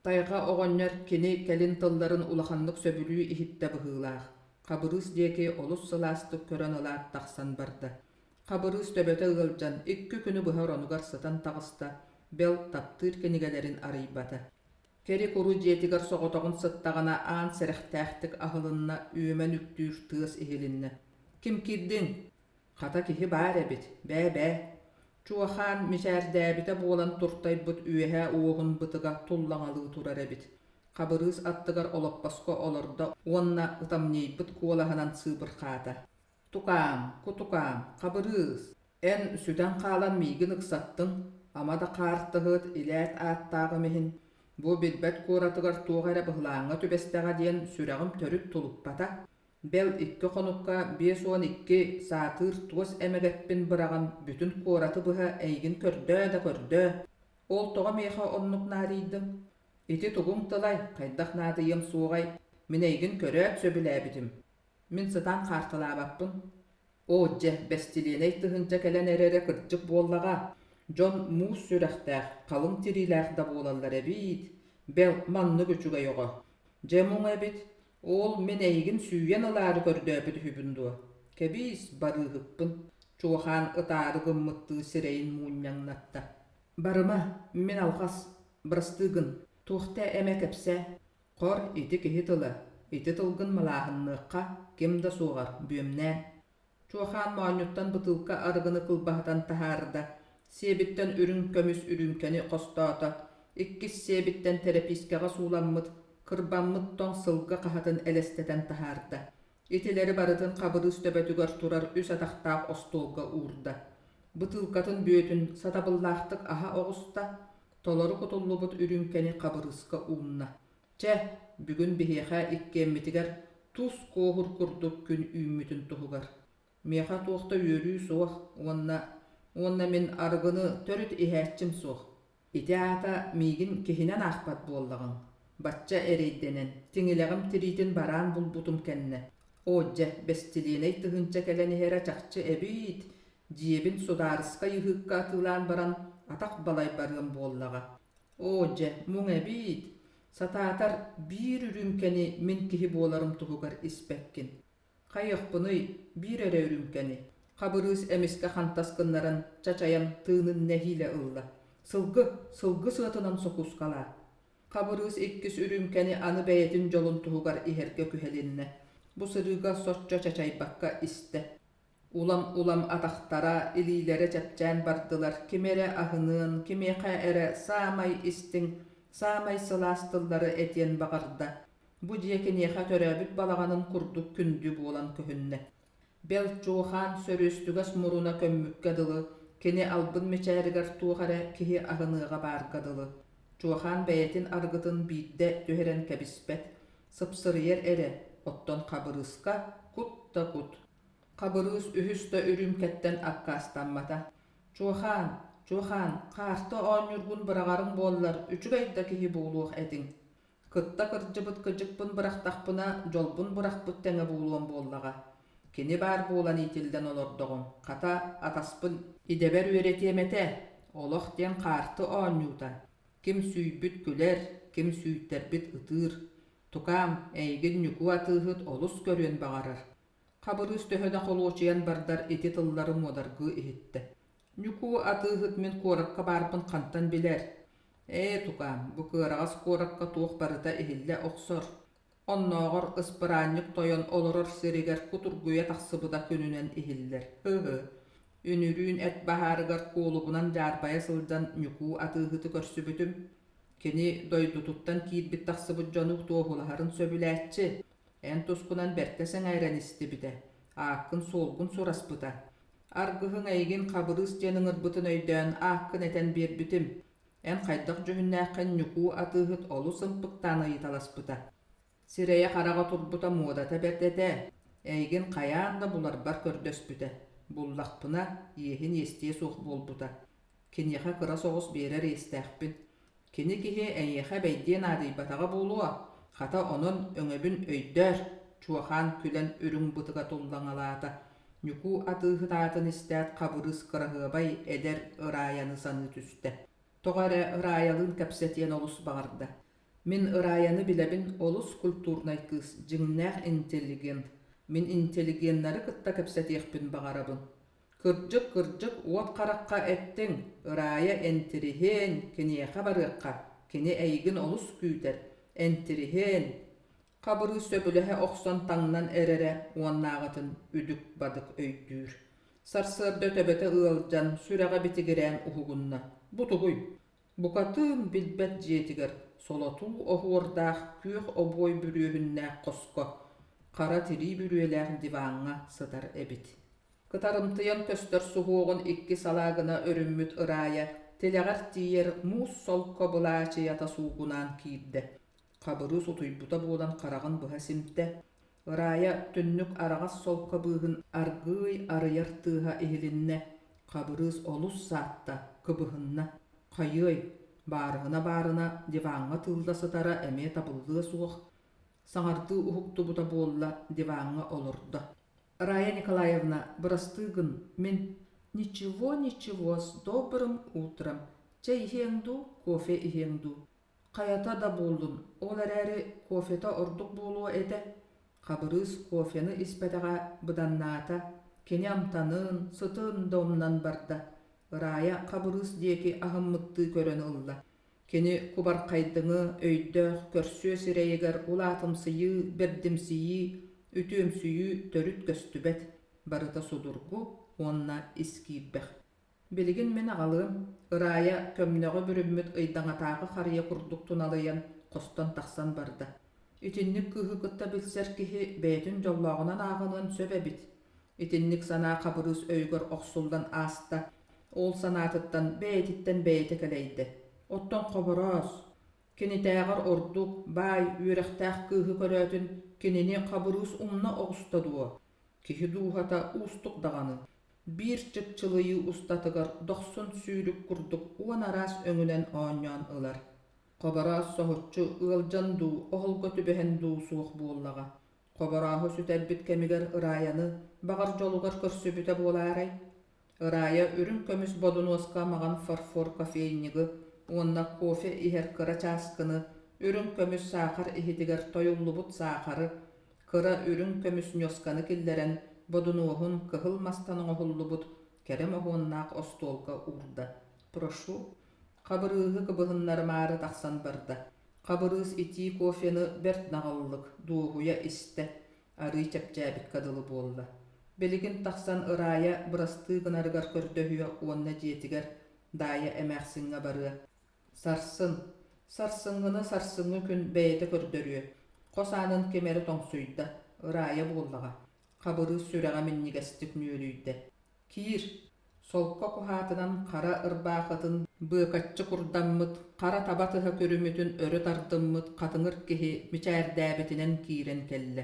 Тайҕа оҕонньор кини кэлин тылларын улаханнык сөбүлүү иһиттэ быһыылаах, Хабырыыс диэки олус сылаастык көрөн ылаат тахсан барда. Хабырыыс төбөтө ыалдьан икки күнү быһа оронугар сытан таҕыста, бэл таптыыр кинигэлэрин арыйбата. Кэри-куру дьиэтигэр соҕотоҕун сыттаҕына аан сэрэхтээхтик аһылынна, үөмэн үктүүр тыас иһилиннэ. «Ким киирдиҥ?» «Хата киһи баар эбит, бээ-бээ». Чуохаан мичээрдээбитэ буолан туртайбыт үөһээ уоһун бытыга туллаҥалыы турар эбит. Хабырыыс аттыгар олоппоско олордо уонна ытамньыйбыт куолаһынан сыыбырхаата: «Тукаам, кутукаам, Хабырыыс, эн сүтэн хаалан миигин ыксаттыҥ, ама да хаартыһыт, илээт ааттааҕым иһин, бу билбэт куоратыгар туох эрэ быһылааҥҥа түбэстэҕэ диэн сүрэҕим төрүт тулуппата. Бэл икки хонукка 52 саатыыр туос эмэгэппин быраҕан бүтүн куораты быһа эйигин көрдөө да көрдөө. Ол тоҕо миэхэ оннук наадыйдыҥ? Ити тугуҥ тылай, хайдах наадыйыам суоҕай, мин эйигин көрөөт сөбүлээбитим. Мин сытан хаартылаабаппын. Оо дьэ, бэстилиэнэй тыһыынча кэлэн эрэрэ кырдьык буоллаҕа. Дьон муус сүрэхтээх, халыҥ тириилээх да буолаллар эбиит. Бэл, маннык үчүгэй оҕо. Дьэ муҥ эбит, Ол мин эйигин сүүйэн ылаары көрдөөбүт үһүбүн дуо? Кэбиис, барыыһыкпын, Чуохаан ытаары гыммыттыы сирэйин муунньаҥнатта. Барыма, мин алҕас, бырастыы гын, туохта эмэ кэпсээ. Хор, ити киһи тыла, ити тылгын малааһынныахха ким да суоҕар, бүөмнээн. Чуохаан моонньуттан бытыылка арыгыны кылбаһытан таһаарда, сиэбиттэн үрүҥ көмүс үрүүмкэни хостоото, иккис сиэбиттэн тэрэпиискэҕэ сууламмыт, кырбаммыт тоҥ сылгы хаһатын элэстэтэн таһаарда. Итилэри барытын Хабырыыс төбөтүгэр турар үс атахтаах остуолга уурда. Бытыылкатын бүөтүн сатабыллаахтык аһа оҕуста, толору кутуллубут үрүүмкэни Хабырыыска уунна. Чэ, бүгүн биһиэхэ иккиэммитигэр тус куоһур курдук күн үүммүтүн туһугар. Миэхэ туох да үөрүү суох уонна уонна мин арыгыны төрүт иһээччим суох. Ити аата миигин киһинэн аахпат буоллаҕыҥ. Бачча эрэйдэнэн, тиҥилэҕим тириитин бараан булбутум кэннэ. Оо дьэ, бэстилиэнэй тыһыынча кэлэн иһэрэ чахчы эбиит, дьиэбин судаарыскай ыһыыкка атыылаан баран атах балай барыам буоллаҕа. Оо дьэ, муҥ эбиит, сатаатар биир үрүүмкэни мин киһи буоларым туһугар испэккин. Хайыахпыный, биир эрэ үрүүмкэни. Хабырыыс эмискэ хантас гыннаран, чачайан тыынын нэһиилэ ылла. Сылгы, сылгы сыатынан сокуускалаа. Хабырыыс иккис үрүүмкэни аны бэйэтин дьолун туһугар иһэргэ күһэлиннэ. Бу сырыыга соччо чачайбакка истэ. Улам-улам атахтара, илиилэрэ чэпчээн бардылар, кими эрэ аһыныан, кимиэхэ эрэ саамай истиҥ, саамай сылаас тыллары этиэн баҕарда. Бу дьиэ киниэхэ төрөөбүт балаҕанын курдук күндү буолан көһүннэ. Бэл Чуохаан сөрүөстүгэс муруна көммүккэ дылы, кини албын мичээригэр туох эрэ киһи аһыныаҕа баарга дылы. Чуохаан бэйэтин арыгытын биирдэ түһэрэн кэбиспэт, сыпсырыйар эрэ, оттон Хабырыыска кут да кут. Хабырыыс үһүс да үрүүмкэттэн аккаастаммата. «Чуохаан, Чуохаан, хаарты оонньуургун быраҕарыҥ буоллар, үчүгэй да киһи буолуох этиҥ. Кытта кырдьыбыт кыдьыкпын бырахтахпына, дьолбун бырахпыт тэҥэ буолуом буоллаҕа. Кини баар буолан иитиллэн олордоҕум, хата, атаспын идэбэр үөрэтиэм этэ. Олох диэн хаарты оонньуута. Ким сүүйбүт күлэр, ким сүүйтэрбит ытыыр. Тукаам, эйигин Ньукуу атыыһыт олус көрүөн баҕарар. Хабырыыс төһө да холуочуйан бардар ити тыллары муодаргыы иһиттэ. Ньукуу атыыһыт мин куоракка баарбын хантан билэр? Ээ, тукаам, бу кыараҕас куоракка туох барыта иһиллэ охсор. Оннооҕор ыспыраанньык тойон олорор сиригэр кутургуйа тахсыбыта күнүнэн иһиллэр. Һы-һы. Үнүрүүн эт баһаарыгар куолубунан дьаарбайа сылдьан Ньукуу атыыһыты көрсүбүтүм. Кини дойдутуттан киирбит-тахсыбыт дьону туоһулаһарын сөбүлээччи. Эн тускунан бэркэ сэҥээрэн истибитэ, ааккын-суолгун сураспыта. Аргыһыҥ эйигин Хабырыыс диэн ыҥырбытын өйдөөн ааккын этэн биэрбитим. Эн хайдах дьүһүннээххин Ньукуу атыыһыт олус ымпыктаан ыйыталаспыта. Сирэйэ-хараҕа турбута муодата бэрт этэ. Эйигин хайаан да буларбар көрдөспүтэ. Буллахпына, иэһин иэстиэ суох буолбута. Киниэхэ кыра соҕус биэрэр иэстээхпин. Кини киһи эйиэхэ бэйдиэ наадыйбатаҕа буолуо, хата онон өҥөбүн өйдөөр, Чуохаан күлэн үрүҥ бытыга туллаҥалаата. Ньукуу атыыһыт аатын истээт Хабырыыс кыраһыабай эдэр Ыраайаны саныы түстэ. Тоҕо эрэ Ыраайалыын кэпсэтиэн олус баҕарда. Мин Ыраайаны билэбин, олус культурнай кыыс, дьиҥнээх интеллигент. Мин интеллигеннэри кытта кэпсэтиэхпин баҕарабын. Кырдьык, кырдьык, уот харахха эттиҥ, Ыраайа энтириһиэн, киниэхэ барыахха, кини эйигин олус күүтэр, энтириһиэн Хабырыыс сөбүлэһэ охсон таҥнан эрэрэ уоннааҕытын үдүк-бадык өйдүүр. Сарсыарда төбөтө ыалдьан, сүрэҕэ битигирээн уһугунна. Бу тугуй? Букатын билбэт дьиэтигэр солотуу оһуордаах күөх обуой бүрүөһүннээх хоско, хара тирии бүрүөлээх диваҥҥа сытар эбит. Кытарымтыйан көстөр суһуоҕун икки салаа гына өрүммүт Ыраайа тилэҕэр тиийэр муус солко былаачыйата суугунаан киирдэ. Хабырыыс утуйбута буолан хараҕын быһа симтэ. Ыраайа түннүк араҕас солко быыһын аргыый арыйар тыаһа иһилиннэ. Хабырыыс олус саатта, кыбыһынна. Хайыай, баарыһына-баарына диваҥҥа тыылла сытара эмиэ табыллыа суох. Саҥардыы уһуктубута буолла, диваҥҥа олордо. Рая Николаевна, бырастыы гын, мин «Ничего, ничего, с добрым утром. Чэй иһиэҥ дуу, кофе иһиэҥ дуу?» Хайата да буоллун, ол эрээри кофета ордук буолуо этэ. Хабырыыс кофены испэтэҕэ быданнаата, кини амтанын, сытын да умнан барда. Рая Хабырыыс диэки аһыммыттыы көрөн ылла. Кини кубархайдыҥы, өйдөөх, көрсүө сирэйигэр улаатымсыйыы, бэрдимсийии, үтүөмсүйүү төрүт көстүбэт, барыта судургу уонна ис киирбэх. Билигин мин аҕалыам, Ырайа көмнөҕү бүрүммүт ыйдаҥатааҕы харыйа курдук туналыйан, хостон тахсан барда. Итинник кыыһы кытта билсэр киһи бэйэтин дьоллооҕунан ааҕыныан сөп эбит. Итинник санаа Хабырыыс өйүгэр охсуллан ааста. Ол санаатыттан бэйэтиттэн бэйэтэ кэлэйдэ. Оттон Хобороос, кинитээҕэр ордук, баай, үөрэхтээх кыыһы көрөөтүн кинини Хабырыыс умна оҕуста дуо? Киһи дууһата уустук даҕаны. Биир чыпчылыйыы устатыгар дохсун сүүрүк курдук уон араас өҥүнэн оонньоон ылар. Хобороос соһуччу ыалдьан дуу, оһолго түбэһэн дуу суох буоллаҕа. Хоборооһу сүтэрбит кэмигэр Ырайаны баҕар дьолугар көрсүбүтэ буолаарай? Ырайа үрүҥ көмүс бодунуоска маҕан фарфор кофейнигы уонна кофе иһэр кыра чааскыны, үрүҥ көмүс саахар иһитигэр тойуллубут саахары, кыра үрүҥ көмүс ньуосканы киллэрэн бодунуоһун кыһыл мастан оҥоһуллубут кэрэ моһуоннаах остуолга уурда. «Прошу» Хабырыыһы кыбыһыннарымаары тахсан барда. Хабырыыс итии кофены бэрт наҕыллык, дуоһуйа истэ, арыый чэпчээбиккэ дылы буолла. Билигин тахсан Ырайа бырастыы гынарыгар көрдөһүө уонна дьиэтигэр Даайа эмээхсиҥҥэ барыа. Сарсын, сарсыҥҥыны сарсыҥҥы күн бэйэтэ көрдөрүө. Хос аанын ким эрэ тоҥсуйда, Ырайа буоллаҕа. Хабырыыс сүрэҕэ минньигэстик нүөлүйдэ. Киир, солко куһаатынан хара ырбаахытын быакаччы курдаммыт, хара таба тыһа күрүмүтүн өрө тардыммыт хатыҥыр киһи мичээрдээбитинэн киирэн кэллэ.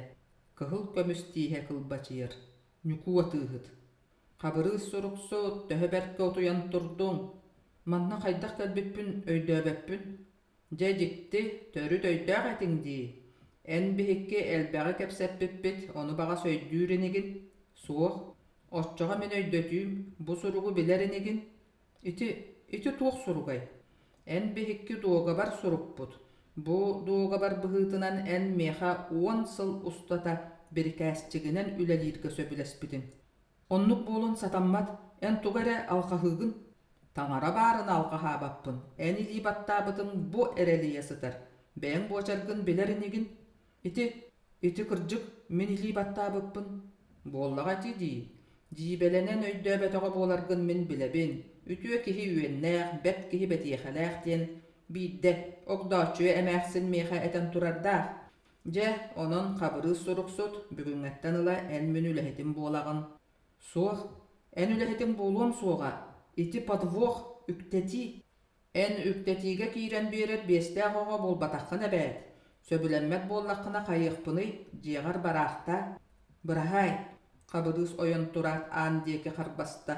Кыһыл көмүс тииһэ кылбачыйар. Ньукуо тыыһыт. Хабырыыс суруксут, төһө бэркэ утуйан турдуҥ? Манна хайдах кэлбиппин өйдөөбөппүн. Дьэ дьикти, төрүт өйдөөх этиҥ дии. Эн биһикки элбэҕи кэпсэппиппит, ону баҕас өйдүүр инигин? Суох. Оччоҕо мин өйдөтүүм, бу суругу билэр инигин? Ити, ити туох суругай? Эн биһикки дуогабар сурукпут. Бу дуогабар быһыытынан эн миэхэ 10 сыл устата бирикээсчигинэн үлэлииргэ сөбүлэспитиҥ. Оннук буолуон сатаммат, эн тугу эрэ алҕаһыыгын. Таҥара баарын алҕаһаабаппын, эн илии баттаабытыҥ бу эрэлийэ сытар. Бэйэҥ буочаргын билэр инигин. Ити, ити кырдьык, мин илии баттаабыппын. Буоллаҕа ити дии. Дьиибэлэнэн өйдөөбөтөҕө буоларгын мин билэбин. Үтүө киһи үөннээх, бэрт киһи бэтиэхэлээх диэн биирдэ Огдооччуйа эмээхсин миэхэ этэн турардаах. Дьэ, онон Хабырыыс суруксут, бүгүҥҥэттэн ыла эн мин үлэһитим буолаҕын. Суох, эн үлэһитиҥ буолуом суоҕа, ити подвох, үктэтии. Эн үктэтиигэ киирэн биэрэр биэстээх оҕо буолбатаххын эбээт. Сөбүлэммэт буоллаххына хайыахпыный, дьиэҕэр бараахтаа. Быраһаай, Хабырыыс ойон тураат аан диэки харбаста.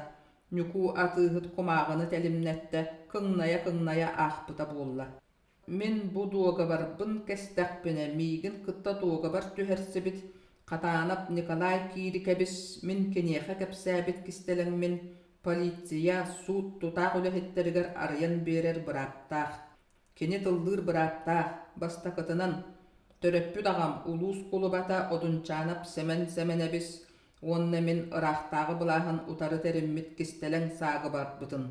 Ньукуу атыыһыт кумааҕыны тэлимнэттэ, кыҥнайа-кыҥнайа аахпыта буолла. Мин бу дуогабарбын кэстэхпинэ, миигин кытта дуогабар түһэрсибит Хатаанап Николай Киирикэбис мин киниэхэ кэпсээбит кистэлэҥмин полиция, суут тутаах үлэһиттэригэр арыйан биэрэр бырааптаах. Кини тыллыыр бырааптаах. Бастакытынан, төрөппүт аҕам улуус кулубата Одунчаанап Сэмэн Сэмэнэбис уонна мин ыраахтааҕы былааһын утары тэриммит кистэлэҥ саагыбарбытын.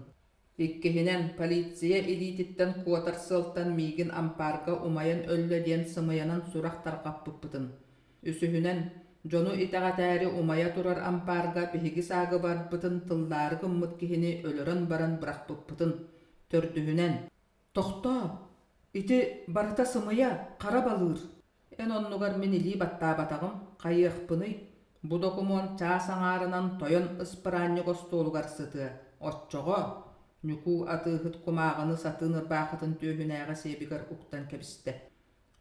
Иккиһинэн, полиция илиититтэн куотар сыалтан миигин ампаарга умайан өллө диэн сымыйанан сурах тарҕаппыппытын. Үсүһүнэн, Дьону итэҕэтээри умайа турар ампаарга биһиги саагыбарбытын тыллаары гыммыт киһини өлөрөн баран бырахпыппытын. Төрдүһүнэн, тохтоо, ити барыта сымыйа, хара балыыр. Эн оннугар мин илии баттаабатаҕым, хайыахпыный? Бу докумуон чаас аҥаарынан тойон ыспыраанньык остуолугар сытыа. Оччоҕо Ньукуу атыыһыт кумааҕыны сатыын ырбаахытын түөһүнээҕи сиэбигэр уктан кэбистэ.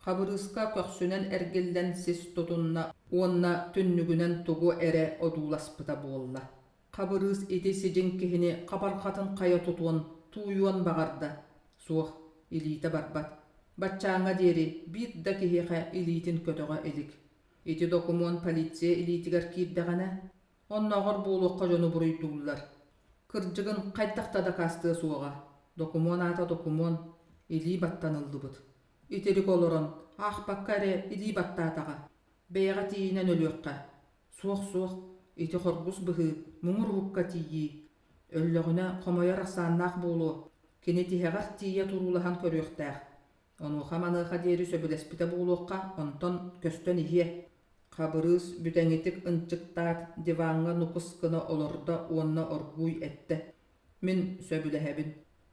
Хабырыыска көхсүнэн эргиллэн сис тутунна уонна түннүгүнэн тугу эрэ одууласпыта буолла. Хабырыыс ити сидьиҥ киһини хабарҕатын хайа тутуон, тууйуон баҕарда. Суох, илиитэ барбат. Баччааҥҥа диэри биир да киһиэхэ илиитин көтөҕө илик. Ити докумуон полиция илиитигэр киирдэҕинэ, оннооҕор буолуохха дьону буруйдууллар. Кырдьыгын хайдах да дакаастыа суоҕа. Докумуон аата докумуон, илии баттаныллыбыт. Итирик олорон, аахпакка эрэ илии баттаатаҕа. Бэйэҕэ тиийинэн өлүөххэ. Суох-суох, ити хоргус быһыы, муҥур уһукка тиийии. Өллөҕүнэ хомойор ахсааннаах буолуо, кини тиһэҕэр тиийэ туруулаһан көрүөхтээх. Онуоха-маныаха диэри сөбүлэспитэ буолуохха, онтон көстөн иһиэ. Хабырыыс бүтэҥитик ынчыктаат, диваҥҥа нукус гына олордо уонна оргууй эттэ: «Мин сөбүлэһэбин».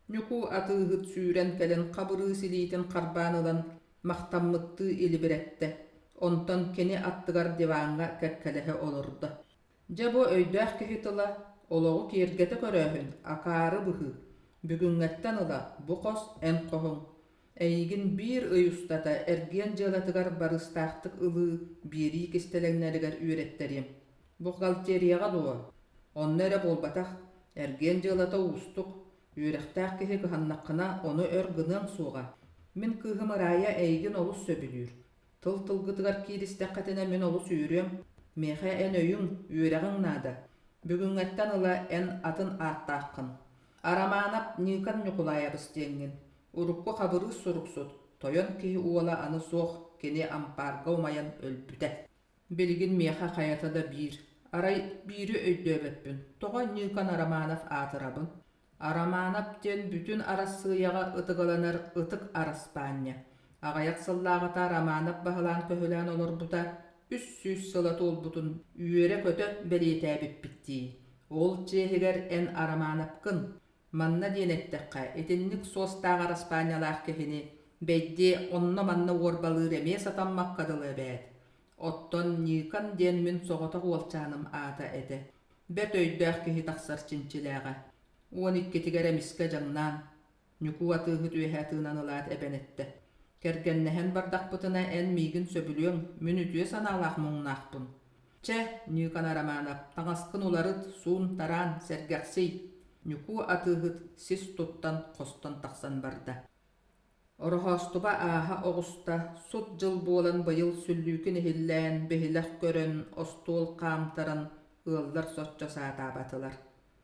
Ньукуу атыыһыт сүүрэн кэлэн Хабырыыс илиитин харбаан ылан, махтаммыттыы илибирэттэ, онтон кини аттыгар диваҥҥа кэккэлэһэ олордо. Дьэ бу өйдөөх киһи тыла, олоҕу киэргэтэ көрөөһүн, акаары быһыы. Бүгүҥҥэттэн ыла бу хос эн хоһуҥ. Эйигин биир ый устата эргиэн дьыалатыгар барыстаахтык ылыы, биэрии кистэлэҥнэригэр үөрэттэриэм. Бухгалтерияҕа дуо? Онно эрэ буолбатах, эргиэн дьыалата уустук, үөрэхтээх киһи кыһаннаххына ону өр гыныаҥ суоҕа. Мин кыыһым Ырая эйигин олус сөбүлүүр. Тыл-тылгытыгар кииристэххитинэ мин олус үөрүөм. Миэхэ эн өйүҥ, үөрэҕиҥ наада. Бүгүҥҥэттэн ыла эн атын ааттааххын. Арамаанап Ньыыкан Ньукулаайабыс диэҥҥин. Урукку Хабырыыс суруксут, тойон киһи уола аны суох, кини ампаарга умайан өлбүтэ. Билигин миэхэ хайата да биир. Арай биири өйдөөбөппүн, тоҕо Ньыыкан Арамаанап аатырабын? Арамаанап диэн бүтүн Арассыыйаҕа ытыгыланар ытык араспаанньа. Аҕыйах сыллааҕыта Арамаанап баһылаан-көһүлээн олорбута 300 сыла туолбутун үөрэ-көтө бэлиэтээбиппит дии. Ол чиэһигэр эн Арамаанапкын. Манна диэн эттэххэ, итинник суостаах араспаанньалаах киһини бэйдиэ онно-манна уорбалыыр эмиэ сатаммакка дылы эбээт. Оттон Ньыыкан диэн мин соҕотох уолчааным аата этэ. Бэрт өйдөөх киһи тахсар чинчилээҕэ. 12-тигэр эмискэ дьаҥнаан, Ньукуу атыыһыт үөһэ тыынан ылаат эбэн эттэ: «Кэргэннэһэн бардахпытына эн миигин сөбүлүөҥ, мин үтүө санаалаах муҥнаахпын. Чэ, Ньыыкан Арамаанап, таҥаскын уларыт, суун-тараан, сэргэхсий!» Ньукуу атыыһыт сис туттан хостон тахсан барда. Ороһоостуба ааһа оҕуста, сут дьыл буолан быйыл сүллүүкүн иһиллээн, биһилэх көрөн, остуол хаамтаран, ыаллар соччо саатаабатылар.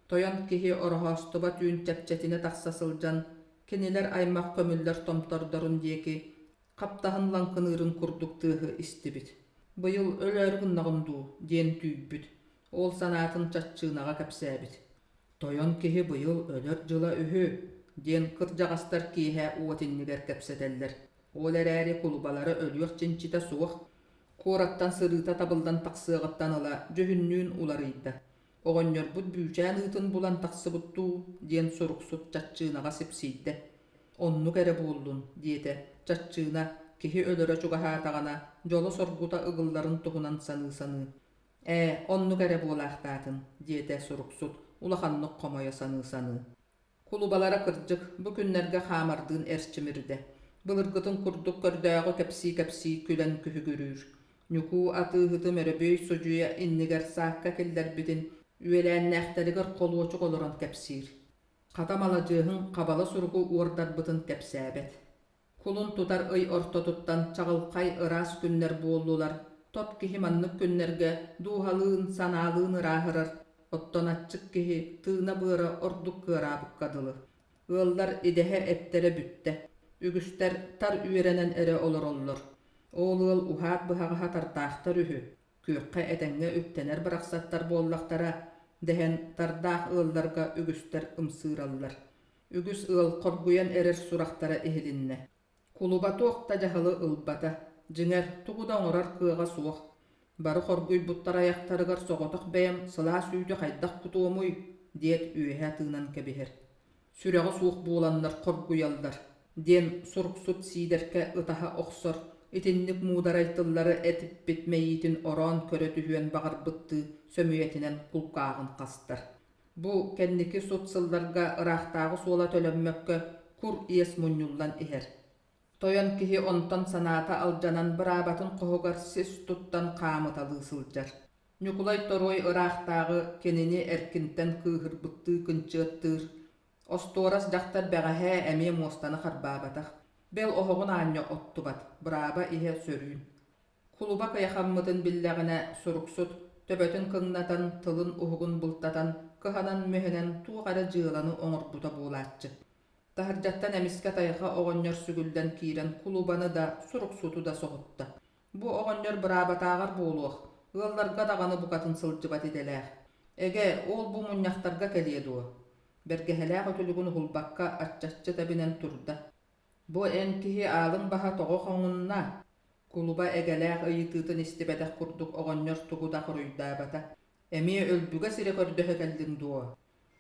Тойон киһи Ороһоостуба түүн чэпчэтинэ тахса сылдьан, кинилэр аймах көмүллэр томтордорун диэки хаптаһын лаҥкыныырын курдук тыаһы истибит. Быйыл өлөөрү гыннаҕым дуу диэн түүйбүт, ол санаатын чаччыынаҕа кэпсээбит. Тойон киһи быйыл өлөр дьыла үһү диэн кырдьаҕастар киэһэ уот иннигэр кэпсэтэллэр. Ол эрээри кулубалара өлүөх чинчитэ суох. Куораттан сырыыта табыллан тахсыаҕыттан ыла дьүһүннүүн уларыйда. Оҕонньорбут бүүчээн ыытын булан тахсыбыт дуу диэн суруксут чаччыынаҕа сипсийдэ. Оннук эрэ буоллун, диэтэ Чаччыына, киһи өлөрө чугаһаатаҕына дьоло-соргута ыгылларын туһунан саныы-саныы. Ээ, оннук эрэ буолаахтаатын, диэтэ суруксут, улаханнык хомойо саныы-саныы. Кулубалара кырдьык, бу күннэргэ хаамардыын эрчимирдэ. Былыргытын курдук көрдөөҕү кэпсии-кэпсии күлэн күһүгүрүүр. Ньукуу атыыһытым өрөбүөй судьуйа иннигэр саакка киллэрбитин үөлээннээхтэригэр холуочук олорон кэпсиир. Хата маладьыаһыҥ хабала суругу уордарбытын кэпсээбэт. Кулун тутар ый ортотуттан чаҕылхай ыраас күннэр буоллулар, тот киһи маннык күннэргэ дууһалыын, санаалыын ырааһырар, оттон аччык киһи тыына-быара ордук кыараабыкка дылы. Ыаллар идэһэ эттэрэ бүттэ, үгүстэр тар үөрэнэн эрэ олороллор. Ол ыал уһаат быһаҕаһа тардаахтар үһү, күөххэ этэҥҥэ үктэнэр барахсаттар буоллахтара, дэһэн тардаах ыалларга үгүстэр ымсыыраллар. Үгүс ыал хоргуйан эрэр сурахтара иһилиннэ. Кулуба туох да дьаһалы ылбата, дьиҥэр, тугу да оҥорор кыаҕа суох. Бары хоргуйбуттар айахтарыгар соҕотох бэйэм сылаас үүтү хайдах кутуомуй диэт үөһэ тыынан кэбиһэр. Сүрэҕэ суох буоланнар хоргуйаллар диэн суруксут Сиидэркэ ытаһа охсор, итинник муударай тыллары этиппит мэйиитин ороон көрө түһүөн баҕарбыттыы сөмүйэтинэн кулгааҕын хастар. Бу кэнники сут сылларга ыраахтааҕы суола төлөммөккө кур иэс мунньуллан иһэр. Тойон киһи онтон санаата алдьанан быраабатын хоһугар сис туттан хаамыталыы сылдьар. Ньукулай Торуой ыраахтааҕы кинини эркинтэн кыыһырбыттыы кынчыаттыыр. Остуорас дьахтар бэҕэһээ эмиэ муостаны харбаабатах, бэл оһоҕун аанньа оттубат, бырааба иһэ сөрүүн. Кулуба кыйахаммытын биллэҕинэ суруксут, төбөтүн кыҥнатан, тылын уһугун бултатан, кыһанан-мүһэнэн туох эрэ дьыаланы оҥорбута буолааччы. Таһырдьаттан эмискэ тайҕа оҕонньор сүгүллэн киирэн кулубаны да, суруксуту да соһутта. Бу оҕонньор быраабатааҕар буолуох, ыалларга даҕаны букатын сылдьыбат идэлээх. Эгэ, ол-бу мунньахтарга кэлиэ дуо? Бэргэһэлээх үтүлүгүн уһулбакка аччаччы тэбинэн турда. Бу эн киһи аалыҥ баһа тоҕо хоҥунна? Кулуба эгэлээх ыйытыытын истибэтэх курдук оҕонньор тугу да хоруйдаабата. Эмиэ өлбүгэ сирэ көрдөһө кэллиҥ дуо?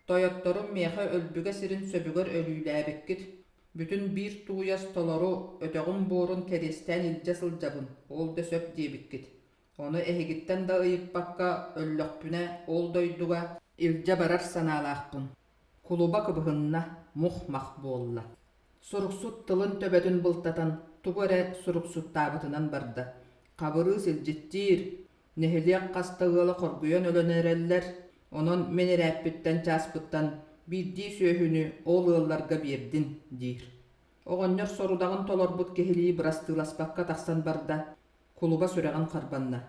Тойотторум миэхэ өлбүгэ сирин сөбүгэр өлүүлээбиккит, бүтүн биир тууйас толору өтөҕүм буорун кэриэстээн илдьэ сылдьабын, ол да сөп диэбиккит. Ону эһигиттэн да ыйыппакка өллөхпүнэ ол дойдуга илдьэ барар санаалаахпын. Кулуба кыбыһынна, мух-мах буолла. Суруксут тылын төбөтүн былтатан тугу эрэ суруксуттаабытынан барда. Хабырыыс илдьиттиир, Нэһилиэк хас да ыала хоргуйан өлөн эрэллэр, онон мин ирээппиттэн-чааспыттан биирдии сүөһүнү ол ыалларга биэрдин диир. Оҕонньор сорудаҕын толорбут киһилии бырастыыласпакка тахсан барда, кулуба сүрэҕин харбанна.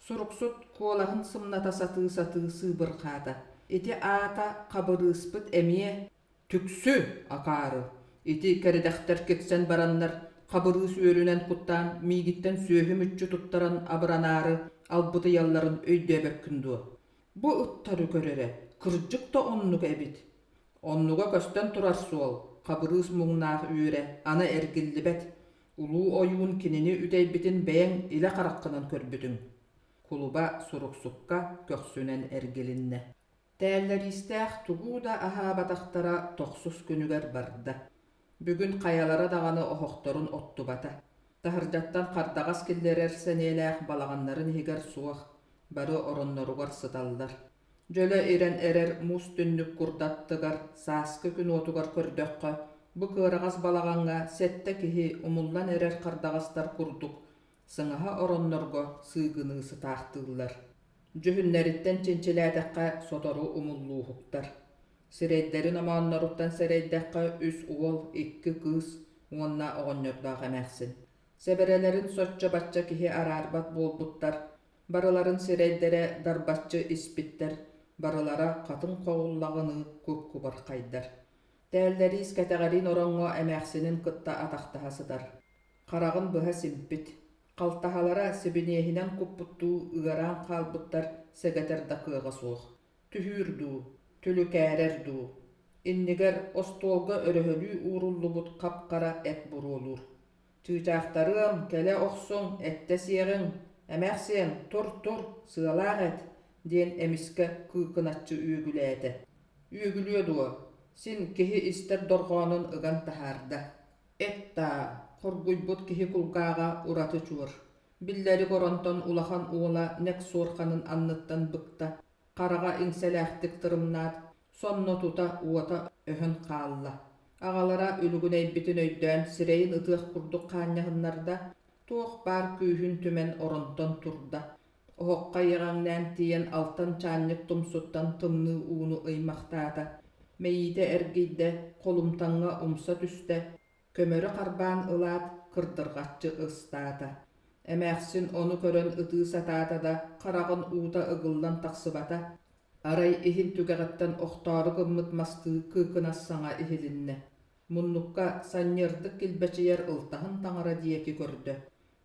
Суруксут куолаһын сымната сатыы-сатыы сыыбырҕаата. Ити аата Хабырыыспыт эмиэ Түксү, акаары, ити кэридэхтэр киксэн бараннар, Хабырыыс үөрүнэн куттаан, миигиттэн сүөһү мүччү туттаран абыранаары албытыйалларын өйдөөбөккүн дуо? Бу ыттары көр эрэ, кырдьык да оннук эбит. Оннуга көстөн турар суол, Хабырыыс муҥнаах үөрэ аны эргиллибэт. Улуу ойуун кинини үтэйбитин бэйэҥ илэ хараххынан көрбүтүҥ. Кулуба суруксукка көхсүнэн эргилиннэ. Тээллэриистээх тугу да аһаабатахтара тохсус күнүгэр барда. Бүгүн хайалара даҕаны оһохторун оттубата. Таһырдьаттан хардаҕас киллэрэр сэниэлээх балаҕаннарын иһигэр суох, бары оронноругар сыталлар. Дьөлө ирэн эрэр муус түннүк курдаттыгар сааскы күн уотугар көрдөххө, бу кыараҕас балаҕаҥҥа сэттэ киһи умуллан эрэр хардаҕастар курдук сыҥаһа ороннорго сыыгыныы сытаахтыыллар. Дьүһүннэриттэн чинчилээтэххэ сотору умуллууһуктар. Сирэйдэрин омоонноруттан сэрэйдэххэ үс уол, икки кыыс уонна оҕонньордоох эмээхсин. Сэбэрэлэрин соччо-бачча киһи араарбат буолбуттар, барыларын сирэйдэрэ дарбаччы испиттэр, барылара хатыҥ хоҕуллаҕыныы куп-кубархайдар. Тээллэриис кэтэҕэриин ороҥҥо эмээхсинин кытта атахтаһа сытар. Хараҕын быһа симпит. Халтаһалара сибиниэһинэн куппуттуу ыараан хаалбыттар сэгэтэр да кыаҕа суох. Түһүүр дуу, түлүкээрэр дуу. Иннигэр остуолга өрөһөлүү ууруллубут хап-хара эт буруолуур. «Чыычаахтарыам, кэлэ охсуҥ, эттэ сиэҕиҥ, эмээхсиэн, тур-тур, сыалаах эт» диэн эмискэ кыыкыначчы үөгүлээтэ. Үөгүлүө дуо, син киһи истэр дорҕоонун ыган таһаарда. Эт даа, хоргуйбут киһи кулгааҕа ураты чуор. Биллэрик оронтон улахан уола нэк суорҕанын анныттан быкта, хараҕа иҥсэлээхтик тырымнаат, сонно тута уота өһөн хаалла. Аҕалара үлүгүнэйбитин өйдөөн сирэйин ытыах курдук хаанньаһыннарда, туох баар күүһүн түмэн оронтон турда. Оһоххо иэҕэҥнээн тиийэн алтан чаанньык тумсуттан тымныы ууну ыймахтаата, мэйиитэ эргийдэ, холумтаҥҥа умса түстэ, көмөрү харбаан ылаат, кырдырҕаччы ыстаата. Эмээхсин ону көрөн ытыы сатаата да, хараҕын уута ыгыллан тахсыбата, арай иһин түгэҕиттэн охтоору гыммыт мастыы кыыкынас саҥа иһилиннэ. Муннукка санньыардык килбэчийэр ылтаһын таҥара диэки көрдө.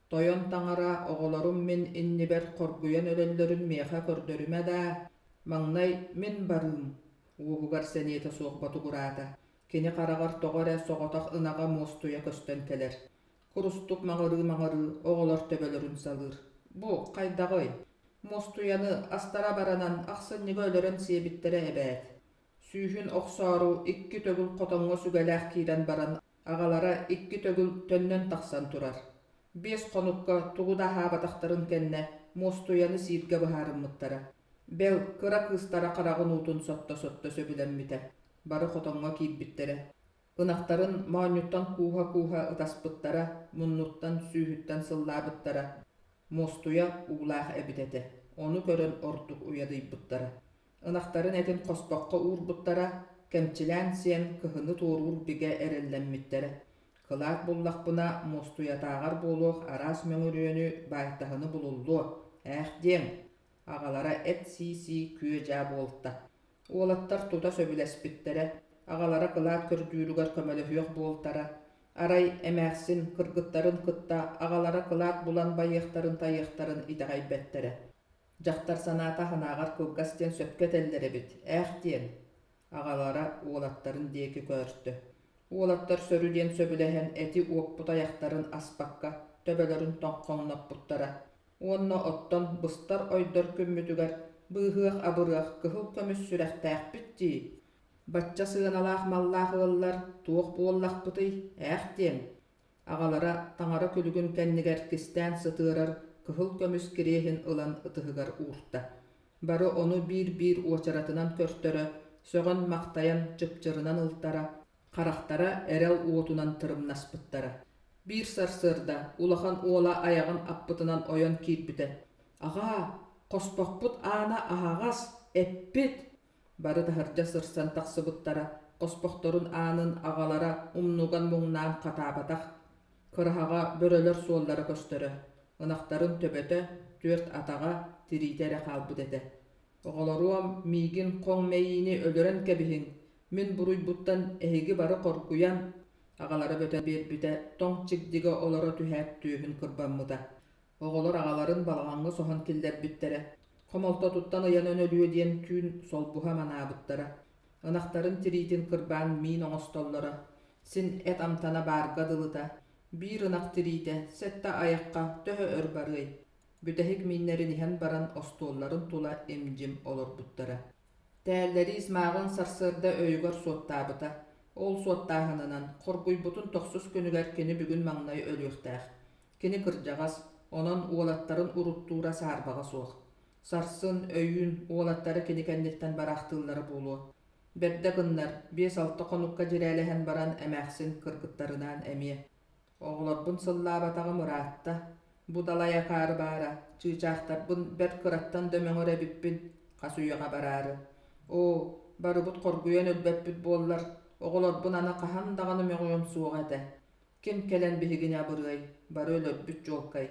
Тойон таҥара, оҕолорум мин иннибэр хоргуйан өлөллөрүн миэхэ көрдөрүмэ даа, маҥнай мин барыым, уоһугар сэниэтэ суох ботугураата. Кини хараҕар тоҕо эрэ соҕотох ынаҕа муостуйа көстөн кэлэр. Курустук маҕырыы-маҕырыы оҕолор төбөлөрүн салыыр. Бу хайдаҕый? Муостуйаны астара баранан ахсынньыга өлөрөн сиэбиттэрэ эбээт. Сүүһүн охсоору икки төгүл хотоҥҥо сүгэлээх киирэн баран аҕалара икки төгүл төннөн тахсан турар. Биэс хонукка тугу да аһаабатахтарын кэннэ Муостуйаны сииргэ быһаарыммыттара. Бэл, кыра кыыстара хараҕын уутун сотто-сотто сөбүлэммитэ. Бары хотоҥҥо киирбиттэрэ. Ынахтарын моонньуттан кууһа-кууһа ытаспыттара, муннуттан, сүүһүттэн сыллаабыттара. Муостуйа уулаах эбит этэ, ону көрөн ордук уйадыйбыттара. Ынахтарын этин хоспоххо уурбуттара, кэмчилээн сиэн кыһыны туоруур бигэ эрэллэммиттэрэ. Кылаат буллахпына, муостуйатааҕар буолуох араас мөҥүрүөнү, баайтаһыны булуллуо, ээх диэҥ. Аҕалара эт сии-сии күө-дьаа буолта. Уолаттар тута сөбүлэспиттэрэ, аҕалара кылаат көрдүүрүгэр көмөлөһүөх буолтара. Арай эмээхсин кыргыттарын кытта аҕалара кылаат булан байыахтарын-тайыахтарын итэҕэйбэттэрэ. Дьахтар санаата аһынааҕар кылгас диэн сөпкө этэллэр эбит, ээх диэн. Аҕалара уолаттарын диэки көөртө. Уолаттар сөрү диэн сөбүлэһэн эти уоппут айахтарын аспакка төбөлөрүн тоҥхоҥноппуттара. Уонна оттон быстар-ойдор күммүтүгэр быыһыах-абырыах кыһыл көмүс сүрэхтээхпит дии. Бачча сыаналаах маллаах ыаллар туох буоллахпытый, ээх диэҥ. Аҕалара таҥара күлүгүн кэннигэр кистээн сытыарар кыһыл көмүс кириэһин ылан ытыһыгар уурта. Бары ону биир-биир уочаратынан көртөрө, сөҕөн-махтайан чыпчырынан ылтара, харахтара эрэл уотунан тырымнаспыттара. Биир сарсыарда улахан уола айаҕын аппытынан ойон киирбитэ: «Аҕаа, хоспохпут аана аһаҕас, эппит!» Бары таһырдьа сырсан тахсыбыттара, хоспохторун аанын аҕалара умнуган муҥнаан хатаабатах. Кыраһаҕа бөрөлөр суоллара көстөрө, ынахтарын төбөтө, түөрт атаҕа, тириитэ эрэ хаалбыт этэ. «Оҕолоруом, миигин хоҥ мэйиини өлөрөн кэбиһиҥ, мин буруйбуттан эһиги бары хоргуйан» аҕалара бөтөн биэрбитэ, тоҥ чигдигэ олоро түһээт түөһүн кырбаммыта. Оҕолор аҕаларын балаҕаҥҥа соһон киллэрбиттэрэ, хомолтотуттан ыйанан өлүө диэн түүн солбуһа манаабыттара. Ынахтарын тириитин кырбаан миин оҥостоллоро, син эт амтана баарга дылыта. Биир ынах тириитэ сэттэ айахха төһө өр барыай? Бүтэһик мииннэрин иһэн баран остуолларын тула им-дьим олорбуттара. Тээллэриис мааҕын сарсыарда өйүгэр суоттаабыта. Ол суоттааһынынан хоргуйбутун тохсус күнүгэр кини бүгүн маҥнай өлүөхтээх. Кини кырдьаҕас, онон уолаттарын уруттуура саарбаҕа суох. Сарсын, өйүүн уолаттара кини кэнниттэн бараахтыыллара буолуо. Бэрдэ гыннар, биэс-алта хонукка дьирээлэһэн баран эмээхсин кыргыттарынаан эмиэ. Оҕолорбун сыллаабатаҕым ыраатта. Бу далай акаары баара, чыычаахтарбын бэрт кыраттан да мөҥөр эбиппин, хас үйэҕэ бараары. Оо, барыбыт хоргуйан өлбөппүт буоллар, оҕолорбун аны хаһан даҕаны мөҕүөм суоҕа этэ. Ким кэлэн биһигини абырыай, бары өлөрбүт чуолкай.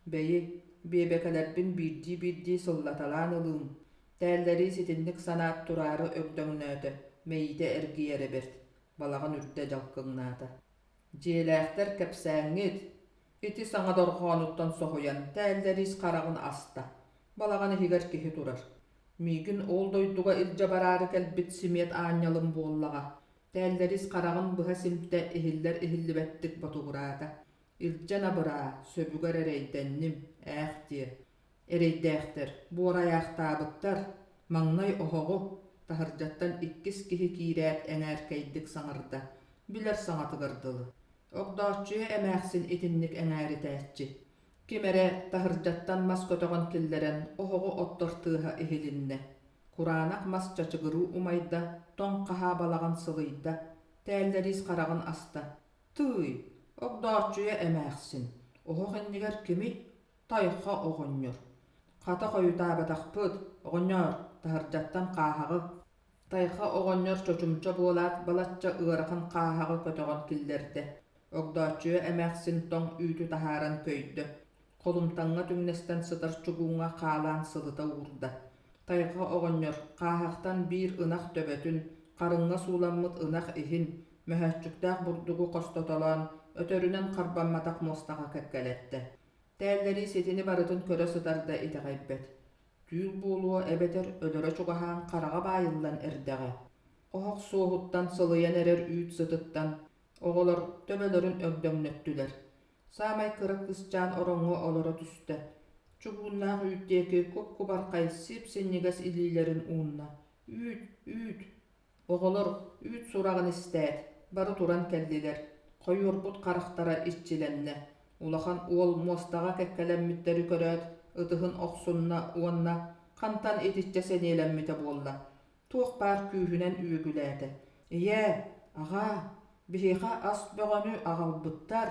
Бэйи, биэбэкэлэрбин биирдии-биирдии сыллаталаан ылыым. Тээллэрии ситинник санаат тураары өгдөҥнөөтө, мэйиитэ эргийэрэ бэрт, балаҕан үрдэ дьалкыҥнаата. Дьиэлээхтэр кэпсээҥҥит, ити саҥа дорҕоонуттан соһуйан Тээллэриис хараҕын аста. Балаҕан иһигэр киһи турар. Миигин ол дойдуга илдьэ бараары кэлбит симиэт аанньалым буоллаҕа. Тээллэриис хараҕын быһа симтэ иһиллэр-иһиллибэттик ботугураата. Илдьэн абыраа, сөбүгэр эрэйдэнним, ээх диэ. Эрэйдээхтэр, буорайаахтаабыттар, маҥнай оһоҕу, таһырдьаттан иккис киһи киирээт эҥээркэйдик саҥарда, билэр саҥатыгар дылы. Огдооччуйа эмээхсин итинник эҥээритээччи. Ким эрэ таһырдьаттан мас көтөҕөн киллэрэн оһоҕу оттор тыаһа иһилиннэ. Кураанах мас чачыгырыы умайда, тоҥ хаһаа балаҕан сылыйда, Тээллэриис хараҕын аста. Тыый, Огдооччуйа эмээхсин, оһох иннигэр кимий? Тайха оҕонньор. Хата хойутаабатахпыт, оҕонньоор, таһырдьаттан хааһаҕы. Тайха оҕонньор чочумча буолаат балачча ыарахан хааһаҕы көтөҕөн киллэрдэ. Огдооччуйа эмээхсин тоҥ үүтү таһааран көйдө. Холумтаҥҥа түҥнэстэн сытар чугууҥҥа хаалаан сылыта уурда. Тайҕа оҕонньор хааһахтан биир ынах төбөтүн, харыҥҥа сууламмыт ынах иһин, мөһөөччүктээх бурдугу хостотолоон, өтөрүнэн харбамматах муостаҕа кэккэлэттэ. Тээллэрии ситини барытын көрө сытар да итэҕэйбэт. Түүл буолуо эбэтэр өлөрө чугаһаан хараҕа баайыллан эрдэҕэ. Оһох суоһуттан сылыйан эрэр үүт сытыттан оҕолор төбөлөрүн өгдөҥнөттүлэр. Саамай кыра кыысчаан ороҥҥо олоро түстэ. Чугууннаах үүт диэки куп-кубархай сип-синньигэс илиилэрин уунна: «Үүт, үүт!» Оҕолор үүт сураҕын истээт, бары туран кэллилэр, хойуорбут харахтара иччилэннэ. Улахан уол муостаҕа кэккэлэммиттэри көрөөт, ытыһын охсунна уонна хантан итиччэ сэниэлэммитэ буолла, туох баар күүһүнэн үөгүлээтэ: «Ийээ, аҕаа, биһиэхэ ас бөҕөнү аҕалбыттар!»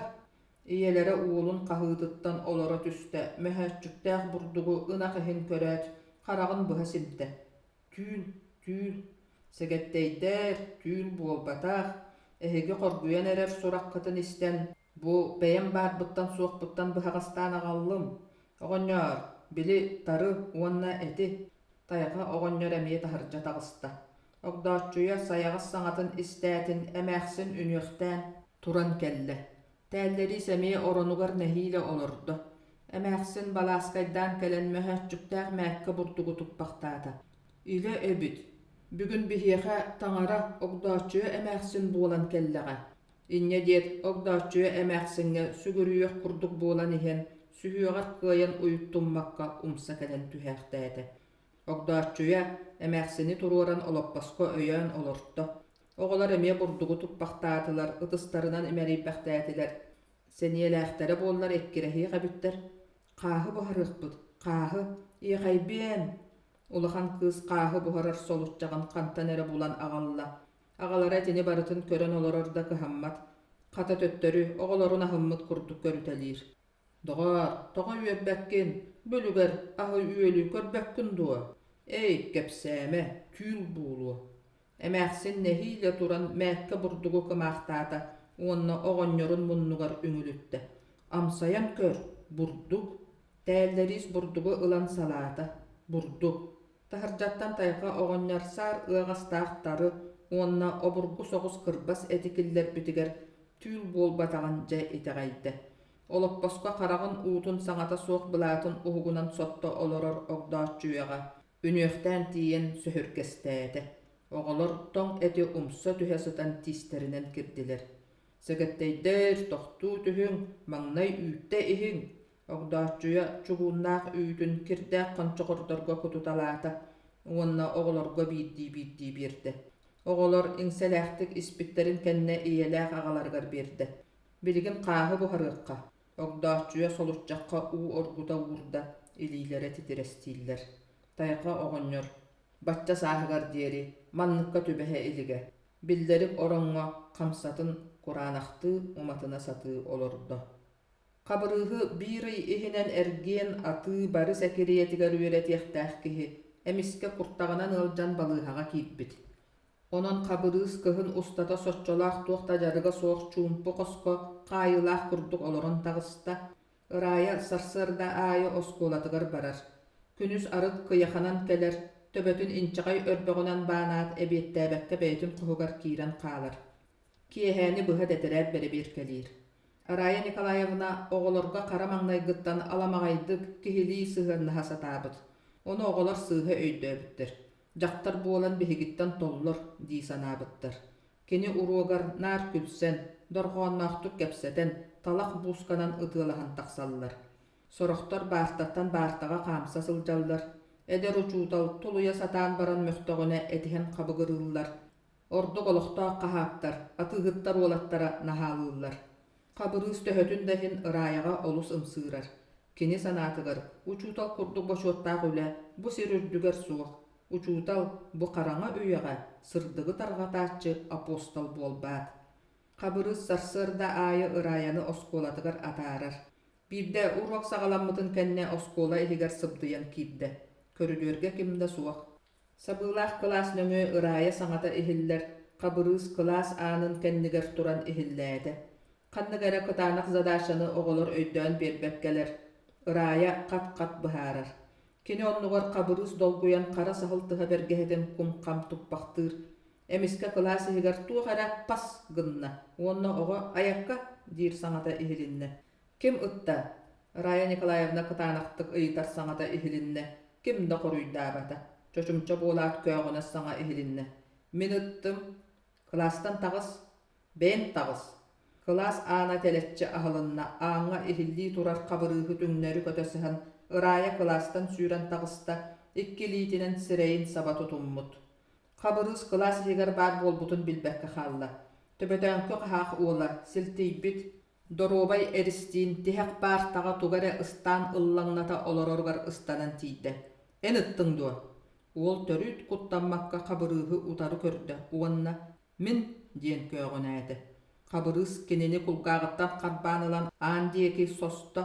Ийэлэрэ уолун хаһыытыттан олоро түстэ, мөһөөччүктээх бурдугу ынах иһин көрөөт, хараҕын быһа симтэ: Түүл, түүл, сэгэттэйдэр, түүл буолбатах, эһиги хоргуйан эрэр сураххытын истэн, бу бэйэм баарбыттан-суохпуттан быһаҕастаан аҕаллым. Оҕонньоор, били тары уонна эти Тайҕа оҕонньор эмиэ таһырдьа таҕыста. Огдооччуйа сайаҕас саҥатын истээтин эмээхсин үнүөхтээн туран кэллэ. Тээллэриис эмиэ оронугар нэһиилэ олордо. Эмээхсин балааскайдаан кэлэн мөһөөччүктээх мээккэ бурдугу туппахтаата. «Илэ эбит, бүгүн биһиэхэ таҥара Огдооччуйа эмээхсин буолан кэллэҕэ» Инньэ диэт Огдооччуйа эмээхсиҥҥэ сүгүрүйүөх курдук буолан иһэн, сүһүөҕэр кыайан уйуттуммакка умса кэлэн түһээхтээтэ. Огдооччуйа эмээхсини туруоран олоппоско өйөөн олорто. Оҕолор эмиэ бурдугу туппахтаатылар, ытыстарынан имэрийбэхтээтилэр. Сэниэлээхтэрэ буоллар эккирэһиэх эбиттэр. Хааһы буһарыахпыт, хааһы, иэхэйбиэн! Улахан кыыс хааһы буһарар солуччаҕын хантан эрэ булан аҕалла. Аҕалара итини барытын көрөн олорор да кыһаммат, хата төттөрү, оҕолорун аһыммыт курдук көрүтэлиир. Доҕоор, тоҕо үөрбэккин, бүлүгэр аһы-үөлү көрбөккүн дуо? Эй, кэпсээмэ, түүл буолуо. Эмээхсин нэһиилэ туран мээккэ бурдугу кымаахтаата уонна оҕонньорун муннугар үҥүлүттэ. Амсайан көр, бурдук. Тээллэриис бурдугу ылан салаата. Бурдук. Таһырдьаттан тайҕа оҕонньор саар ыаҕастаах тары уонна обургу соҕус кырбас эти киллэрбитигэр түүл буолбатаҕын дьэ итэҕэйдэ. Олоппоско хараҕын уутун саҥата суох былаатын уһугунан сотто олорор Огдооччуйаҕа үнүөхтээн тиийэн сөһүргэстээтэ. Оҕолор тоҥ эти умса түһэ сытан тиистэринэн кирдилэр. «Сэгэттэйдэр, тохтуу түһүҥ, маҥнай үүттэ иһиҥ!» Огдооччуйа чугууннаах үүтүн кирдээх хончоҕордорго кутуталаата уонна оҕолорго биирдии-биирдии биэрдэ. Оҕолор иҥсэлээхтик испиттэрин кэннэ ийэлээх аҕаларыгар биэрдэ. Билигин хааһы буһарыахха, Огдооччуйа солуччахха уу оргута уурда, илиилэрэ титирэстииллэр. Тайҕа оҕонньор бачча сааһыгар диэри манныкка түбэһэ илигэ, биллэрик ороҥҥо хамсатын кураанахтыы уматына сатыы олордо. Хабырыыһы биир ый иһинэн эргиэн, атыы бары сэкириэтигэр үөрэтиэхтээх киһи эмискэ куртаҕынан ыалдьан балыыһаҕа киирбит. Онон Хабырыыс кыһын устата соччолоох туох да дьарыга суох чуумпу хоско хаайыылаах курдук олорон таҕыста. Ырайа сарсыарда аайы оскуолатыгар барар. Күнүс арыт кыйаханан кэлэр, төбөтүн инчэҕэй өрбөҕүнэн баанаат эбиэттээбэккэ бэйэтин хоһугар киирэн хаалар. Киэһээни быһа тэтэрээт бэрэбиэркэлиир. Рая Николаевна оҕолорго хара маҥнайгыттан аламаҕайдык, киһилии сыһыаннаһа сатаабыт. Ону оҕолор сыыһа өйдөөбүттэр. Дьахтар буолан биһигиттэн толлор дии санаабыттар. Кини уруогар наар күлсэн, дорҕоонноохтук кэпсэтэн, талах буусканан ытыалаһан тахсаллар. Сорохтор баартаттан баартаҕа хаамса сылдьаллар. Эдэр учуутал тулуйа сатаан баран мөхтөҕүнэ этиһэн хабыгырыыллар. Ордук олохтоох хаһаактар, атыыһыттар уолаттара наһаалыыллар. Хабырыыс төһөтүн да иһин Ырайаҕа олус ымсыырар. Кини санаатыгар, учуутал курдук бочуоттаах үлэ бу сир үрдүгэр суох. Учуутал бу хараҥа үйэҕэ сырдыгы тарҕатааччы апостол буолбаат. Хабырыыс сарсыарда аайы Ырайаны оскуолатыгар атаарар. Биирдэ уруок саҕаламмытын кэннэ оскуола иһигэр сыбдыйан киирдэ. Көрүдүөргэ ким да суох. Сабыылаах кылаас нөҥүө Ырайа саҥата иһиллэр, Хабырыыс кылаас аанын кэннигэр туран иһиллээтэ. Ханнык эрэ кытаанах задачаны оҕолор өйдөөн биэрбэккэлэр, Ырайа хат-хат быһаарар. Кини оннугар Хабырыыс долгуйан хара саһыл тыһа бэргэһэтин кум-хам туппахтыыр. Эмискэ кылаас иһигэр туох эрэ пас гынна уонна оҕо «айакка» диир саҥата иһилиннэ. Ким ытта? Рая Николаевна кытаанахтык ыйытар саҥата иһилиннэ, ким да хоруйдаабата. Чочумча буолаат көөҕүнэс саҥа иһилиннэ. Мин ыттым. Кылаастан таҕыс. Бэйэҥ таҕыс. Кылаас аана тэлэччи аһылынна, ааҥҥа иһиллии турар хабырыыһы түҥнэри көтө сыһан, Ырайа кылаастан сүүрэн таҕыста, икки илиитинэн сирэйин саба тутуммут. Хабырыыс кылаас иһигэр баар буолбутун билбэккэ хаалла. Төбөтөөҥкү хаһаах уола, силтийбит, доруобай эристиин тиһэх паартаҕа тугу эрэ ыстаан ыллаҥната олороругар ыстанан тиийдэ. «Эн ыттыҥ дуо?» Уол төрүт куттаммакка Хабырыыһы утары көрдө уонна «Мин» диэн көөҕүнээтэ. Хабырыыс кинини кулгааҕыттан харбаан ылан аан диэки состо.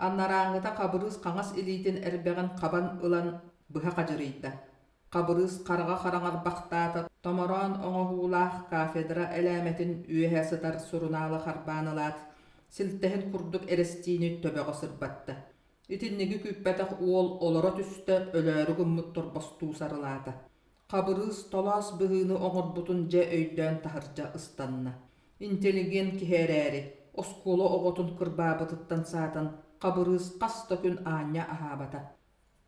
Анарааҥҥыта Хабырыыс хаҥас илиитин эрбэҕин хабан ылан быһа хадьырыйда. Хабырыыс хараҕа хараҥарбахтаата, томороон оҥоһуулаах кафедра элээмэтин үөһэ сытар сурунаалы харбаан ылаат, силтэһин курдук эрэстиини төбөҕө сырбатта. Итинниги күүппэтэх уол олоро түстэ, өлөөрү гыммыт торбостуу сарылаата. Хабырыыс толоос быһыыны оҥорбутун дьэ өйдөөн таһырдьа ыстанна. Интеллигент киһи эрээри, оскуола оҕотун кырбаабытыттан саатан, Хабырыыс хас да күн аанньа аһаабата.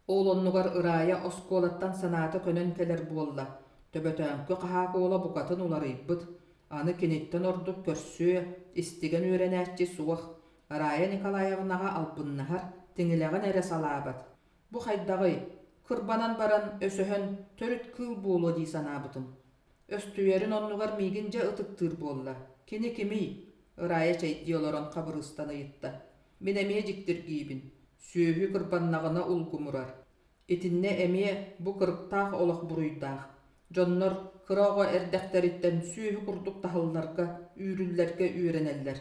Ол оннугар Ырайа оскуолаттан санаата көнөн кэлэр буолла, Төбөтөөҥкү хаһаак уола букатын уларыйбыт, аны киниттэн ордук көрсүө, истигэн үөрэнээччи суох, Рая Николаевнаҕа албыннаһар, тиҥилэҕин эрэ салаабат. Бу хайдаҕый, кырбанан баран, өсөһөн, төрүт кыыл буолуо дии санаабытым. Өстүйэрин оннугар миигин дьэ ытыктыыр буолла. Кини кимий? Ырайа чэйдии олорон Хабырыыстан ыйытта. Мин эмиэ дьиктиргиибин. Сүөһү кырбаннаҕына улгумурар. Итиннэ эмиэ бу кырыктаах олох буруйдаах. Дьоннор кыра оҕо эрдэхтэриттэн сүөһү курдук таһылларга, үүрүллэргэ үөрэнэллэр.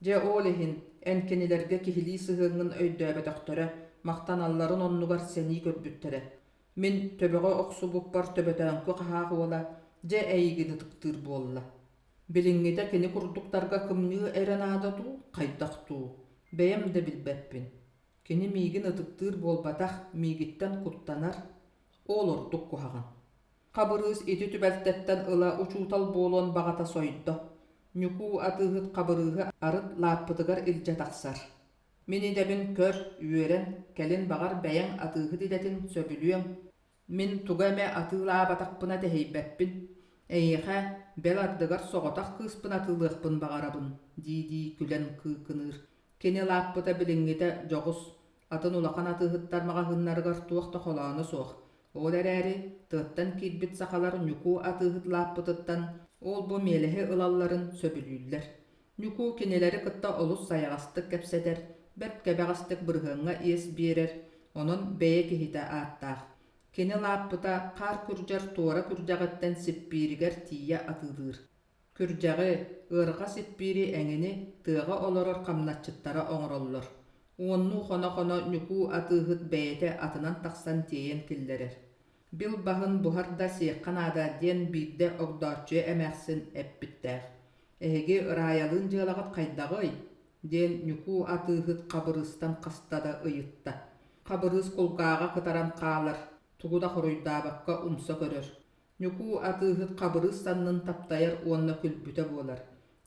Дьэ ол иһин эн кинилэргэ киһилии сыһыаҥҥын өйдөөбөтөхтөрө, махтаналларын оннугар сэнии көрбүттэрэ. Мин төбөҕө охсубуппар төбөтөөҥкү хаһаах уола дьэ эйигин ытыктыыр буолла. Билиҥҥитэ кини курдуктарга кымньыы эрэ наада дуу, хайдах дуу, бэйэм да билбэппин. Кини миигин ытыктыыр буолбатах, миигиттэн куттанар, ол ордук куһаҕан. Хабырыыс ити түбэлтэттэн ыла учуутал буолуон баҕата сойдо. Ньукуу атыыһыт Хабырыыһы арыт лааппытыгар илдьэ тахсар. Мин идэбин көр, үөрэн, кэлин баҕар бэйэҥ атыыһыт идэтин сөбүлүөҥ. Мин тугу эмэ атыылаабатахпына тэһийбэппин. Эйиэхэ, бэл ардыгар соҕотох кыыспын атыылыахпын баҕарабын, дии-дии күлэн кыыкыныыр. Кини лааппыта билиҥҥитэ дьоҕус, атын улахан атыыһыттар маҕаһыыннарыгар туох да холооно суох. Ол эрээри тыаттан киирбит сахалар Ньукуу атыыһыт лааппытыттан ол-бу миэлэһи ылалларын сөбүлүүллэр. Ньукуу кинилэри кытта олус сайаҕастык кэпсэтэр, бэрт кэбэҕэстик бырыһыаҥҥа иэс биэрэр, онон бэйэ киһитэ ааттаах. Кини лааппыта хаар күрдьэр туора күрдьэҕиттэн сиппииригэр тиийэ атыылыыр. Күрдьэҕи, ыарҕа сиппиири эҥини тыаҕа олорор хамначчыттара оҥороллор. Уоннуу хоно-хоно Ньукуу атыыһыт бэйэтэ атынан тахсан тиэйэн киллэрэр. Бил баһын буһар да сиэххэ наада диэн биирдэ Огдооччуйа эмээхсин эппиттээх. Эһиги Ырайалыын дьыалаҕыт хайдаҕый? диэн Ньукуу атыыһыт Хабырыыстан хаста да ыйытта. Хабырыыс кулгааҕа кытаран хаалар, тугу да хоруйдаабакка умса көрөр. Ньукуу атыыһыт Хабырыыс саннын таптайар уонна күлбүтэ буолар: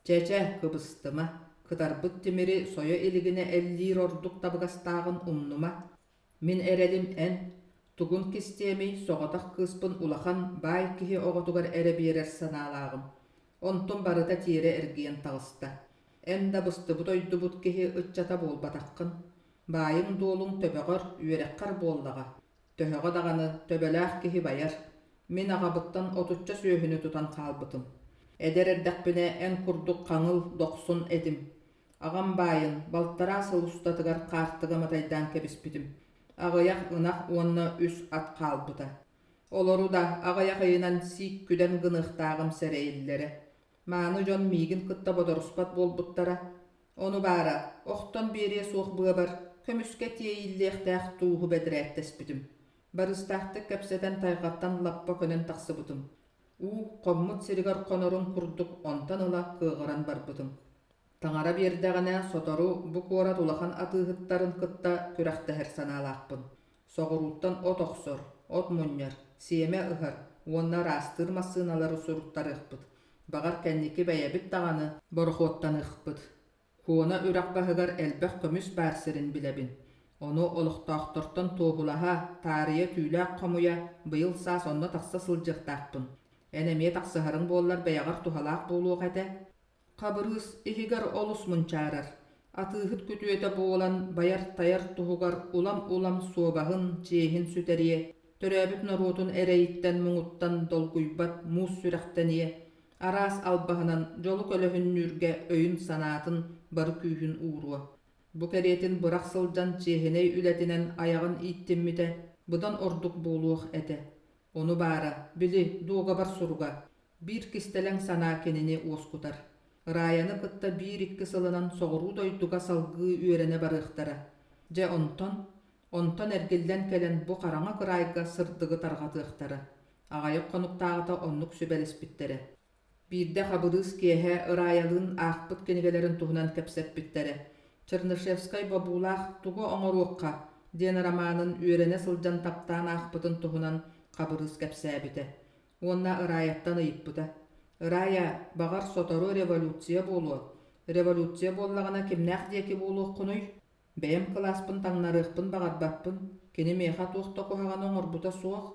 «Чэ-чэ, кыбыстыма, кытарбыт тимири сойо илигинэ эллиир ордук табыгастааҕын умнума. Мин эрэлим эн, тугун кистиэмий, соҕотох кыыспын улахан баай киһи оҕотугар эрэ биэрэр санаалааҕым. Онтум барыта тиэрэ эргийэн таҕыста. Эн да быстыбыт-ойдубут киһи ыччата буолбатаххын. Баайыҥ-дуолуҥ төбөҕөр, үөрэххэр буоллаҕа. Төһөҕө даҕаны төбөлөөх киһи байар. Мин аҕабыттан отучча сүөһүнү тутан хаалбытым. Эдэр эрдэхпинэ эн курдук хаҥыл, дохсун этим. Аҕам баайын балтараа сыл устатыгар хаартыга матайдаан кэбиспитим. Аҕыйах ынах уонна үс ат хаалбыта. Олору да аҕыйах ыйынан сиик күдэн гыныахтааҕым сэрэйиллэрэ. Мааны дьон миигин кытта бодоруспат буолбуттара. Ону баара, охтон биэриэ суох быабар, көмүскэ тиэйиллиэхтээх тууһу бэдэрээттэспитим. Барыстаахтык кэпсэтэн тайҕаттан лаппа көнөн тахсыбытым. Уу хоммут сиригэр хонорун курдук онтон ыла кыаҕыран барбытым. Таҥара биэрдэҕинэ, сотору бу куорат улахан атыыһыттарын кытта күрэхтэһэр санаалаахпын. Соҕурууттан от охсор, от мунньар, сиэмэ ыһар уонна ыраастыыр массыыналары суруттарыахпыт. Баҕар, кэнники бэйэбит даҕаны борохуоттаныахпыт. Куона үрэх баһыгар элбэх көмүс баар сирин билэбин. Ону олохтоохтортон туоһулаһа, таарыйа түүлээх хомуйа, быйыл саас онно тахса сылдьыахтаахпын. Эн эмиэ тахсыһарыҥ буоллар бэйэҕэр туһалаах буолуох этэ. Хабырыыс иһигэр олус мунчаарар. Атыыһыт күтүөтэ буолан байар-тайар туһугар улам-улам суобаһын, чиэһин сүтэриэ, төрөөбүт норуотун эрэйиттэн-муҥуттан долгуйбат муус сүрэхтэниэ, араас албаһынан дьолу көлөһүннүүргэ өйүн-санаатын бары күүһүн ууруо. Бу кэриэтин бырах сылдьан чиэһинэй үлэтинэн айаҕын ииттиммитэ быдан ордук буолуох этэ. Ону баара, били, дуогабар суруга, биир кистэлэҥ санаа кинини уоскутар. Раяны кытта биир-икки сылынан соҕуруу дойдуга салгыы үөрэнэ барыахтара. Дьэ онтон, онтон эргиллэн кэлэн бу хараҥа кыраайга сырдыгы тарҕатыахтара. Аҕыйах хонуктааҕыта оннук сүбэлэспиттэрэ. Биирдэ Хабырыыс киэһэ Ыраайалыын аахпыт кинигэлэрин туһунан кэпсэппиттэрэ. Чернышевскай бобуулаах «Тугу оҥоруохха?» диэн романын үөрэнэ сылдьан таптаан аахпытын туһунан Хабырыыс кэпсээбитэ. Уонна Ыраайаттан ыйыппыта: «Ыраайа, баҕар, сотору революция буолуо. Революция буоллаҕына кимнээх диэки буолуоххунуй? Бэйэм кылааспын таҥнарыахпын баҕарбаппын, кини миэхэ туох да куһаҕаны оҥорбута суох.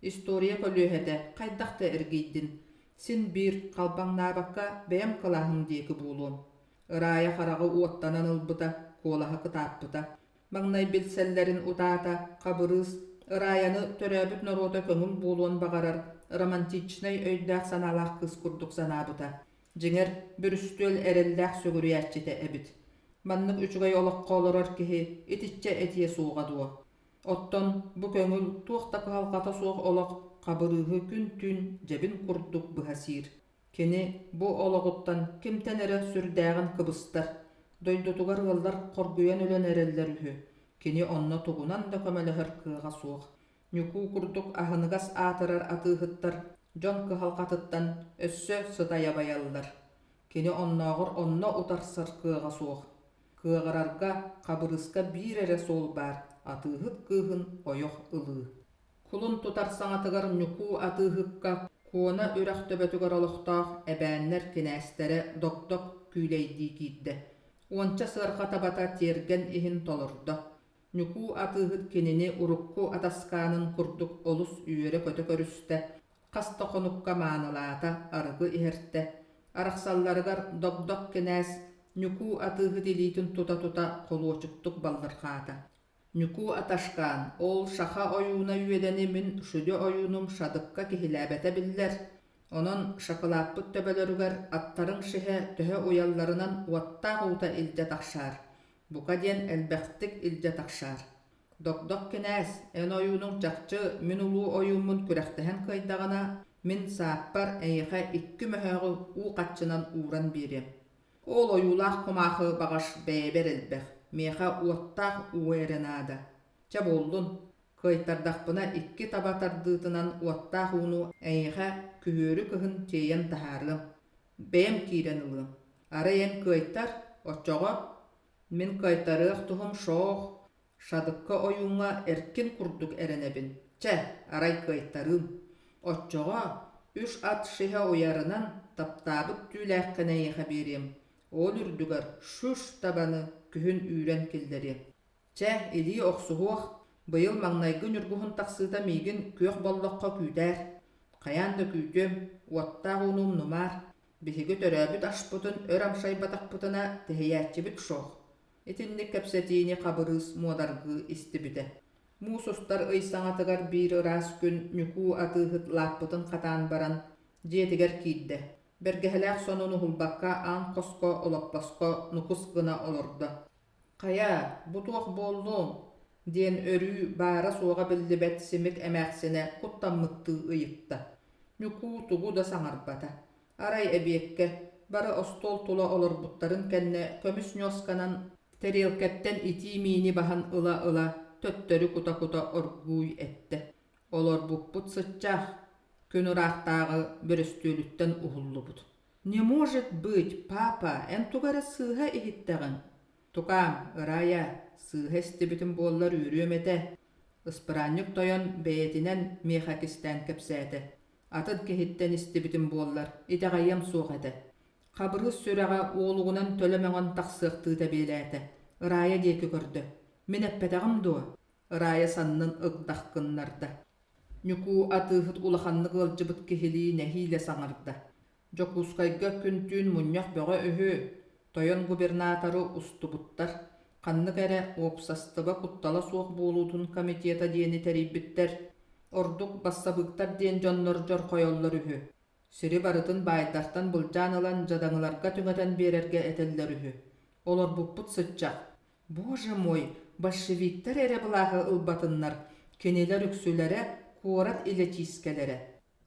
История көлүөһэтэ хайдах да эргийдин, син биир халбаҥнаабакка бэйэм кылааһым диэки буолуом. Ыраайа хараҕы уоттанан ылбыта, куолаһа кытааппыта. Маҥнай билсэллэрин утаата Хабырыыс Ыраайаны төрөөбүт норуота көҥүл буолуон баҕарар романтичнай өйдөөх-санаалаах кыыс курдук санаабыта. Дьиҥэр, бүрүстүөл эрэллээх сүгүрүйээччитэ эбит. Маннык үчүгэй олоххо олорор киһи итиччэ этиэ суоҕа дуо? Оттон бу көҥүл туох да кыһалҕата суох олох Хабырыыһы күн-түүн дьэбин курдук быһа сиир. Кини бу олоҕуттан кимтэн эрэ сүрдээҕин кыбыстар, дойдутугар ыаллар хоргуйан өлөн эрэллэр үһү, кини онно тугунан да көмөлөһөр кыаҕа суох. Ньукуу курдук аһыныгас аатырар атыыһыттар дьон кыһалҕатыттан өссө сытайа байаллар. Кини оннооҕор онно утарсар кыаҕа суох. Кыаҕырарга Хабырыыска биир эрэ суол баар атыыһыт кыыһын ойох ылыы. Кулун тутар саҥатыгар Ньукуу атыыһыкка Куона үрэх төбөтүгэр олохтоох эбээннэр кинээстэрэ догдок күүлэйдии киирдэ. Уонча сыарҕа табата тиэргэн иһин толордо. Ньукуу атыыһыт кинини урукку атаскаанын курдук олус үөрэ-көтө көрүстэ, хас да хонукка маанылаата, арыгы иһэртэ. Арахсалларыгар догдок кинээс Ньукуу атыыһыт илиитин тута-тута холуочуктук баллырҕаата. Ньукуу аташкаан, ол саха ойууна үөдэни мин сүдү ойуунум Шадыкка киһилээбэтэ биллэр. Онон шоколадпыт төбөлөрүгэр аттарыҥ шиһэ төһө уйалларынан уоттаах уута илдьэ тахсаар. Бука диэн элбэхтик илдьэ тахсаар. Догдок кинээс, эн ойуунуҥ чахчы мин улуу ойууммун күрэхтэһэн кыайдаҕына, мин сааппар эйиэхэ икки мөһөөҕү уу хаччынан ууран биэриэм. Ол ойуулаах кумаахы баҕас бэйэбэр элбэх, миэхэ уоттаах уу эрэ наада. Чэ буоллун, кыайтардахпына икки таба тардыытынан уоттаах ууну эйиэхэ күһүөрү кыһын тиэйэн таһаарыам. Бэйэм киирэн ылыам. Арай эн кыайтар, оччоҕо мин кыайтарыах туһум шоох, Шадыкка ойууҥҥа эркин курдук эрэнэбин. Чэ, арай кыайтарыым. Оччоҕо үс ат шиһэ уйарынан таптаабыт түүлээххин эйиэхэ биэриэм. Ол үрдүгэр шүш табаны күһүн үүрэн киллэриэм. Чэ, илии охсуһуох, быйыл маҥнайгы ньургуһун тахсыыта миигин күөх боллоххо күүтээр. Хайаан да күүтүөм, уоттаах ууну умнумаар. Биһиги төрөөбүт аспытын өр амсайбатахпытына тэһийээччибит суох. Итинник кэпсэтиини Хабырыыс муодаргыы истибитэ. Муус устар ый саҥатыгар биир ыраас күн Ньукуу атыыһыт лааппытын хатаан баран, дьиэтигэр киирдэ. Бэргэһэлээх сонун уһулбакка аан хоско олоппоско нукус гына олордо. «Хайа, бу туох буоллуҥ?» диэн өрүү баара-суоҕа биллибэт симик эмээхсинэ куттаммыттыы ыйытта. Ньукуу тугу да саҥарбата. Арай эбиэккэ, бары остуол тула олорбуттарын кэннэ көмүс ньуосканан тэриэлкэттэн итии миини баһан ыла-ыла төттөрү кута-кута оргууй эттэ: «Олорбуппут сыччах, күн ыраахтааҕы бөрөстүөлүттэн уһуллубут». «Не может быть, папа, эн тугу эрэ сыыһа иһиттэҕиҥ». «Тукаам, Ырая, сыыһа истибитим буоллар үөрүөм этэ», ыспыраанньык тойон бэйэтинэн миэхэ кистээн кэпсээтэ. Атын киһиттэн истибитим буоллар, итэҕэйиэм суох этэ. Хабырыыс сүрэҕэ уолугунан төлө мөҥөн тахсыахтыы тэбиэлээтэ. Ырая диэки көрдө. Мин эппэтэҕим дуо? Ырая саннын ыгдах гыннарда. Ньукуу атыыһыт улаханнык ыалдьыбыт киһилии нэһиилэ саҥарда. Дьокуускайга күн-түүн мунньах бөҕө үһү. Тойон губернаторы устубуттар, ханнык эрэ уопсастыба куттала суох буолуутун комитета диэни тэрийбиттэр, ордук бассабыыктар диэн дьоннор дьорхойоллор үһү. Сири барытын баайдартан былдьаан ылан дьадаҥыларга түҥэтэн биэрэргэ этэллэр үһү. Олорбуппут сыччах. Боже мой, большевиктар эрэ былааһы ылбатыннар, кинилэр үксүлэрэ куорат илэчиискэлэрэ.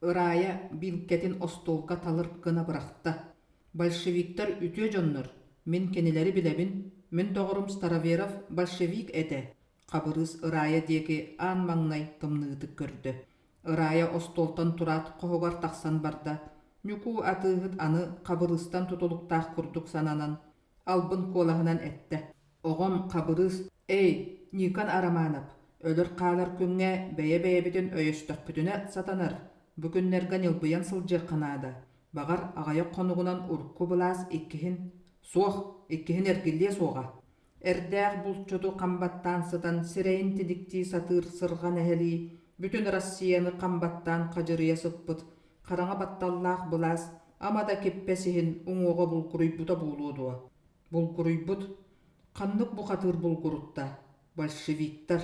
Ырайа биилкэтин остуолга талыр гына бырахта. Большевиктар үтүө дьоннор, мин кинилэри билэбин, мин доҕорум Староверов большевик этэ, Хабырыыс Ырайа диэки аан маҥнай тымныытык көрдө. Ырайа остуолтан тураат хоһугар тахсан барда. Ньукуу атыыһыт аны Хабырыыстан тутулуктаах курдук сананан, албын куолаһынан эттэ: «Оҕом Хабырыыс, эй, Ньыыкан Арамаанап, өлөр-хаалар күҥҥэ бэйэ-бэйэбитин өйөстөхпүтүнэ сатанар, бу күннэргэ ньылбыйан сылдьыахха наада, баҕар, аҕыйах хонугунан урукку былаас иккиһин, суох, иккиһин эргиллиэ суоҕа». Эрдээх булчуту хам баттаан сытан сирэйин тиниктии сатыыр сырҕан эһэлии, бүтүн Россияны хам баттаан хадьырыйа сыппыт хараҥа батталлаах былаас ама да киппэ сиһин уҥуоҕа булгуруйбута буолуо дуо? Булгуруйбут. Ханнык бухатыыр булгурутта? Большевиктар.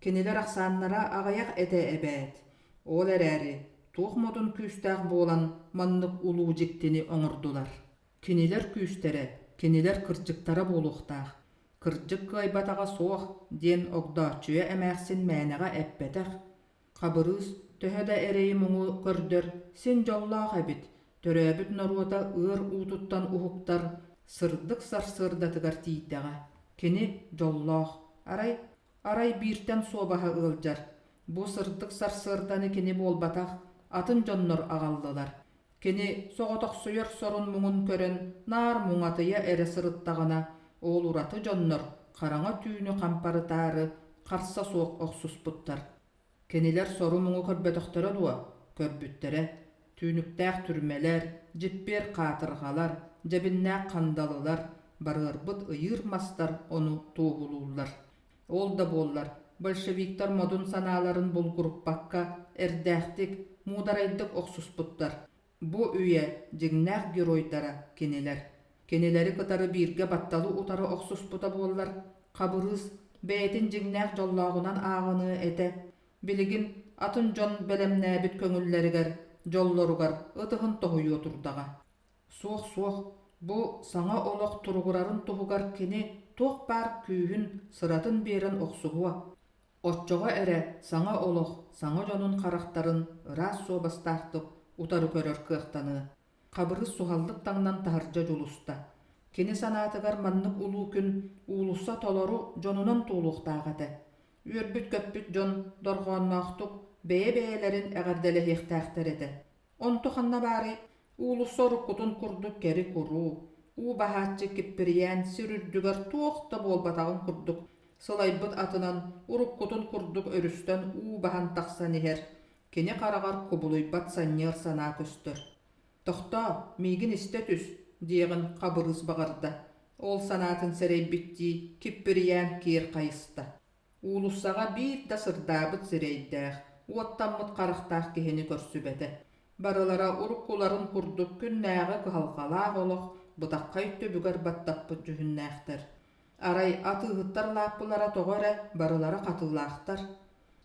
Кинилэр ахсааннара аҕыйах этэ эбээт. Ол эрээри, туох модун күүстээх буолан маннык улуу дьиктини оҥордулар? Кинилэр күүстэрэ, кинилэр кырдьыктара буолуохтаах. Кырдьык кыайбатаҕа суох, диэн Огдооччуйа эмээхсин мээнэҕэ эппэтэх. Хабырыыс төһө да эрэйи-муҥу көрдөр, син дьоллоох эбит, төрөөбүт норуота ыар уутуттан уһуктар, сырдык сарсыардатыгар тиийдэҕэ. Кини дьоллоох. Арай, арай бииртэн суобаһа ыалдьар. Бу сырдык сарсыарданы кини буолбатах, атын дьоннор аҕаллылар. Кини соҕотохсуйар сорун-муҥун көрөн наар муҥатыйа эрэ сырыттаҕына, ол ураты дьоннор хараҥа түүнү хампарытаары харса суох охсуспуттар. Кинилэр сору-муҥу көрбөтөхтөрө дуо? Көрбүттэрэ. Түүнүктээх түрмэлэр, дьиппиэр хаатырҕалар, дьэбиннээх хандалылар, барыарбыт ыйыыр мастар ону туоһулууллар. Ол да буоллар, большевиктар модун санааларын булгуруппакка, эрдээхтик, муударайдык охсуспуттар. Бу үйэ дьиҥнээх геройдара кинилэр. Кинилэри кытары бииргэ батталы утары охсуспута буоллар, Хабырыыс бэйэтин дьиҥнээх дьоллооҕунан ааҕыныа этэ. Билигин атын дьон бэлэмнээбит көҥүллэригэр, дьоллоругар ытыһын тоһуйуо турдаҕа. Суох-суох, бу саҥа олох туругурарын туһугар кини туох баар күүһүн, сыратын биэрэн охсуһуо. Оччоҕо эрэ саҥа олох саҥа дьонун харахтарын ыраас суобастаахтык утары көрөр кыахтаныа. Хабырыыс суһаллык таҥнан таһырдьа дьулуста. Кини санаатыгар маннык улуу күн уулусса толору дьонунан туолуохтаах этэ. Үөрбүт-көппүт дьон дорҕоонноохтук бэйэ-бэйэлэрин эҕэрдэлэһиэхтээхтэр этэ. Онто ханна баарый, уулусса уруккутун курдук кэри-куруу, уу баһааччы киппирийээн сир үрдүгэр туох да буолбатаҕын курдук, сылайбыт атынан уруккутун курдук өрүстэн уу баһан тахсан иһэр, кини хараҕар кубулуйбат санньыар санаа көстөр. «Тохтоо, миигин истэ түс» диэҕин Хабырыыс баҕарда, ол санаатын сэрэйбиттии киппирийээн киэр хайыста. Уулуссаҕа биир да сырдаабыт сирэйдээх, уоттаммыт харахтаах киһини көрсүбэтэ. Барылара уруккуларын курдук күннээҕи кыһалҕалаах олох бытаххай түбүгэр баттаппыт дьүһүннээхтэр. Арай атыыһыттар лааппылара тоҕо эрэ барылара хатыылаахтар.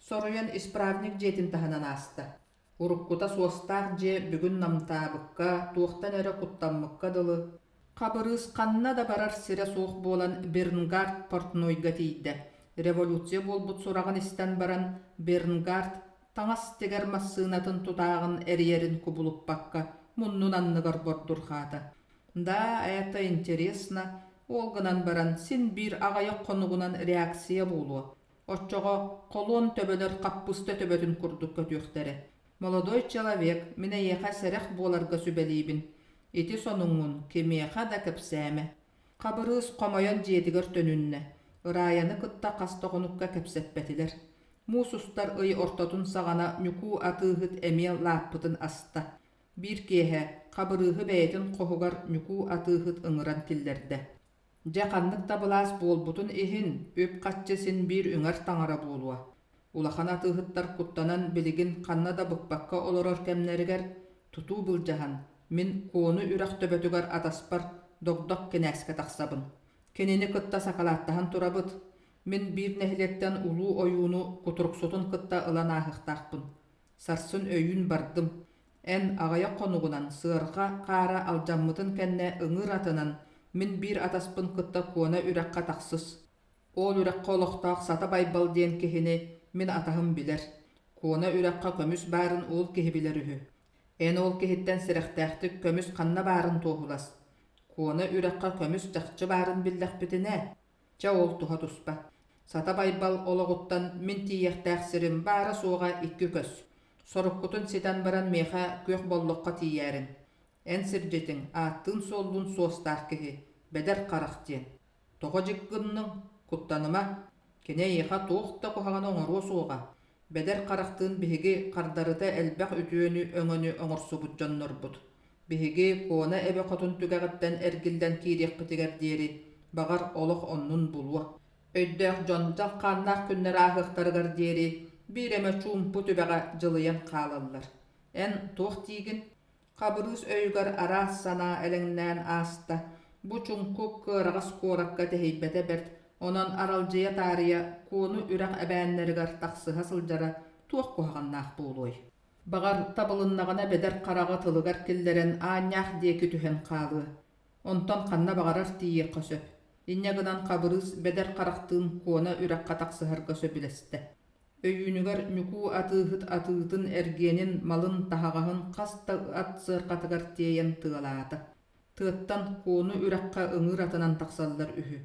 Соруйан исправник дьиэтин таһынан ааста. Уруккута суостаах дьиэ бүгүн намтаабыкка, туохтан эрэ куттаммыкка дылы, Хабырыыс ханна да барар сирэ суох буолан Бернгард портнойга тиийдэ. Революция буолбут сураҕын истэн баран, Бернгард таҥас тигэр массыынатын тутааҕын эрийэрин кубулуппакка муннун анныгар бордурҕаата. Да, это интересно, ол гынан баран син биир аҕыйах хонугунан реакция буолуо. Оччоҕо холуон төбөлөр хаппыста төбөтүн курдук көтүөхтэрэ. Молодой человек, мин эйиэхэ сэрэх буоларга сүбэлиибин. Ити сонуҥҥун кимиэхэ да кэпсээмэ. Хабырыыс хомойон дьиэтигэр төнүннэ. Ырайаны кытта хас да хонукка кэпсэппэтилэр. Муус устар ый ортотун саҕана Ньукуу атыыһыт эмиэ лааппытын аста. Биир киэһэ Хабырыыһы бэйэтин хоһугар Ньукуу атыыһыт ыҥыран киллэрдэ. Дьэ ханнык да былаас буолбутун иһин, үп-харчы син биир үҥэр таҥара буолуо. Улахан атыыһыттар куттанан билигин ханна да быкпакка олорор кэмнэригэр тутуу былдьаһан, мин Куону үрэх төбөтүгэр атаспар Догдок кинээскэ тахсабын. Кинини кытта сакалааттаһан турабыт. Мин биир нэһилиэктэн улуу ойууну кутуруксутун кытта ылан ааһыахтаахпын. Сарсын өйүүн бардым. Эн аҕыйах хонугунан сыарҕа хаара алдьаммытын кэннэ ыҥыыр атынан мин биир атаспын кытта Куона үрэххэ тахсыс. Ол үрэххэ олохтоох Сата Байбал диэн киһини мин атаһым билэр. Куона үрэххэ көмүс баарын ол киһи билэр үһү. Эн ол киһиттэн сэрэхтээхтик көмүс ханна баарын туоһулас. Куона үрэххэ көмүс чахчы баарын биллэхпитинэ, чэ ол туһа туспа. Сата Байбал олоҕуттан мин тиийиэхтээх сирим баара-суоҕа икки көс. Соруккутун ситэн баран миэхэ күөх боллоххо тиийээрин. Эн сирдьитиҥ, ааттыын-суоллуун суостаах киһи, Бэдэр Харах диэн. Тоҕо дьик гынныҥ? Куттаныма. Кини эйиэхэ туох да куһаҕаны оҥоруо суоҕа. Бэдэр Харахтыын биһиги хардарыта элбэх үтүөнү-өҥөнү оҥорсубут дьоннорбут. Биһиги Куона эбэ хотун түгэҕиттэн эргиллэн киириэхпитигэр диэри, баҕар, олох оннун булуо. Өйдөөх дьон дьалхааннаах күннэр ааһыахтарыгар диэри биир эмэ чуумпу түбэҕэ дьылыйан хаалаллар. Эн туох диигин? Хабырыыс өйүгэр араас санаа элэҥнээн ааста. Бу чуҥкук кыараҕас куоракка тэһийбэтэ бэрт, онон аралдьыйа таарыйа Куону үрэх эбээннэригэр тахсыһа сылдьара туох куһаҕаннаах буолуой? Баҕар, табылыннаҕына бэдэр хараҕы тылыгар киллэрэн аанньаах диэки түһэн хаалыа. Онтон ханна баҕарар тиийиэххэ сөп. Инньэ гынан Хабырыыс бэдэр харахтыын Куона үрэххэ тахсыһарга сөбүлэстэ. Өйүүнүгэр Ньукуу атыыһыт атыытын, эргиэнин, малын, таһаҕаһын хас да ат сыарҕатыгар тиэйэн тыалаата. Тыаттан Куону үрэххэ ыҥыыр атынан тахсаллар үһү.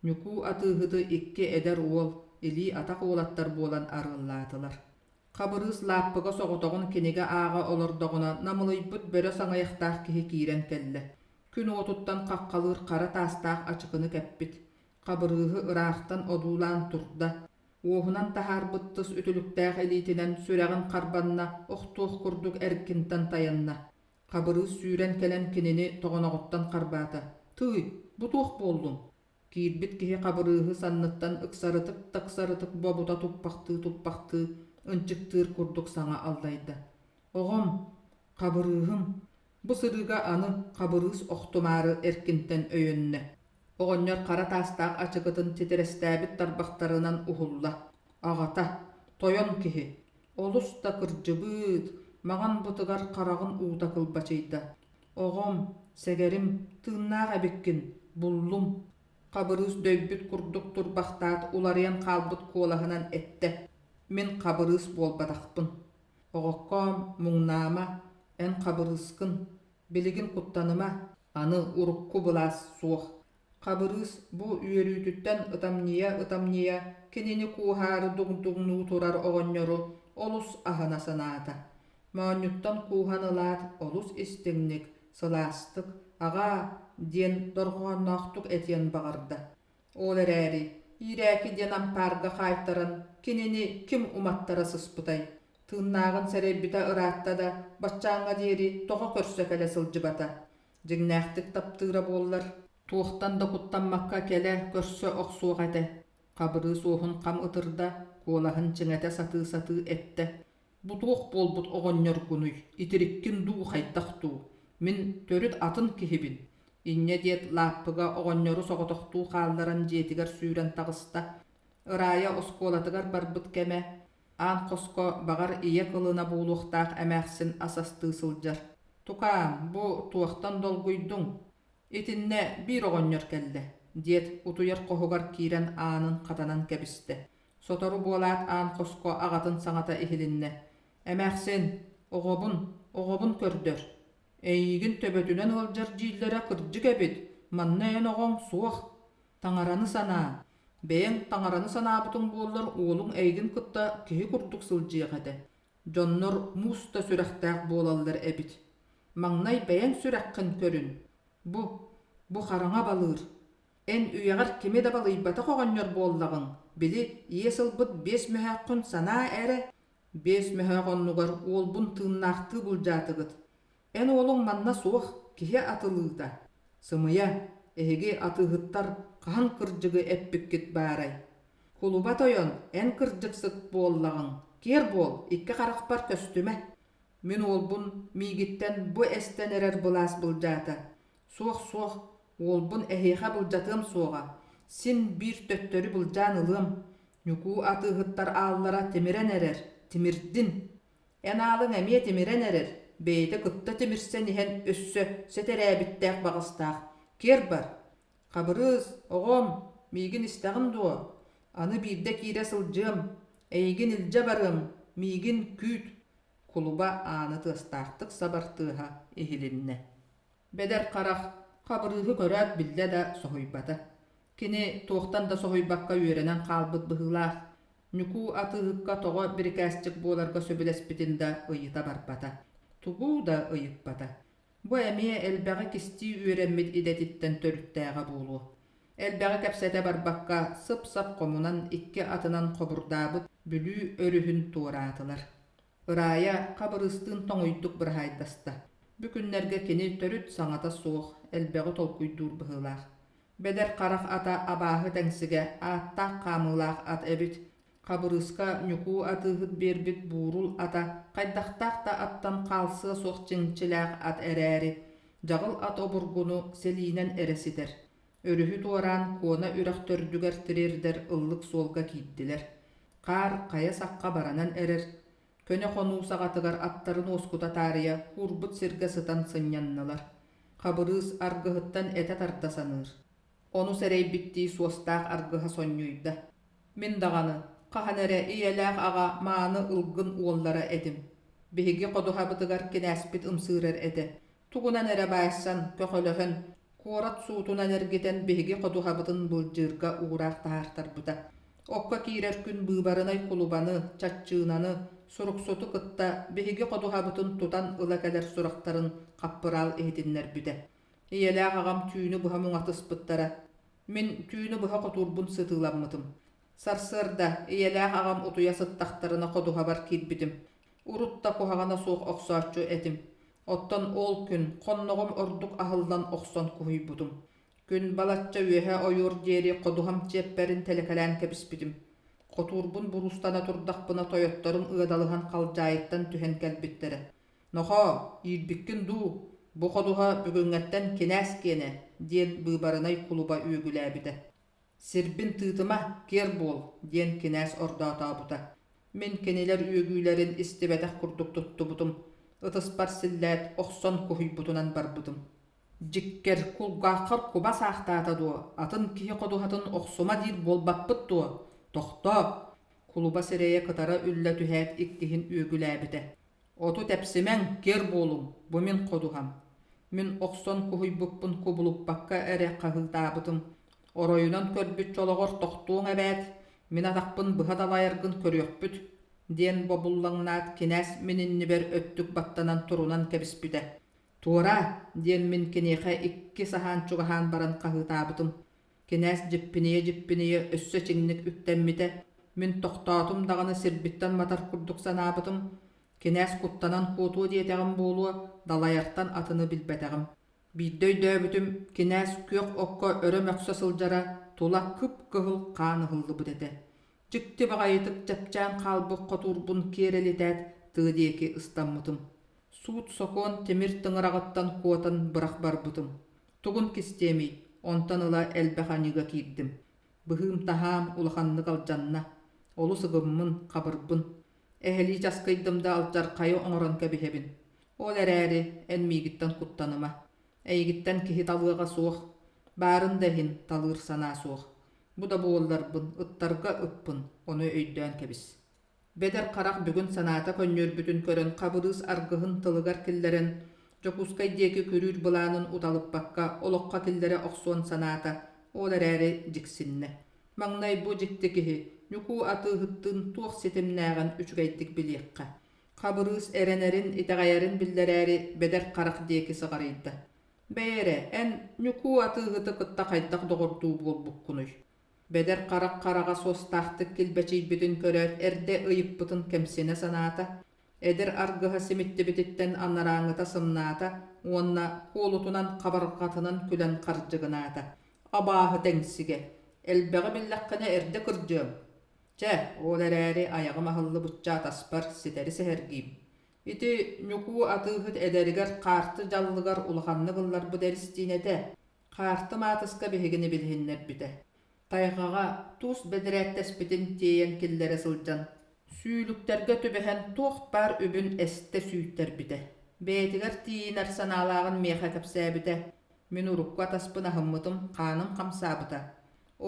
Ньукуу атыыһыты икки эдэр уол, илии-атах уолаттар буолан арыаллаатылар. Хабырыыс лааппыга соҕотоҕун кинигэ ааҕа олордоҕуна намылыйбыт бөрө саҥыйахтаах киһи киирэн кэллэ. Күн уотуттан хаххалыыр хара таастаах ачыкыны кэппит. Хабырыыһы ыраахтан одуулаан турда. Уоһунан таһаарбыт тыс үтүлүктээх илиитинэн сүрэҕин харбанна, охтуох курдук эркинтэн тайанна. Хабырыыс сүүрэн кэлэн кинини тоҕоноҕуттан харбаата: «Тыый, бу туох буоллуҥ?» Киирбит киһи Хабырыыһы санныттан ыксарытык да ыксарытык бобута туппахтыы-туппахтыы ынчыктыыр курдук саҥа аллайда: «Оҕом, Хабырыыһым!» Бу сырыыга аны Хабырыыс охтумаары эркинтэн өйөннө. Оҕонньор хара таастаах ачыкытын титирэстээбит тарбахтарынан уһулла. Аҕата, тойон киһи, олус да кырдьыбыт, маҥан бытыгар хараҕын уута кылбачыйда. Оҕом, сэгэрим, тыыннаах эбиккин, буллум. Хабырыыс дөйбүт курдук турбахтаат уларыйан хаалбыт куолаһынан эттэ: «Мин Хабырыыс буолбатахпын. Оҕоккоом, муҥнаама, эн Хабырыыскын. Билигин куттаныма, аны урукку былаас суох. Хабырыыс бу үөрүүтүттэн ытамньыйа-ытамньыйа кинини кууһаары дугдуҥнуу турар оҕонньору олус аһына санаата. Моонньуттан кууһан ылаат олус истиҥник, сылаастык «Аҕаа» диэн дорҕоонноохтук этиэн баҕарда. Ол эрээри иирээки диэн ампаарга хаайтаран кинини ким уматтара сыспытай? Тыыннааҕын сэрэйбитэ ыраатта да, баччааҥҥа диэри тоҕо көрсө кэлэ сылдьыбата? Дьиҥнээхтик таптыыра буоллар, туохтан да куттаммакка кэлэ көрсө охсуох этэ. Хабырыыс уоһун хам ытырда, куолаһын чиҥэтэ сатыы-сатыы эттэ: «Бу туох буолбут оҕонньоргунуй, итириккин дуу, хайдах дуу? Мин төрүт атын киһибин». Инньэ диэт лааппыга оҕонньору соҕотохтуу хаалларан дьиэтигэр сүүрэн таҕыста. Ырайа оскуолатыгар барбыт кэмэ, Аан хоско баҕар ийэ кылына буолуохтаах эмээхсин ас астыы сылдьар. «Тукаам, бу туохтан долгуйдуҥ? Итиннэ биир оҕонньор кэллэ» диэт утуйар хоһугар киирэн аанын хатанан кэбистэ. Сотору буолаат аан хоско аҕатын саҥата иһилиннэ: «Эмээхсин, оҕобун, оҕобун көрдөр. Эйиигин төбөтүнэн ыалдьар дииллэрэ кырдьык эбит, манна эн оҕоҥ суох. Таҥараны санаа, Бэйэҥ таҥараны санаабытыҥ буоллар уолуҥ эйигин кытта киһи курдук сылдьыах этэ. Дьоннор муус да сүрэхтээх буолаллар эбит. Маҥнай бэйэҥ сүрэххин көрүн. Бу, бу хараҥа балыыр. Эн үйэҕэр кими да балыйбатах оҕонньор буоллаҕыҥ, били иэс ылбыт биэс мөһөөххүн санаа эрэ. Биэс мөһөөх оннугар уолбун тыыннаахтыы былдьаатыгыт. Эн уолуҥ манна суох, киһи атылыыта. Сымыйа, эһиги атыыһыттар хаһан кырдьыгы эппиккит баарай? Кулуба тойон, эн кырдьыксыт буоллаҕыҥ, киэр буол, икки харахпар көстүмэ. Мин уолбун миигиттэн бу эстэн эрэр былаас былдьаата. Суох-суох, Уолбун эһиэхэ былдьатыам суоҕа, син биир төттөрү былдьаан ылыам. Ньукуу атыыһыттар ааллара тимирэн эрэр, тимирдин! Эн аалыҥ эмиэ тимирэн эрэр, бэйэтэ кытта тимирсэн иһэн өссө сэтэрээбиттээх баҕастаах. Киэр бар! Хабырыыс, оҕом, миигин истэҕин дуо? Аны биирдэ киирэ сылдьыам, эйигин илдьэ барыам, миигин күүт! Кулуба ааны тыастаахтык сабар тыаһа иһилиннэ. Бэдэр харах Хабырыыһы көрөөт биллэ да соһуйбата. Кини туохтан да соһуйбакка үөрэнэн хаалбыт быһыылаах. Ньукуу атыыһыкка тоҕо бирикээсчик буоларга сөбүлэспитин да ыйыта барбата. Тугу да ыйыппата. Бу эмиэ элбэҕи кистии үөрэммит идэтиттэн төрүттээҕэ буолуо. Элбэҕи кэпсэтэ барбакка сып-сап хомунан икки атынан хобурдаабыт Бүлүү өрүһүн туораатылар. Ырайа Хабырыыстыын тоҥуйдук быраһаайдаста. Бу күннэргэ кини төрүт саҥата суох, элбэҕи толкуйдуур быһыылаах. Бэдэр харах ата абааһы тэҥсигэ ааттаах хаамыылаах ат эбит. Хабырыыска Ньукуу атыыһыт биэрбит буурул ата хайдахтаах да аттан хаалсыа суох чиҥчилээх ат эрээри, дьаҕыл ат обургуну сэлиинэн эрэ ситэр. Өрүһү туораан Куона үрэх төрдүгэр тириэрдэр ыллык суолга киирдилэр. Хаар хайа сахха баранан эрэр, көнө хонуу саҕатыгар аттарын уоскута таарыйа куурбут сиргэ сытан сынньаннылар. Хабырыыс аргыһыттан этэ тарда саныыр. Ону сэрэйбиттии суостаах аргыһа сонньуйда. Мин даҕаны, хаһан эрэ ийэлээх аҕа мааны ылгын уоллара этим. Биһиги ходуһабытыгар кинээспит ымсыырар этэ. Тугунан эрэ баайсан, көхөлөһөн, Куорат суутунан эргитэн биһиги ходуһабытын былдьыырга уураах таһаартарбыта. Окко киирэр күн быыбарынай кулубаны, чаччыынаны, суруксуту кытта биһиги ходуһабытын тутан ыла кэлэр сурахтарын хаппыраал иһитиннэрбитэ. Ийэлээх аҕам түүнү быһа муҥатыспыттара. Мин түүнү быһа хотуурбун сытыыламмытым. Сарсыарда ийэлээх аҕам утуйа сыттахтарына ходуһабар киирбитим. Урут да куһаҕана суох охсооччу этим. Оттон ол күн хонноҕум ордук аһыллан охсон куһуйбутум. Күн балачча үөһэ ойуор диэри ходуһам чиэппэрин тэлэкэлээн кэбиспитим. Хотуурбун буруустана турдахпына тойотторум ыадалыһан халдьаайыттан түһэн кэлбиттэрэ. «Нохоо, иирбиккин дуу, бу ходуһа бүгүҥҥэттэн кинээс киэнэ» диэн быыбарынай кулуба үөгүлээбитэ. «Сирбин тыытыма, киэр буол» диэн кинээс ордоотообута. Мин кинилэр үөгүүлэрин истибэтэх курдук туттубутум, ытыспар силлээт, охсон куһуйбутунан барбытым. Дьиккэр, кулгааххар куба саахтаата дуо, атын киһи ходуһатын охсума диир буолбаппыт дуо? Тохтоо! Кулуба сирэйэ кытара үллэ түһээт иккиһин үөгүлээбитэ. Оту тэпсимэҥ, киэр буолуҥ, бу мин ходуһам. Мин охсон куһуйбуппун кубулуппакка эрэ хаһыытаабытым. Оройунан көрбүт чолоҕор тохтуоҥ эбээт, мин атахпын быһа далайаргын көрүөхпүт, диэн бобуллаҥнаат кинээс мин иннибэр өттүк баттанан турунан кэбиспитэ. Туораа, диэн мин киниэхэ икки саһаан чугаһаан баран хаһыытаабытым. Кинээс дьиппинийэ-дьиппинийэ өссө чиҥник үктэммитэ, мин тохтоотум даҕаны сирбиттэн матар курдук санаабытым, кинээс куттанан куотуо диэтэҕим буолуо, далайартан атыны билбэтэҕим. Биирдэ өйдөөбүтүм, кинээс күөх окко өрө мөхсө сылдьара, тула кып-кыһыл хаан ыһыллыбыт этэ. Дьикти баҕайытык чэпчээн хаалбыт хотуурбун киэр элитээт, тыа диэки ыстаммытым. Суут-сокуон тимир тыҥыраҕыттан куотан бырах барбытым. Тугун кистиэмий, онтон ыла элбэх аньыыга киирдим. Быһыым-таһаам улаханнык алдьанна. Олус ыгыммын, хабырбын. Эһэлии часкыйдым да алдьархайы оҥорон кэбиһэбин. Ол эрээри эн миигиттэн куттаныма. Эйигиттэн киһи талыаҕа суох. Баарын да иһин талыыр санаа суох. Бу да буолларбын, ыттарга ыппын, ону өйдөөн кэбис. Бэдэр харах бүгүн санаата көнньүөрбүтүн көрөн Хабырыыс аргыһын тылыгар киллэрэн, Дьокуускай диэки күрүүр былаанын уталыппакка олоххо киллэрэ охсуон санаата, ол эрээри дьиксиннэ. Маҥнай бу дьикти киһи Ньукуу атыыһыттыын туох ситимнээҕин үчүгэйдик билиэххэ. Хабырыыс эрэнэрин, итэҕэйэрин биллэрээри Бэдэр харах диэки сыҕарыйда. «Бэйэ эрэ, эн Ньукуу атыыһыты кытта хайдах доҕордуу буолбуккунуй?» Бэдэр харах хараҕа суостаахтык килбэчийбитин көрөөт эрдэ ыйыппытын кэмсинэ санаата, эдэр аргыһа симиттибититтэн анарааҥҥыта сымнаата уонна куолутунан хабарҕатынан күлэн хардьыгынаата: «Абааһы тэҥсигэ, элбэҕи биллэххинэ эрдэ кырдьыаҥ. Чэ, ол эрээри айаҕым аһыллыбычча атаспар ситэри сэһэргиим. Ити Ньукуу атыыһыт эдэригэр хаарты дьаллыгар улаханнык ылларбыт эристиин этэ. Хаарты маатыска биһигини билиһиннэрбитэ. Тайҕаҕа туус бэдэрээттэспитин тиэйэн киллэрэ сылдьан, сүүлүктэргэ түбэһэн туох баар үбүн эстэ сүүйтэрбитэ. Бэйэтигэр тиийинэр санаалааҕын миэхэ кэпсээбитэ. Мин урукку атаспын аһыммытым, хааным хамсаабыта.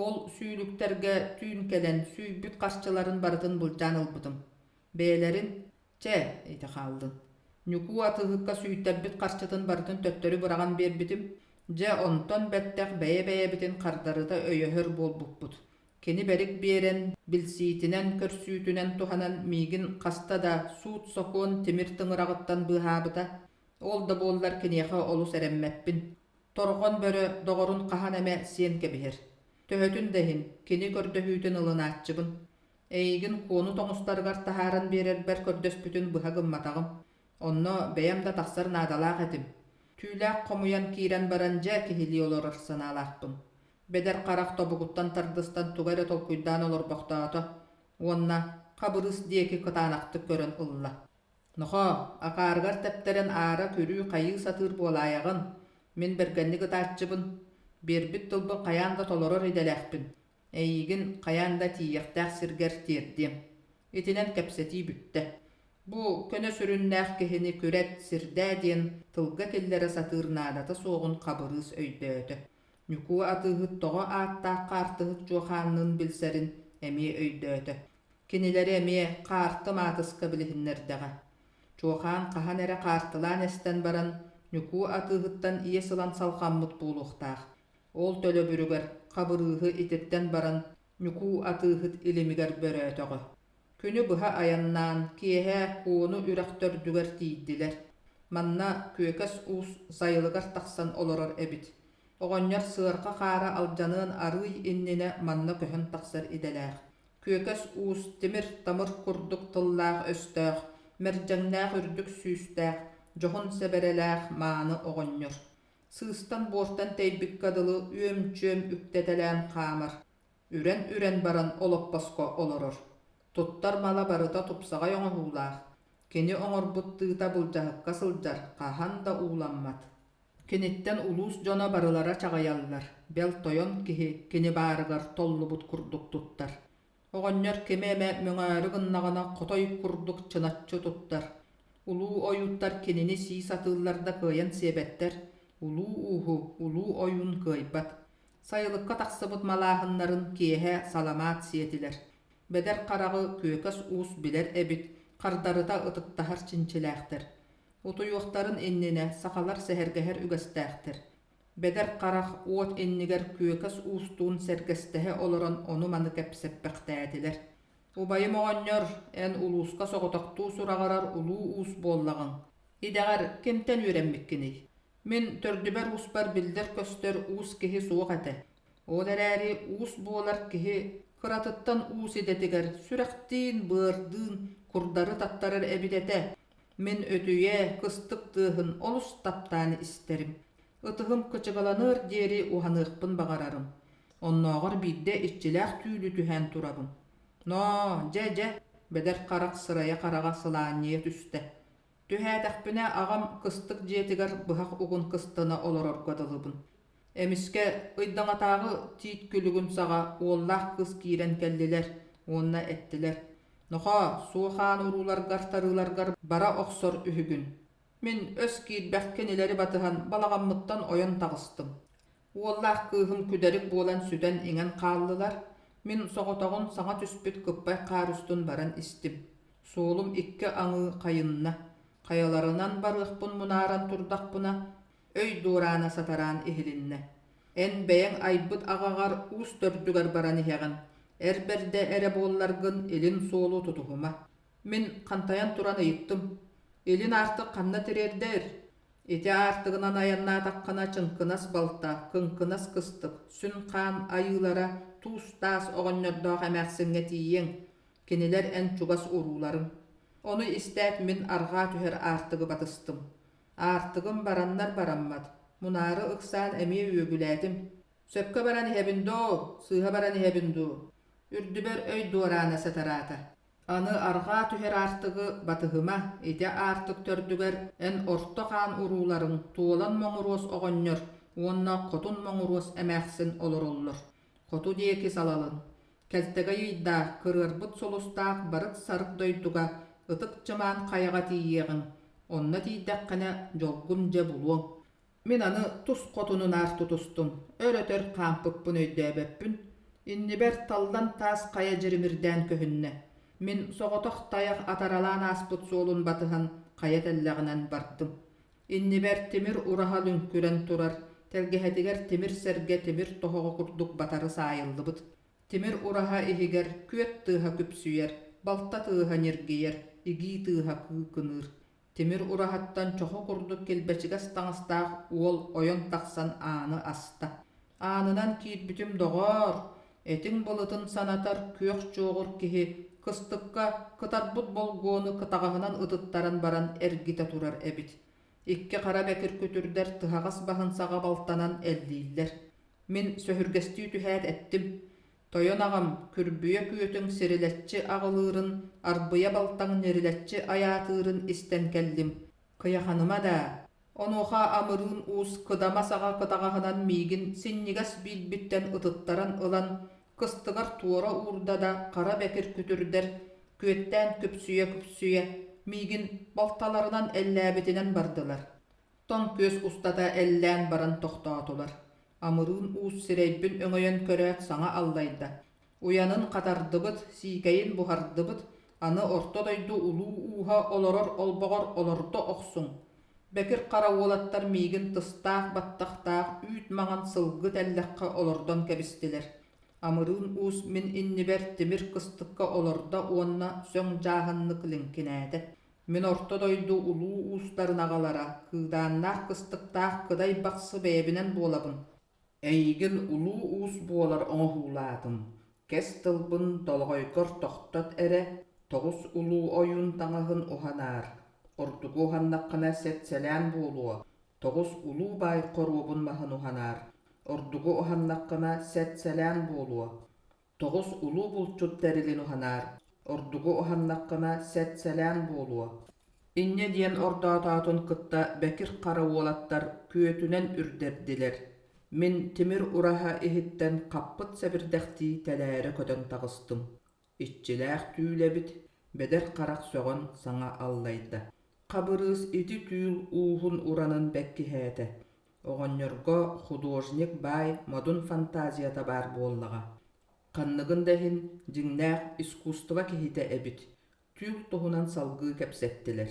Ол сүүлүктэргэ түүн кэлэн сүүйбүт харчыларын барытын былдьаан ылбытым. Бэйэлэрин Чэ, ити хааллын. Ньукуу атыыһыкка сүүйтэрбит харчытын барытын төттөрү быраҕан биэрбитим. Дьэ, онтон бэттэх бэйэ-бэйэбитин хардарыта өйөһөр буолбуппут. Кини бэрик биэрэн, билсиитинэн-көрсүүтүнэн туһанан миигин хаста да суут-сокуон тимир тыҥыраҕыттан быыһаабыта. Ол да буоллар киниэхэ олус эрэммэппин. Торҕон бөрө доҕорун хаһан эмэ сиэн кэбиһэр. Төһөтүн да иһин, кини көрдөһүүтүн ылынааччыбын. Эйигин куону тоҥустарыгар таһааран биэрэрбэр көрдөспүтүн быһа гымматаҕым. Онно бэйэм да тахсар наадалаах этим. Түүлээх хомуйан киирэн баран дьэ киһилии олорор санаалаахпын. Бэдэр харах тобугуттан тардыстан тугу эрэ толкуйдаан олорбохтоото уонна Хабырыыс диэки кытаанахтык көрөн ылла. Нохоо, акаарыгар тэптэрэн аара күрүү-хайыы сатыыр буолаайаҕын, мин бэргэнник ытааччыбын, биэрбит тылбын хайаан да толорор идэлээхпин. Эйиигин хайаан да тиийиэхтээх сиргэр тиэрдиэм. Итинэн кэпсэтии бүттэ. Бу көнө сүрүннээх киһини күрэт, сирдээ диэн тылга киллэрэ сатыыр наадата суоҕун Хабырыыс өйдөөтө. Ньукуу атыыһыт тоҕо ааттаах хаартыһыт Чуохаанныын билсэрин эмиэ өйдөөтө. Кинилэри эмиэ хаарты маатыска билиһиннэрдэҕэ. Чуохаан хаһан эрэ хаартылаан эстэн баран, Ньукуу атыыһыттан иэс ылан салҕаммыт буолуохтаах. Ол төлөбүрүгэр Хабырыыһы итирдэн баран Ньукуу атыыһыт илимигэр бөрөөтөҕө. Күнү быһа айаннаан, киэһэ Куону үрэх төрдүгэр тиийдилэр. Манна Күөкэс Уус сайылыгар тахсан олорор эбит. Оҕонньор сыарҕа хаара алдьаныан арыый иннинэ манна көһөн тахсар идэлээх. Күөкэс Уус тимир-тамыр курдук тыллаах-өстөөх, мэрдьэҥнээх үрдүк сүүстээх, дьоһун сэбэрэлээх мааны оҕонньор. Сыыстан-буортан тэйбиккэ дылы үөм-чүөм үктэтэлээн хаамар, үрэн-үрэн баран олоппоско олорор. Туттар мала барыта тупсаҕай оҥоһуулаах, кини оҥорбут тыыта былдьаһыкка сылдьар, хаһан да ууламмат. Киниттэн улуус дьоно барылара чаҕыйаллар, бэл тойон киһи кини баарыгар толлубут курдук туттар. Оҕонньор кими эмэ мөҥөөрү гыннаҕына хотой курдук чыначчы туттар. Улуу ойууттар кинини сии сатыыллар да кыайан сиэбэттэр, улуу ууһу улуу ойуун кыайбат. Сайылыкка тахсыбыт малааһыннарын киэһэ саламаат сиэтилэр. Бэдэр хараҕы Күөкэс Уус билэр эбит, хардарыта ытыктаһар чинчилээхтэр. Утуйуохтарын иннинэ сахалар сэһэргэһэр үгэстээхтэр. Бэдэр харах уот иннигэр Күөкэс Уустуун сэргэстэһэ олорон ону-маны кэпсэппэхтээтилэр. «Убайым оҕонньор, эн улууска соҕотохтуу сураҕырар улуу уус буоллаҕыҥ. Идэҕэр кимтэн үөрэммиккиний? Мин төрдүбэр-ууспар биллэр-көстөр уус киһи суох этэ. Ол эрээри уус буолар киһи кыратыттан уус идэтигэр сүрэхтиин-быардыын курдары таттарар эбит этэ. Мин өтүйэ, кыстык тыаһын олус таптаан истэрим. Ытыһым кычыгаланыар диэри уһаныахпын баҕарарым. Оннооҕор биирдэ иччилээх түүлү түһээн турабын. Ноо, дьэ-дьэ, бэдэр харах сырайа-хараҕа сылаанньыйа түстэ. Түһээтэхпинэ аҕам кыстык дьиэтигэр быһах угун кыстана олорорго дылыбын. Эмискэ ыйдаҥатааҕы тиит күлүгүн саҕа уоллаах кыыс киирэн кэллилэр уонна эттилэр: «Нохоо, суохаан урууларгар-тарыыларгар бара охсор үһүгүн. Мин өс киирбэх кинилэри батыһан балаҕаммыттан ойон таҕыстым. Уоллаах кыыһым күдэрик буолан сүтэн-иҥэн хааллылар, мин соҕотоҕун саҥа түспүт кыппай хаар устун баран истим. Суолум икки аҥыы хайынна. Хайаларынан барыахпын мунааран турдахпына, өй дуораана сатараан иһилиннэ. Эн бэйэҥ айбыт аҕаҕар уус төрдүгэр баран иһэҕин, эр бэрдэ эрэ буолларгын илин суолу тутуһума. Мин хантайан туран ыйыттым: «Илин аартык ханна тириэрдэр?» Ити аартыгынан айаннаатаххына чыҥкынас балта, кыҥкынас кыстык, сүн хаан айыылара туус-таас оҕонньордоох эмээхсиҥҥэ тиийиэҥ, кинилэр эн чугас урууларыҥ. Ону истээт мин арҕаа түһэр аартыгы батыстым. Аартыгым бараннар бараммат, мунаары ыксаан эмиэ үөгүлээтим. Сөпкө баран иһэбин доо, сыыһа баран иһэбин дуу? Үрдүбэр өй дуораана сатараата. Аны арҕаа түһэр аартыгы батыһыма, ити аартык төрдүгэр эн орто хаан урууларыҥ Туолан Моҥуруос оҕонньор, уонна Хотун Моҥуруос эмээхсин олороллор. Хоту диэки салалын, кэлтэгэй ыйдаах, кырыарбыт сулустаах барык-сарык дойдуга Ытык Чымаан хайаҕа тиийиэҕиҥ, онно тиийдэххинэ дьолгун дьэ булуоҥ. Мин аны тус хотуну наар тутустум, өр-өтөр хаампыппын өйдөөбөппүн. Иннибэр таллан таас хайа дьиримирдээн көһүннэ. Мин соҕотох тайах атаралаан ааспыт суолун батыһан хайа тэллэҕинэн бардым. Иннибэр тимир ураһа лүҥкүрэн турар, тэлгэһэтигэр тимир сэргэ тимир тоһоҕо курдук батары саайыллыбыт. Тимир ураһа иһигэр күөт тыаһа күпсүйэр, балта тыаһа ньиргийэр, игии тыаһа кыыкыныыр. Тимир ураһаттан чоху курдук килбэчигэс таҥастаах уол ойон тахсан ааны аста. Аанынан киирбитим доҕоор, этиҥ былытын санатар күөх чуоҕур киһи кыстыкка кытарбыт болгуону кытаҕаһынан ытыттаран баран эргитэ турар эбит. Икки хара бэкир күтүрдэр тыһаҕас баһын саҕа балтанан эллииллэр. Мин сөһүргэстии түһээт эттим: Тойон аҕам, күрбүйэ күөтүҥ сирилэччи аҕылыырын, арбыйа балтаҥ ньирилэччи айаатыырын истэн кэллим. Кыйаханыма даа, Онуоха амырыын уус кыдама саҕа кытаҕаһынан миигин синньигэс биилбиттэн ытыттаран ылан, кыстыгар туора уурда да хара бэкир күтүрдэр, күөттээн күпсүйэ-күпсүйэ, миигин балталарынан эллээбитинэн бардылар. Тоҥ күөс устата эллээн баран тохтоотулар. Амырыын уус сирэйбин өҥөйөн көрөөт саҥа аллайда: «Уйанын хатардыбыт, сиикэйин буһардыбыт, аны орто дойду улуу ууһа олорор олбоҕор олордо охсуҥ. Бэкир хара уолаттар миигин тыстаах баттахтаах үүт маҥан сылгы тэллэххэ олордон кэбистилэр. Амырыын уус мин иннибэр тимир кыстыкка олордо уонна сөҥ дьааһыннык лиҥкинээтэ. Мин орто дойду улуу уустарын аҕалара, кыыдааннаах кыстыктаах Кыдай Бахсы бэйэбинэн буолабын. Эйигин улуу уус буолар оҥоһуулаатым, кэс тылбын долоҕойгор тохтот эрэ, тоҕус улуу ойуун таҥаһын уһанаар, ордугу уһаннаххына сэт-сэлээн буолуо, тоҕус улуу баай хоруобун маһын уһанаар, ордугу уһаннаххына сэт-сэлээн буолуо, Тоҕус улуу булчут тэрилин уһанаар, ордугу уһаннаххына сэт-сэлээн буолуо. Инньэ диэн ордоотоотун кытта бэкир хара уолаттар күөтүнэн үрдэрдилэр. Мин тимир ураһа иһиттэн хаппыт сэбирдэхтии тэлээрэ көтөн таҕыстым. Иччилээх түүл эбит, бэдэр харах сөҕөн саҥа аллайда. Хабырыыс ити түүл ууһун-уранын бэккиһээтэ. Оҕонньорго художник баай модун фантазията баар буоллаҕа. Ханныгын да иһин дьиҥнээх искусство киһитэ эбит. Түүл туһунан салгыы кэпсэттилэр.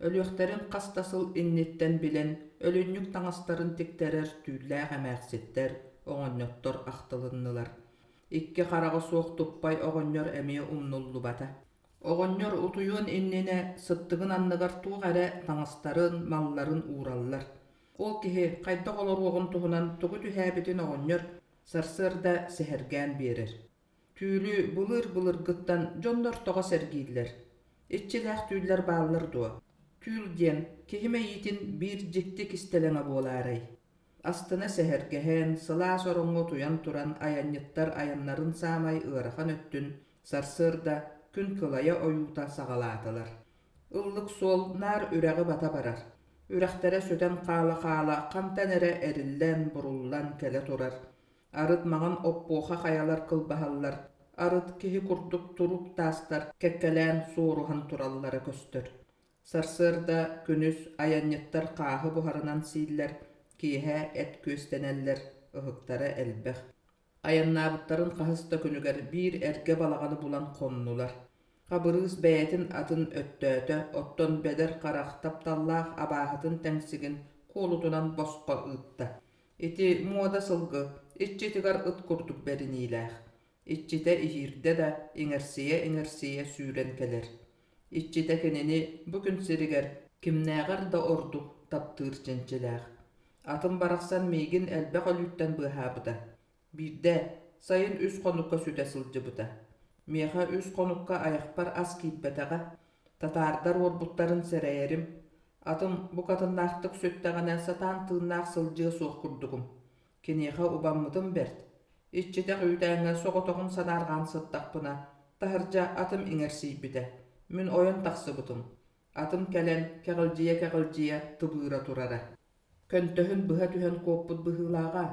Өлүөхтэрин хас да сыл инниттэн билэн, өлүнньүк таҥастарын тиктэрэр түүллээх эмээхситтэр, оҕонньоттор ахтылыннылар. Икки хараҕа суох туппай оҕонньор эмиэ умнуллубата. Оҕонньор утуйуон иннинэ сыттыгын анныгар туох эрэ таҥастарын, малларын уураллар. Ол киһи хайдах олоруоҕун туһунан тугу түһээбитин оҕонньор сарсыарда сэһэргээн биэрэр. Түүлү былыр-былыргыттан дьоннор тоҕо сэргииллэр? Иччилээх түүллэр бааллар дуо? Түүл диэн киһи мэйиитин биир дьикти кистэлэҥэ буолаарай? Астына сэһэргэһэн, сылаас ороҥҥо утуйан туран айанньыттар айаннарын саамай ыарахан өттүн сарсыарда күн кылайа ойуута саҕалаатылар. Ыллык суол наар үрэҕи бата барар. Үрэхтэрэ сүтэн хаала-хаала хантан эрэ эриллэн, буруллан кэлэ турар. Арыт маҥан оппуоха хайалар кылбаһаллар, арыт киһи курдук туруук таастар кэккэлээн суоруһан тураллара көстөр. Сарсыарда, күнүс айанньыттар хааһы буһарынан сииллэр, киэһэ эт күөстэнэллэр, ыһыктара элбэх. Айаннаабыттарын хаһыс да күнүгэр биир эргэ балаҕаны булан хоннулар. Хабырыыс бэйэтин атын өттөөтө, оттон Бэдэр Харах тапталлаах абааһытын тэҥсигин куолутунан босхо ыытта. Ити муода сылгы иччитигэр ыт курдук бэриниилээх. Иччитэ иһиирдэ да, иҥэрсийэ-иҥэрсийэ сүүрэн кэлэр. Иччитэ кинини бу күн сиригэр кимнээҕэр да ордук таптыыр чинчилээх. Атын барахсан миигин элбэх өлүүттэн быыһаабыта. Биирдэ сайын үс хонукка сүтэ сылдьыбыта. Миэхэ үс хонукка айахпар ас киирбэтэҕэ, татаардар уорбуттарын сэрэйэрим. Атым букатыннаахтык сүттэҕинэ сатаан тыыннаах сылдьыа суох курдугум. Киниэхэ убаммытым бэрт. Иччитэх үүтээҥҥэ соҕотоҕун санаарҕаан сыттахпына, таһырдьа атым иҥэрсийбитэ. Мин ойон тахсыбытым. Атым кэлэн, кэҕилдьийэ-кэҕилдьийэ тыбыыра турара. Көнтөһүн быһа түһэн куоппут быһыылааҕа.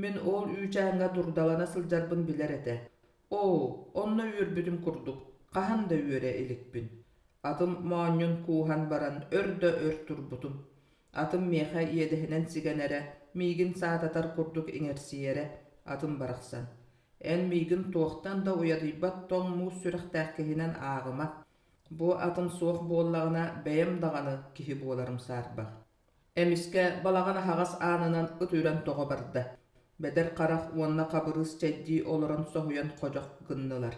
Мин ол үүчээҥҥэ дурдалана сылдьарбын билэр этэ. Оо, онно үөрбүтүм курдук, хаһан да үөрэ иликпин. Атым моонньун кууһан баран өр да өр турбутум. Атым миэхэ иэдэһинэн сигэнэрэ, миигин саататар курдук иҥэрсийэрэ, атым барахсан. Эн миигин туохтан да уйадыйбат тоҥ муус сүрэхтээх киһинэн ааҕыма. Бу атым суох буоллаҕына бэйэм даҕаны киһи буоларым саарбах. Эмискэ балаҕан аһаҕас аанынан ыт үрэн тоҕо барда. Бэдэр Харах уонна Хабырыыс чэйдии олорон соһуйан ходьох гыннылар.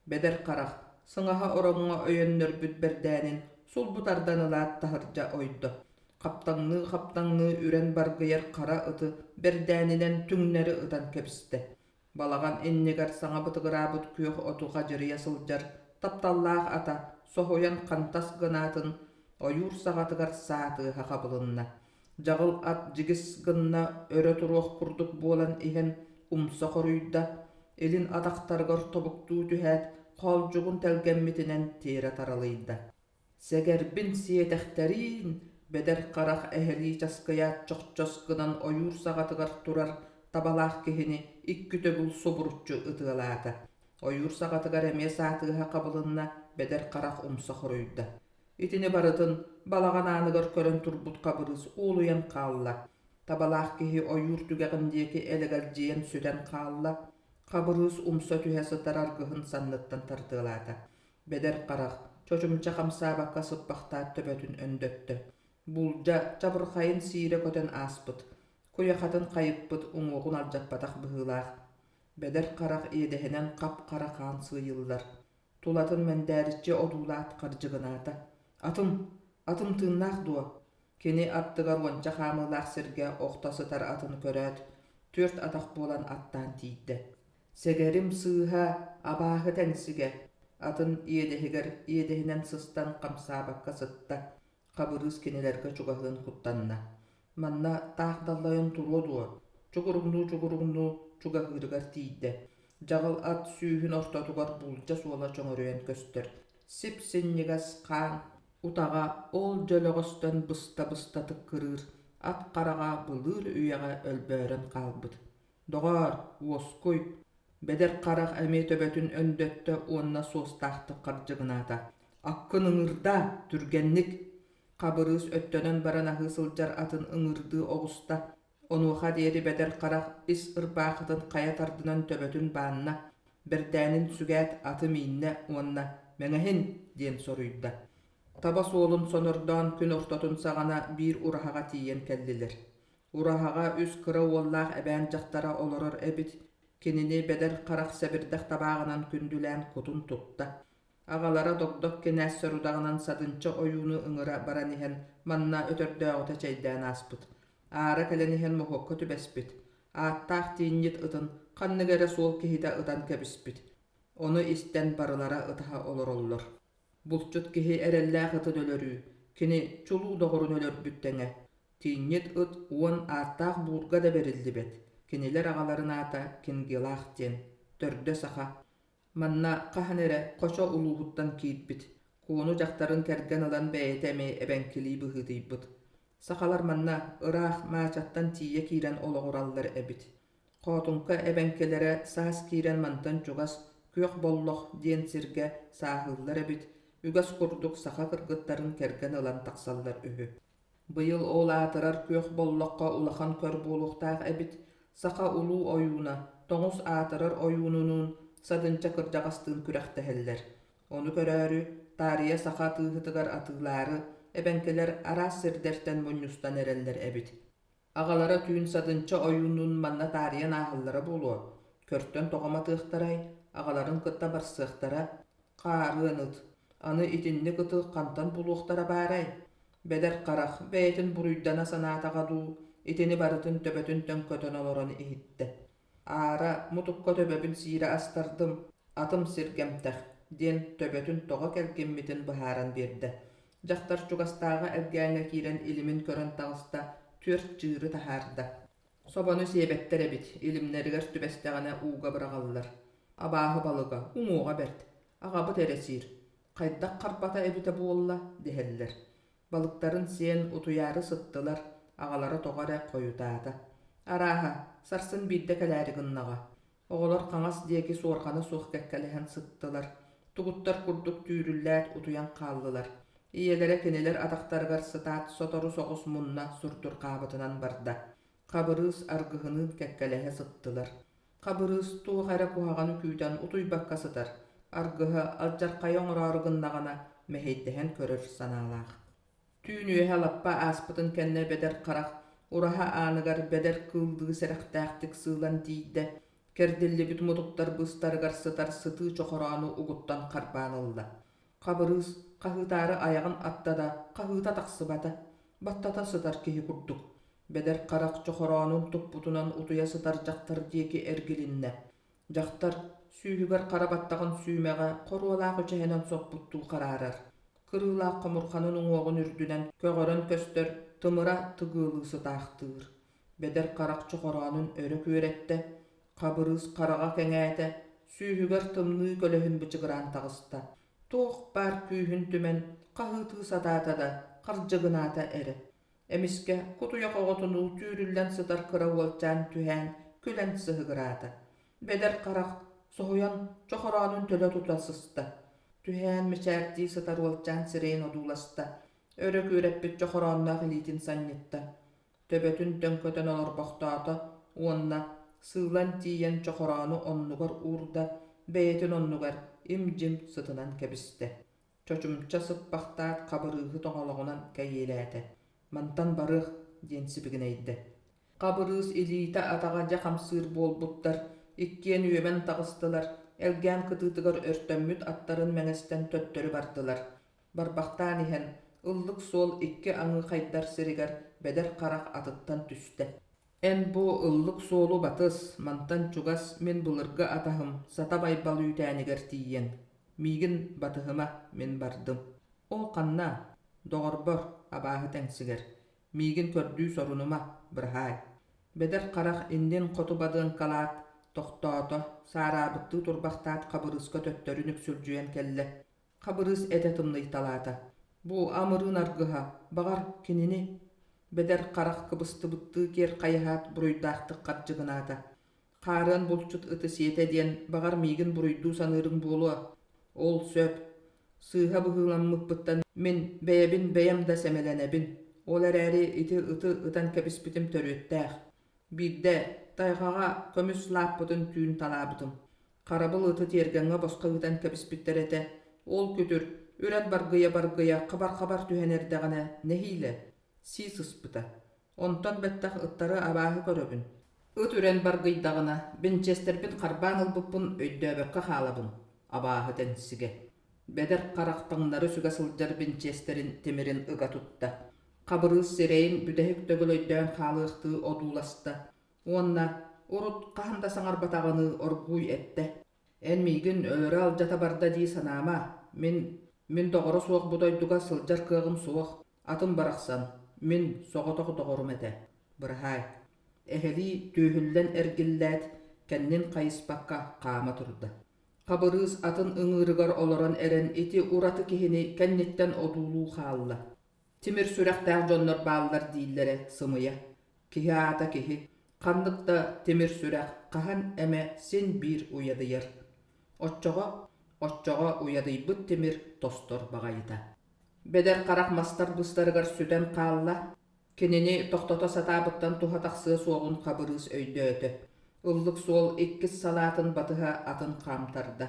Бэдэр Харах, сыҥаһа ороҥҥо өйөннөрбүт бэрдээнин сулбу тардан ылаат таһырдьа ойдо. Хаптаҥныы-хаптаҥныы үрэн баргыйар хара ыты бэрдээнинэн түҥнэри ытан кэбистэ. Балаҕан иннигэр саҥа бытыгыраабыт күөх оту хадьырыйа сылдьар тапталлаах ата соһуйан хантас гынаатын ойуур саҕатыгар саа тыаһа хабылынна. Дьаҕыл ат дьигис гынна өрө туруох курдук буолан иһэн умса хоруйда, илин атахтарыгар тобуктуу түһээт хоолдьугун тэлгэммитинэн тиэрэ таралыйда. Сэгэрбин сиэтэхтэриин, Бэдэр Харах эһэлии часкыйаат чохчос гынан ойуур саҕатыгар турар табалаах киһини икки төгүл субуруччу ытыалаата. Ойуур саҕатыгар эмиэ саатыыһа хабылынна, Бэдэр Харах умса хоруйда. Итини барытын балаҕан ааныгар көрөн турбут Хабырыыс уолуйан хаалла. Табалаах киһи ойуур түгэҕин диэки элэгэлдьийэн сүтэн хаалла. Хабырыыс умса түһэ сытар аргыһын санныттан тардыалаата. Бэдэр Харах чочумча хамсаабакка сыппахтаат төбөтүн өндөттө. Булдьа чабырхайын сиирэ көтөн ааспыт, куйахатын хайыппыт уҥуоҕун алдьаппатах быһыылаах. Бэдэр Харах иэдэһинэн хап-хара хаан сыыйыллар. Тулатын мэндээриччи одуулаат хардьыгынаата. Атым, атым тыыннаах дуо? Кини аттыгар уонча хаамыылаах сиргэ охто сытар атын көрөөт, түөрт атах буолан аттаан тиийдэ. Сэгэрим сыыһа, абааһы тэҥсигэ, атын иэдэһигэр иэдэһинэн сыстан хамсаабакка сытта, Хабырыыс кинилэргэ чугаһыан куттанна. Манна таах даллайан туруо дуо, чугуруҥнуу-чугуруҥнуу чугаһыырыгар тиийдэ. Дьаҕыл ат сүүһүн ортотугар булдьа суола чөҥөрүйэн көстөр. Сип-синньигэс хаан утаҕа ол дьөлөҕөстөн быста-быста тыккырыыр, ат хараҕа былыыр үйэҕэ өлбөөрөн хаалбыт. Доҕоор, уоскуй, Бэдэр Харах эмиэ төбөтүн өндөттө уонна суостаахтык хардьыгынаата: «Аккын ыҥырдаа, түргэнник!» Хабырыыс өттөнөн баран аһыы сылдьар атын ыҥырдыы оҕуста. Онуоха диэри Бэдэр Харах ис ырбаахытын хайа тардынан төбөтүн баанна, бэрдээнин сүгээт аты мииннэ уонна «Мэҥэһин!» диэн соруйда. Таба суолун сонордоон күн ортотун саҕана биир ураһаҕа тиийэн кэллилэр. Ураһаҕа үс кыра уоллаах эбээн дьахтара олорор эбит, кинини Бэдэр Харах сэбирдэх табааҕынан күндүлээн кутун тутта. Аҕалара Догдок кинээс сорудаҕынан Садынча ойууну ыҥыра баран иһэн манна өтөрдөөҕүтэ чэйдээн ааспыт. Аара кэлэн иһэн моһуокка түбэспит. Ааттаах тиинньит ытын ханнык эрэ суол киһитэ ытан кэбиспит. Ону истэн барылара ытаһа олороллор. Булчут киһи эрэллээх ытын өлөрүү, кини чулуу доҕорун өлөрбүт тэҥэ. Тиинньит ыт уон ааттаах буурга да бэриллибэт, кинилэр аҕаларын аата Кингилаах диэн, төрдө саха. Манна хаһан эрэ Хочо улууһуттан киирбит, Куону дьахтарын кэргэн ылан бэйэтэ эмиэ эбэҥкилии быһыытыйбыт. Сахалар манна ыраах Маачаттан тиийэ киирэн олоҕураллар эбит. Хоотуҥка эбэҥкилэрэ саас киирэн мантан чугас Күөх Боллох диэн сиргэ сааһыыллар эбит, үгэс курдук саха кыргыттарын кэргэн ылан тахсаллар үһү. Быйыл ол аатырар Күөх Боллоххо улахан көр буолуохтаах эбит, саха улуу ойууна, тоҥус аатырар ойуунунуун Садынча кырдьаҕастыын күрэхтэһэллэр. Ону көрөөрү, таарыйа саха атыыһытыгар атыылаары, эбэҥкилэр араас сирдэртэн мунньустан эрэллэр эбит. Аҕалара түүн Садынча ойууннуун манна таарыйан ааһаллара буолуо, көртөн тоҕо матыахтарай, аҕаларын кытта барсыахтара, хаарыан ыт, аны итинник ыты хантан булуохтара баарай? Бэдэр Харах бэйэтин буруйдана санаатаҕа дуу, итини барытын төбөтүн төҥкөтөн олорон иһиттэ. Аара мутукка төбөбүн сиирэ астардым, атым сиргэмтэх диэн төбөтүн тоҕо кэлгиммитин быһааран биэрдэ. Дьахтар чугастааҕы элгээҥҥэ киирэн илимин көрөн таҕыста, түөрт чыыры таһаарда. Собону сиэбэттэр эбит, илимнэригэр түбэстэҕинэ ууга быраҕаллар. Абааһы балыга, уҥуоҕа бэрт, аҕабыт эрэ сиир, хайдах харбата эбитэ буолла дэһэллэр. Балыктарын сиэн утуйаары сыттылар. Аҕалара тоҕо эрэ хойутаата. Арааһа, сарсын биирдэ кэлээри гыннаҕа. Оҕолор хаҥас диэки суорҕана суох кэккэлэһэн сыттылар, тугуттар курдук түүрүллээт утуйан хааллылар. Ийэлэрэ кинилэр атахтарыгар сытаат сотору соҕус мунна сурдурҕаабытынан барда. Хабырыыс аргыһыныын кэккэлэһэ сыттылар. Хабырыыс туох эрэ куһаҕаны күүтэн утуйбакка сытар, аргыһа алдьархайы оҥороору гыннаҕына мэһэйдэһэн көрөр санаалаах. Түүн үөһэ лаппа ааспытын кэннэ Бэдэр Харах ураһа ааныгар бэдэр кыыллыы сэрэхтээхтик сыылан тиийдэ, кэрдиллибит мутуктар быыстарыгар сытар сытыы чохороону угуттан харбаан ылла. Хабырыыс хаһыытаары айаҕын атта да, хаһыыта тахсыбата, баттата сытар киһи курдук. Бэдэр Харах чохороонун туппутунан утуйа сытар дьахтар диэки эргилиннэ. Дьахтар сүүһүгэр хара баттаҕын сүүмэҕэ хоруолаах үчэһэнэн соппуттуу хараарар. Кырыылаах хомурҕанын уҥуоҕун үрдүнэн көҕөрөн көстөр тымыра тыгыалыы сытаахтыыр. Бэдэр харах чохороонун өрө күөрэттэ, Хабырыыс хараҕа кэҥээтэ, сүүһүгэр тымныы көлөһүн бычыгыраан таҕыста. Туох баар күүһүн түмэн хаһыытыы сатаата да, хардьыгынаата эрэ. Эмискэ кутуйах оҕотунуу түүрүллэн сытар кыра уолчаан түһээн күлэн сыһыгыраата. Бэдэр харах соһуйан чохороонун төлө тута сыста. Түһээн мичээрдии сытар уолчаан сирэйин одууласта, өрө күөрэппит чохороонноох илиитин санньытта. Төбөтүн төҥкөтөн олорбохтоото уонна сыылан тиийэн чохороону оннугар уурда, бэйэтин оннугар им-дьим сытынан кэбистэ. Чочумча сыппахтаат Хабырыыһы тоҥолоҕунан кэйиэлээтэ: «Мантан барыах» диэн сибигинэйдэ. Хабырыыс илиитэ-атаҕа дьэ хамсыыр буолбуттар, иккиэн үөмэн таҕыстылар, элгээн кытыытыгар өртөммүт аттарын мэҥэстэн төттөрү бардылар. Барбахтаан иһэн, ыллык суол икки аҥыы хайдар сиригэр Бэдэр Харах атыттан түстэ. Эн бу ыллык суолу батыс, мантан чугас мин былыргы атаһым Сата Байбал үүтээнигэр тиийиэҥ. Миигин батыһыма, мин бардым. Ол ханна? Доҕорбор, абааһы тэҥсигэр. Миигин көрдүү сорунума, быраһаай. Бэдэр Харах иннин хоту бадыаҥкалаат, тохтоото, саараабыттыы турбахтаат Хабырыыска төттөрү нүксүлдьүйэн кэллэ. Хабырыыс этэ тымныйталаата. Бу амырыын аргыһа, баҕар, кинини Бэдэр Харах кыбыстыбыттыы киэр хайыһаат буруйдаахтык хардьыгынаата. Хаарыан булчут ыты сиэтэ диэн, баҕар, миигин буруйдуу саныырыҥ буолуо. Ол сөп. Сыыһа быһыыламмыппыттан мин бэйэбин бэйэм да сэмэлэнэбин. Ол эрээри ити ыты ытан кэбиспитим төрүөттээх. Биирдэ тайҕаҕа көмүс лааппытын түүн талаабытым. Харабыл ыты тиэргэҥҥэ босхо ыытан кэбиспиттэр этэ. Ол күтүр, үрэн баргыйа-баргыйа, хабар-хабар түһэн эрдэҕинэ, нэһиилэ сии сыспыта. Онтон бэттэх ыттары абааһы көрөбүн. Ыт үрэн баргыйдаҕына, бинчиэстэрбин харбаан ылбыппын өйдөөбөккө хаалабын, абааһы тэнсигэ. Бэдэр харах таҥнары сүгэ сылдьар бинчиэстэрин тимирин ыга тутта. Хабырыыс сирэйин бүтэһик төгүл өйдөөн хаалыахтыы одууласта уонна урут хаһан да саҥарбатаҕыныы оргууй эттэ: «Эн миигин өлөрө-алдьата барда дии санаама, мин мин доҕоро суох бу дойдуга сылдьар кыаҕым суох, атын барахсан, мин соҕотох доҕорум этэ, быраһаай». Эһэлии түөһүллэн эргиллээт, кэннин хайыспакка хаама турда. Хабырыыс атын ыҥыырыгар олорон эрэн ити ураты киһини кэнниттэн одуулуу хаалла. Тимир сүрэхтээх дьоннор бааллар дииллэрэ сымыйа. Киһи аата киһи, ханнык да тимир сүрэх хаһан эмэ син биир уйадыйар. Оччоҕо, оччоҕо уйадыйбыт тимир тостор баҕайыта. Бэдэр харах мастар быстарыгар сүтэн хаалла, кинини тохтото сатаабыттан туһа тахсыа суоҕун Хабырыыс өйдөөтө. Ыллык суол иккис салаатын батыһа атын хаамтарда.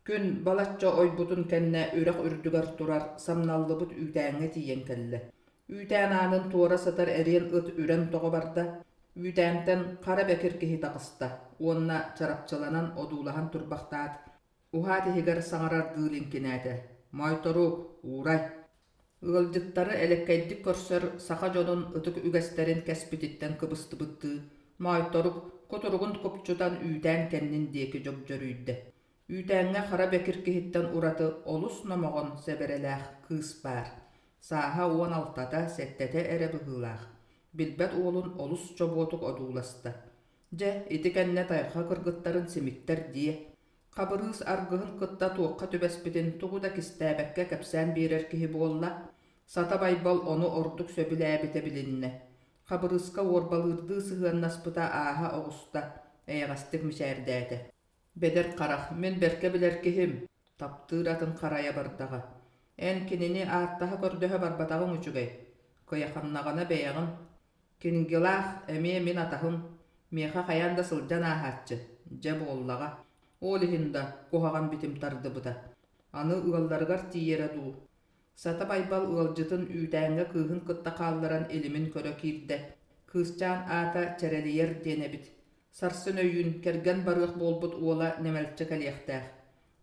Күн балачча ойбутун кэннэ үрэх үрдүгэр турар самналлыбыт үүтээҥҥэ тиийэн кэллэ. Үүтээн аанын туора сытар эриэн ыт үрэн тоҕо барда, үүтээнтэн хара бэкир киһи таҕыста уонна чарапчыланан одуулаһан турбахтаат, уһаат иһигэр саҥарардыы лиҥкинээтэ: «Моойторук, уурай!» Ыалдьыттары элэккэйдик көрсөр саха дьонун ытык үгэстэрин кэспититтэн кыбыстыбыттыы, Моойторук кутуругун купчутан үүтээн кэннин диэки дьөгдьөрүйдэ. Үүтээҥҥэ хара бэкир киһиттэн ураты олус номоҕон сэбэрэлээх кыыс баар. Сааһа 16-та, сэттэтэ эрэ быһыылаах. Билбэт уолун олус чобуотук одууласта. Дьэ, ити кэннэ тайҕа кыргыттарын симиттэр диэ. Хабырыыс аргыһын кытта туохха түбэспитин тугу да кистээбэккэ кэпсээн биэрэр киһи буолла. Сата Байбал ону ордук сөбүлээбитэ билиннэ. Хабырыыска уорбалыырдыы сыһыаннаспыта ааһа оҕуста, эйэҕэстик мичээрдээтэ. Бэдэр харах, мин бэркэ билэр киһим, таптыыр атын харайа бардаҕа. Эн кинини ааттаһа-көрдөһө барбатаҕыҥ үчүгэй. Кыйаханнаҕына бэйэҕин Кингилаах эмиэ мин атаһым, миэхэ хайаан да сылдьан ааһааччы, дьэ буоллаҕа. Ол иһин да куһаҕан битим тардыбыта. Аны ыалларыгар тиийэрэ дуу? Сата Байбал ыалдьытын үүтээҥҥэ кыыһын кытта хаалларан илимин көрө киирдэ. Кыысчаан аата Чэрэлийэр диэн эбит. Сарсын өйүүн кэргэн барыах буолбут уола нэмэлччи кэлиэхтээх.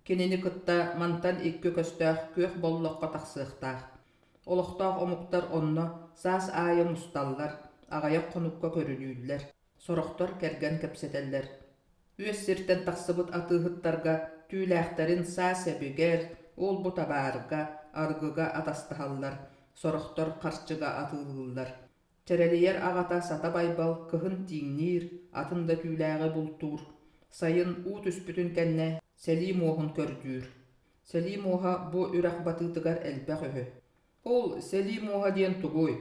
Кинини кытта мантан икки көстөөх күөх боллоххо тахсыахтаах. Олохтоох омуктар онно саас аайы мусталлар, аҕыйах хонукка көрүлүүллэр, сорохтор кэргэн кэпсэтэллэр. Үөс сиртэн тахсыбыт атыыһыттарга түүлээхтэрин саа сэбигэр, ол-бу табаарга, арыгыга атастаһаллар, сорохтор харчыга атыылыыллар. Чэрэлийэр аҕата Сата Байбал кыһын тииҥниир, атын да түүлээҕи бултуур, сайын уу түспүтүн кэннэ сэлии муоһун көрдүүр. Сэлии муоһа бу үрэх батыытыгар элбэх үһү. Ол сэлии муоһа диэн тугуй?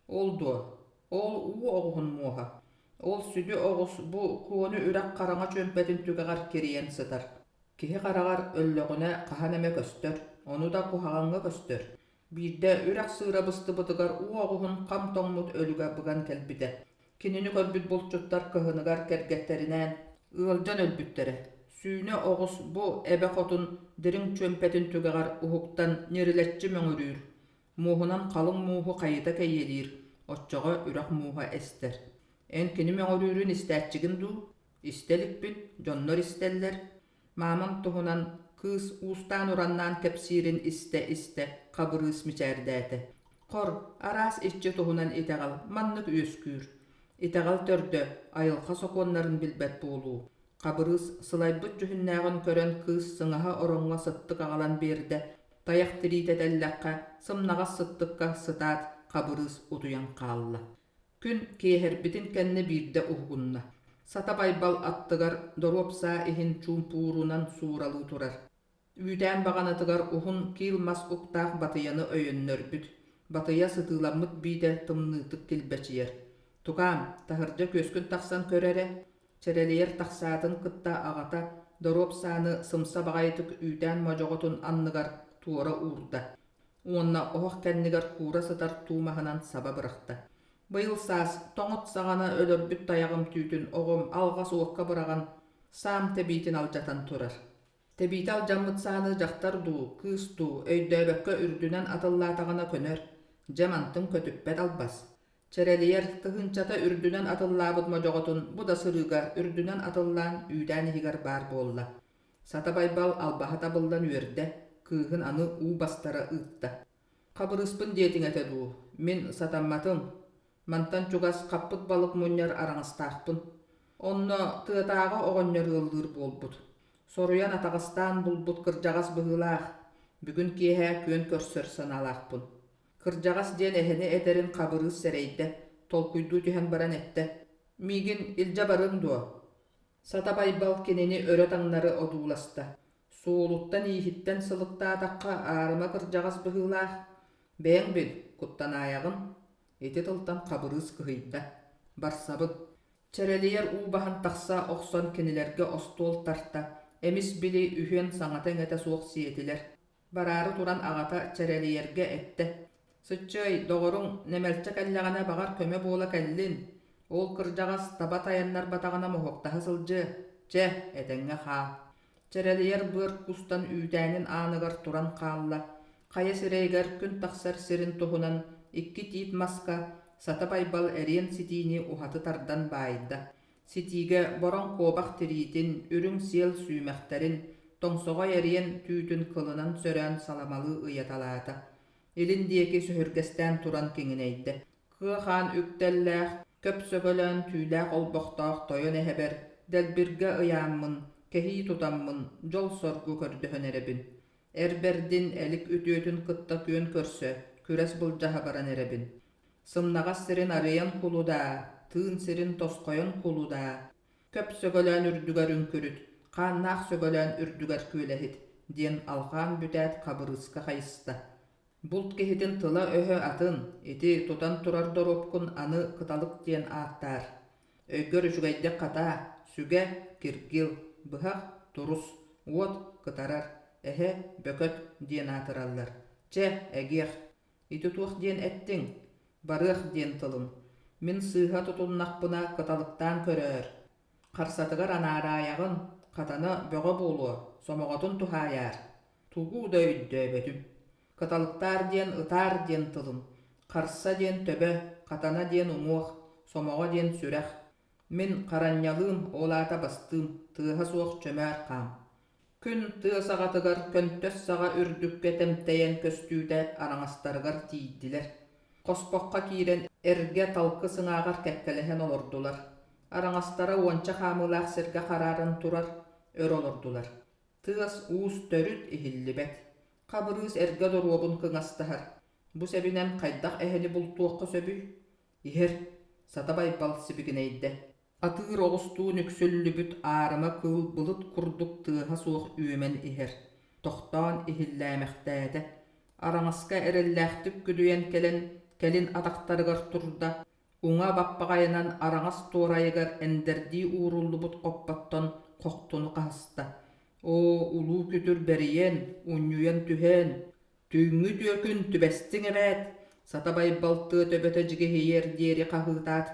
Ол дуо? Ол уу оҕуһун муоһа. Ол сүдү оҕус бу Куону үрэх хараҥа чүөмпэтин түгэҕэр кирийэн сытар. Киһи хараҕар өллөҕүнэ хаһан эмэ көстөр, ону да куһаҕаҥҥа көстөр. Биирдэ үрэх сыыра быстыбытыгар уу оҕуһун хам тоҥмут өлүгэ быган кэлбитэ. Кинини көрбүт булчуттар кыһыныгар кэргэттэринээн ыалдьан өлбүттэрэ. Сүүнэ оҕус бу эбэ хотун дириҥ чүөмпэтин түгэҕэр уһуктан ньирилэччи мөҥүрүүр, муоһунан халыҥ мууһу хайыта кэйиэлиир, оччоҕо үрэх мууһа эстэр. Эн кини мөҥүрүүрүн истээччигин дуу? Истэ иликпин, дьоннор истэллэр. Маамам туһунан кыыс уустаан-ураннаан кэпсиирин истэ-истэ Хабырыыс мичээрдээтэ. Хор, араас иччи туһунан итэҕэл маннык үөскүүр. Итэҕэл төрдө айылҕа сокуоннарын билбэт буолуу. Хабырыыс сылайбыт дьүһүннээҕин көрөн кыыс сыҥаһа ороҥҥо сыттык аҕалан биэрдэ, тайах тириитэ тэллэххэ, сымнаҕас сыттыкка сытаат Хабырыыс утуйан хаалла. Күн киэһэрбитин кэннэ биирдэ уһугунна. Сата Байбал аттыгар доруоп саа иһин чуумпуурунан сууралыы турар. Үүтээн баҕанатыгар уһун киил мас уктаах батыйаны өйөннөрбүт. Батыйа сытыыламмыт биитэ тымныытык килбэчийэр. «Тукаам, таһырдьа күөскүн тахсан көр эрэ» Чэрэлийэр тахсаатын кытта аҕата доруоп сааны сымса баҕайытык үүтээн модьоҕотун анныгар туора уурда уонна оһох кэннигэр куура сытар туу маһынан саба бырахта. Быйыл саас тоҥот саҕана өлөрбүт тайаҕым түүтүн оҕом алҕас уокка быраҕан саам тэбиитин алдьатан турар. Тэбиитэ алдьаммыт сааны дьахтар дуу, кыыс дуу өйдөөбөккө үрдүнэн атыллаатаҕына көнөр, дьэ мантыҥ көтүппэт албас. Чэрэлийэр, тыһыынчата үрдүнэн атыллаабыт модьоҕотун бу да сырыыга үрдүнэн атыллаан үүтээн иһигэр баар буолла. Сата Байбал албаһа табыллан үөрдэ, кыыһын аны уу бастара ыытта. «Хабырыыспын диэтиҥ этэ дуу, мин сатамматым, мантан чугас хаппыт балык мунньар араҥастаахпын. Онно тыатааҕы оҕонньор ыаллыыр буолбут. Соруйан атаҕастаан булбут кырдьаҕас быһыылаах, бүгүн киэһэ күөн көрсөр санаалаахпын. Кырдьаҕас диэн эһэни этэрин Хабырыыс сэрэйдэ, толкуйдуу түһэн баран эттэ: «Миигин илдьэ барыаҥ дуо?» Сата Байбал кинини өрө-таҥнары одууласта. Суолуттан-ииһиттэн сылыктаатахха аарыма кырдьаҕас быһыылаах, бэйэҥ бил, куттанаайаҕын. Ити тылтан Хабырыыс кыһыйда: «Барсабын». Чэрэлийэр уу баһан тахса охсон кинилэргэ остуол тарта, эмис били үһүөн саҥата-иҥэтэ суох сиэтилэр. Бараары туран аҕата Чэрэлийэргэ эттэ: «Сыччыай, доҕоруҥ Нэмэлчэ кэллэҕинэ баҕар көмө буола кэллин, ол кырдьаҕас таба тайаннарбатаҕына моһуоктаһа сылдьыа, чэ, этэҥҥэ хаал». Чэрэлийэр быар кустан үүтээнин ааныгар туран хаалла, хайа сирэйигэр күн тахсар сирин туһунан икки тиит маска Сата Байбал эриэн ситиини уһаты тардан баайда. Ситиигэ бороҥ куобах тириитин, үрүҥ сиэл сүүмэхтэрин, тоҥсоҕой эриэн түүтүн кылынан сөрөөн саламалыы ыйаталаата. Илин диэки сөһүргэстээн туран киҥинэйдэ. Кыа хаан үктэллээх, көп сөкөлөөн түүлээх олбохтоох тойон эһэбэр дэлбиргэ ыйааммын, кэһии тутаммын, дьол-соргу көрдөһөн эрэбин. Эр бэрдин элик үтүөтүн кытта күөн көрсө, күрэс былдьаһа баран эрэбин. Сымнаҕас сирин арыйан кулудаа, тыын сирин тосхойон кулудаа, көп сөгөлөөн үрдүгэр үҥкүрүт, хааннаах сөгөлөөн үрдүгэр күөлэһит, диэн алҕаан бүтээт Хабырыыска хайыста. Булт киһитин тыла-өһө атын, ити тутан турар доруопкун аны кыталык диэн ааттаар. Өйгөр үчүгэйдик хатаа, сүгэ, киргил, быһах, турус, уот, кытарар, эһэ, бөкөт диэн аатыраллар. Чэ, эгиэх, ити туох диэн эттиҥ? Барыах диэн тылым. Мин сыыһа тутуннахпына кыталыктаан көрөөр. Харсатыгар анаараайаҕын, хатана бөҕө буолуо, сомоҕотун туһаайаар. Тугу да өйдөөбөтүм. Кыталыктаар диэн ытаар диэн тылым, харса диэн төбө, хатана диэн уҥуох, сомоҕо диэн сүрэх. Мин харанньалыым, ол аата бастыым, тыаһа суох чөмөөр хаам. Күн тыа саҕатыгар көнтөс саҕа үрдүккэ тэмтэйэн көстүүтэ араҥастарыгар тиийдилэр. Хоспоххо киирэн эргэ талкы сыҥааҕар кэккэлэһэн олордулар. Араҥастара уонча хаамыылаах сиргэ харааран турар, өр олордулар. Тыас-уус төрүт иһиллибэт. Хабырыыс эргэ доруобун кыҥастаһар. Бу сэбинэн хайдах эһэни бултуохха сөбүй? Иһэр, Сата Байбал сибигинэйдэ. Атыыр оҕустуу нүксүллүбүт аарыма кыыл былыт курдук тыаһа суох үөмэн иһэр. Тохтоон иһиллээмэхтээтэ. Араҥаска эрэллээхтик күдүйэн кэлэн, кэлин атахтарыгар турда, Уҥа баппаҕайынан араҥас туорайыгар эндэрдии ууруллубут хоппоттон хохтуну хаһыста. Оо, улуу күтүр бэрийэн, унньуйан түһэн, түүҥҥү түөкүн түбэстиҥ эбээт! Сата Байбал тыа төбөтө дьигиһийиэр диэри хаһыытаат,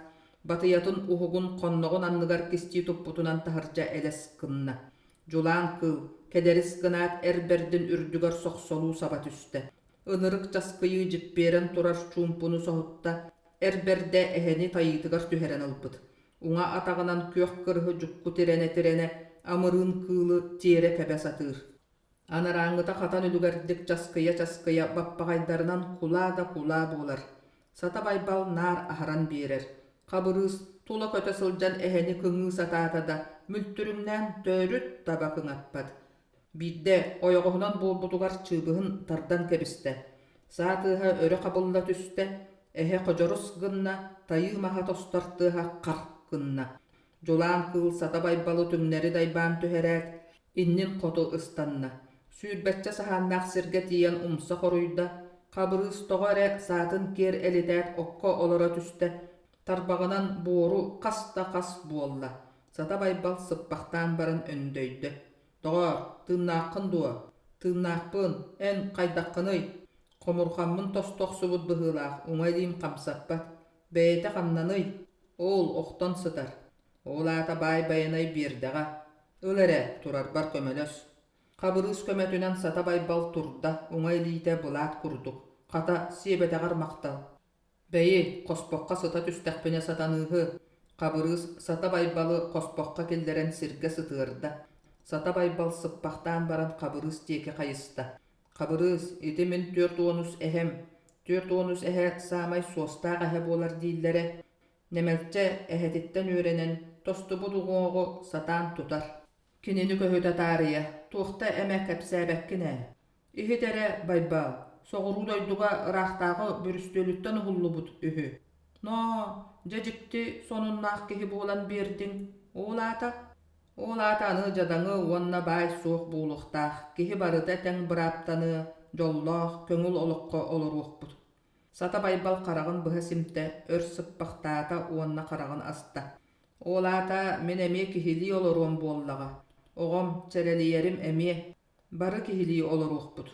батыйатын уһугун хонноҕун анныгар кистии туппутунан таһырдьа элэс гынна. Дьулаан кыыл, кэдэрис гынаат эр бэрдин үрдүгэр сохсолуу саба түстэ. Ынырык часкыйыы дьиппиэрэн турар чуумпуну соһутта, эр бэрдэ эһэни тайыытыгар түһэрэн ылбыт. Уҥа атаҕынан күөх кырыһы дьукку тирэнэ-тирэнэ амырыын кыылы тиэрэ кэбэ сатыыр. Анарааҥҥыта хатан үлүгэрдик часкыйа-часкыйа баппаҕайдарынан кулаа да кулаа буолар. Сата Байбал наар аһаран биэрэр. Хабырыыс тула көтө сылдьан эһэни кыҥыы сатаата да, мүлтүрүҥнээн төрүт таба кыҥаппат. Биирдэ ойоҕоһунан буолбутугар чыыбыһын тардан кэбистэ. Саа тыаһа өрө хабылла түстэ, эһэ ходьорус гынна, тайыы маһа тостор тыаһа хар гынна. Дьулаан кыыл Сата Байбалы түҥнэри дайбаан түһэрээт, иннин хоту ыстанна. Сүүрбэччэ саһааннаах сиргэ тиийэн умса хоруйда, Хабырыыс тоҕо эрэ саатын киэр элитээт окко олоро түстэ, Тарбаҕынан буору хас да хас буолла. Сата Байбал сыппахтаан баран өндөйдө: «Доҕоор, тыыннааххын дуо? Тыыннаахпын, эн хайдаххыный?» Хомурҕаммын тосту охсубут быһыылаах, уҥа илиим хамсаппат. «Бэйэтэ ханнаный?» «Ол охтон сытар. Ол аата баай Байанай биэрдэҕэ. Ыл эрэ, турарбар көмөлөс». Хабырыыс көмөтүнэн Сата Байбал турда, уҥа илиитэ былаат курдук. Хата, сиэбэтэҕэр махтал. Бэйи, хоспоххо сыта түстэхпинэ сатаныыһы, Хабырыыс Сата Байбалы хоспоххо киллэрэн сиргэ сытыарда. Сата Байбал сыппахтаан баран Хабырыыс диэки хайыста. «Хабырыыс, ити мин 43 эһэм, 43 эһэ саамай суостаах эһэ буолар дииллэрэ. Нэмэлчэ эһэтиттэн үөрэнэн, тостубут уҥуоҕу сатаан тутар. Кинини көһүтэ таарыйа, туохта эмэ кэпсээбэккин ээ. Иһит эрэ, Байбал, соҕуруу дойдуга ыраахтааҕы бүрүстүөлүттэн уһуллубут үһү. Ноо, дьэ дьикти сонуннаах киһи буолан биэрдиҥ. Ол аата? Ол аата аны дьадаҥы уонна баай суох буолуохтаах, киһи барыта тэҥ бырааптаныа, дьоллоох, көҥүл олоххо олоруохпут. Сата Байбал хараҕын быһа симтэ, өр сыппахтаата уонна хараҕын аста. Ол аата мин эмиэ киһилии олоруом буоллаҕа. Оҕом, чэрэлийэрим эмиэ. Бары киһилии олоруохпут.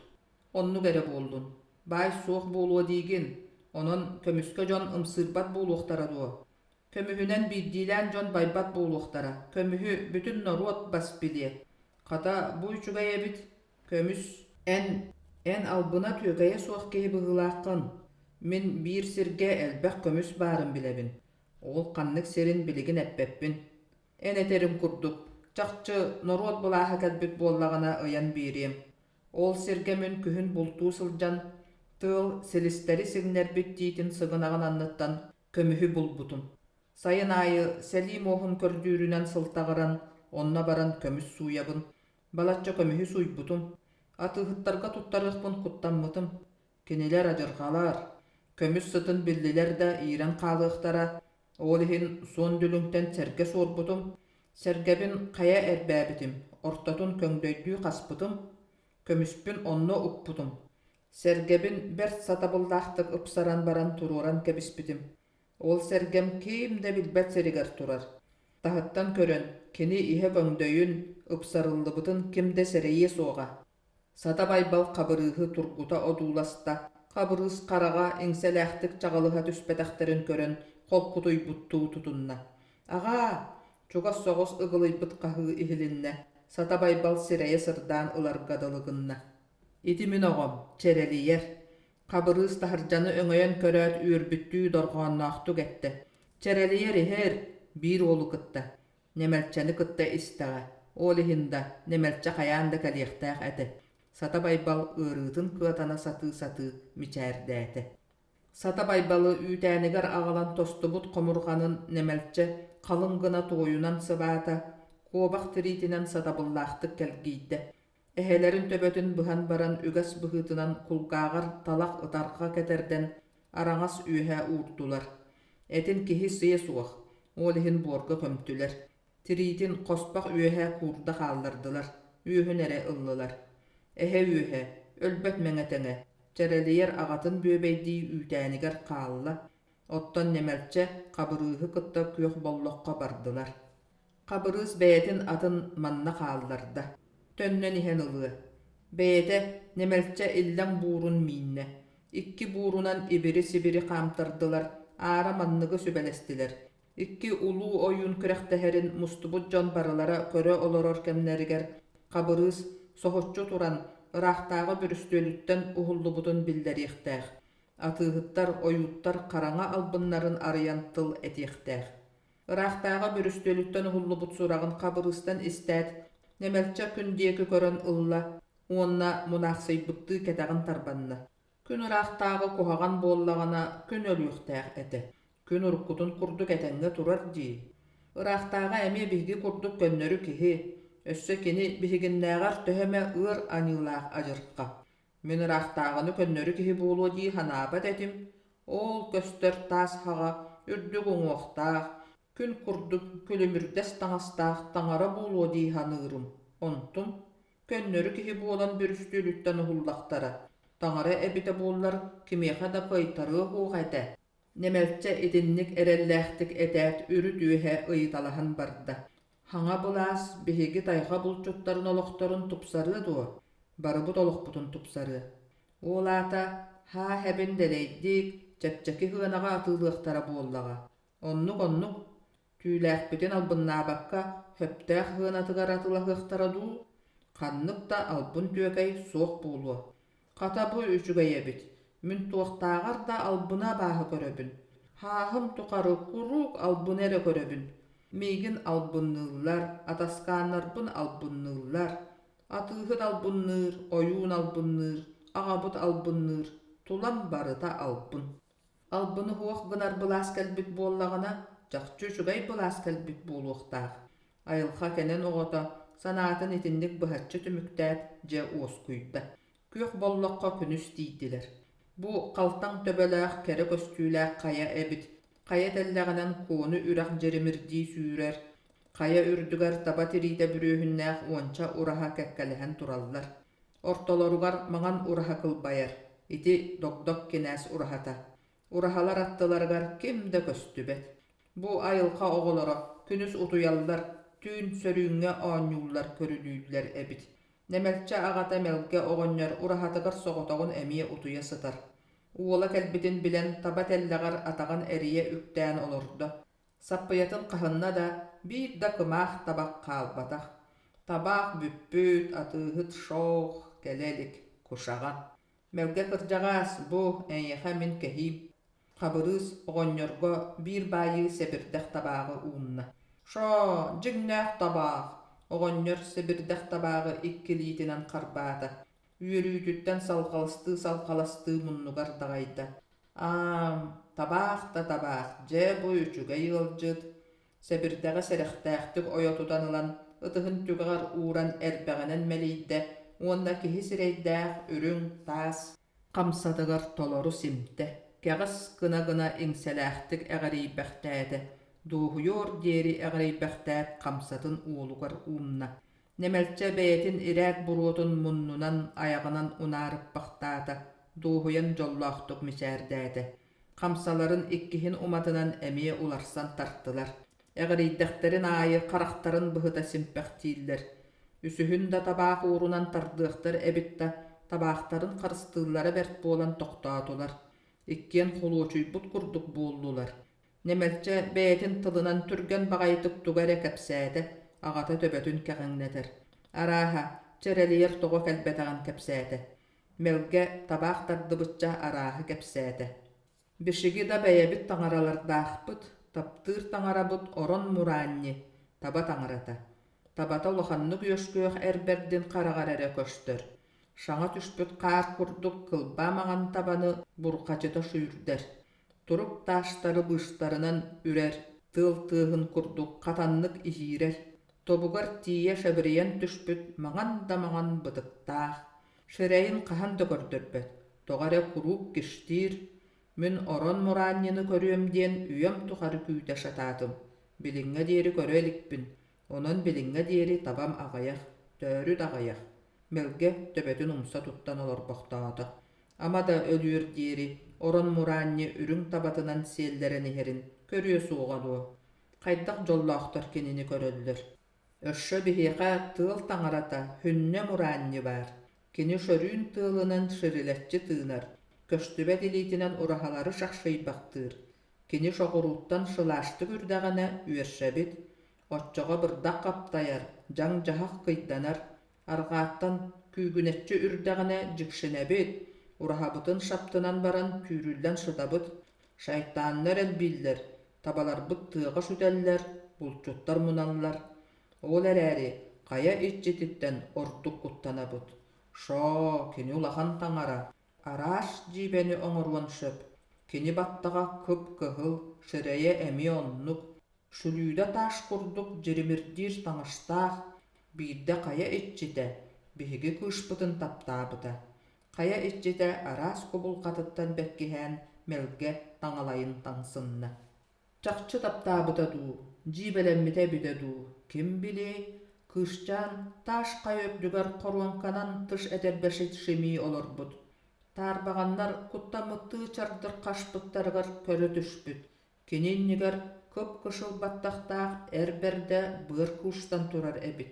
Оннук эрэ буоллун. Баай суох буолуо диигин. Онон көмүскэ дьон ымсыырбат буолуохтара дуо? Көмүһүнэн биирдиилээн дьон байбат буолуохтара. Көмүһү бүтүн норуот бас билиэ. Хата, бу үчүгэй эбит. Көмүс, эн, эн албына түөкэйэ суох киһи быһыылааххын. Мин биир сиргэ элбэх көмүс баарын билэбин. Ол ханнык сирин билигин эппэппин. Эн этэриҥ курдук, чахчы, норуот былааһа кэлбит буоллаҕына ыйан биэриэм. Ол сиргэ мин күһүн бултуу сылдьан, тыал силистэри сиҥнэрбит тиитин сыгынаҕын анныттан көмүһү булбутум. Сайын аайы сэлии муоһун көрдүүрүнэн сылтаҕыран, онно баран көмүс сууйабын. Балачча көмүһү сууйбутум. Атыыһыттарга туттарыахпын куттаммытым. Кинилэр адьырҕалар, көмүс сытын биллилэр да иирэн хаалыахтара, ол иһин суон дүлүҥтэн сэргэ суорбутум, сэргэбин хайа эрбээбитим, ортотун көҥдөйдүү хаспытым, көмүспүн онно укпутум. Сэргэбин бэрт сатабыллаахтык ыпсаран баран туруоран кэбиспитим. Ол сэргэм ким да билбэт сиригэр турар. Таһыттан көрөн, кини иһэ көҥдөйүн, ыпсарыллыбытын ким да сэрэйиэ суоҕа. Сата Байбал Хабырыыһы тургута одууласта, Хабырыыс хараҕа иҥсэлээхтик чаҕылыһа түспэтэхтэрин көрөн холкутуйбуттуу тутунна. «Аҕаа!» чугас соҕус ыгылыйбыт хаһыы иһилиннэ, Сата Байбал сирэйэ сырдаан ыларга дылы гынна. «Ити мин оҕом, чэрэлийэр». Хабырыыс таһырдьаны өҥөйөн көрөөт үөрбүттүү дорҕоонноохтук эттэ: «Чэрэлийэр иһэр, биир уолу кытта, Нэмэлчэни кытта истэҕэ, ол иһин да, Нэмэлчэ хайаан да кэлиэхтээх этэ, Сата Байбал ыарыытын кыатана сатыы-сатыы мичээрдээтэ. Сата Байбалы үүтээнигэр аҕалан тостубут хомурҕанын Нэмэлчэ халыҥ гына туойунан сыбаата, куобах тириитинэн сатабыллаахтык кэлгийдэ. Эһэлэрин төбөтүн быһан баран үгэс быһыытынан кулгааҕар талах ытарҕа кэтэрдэн араҥас үөһэ уурдулар. Этин киһи сиэ суох, ол иһин буорга көмтүлэр. Тириитин хоспох үөһэ куурда хааллардылар, үөһүн эрэ ыллылар. Эһэ үөһэ, өлбөт мэҥэ тэҥэ, чэрэлийэр аҕатын бүөбэйдии үүтээнигэр хаалла, оттон Нэмэлчэ Хабырыыһы кытта күөх боллоххо бардылар. Хабырыыс бэйэтин атын манна хаалларда, төннөн иһэн ылыа. Бэйэтэ Нэмэлчэ иллэҥ буурун мииннэ. Икки буурунан ибири-сибири хаамтардылар, аара манныгы сүбэлэстилэр. Икки улуу ойуун күрэхтэһэрин мустубут дьон барылара көрө олорор кэмнэригэр Хабырыыс соһуччу туран, ыраахтааҕы бүрүстүөлүттэн уһуллубутун биллэриэхтээх. Атыыһыттар, ойууттар хараҥа албыннарын арыйан тыл этиэхтээх. Ыраахтааҕы бүрүстүөлүттэн уһуллубут сураҕын Хабырыыстан истээт, Нэмэлчэ күн диэки көрөн ылла уонна мунаахсыйбыттыы кэтэҕин тарбанна. Күн ыраахтааҕы куһаҕан буоллаҕына, күн өлүөхтээх этэ. Күн уруккутун курдук этэҥҥэ турар дии. Ыраахтааҕы эмиэ биһиги курдук көннөрү киһи, өссө кини биһигиннээҕэр төһө эмэ ыар аньыылаах адьырҕа. Мин ыраахтааҕыны көннөрү киһи буолуо дии санаабат этим, ол көстөр таас хаҕа үрдүк уҥуохтаах, күн курдук күлүмүрдэс таҥастаах таҥара буолуо дии саныырым, онтум көннөрү киһи буолан бүрүстүөлүттэн уһуллахтара, таҥара эбитэ буоллар кимиэхэ да кыайтарыа суох этэ. Нэмэлчэ итинник эрэллээхтик этээт үрүт-үөһэ ыйыталаһан барда: «Хаҥа былаас биһиги тайҕа булчуттарын олохторун тупсарыа дуо? Барыбыт олохпутун тупсарыа. Ол аата һаа хэбин дэлэйдик, чэпчэки сыанаҕа атыылыахтара буоллаҕа. Оннук-оннук, түүлээхпитин албыннаабакка сөптөөх сыанатыгар атыылаһыахтара дуу? Ханнык да албын-түөкэй суох буолуо. Хата бу үчүгэй эбит, мин туохтааҕар да албына абааһы көрөбүн. Һааһым тухары куруук албыны эрэ көрөбүн. Миигин албынныыллар, атаскааннарбын албынныыллар. Атыыһыт албынныыр, ойуун албынныыр, аҕабыт албынныыр, тулам барыта албын. Албыны суох гынар былаас кэлбит буоллаҕына, чахчы үчүгэй былаас кэлбит буолуохтаах. Айылҕа кэнэн оҕото санаатын итинник быһаччы түмүктээт, дьэ уоскуйда. Күөх боллоххо күнүс тиийдилэр. Бу халтаҥ төбөлөөх, кэрэ көстүүлээх хайа эбит. Хайа тэллэҕинэн Куону үрэх дьиримирдии сүүрэр, хайа үрдүгэр таба тириитэ бүрүөһүннээх уонча ураһа кэккэлэһэн тураллар. Ортолоругар маҥан ураһа кылбайар, ити Догдок кинээс ураһата. Ураһалар аттыларыгар ким да көстүбэт. Бу айылҕа оҕолоро күнүс утуйаллар, түүн сөрүүҥҥэ оонньууллар, көрүлүүллэр эбит. Нэмэлчэ аҕата Мэлгэ оҕонньор ураһатыгар соҕотоҕун эмиэ утуйа сытар. Уола кэлбитин билэн таба тэллэҕэр атаҕын эрийэ үктээн олордо. Саппыйатын хаһынна да, биир да кымаах табах хаалбатах. Табаах бүппүт, атыыһыт шоох, кэлэ илик, кушаҕан. Мэлгэ кырдьаҕаас, бу эйиэхэ мин кэһиим. Хабырыыс оҕонньорго биир баайыы сэбирдэх табааҕы уунна. Шоо, дьиҥнээх табаах! Оҕонньор сэбирдэх табааҕы икки илиитинэн харбаата. Үөрүүтүттэн салҕаластыы-салҕаластыы муннугар даҕайда. Аам, табаах да табаах, дьэ бу үчүгэй ыалдьыт. Сэбирдэҕи сэрэхтээхтик ойо тутан ылан, ытыһын түгэҕэр ууран эрбэҕинэн мэлийдэ уонна киһи сирэйдээх үрүҥ таас хамсатыгар толору симтэ, кэҕис гына-гына иҥсэлээхтик эҕирийбэхтээтэ, дуоһуйуор диэри эҕирийбэхтээт хамсатын уолугар уунна. Нэмэлчэ бэйэтин ирээт буруотун муннунан, айаҕынан унаарыппахтаата. Дуоһуйан дьоллоохтук мичээрдээтэ. Хамсаларын иккиһин уматынан эмиэ уларсан тартылар. Эҕирийдэхтэрин аайы харахтарын быһыта симпэхтииллэр. Үсүһүн да табаах уурунан тардыахтар эбит да, табаахтарын харыстыыллара бэрт буолан тохтоотулар. Иккиэн холуочуйбут курдук буоллулар. Нэмэлчэ бэйэтин тылынан түргэн баҕайытык тугу эрэ кэпсээтэ, аҕата төбөтүн кэҕиҥнэтэр. Арааһа, чэрэлийэр тоҕо кэлбэтэҕин кэпсээтэ. Мэлгэ табаах тардыбычча арааһы кэпсээтэ. Биһиги да бэйэбит таҥаралардаахпыт, таптыыр таҥарабыт орон мураанньы, таба таҥарата. Табата улаханнык үөскүөх эр бэрдин хараҕар эрэ көстөр. Саҥа түспүт хаар курдук кылбаа маҥан табаны бурҕачыта сүүрдэр. Турук таастары быыстарынан үрэр, тыал тыаһын курдук хатаннык иһиирэр, тобугар тиийэ шэбирийэн түспүт маҥан да маҥан бытыктаах, Сирэйин хаһан да көрдөрбөт, тоҕо эрэ куруук кистиир, мин орон мураанньыны көрүөм диэн үйэм тухары күүтэ сатаатым, билиҥҥэ диэри көрө иликпин, онон билиҥҥэ диэри табам аҕыйах, төөрүт аҕыйах, Мэлгэ төбөтүн умса туттан олорбохтоото. Ама да өлүөр диэри орон мураанньы үрүҥ табатынан сиэллэрэн иһэрин көрүө суоҕа дуо? Хайдах дьоллоохтор кинини көрөллөр? Өссө биһиэхэ тыал таҥарата Хүннэ Мураанньы баар. Кини сөрүүн тыалынан сирилэччи тыынар, көстүбэт илиитинэн ураһалары сахсыйбахтыыр. Кини соҕурууттан сылаастык үрдэҕинэ үөрсэбит, оччоҕо бырдах хаптайар, дьаҥ-дьаһах кыйданар, арҕааттан күүгүнэччи үрдэҕинэ дьиксинэбит, ураһабытын саптынан баран түүрүллэн сытабыт, Шайтаннар элбииллэр, табаларбыт тыаҕа сүтэллэр, булчуттар муналлар. Ол эрээри хайа иччититтэн ордук куттанабыт. Шоо, кини улахан таҥара, араас дьиибэни оҥоруон сөп. Кини баттаҕа кып-кыһыл, сирэйэ эмиэ оннук, сүлүүдэ таас курдук дьиримирдиир таҥастаах, биирдэ хайа иччитэ биһиги кыыспытын таптаабыта. Хайа иччитэ араас кубулҕатыттан бэркиһээн Мэлгэ таҥалайын таҥсынна. Чахчы таптаабыта дуу, дьиибэлэммитэ эбитэ дуу, ким билиэй, кыысчаан таас хайа үрдүгэр хоруоҥканан тыс этэрбэсит симии олорбут. Таарбаҕаннар куттаммыттыы чардырхаспыттарыгар көрө түспүт. Кини иннигэр кып-кышыл баттахтаах эр бэрдэ быар куустан турар эбит.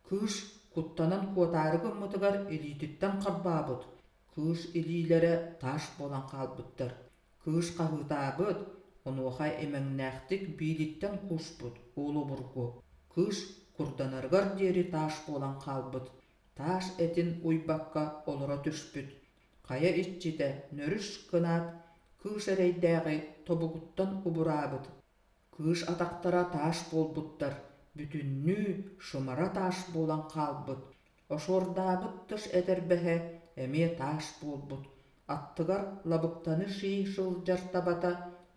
Кыыс куттанан куотаары гыммытыгар илиититтэн харбаабыт. Кыыс илиилэрэ таас буолан хаалбыттар. Кыыс хаһыытаабыт, онуоха имэҥнээхтик биилиттэн кууспут уол обургу. Кыыс курданарыгар диэри таас буолан хаалбыт. Таас этин уйбакка олоро түспүт. Хайа иччитэ нөрүс гынаат, кыыс эрэйдээҕи тобугуттан убураабыт. Кыыс атахтара таас буолбуттар, бүтүннүү шымара таас буолан хаалбыт. Ошуордаабыт тыс этэрбэһэ эмиэ таас буолбут. Аттыгар лабыктаны сии сылдьар табата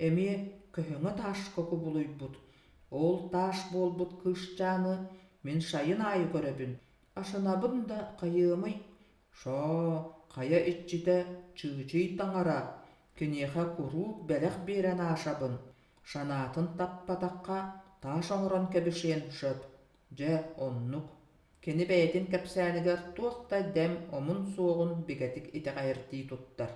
эмиэ көһөҥө тааска кубулуйбут. Ол таас буолбут кыысчааны мин сайын аайы көрөбүн, асынабын да хайыамый Шоо, хайа иччитэ Чыычый таҥара, киниэхэ куруук бэлэх биэрэн аашабын, санаатын таппатахха таас оҥорон кэбиһиэн сөп, дьэ, оннук. Кини бэйэтин кэпсээнигэр туох да дэм омун суоҕун бигэтик итэҕэйэрдии туттар.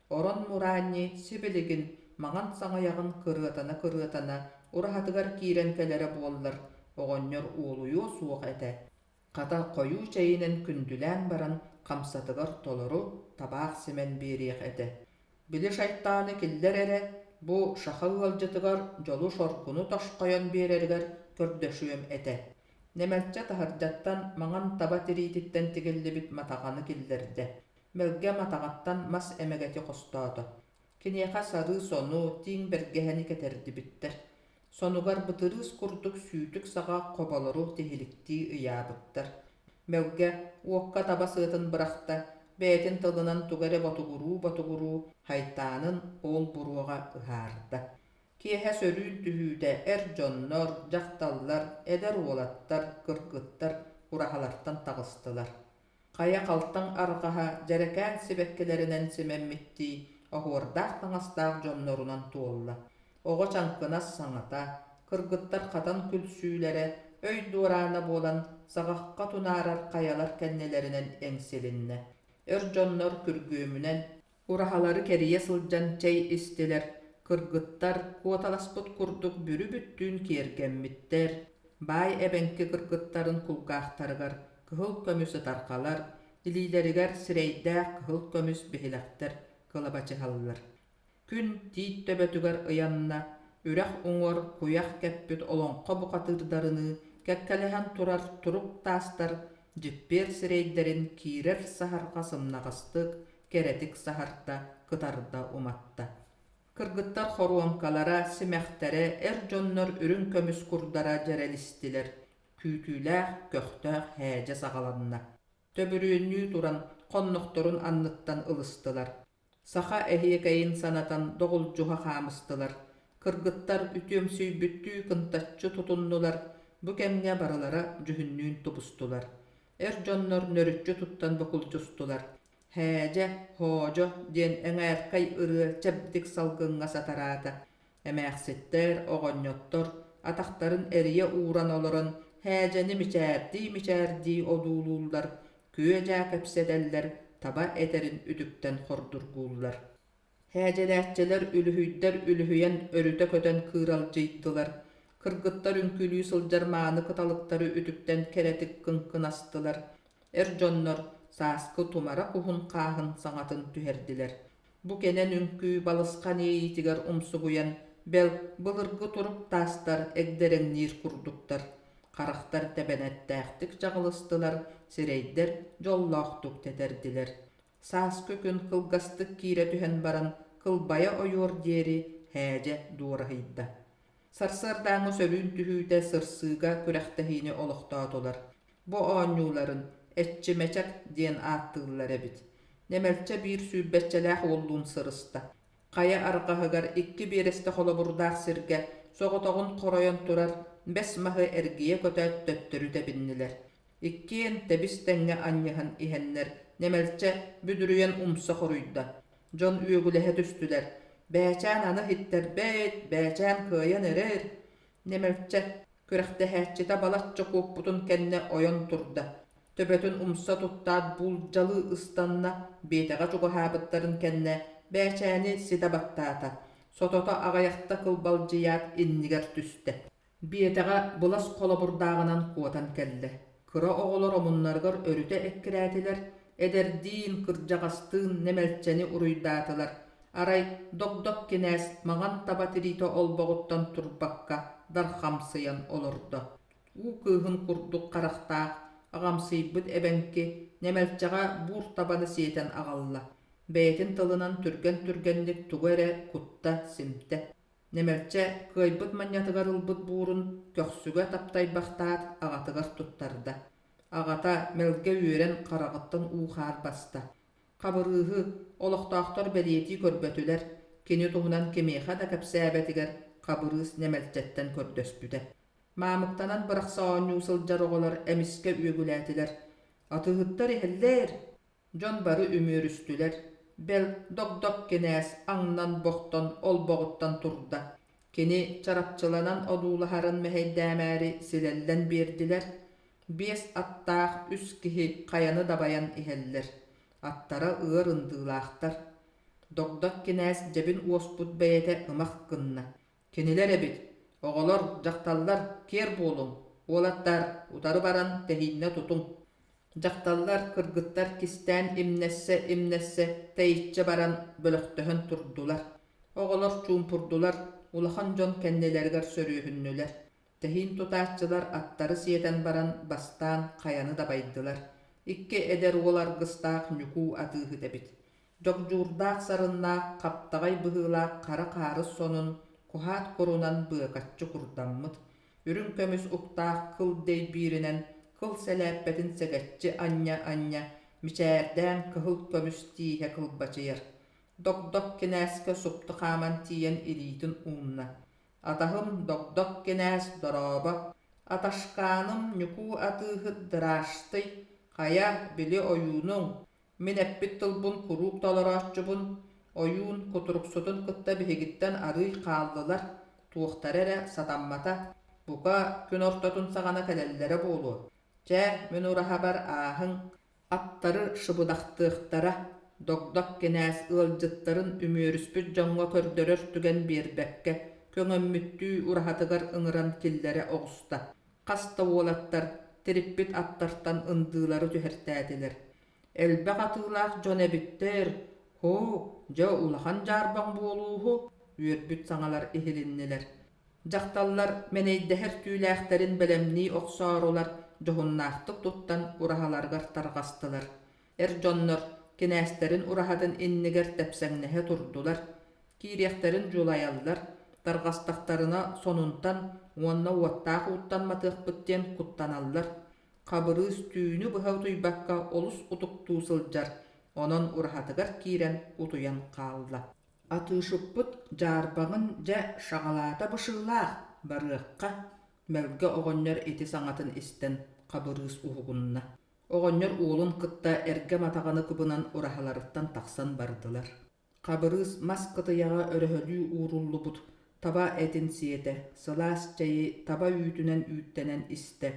Орон Мураанньы сибилигин маҥан саҥыйаҕын кырыатана-кырыатана ураһатыгар киирэн кэлэрэ буоллар, оҕонньор уолуйуо суох этэ. Хата хойуу чэйинэн күндүлээн баран хамсатыгар толору табаах симэн биэриэх этэ. Били шайтааны киллэр эрэ, бу саха ыалдьытыгар дьолу-соргуну тосхойон биэрэригэр көрдөшүөм этэ. Нэмэлчэ таһырдьаттан маҥан таба тириититтэн тигиллибит матаҕаны киллэрдэ. Мэлгэ матаҕаттан мас эмэгэти хостоото. Киниэхэ сарыы сону, тииҥ бэргэһэни кэтэрдибиттэр. Сонугар бытырыыс курдук сүүтүк саҕа хоболору тиһиликтии ыйаабыттар. Мэлгэ уокка таба сыатын бырахта, бэйэтин тылынан тугу эрэ ботугуруу-ботугуруу хайтаанын ол буруоҕа ыһаарда. Киэһэ сөрүүн түһүүтэ эр дьоннор, дьахталлар, эдэр уолаттар, кыргыттар ураһалартан таҕыстылар. Хайа халтаҥ арҕаһа дьэрэкээн сибэккилэринэн симэммиттии оһуордаах таҥастаах дьоннорунан туолла. Оҕо чаҥкынас саҥата, кыргыттар хатан күлсүүлэрэ өй дуораана буолан саҕахха тунаарар хайалар кэннилэринэн эҥсилиннэ. Эр дьоннор күргүөмүнэн Ураһалары кэрийэ сылдьан чэй истилэр, кыргыттар куоталаспыт курдук бүрү-бүттүүн киэргэммиттэр, баай эбэҥки кыргыттарын кулгаахтарыгар кыһыл көмүс ытарҕалар, илиилэригэр сирэйдээх кыһыл көмүс биһилэхтэр кылабачыһаллар. Күн тиит төбөтүгэр ыйанна, үрэх уҥуор куйах кэппит олоҥхо бухатыырдарыныы кэккэлэһэн турар турук таастар дьиппиэр сирэйдэрин киирэр саһарҕа сымнаҕастык, кэрэтик саһарда, кытарда уматта. Кыргыттар хоруоҥкалара, симэхтэрэ, эр дьоннор үрүҥ көмүс курдара дьэрэлистилэр, күүтүүлээх, көхтөөх һээдьэ саҕаланна. Төбүрүөннүү туран хоннохторун анныттан ылыстылар. Саха эһиэкэйин санатан доҕулдьуһа хаамыстылар, кыргыттар үтүөмсүйбүттүү кынтаччы тутуннулар, бу кэмҥэ барылара дьүһүннүүн тубустулар. Эр дьоннор нөрүччү туттан бокулдьустулар. «Һээдьэ, һоодьо» диэн эҥээркэй ырыа чэбдик салгыҥҥа сатараата. Эмээхситтэр, оҕонньоттор атахтарын эрийэ ууран олорон һээдьэни мичээрдии-мичээрдии одуулууллар, күө-дьаа кэпсэтэллэр, таба этэрин үтүктэн хордургууллар. Һээдьэлээччилэр үлүһүйдэр үлүһүйэн өрүтэ көтөн кыыралдьыйдылар, кыргыттар үҥкүүлүү сылдьар мааны кыталыктары үтүктэн кэрэтик кыҥкынастылар, эр дьоннор сааскы тумара куһун хааһын саҥатын түһэрдилэр. Бу кэнэн үҥкүү балысхан иэйиитигэр умсугуйан, бэл, былыргы турук таастар эгдэрэҥниир курдуктар. Харахтар тэбэнэттээхтик чаҕылыстылар, сирэйдэр дьоллоохтук тэтэрдилэр. Сааскы күн кылгастык киирэ түһэн баран, кылбайа ойуор диэри һээдьэ дуораһыйда. Сарсыардааҥҥы сөрүүн түһүүтэ сырсыыга күрэхтэһиини олохтоотулар. Бу оонньууларын «Эччимэчэк» диэн ааттыыллар эбит. Нэмэлчэ биир сүүрбэччэлээх уоллуун сырыста. Хайа арҕаһыгар икки биэрэстэ холобурдаах сиргэ соҕотоҕун хоройон турар бэс маһы эргийэ көтөөт төттөрү тэбиннилэр. Иккиэн тэбис-тэҥҥэ анньыһан иһэннэр Нэмэлчэ бүдүрүйэн умса хоруйда. Дьон үөгүлэһэ түстүлэр: «Бээчээн аны иһиттэрбэт, Бээчээн кыайан эрэр!» Нэмэлчэ күрэхтэһээччитэ балачча куоппутун кэннэ ойон турда, төбөтүн умса туттаат буулдьалыы ыстанна, биэтэҕэ чугаһаабыттарын кэннэ Бээчээни ситэ баттаата, сотото аҕыйахта кылбалдьыйаат иннигэр түстэ. Биэтэҕэ былас холобурдааҕынан куотан кэллэ. Кыра оҕолор омуннарыгар өрүтэ эккирээтилэр, эдэрдиин, кырдьаҕастыын нэмэлчэни уруйдаатылар. Арай Догдок кинээс маҥан таба тириитэ олбоҕуттан турбакка дархамсыйан олордо. Уу кыыһын курдук харахтаах, аҕамсыйбыт эбэҥки нэмэлчэҕэ буур табаны сиэтэн аҕалла. Бэйэтин тылынан түргэн-түргэнник тугу эрэ кутта-симтэ. Нэмэлчэ кыайбыт манньатыгар ылбыт буурун көхсүгэ таптайбахтаат аҕатыгар туттарда. Аҕата мэлгэ үөрэн хараҕыттан уу-хаар баста. Хабырыыһы олохтоохтор бэлиэтии көрбөтүлэр, кини туһунан кимиэхэ да кэпсээбэтигэр Хабырыыс Нэмэлчэттэн көрдөспүтэ. Маамыктанан бырахса оонньуу сылдьар оҕолор эмискэ үөгүлээтилэр: «Атыыһыттар иһэллэр!» Дьон бары үмүөрүстүлэр, бэл, догдок кинээс аҥнан-бохтон олбоҕуттан турда. Кини чарапчыланан одуулаһарын мэһэйдээмээри силэллэн биэрдилэр. Биэс аттаах үс киһи хайаны дабайан иһэллэр. Аттара ыар ындыылаахтар. Догдок кинээс дьэбин уоспут бэйэтэ ымах гынна. Кинилэр эбит, оҕолор, дьахталлар, киэр буолуҥ, уолаттар, утары баран тэһииннэ тутуҥ. Дьахталлар, кыргыттар кистээн имнэссэ-имнэссэ тэйиччи баран бөлөхтөһөн турдулар. Оҕолор чуумпурдулар, улахан дьон кэннилэригэр сөрүөһүннүлэр. Тэһиин тутааччылар аттары сиэтэн баран бастаан хайаны дабайдылар. Икки эдэр уол аргыстаах Ньукуу атыыһыт эбит. Дьогдьуурдаах сарыннаах, хаптаҕай быһыылаах хара хаарыс сонун куһаат курунан быакаччы курдаммыт, үрүҥ көмүс уктаах кыл дэйбииринэн кыл сэлээппэтин сэгэччи анньа-анньа, мичээрдээн кыһыл көмүс тииһэ кылбачыйар. Догдок кинээскэ супту хааман тиийэн илиитин уунна. Атаһым Догдок кинээс дорообо, аташкааным Ньукуу атыыһыт дырааштай, хайа, били ойуунуҥ, Мин эппит тылбын куруук толорооччубун, ойуун кутуруксутун кытта биһигиттэн арыый хааллылар, туохтара эрэ сатаммата, бука, күн ортотун саҕана кэлэллэрэ буолуо. Чэ, мин ураһабар ааһыҥ, аттары шыбыдахтыахтара. Догдок кинээс ыалдьыттарын үмүөрүспүт дьоҥҥо көрдөрөр түгэн биэрбэккэ, көҥөммүттүү ураһатыгар ыҥыран киллэрэ оҕуста. Хас да уолаттар тириппит аттартан ындыылары түһэртээтилэр. Элбэх атыылаах дьон эбиттэр, һоо, дьэ улахан дьаарбаҥ буолууһу, үөрбүт саҥалар иһилиннилэр. Дьахталлар мэнэйдэһэр түүлээхтэрин бэлэмнии охсоорулар дьоһуннаахтык туттан ураһаларыгар тарҕастылар. Эр дьоннор кинээстэрин ураһатын иннигэр тэпсэҥнэһэ турдулар, киириэхтэрин дьулайаллар, тарҕастахтарына сонунтан уонна уоттаах ууттан матыахпыт диэн куттаналлар. Хабырыыс түүнү быһа утуйбакка олус утуктуу сылдьар, онон ураһатыгар киирэн утуйан хаалла. Атыышыппыт дьаарбаҥын дьэ шаҕалаата бышыылаах, барыахха, Мэлгэ оҕонньор ити саҥатын истэн Хабырыыс уһугунна. Оҕонньор уолун кытта эргэ матаҕаны кыбынан ураһаларыттан тахсан бардылар. Хабырыыс мас кытыйаҕа өрөһөлүү ууруллубут таба этин сиэтэ, сылаас чэйи таба үүтүнэн үүттэнэн истэ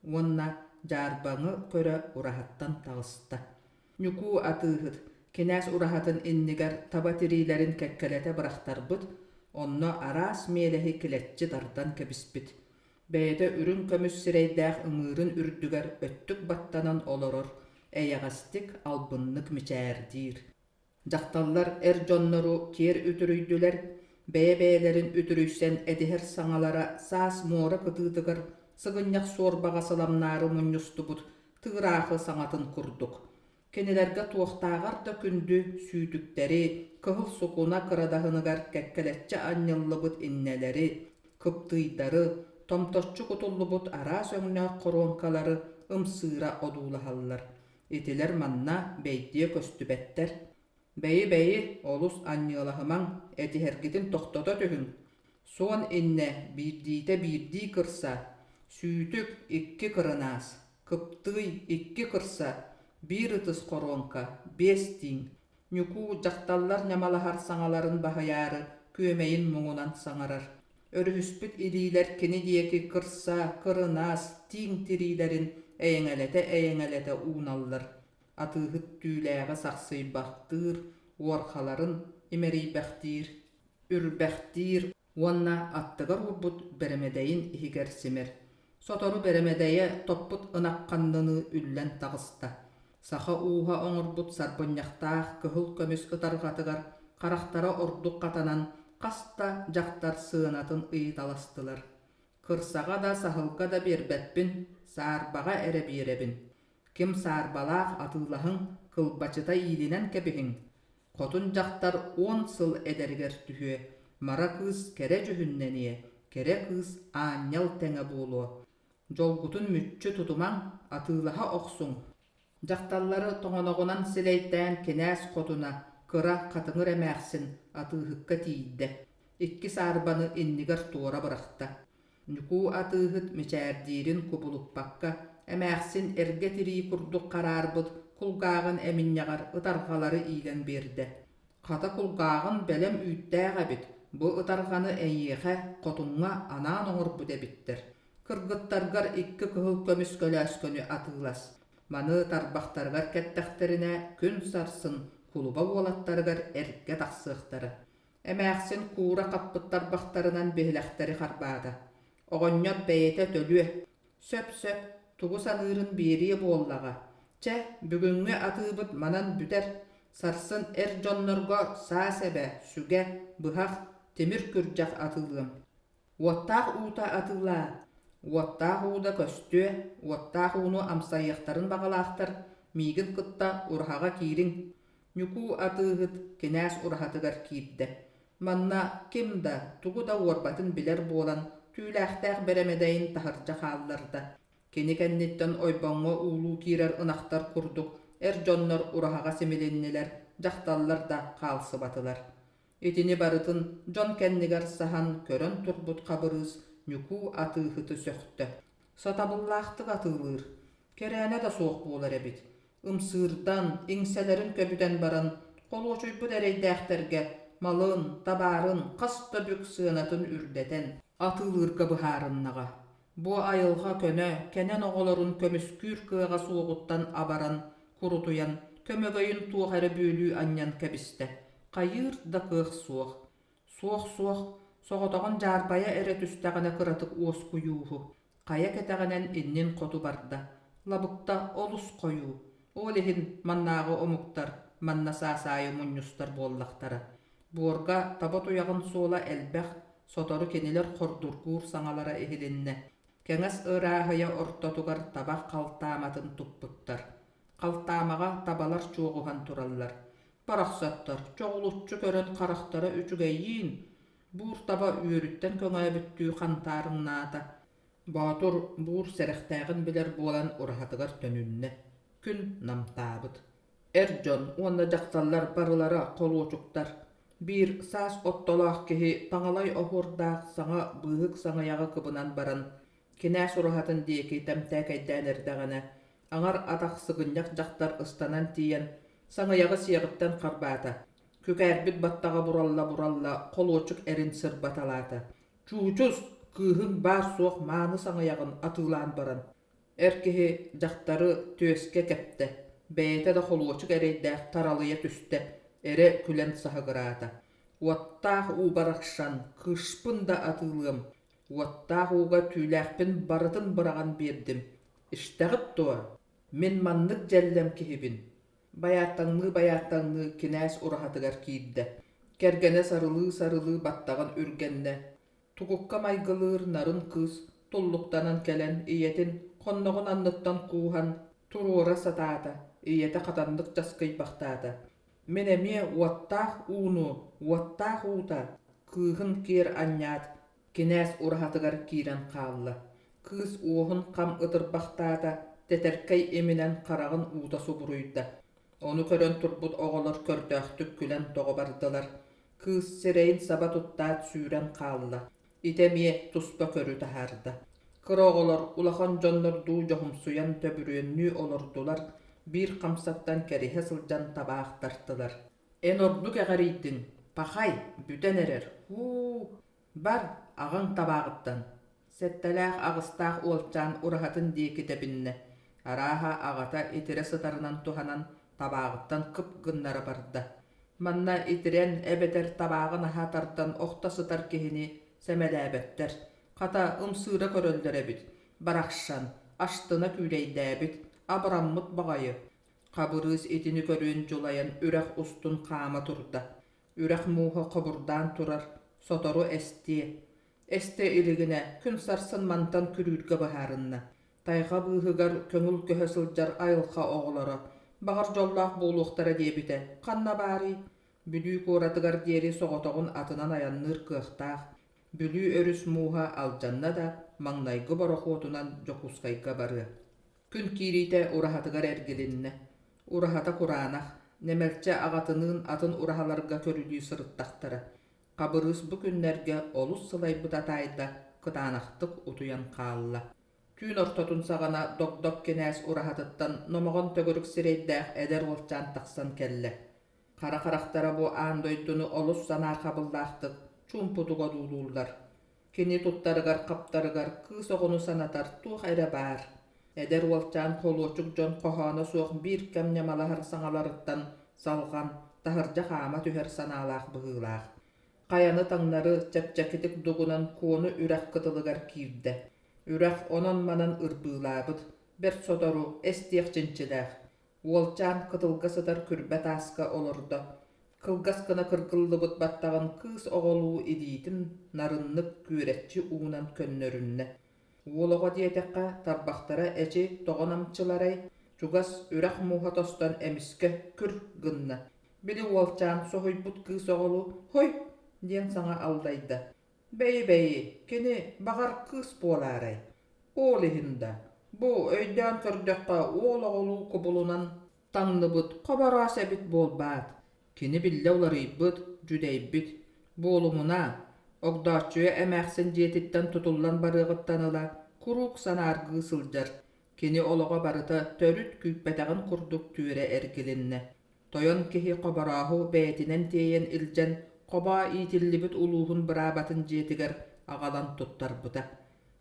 уонна дьаарбаҥы көрө ураһаттан таҕыста. Ньукуу атыыһыт кинээс ураһатын иннигэр таба тириилэрин кэккэлэтэ бырахтарбыт, онно араас миэлэһи килэччи тардан кэбиспит. Бэйэтэ үрүҥ көмүс сирэйдээх ыҥыырын үрдүгэр өттүк баттанан олорор, эйэҕэстик, албыннык мичээрдиир. Дьахталлар эр дьоннору киэр үтүрүйдүлэр, бэйэ-бэйэлэрин үтүрүйсэн этиһэр саҥалара саас муора кытыытыгар сыгынньах суорбаҕа сыламнаары мунньустубут тыыраахы саҥатын курдук. Кинилэргэ туохтааҕар да күндү сүүтүктэри, кыһыл сукуна кырадаһыныгар кэккэлэччи анньыллыбыт иннэлэри, кыптыыйдары, томточчу кутуллубут араас өҥнөөх хоруоҥкалары ымсыыра одуулаһаллар. Итилэр манна бэйдиэ көстүбэттэр. Бэйи-бэйи, олус анньыалаһымаҥ, этиһэргитин тохтото түһүҥ. Суон иннэ биирдиитэ биирдии кырса, сүүтүк икки кырынаас, кыптыый икки кырса, биир ытыс хоруоҥка, биэс тииҥ. Ньукуу дьахталлар ньамалаһар саҥаларын баһыйаары күөмэйин муҥунан саҥарар. Өрүһүспүт илиилэр кини диэки кырса, кырынаас, тииҥ тириилэрин эйэҥэлэтэ-эйэҥэлэтэ ууналлар. Атыыһыт түүлээҕи сахсыйбахтыыр, уорхаларын имэрийбэхтиир, үрбэхтиир уонна аттыгар уурбут бэрэмэдэйин иһигэр симэр. Сотору бэрэмэдэйэ топпут ынах ханныныы үллэн таҕыста. Саха ууһа оҥорбут сарбынньахтаах кыһыл көмүс ытарҕатыгар харахтара ордук хатанан хас да дьахтар сыанатын ыйыталастылар. Кырсаҕа да, саһылга да биэрбэппин, саарбаҕа эрэ биэрэбин. Ким саарбалаах атыылаһыҥ, кылбачыта иилинэн кэбиһиҥ. Хотун дьахтар уон сыл эдэригэр түһүө, мара кыыс кэрэ дьүһүннэниэ, кэрэ кыыс аанньал тэҥэ буолуо. Дьолгутун мүччү тутумаҥ, атыылаһа охсуҥ. Дьахталлары тоҥоноҕунан силэйдээн кинээс хотуна, кыра хатыҥыр эмээхсин атыыһыкка тиийдэ, икки саарбаны иннигэр туора бырахта. Ньукуу атыыһыт мичээрдиирин кубулуппакка, эмээхсин эргэ тирии курдук хараарбыт кулгааҕын эминньэҕэр ытарҕалары иилэн биэрдэ. Хата кулгааҕын бэлэм үүттээх эбит, бу ытарҕаны эйиэхэ, хотуҥҥа анаан оҥорбут эбиттэр. Кыргыттаргар икки кыһыл көмүс көлөөскөнү атыылас. Маны тарбахтарыгар кэттэхтэринэ күн сарсын кулуба уолаттарыгар эргэ тахсыахтара. Эмээхсин куура хаппыт тарбахтарынан биһилэхтэри харбаата. Оҕонньор бэйэтэ төлүө. Сөп-сөп, тугу саныырын биэриэ буоллаҕа. Чэ, бүгүҥҥү атыыбыт манан бүтэр. Сарсын эр дьоннорго саа сэбэ, сүгэ, быһах, тимир күрдьэх атыылыам. Уоттаах уута атыылаа. Уоттаах уу да көстүө, уоттаах ууну амсайыахтарын баҕалаахтар миигин кытта ураһаҕа киириҥ. Ньукуу атыыһыт кинээс ураһатыгар киирдэ. Манна ким да, тугу да уорбатын билэр буолан, түүлээхтээх бэрэмэдэйин таһырдьа хаалларда. Кини кэнниттэн ойбоҥҥо уулуу киирэр ынахтар курдук эр дьоннор ураһаҕа симилиннилэр, дьахталлар да хаалсыбатылар. Итини барытын дьон кэннигэр саһан көрөн турбут Хабырыыс Ньукуу атыыһыты сөхтө. Сатабыллаахтык атыылыыр, кэрээнэ да суох буолар эбит. Ымсыырдан, иҥсэлэрин көбүтэн баран, холуочуйбут эрэйдээхтэргэ малын, табаарын хас да бүк сыанатын үрдэтэн, атыылыырга быһаарыннаҕа. Бу айылҕа көнө, кэнэн оҕолорун көмүскүүр кыаҕа суоҕуттан абаран, курутуйан, Көмөгөйүн туох эрэ бүөлүү анньан кэбистэ. Хайыыр да кыах суох. Суох-суох, соҕотоҕун дьаарбайа эрэ түстэҕинэ кыратык уоскуйууһу. Хайа кэтэҕинэн иннин хоту барда. Лабыкта олус хойуу. Ол иһин маннааҕы омуктар манна саас аайы мунньустар буоллахтара. Буорга таба туйаҕын суола элбэх, сотору кинилэр хордургуур саҥалара иһилиннэ. Кэҥэс ырааһыйа ортотугар табах халтааматын туппуттар. Халтаамаҕа табалар чуоҕуһан тураллар. Барахсаттар чоҕулуччу көрөн харахтара үчүгэйиин, буур таба үөрүттэн көҥөөбүттүү хантаарыҥнаата. Боотур буур сэрэхтээҕин билэр буолан ураһатыгар төнүннэ. Күн намтаабыт. Эр дьон уонна дьахталлар барылара холуочуктар. Биир саас оттолоох киһи таҥалай оһуордаах саҥа быыһык саҥыйаҕы кыбынан баран, кинээс ураһатын диэки тэмтээкэйдээн эрдэҕинэ, аҥар атах сыгынньах дьахтар ыстанан тиийэн, саҥыйаҕы сиэҕиттэн харбаата, күкээрбит баттаҕа буралла-буралла холуочук эрин сырбаталаата. «Чуучус, кыыһыҥ баар-суох мааны саҥыйаҕын атыылаан баран, Эр киһи дьахтары түөскэ кэптэ, бэйэтэ да холуочук эрэйдээх таралыйа түстэ, эрэ күлэн саһыгыраата: «Уоттаах уу барахсан, кыыспын да атыылыам, уоттаах ууга түүлээхпин барытын быраҕан биэрдим, истэҕит дуо? Мин маннык дьэллэм киһибин». Байааттаҥныы-байааттаҥныы кинээс ураһатыгар киирдэ, кэргэнэ сарылыы-сарылыы баттаҕын үргэннэ, Тугукка майгылыыр нарын кыыс туллуктанан кэлэн ийэтин хонноҕун анныттан кууһан туруора сатаата, ийэтэ хатаннык часкыйбахтаата: «Мин эмиэ уоттаах ууну, уоттаах уута!» Кыыһын киэр анньаат, кинээс ураһатыгар киирэн хаалла. Кыыс уоһун хам ытырбахтаата, тэтэркэй иминэн хараҕын уута субуруйда. Ону көрөн турбут оҕолор көрдөөхтүк күлэн тоҕо бардылар. Кыыс сирэйин саба туттаат сүүрэн хаалла. Ити эмиэ туспа көрү таһаарда. Кыра оҕолор улахан дьоннордуу дьоһумсуйан төбүрүөннүү олордулар, биир хамсаттан кэриһэ сылдьан табаах тартылар. «Эн ордук эҕэрийдиҥ, пахай, бүтэн эрэр, һуу, бар, аҕаҥ табааҕыттан» Сэттэлээх-аҕыстаах уолчаан ураһатын диэки тэбиннэ, арааһа аҕата итирэ сытарынан туһанан табааҕыттан кып гыннара барда. Манна итирэн эбэтэр табааҕын аһа тардан охто сытар киһини сэмэлээбэттэр, хата ымсыыра көрөллөр эбит, барахсан, астына күүлэйдээбит, абыраммыт баҕайы. Хабырыыс итини көрүөн дьулайан үрэх устун хаама турда. Үрэх мууһа хобурдаан турар, сотору эстиэ. Эстэ илигинэ күн сарсын мантан күрүүргэ быһаарынна. Тайҕа быыһыгар көҥүл көһө сылдьар айылҕа оҕолоро, баҕар дьоллоох буолуохтара диэбитэ ханна баарый? Бүлүү куоратыгар диэри соҕотоҕун атынан айанныыр кыахтаах. Бүлүү өрүс мууһа алдьанна да, маҥнайгы борохуотунан Дьокуускайга барыа. Күн киириитэ ураһатыгар эргилиннэ. Ураһата кураанах, нэмэлчэ аҕатыныын атын ураһаларга көрүлүү сырыттахтара. Хабырыыс бу күннэргэ олус сылайбыта таайда, кытаанахтык утуйан хаалла. Түүн ортотун саҕана Догдок кинээс ураһатыттан номоҕон төгүрүк сирэйдээх эдэр уолчаан тахсан кэллэ. Хара харахтара бу аан дойдуну олус санаарҕабыллаахтык, чуумпутук одуулууллар. Кини туттарыгар-хаптарыгар кыыс оҕону санатар туох эрэ баар. Эдэр уолчаан холуочук дьон хоһооно суох биир кэм ньамалаһар саҥаларыттан салҕан, таһырдьа хаама түһэр санаалаах быһыылаах. Хайаны таҥнары чэпчэкитик дугунан Куону үрэх кытылыгар киирдэ. Үрэх онон-манан ырбыылаабыт, бэрт сотору эстиэх чинчилээх. Уолчаан кытылга сытар күрбэ тааска олордо, кылгас гына кыргыллыбыт баттаҕын кыыс оҕолуу илиитин нарыннык күөрэччи уунан көннөрүннэ. Уол оҕо диэтэххэ, тарбахтара эчи тоҕо намчыларай, чугас үрэх мууһа тостон эмискэ күр гынна. Били уолчаан соһуйбут кыыс оҕолуу «Хой!» диэн саҥа аллайда. Бэйи-бэйи, кини баҕар кыыс буолаарай? Ол иһин да, бу өйдөөн көрдөххө уол оҕолуу кубулунан таҥныбыт хобороос эбит буолбаат? Кини биллэ уларыйбыт, дьүдэйбит. Буолумуна, Огдооччуйа эмээхсин дьиэтиттэн тутуллан барыаҕыттан ыла куруук санааргыы сылдьар. Кини олоҕо барыта төрүт күүппэтэҕин курдук түөрэ эргилиннэ. Тойон киһи Хоборооһу бэйэтинэн тиэйэн илдьэн Хобоо иитиллибит улууһун быраабатын дьиэтигэр аҕалан туттарбыта.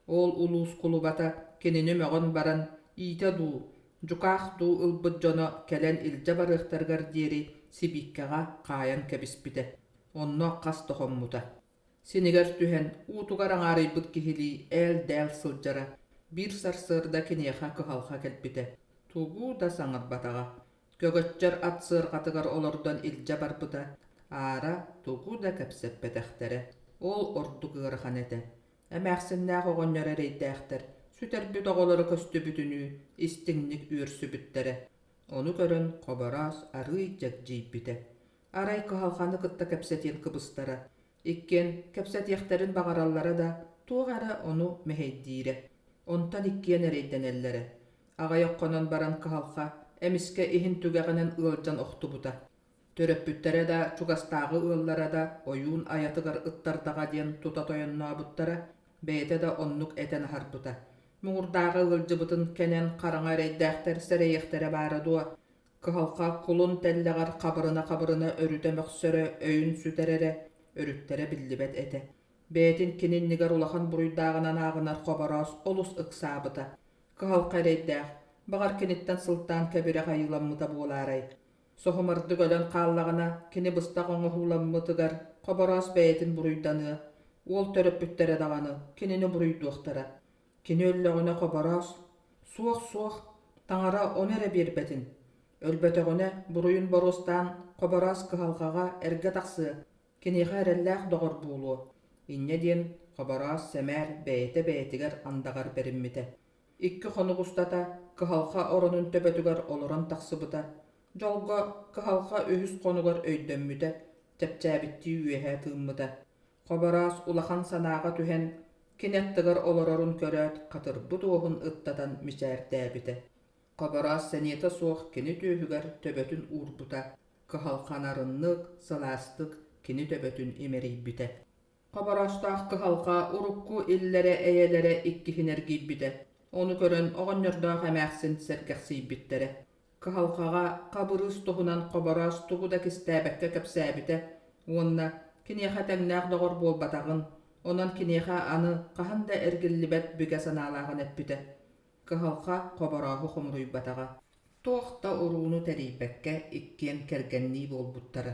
Ол улуус кулубата кинини мөҕөн баран иитэ дуу, Дьукаах дуу ылбыт дьоно кэлэн илдьэ барыахтарыгар диэри сибииккэҕэ хаайан кэбиспитэ. Онно хас да хоммута. Синигэр түһэн, уутугар аҥаарыйбыт киһилии ээл-дээл сылдьара. Биир сарсыарда киниэхэ кыһалҕа кэлбитэ. Тугу да саҥарбатаҕа. Көгөччөр ат сыарҕатыгар олордон илдьэ барбыта. Аара тугу да кэпсэппэтэхтэрэ. Ол ордук ыарахан этэ. Эмээхсиннээх оҕонньор эрэйдээхтэр, сүтэрбит оҕолоро көстүбүтүнүү истиҥник үөрсүбүттэрэ. Ону көрөн Хобороос арыый дьэгдьийбитэ. Арай кыһалҕаны кытта кэпсэтиэн кыбыстара. Иккиэн кэпсэтиэхтэрин баҕараллара да, туох эрэ ону мэһэйдиирэ. Онтон иккиэн эрэйдэнэллэрэ. Аҕыйах хонон баран кыһалҕа эмискэ иһин түгэҕинэн ыалдьан охтубута. Төрөппүттэрэ да, чугастааҕы ыаллара да ойуун айатыгар ыттардаҕа диэн тута тойоннообуттара, бэйэтэ да оннук этэн аһарбыта. Муҥурдааҕы ыалдьыбытын кэнэн хараҥа эрэйдээхтэр сэрэйиэхтэрэ баара дуо? Кыһалҕа кулун тэллэҕэр хабырына-хабырына өрүтэ мөхсөрө, өйүн сүтэрэрэ, өрүттэрэ биллибэт этэ. Бэйэтин кини иннигэр улахан буруйдааҕынан ааҕынар Хобороос олус ыксаабыта. Кыһалҕа эрэйдээх, баҕар киниттэн сылтаан кэбирэх айыыламмыта буолаарай? Соһумардык өлөн хааллаҕына, кини быстах оҥоһууламмытыгар Хобороос бэйэтин буруйданыа, уол төрөппүттэрэ даҕаны кинини буруйдуохтара. Кини өллөҕүнэ Хобороос «Суох, суох, таҥара ону эрэ биэрбэтин. Өлбөтөҕүнэ, буруйун боруостаан Хобороос кыһалҕаҕа эргэ тахсыа, киниэхэ эрэллээх доҕор буолуо» инньэ диэн Хобороос сэмээр бэйэтэ бэйэтигэр андаҕар бэриммитэ. Икки хонук устата кыһалҕа оронун төбөтүгэр олорон тахсыбыта. Дьолго, кыһалҕа үһүс хонугар өйдөммүтэ, чэпчээбиттии үөһэ тыыммыта. Хобороос улахан санааҕа түһэн, кини аттыгар олорорун көрөөт, хатырбыт уоһун ыттатан мичээрдээбитэ. Хобороос сэниэтэ суох кини түөһүгэр төбөтүн уурбута, кыһалҕанарыннык, сылаастык кини төбөтүн имэрийбитэ. Хобороостоох кыһалҕа урукку иллэрэ-эйэлэрэ иккиһин эргийбитэ. Ону көрөн оҕонньордоох эмээхсин сэргэхсийбиттэрэ. Кыһалҕаҕа Хабырыыс туһунан Хобороос тугу да кистээбэккэ кэпсээбитэ уонна киниэхэ тэҥнээх доҕор буолбатаҕын, онон киниэхэ аны хаһан да эргиллибэт бигэ санаалааҕын эппитэ. Кыһалҕа Хоборооһу хомуруйбатаҕа. Туох да урууну тэрийбэккэ иккиэн кэргэннии буолбуттара.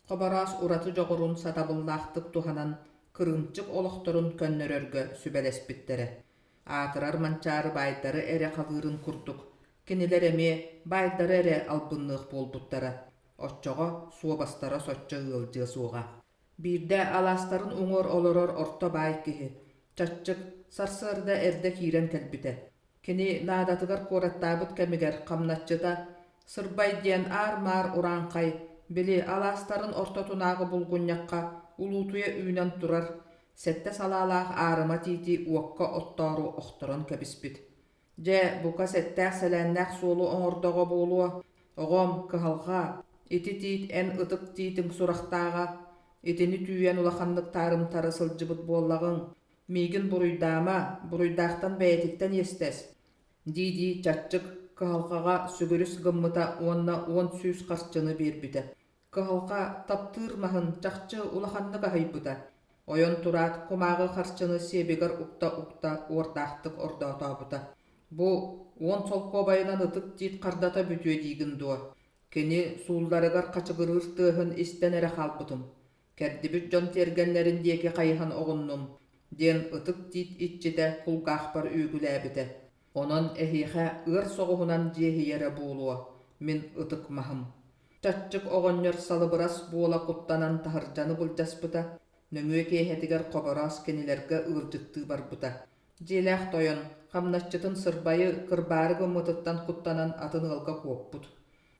Хобороос ураты дьоҕурун сатабыллаахтык туһанан кырыымчык олохторун көннөрөргө сүбэлэспиттэрэ. Аатырар Манчаары баайдары эрэ халыырын курдук, кинилэр эмиэ баайдары эрэ албынныах буолбуттара. Оччоҕо суобастара соччо ыалдьыа суоҕа. Биирдэ алаастарын уҥуор олорор орто баай киһи, Чаччык, сарсыарда эрдэ киирэн кэлбитэ. Кини наадатыгар куораттаабыт кэмигэр хамначчыта Сырбай диэн аар-маар урааҥхай, били алаастарын ортотунааҕы булгунньахха улуутуйа үүнэн турар сэттэ салаалаах аарыма тиити уокка оттоору охторон кэбиспит. Дьэ, бука сэттээх-сэлээннээх суолу оҥордоҕо буолуо. Оҕом, кыһалҕа, ити тиит эн ытык тиитиҥ сурахтааҕа. Итини түүйэн улаханнык таарымтара сылдьыбыт буоллаҕыҥ. Миигин буруйдаама, буруйдаахтан бэйэтиттэн иэстэс, дии-дии Чаччык кыһалҕаҕа сүгүрүс гыммыта уонна 10 сүүс харчыны биэрбитэ. Кыһалҕа таптыыр маһын чахчы улаханнык аһыйбыта. Ойон тураат кумааҕы харчыны сиэбигэр укта-укта уордаахтык ордоотообута. Бу 10 солкуобайынан ытык тиит хардата бүтүө диигин дуо? Кини суулларыгар хачыгырыыр тыаһын истэн эрэ хаалбытым. Кэрдибит дьон тиэргэннэрин диэки хайыһан оҕуннум, диэн ытык тиит иччитэ кулгаахпар үөгүлээбитэ. Онон эһиэхэ ыар соҕуһунан дьиэһийэрэ буолуо, мин ытык маһым. Чаччык оҕонньор салыбырас буола куттанан таһырдьаны былдьаспыта, нөҥүө киэһэтигэр Хобороос кинилэргэ ыалдьыттыы барбыта. Дьиэлээх тойон, хамначчытын сырбайы кырбаары гыммытыттан куттанан атын ыалга куоппут.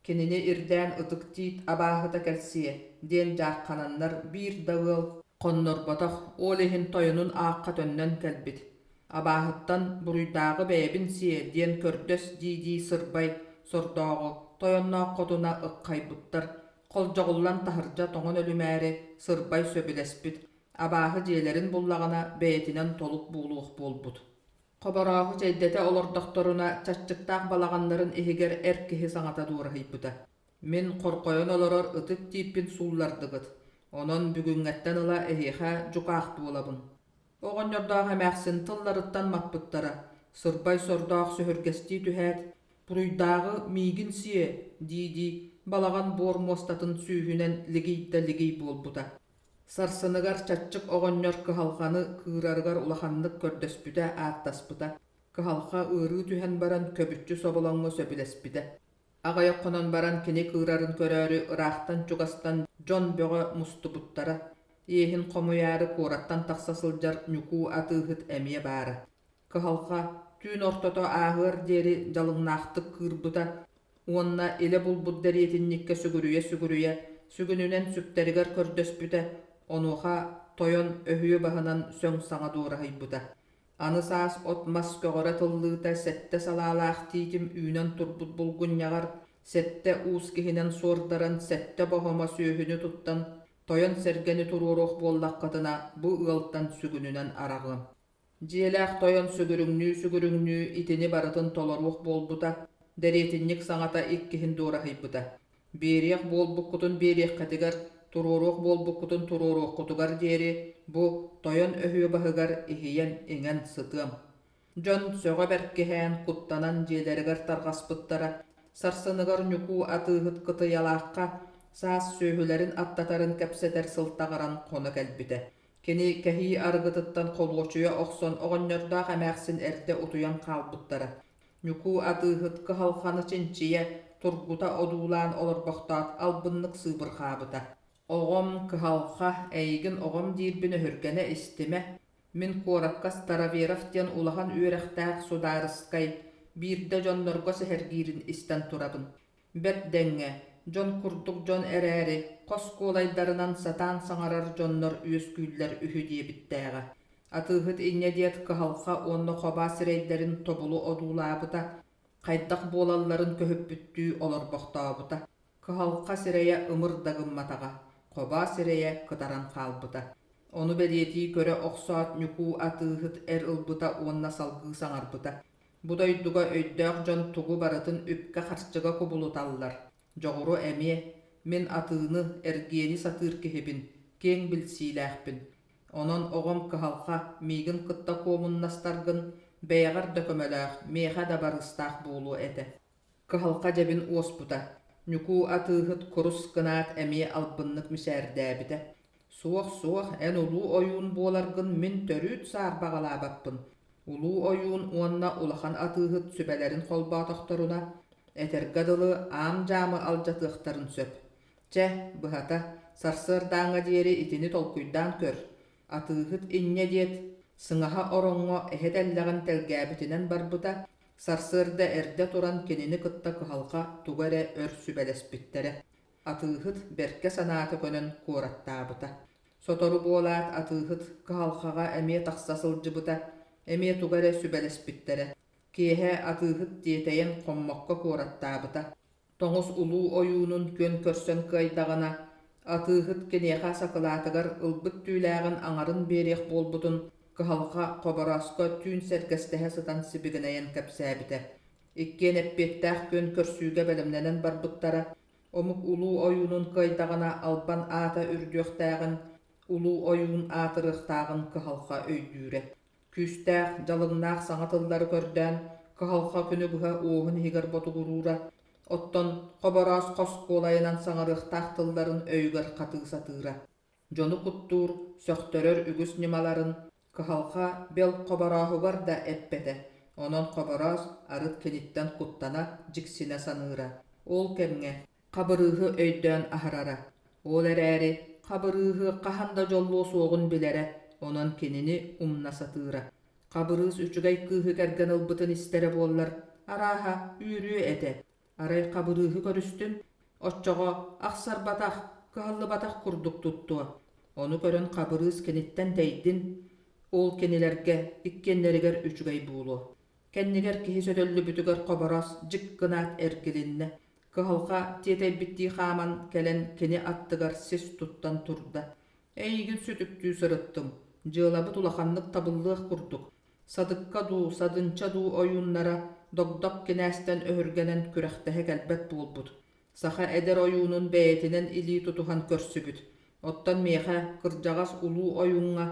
Кинини ирдээн ытык тиит абааһыта кэлсиэ диэн дьааххананнар биир да ыал хоннорботох, ол иһин тойонун аахха төннөн кэлбит. Абааһыттан буруйдааҕы бэйэбин сиэ диэн көрдөс дии-дии сырбай сордооҕу тойонноох хотуна ыххайбыттар, холдьоҕуллан таһырдьа тоҥон өлүмээри сырбай сөбүлэспит, абааһы дьиэлэрин буллаҕына бэйэтинэн толук буолуох буолбут. Хоборооһу чэйдэтэ олордохторуна чаччыктаах балаҕаннарын иһигэр эр киһи саҥата дуораһыйбыта: «Мин хорҕойон олорор ытык тииппин сууллардыгыт, онон бүгүҥҥэттэн ыла эһиэхэ дьукаах буолабын». Оҕонньордоох эмээхсин тылларыттан маппыттара, сырбай сордоох сөһүргэстии түһээт, Буруйдааҕы миигин сиэ дии-дии балаҕан буор муостатын сүүһүнэн лигий да лигий буолбута. Сарсыныгар Чаччык оҕонньор кыһалҕаны кыырарыгар улаханнык көрдөспүтэ, ааттаспыта. Кыһалҕа ыарыы түһэн баран көбүччү соболоҥҥо сөбүлэспитэ. Аҕыйах хонон баран кини кыырарын көрөөрү ыраахтан-чугастан дьон бөҕө мустубуттара. Иэһин хомуйаары куораттан тахса сылдьар Ньукуу атыыһыт эмиэ баара. Кыһалҕа түүн ортото ааһыар диэри дьалыҥнаахтык кыырбыта уонна илэ булбут дэриэтинньиккэ сүгүрүйэ-сүгүрүйэ сүгүнүнэн сүктэригэр көрдөспүтэ, онуоха тойон өһүө баһынан сөҥ саҥа дуораһыйбыта. Аны саас от-мас көҕөрө тыллыыта сэттэ салаалаах тиитим үүнэн турбут булгунньаҕар сэттэ уус киһинэн суордаран сэттэ боһомо сүөһүнү туттан тойон сэргэни туруоруох буоллаххытына бу ыалтан сүгүнүнэн араҕыам. Дьиэлээх тойон сүгүрүҥнүү-сүгүрүҥнүү итини барытын толоруох буолбута, дэриэтинньик саҥата иккиһин дуораһыйбыта. Биэриэх буолбуккутун биэриэххитигэр, туруоруох буолбуккутун туруоруоххутугар диэри бу тойон өһүө баһыгар иһийэн иҥэн сытыам. Дьон сөҕө бэркиһээн, куттанан дьиэлэригэр тарҕаспыттара. Сарсыныгар Ньукуу атыыһыт Кытыйалаахха саас сүөһүлэрин аттатарын кэпсэтэр сылтаҕыран хоно кэлбитэ. Кини кэһии арыгытыттан холуочуйа охсон оҕонньордоох эмээхсин эрдэ утуйан хаалбыттара. Ньукуу атыыһыт кыһалҕаны чинчийэ, тургута одуулаан олорбохтоот албыннык сыыбырҕаабыта. «Оҕом, кыһалҕа, эйигин оҕом диирбин өһүргэнэ истимэ. Мин куоракка Староверов диэн улахан үөрэхтээх судаарыскай биирдэ дьоннорго сэһэргиирин истэн турабын. Бэрт дэҥҥэ, дьон курдук дьон эрээри, хос куолайдарынан сатаан саҥарар дьоннор үөскүүллэр үһү диэбиттээҕэ. Атыыһыт инньэ диэт кыһалҕа уонна хобаа сирэйдэрин тобулу одуулаабыта, хайдах буолалларын көһүппүттүү олорбохтообута. Кыһалҕа сирэйэ ымыр да гымматаҕа, хобаа сирэйэ кытаран хаалбыта. Ону бэлиэтии көрө охсоот Ньукуу атыыһыт эр ылбыта уонна салгыы саҥарбыта. Бу дойдуга өйдөөх дьон тугу барытын үпкэ-харчыга кубулуталлар. Дьоҕуру эмиэ. Мин атыыны, эргиэни сатыыр киһибин, киэҥ билсиилээхпин. Онон оҕом кыһалҕа, миигин кытта куомуннастаргын, бэйэҕэр да көмөлөөх, миэхэ да барыыстаах буолуо этэ. Кыһалҕа дьэбин уоспута. Ньукуу атыыһыт курус гынаат эмиэ албыннык мичээрдээбитэ. Суох, суох, эн улуу ойуун буоларгын мин төрүүт саарбаҕалаабаппын. Улуу ойуун уонна улахан атыыһыт сүбэлэрин холбоотохторуна, этэргэ дылы, аам-дьаамы алдьатыахтарын сөп. Чэ, быһата, сарсыардааҥҥа диэри итини толкуйдаан көр. Атыыһыт инньэ диэт, сыҥаһа ороҥҥо эһэ тэллэҕин тэлгээбитинэн барбыта, сарсыарда эрдэ туран кинини кытта кыһалҕа тугу эрэ өр сүбэлэспиттэрэ. Атыыһыт бэркэ санаата көнөн куораттаабыта. Сотору буолаат атыыһыт кыһалҕаҕа эмиэ тахса сылдьыбыта, эмиэ тугу эрэ сүбэлэспиттэрэ. Киэһэ атыыһыт тиэтэйэн хоммокко куораттаабыта. Тоҥус улуу ойуунун күөн көрсөн кыайдаҕына, атыыһыт киниэхэ сакылаатыгар ылбыт түүлээҕин аҥарын биэриэх буолбутун кыһалҕа Хоборооско түүн сэргэстэһэ сытан сибигинэйэн кэпсээбитэ. Иккиэн эппиэттээх күөн көрсүүгэ бэлэмнэнэн барбыттара, омук улуу ойуунун кыайдаҕына албан аата үрдүөхтээҕин, улуу ойуун аатырыахтааҕын кыһалҕа өйдүүрэ. Күүстээх, дьалыҥнаах саҥа тыллары көрдөөн, кыһалҕа күнү быһа уоһун иһигэр ботугуруура, оттон Хобороос хос куолайынан саҥарыахтаах тылларын өйүгэр хатыы сатыыра. Дьону куттуур, сөхтөрөр үгүс ньымаларын кыһалҕа бэл Хоборооһугар да эппэтэ, онон Хобороос арыт киниттэн куттана, дьиксинэ саныыра. Ол кэмҥэ Хабырыыһы өйдөөн аһарара. Ол эрээри Хабырыыһы хаһан да дьоллуо суоҕун билэрэ, онон кинини умна сатыыра. Хабырыыс үчүгэй кыыһы кэргэн ылбытын истэрэ буоллар, арааһа, үөрүө этэ. Арай Хабырыыһы көрүстүн, оччоҕо ахсарбатах, кыһаллыбатах курдук туттуо. Ону көрөн Хабырыыс киниттэн тэйдин, ол кинилэргэ иккиэннэригэр үчүгэй буолуо. Кэннигэр киһи сөтөллүбүтүгэр Хобороос дьик гынаат эргилиннэ. Кыһалҕа тиэтэйбиттии хааман кэлэн кини аттыгар сис туттан турда. «Эйигин сүтүктүү сырыттым, дьыалабыт улаханнык табыллыах курдук. Садыкка дуу, садынча дуу ойууннара догдок кинээстэн өһүргэнэн күрэхтэһэ кэлбэт буолбут. Саха эдэр ойуунун бэйэтинэн илии тутуһан көрсүбүт. Оттон миэхэ, кырдьаҕас улуу ойууҥҥа,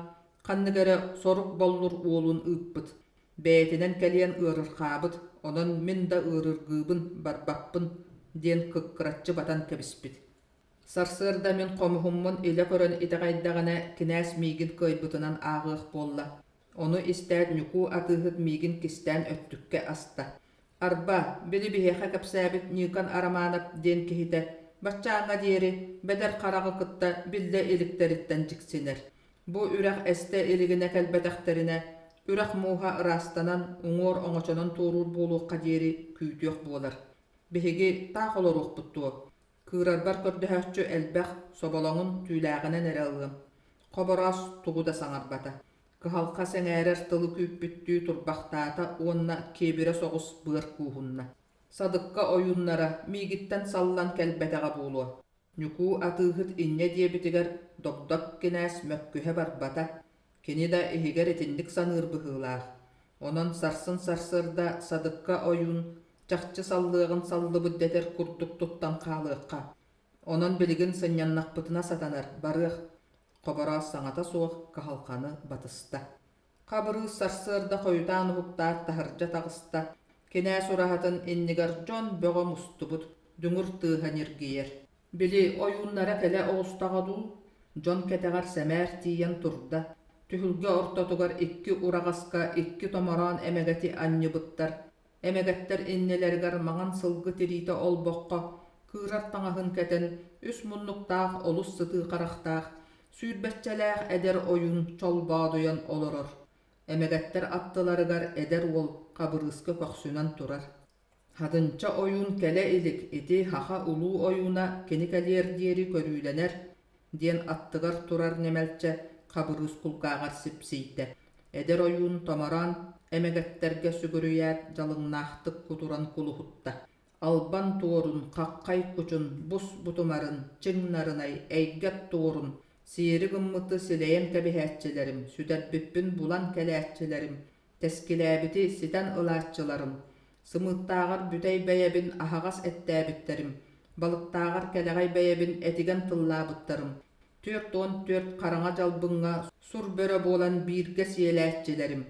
ханнык эрэ сорук боллур уолун ыыппыт. Бэйэтинэн кэлиэн ыарырҕаабыт, онон мин да ыарыргыыбын, барбаппын диэн кыккыраччы батан кэбиспит. Сарсыарда мин хомуһуммун илэ көрөн итэҕэйдэҕинэ, кинээс миигин кыайбытынан ааҕыах буолла. Ону истээт Ньукуу атыыһыт миигин кистээн өттүккэ аста. Арба, били биһиэхэ кэпсээбит Ньыыкан Арамаанап диэн киһитэ баччааҥҥа диэри Бэдэр Хараҕы кытта биллэ иликтэриттэн дьиксинэр. Бу үрэх эстэ илигинэ кэлбэтэхтэринэ, үрэх мууһа ыраастанан, уҥуор оҥочонон туоруур буолуохха диэри күүтүөх буолар. Биһиги таах олоруохпут дуо? Кыырарбар көрдөһөөччү элбэх, соболоҥун түүлээҕинэн эрэ ылыам. Хобороос тугу да саҥарбата. Кыһалҕа сэҥээрэр тылы күүппүттүү турбахтаата уонна киэбирэ соҕус быар кууһунна. Садыкка ойууннара миигиттэн саллан кэлбэтэҕэ буолуо. Ньукуу атыыһыт инньэ диэбитигэр Догдок кинээс мөккүһэ барбата. Кини да иһигэр итинник саныыр быһыылаах. Онон сарсын сарсыарда Садыкка ойуун чахчы саллыаҕын саллыбыт дэтэр курдук туттан хаалыахха. Онон билигин сынньаннахпытына сатанар, барыах. Хобороос саҥата суох кыһалҕаны батыста. Хабырыыс сарсыарда хойутаан уһуктаат таһырдьа таҕыста. Кинээс ураһатын иннигэр дьон бөҕө мустубут, дүҥүр тыаһа ньиргийэр. Били ойууннара кэлэ оҕустаҕа дуу, дьон кэтэҕэр сэмээр тиийэн турда. Түһүлгэ ортотугар икки ураҕаска икки томороон эмэгэти анньыбыттар. Эмэгэттэр иннилэригэр маҥан сылгы тириитэ олбоххо кыырар таҥаһын кэтэн, үс муннуктаах олус сытыы харахтаах, сүүрбэччэлээх эдэр ойуун чолбоодуйан олорор. Эмэгэттэр аттыларыгар эдэр уол Хабырыыска көхсүнэн турар. Хатынча ойуун кэлэ илик, ити һаха улуу ойууна кини кэлиэр диэри көрүүлэнэр, диэн аттыгар турар нэмэлчэ Хабырыыс кулгааҕар сипсийдэ. Эдэр ойуун томороон эмэгэттэргэ сүгүрүйээт дьалыҥнаахтык кутуран кулуһутта. Албан туорун, хаххай кучун, бус бутумарын, чиҥ нарынай, эйгэт туорун, сиэри гыммыты силэйэн кэбиһээччилэрим, сүтэрбиппин булан кэлээччилэрим, Тэскилээбити ситэн ылааччыларым, сымыыттааҕар бүтэй бэйэбин аһаҕас эттээбиттэрим, балыктааҕар кэлэҕэй бэйэбин этигэн тыллаабыттарым, 44 хараҥа дьалбыҥҥа сур бөрө буолан бииргэ сиэлээччилэрим,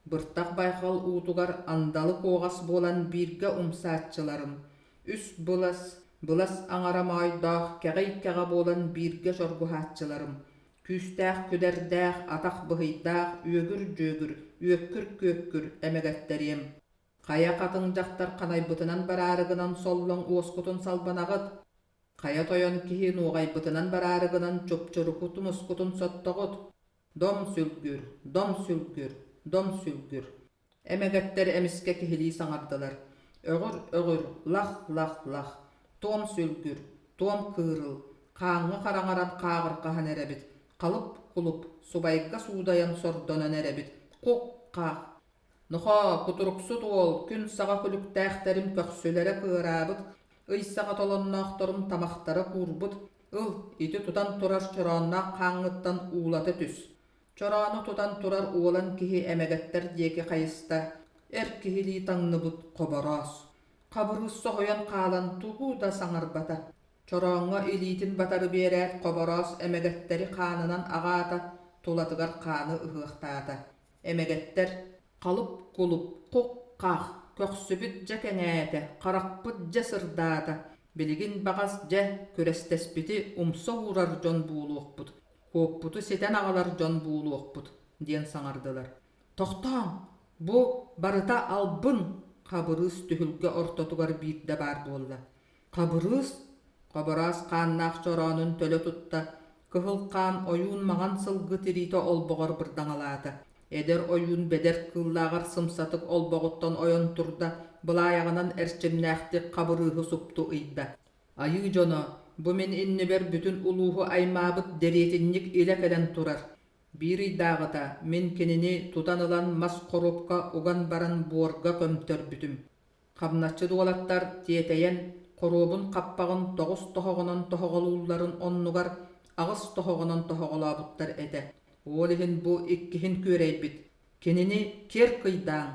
быртах байҕал уутугар андалы куоҕас буолан бииргэ умсааччыларым, үс былас, былас аҥара моойдоох кэҕий кэҕэ буолан бииргэ чоргуһааччыларым, Күүстээх күдэрдээх, атах быһыйдаах, үөгүр-дьүөгүр, үөккүр-күөккүр эмэгэттэриэм. Хайа хатыҥ дьахтар ханайбытынан бараары гынан соллоҥ уоскутун салбанаҕыт? Хайа тойон киһи нуоҕайбытынан бараары гынан чупчуруку тумускутун соттоҕут? Дом сүлгүр, дом сүлгүр, дом сүлгүр. Эмэгэттэр эмискэ киһилии саҥардылар: «Өҕүр-өҕүр, лах-лах-лах, туом сүлгүр, туом кыырыл, хааҥҥа хараҥаран хааҕырҕаһан эрэбит, халып-кулуп, субайга суудайан сордонон эрэбит, кук-хаах. Нохоо, кутуруксут уол, күн саҕа күлүктээхтэрим көхсүлэрэ кыараабыт, ый саҕа толонноохторум тамахтара куурбут, ыл, ити тутан турар чороонноох хааҥҥыттан уулата түс. Чороону тутан турар уолан киһи эмэгэттэр диэки хайыста, эр киһилии таҥныбыт Хобороос. Хабырыыс соһуйан хаалан тугу да саҥарбата. Чорооҥҥо илиитин батары биэрээт Хобороос эмэгэттэри хаанынан аҕаата, тулатыгар хааны ыһыахтаата. Эмэгэттэр халып-кулуп, кук-хах, көхсүбүт дьэ кэҥээтэ, харахпыт дьэ сырдаата, билигин баҕас дьэ күрэстэспити умса уурар дьон буолуохпут, Куоппуту ситэн аҕалар дьон буолуохпут, диэн саҥардылар. Тохтооҥ, бу барыта албын! Хабырыыс түһүлгэ ортотугар биирдэ баар буолла. Хабырыыс? Хобороос хааннаах чороонун төлө тутта, кыһыл хаан ойуун маҥан сылгы тириитэ олбоҕор бырдаҥалаата. Эдэр ойуун бэдэр кыыллааҕар сымсатык олбоҕуттан ойон турда, былаайаҕынан эрчимнээхтик Хабырыыһы супту ыйда. Айыы дьоно, бу мин иннибэр бүтүн улууһу аймаабыт дэриэтинньик илэ кэлэн турар. Биир ыйдааҕыта мин кинини тутан ылан мас хоруопка уган баран буорга көмтөрбүтүм. Хамначчыт уолаттар тиэтэйэн, хоруобун хаппаҕын тоҕус тоһоҕонон тоһоҕолуулларын оннугар аҕыс тоһоҕонон тоһоҕолообуттар этэ. Ол иһин бу иккиһин күөрэйбит. Кинини киэр кыйдааҥ!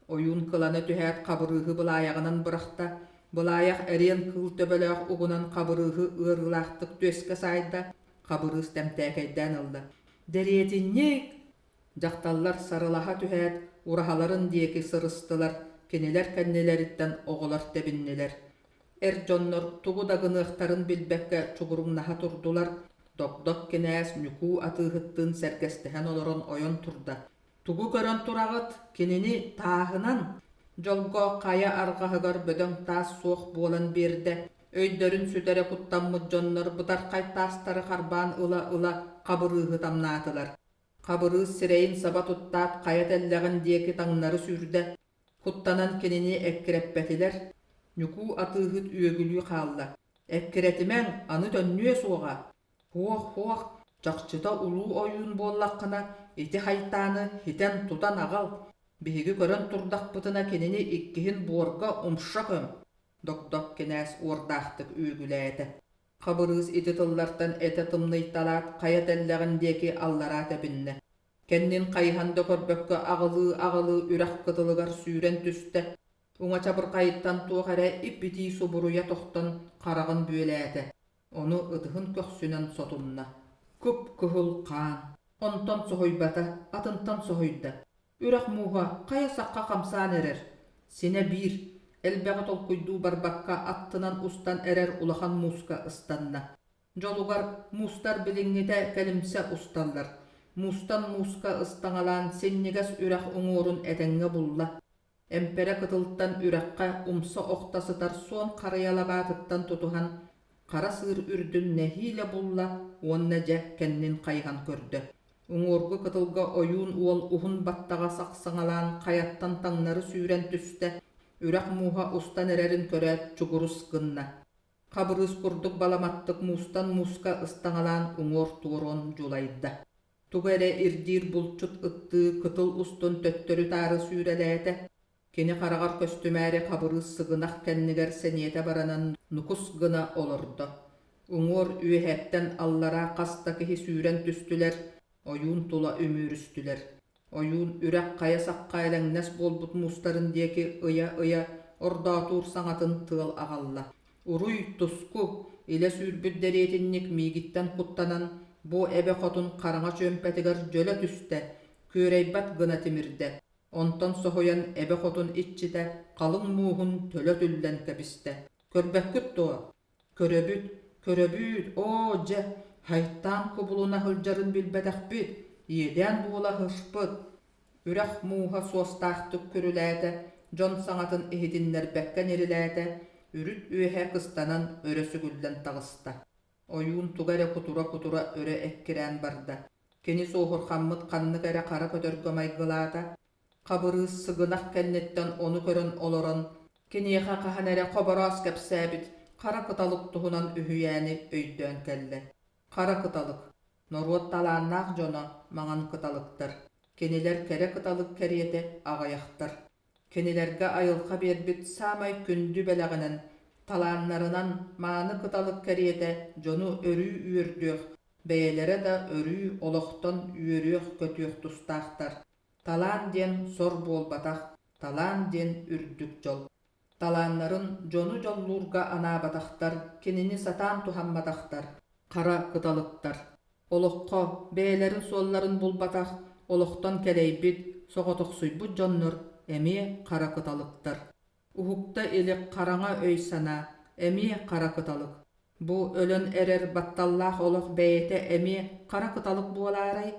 Ойуун кылана түһээт Хабырыыһы былаайаҕынан бырахта, былаайах эриэн кыыл төбөлөөх угунан Хабырыыһы ыарыылаахтык түөскэ саайда, Хабырыыс тэмтээкэйдээн ылла: «Дэриэтинньик!» Дьахталлар сарылаһа түһээт, ураһаларын диэки сырыстылар, кинилэр кэннилэриттэн оҕолор тэбиннилэр. Эр дьоннор тугу да гыныахтарын билбэккэ чугуруҥнаһа турдулар, Догдок кинээс Ньукуу атыыһыттыын сэргэстэһэн олорон ойон турда: «Тугу көрөн тураҕыт? Кинини тааһынан!» Дьолго хайа арҕаһыгар бөдөҥ таас суох буолан биэрдэ. Өйдөрүн сүтэрэ куттаммыт дьоннор бытархай таастары харбаан ыла-ыла Хабырыыһы тамнаатылар. Хабырыыс сирэйин саба туттаат хайа тэллэҕин диэки таҥнары сүүрдэ. Куттанан кинини эккирэппэтилэр. Ньукуу атыыһыт үөгүлүү хаалла: «Эккирэтимэҥ, аны төннүө суоҕа!» «Һуох-һуох, чахчыта улуу ойуун буоллаххына, ити хайтааны хитэн-тутан аҕал, биһиги көрөн турдахпытына кинини иккиһин буорга умша көм!» Догдок кинээс уордаахтык үөгүлээтэ. Хабырыыс ити тыллартан этэ тымныйталаат хайа тэллэҕин диэки аллараа тэбиннэ. Кэннин хайыһан да көрбөккө аҕылыы-аҕылыы үрэх кытылыгар сүүрэн түстэ. Уҥа чабырҕайыттан туох эрэ ип-итии субуруйа тохтон хараҕын бүөлээтэ. Ону ытыһын көхсүнэн сотунна. Кып-кыһыл хаан. Онтон соһуйбата, атынтан соһуйда. Үрэх мууһа хайа сахха хамсаан эрэр. Синэ биир, элбэҕи толкуйдуу барбакка аттынан устан эрэр улахан мууска ыстанна. Дьолугар, муустар билиҥҥитэ кэлимсэ усталлар. Муустан мууска ыстаҥалаан синньигэс үрэх уҥуорун этэҥҥэ булла. Эмпэрэ кытылтан үрэххэ умса охто сытар суон харыйа лабаатыттан тутуһан, хара сыыр үрдүн нэһиилэ булла уонна дьэ кэннин хайыһан көрдө. Уҥуоргу кытылга ойуун уол уһун баттаҕа сахсаҥалаан хайаттан таҥнары сүүрэн түстэ, үрэх мууһа устан эрэрин көрөөт чугурус гынна. Хабырыыс курдук баламаттык муустан мууска ыстаҥалаан уҥуор туоруон дьулайда. Тугу эрэ ирдиир булчут ыттыы кытыл устун төттөрү-таары сүүрэлээтэ. Кини хараҕар көстүмээри Хабырыыс сыгынах кэннигэр сэниэтэ баранан нукус гына олордо. Уҥуор үөһэттэн аллараа хас да киһи сүүрэн түстүлэр, ойуун тула үмүүрүстүлэр. Ойуун үрэх хайа сахха элэҥнэс буолбут муустарын диэки ыйа-ыйа ордоотуур саҥатын тыал аҕалла: «Уруй, туску, илэ сүүрбүт дэриэтинньик миигиттэн куттанан, бу эбэ хотун хараҥа чүөмпэтигэр дьөлө түстэ, күөрэйбэт гына тимирдэ, онтон соһуйан эбэ хотун иччитэ халыҥ мууһун төлө түллэн кэбистэ. Көрбөккүт дуо? Көрөбүт, көрөбүт, оо, дьэ, хайтаан кубулуна сылдьарын билбэтэхпит, иэдээн буола сыспыт. Үрэх мууһа суостаахтык күрүлээтэ, дьон саҥатын иһитиннэрбэккэ ньирилээтэ, үрүт үөһэ кыстанан өрө сүгүллэн таҕыста. Ойуун туга эрэ кутура-кутура өрө эккирээн барда. Кини суоһурхаммыт ханнык эрэ хара көтөргө майгылаата, Хабырыыс сыгынах кэнниттэн ону көрөн олорон, киниэхэ хаһан эрэ Хобороос кэпсээбит хара кыталык туһунан үһүйээни өйдөөн кэллэ. Хара кыталык, норуот талааннаах дьоно маҥан кыталыктар, кинилэр кэрэ кыталык кэриэтэ аҕыйахтар. Кинилэргэ айылҕа биэрбит саамай күндү бэлэҕинэн, талааннарынан мааны кыталык кэриэтэ дьону өрүү үөрдүөх, бэйэлэрэ да өрүү олохтон үөрүөх-көтүөх тустаахтар. Талаан диэн сор буолбатах, талаан диэн үрдүк дьол. Талааннарын дьону дьоллуурга анаабатахтар, кинини сатаан туһамматахтар, хара кыталыктар. Олоххо бэйэлэрин суолларын булбатах, олохтон кэлэйбит, соҕотохсуйбут дьоннор эмиэ хара кыталыктар. Уһукта илик хараҥа өй-санаа эмиэ хара кыталык. Бу өлөн эрэр батталлаах олох бэйэтэ эмиэ хара кыталык буолаарай?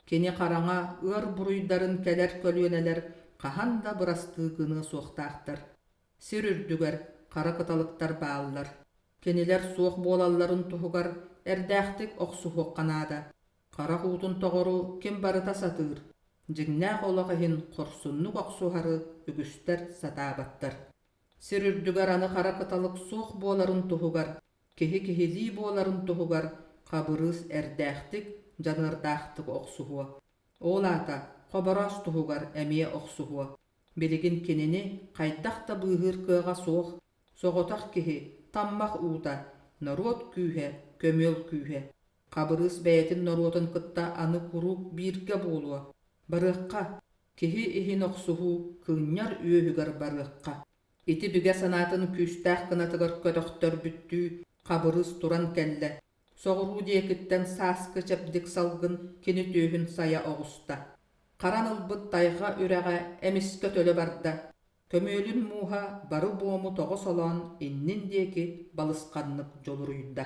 Кини хараҥа ыар буруйдарын кэлэр көлүөнэлэр хаһан да бырастыы гыныа суохтаахтар. Сир үрдүгэр хара кыталыктар бааллар. Кинилэр суох буолалларын туһугар эрдээхтик охсуһуохха наада. Харах уутун тоҕору ким барыта сатыыр, дьиҥнээх олох иһин хорсуннук охсуһары үгүстэр сатаабаттар. Сир үрдүгэр аны хара кыталык суох буоларын туһугар киһи киһилии буоларын туһугар Хабырыыс эрдээхтик, дьаныардаахтык охсуһуо. Ол аата Хобороос туһугар эмиэ охсуһуо. Билигин кинини хайдах да быыһыыр кыаҕа суох, соҕотох киһи, таммах уута, норуот күүһэ, көмүөл күүһэ. Хабырыыс бэйэтин норуотун кытта аны куруук бииргэ буолуо. Барыахха, киһи иһин охсуһуу кыынньар үөһүгэр барыахха. Ити бигэ санаатын күүстээх кынатыгар көтөхтөрбүттүү Хабырыыс туран кэллэ, соҕуруу диэкиттэн сааскы чэбдик салгын кини түөһүн сайа оҕуста. Харан ылбыт тайҕа үрэҕэ эмискэ төлө барда, көмүөлүн мууһа бары буому тоҕо солоон иннин диэки балысханнык дьулуруйда.